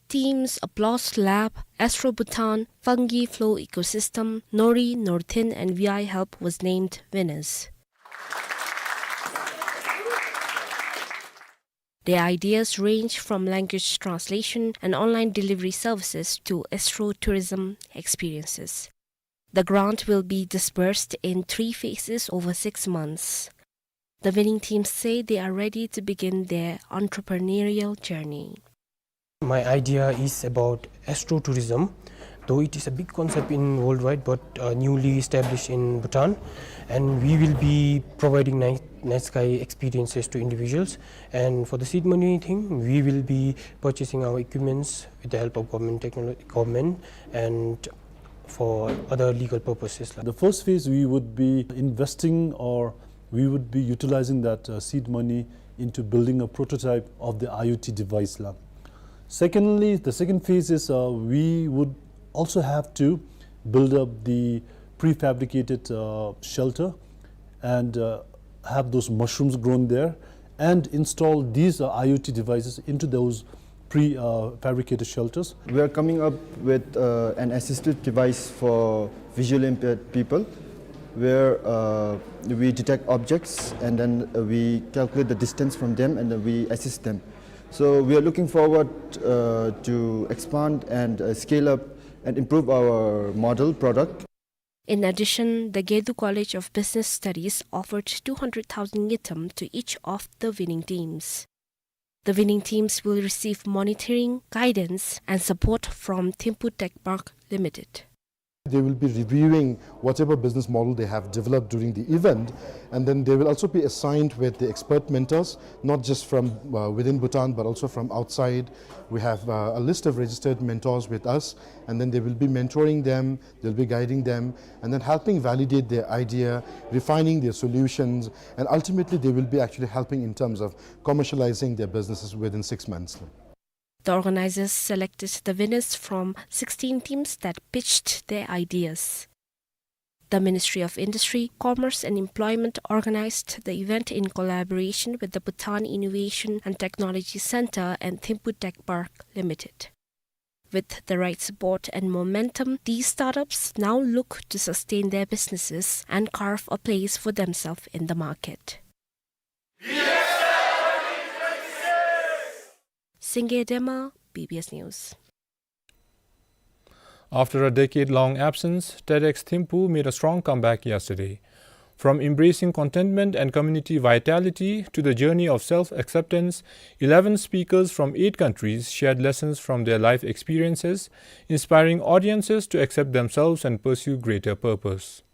Teams Applause Lab, Astro Bhutan, Fungi Flow Ecosystem, Nori, Northin, and V I Help was named winners. Their ideas range from language translation and online delivery services to astro-tourism experiences. The grant will be disbursed in three phases over six months. The winning teams say they are ready to begin their entrepreneurial journey. My idea is about astro-tourism, though it is a big concept in worldwide, but, uh, newly established in Bhutan, and we will be providing night, night sky experiences to individuals. And for the seed money thing, we will be purchasing our equipments with the help of government technolo-, government and for other legal purposes. The first phase, we would be investing, or we would be utilizing that, uh, seed money into building a prototype of the IoT device la. Secondly, the second phase is, uh, we would also have to build up the prefabricated, uh, shelter and, uh, have those mushrooms grown there and install these, uh, IoT devices into those pre, uh, fabricated shelters. We are coming up with, uh, an assistive device for visually impaired people, where, uh, we detect objects and then, uh, we calculate the distance from them and then we assist them. So we are looking forward, uh, to expand and, uh, scale up and improve our model product. In addition, the Gedu College of Business Studies offered two hundred thousand ngultrum to each of the winning teams. The winning teams will receive monitoring, guidance, and support from Thimphu Tech Park Limited. They will be reviewing whatever business model they have developed during the event, and then they will also be assigned with the expert mentors, not just from, uh, within Bhutan, but also from outside. We have, uh, a list of registered mentors with us, and then they will be mentoring them, they'll be guiding them, and then helping validate their idea, refining their solutions, and ultimately they will be actually helping in terms of commercializing their businesses within six months. The organizers selected the winners from sixteen teams that pitched their ideas. The Ministry of Industry, Commerce and Employment organized the event in collaboration with the Bhutan Innovation and Technology Center and Thimphu Tech Park Limited. With the right support and momentum, these startups now look to sustain their businesses and carve a place for themselves in the market. Singye Dema, B B S News. After a decade-long absence, TEDx Thimphu made a strong comeback yesterday. From embracing contentment and community vitality to the journey of self-acceptance, eleven speakers from eight countries shared lessons from their life experiences, inspiring audiences to accept themselves and pursue greater purpose.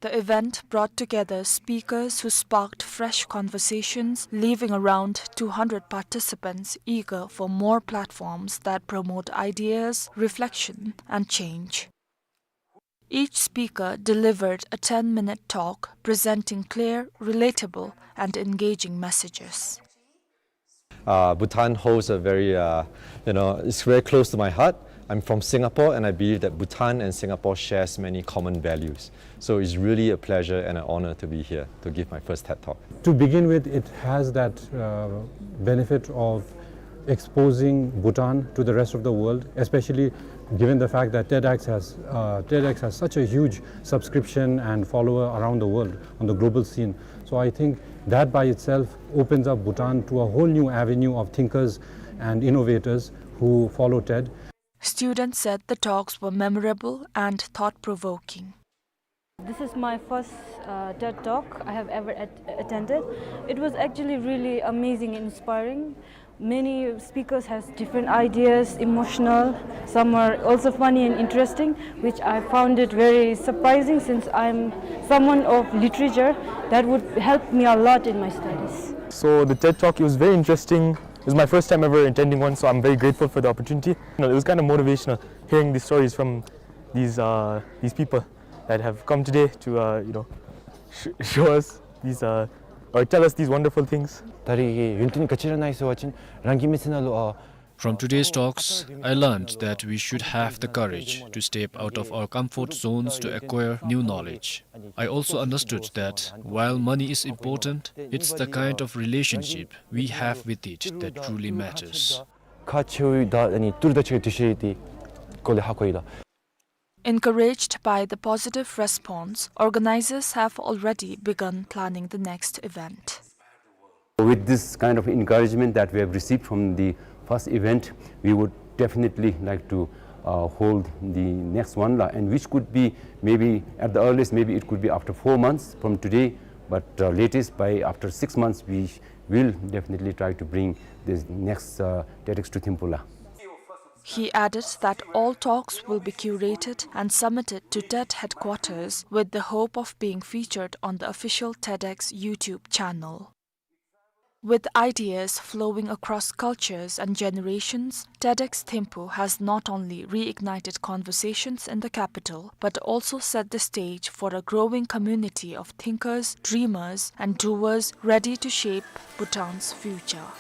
The event brought together speakers who sparked fresh conversations, leaving around two hundred participants eager for more platforms that promote ideas, reflection, and change. Each speaker delivered a ten-minute talk presenting clear, relatable, and engaging messages. Uh, Bhutan holds a very, uh, you know, it's very close to my heart. I'm from Singapore, and I believe that Bhutan and Singapore shares many common values. So it's really a pleasure and an honor to be here to give my first TED Talk. To begin with, it has that, uh, benefit of exposing Bhutan to the rest of the world, especially given the fact that TEDx has, uh, TEDx has such a huge subscription and follower around the world on the global scene. So I think that by itself opens up Bhutan to a whole new avenue of thinkers and innovators who follow TED. Students said the talks were memorable and thought-provoking. This is my first, uh, TED Talk I have ever at- attended. It was actually really amazing and inspiring. Many speakers has different ideas, emotional, some are also funny and interesting, which I found it very surprising since I'm someone of literature. That would help me a lot in my studies. So the TED Talk, it was very interesting. It was my first time ever attending one, so I'm very grateful for the opportunity. You know, it was kind of motivational hearing these stories from these, uh, these people that have come today to, uh, you know, sh- show us these, uh, or tell us these wonderful things. ད་རེས་ཀྱི་ཡོན་ཏན་ག་ཅི་ར་ནཱ་ཡོད་ཟེར་བ་ཅིན་རང་གི་མི་ཚེ་ནང་ལུ་ཨ། From today's talks, I learned that we should have the courage to step out of our comfort zones to acquire new knowledge. I also understood that while money is important, it's the kind of relationship we have with it that truly matters. ཁག་ཆེཝ་ད་ཨ་ནི་ཏུར་དང་གཅིག་ཁར་འདི་ཤེས་ཏེ་སྐོར་ལས་ཧ་གོ་ཡི་ལགས། Encouraged by the positive response, organizers have already begun planning the next event. With this kind of encouragement that we have received from the first event, we would definitely like to uh, hold the next one, la, and which could be maybe at the earliest, maybe it could be after four months from today, but uh, latest by after six months, we will definitely try to bring this next uh, TEDx to Thimphu, la. He added that all talks will be curated and submitted to TED headquarters with the hope of being featured on the official TEDx YouTube channel. With ideas flowing across cultures and generations, TEDx Thimphu has not only reignited conversations in the capital, but also set the stage for a growing community of thinkers, dreamers, and doers ready to shape Bhutan's future.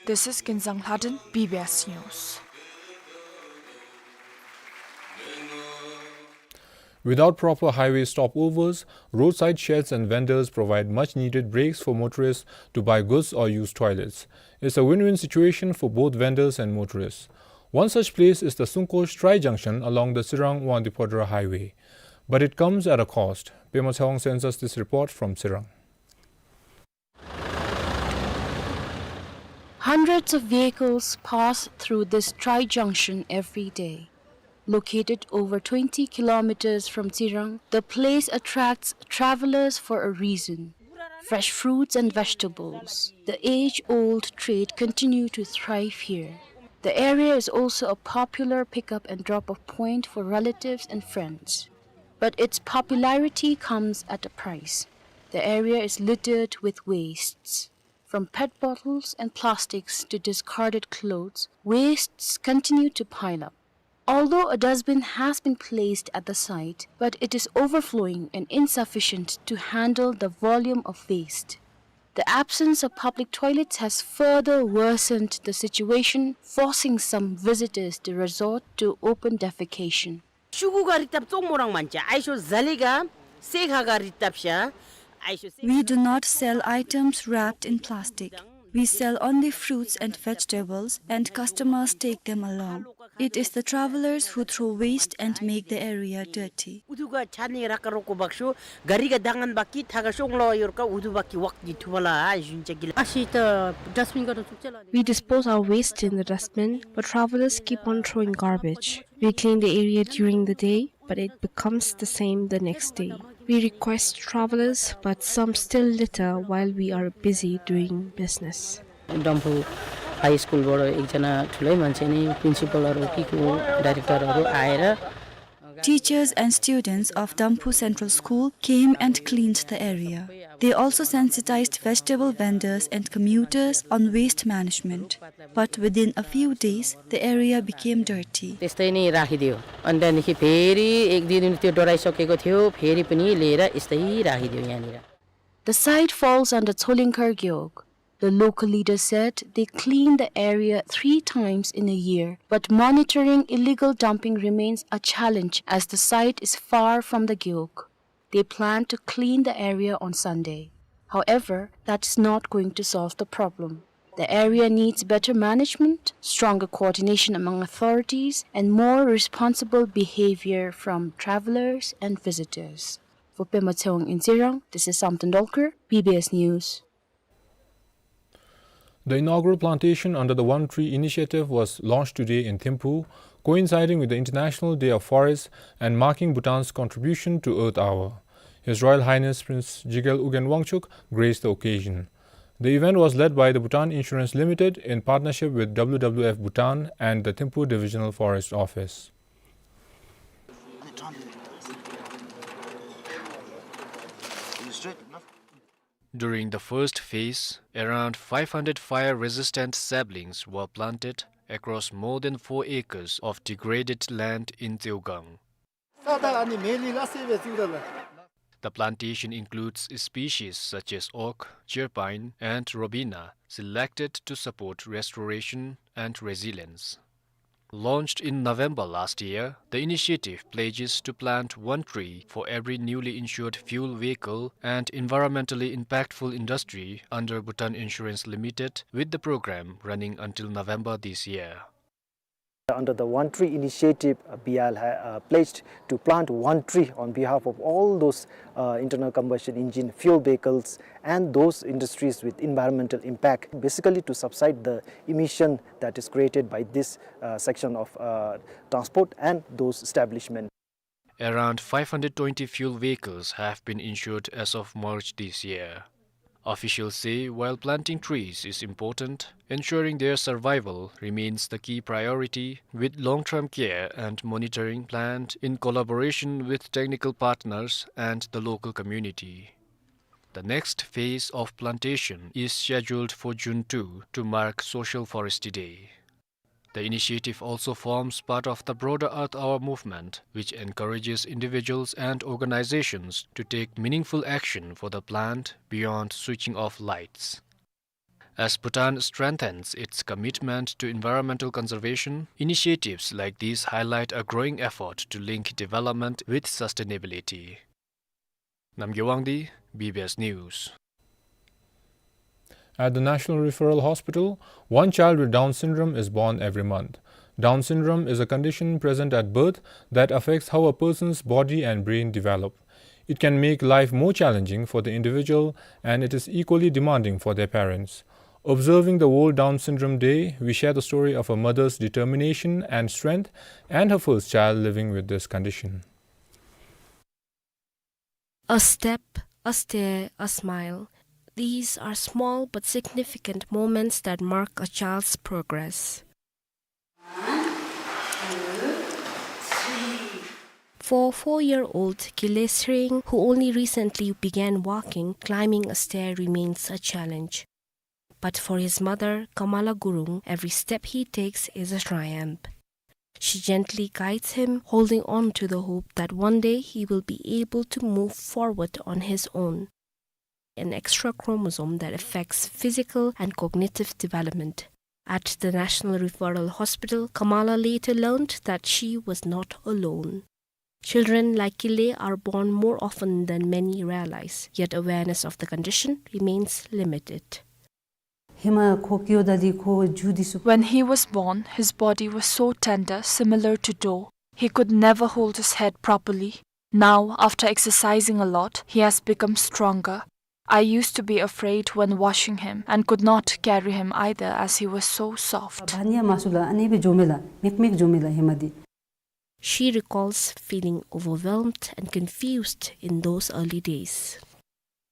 This is Kinzang Lhaden, B B S News. Without proper highway stopovers, roadside sheds and vendors provide much-needed breaks for motorists to buy goods or use toilets. It's a win-win situation for both vendors and motorists. One such place is the Sungkosh Tri-Junction along the Tsirang-Wangdue-Phodrang Highway. But it comes at a cost. Pema Tshewang sends us this report from Tsirang. Hundreds of vehicles pass through this tri-junction every day. Located over twenty kilometers from Tsirang, the place attracts travelers for a reason. Fresh fruits and vegetables, the age-old trade, continue to thrive here. The area is also a popular pick-up and drop-off point for relatives and friends. But its popularity comes at a price. The area is littered with wastes. From pet bottles and plastics to discarded clothes, wastes continue to pile up. Although a dustbin has been placed at the site, but it is overflowing and insufficient to handle the volume of waste. The absence of public toilets has further worsened the situation, forcing some visitors to resort to open defecation. ཤུ་གུ་ག་རིག་ཏབ་ཙོག་མོ་རང་མན་ཅ། ཨའི་ཤོ་ཟ་ལི་ག་སེ་ཁ་ག་རིག་ཏབ་ཤ། ཨའི་ཤོ་སེ། We do not sell items wrapped in plastic. We sell only fruits and vegetables, and customers take them along. It is the travelers who throw waste and make the area dirty. ཨུ་ཐུ་ག་ཆ་ནི་ར་ཀ་རོ་ཀོ་བག་ཤོ་ག་རི་ག་ད་ངན་བག་གི་ཐ་ག་ཤོང་ལོ་ཡོར་ཀ་ཨུ་ཐུ་བག་གི་བག་གི་ཐུ་བ་ལ་ཨ་ཞུན་ཅ་གི་ལ། ཨ་ཤི་ད་ཌསཊ་བིན་ག་རུ་ཚུགས་ཅ་ལ། We dispose our waste in the dustbin, but travelers keep on throwing garbage. We clean the area during the day, but it becomes the same the next day. We request travelers, but some still litter while we are busy doing business. Damphu high स्कुलबाट एकजना ठुलै मान्छे अनि प्रिन्सिपलहरू कि को डाइरेक्टरहरू आएर Teachers and students of Damphu Central School came and cleaned the area. They also sensitized vegetable vendors and commuters on waste management. But within a few days, the area became dirty. त्यस्तै नै राखिदियो। अनि त्यहाँदेखि फेरि एक दुई दिन त्यो डढाइसकेको थियो, फेरि पनि लिएर यस्तै राखिदियो यहाँनिर। The site falls under Tsolingkhar Gewog. The local leader said they clean the area three times in a year, but monitoring illegal dumping remains a challenge as the site is far from the Gewog. They plan to clean the area on Sunday. However, that is not going to solve the problem. The area needs better management, stronger coordination among authorities, and more responsible behavior from travelers and visitors. For Pema Tshewang in Tsirang, this is Samten Dolkar, B B S News. The inaugural plantation under the One Tree Initiative was launched today in Thimphu, coinciding with the International Day of Forests and marking Bhutan's contribution to Earth Hour. His Royal Highness Prince Jigel Ugyen Wangchuck graced the occasion. The event was led by the Bhutan Insurance Limited in partnership with W W F Bhutan and the Thimphu Divisional Forest Office. During the first phase, around five hundred fire-resistant saplings were planted across more than four acres of degraded land in Tseogang. The plantation includes species such as oak, cherpine, and robina, selected to support restoration and resilience. Launched in November last year, the initiative pledges to plant one tree for every newly insured fuel vehicle and environmentally impactful industry under Bhutan Insurance Limited, with the program running until November this year. Under the One Tree Initiative, uh, B I L ha-, uh, pledged to plant one tree on behalf of all those, uh, internal combustion engine fuel vehicles and those industries with environmental impact, basically to subside the emission that is created by this, uh, section of, uh, transport and those establishment. Around five hundred twenty fuel vehicles have been insured as of March this year. Officials say while planting trees is important, ensuring their survival remains the key priority, with long-term care and monitoring planned in collaboration with technical partners and the local community. The next phase of plantation is scheduled for June two to mark Social Forestry Day. The initiative also forms part of the broader Earth Hour movement, which encourages individuals and organizations to take meaningful action for the planet beyond switching off lights. As Bhutan strengthens its commitment to environmental conservation, initiatives like these highlight a growing effort to link development with sustainability. Namgay Wangdi, B B S News. At the National Referral Hospital, one child with Down syndrome is born every month. Down syndrome is a condition present at birth that affects how a person's body and brain develop. It can make life more challenging for the individual, and it is equally demanding for their parents. Observing the World Down Syndrome Day, we share the story of a mother's determination and strength and her first child living with this condition. A step, a stare, a smile. These are small but significant moments that mark a child's progress. For four-year-old Kile Sring, who only recently began walking, climbing a stair remains a challenge. But for his mother, Kamala Gurung, every step he takes is a triumph. She gently guides him, holding on to the hope that one day he will be able to move forward on his own. An extra chromosome that affects physical and cognitive development. At the National Referral Hospital, Kamala later learned that she was not alone. Children like Kile are born more often than many realize, yet awareness of the condition remains limited. ཧེ་མ་ཁོ་སྐྱེཝ་ད་འདི་ཁོ་རྒྱུ་འདི་ཚུ། When he was born, his body was so tender, similar to dough. He could never hold his head properly. Now, after exercising a lot, he has become stronger. I used to be afraid when washing him and could not carry him either as he was so soft. བ་ཉ་མ་སུ་ལ་ཨ་ནི་སྦེ་འགྱོ་མས་ལགས། མེག་མེག་འགྱོ་མས་ལགས་ཧེ་མ་འདི། She recalls feeling overwhelmed and confused in those early days.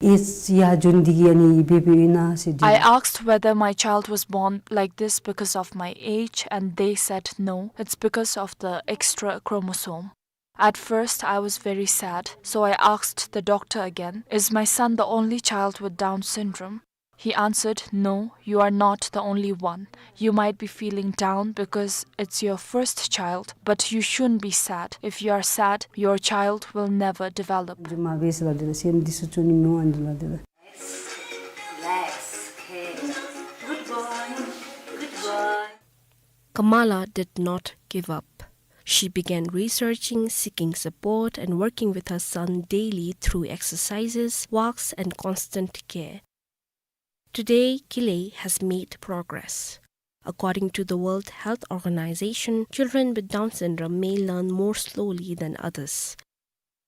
ཨེཇ་ཡར་འགྱོ་ནི་འདི་གིས་ཨ་ནི་སྦེ་འབདཝ་ཨིན་ན་ཟེར་དྲིས། I asked whether my child was born like this because of my age, and they said no, it's because of the extra chromosome. At first, I was very sad, so I asked the doctor again, "Is my son the only child with Down syndrome?" He answered, "No, you are not the only one. You might be feeling down because it's your first child, but you shouldn't be sad. If you are sad, your child will never develop." ཇོ་མ་བས་ལ་དེ་ལ་སེམས་འདི་ཚུ་ཅོ་ནི་མི་འོང་འདི་ལ་དེ་ལ། Relax, okay. Good boy. Good boy. Kamala did not give up. She began researching, seeking support, and working with her son daily through exercises, walks, and constant care. Today, Kile has made progress. According to the World Health Organization, children with Down syndrome may learn more slowly than others.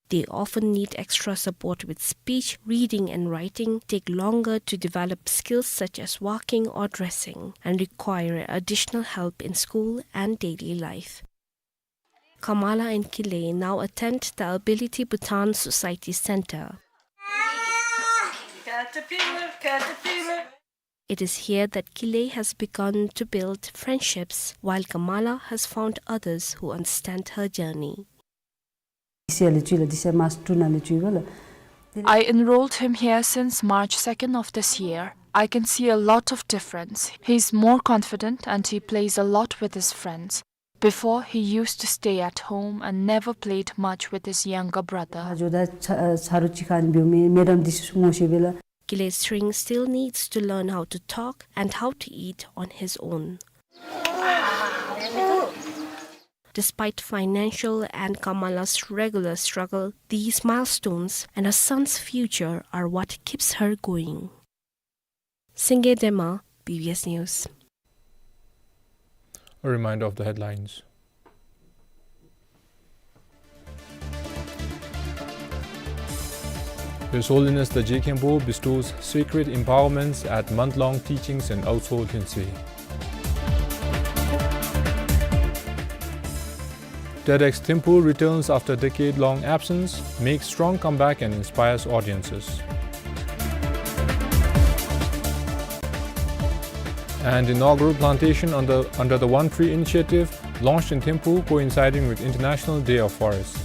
They often need extra support with speech, reading, and writing, take longer to develop skills such as walking or dressing, and require additional help in school and daily life. Kamala and Kile now attend the Ability Bhutan Society Center. Caterpillar, caterpillar. It is here that Kile has begun to build friendships, while Kamala has found others who understand her journey. This year ལས་བཅུ་ལགས། This year March two ནང་ལས་བཅུ་བ་ལགས། I enrolled him here since March second of this year. I can see a lot of difference. He's more confident and he plays a lot with his friends. Before, he used to stay at home and never played much with his younger brother. ཨ་ཇོ་ད་ཚ་ཚ་རུ་ཅིག་ཁར་ཨ་ནི་འབདཝ་མས། མེ་ཌམ་འདི་ཚུ་ངོ་ཤེས་པས་ལགས། Kile's string still needs to learn how to talk and how to eat on his own. Despite financial and Kamala's regular struggle, these milestones and her son's future are what keeps her going. Singye Dema, B B S News. A reminder of the headlines. His Holiness the Je Khenpo bestows sacred empowerments at month-long teachings in Aoso Lhinsey. TEDx Thimphu returns after decade-long absence, makes strong comeback and inspires audiences. And inaugural plantation under, under the One Tree Initiative launched in Thimphu, coinciding with International Day of Forest.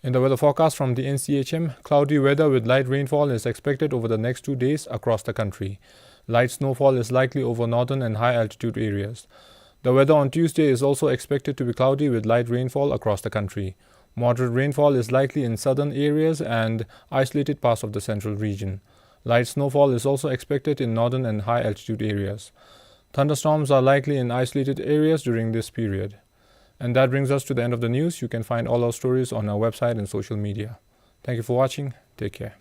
In the weather forecast from the N C H M, cloudy weather with light rainfall is expected over the next two days across the country. Light snowfall is likely over northern and high-altitude areas. The weather on Tuesday is also expected to be cloudy with light rainfall across the country. Moderate rainfall is likely in southern areas and isolated parts of the central region. Light snowfall is also expected in northern and high-altitude areas. Thunderstorms are likely in isolated areas during this period. And that brings us to the end of the news. You can find all our stories on our website and social media. Thank you for watching. Take care.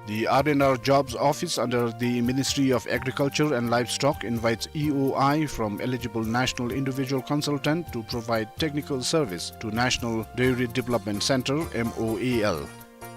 The R and R Jobs Office under the Ministry of Agriculture and Livestock invites E O I from eligible national individual consultant to provide technical service to National Dairy Development Centre, M O A L.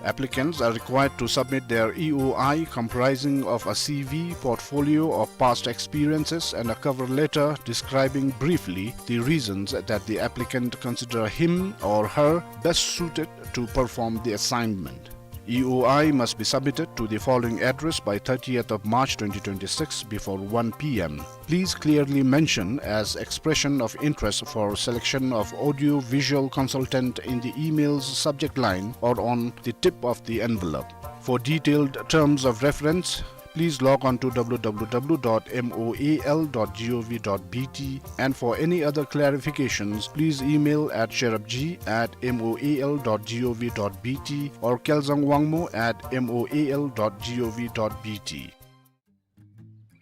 Applicants are required to submit their E O I comprising of a C V, portfolio of past experiences, and a cover letter describing briefly the reasons that the applicant consider him or her best suited to perform the assignment. E O I must be submitted to the following address by thirtieth of March twenty twenty-six before one P M. Please clearly mention as expression of interest for selection of audio-visual consultant in the email's subject line or on the tip of the envelope. For detailed terms of reference, please log on to W W W dot M O A L dot G O V dot B T, and for any other clarifications, please email at sherabji at M O A L dot G O V dot B T or Kelzang Wangmo at M O A L dot G O V dot B T.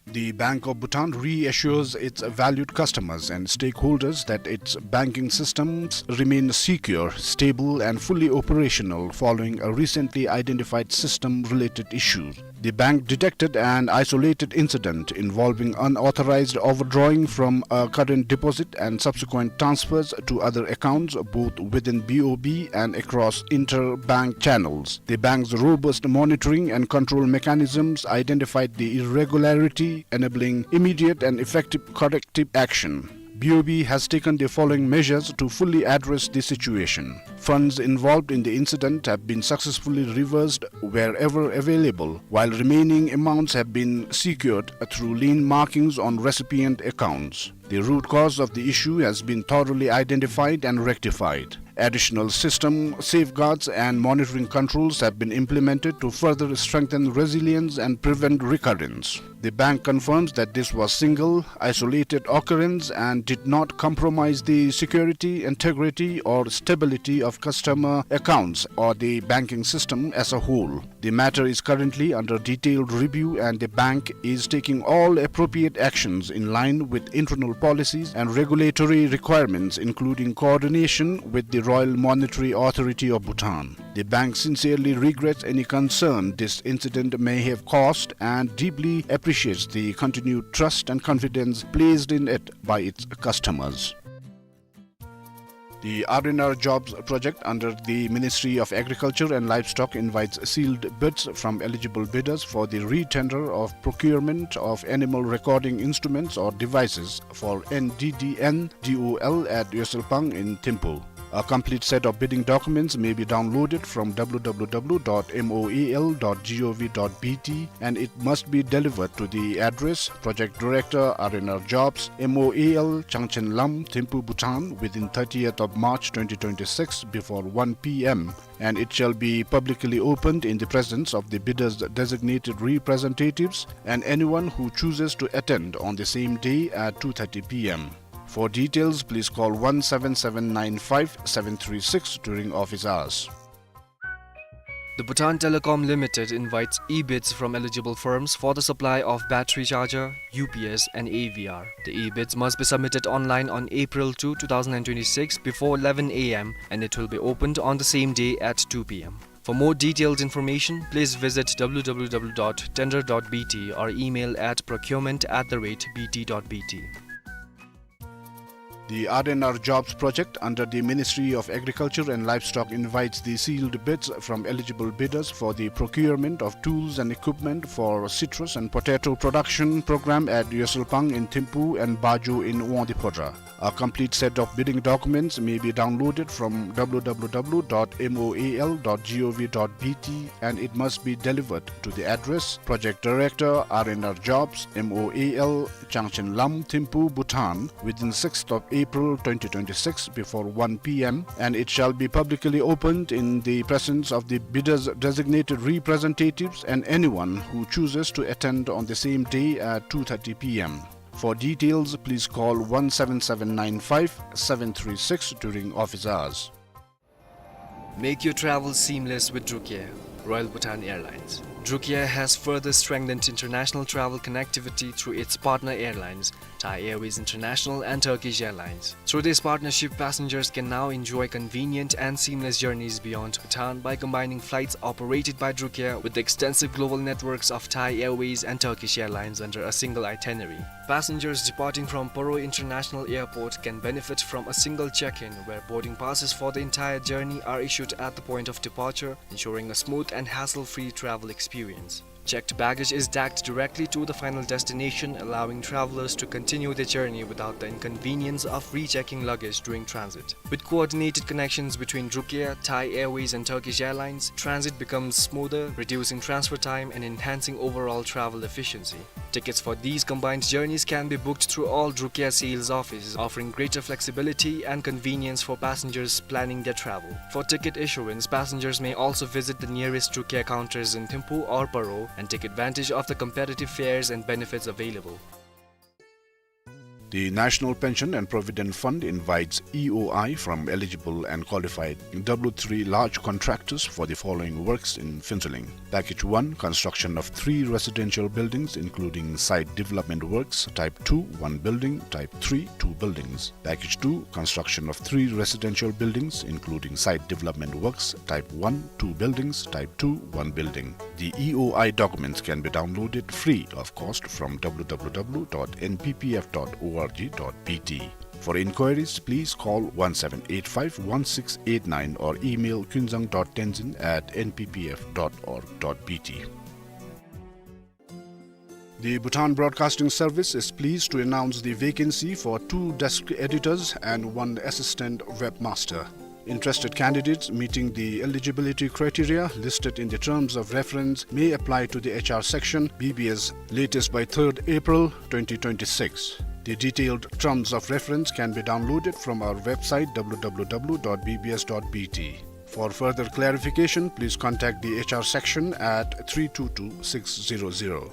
The Bank of Bhutan reassures its valued customers and stakeholders that its banking systems remain secure, stable, and fully operational following a recently identified system-related issue. The bank detected an isolated incident involving unauthorized overdrawing from a current deposit and subsequent transfers to other accounts, both within B O B and across interbank channels. The bank's robust monitoring and control mechanisms identified the irregularity, enabling immediate and effective corrective action. B O B has taken the following measures to fully address the situation. Funds involved in the incident have been successfully reversed wherever available, while remaining amounts have been secured through lien markings on recipient accounts. The root cause of the issue has been thoroughly identified and rectified. Additional system safeguards and monitoring controls have been implemented to further strengthen resilience and prevent recurrence. The bank confirms that this was single, isolated occurrence and did not compromise the security, integrity, or stability of customer accounts or the banking system as a whole. The matter is currently under detailed review, and the bank is taking all appropriate actions in line with internal policies and regulatory requirements, including coordination with the Royal Monetary Authority of Bhutan. The bank sincerely regrets any concern this incident may have caused and deeply appreciates the continued trust and confidence placed in it by its customers. The R and R Jobs project under the Ministry of Agriculture and Livestock invites sealed bids from eligible bidders for the re-tender of procurement of animal recording instruments or devices for N D D N D O L at Yoselpang in Thimphu. A complete set of bidding documents may be downloaded from W W W dot M O A L dot G O V dot B T, and it must be delivered to the address: Project Director, R and R Jobs, M O A L, Changchenlam, Thimphu, Bhutan, within thirtieth of March twenty twenty-six before one P M, and it shall be publicly opened in the presence of the bidder's designated representatives and anyone who chooses to attend on the same day at two thirty P M. For details, please call one seven seven nine five seven three six during office hours. The Bhutan Telecom Limited invites e-bids from eligible firms for the supply of battery charger, U P S, and A V R. The e-bids must be submitted online on April two, two thousand and twenty-six, before eleven A M, and it will be opened on the same day at two P M. For more detailed information, please visit W W W dot tender dot B T or email at procurement at the rate B T dot B T. The R and R Jobs project under the Ministry of Agriculture and Livestock invites the sealed bids from eligible bidders for the procurement of tools and equipment for citrus and potato production program at Yoselpang in Thimphu and Bajo in Wangdue Phodrang. A complete set of bidding documents may be downloaded from W W W dot M O A L dot G O V dot B T, and it must be delivered to the address: Project Director, R and R Jobs, M O A L, Changchenlam, Thimphu, Bhutan, within sixth of April twenty twenty-six before one P M, and it shall be publicly opened in the presence of the bidder's designated representatives and anyone who chooses to attend on the same day at two thirty P M. For details, please call one seven seven nine five seven three six during office hours. Make your travel seamless with Drucare. Royal Bhutan Airlines. Druk Air has further strengthened international travel connectivity through its partner airlines, Thai Airways International and Turkish Airlines. Through this partnership, passengers can now enjoy convenient and seamless journeys beyond Bhutan by combining flights operated by Druk Air with the extensive global networks of Thai Airways and Turkish Airlines under a single itinerary. Passengers departing from Paro International Airport can benefit from a single check-in, where boarding passes for the entire journey are issued at the point of departure, ensuring a smooth and hassle-free travel experience. Checked baggage is tagged directly to the final destination, allowing travelers to continue their journey without the inconvenience of rechecking luggage during transit. With coordinated connections between Druk Air, Thai Airways, and Turkish Airlines, transit becomes smoother, reducing transfer time and enhancing overall travel efficiency. Tickets for these combined journeys can be booked through all Druk Air sales offices, offering greater flexibility and convenience for passengers planning their travel. For ticket issuance, passengers may also visit the nearest Druk Air counters in Thimphu or Paro and take advantage of the competitive fares and benefits available. The National Pension and Provident Fund invites E O I from eligible and qualified W three large contractors for the following works in Phuentsholing. Package one, construction of three residential buildings, including site development works, type two, one building, type three, two buildings. Package two, construction of three residential buildings, including site development works, type one, two buildings, type two, one building. The E O I documents can be downloaded free of cost from W W W dot N P P F dot org dot B T. For inquiries, please call one seven eight five one six eight nine or email kunzang dot tenzin at N P P F dot org dot B T. The Bhutan Broadcasting Service is pleased to announce the vacancy for two desk editors and one assistant webmaster. Interested candidates meeting the eligibility criteria listed in the terms of reference may apply to the H R section, B B S, latest by third April twenty twenty-six. The detailed terms of reference can be downloaded from our website, W W W dot B B S dot B T. For further clarification, please contact the H R section at three two two six zero zero.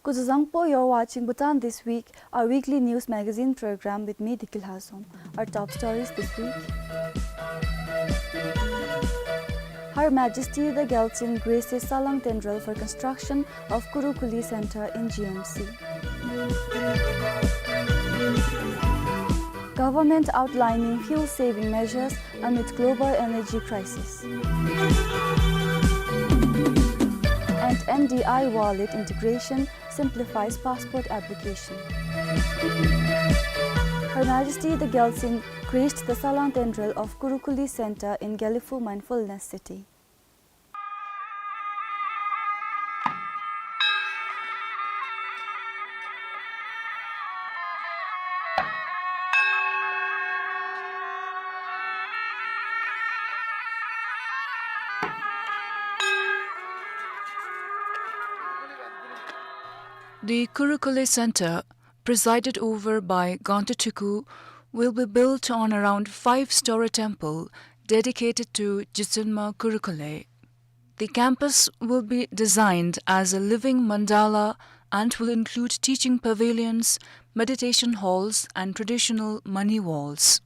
Kuzuzangpo, you're watching Bhutan This Week, our weekly news magazine program with me, Dikil Hasom. Our top stories this week. Her Majesty the Gyaltsuen graces Salang Tendrel for construction of Kurukuli Center in G M C. Government outlining fuel-saving measures amid global energy crisis. And M D I wallet integration simplifies passport application. Her Majesty the Gyaltsuen graced the Salang Tendrel of Kurukuli Center in Gelephu Mindfulness City. The Kurukuli Center, presided over by Gangte Tuku, will be built on around five-story temple dedicated to Jitsunma Kurukuli. The campus will be designed as a living mandala and will include teaching pavilions, meditation halls, and traditional mani walls.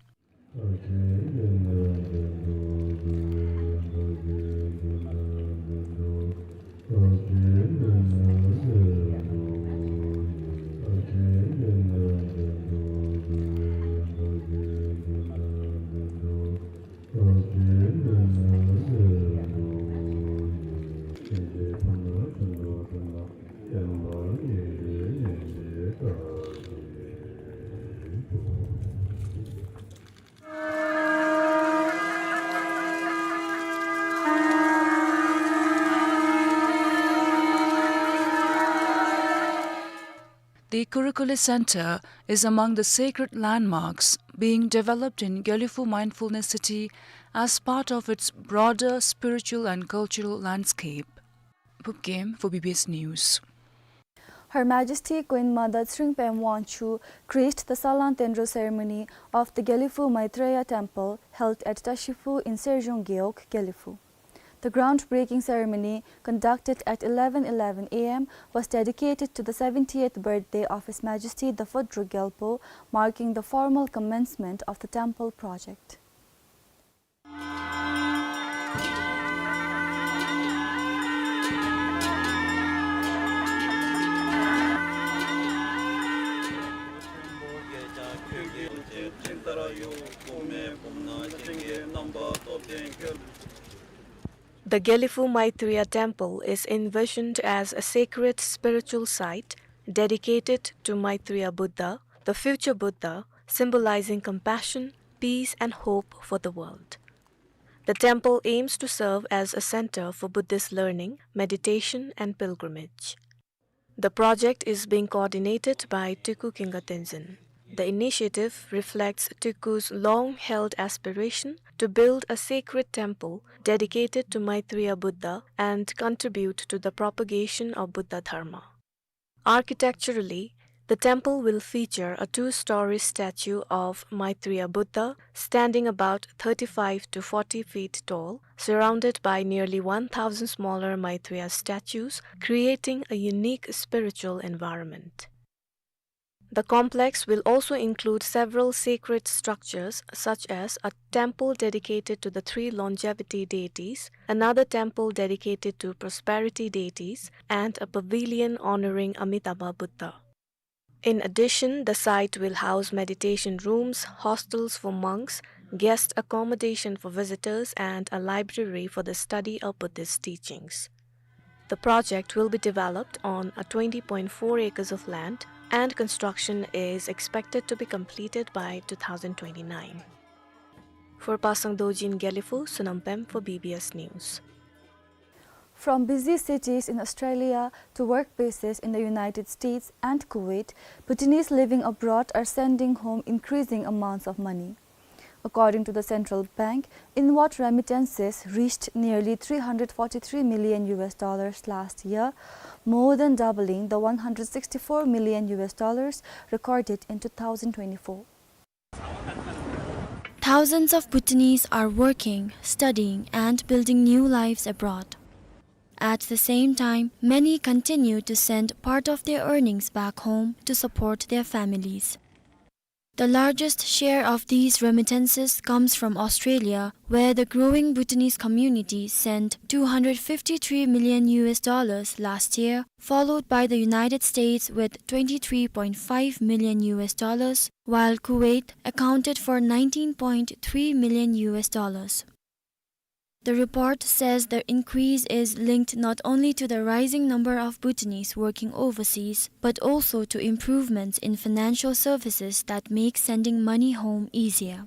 The Kurukuli Center is among the sacred landmarks being developed in Gelephu Mindfulness City as part of its broader spiritual and cultural landscape. Phubgem for B B S News. Her Majesty Queen Mother Tshering Pema Wangchuck graced the Salang Tendrel ceremony of the Gelephu Maitreya Temple held at Tashiphu in Serjong Gewog, Gelephu. The groundbreaking ceremony, conducted at eleven eleven A M, was dedicated to the seventieth birthday of His Majesty the Fourth Druk Gyalpo, marking the formal commencement of the temple project. The Gelephu Maitreya Temple is envisioned as a sacred spiritual site dedicated to Maitreya Buddha, the future Buddha, symbolizing compassion, peace, and hope for the world. The temple aims to serve as a center for Buddhist learning, meditation, and pilgrimage. The project is being coordinated by Teku Khenga Tenzin. The initiative reflects Teku's long-held aspiration to build a sacred temple dedicated to Maitreya Buddha and contribute to the propagation of Buddha Dharma. Architecturally, the temple will feature a two-story statue of Maitreya Buddha, standing about thirty-five to forty feet tall, surrounded by nearly one thousand smaller Maitreya statues, creating a unique spiritual environment. The complex will also include several sacred structures, such as a temple dedicated to the three longevity deities, another temple dedicated to prosperity deities, and a pavilion honoring Amitabha Buddha. In addition, the site will house meditation rooms, hostels for monks, guest accommodation for visitors, and a library for the study of Buddhist teachings. The project will be developed on a twenty point four acres of land, and construction is expected to be completed by two thousand twenty-nine. For Pasang Dorji in Gelephu, Sonam Pem for B B S News. From busy cities in Australia to workplaces in the United States and Kuwait, Bhutanese living abroad are sending home increasing amounts of money. According to the central bank, inward remittances reached nearly three hundred forty-three million U S dollars last year, more than doubling the one hundred sixty-four million U S dollars recorded in two thousand twenty-four. Thousands of Bhutanese are working, studying, and building new lives abroad. At the same time, many continue to send part of their earnings back home to support their families. The largest share of these remittances comes from Australia, where the growing Bhutanese community sent two hundred fifty-three million U S dollars last year, followed by the United States with twenty-three point five million U S dollars, while Kuwait accounted for nineteen point three million U S dollars. The report says the increase is linked not only to the rising number of Bhutanese working overseas, but also to improvements in financial services that make sending money home easier.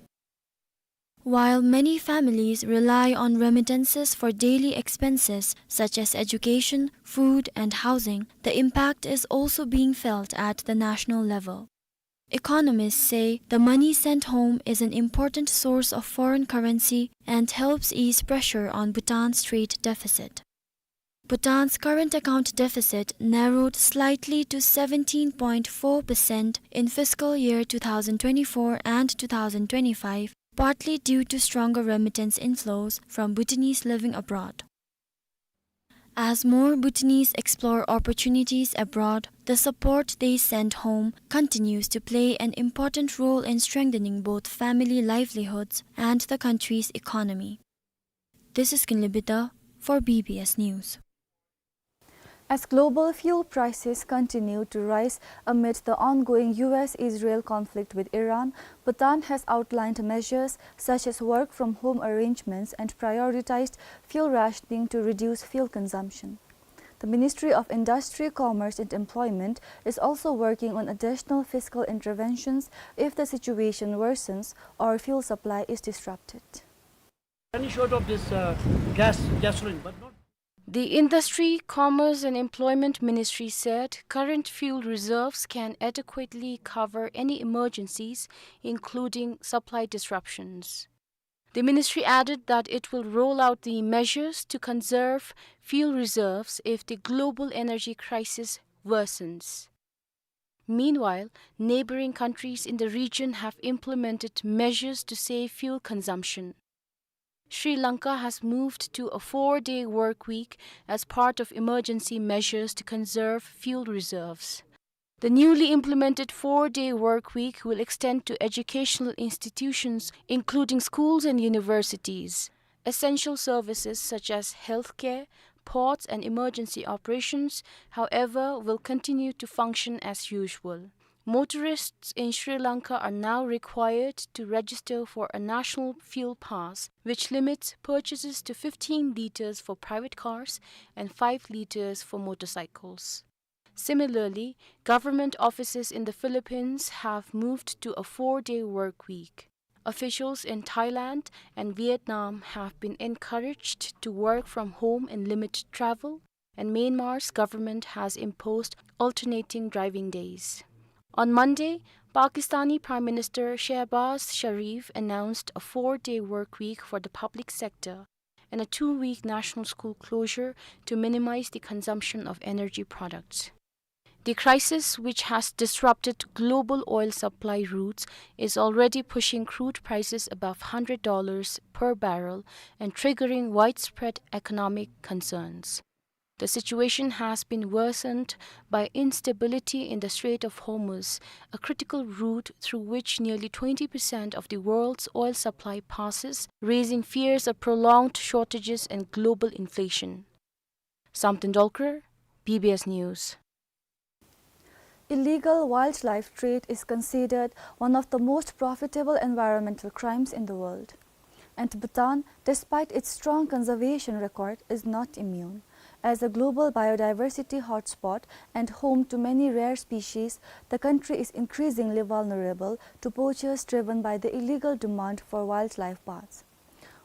While many families rely on remittances for daily expenses such as education, food, and housing, the impact is also being felt at the national level. Economists say the money sent home is an important source of foreign currency and helps ease pressure on Bhutan's trade deficit. Bhutan's current account deficit narrowed slightly to seventeen point four percent in fiscal year two thousand twenty-four and two thousand twenty-five, partly due to stronger remittance inflows from Bhutanese living abroad. As more Bhutanese explore opportunities abroad, the support they send home continues to play an important role in strengthening both family livelihoods and the country's economy. This is Kinley Bida for B B S News. As global fuel prices continue to rise amid the ongoing U S Israel conflict with Iran, Bhutan has outlined measures such as work from home arrangements and prioritized fuel rationing to reduce fuel consumption. The Ministry of Industry, Commerce and Employment is also working on additional fiscal interventions if the situation worsens or fuel supply is disrupted. Running short of this, uh, gas, gasoline, but not The Industry, Commerce and Employment Ministry said current fuel reserves can adequately cover any emergencies, including supply disruptions. The ministry added that it will roll out the measures to conserve fuel reserves if the global energy crisis worsens. Meanwhile, neighboring countries in the region have implemented measures to save fuel consumption. Sri Lanka has moved to a four-day work week as part of emergency measures to conserve fuel reserves. The newly implemented four-day work week will extend to educational institutions, including schools and universities. Essential services such as healthcare, ports, and emergency operations, however, will continue to function as usual. Motorists in Sri Lanka are now required to register for a national fuel pass, which limits purchases to fifteen liters for private cars and five liters for motorcycles. Similarly, government offices in the Philippines have moved to a four-day work week. Officials in Thailand and Vietnam have been encouraged to work from home and limit travel, and Myanmar's government has imposed alternating driving days. On Monday, Pakistani Prime Minister Shehbaz Sharif announced a four-day work week for the public sector and a two-week national school closure to minimize the consumption of energy products. The crisis, which has disrupted global oil supply routes, is already pushing crude prices above hundred dollars per barrel and triggering widespread economic concerns. The situation has been worsened by instability in the Strait of Hormuz, a critical route through which nearly twenty percent of the world's oil supply passes, raising fears of prolonged shortages and global inflation. Samten Dolkar, B B S News. Illegal wildlife trade is considered one of the most profitable environmental crimes in the world. And Bhutan, despite its strong conservation record, is not immune. As a global biodiversity hotspot and home to many rare species, the country is increasingly vulnerable to poachers driven by the illegal demand for wildlife paths.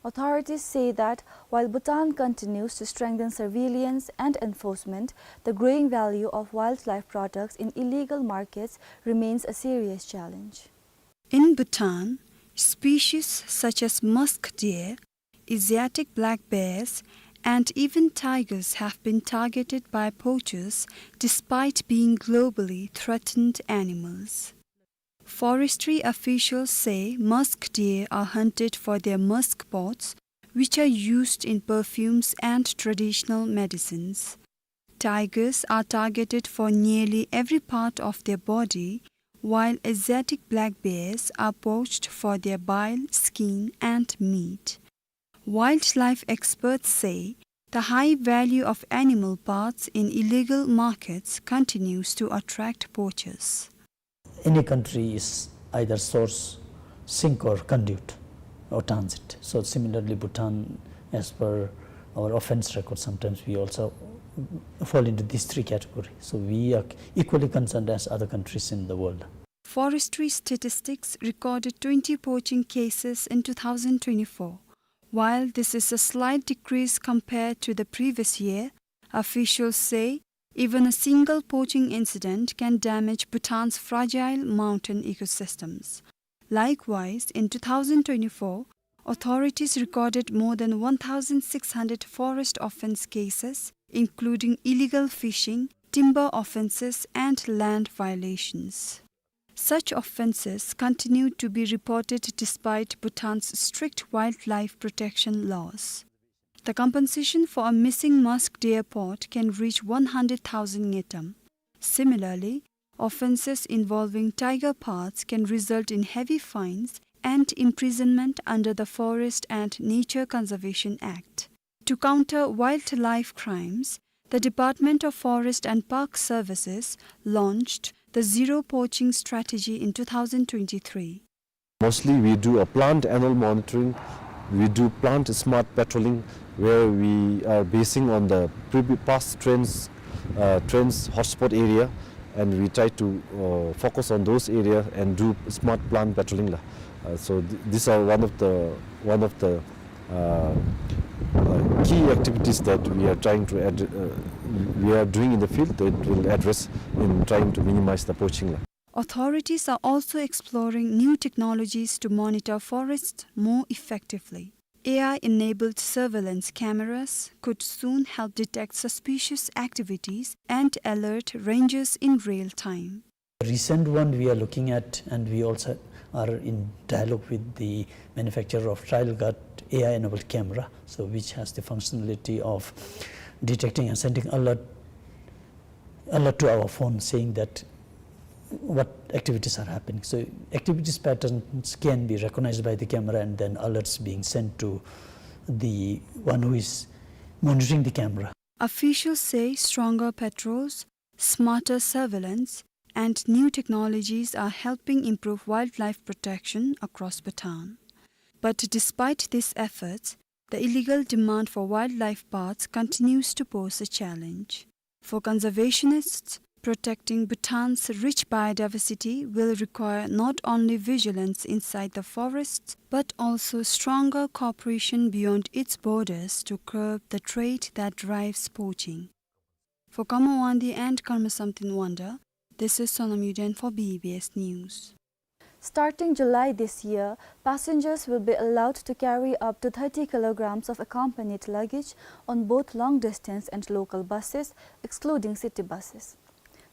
Authorities say that while Bhutan continues to strengthen surveillance and enforcement, the growing value of wildlife products in illegal markets remains a serious challenge. In Bhutan, species such as musk deer, Asiatic black bears, and even tigers have been targeted by poachers despite being globally threatened animals. Forestry officials say musk deer are hunted for their musk pods, which are used in perfumes and traditional medicines. Tigers are targeted for nearly every part of their body, while Asiatic black bears are poached for their bile, skin, and meat. Wildlife experts say the high value of animal parts in illegal markets continues to attract poachers. Any country is either source, sink, or conduit or transit. So similarly, Bhutan, as per our offense record, sometimes we also fall into these three categories. So we are equally concerned as other countries in the world. Forestry statistics recorded twenty poaching cases in two thousand twenty-four. While this is a slight decrease compared to the previous year, officials say even a single poaching incident can damage Bhutan's fragile mountain ecosystems. Likewise, in two thousand twenty-four, authorities recorded more than one thousand six hundred forest offense cases, including illegal fishing, timber offenses, and land violations. Such offenses continue to be reported despite Bhutan's strict wildlife protection laws. The compensation for a missing musk deer pod can reach one hundred thousand ngultrum. Similarly, offenses involving tiger pods can result in heavy fines and imprisonment under the Forest and Nature Conservation Act. To counter wildlife crimes, the Department of Forest and Park Services launched the Zero Poaching Strategy in two thousand twenty-three. Mostly we do a plant annual monitoring, we do plant smart patrolling, where we are basing on the previ-, past trends, uh, trends hotspot area, and we try to, uh, focus on those areas and do smart plant patrolling la. Uh, so th-, these are one of the, one of the, uh, Key activities that we are trying to add, uh, we are doing in the field that will address in trying to minimize the poaching. Authorities are also exploring new technologies to monitor forests more effectively. A I-enabled surveillance cameras could soon help detect suspicious activities and alert rangers in real time. Recent one we are looking at, and we also are in dialogue with the manufacturer of Trial Guard A I-enabled camera, so which has the functionality of detecting and sending alert, alert to our phone saying that what activities are happening. So activities patterns can be recognized by the camera and then alerts being sent to the one who is monitoring the camera. Officials say stronger patrols, smarter surveillance, and new technologies are helping improve wildlife protection across Bhutan. But despite these efforts, the illegal demand for wildlife paths continues to pose a challenge. For conservationists, protecting Bhutan's rich biodiversity will require not only vigilance inside the forests, but also stronger cooperation beyond its borders to curb the trade that drives poaching. For Khamawandi and Karma Samten Wangda, this is Sonam Yuden for B B S News. Starting July this year, passengers will be allowed to carry up to thirty kilograms of accompanied luggage on both long-distance and local buses, excluding city buses.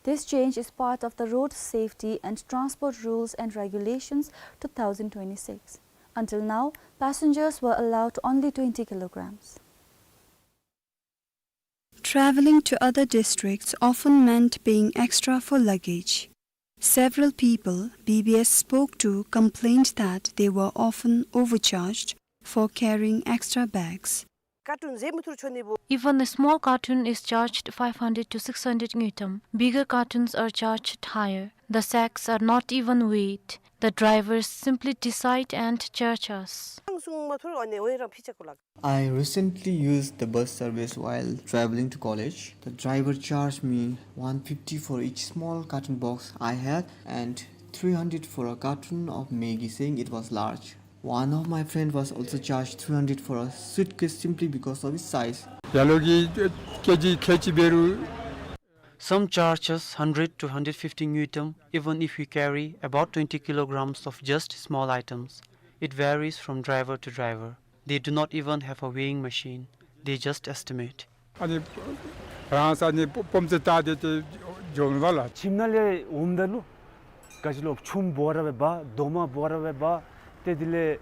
This change is part of the Road Safety and Transport Rules and Regulations two thousand twenty-six. Until now, passengers were allowed only twenty kilograms. Traveling to other districts often meant paying extra for luggage. Several people B B S spoke to complained that they were often overcharged for carrying extra bags. Carton ཟེ་མུ་ཐུར་ཆོ་ནི་བོ། Even a small carton is charged five hundred to six hundred ngultrum. Bigger cartons are charged higher. The sacks are not even weighed. The drivers simply decide and charge us. ཨང་སུང་མ་ཐུར་ཨ་ནེ་འོ་རང་ཕི་ཆ་ཀུ་ལགས། I recently used the bus service while traveling to college. The driver charged me one fifty for each small carton box I had and three hundred for a carton of Maggi, saying it was large. One of my friend was also charged three hundred for a suitcase simply because of its size. ཡ་ལོ་གི་ཀེ་ཇི་ཁལ་གཅིག་འབད་རུང་། Some charge us hundred to hundred fifty ngultrum, even if we carry about twenty kilograms of just small items. It varies from driver to driver. They do not even have a weighing machine. They just estimate. ཨ་ནི་རང་ས་ནི་སྤོམ་ཚེ་ལྟ་སྟེ་ཏེ་འགྱོ་ནི་བ་ལགས། ཁྱིམ་ནང་ལས་འོངམ་ད་ལུ་ག་ཅི་ལོ་ཆུམ་འབོ་ར་སྦེ་འབག་རྡོག་མ་འབོ་ར་སྦེ་འབག་སྟེ་དེ་ལས།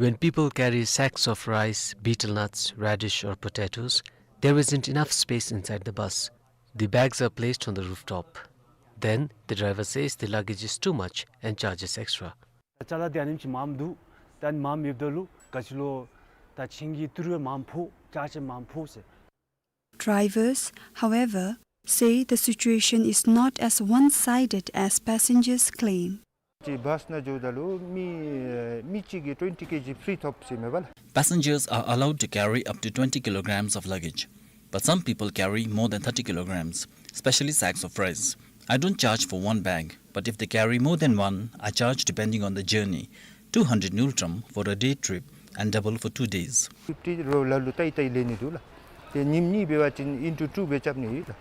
When people carry sacks of rice, betel nuts, radish or potatoes, there isn't enough space inside the bus. The bags are placed on the rooftop. Then the driver says the luggage is too much and charges extra. ཅ་ལ་འདི་ཨ་ནེམ་ཅིག་མངམ་འདུག། ད་ཨ་ནི་མངམ་ཡོདཔ་ད་ལུ་ག་ཅི་ལོ་ད་ཆིང་གི་ཏི་རུ་མངམ་ཕོག། ཅ་ཆས་མངམ་ཕོག་ཟེར། Drivers, however, say the situation is not as one-sided as passengers claim. ཅིག་བཱས་ནང་འགྱོཝ་ད་ལུ་མི་མི་གཅིག་གིས་twenty kg free ཐོབ་ཟེར་མས་པ་ལགས། Passengers are allowed to carry up to twenty kilograms of luggage, but some people carry more than thirty kilograms, especially sacks of rice. I don't charge for one bag, but if they carry more than one, I charge depending on the journey, two hundred ngultrum for a day trip and double for two days. fifty རོགས་ལ་ལུ་ཏའི་ཏའི་ལེན་ནི་འདུག་ལགས། ཏེ་ཉིནམ་གཉིས་འབད་བ་ཅིན་into two སྦེ་རྐྱབ་ནི་ལགས།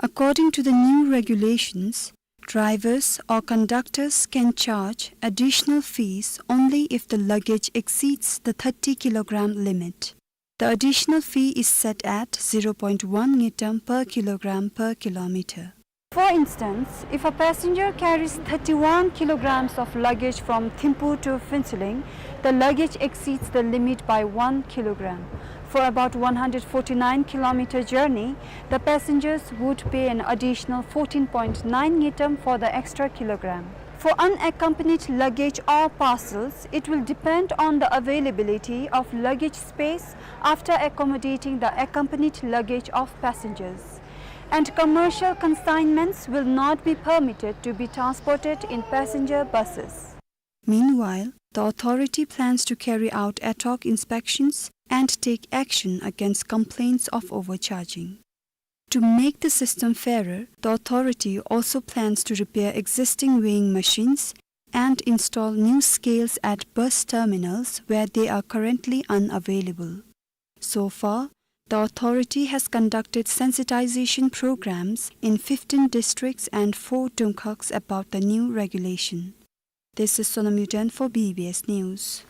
According to the new regulations, drivers or conductors can charge additional fees only if the luggage exceeds the thirty kilogram limit. The additional fee is set at zero point one ngultrum per kilogram per kilometer. For instance, if a passenger carries thirty-one kilograms of luggage from Thimphu to Phuentsholing, the luggage exceeds the limit by one kilogram. For about one hundred forty-nine kilometer journey, the passengers would pay an additional fourteen point nine ngultrum for the extra kilogram. For unaccompanied luggage or parcels, it will depend on the availability of luggage space after accommodating the accompanied luggage of passengers. And commercial consignments will not be permitted to be transported in passenger buses. Meanwhile, the authority plans to carry out ad hoc inspections and take action against complaints of overcharging. To make the system fairer, the authority also plans to repair existing weighing machines and install new scales at bus terminals where they are currently unavailable. So far, the authority has conducted sensitization programs in fifteen districts and four Dungkaks about the new regulation. This is Sonam Yuden for B B S News.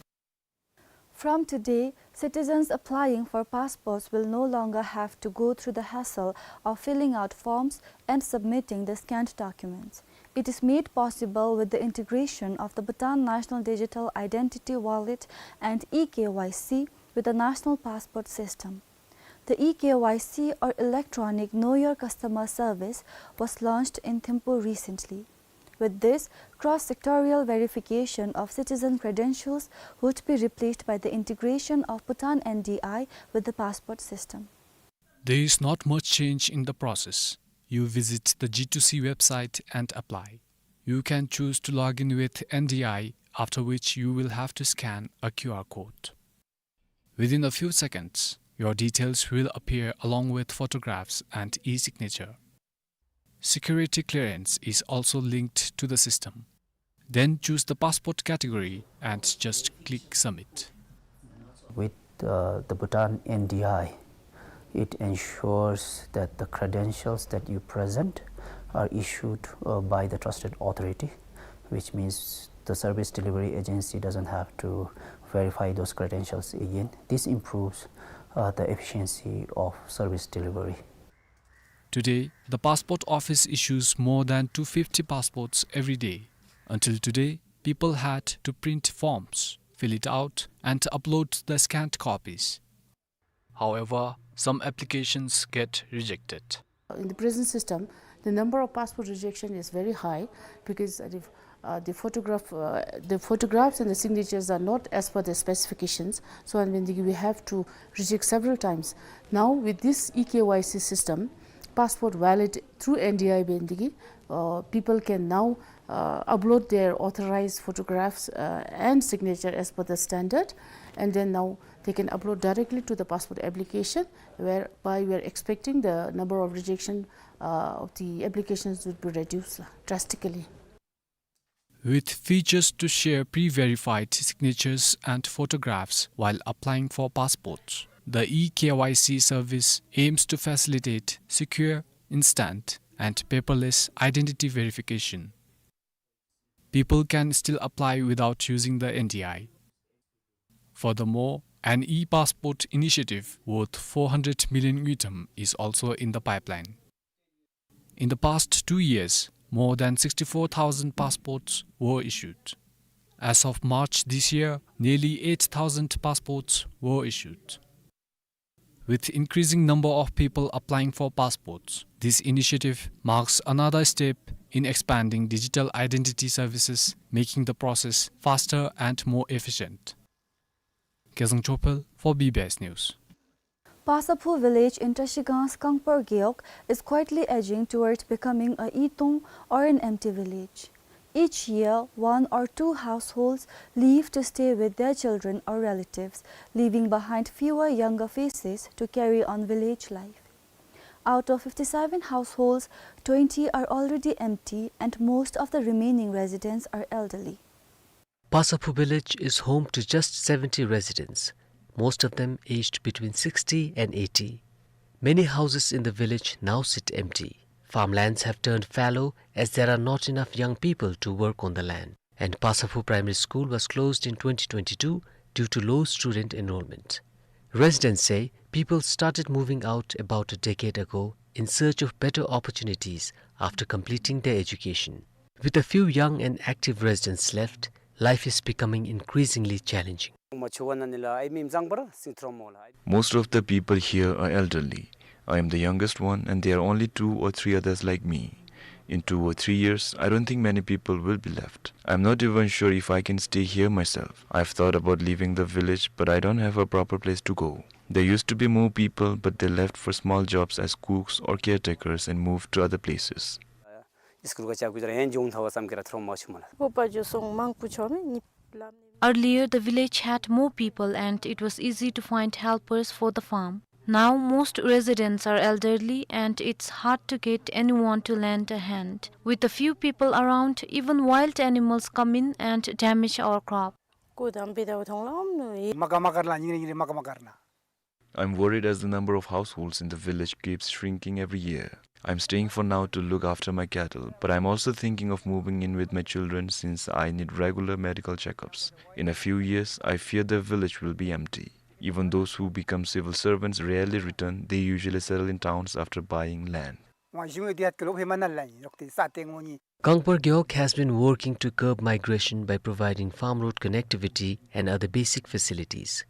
From today, citizens applying for passports will no longer have to go through the hassle of filling out forms and submitting the scanned documents. It is made possible with the integration of the Bhutan National Digital Identity Wallet and e K Y C with the national passport system. The e K Y C, or Electronic Know Your Customer Service, was launched in Thimphu recently. With this, cross-sectorial verification of citizen credentials would be replaced by the integration of Bhutan N D I with the passport system. There is not much change in the process. You visit the G two C website and apply. You can choose to log in with N D I, after which you will have to scan a Q R code. Within a few seconds, your details will appear along with photographs and e-signature. Security clearance is also linked to the system. Then choose the passport category and just click submit. With, uh, the Bhutan N D I, it ensures that the credentials that you present are issued, uh, by the trusted authority, which means the service delivery agency doesn't have to verify those credentials again. This improves, uh, the efficiency of service delivery. Today, the passport office issues more than two fifty passports every day. Until today, people had to print forms, fill it out, and upload the scanned copies. However, some applications get rejected. In the present system, the number of passport rejection is very high because, uh, the, uh, the photograph, uh, the photographs and the signatures are not as per the specifications. So, and when the, we have to reject several times. Now, with this e K Y C system, passport valid through N D I bendigi, uh, people can now, uh, upload their authorized photographs, uh, and signature as per the standard, and then now they can upload directly to the passport application, whereby we are expecting the number of rejection, uh, of the applications would be reduced drastically. With features to share pre-verified signatures and photographs while applying for passports, the e K Y C service aims to facilitate secure, instant, and paperless identity verification. People can still apply without using the N D I. Furthermore, an e-passport initiative worth four hundred million ngultrum is also in the pipeline. In the past two years, more than sixty-four thousand passports were issued. As of March this year, nearly eight thousand passports were issued. With increasing number of people applying for passports, this initiative marks another step in expanding digital identity services, making the process faster and more efficient. Kezang Chophel for B B S News. Pasaphu village in Trashigang's Kangpor Gewog is quietly edging towards becoming a Etong or an empty village. Each year, one or two households leave to stay with their children or relatives, leaving behind fewer younger faces to carry on village life. Out of fifty-seven households, twenty are already empty and most of the remaining residents are elderly. Pasaphu village is home to just seventy residents, most of them aged between sixty and eighty. Many houses in the village now sit empty. Farmlands have turned fallow as there are not enough young people to work on the land. And Pasaphu Primary School was closed in twenty twenty-two due to low student enrollment. Residents say people started moving out about a decade ago in search of better opportunities after completing their education. With a few young and active residents left, life is becoming increasingly challenging. Most of the people here are elderly. I am the youngest one, and there are only two or three others like me. In two or three years, I don't think many people will be left. I'm not even sure if I can stay here myself. I've thought about leaving the village, but I don't have a proper place to go. There used to be more people, but they left for small jobs as cooks or caretakers and moved to other places. School ག་ཅི་གུ་ཟེར་ཡང་འཇོང་ཐ་བ་ཙམ་གྱིས་ར་ཐོ་རངས་མ་བྱུང་མ་ལགས། བོད་པ་འགྱོ་སོང་མང་པོ་བྱུང་མས། ལམ་ནས། Earlier, the village had more people and it was easy to find helpers for the farm. Now, most residents are elderly and it's hard to get anyone to lend a hand. With a few people around, even wild animals come in and damage our crop. ཀོ་དང་བེ་ད་བ་ཐོང་ལམ་ནོ་ཨེ། མ་ཀ་མ་ཀར་ལ་ཉིང་རེ་ཉིང་རེ་མ་ཀ་མ་ཀར་ན། I'm worried as the number of households in the village keeps shrinking every year. I'm staying for now to look after my cattle, but I'm also thinking of moving in with my children since I need regular medical checkups. In a few years, I fear the village will be empty. Even those who become civil servants rarely return, they usually settle in towns after buying land. Kangpar Gewog has been working to curb migration by providing farm road connectivity and other basic facilities.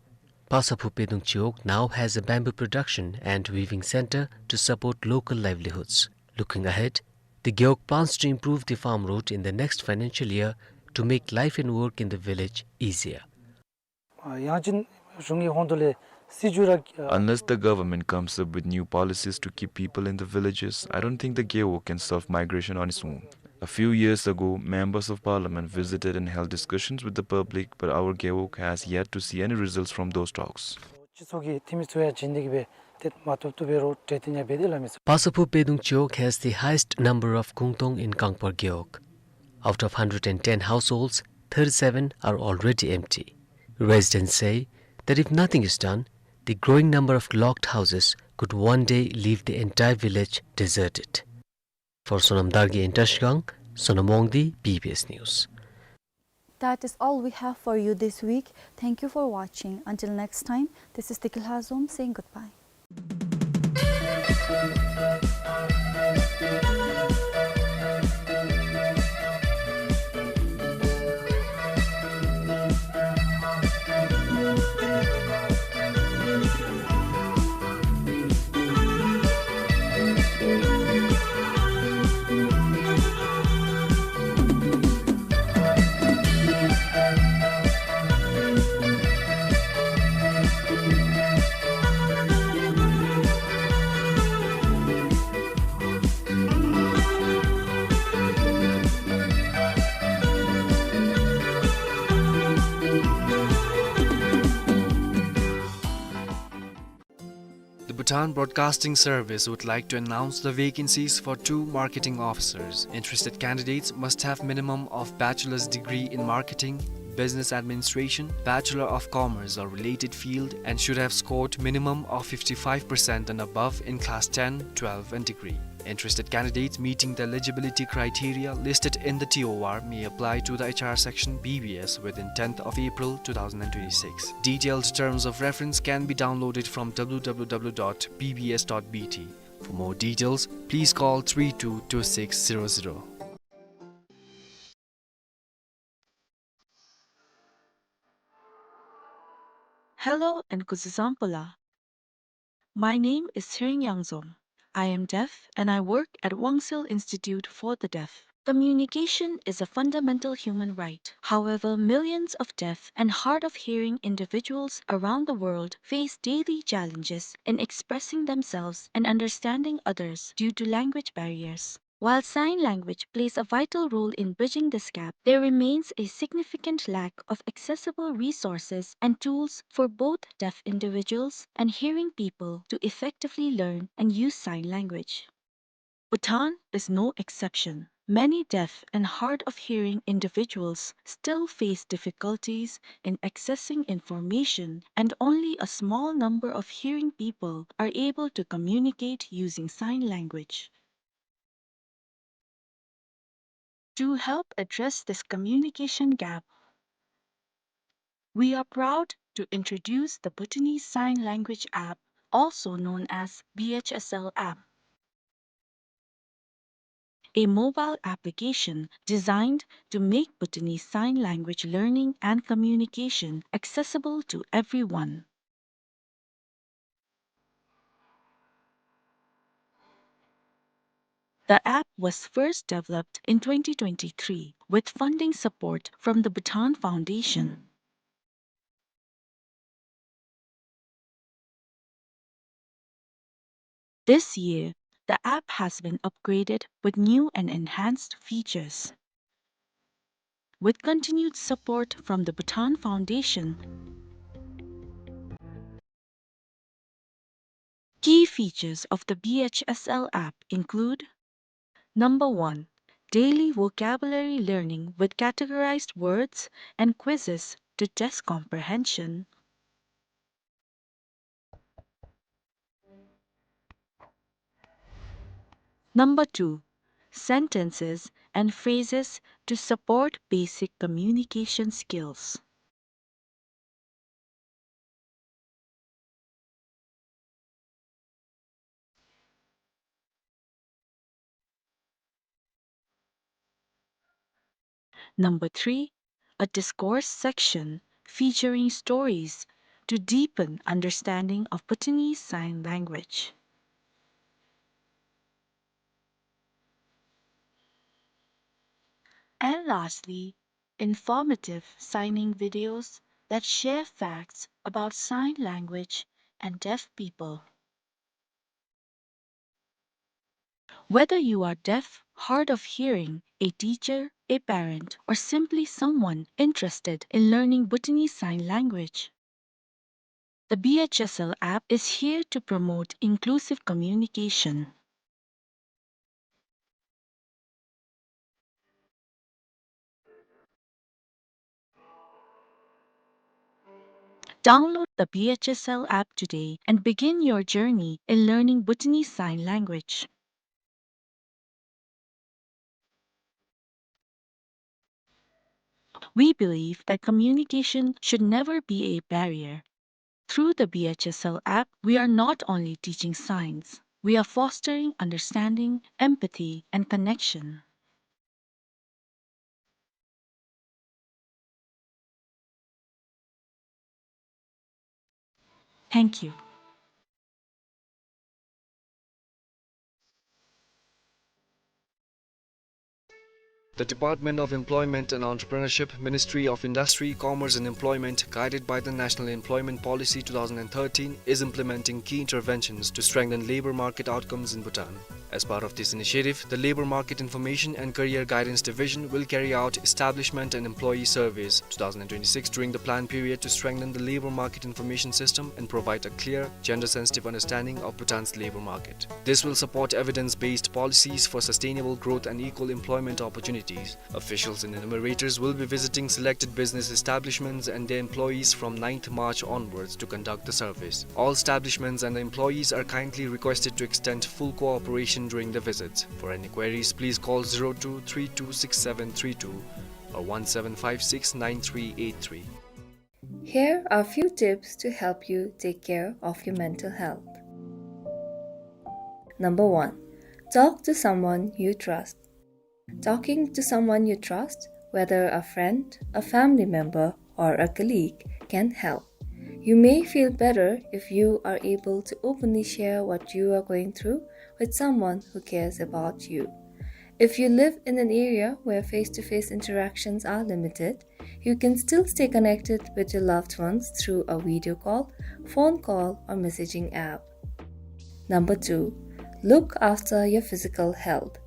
Pasaphu Pedung Chiwog now has a bamboo production and weaving center to support local livelihoods. Looking ahead, the Gewog plans to improve the farm road in the next financial year to make life and work in the village easier. ཨ་ཡང་ཅིན་གཞུང་གི་ཧོང་དུ་ལས་སྲིད་བྱུས་ར། Unless the government comes up with new policies to keep people in the villages, I don't think the Gewog can solve migration on its own. A few years ago, members of parliament visited and held discussions with the public, but our Gewog has yet to see any results from those talks. སྤྱི་ཚོགས་ཀྱི་འཐུས་མི་ཚུ་ཡང་བྱིན་ཏེ་གི་སྦེ་ཏེ་མ་བཏུབ་བཏུབ་སྦེ་རོགས་གྲོས་བསྟུན་ཡང་འབད་དེ་སླབ་མི་ཚུ། Pasaphu Pedung Chiwog has the highest number of Kungtong in Kangpar Gewog. Out of hundred and ten households, thirty-seven are already empty. Residents say that if nothing is done, the growing number of locked houses could one day leave the entire village deserted. For Sonam Dargye in Trashigang, Sonam Wangdi, B B S News. That is all we have for you this week. Thank you for watching. Until next time, this is Tikilhazom saying goodbye. The Bhutan Broadcasting Service would like to announce the vacancies for two marketing officers. Interested candidates must have minimum of bachelor's degree in marketing, business administration, Bachelor of Commerce or related field, and should have scored minimum of fifty-five percent and above in class ten, twelve and degree. Interested candidates meeting the eligibility criteria listed in the T O R may apply to the H R section B B S within tenth of April two thousand and twenty-six. Detailed terms of reference can be downloaded from W W W dot B B S dot B T. For more details, please call three two two six zero zero. Hello and kuzuzampula. My name is Tsering Yangzom. I am deaf and I work at Wangsil Institute for the Deaf. Communication is a fundamental human right. However, millions of deaf and hard of hearing individuals around the world face daily challenges in expressing themselves and understanding others due to language barriers. While sign language plays a vital role in bridging this gap, there remains a significant lack of accessible resources and tools for both deaf individuals and hearing people to effectively learn and use sign language. Bhutan is no exception. Many deaf and hard of hearing individuals still face difficulties in accessing information, and only a small number of hearing people are able to communicate using sign language. To help address this communication gap, we are proud to introduce the Bhutanese Sign Language App, also known as B H S L app, a mobile application designed to make Bhutanese Sign Language learning and communication accessible to everyone. The app was first developed in twenty twenty-three with funding support from the Bhutan Foundation. This year, the app has been upgraded with new and enhanced features. With continued support from the Bhutan Foundation, key features of the B H S L app include: number one, daily vocabulary learning with categorized words and quizzes to test comprehension. Number two, sentences and phrases to support basic communication skills. Number three, a discourse section featuring stories to deepen understanding of Bhutanese Sign Language. And lastly, informative signing videos that share facts about sign language and deaf people. Whether you are deaf, hard of hearing, a teacher, a parent, or simply someone interested in learning Bhutanese Sign Language, the B H S L app is here to promote inclusive communication. Download the B H S L app today and begin your journey in learning Bhutanese Sign Language. We believe that communication should never be a barrier. Through the B H S L app, we are not only teaching signs, we are fostering understanding, empathy, and connection. Thank you. The Department of Employment and Entrepreneurship, Ministry of Industry, Commerce and Employment, guided by the National Employment Policy two thousand and thirteen, is implementing key interventions to strengthen labor market outcomes in Bhutan. As part of this initiative, the Labor Market Information and Career Guidance Division will carry out establishment and employee surveys two thousand and twenty-six during the plan period to strengthen the labor market information system and provide a clear, gender-sensitive understanding of Bhutan's labor market. This will support evidence-based policies for sustainable growth and equal employment opportunities. Officials and enumerators will be visiting selected business establishments and their employees from ninth March onwards to conduct the surveys. All establishments and the employees are kindly requested to extend full cooperation during the visits. For any queries, please call zero two three two six seven three two or one seven five six nine three eight three. Here are few tips to help you take care of your mental health. Number one, talk to someone you trust. Talking to someone you trust, whether a friend, a family member, or a colleague, can help. You may feel better if you are able to openly share what you are going through with someone who cares about you. If you live in an area where face-to-face interactions are limited, you can still stay connected with your loved ones through a video call, phone call, or messaging app. Number two, look after your physical health.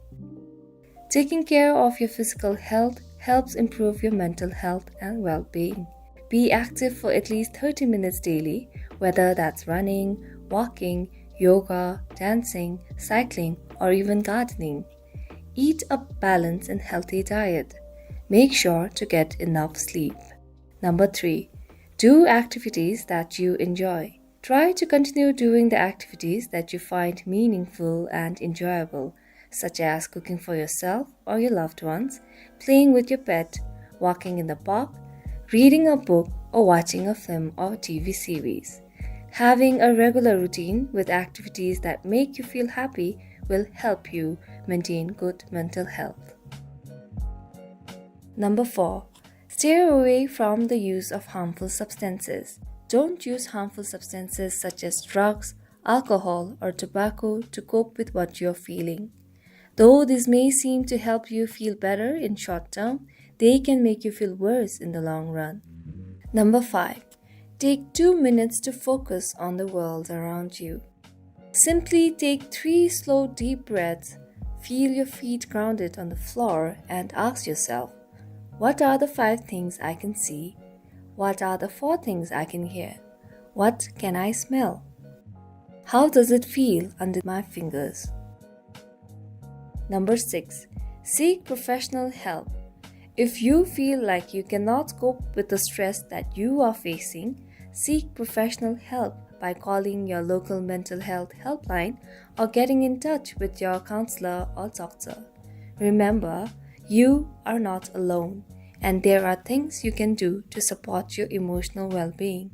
Taking care of your physical health helps improve your mental health and well-being. Be active for at least thirty minutes daily, whether that's running, walking, yoga, dancing, cycling, or even gardening. Eat a balanced and healthy diet. Make sure to get enough sleep. Number three, do activities that you enjoy. Try to continue doing the activities that you find meaningful and enjoyable, such as cooking for yourself or your loved ones, playing with your pet, walking in the park, reading a book, or watching a film or T V series. Having a regular routine with activities that make you feel happy will help you maintain good mental health. Number four, steer away from the use of harmful substances. Don't use harmful substances such as drugs, alcohol, or tobacco to cope with what you're feeling. Though this may seem to help you feel better in short term, they can make you feel worse in the long run. Number five, take two minutes to focus on the world around you. Simply take three slow, deep breaths, feel your feet grounded on the floor, and ask yourself, "What are the five things I can see? What are the four things I can hear? What can I smell? How does it feel under my fingers?" Number six, seek professional help. If you feel like you cannot cope with the stress that you are facing, seek professional help by calling your local mental health helpline or getting in touch with your counselor or doctor. Remember, you are not alone, and there are things you can do to support your emotional well-being.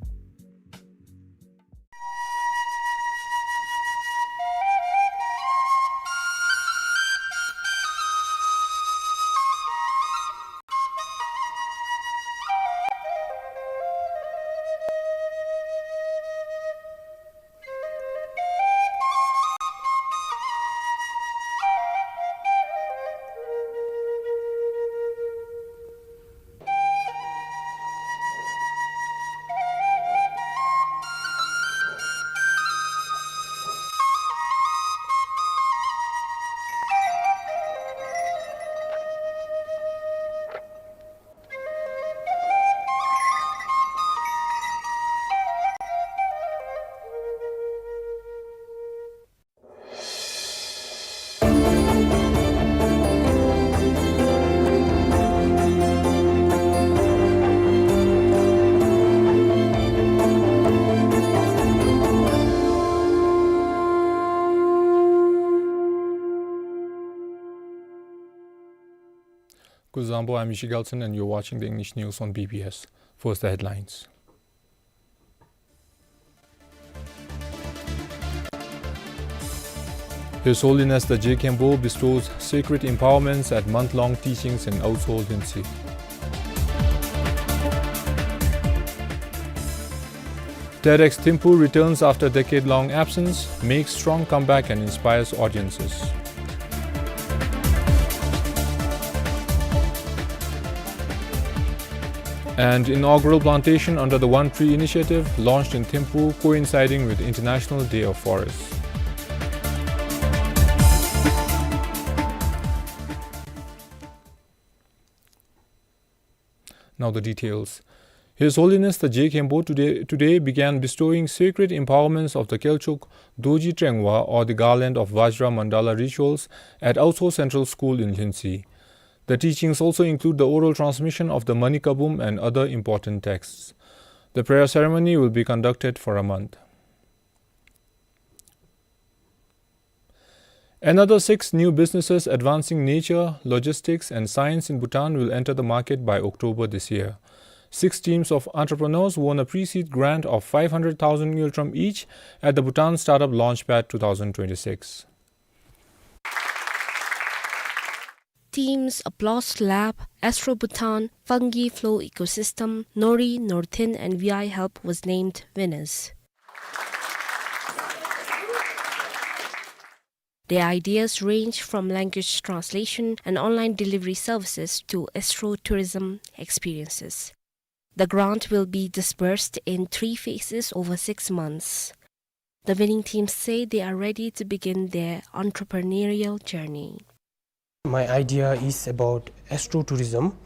Kuzuzangpo, I'm Ishi Gelson, and you're watching the English news on B B S. First, the headlines. His Holiness the Je Khenpo bestows sacred empowerments at month-long teachings in Aoso Lhuentse. TEDx Thimphu returns after decade-long absence, makes strong comeback and inspires audiences. And inaugural plantation under the One Tree initiative launched in Thimphu, coinciding with International Day of Forests. Now the details. His Holiness the Je Khenpo today, today began bestowing sacred empowerments of the Kelchok Dorji Trengwa, or the garland of Vajra Mandala rituals, at Aoso Central School in Lhuentse. The teachings also include the oral transmission of the Manikabum and other important texts. The prayer ceremony will be conducted for a month. Another six new businesses advancing nature, logistics, and science in Bhutan will enter the market by October this year. Six teams of entrepreneurs won a pre-seed grant of five hundred thousand ngultrum each at the Bhutan Startup Launchpad two thousand twenty-six. Teams Applause Lab, Astro Bhutan, Fungi Flow Ecosystem, Nori, Northin, and V I Help was named winners. Their ideas range from language translation and online delivery services to astro-tourism experiences. The grant will be disbursed in three phases over six months. The winning teams say they are ready to begin their entrepreneurial journey. My idea is about astro-tourism,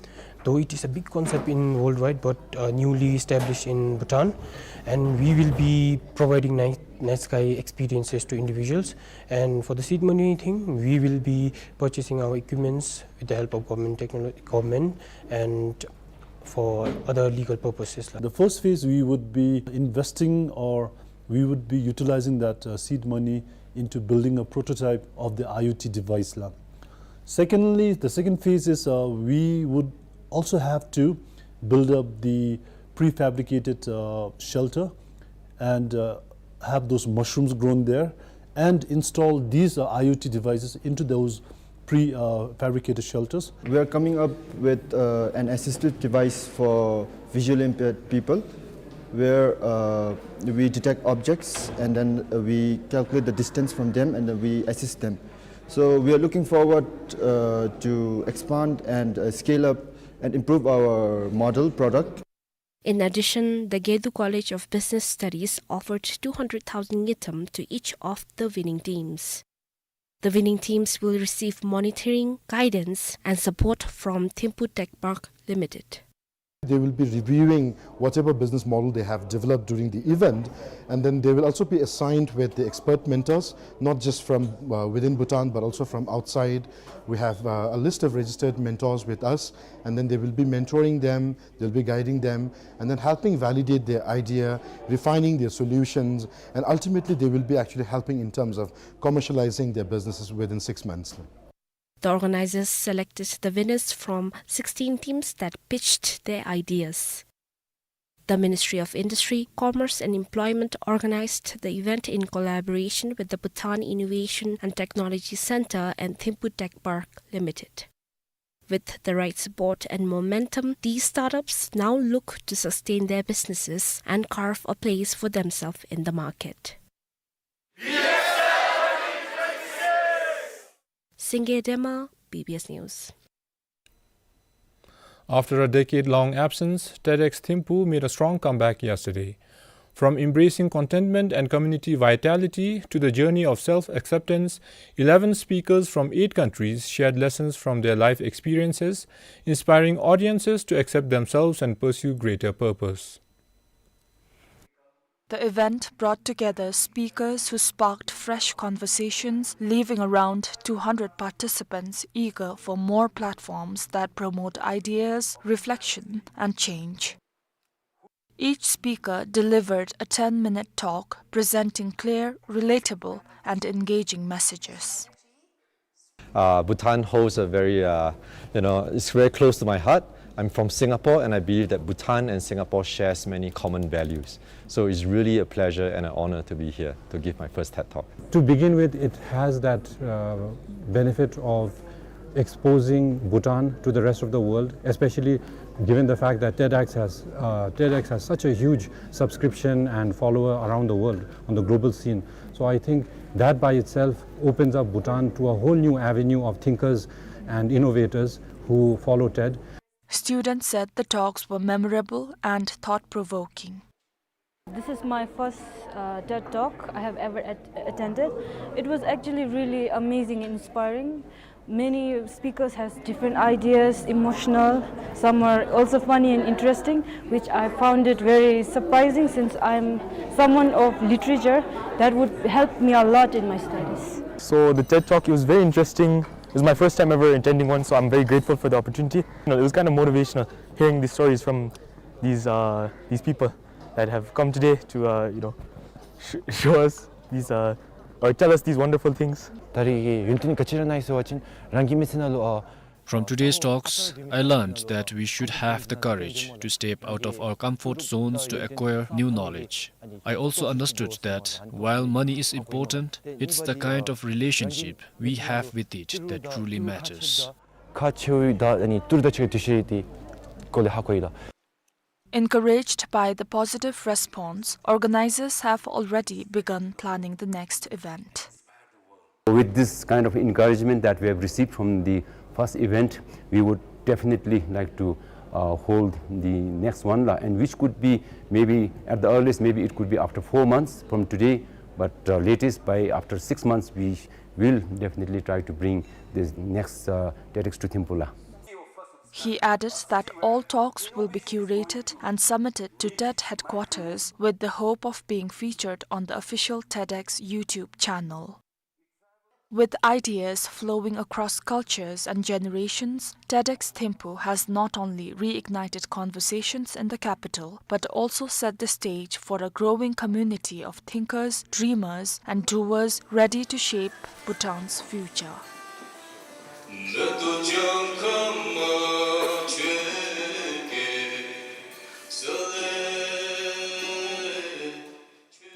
though it is a big concept in worldwide, but, uh, newly established in Bhutan, and we will be providing night, night sky experiences to individuals. And for the seed money thing, we will be purchasing our equipments with the help of government technolo-, government and for other legal purposes. The first phase, we would be investing, or we would be utilizing that, uh, seed money into building a prototype of the I O T device la. Secondly, the second phase is, uh, we would also have to build up the prefabricated, uh, shelter and, uh, have those mushrooms grown there and install these, uh, I O T devices into those pre, uh, fabricated shelters. We are coming up with, uh, an assistive device for visually impaired people, where, uh, we detect objects and then, uh, we calculate the distance from them and then we assist them. So we are looking forward, uh, to expand and, uh, scale up and improve our model product. In addition, the Gedu College of Business Studies offered two hundred thousand ngultrum to each of the winning teams. The winning teams will receive monitoring, guidance, and support from Thimphu Tech Park Limited. They will be reviewing whatever business model they have developed during the event, and then they will also be assigned with the expert mentors, not just from, uh, within Bhutan, but also from outside. We have, uh, a list of registered mentors with us, and then they will be mentoring them, they'll be guiding them, and then helping validate their idea, refining their solutions, and ultimately they will be actually helping in terms of commercializing their businesses within six months. The organizers selected the winners from sixteen teams that pitched their ideas. The Ministry of Industry, Commerce and Employment organized the event in collaboration with the Bhutan Innovation and Technology Center and Thimphu Tech Park Limited. With the right support and momentum, these startups now look to sustain their businesses and carve a place for themselves in the market. Singye Dema, B B S News. After a decade-long absence, TEDx Thimphu made a strong comeback yesterday. From embracing contentment and community vitality to the journey of self-acceptance, eleven speakers from eight countries shared lessons from their life experiences, inspiring audiences to accept themselves and pursue greater purpose. The event brought together speakers who sparked fresh conversations, leaving around two hundred participants eager for more platforms that promote ideas, reflection, and change. Each speaker delivered a ten-minute talk presenting clear, relatable, and engaging messages. Uh, Bhutan holds a very, uh, you know, it's very close to my heart. I'm from Singapore, and I believe that Bhutan and Singapore shares many common values. So it's really a pleasure and an honor to be here to give my first TED Talk. To begin with, it has that, uh, benefit of exposing Bhutan to the rest of the world, especially given the fact that TEDx has, uh, TEDx has such a huge subscription and follower around the world on the global scene. So I think that by itself opens up Bhutan to a whole new avenue of thinkers and innovators who follow TED. Students said the talks were memorable and thought-provoking. This is my first, uh, TED Talk I have ever at-, attended. It was actually really amazing and inspiring. Many speakers has different ideas, emotional, some are also funny and interesting, which I found it very surprising since I'm someone of literature. That would help me a lot in my studies. So the TED Talk, it was very interesting. It was my first time ever attending one, so I'm very grateful for the opportunity. You know, it was kind of motivational hearing these stories from these, uh, these people that have come today to, uh, you know, sh-, show us these, uh, or tell us these wonderful things. ད་རེས་ཀྱི་ཡུན་བརྟན་ག་ཅི་ར་ཨིན་ན་ཟེར་བ་ཅིན་རང་གི་མི་ཚེ་ནང་ལུ་ཨ། From today's talks, I learned that we should have the courage to step out of our comfort zones to acquire new knowledge. I also understood that while money is important, it's the kind of relationship we have with it that truly matters. ཁག་ཆེཝ་ད་ཨ་ནི་ཏི་རུ་དང་གཅིག་ཁར་འདུ་ཤེས་ཡོད་དེ་སྐོར་ལས་ཧ་གོ་ཡི་ལགས། Encouraged by the positive response, organizers have already begun planning the next event. With this kind of encouragement that we have received from the first event, we would definitely like to, uh, hold the next one, la, and which could be maybe at the earliest, maybe it could be after four months from today, but, uh, latest by after six months, we will definitely try to bring this next, uh, TEDx to Thimphu, la. He added that all talks will be curated and submitted to TED headquarters with the hope of being featured on the official TEDx YouTube channel. With ideas flowing across cultures and generations, TEDx Thimphu has not only reignited conversations in the capital, but also set the stage for a growing community of thinkers, dreamers, and doers ready to shape Bhutan's future.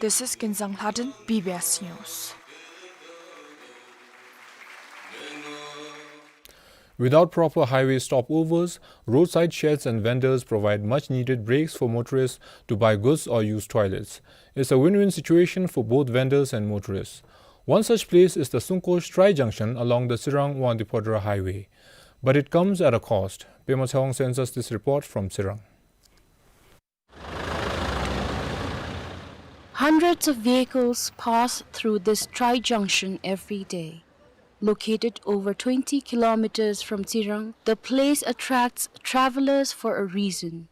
This is Kinzang Lhaden, B B S News. Without proper highway stopovers, roadside sheds and vendors provide much-needed breaks for motorists to buy goods or use toilets. It's a win-win situation for both vendors and motorists. One such place is the Sungkosh Tri-Junction along the Tsirang-Wangdue-Phodrang Highway. But it comes at a cost. Pema Tshewang sends us this report from Tsirang. Hundreds of vehicles pass through this tri-junction every day. Located over twenty kilometers from Tsirang, the place attracts travelers for a reason.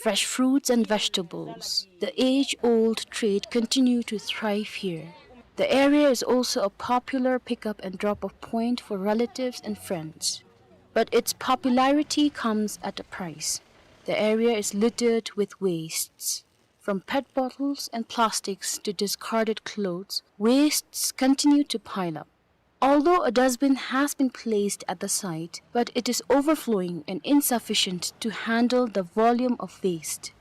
Fresh fruits and vegetables, the age-old trade, continue to thrive here. The area is also a popular pickup and drop-off point for relatives and friends. But its popularity comes at a price. The area is littered with wastes. From pet bottles and plastics to discarded clothes, wastes continue to pile up. Although a dustbin has been placed at the site, but it is overflowing and insufficient to handle the volume of waste.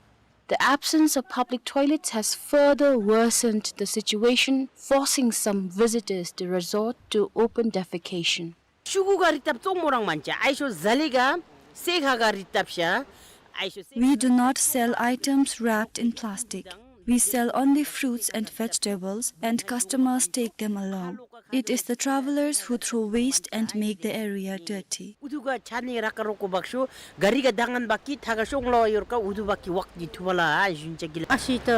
The absence of public toilets has further worsened the situation, forcing some visitors to resort to open defecation. ཤུ་གུ་ག་རི་བཏབ་ཙོག་མོ་རང་མན་ཅ། ཨའི་ཤོ་ཟ་ལི་ག་སེ་ཁ་ག་རི་བཏབ་ཤ། ཨའི་ཤོ་སེ། We do not sell items wrapped in plastic. We sell only fruits and vegetables, and customers take them along. It is the travelers who throw waste and make the area dirty. ཨུ་ཐུ་ག་ཆ་ནི་ར་ཀ་རོ་ཀོ་བག་ཤོ། ག་རི་ག་དང་ངན་བག་གི་ཐ་ག་ཤོང་ལོ་ཡོར་ཀ་ཨུ་ཐུ་བག་གི་ཝག་གི་ཐུ་བ་ལ་ཨ་ཞུན་ཅ་གི་ལ། ཨ་ཤི་ཏ་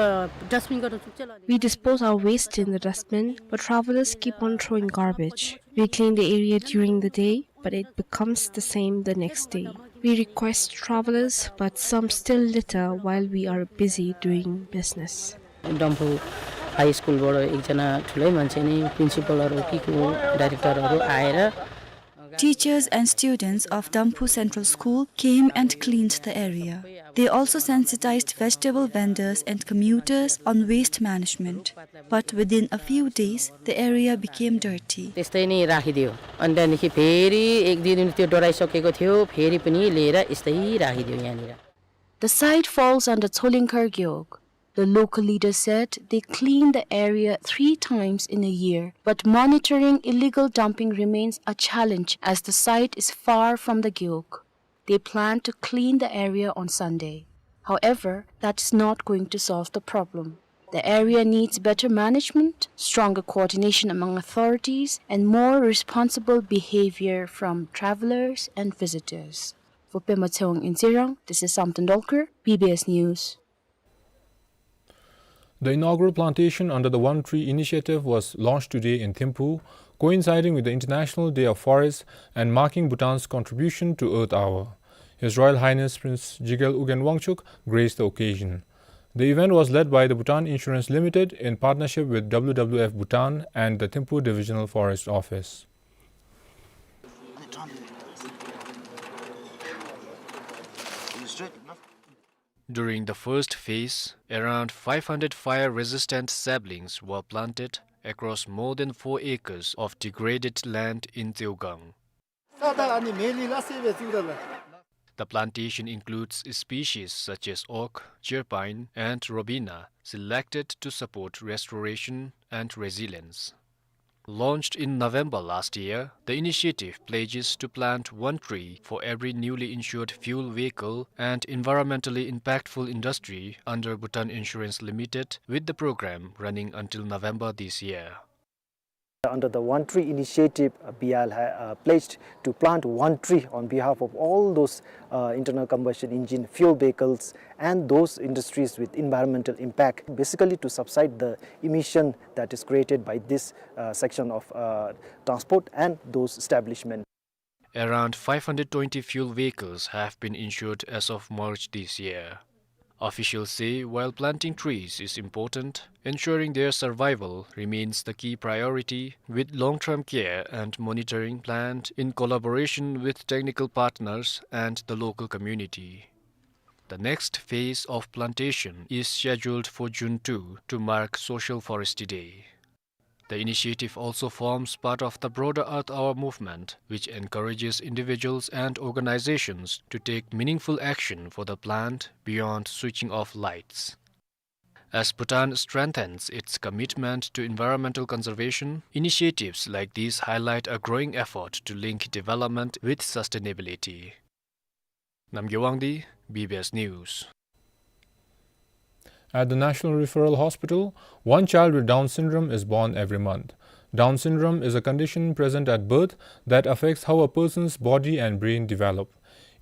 ཌསཊ་བིན་ག་རུ་ཚུགས་ཅ་ལ། We dispose our waste in the dustbin, but travelers keep on throwing garbage. We clean the area during the day, but it becomes the same the next day. We request travelers, but some still litter while we are busy doing business. Damphu high स्कुलबाट एकजना ठुलै मान्छे नि प्रिन्सिपलहरू कि को डाइरेक्टरहरू आएर Teachers and students of Damphu Central School came and cleaned the area. They also sensitized vegetable vendors and commuters on waste management. But within a few days, the area became dirty. त्यस्तै नै राखिदियो। अनि त्यहाँदेखि फेरि एक दुई दिन त्यो डढाइसकेको थियो, फेरि पनि लिएर यस्तै राखिदियो यहाँनिर। The site falls under Tsolingkhar Gewog. The local leader said they clean the area three times in a year, but monitoring illegal dumping remains a challenge as the site is far from the gewog. They plan to clean the area on Sunday. However, that is not going to solve the problem. The area needs better management, stronger coordination among authorities, and more responsible behavior from travelers and visitors. For Pema Tshewang in Tsirang, this is Samten Dolkar, B B S News. The inaugural plantation under the One Tree Initiative was launched today in Thimphu, coinciding with the International Day of Forests and marking Bhutan's contribution to Earth Hour. His Royal Highness Prince Jigel Ugyen Wangchuck graced the occasion. The event was led by the Bhutan Insurance Limited in partnership with W W F Bhutan and the Thimphu Divisional Forest Office. During the first phase, around five hundred fire-resistant saplings were planted across more than four acres of degraded land in Tseogang. The plantation includes species such as oak, cherpine, and robina, selected to support restoration and resilience. Launched in November last year, the initiative pledges to plant one tree for every newly insured fuel vehicle and environmentally impactful industry under Bhutan Insurance Limited, with the program running until November this year. Under the One Tree Initiative, uh, B I L ha-, uh, pledged to plant one tree on behalf of all those, uh, internal combustion engine fuel vehicles and those industries with environmental impact, basically to subside the emission that is created by this, uh, section of, uh, transport and those establishments. Around five hundred twenty fuel vehicles have been insured as of March this year. Officials say while planting trees is important, ensuring their survival remains the key priority, with long-term care and monitoring planned in collaboration with technical partners and the local community. The next phase of plantation is scheduled for June two to mark Social Forestry Day. The initiative also forms part of the broader Earth Hour movement, which encourages individuals and organizations to take meaningful action for the planet beyond switching off lights. As Bhutan strengthens its commitment to environmental conservation, initiatives like these highlight a growing effort to link development with sustainability. Namgay Wangdi, B B S News. At the National Referral Hospital, one child with Down syndrome is born every month. Down syndrome is a condition present at birth that affects how a person's body and brain develop.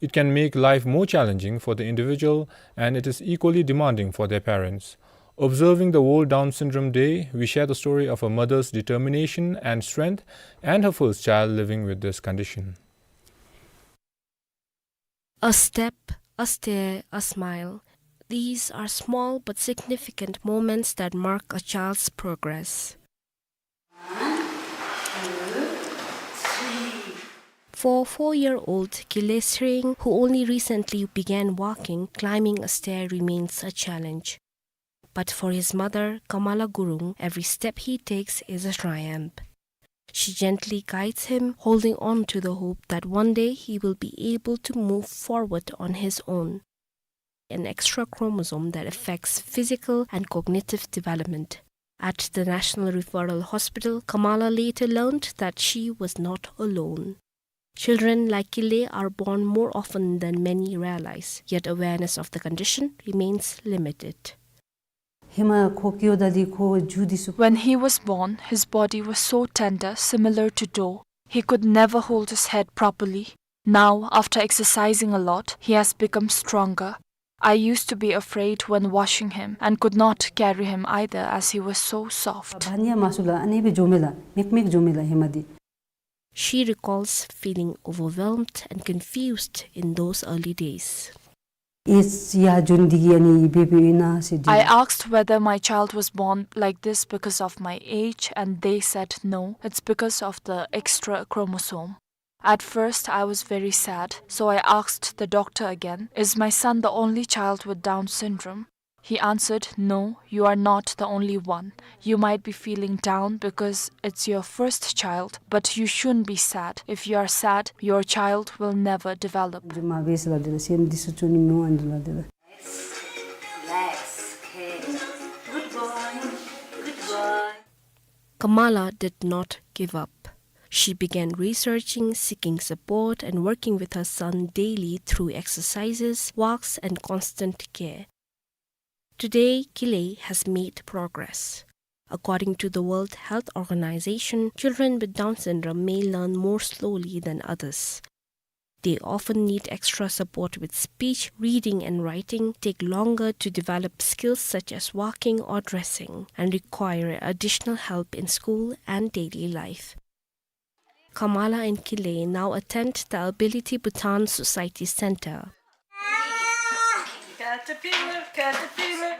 It can make life more challenging for the individual, and it is equally demanding for their parents. Observing the World Down Syndrome Day, we share the story of a mother's determination and strength and her first child living with this condition. A step, a stare, a smile. These are small but significant moments that mark a child's progress. For four-year-old Kile Sring, who only recently began walking, climbing a stair remains a challenge. But for his mother, Kamala Gurung, every step he takes is a triumph. She gently guides him, holding on to the hope that one day he will be able to move forward on his own. An extra chromosome that affects physical and cognitive development. At the National Referral Hospital, Kamala later learned that she was not alone. Children like Kile are born more often than many realize, yet awareness of the condition remains limited. ཧེ་མ་ཁོ་སྐྱེ་ཡོད་ད་དེ་ཁོ་རྒྱུ་དེ་ཚུ། When he was born, his body was so tender, similar to dough. He could never hold his head properly. Now, after exercising a lot, he has become stronger. I used to be afraid when washing him and could not carry him either as he was so soft. བ་ཉལ་མ་ཚུགས་ལགས། ཨ་ནི་སྦེ་འགྱོ་མས་ལགས། མེག་མེག་འགྱོ་མས་ལགས་ཧེ་མ་དེ། She recalls feeling overwhelmed and confused in those early days. ཨེ་ཡར་འགྱོ་ནི་འདི་གིས་ཨ་ནི་འབད་འབདཝ་ཨིན་ན་ཟེར་དེ། I asked whether my child was born like this because of my age, and they said no, it's because of the extra chromosome. At first, I was very sad, so I asked the doctor again, "Is my son the only child with Down syndrome?" He answered, "No, you are not the only one. You might be feeling down because it's your first child, but you shouldn't be sad. If you are sad, your child will never develop." འགྱོ་མ་འབད་ཟེར་སླབ་དེ་ལགས། སེམས་འདི་ཚུ་བཅོས་ནི་མི་འོང་ཨ་ནི་སླབ་དེ་ལགས། Relax, okay. Good boy, good boy. Kamala did not give up. She began researching, seeking support, and working with her son daily through exercises, walks, and constant care. Today, Kile has made progress. According to the World Health Organization, children with Down syndrome may learn more slowly than others. They often need extra support with speech, reading, and writing, take longer to develop skills such as walking or dressing, and require additional help in school and daily life. Kamala and Kile now attend the Ability Bhutan Society Center. Caterpillar, caterpillar.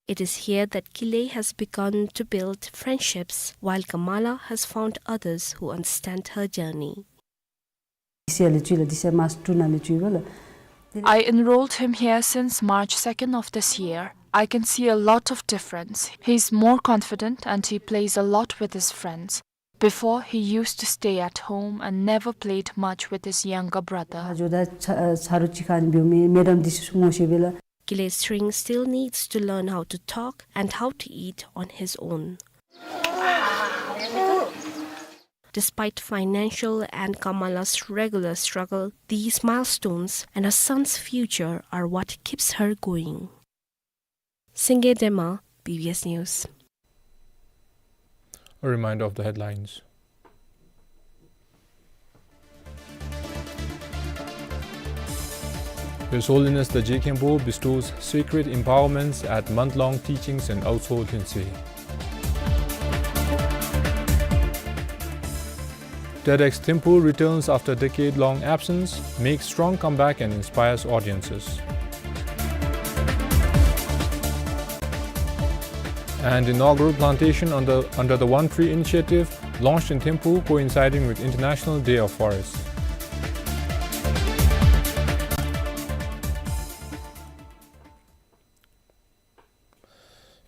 It is here that Kile has begun to build friendships, while Kamala has found others who understand her journey. This year ལས་བཅུག་ལགས། This year March two ནང་ལས་བཅུག་ཡོད་ལགས། I enrolled him here since March second of this year. I can see a lot of difference. He's more confident and he plays a lot with his friends. Before, he used to stay at home and never played much with his younger brother. ཨ་ཇོ་ད་ཆ་ཨ་ཆ་རོགས་ཅིག་ཁར་ཨ་ནི་འབདཝ་མས། མེ་ཌམ་འདི་ཚུ་ངོ་ཤེས་པས་ལགས། Kile Sring still needs to learn how to talk and how to eat on his own. Despite financial and Kamala's regular struggle, these milestones and her son's future are what keeps her going. Singye Dema, B B S News. A reminder of the headlines. His Holiness the Je Khenpo bestows sacred empowerments at month-long teachings in Aoso Lhinsey. TEDx Thimphu returns after decade-long absence, makes strong comeback and inspires audiences. And inaugural plantation under, under the One Tree Initiative launched in Thimphu, coinciding with International Day of Forest.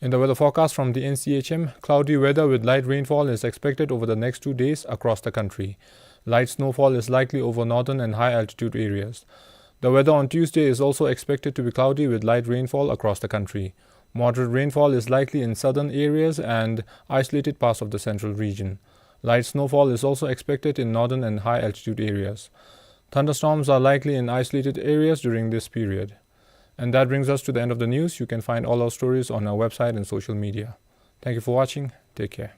In the weather forecast from the N C H M, cloudy weather with light rainfall is expected over the next two days across the country. Light snowfall is likely over northern and high altitude areas. The weather on Tuesday is also expected to be cloudy with light rainfall across the country. Moderate rainfall is likely in southern areas and isolated parts of the central region. Light snowfall is also expected in northern and high altitude areas. Thunderstorms are likely in isolated areas during this period. And that brings us to the end of the news. You can find all our stories on our website and social media. Thank you for watching. Take care.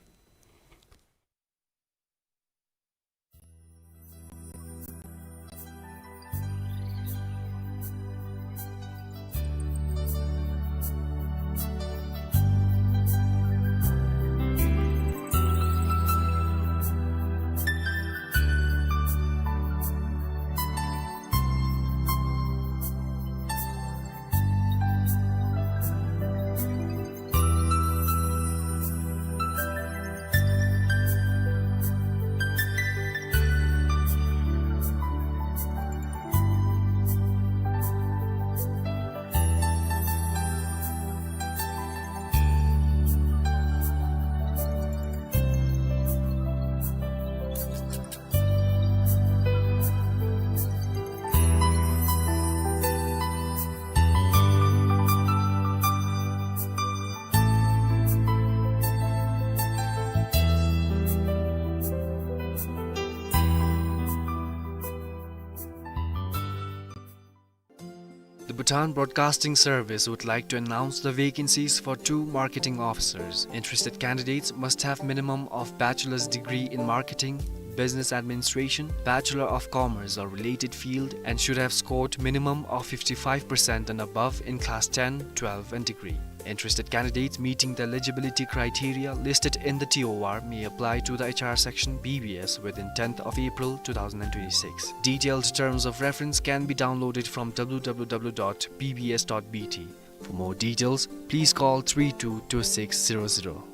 The Bhutan Broadcasting Service would like to announce the vacancies for two marketing officers. Interested candidates must have minimum of bachelor's degree in marketing, business administration, bachelor of commerce or related field, and should have scored minimum of fifty-five percent and above in class ten, twelve and degree. Interested candidates meeting the eligibility criteria listed in the T O R may apply to the H R section B B S within tenth of April two thousand and twenty-six. Detailed terms of reference can be downloaded from W W W dot B B S dot B T. For more details, please call three two two six zero zero.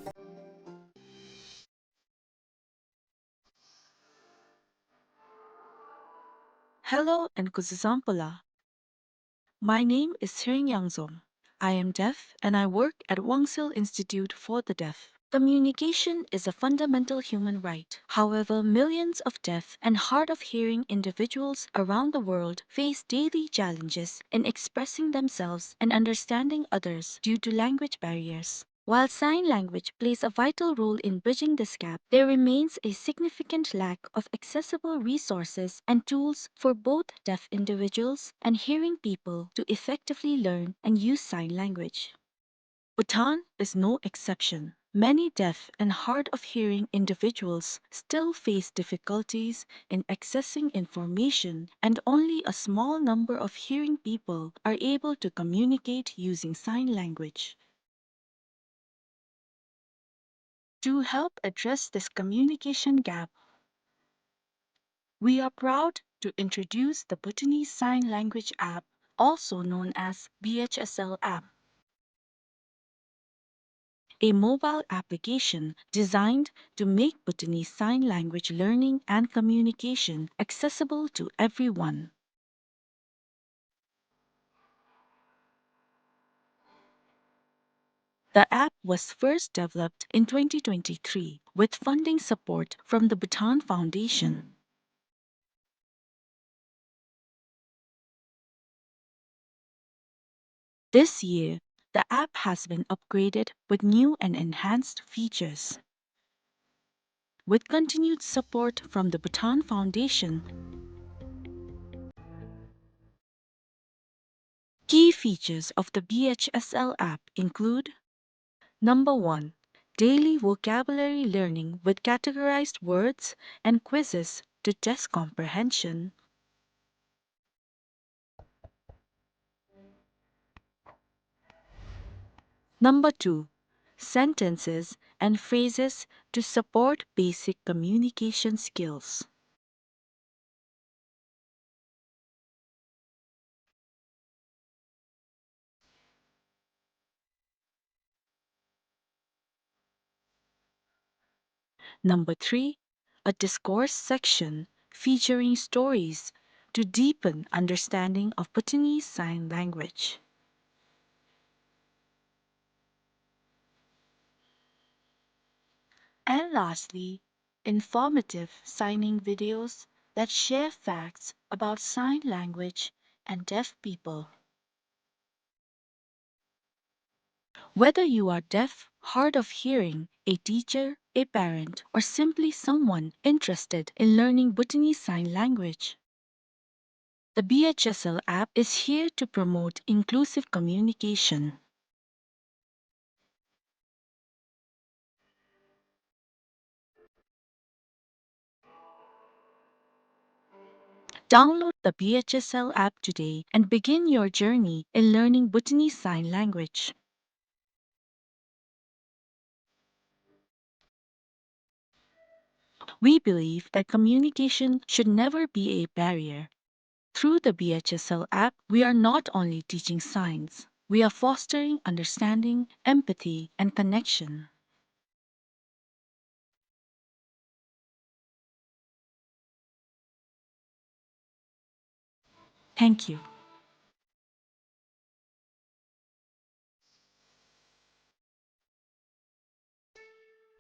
Hello and kuzuzangpo la. My name is Tsering Yangzom. I am deaf and I work at Wangsil Institute for the Deaf. Communication is a fundamental human right. However, millions of deaf and hard of hearing individuals around the world face daily challenges in expressing themselves and understanding others due to language barriers. While sign language plays a vital role in bridging this gap, there remains a significant lack of accessible resources and tools for both deaf individuals and hearing people to effectively learn and use sign language. Bhutan is no exception. Many deaf and hard of hearing individuals still face difficulties in accessing information, and only a small number of hearing people are able to communicate using sign language. To help address this communication gap, we are proud to introduce the Bhutanese Sign Language app, also known as B H S L app, a mobile application designed to make Bhutanese Sign Language learning and communication accessible to everyone. The app was first developed in twenty twenty-three with funding support from the Bhutan Foundation. This year, the app has been upgraded with new and enhanced features. With continued support from the Bhutan Foundation, key features of the B H S L app include: number one, daily vocabulary learning with categorized words and quizzes to test comprehension. Number two, sentences and phrases to support basic communication skills. Number three, a discourse section featuring stories to deepen understanding of Bhutanese Sign Language. And lastly, informative signing videos that share facts about sign language and deaf people. Whether you are deaf, hard of hearing, a teacher, a parent, or simply someone interested in learning Bhutanese Sign Language, the B H S L app is here to promote inclusive communication. Download the B H S L app today and begin your journey in learning Bhutanese Sign Language. We believe that communication should never be a barrier. Through the B H S L app, we are not only teaching signs, we are fostering understanding, empathy, and connection. Thank you.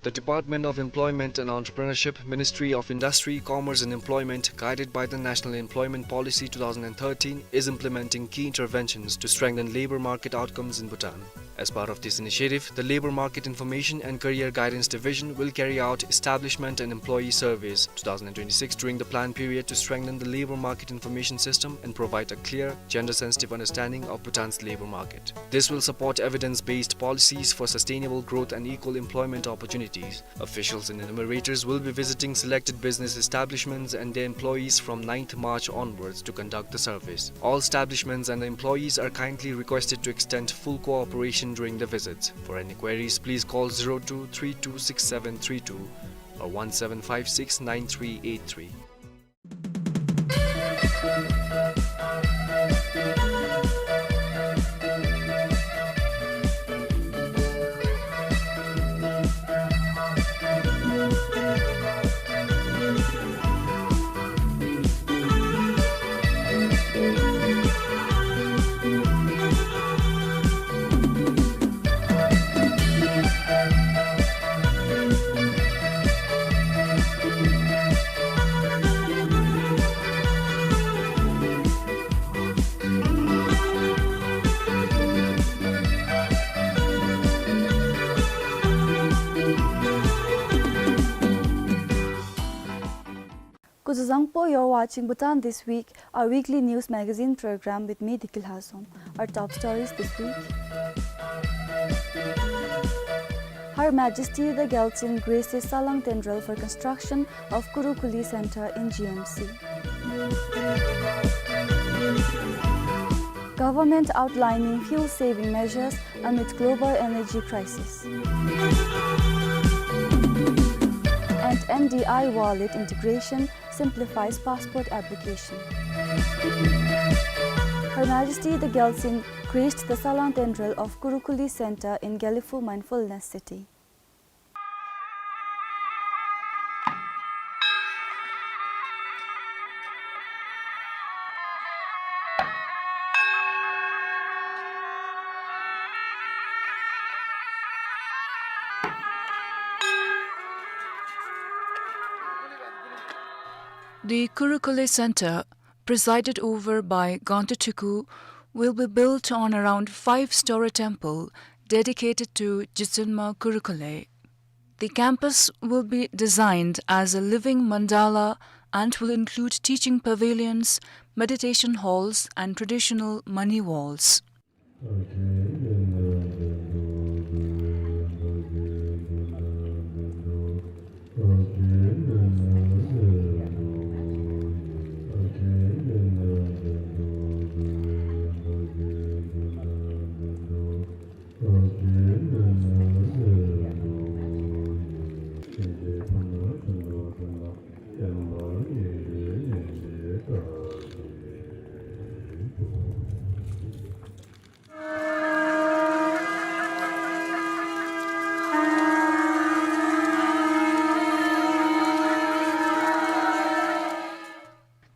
The Department of Employment and Entrepreneurship, Ministry of Industry, Commerce and Employment, guided by the National Employment Policy two thousand and thirteen, is implementing key interventions to strengthen labor market outcomes in Bhutan. As part of this initiative, the Labor Market Information and Career Guidance Division will carry out establishment and employee surveys two thousand and twenty-six during the plan period to strengthen the labor market information system and provide a clear, gender-sensitive understanding of Bhutan's labor market. This will support evidence-based policies for sustainable growth and equal employment opportunities. Officials and enumerators will be visiting selected business establishments and their employees from ninth March onwards to conduct the surveys. All establishments and the employees are kindly requested to extend full cooperation during the visits. For any queries, please call zero two three two six seven three two or one seven five six nine three eight three. Kuzuzangpo, you're watching Bhutan This Week, our weekly news magazine program with me, Diki Lhazom. Our top stories this week. Her Majesty the Gyaltsuen graces Salang Tendrel for construction of Kurukuli Center in G M C. Government outlining fuel-saving measures amid global energy crisis. And N D I wallet integration simplifies passport application. Her Majesty the Gyaltsuen graced the Salang Tendrel of Kurukuli Center in Gelephu Mindfulness City. The Kurukuli Center, presided over by Gangte Teku, will be built on around five-story temple dedicated to Gyaltsuen Ma Kurukuli. The campus will be designed as a living mandala and will include teaching pavilions, meditation halls, and traditional mani walls.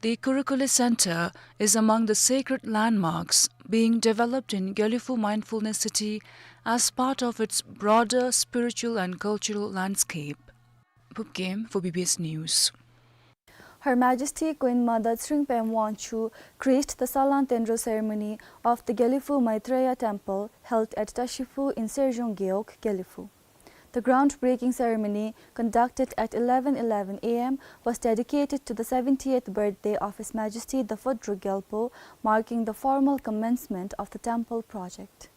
The Kurukuli Center is among the sacred landmarks being developed in Gelephu Mindfulness City as part of its broader spiritual and cultural landscape. Phubgem for B B S News. Her Majesty Queen Mother Tshering Phem Wangchuck graced the Salang Tendrel ceremony of the Gelephu Maitreya Temple held at Tashiphu in Serjong Gewog, Gelephu. The groundbreaking ceremony, conducted at eleven eleven A M, was dedicated to the seventieth birthday of His Majesty the Fourth Druk Gyalpo, marking the formal commencement of the temple project.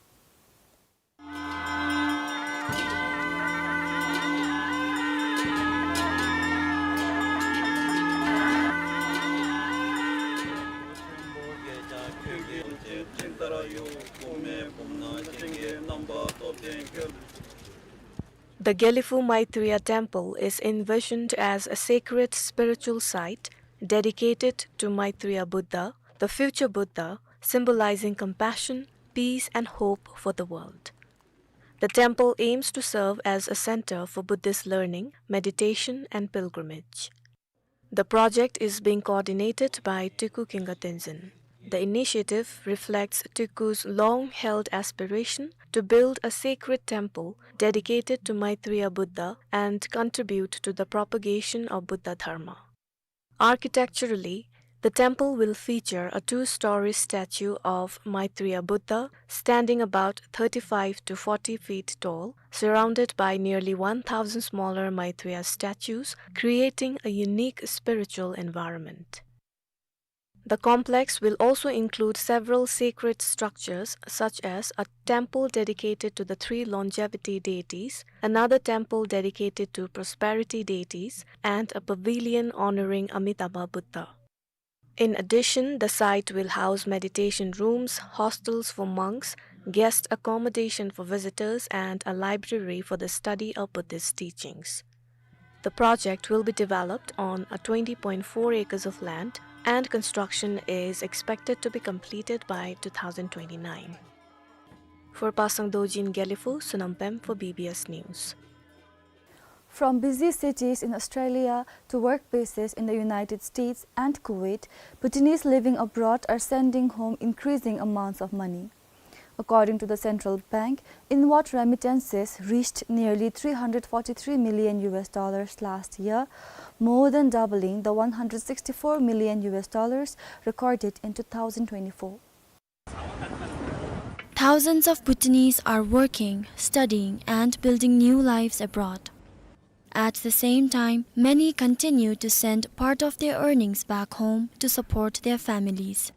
The Gelephu Maitreya Temple is envisioned as a sacred spiritual site dedicated to Maitreya Buddha, the future Buddha, symbolizing compassion, peace, and hope for the world. The temple aims to serve as a center for Buddhist learning, meditation, and pilgrimage. The project is being coordinated by Teku Khenga Tenzin. The initiative reflects Teku's long-held aspiration to build a sacred temple dedicated to Maitreya Buddha and contribute to the propagation of Buddha Dharma. Architecturally, the temple will feature a two-story statue of Maitreya Buddha, standing about thirty-five to forty feet tall, surrounded by nearly one thousand smaller Maitreya statues, creating a unique spiritual environment. The complex will also include several sacred structures, such as a temple dedicated to the three longevity deities, another temple dedicated to prosperity deities, and a pavilion honoring Amitabha Buddha. In addition, the site will house meditation rooms, hostels for monks, guest accommodation for visitors, and a library for the study of Buddhist teachings. The project will be developed on a twenty point four acres of land, and construction is expected to be completed by two thousand twenty-nine. For Pasang Dorji in Gelephu, Sonam Pem for B B S News. From busy cities in Australia to workplaces in the United States and Kuwait, Bhutanese living abroad are sending home increasing amounts of money. According to the central bank, inward remittances reached nearly three hundred forty-three million U S dollars last year, more than doubling the one hundred sixty-four million U S dollars recorded in two thousand twenty-four. Thousands of Bhutanese are working, studying, and building new lives abroad. At the same time, many continue to send part of their earnings back home to support their families.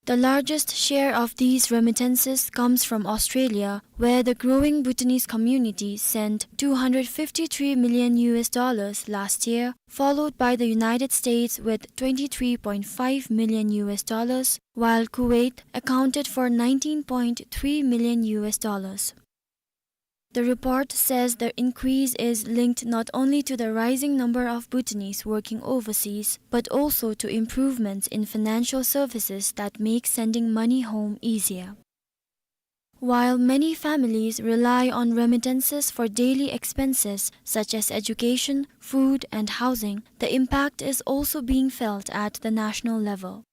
The largest share of these remittances comes from Australia, where the growing Bhutanese community sent two hundred fifty-three million U S dollars last year, followed by the United States with twenty-three point five million U S dollars, while Kuwait accounted for nineteen point three million U S dollars. The report says the increase is linked not only to the rising number of Bhutanese working overseas, but also to improvements in financial services that make sending money home easier. While many families rely on remittances for daily expenses such as education, food, and housing, the impact is also being felt at the national level.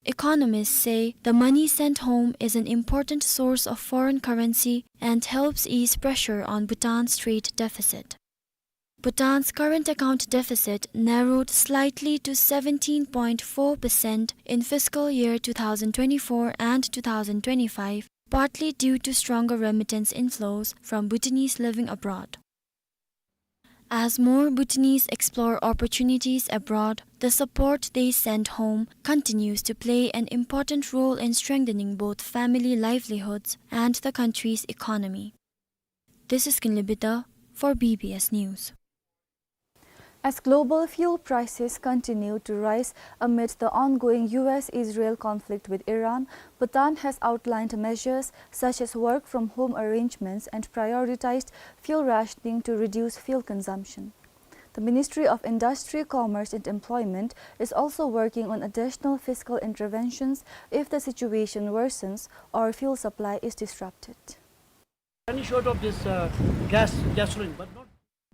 Economists say the money sent home is an important source of foreign currency and helps ease pressure on Bhutan's trade deficit. Bhutan's current account deficit narrowed slightly to seventeen point four percent in fiscal year two thousand twenty-four and two thousand twenty-five, partly due to stronger remittance inflows from Bhutanese living abroad. As more Bhutanese explore opportunities abroad, the support they send home continues to play an important role in strengthening both family livelihoods and the country's economy. This is Kinley Bitar for B B S News. As global fuel prices continue to rise amid the ongoing U S Israel conflict with Iran, Bhutan has outlined measures such as work from home arrangements and prioritized fuel rationing to reduce fuel consumption. The Ministry of Industry, Commerce and Employment is also working on additional fiscal interventions if the situation worsens or fuel supply is disrupted. Running short of this, uh, gas, gasoline, but not.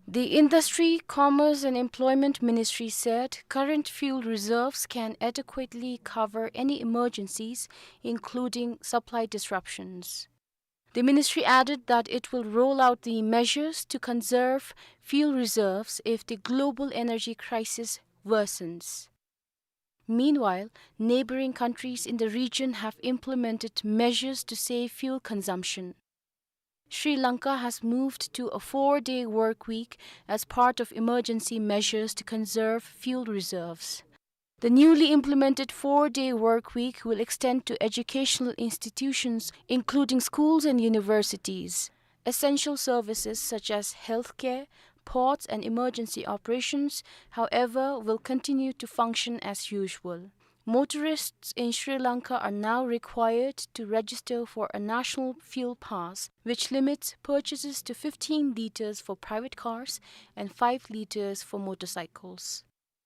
The Industry, Commerce and Employment Ministry said current fuel reserves can adequately cover any emergencies, including supply disruptions. The ministry added that it will roll out the measures to conserve fuel reserves if the global energy crisis worsens. Meanwhile, neighboring countries in the region have implemented measures to save fuel consumption. Sri Lanka has moved to a four-day work week as part of emergency measures to conserve fuel reserves. The newly implemented four-day work week will extend to educational institutions, including schools and universities. Essential services such as healthcare, ports and emergency operations, however, will continue to function as usual. Motorists in Sri Lanka are now required to register for a national fuel pass, which limits purchases to fifteen liters for private cars and five liters for motorcycles.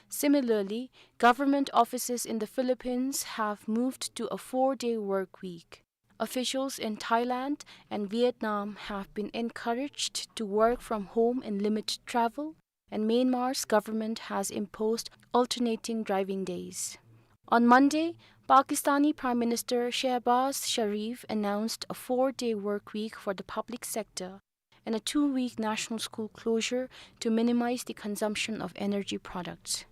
Similarly, government offices in the Philippines have moved to a four-day work week. Officials in Thailand and Vietnam have been encouraged to work from home and limit travel, and Myanmar's government has imposed alternating driving days. On Monday, Pakistani Prime Minister Shehbaz Sharif announced a four-day work week for the public sector and a two-week national school closure to minimize the consumption of energy products.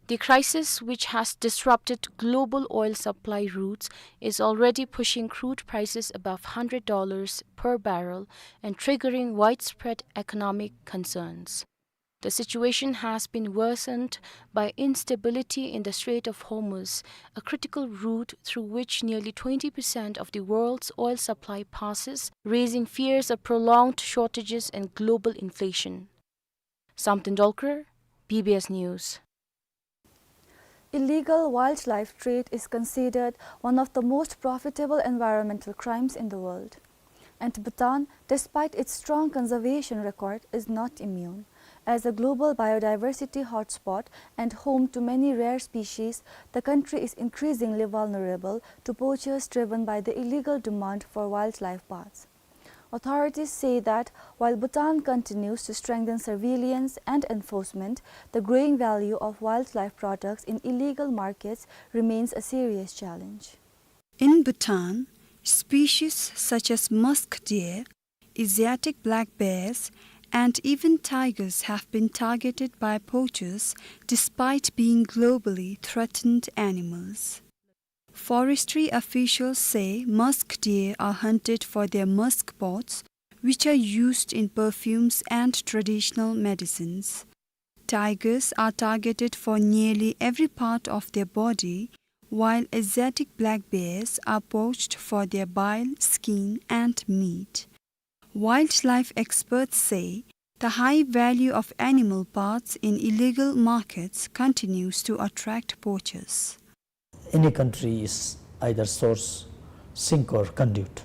The crisis, which has disrupted global oil supply routes, is already pushing crude prices above hundred dollars per barrel and triggering widespread economic concerns. The situation has been worsened by instability in the Strait of Hormuz, a critical route through which nearly twenty percent of the world's oil supply passes, raising fears of prolonged shortages and global inflation. Samten Dolkar, B B S News. Illegal wildlife trade is considered one of the most profitable environmental crimes in the world. And Bhutan, despite its strong conservation record, is not immune. As a global biodiversity hotspot and home to many rare species, the country is increasingly vulnerable to poachers driven by the illegal demand for wildlife paths. Authorities say that while Bhutan continues to strengthen surveillance and enforcement, the growing value of wildlife products in illegal markets remains a serious challenge. In Bhutan, species such as musk deer, Asiatic black bears, and even tigers have been targeted by poachers despite being globally threatened animals. Forestry officials say musk deer are hunted for their musk pods, which are used in perfumes and traditional medicines. Tigers are targeted for nearly every part of their body, while Asiatic black bears are poached for their bile, skin, and meat. Wildlife experts say the high value of animal parts in illegal markets continues to attract poachers. Any country is either source, sink, or conduit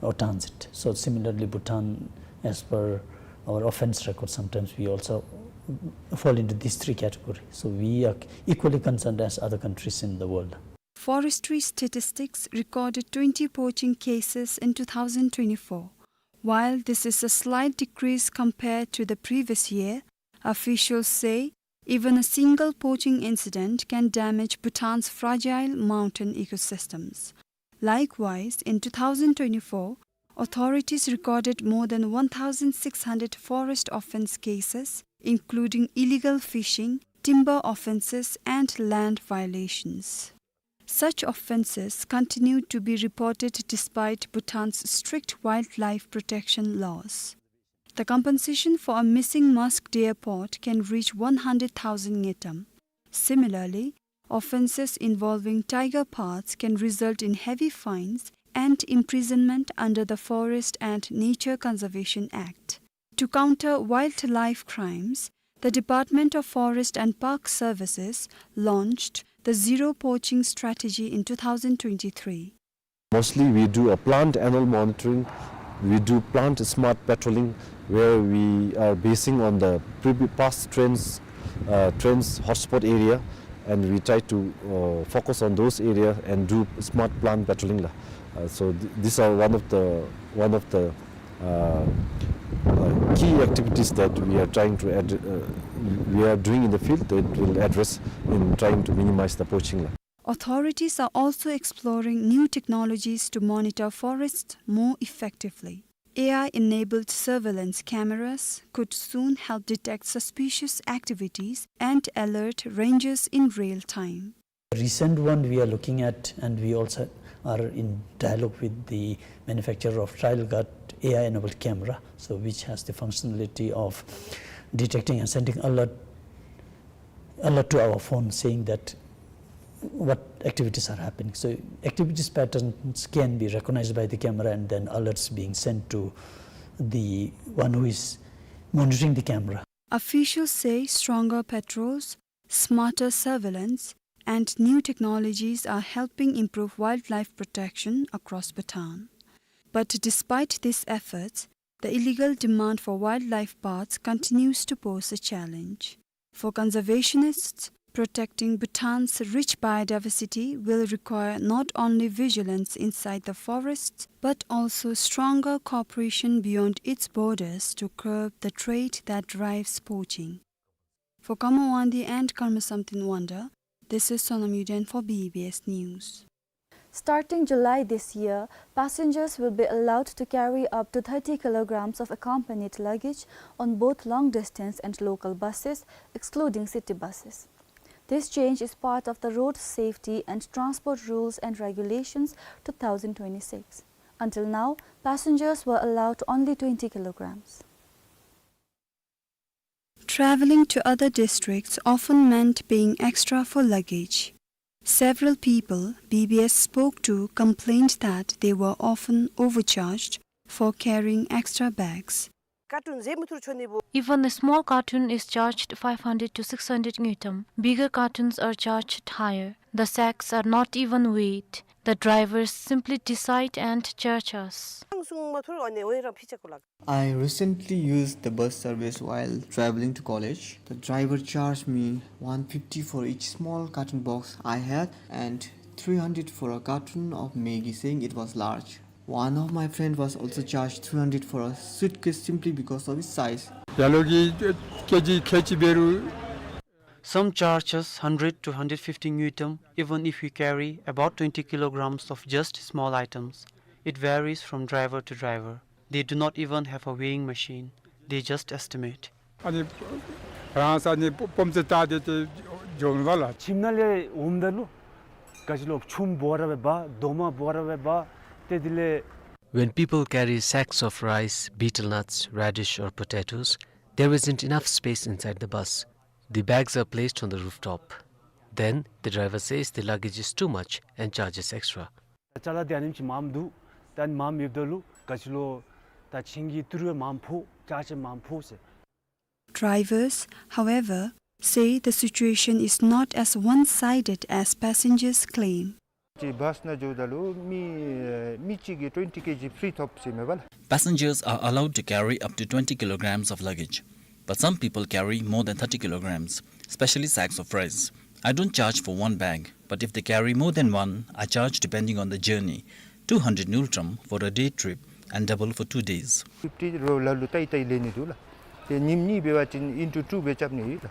or transit. So similarly, Bhutan, as per our offense record, sometimes we also fall into these three categories. So we are equally concerned as other countries in the world. Forestry statistics recorded twenty poaching cases in two thousand twenty-four. While this is a slight decrease compared to the previous year, officials say even a single poaching incident can damage Bhutan's fragile mountain ecosystems. Likewise, in two thousand twenty-four, authorities recorded more than one thousand six hundred forest offense cases, including illegal fishing, timber offenses, and land violations. Such offenses continue to be reported despite Bhutan's strict wildlife protection laws. The compensation for a missing musk deer pod can reach one hundred thousand ngultrum. Similarly, offenses involving tiger pods can result in heavy fines and imprisonment under the Forest and Nature Conservation Act. To counter wildlife crimes, the Department of Forest and Park Services launched the Zero Poaching Strategy in two thousand twenty-three. Mostly we do a plant animal monitoring, we do plant smart patrolling, where we are basing on the previ-, past trends, uh, trends hotspot area, and we try to, uh, focus on those areas and do smart plant patrolling la. Uh, so th-, these are one of the, one of the, uh, uh, key activities that we are trying to ad-, uh, we are doing in the field that will address in trying to minimize the poaching la. Authorities are also exploring new technologies to monitor forests more effectively. A I-enabled surveillance cameras could soon help detect suspicious activities and alert rangers in real time. The recent one we are looking at, and we also are in dialogue with the manufacturer of Trial Guard A I-enabled camera, so which has the functionality of detecting and sending alert alert to our phone saying that what activities are happening. So activities patterns can be recognized by the camera and then alerts being sent to the one who is monitoring the camera. Officials say stronger patrols, smarter surveillance, and new technologies are helping improve wildlife protection across Bhutan. But despite these efforts, the illegal demand for wildlife paths continues to pose a challenge. For conservationists, protecting Bhutan's rich biodiversity will require not only vigilance inside the forests, but also stronger cooperation beyond its borders to curb the trade that drives poaching. For Khamawandi and Karma Samten Wangda, this is Sonam Yuden for B B S News. Starting July this year, passengers will be allowed to carry up to thirty kilograms of accompanied luggage on both long-distance and local buses, excluding city buses. This change is part of the Road Safety and Transport Rules and Regulations two thousand twenty-six. Until now, passengers were allowed only twenty kilograms. Traveling to other districts often meant paying extra for luggage. Several people B B S spoke to complained that they were often overcharged for carrying extra bags. Carton ཟེ་མུ་ཐུར་ཆོ་ནི་བོ། Even a small carton is charged five hundred to six hundred ngultrum. Bigger cartons are charged higher. The sacks are not even weighed. The drivers simply decide and charge us. ཨང་སུང་མ་ཐུར་ཨ་ནི་འོ་ཡ་རང་ཕི་ཆ་ཀོ་ལགས། I recently used the bus service while traveling to college. The driver charged me one fifty for each small carton box I had and three hundred for a carton of Maggi, saying it was large. One of my friend was also charged three hundred for a suitcase simply because of its size. ཡ་ལོ་གི་ཀེ་ཇི་ཁལ་གཅིག་འབད་རུང་། Some charge us hundred to hundred fifty ngultrum, even if we carry about twenty kilograms of just small items. It varies from driver to driver. They do not even have a weighing machine. They just estimate. ཨ་ནི་རང་ས་ནི་སྤོམ་ཙེ་ཏ་དེ་ཏེ་འཇོམས་པ་ལ། ཁྱིམ་ནང་ལས་འོངམ་ད་ལུ་ག་ཅི་ལོ་ཆུམ་འབོ་ར་སྦེ་འབག། རྡོག་མ་འབོ་ར་སྦེ་འབག། ཏེ་དེ་ལས། When people carry sacks of rice, betel nuts, radish or potatoes, there isn't enough space inside the bus. The bags are placed on the rooftop. Then the driver says the luggage is too much and charges extra. ཅ་ལ་དེ་ཨ་ནེམ་ཅིག་མངམ་འདུག། ད་ཨ་ནི་མངམ་ཡོདཔ་ད་ལུ་ག་ཅི་ལོ་ད་ཆིང་གི་ཏི་རུ་མངམ་ཕོག། ཅརཇ་མངམ་ཕོག་ཟེར། Drivers, however, say the situation is not as one-sided as passengers claim. ཅིག་བཱས་ནང་འགྱོཝ་ད་ལུ་མི་མི་གཅིག་གིས་twenty K G free ཐོབ་ཟེར་མས་པ་ལགས། Passengers are allowed to carry up to twenty kilograms of luggage, but some people carry more than thirty kilograms, especially sacks of rice. I don't charge for one bag, but if they carry more than one, I charge depending on the journey, two hundred ngultrum for a day trip and double for two days. Fifty རོགས་ལ་ལུ་ཏའི་ཏའི་ལེན་ནི་འདུག་ལགས། ཏེ་ཉིནམ་གཉིས་འབད་བ་ཅིན་into two སྦེ་རྐྱབ་ནི་ཨིན་ལགས།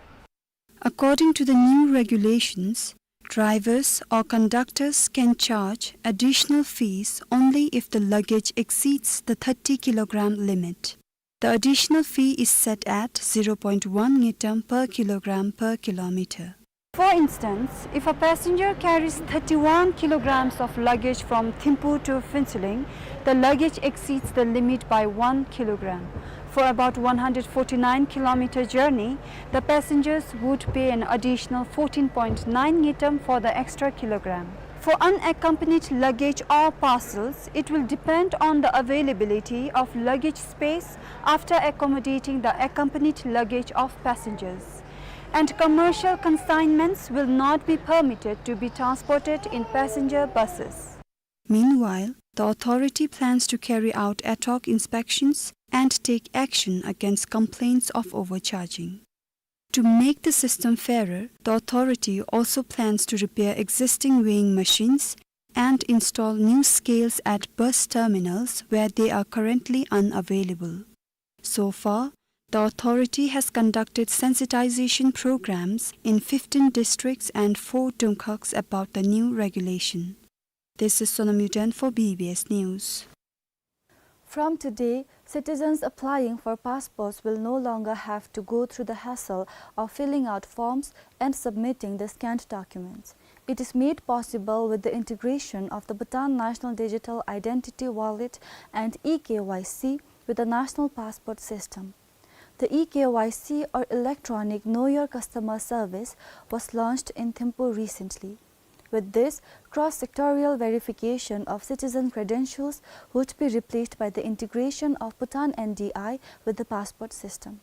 According to the new regulations, drivers or conductors can charge additional fees only if the luggage exceeds the thirty kilogram limit. The additional fee is set at zero point one ngultrum per kilogram per kilometer. For instance, if a passenger carries thirty-one kilograms of luggage from Thimphu to Phuentsholing, the luggage exceeds the limit by one kilogram. For about one hundred forty-nine kilometer journey, the passengers would pay an additional fourteen point nine ngultrum for the extra kilogram. For unaccompanied luggage or parcels, it will depend on the availability of luggage space after accommodating the accompanied luggage of passengers. And commercial consignments will not be permitted to be transported in passenger buses. Meanwhile, the authority plans to carry out ad hoc inspections and take action against complaints of overcharging. To make the system fairer, the authority also plans to repair existing weighing machines and install new scales at bus terminals where they are currently unavailable. So far, the authority has conducted sensitization programs in fifteen districts and four dungkhags about the new regulation. This is Sonam Yuden for B B S News. From today, citizens applying for passports will no longer have to go through the hassle of filling out forms and submitting the scanned documents. It is made possible with the integration of the Bhutan National Digital Identity Wallet and e K Y C with the National Passport System. The e K Y C, or Electronic Know Your Customer Service, was launched in Thimphu recently. With this, cross-sectorial verification of citizen credentials would be replaced by the integration of Bhutan N D I with the passport system.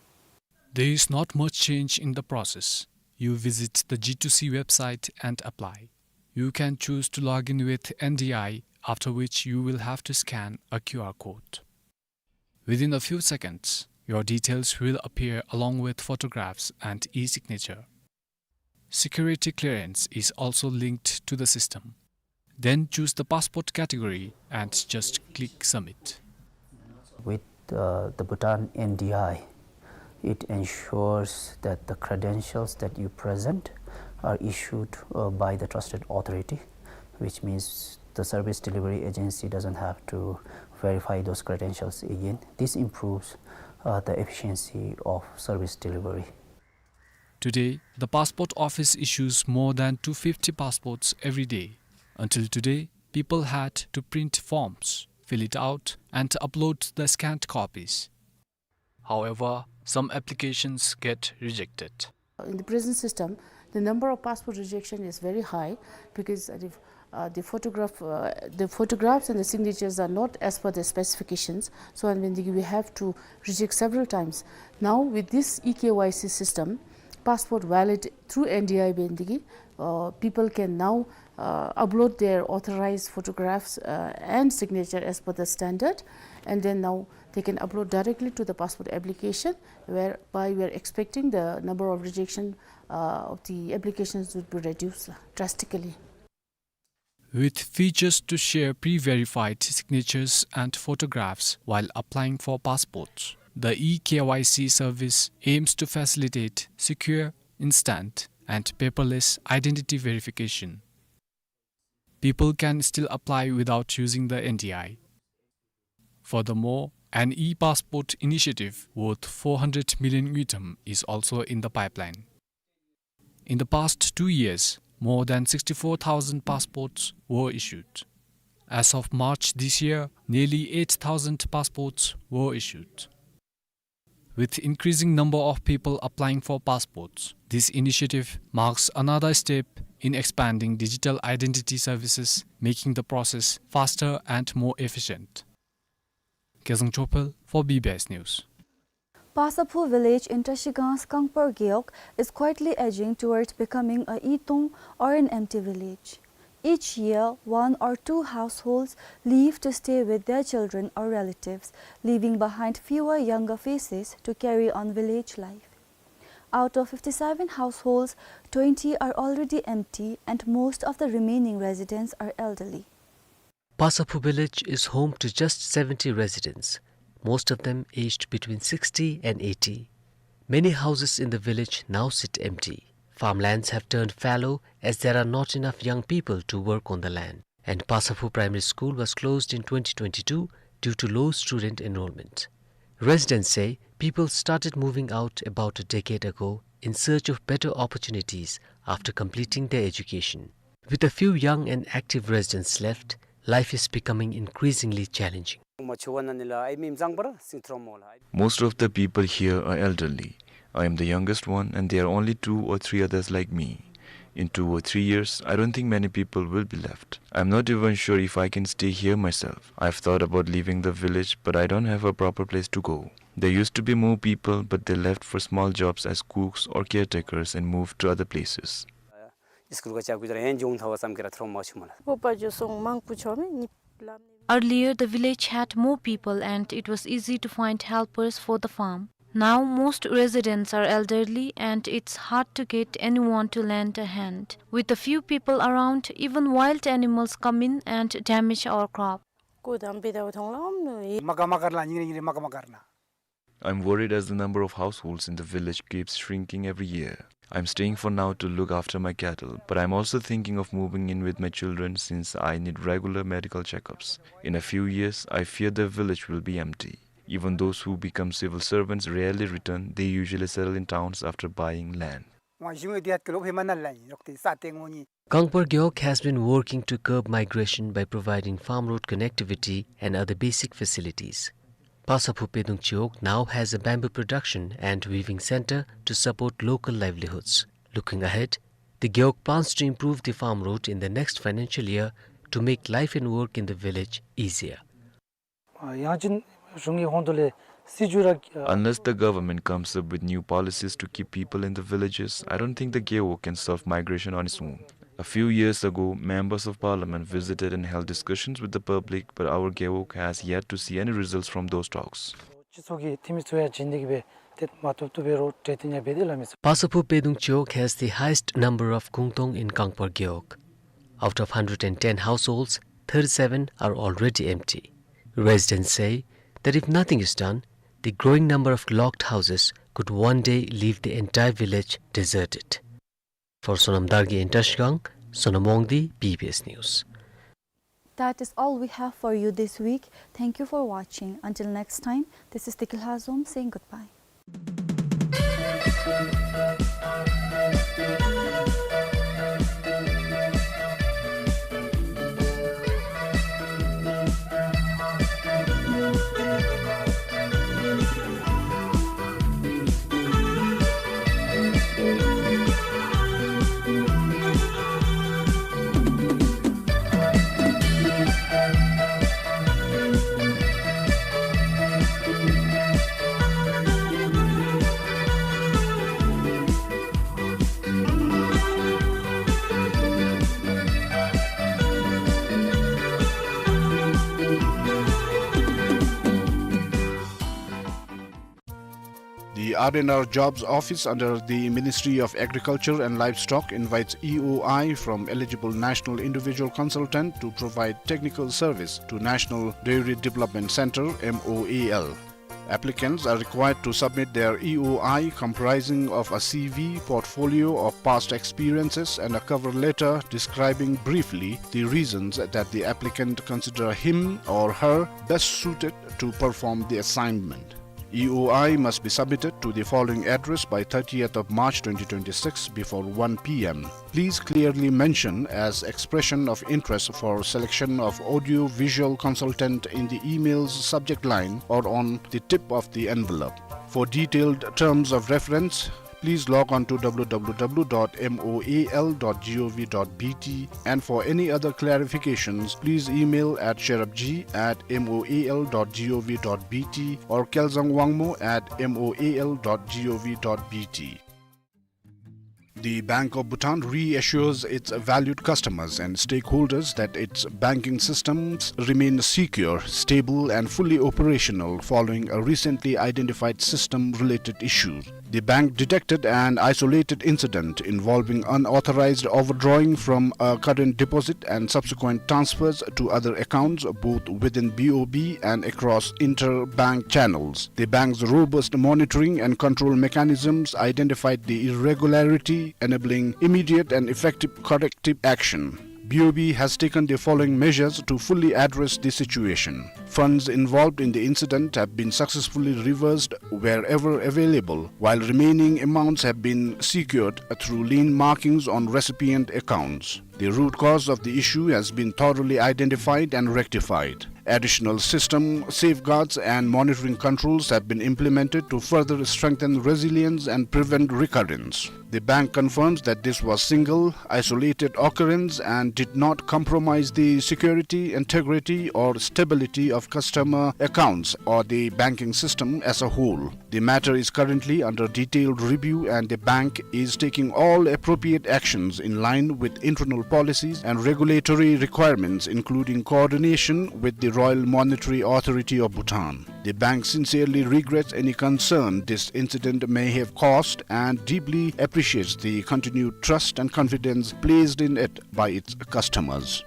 There is not much change in the process. You visit the G two C website and apply. You can choose to log in with N D I, after which you will have to scan a Q R code. Within a few seconds, your details will appear along with photographs and e-signature. Security clearance is also linked to the system. Then choose the passport category and just click submit. With, uh, the Bhutan N D I, it ensures that the credentials that you present are issued, uh, by the trusted authority, which means The service delivery agency doesn't have to verify those credentials again. This improves, uh, the efficiency of service delivery. Today, the passport office issues more than two fifty passports every day. Until today, people had to print forms, fill it out, and upload the scanned copies. However, some applications get rejected. In the present system, the number of passport rejection is very high because, uh, the, uh, the photograph, uh, the photographs and the signatures are not as per the specifications. So, and when the, we have to reject several times. Now, with this e-K Y C system, passport valid through N D I bendigi, uh, people can now, uh, upload their authorized photographs, uh, and signature as per the standard, and then now they can upload directly to the passport application, whereby we are expecting the number of rejection, uh, of the applications would be reduced drastically. With features to share pre-verified signatures and photographs while applying for passports, the e-K Y C service aims to facilitate secure, instant, and paperless identity verification. People can still apply without using the N D I. Furthermore, an e-passport initiative worth four hundred million ngultrum is also in the pipeline. In the past two years, more than sixty-four thousand passports were issued. As of March this year, nearly eight thousand passports were issued. With increasing number of people applying for passports, this initiative marks another step in expanding digital identity services, making the process faster and more efficient. Kezang Chopel for B B S News. Pasaphu village in Trashigang's Kangpar Gewog is quietly edging towards becoming a Etong or an empty village. Each year, one or two households leave to stay with their children or relatives, leaving behind fewer younger faces to carry on village life. Out of fifty-seven households, twenty are already empty and most of the remaining residents are elderly. Pasaphu village is home to just seventy residents, most of them aged between sixty and eighty. Many houses in the village now sit empty. Farmlands have turned fallow as there are not enough young people to work on the land. And Pasaphu Primary School was closed in twenty twenty-two due to low student enrollment. Residents say people started moving out about a decade ago in search of better opportunities after completing their education. With a few young and active residents left, life is becoming increasingly challenging. Most of the people here are elderly. I am the youngest one, and there are only two or three others like me. In two or three years, I don't think many people will be left. I'm not even sure if I can stay here myself. I've thought about leaving the village, but I don't have a proper place to go. There used to be more people, but they left for small jobs as cooks or caretakers and moved to other places. Earlier, the village had more people and it was easy to find helpers for the farm. Now, most residents are elderly and it's hard to get anyone to lend a hand. With a few people around, even wild animals come in and damage our crop. I'm worried as the number of households in the village keeps shrinking every year. I'm staying for now to look after my cattle, but I'm also thinking of moving in with my children since I need regular medical checkups. In a few years, I fear the village will be empty. Even those who become civil servants rarely return, they usually settle in towns after buying land. Kangpar Gewog has been working to curb migration by providing farm road connectivity and other basic facilities. Pasaphu Pedung Chiwog now has a bamboo production and weaving center to support local livelihoods. Looking ahead, the Gewog plans to improve the farm road in the next financial year to make life and work in the village easier. Unless the government comes up with new policies to keep people in the villages, I don't think the Gewog can solve migration on its own. A few years ago, members of parliament visited and held discussions with the public, but our Gewog has yet to see any results from those talks. Pasaphu Pedung Chiwog has the highest number of Kungtong in Kangpar Gewog. Out of hundred and ten households, thirty-seven are already empty. Residents say that if nothing is done, the growing number of locked houses could one day leave the entire village deserted. For Sonam Dargye in Trashigang, Sonam Wangdi, B B S News. That is all we have for you this week. Thank you for watching. Until next time, this is Tikil Hazom saying goodbye. The R and R Jobs Office under the Ministry of Agriculture and Livestock invites E O I from eligible national individual consultant to provide technical service to National Dairy Development Centre, M O A L. Applicants are required to submit their E O I comprising of a C V, portfolio of past experiences, and a cover letter describing briefly the reasons that the applicant consider him or her best suited to perform the assignment. E O I must be submitted to the following address by thirtieth of March twenty twenty-six before one P M. Please clearly mention as expression of interest for selection of audio-visual consultant in the email's subject line or on the tip of the envelope. For detailed terms of reference, please log on to W W W dot M O A L dot G O V dot B T, and for any other clarifications, please email at sherabji at M O A L dot G O V dot B T or Kelzang Wangmo at M O A L dot G O V dot B T. The Bank of Bhutan reassures its valued customers and stakeholders that its banking systems remain secure, stable, and fully operational following a recently identified system-related issue. The bank detected an isolated incident involving unauthorized overdrawing from a current deposit and subsequent transfers to other accounts, both within B O B and across interbank channels. The bank's robust monitoring and control mechanisms identified the irregularity, enabling immediate and effective corrective action. B O B has taken the following measures to fully address the situation. Funds involved in the incident have been successfully reversed wherever available, while remaining amounts have been secured through lien markings on recipient accounts. The root cause of the issue has been thoroughly identified and rectified. Additional system safeguards and monitoring controls have been implemented to further strengthen resilience and prevent recurrence. The bank confirms that this was single, isolated occurrence and did not compromise the security, integrity, or stability of customer accounts or the banking system as a whole. The matter is currently under detailed review, and the bank is taking all appropriate actions in line with internal policies and regulatory requirements, including coordination with the Royal Monetary Authority of Bhutan. The bank sincerely regrets any concern this incident may have caused and deeply appreciates the continued trust and confidence placed in it by its customers.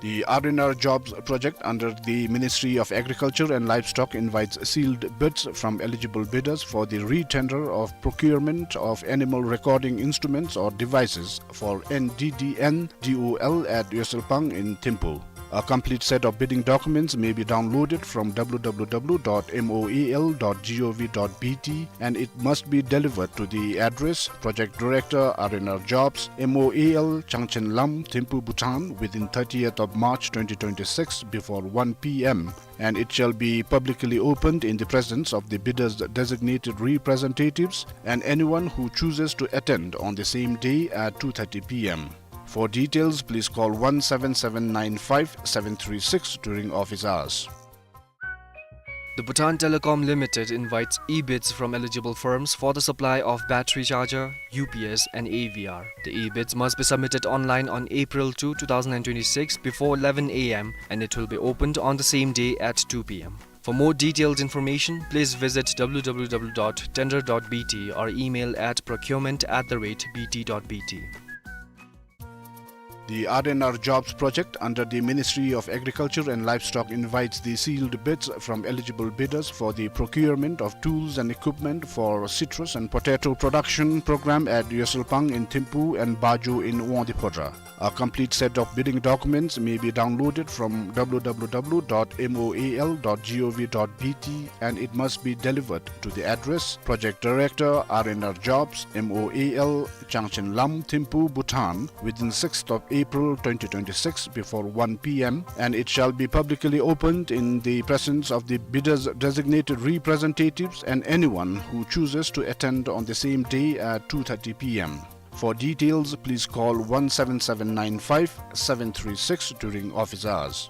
The R and R Jobs project under the Ministry of Agriculture and Livestock invites sealed bids from eligible bidders for the re-tender of procurement of animal recording instruments or devices for N D D N D O L at Yoselpang in Thimphu. A complete set of bidding documents may be downloaded from W W W dot M O A L dot G O V dot B T, and it must be delivered to the address, Project Director, R and R Jobs, M O A L, Changchen Lam, Thimphu, Bhutan, within thirtieth of March twenty twenty-six before one P M, and it shall be publicly opened in the presence of the bidders' designated representatives and anyone who chooses to attend on the same day at two thirty P M. For details, please call one seven seven nine five seven three six during office hours. The Bhutan Telecom Limited invites e-bids from eligible firms for the supply of battery charger, U P S, and A V R. The e-bids must be submitted online on April two, two thousand and twenty-six, before eleven A M, and it will be opened on the same day at two P M. For more detailed information, please visit W W W dot tender dot B T or email at procurement at the rate B T dot B T. The R and R Jobs project under the Ministry of Agriculture and Livestock invites the sealed bids from eligible bidders for the procurement of tools and equipment for citrus and potato production program at Yoselpang in Thimphu and Bajo in Wangdue Phodrang. A complete set of bidding documents may be downloaded from w w w dot m o a l dot g o v dot b t, and it must be delivered to the address: Project Director, R and R Jobs, M O A L, Changchen Lam, Thimphu, Bhutan, within sixth of April twenty twenty-six before one p m, and it shall be publicly opened in the presence of the bidders' designated representatives and anyone who chooses to attend on the same day at two thirty p m. For details, please call one seven seven nine five seven three six during office hours.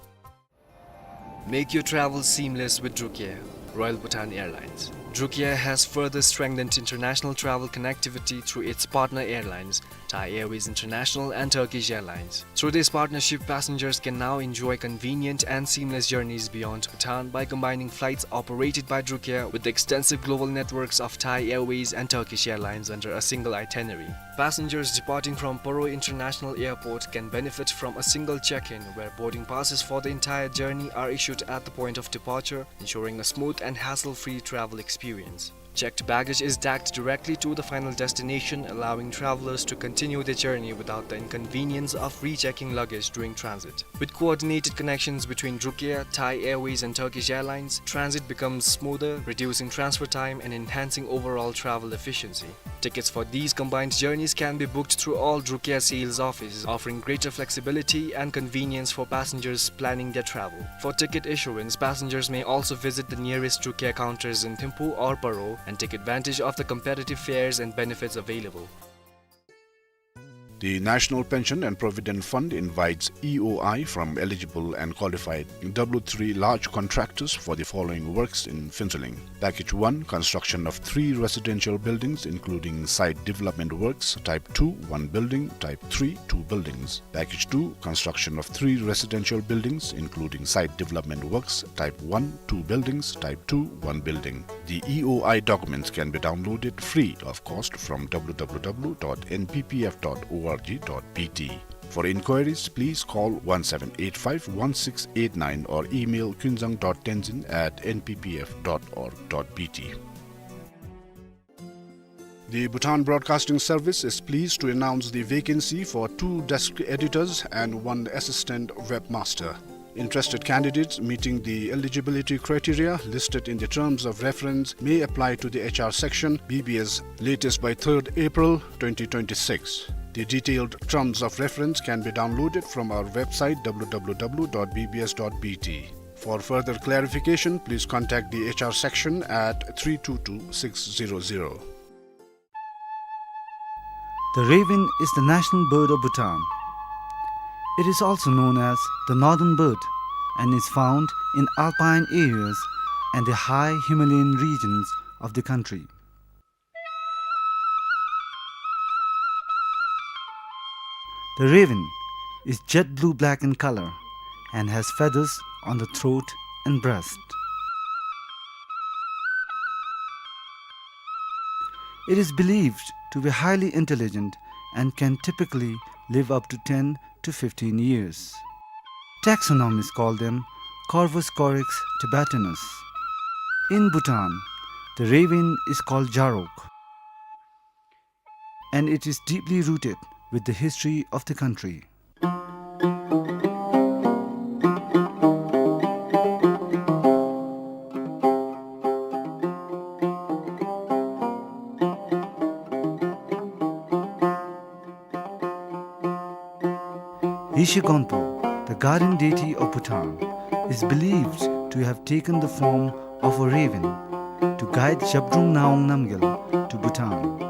Make your travel seamless with Drukair, Royal Bhutan Airlines. Drukair has further strengthened international travel connectivity through its partner airlines, Thai Airways International and Turkish Airlines. Through this partnership, passengers can now enjoy convenient and seamless journeys beyond Bhutan by combining flights operated by Drukair with the extensive global networks of Thai Airways and Turkish Airlines under a single itinerary. Passengers departing from Paro International Airport can benefit from a single check-in, where boarding passes for the entire journey are issued at the point of departure, ensuring a smooth and hassle-free travel experience. Checked baggage is tagged directly to the final destination, allowing travelers to continue their journey without the inconvenience of rechecking luggage during transit. With coordinated connections between Drukair, Thai Airways and Turkish Airlines, transit becomes smoother, reducing transfer time and enhancing overall travel efficiency. Tickets for these combined journeys can be booked through all Drukair sales offices, offering greater flexibility and convenience for passengers planning their travel. For ticket issuance, passengers may also visit the nearest Drukair counters in Thimphu or Paro and take advantage of the competitive fares and benefits available. The National Pension and Provident Fund invites E O I from eligible and qualified W three large contractors for the following works in Phuentsholing. Package one, construction of three residential buildings, including site development works, type two, one building, type three, two buildings. Package two, construction of three residential buildings, including site development works, type one, two buildings, type two, one building. The E O I documents can be downloaded free of cost from w w w dot n p p f dot o r g dot b t. For inquiries, please call one seven eight five one six eight nine or email kunzang dot tenzin at n p p f dot org dot b t. The Bhutan Broadcasting Service is pleased to announce the vacancy for two desk editors and one assistant webmaster. Interested candidates meeting the eligibility criteria listed in the terms of reference may apply to the H R section, B B S, latest by third April twenty twenty-six. The detailed terms of reference can be downloaded from our website w w w dot b b s dot b t. For further clarification, please contact the H R section at three two two six zero zero. The raven is the national bird of Bhutan. It is also known as the northern bird and is found in alpine areas and the high Himalayan regions of the country. The raven is jet blue-black in color and has feathers on the throat and breast. It is believed to be highly intelligent and can typically live up to ten to fifteen years. Taxonomists call them Corvus corax tibetanus. In Bhutan, the raven is called Jarok, and it is deeply rooted with the history of the country. Yeshe Gonpo, the guardian deity of Bhutan, is believed to have taken the form of a raven to guide Zhabdrung Ngawang Namgyal to Bhutan.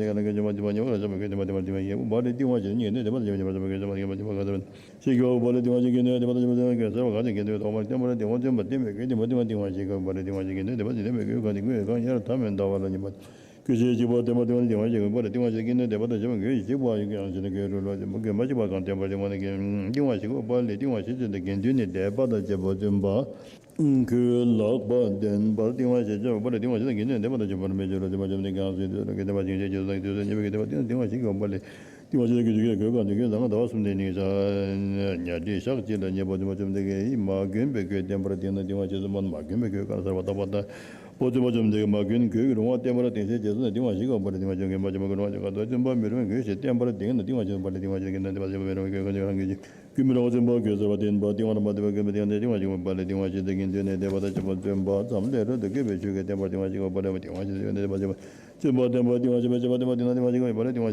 ནི་ག་ན་གི་ཅོ་མ་ཅོ་མ་ཉེ་བར་བྱ་བ་གི་དེ་མ་དེ་མ་དེ་མ་ཡེ་བ་ལས་སྟེང་བ་ཞིག་ཉེ་ནི་དེ་མ་དེ་མ་དེ་མ་དེ་མ་གི་ཅོ་མ་དེ་མ་དེ་མ་ག་ས་ཞིག་གི་བ་ལས་སྟེང་བ་ཞིག་གི་ནི་དེ་མ་དེ་མ་དེ་མ་ག་ས་བ་ག་དེ་གི་དེ་ཐོག་མར་བསྟན་པ་ལ་སྟེང་བ་བསྟན་པ་བསྟན་པ་བསྟན་པ་བསྟན་པ་བསྟན་པ་སྟེང་བ་ཞིག་གི་བ་ལས་སྟེང་བ་ཞིག་གི་ནི་དེ་མ་དེ་མ་གི་ག་དེ་གི་ག་ཡར་ཐ་མེད་ཟླ་བ་ལ་ཉི་མ། གོས་ཆེན་གཅིག་པ་བསྟན་པ་སྟེང་བ་སྟེང་བ་ཞིག་གི་བ་ལས་སྟེང་བ་ཞིག་གི་ནི་དེ་མ་དེ་མ་གི་གོས་གཅིག་པ་ཡང་ཞིག་ནི་གོས་རུ་ལ་དེ་མ་གོས་མ་གཅིག་པ་གང་བསྟན་པ་སྟེང་བ་ནི་གི་སྟེང་བ་ཞིག་གི་བ་ལས་སྟེང་བ་ཞིག་ཆེན་དེ་དགེ་འདུན་ནི་དད་པ་དང་བཅས་པ་བརྩོན་པ། གུས་ལག་པ་བརྟན་པར་སྟེང་བ་ཞེས་བྱ་བ་ལས་སྟེང་བ་ཞེས་དང་དགེ་འདུན་བརྟན་པ་དང་བཅས་པར་མི་འགྱུར་རོ། བརྩོན་པ་བཅོམ་ལྡན་གྱིས་གང་ཞིག་འདོད་ཀྱི་དེ་བ་ཞིག་དེ་བ་ཞིག་དེ་བ་ཞིག་གི་བ་ལས་སྟེང་བ་ཞེས་གི་བ་ལས་སྟེང་བ་ཞེས་དང་དགེ་འདུན་གྱི་གོས་གང་དུ་གོས་ཟང་ཟླ་བ་གསུམ་དེ་ནི་ཉ་སྦྲིད་ཞག་གཅིག་ལ་ཉེ་བ། བརྩོན་པ་བཅོམ་ལྡན་གྱིས་མ་གོན་པའི་གོས་བསྟན་པར་བསྟན་ན་སྟེང་བ་ཞེས་སུ་སྨོན། མ་གོན་པའི་གོས་གང་ཟེར་བ་ལྟ་བ་ལྟ་བུ། བརྩོན་པ་བཅོམ་ལྡན་གྱིས་མ་གོན་གོས་ཀྱི་རུང་བ་བསྟན་པར་བསྟན་ཞེས་བྱས་སོ་ན་སྟེང་བ་ཞེས་གི་བ་ལས་སྟེང་བ་ཞེས་གོན་པ་བཅོམ་པ་གོན་རུང་བ་ཞེས་ག་དོ། བརྩོན་པ་མི་རུང་གོས་ཞེས་བསྟན་པར་བསྟན་ན་སྟེང་བ་ཞེས་བ་ལས་སྟེང་བ་ཞེས་གི་ན་སྟེང་བ་ཞེས་མི་རུང་གོས་གང་དུ་གང་གི་གུས་མི་རུང་བརྩོན་པ་གོས་ཟེར་བ་བསྟན་པ་སྟེང་བ་རྣམ་པ་བསྟན་པ་གོས་པ་སྟེང་བ་སྟེང་བ་ཞེས་གི་བ་ལས་སྟེང་བ་ཞེས་དང་དགེ་འདུན་ནི་དད་པ་དང་བཅས་པ་བརྩོན་པ་ཙམ་ལས་རབ་ཏུ་བཀོད་པའི་ཆོས་གོས་བསྟན་པར་སྟེང་བ་ཞེས་གི་བ་ལས་སྟེང་བ་ཞེས་དང་དགེ་འདུན་ནི་དད་པ་དང་བཅས་པ་བརྩོན་པ་བསྟན་པ་སྟེང་བ་ཞེས་བ་བསྟན་པ་སྟེང་བ་སྟེང་བ་ཞེས་གི་བ་ལས་སྟེང་བ་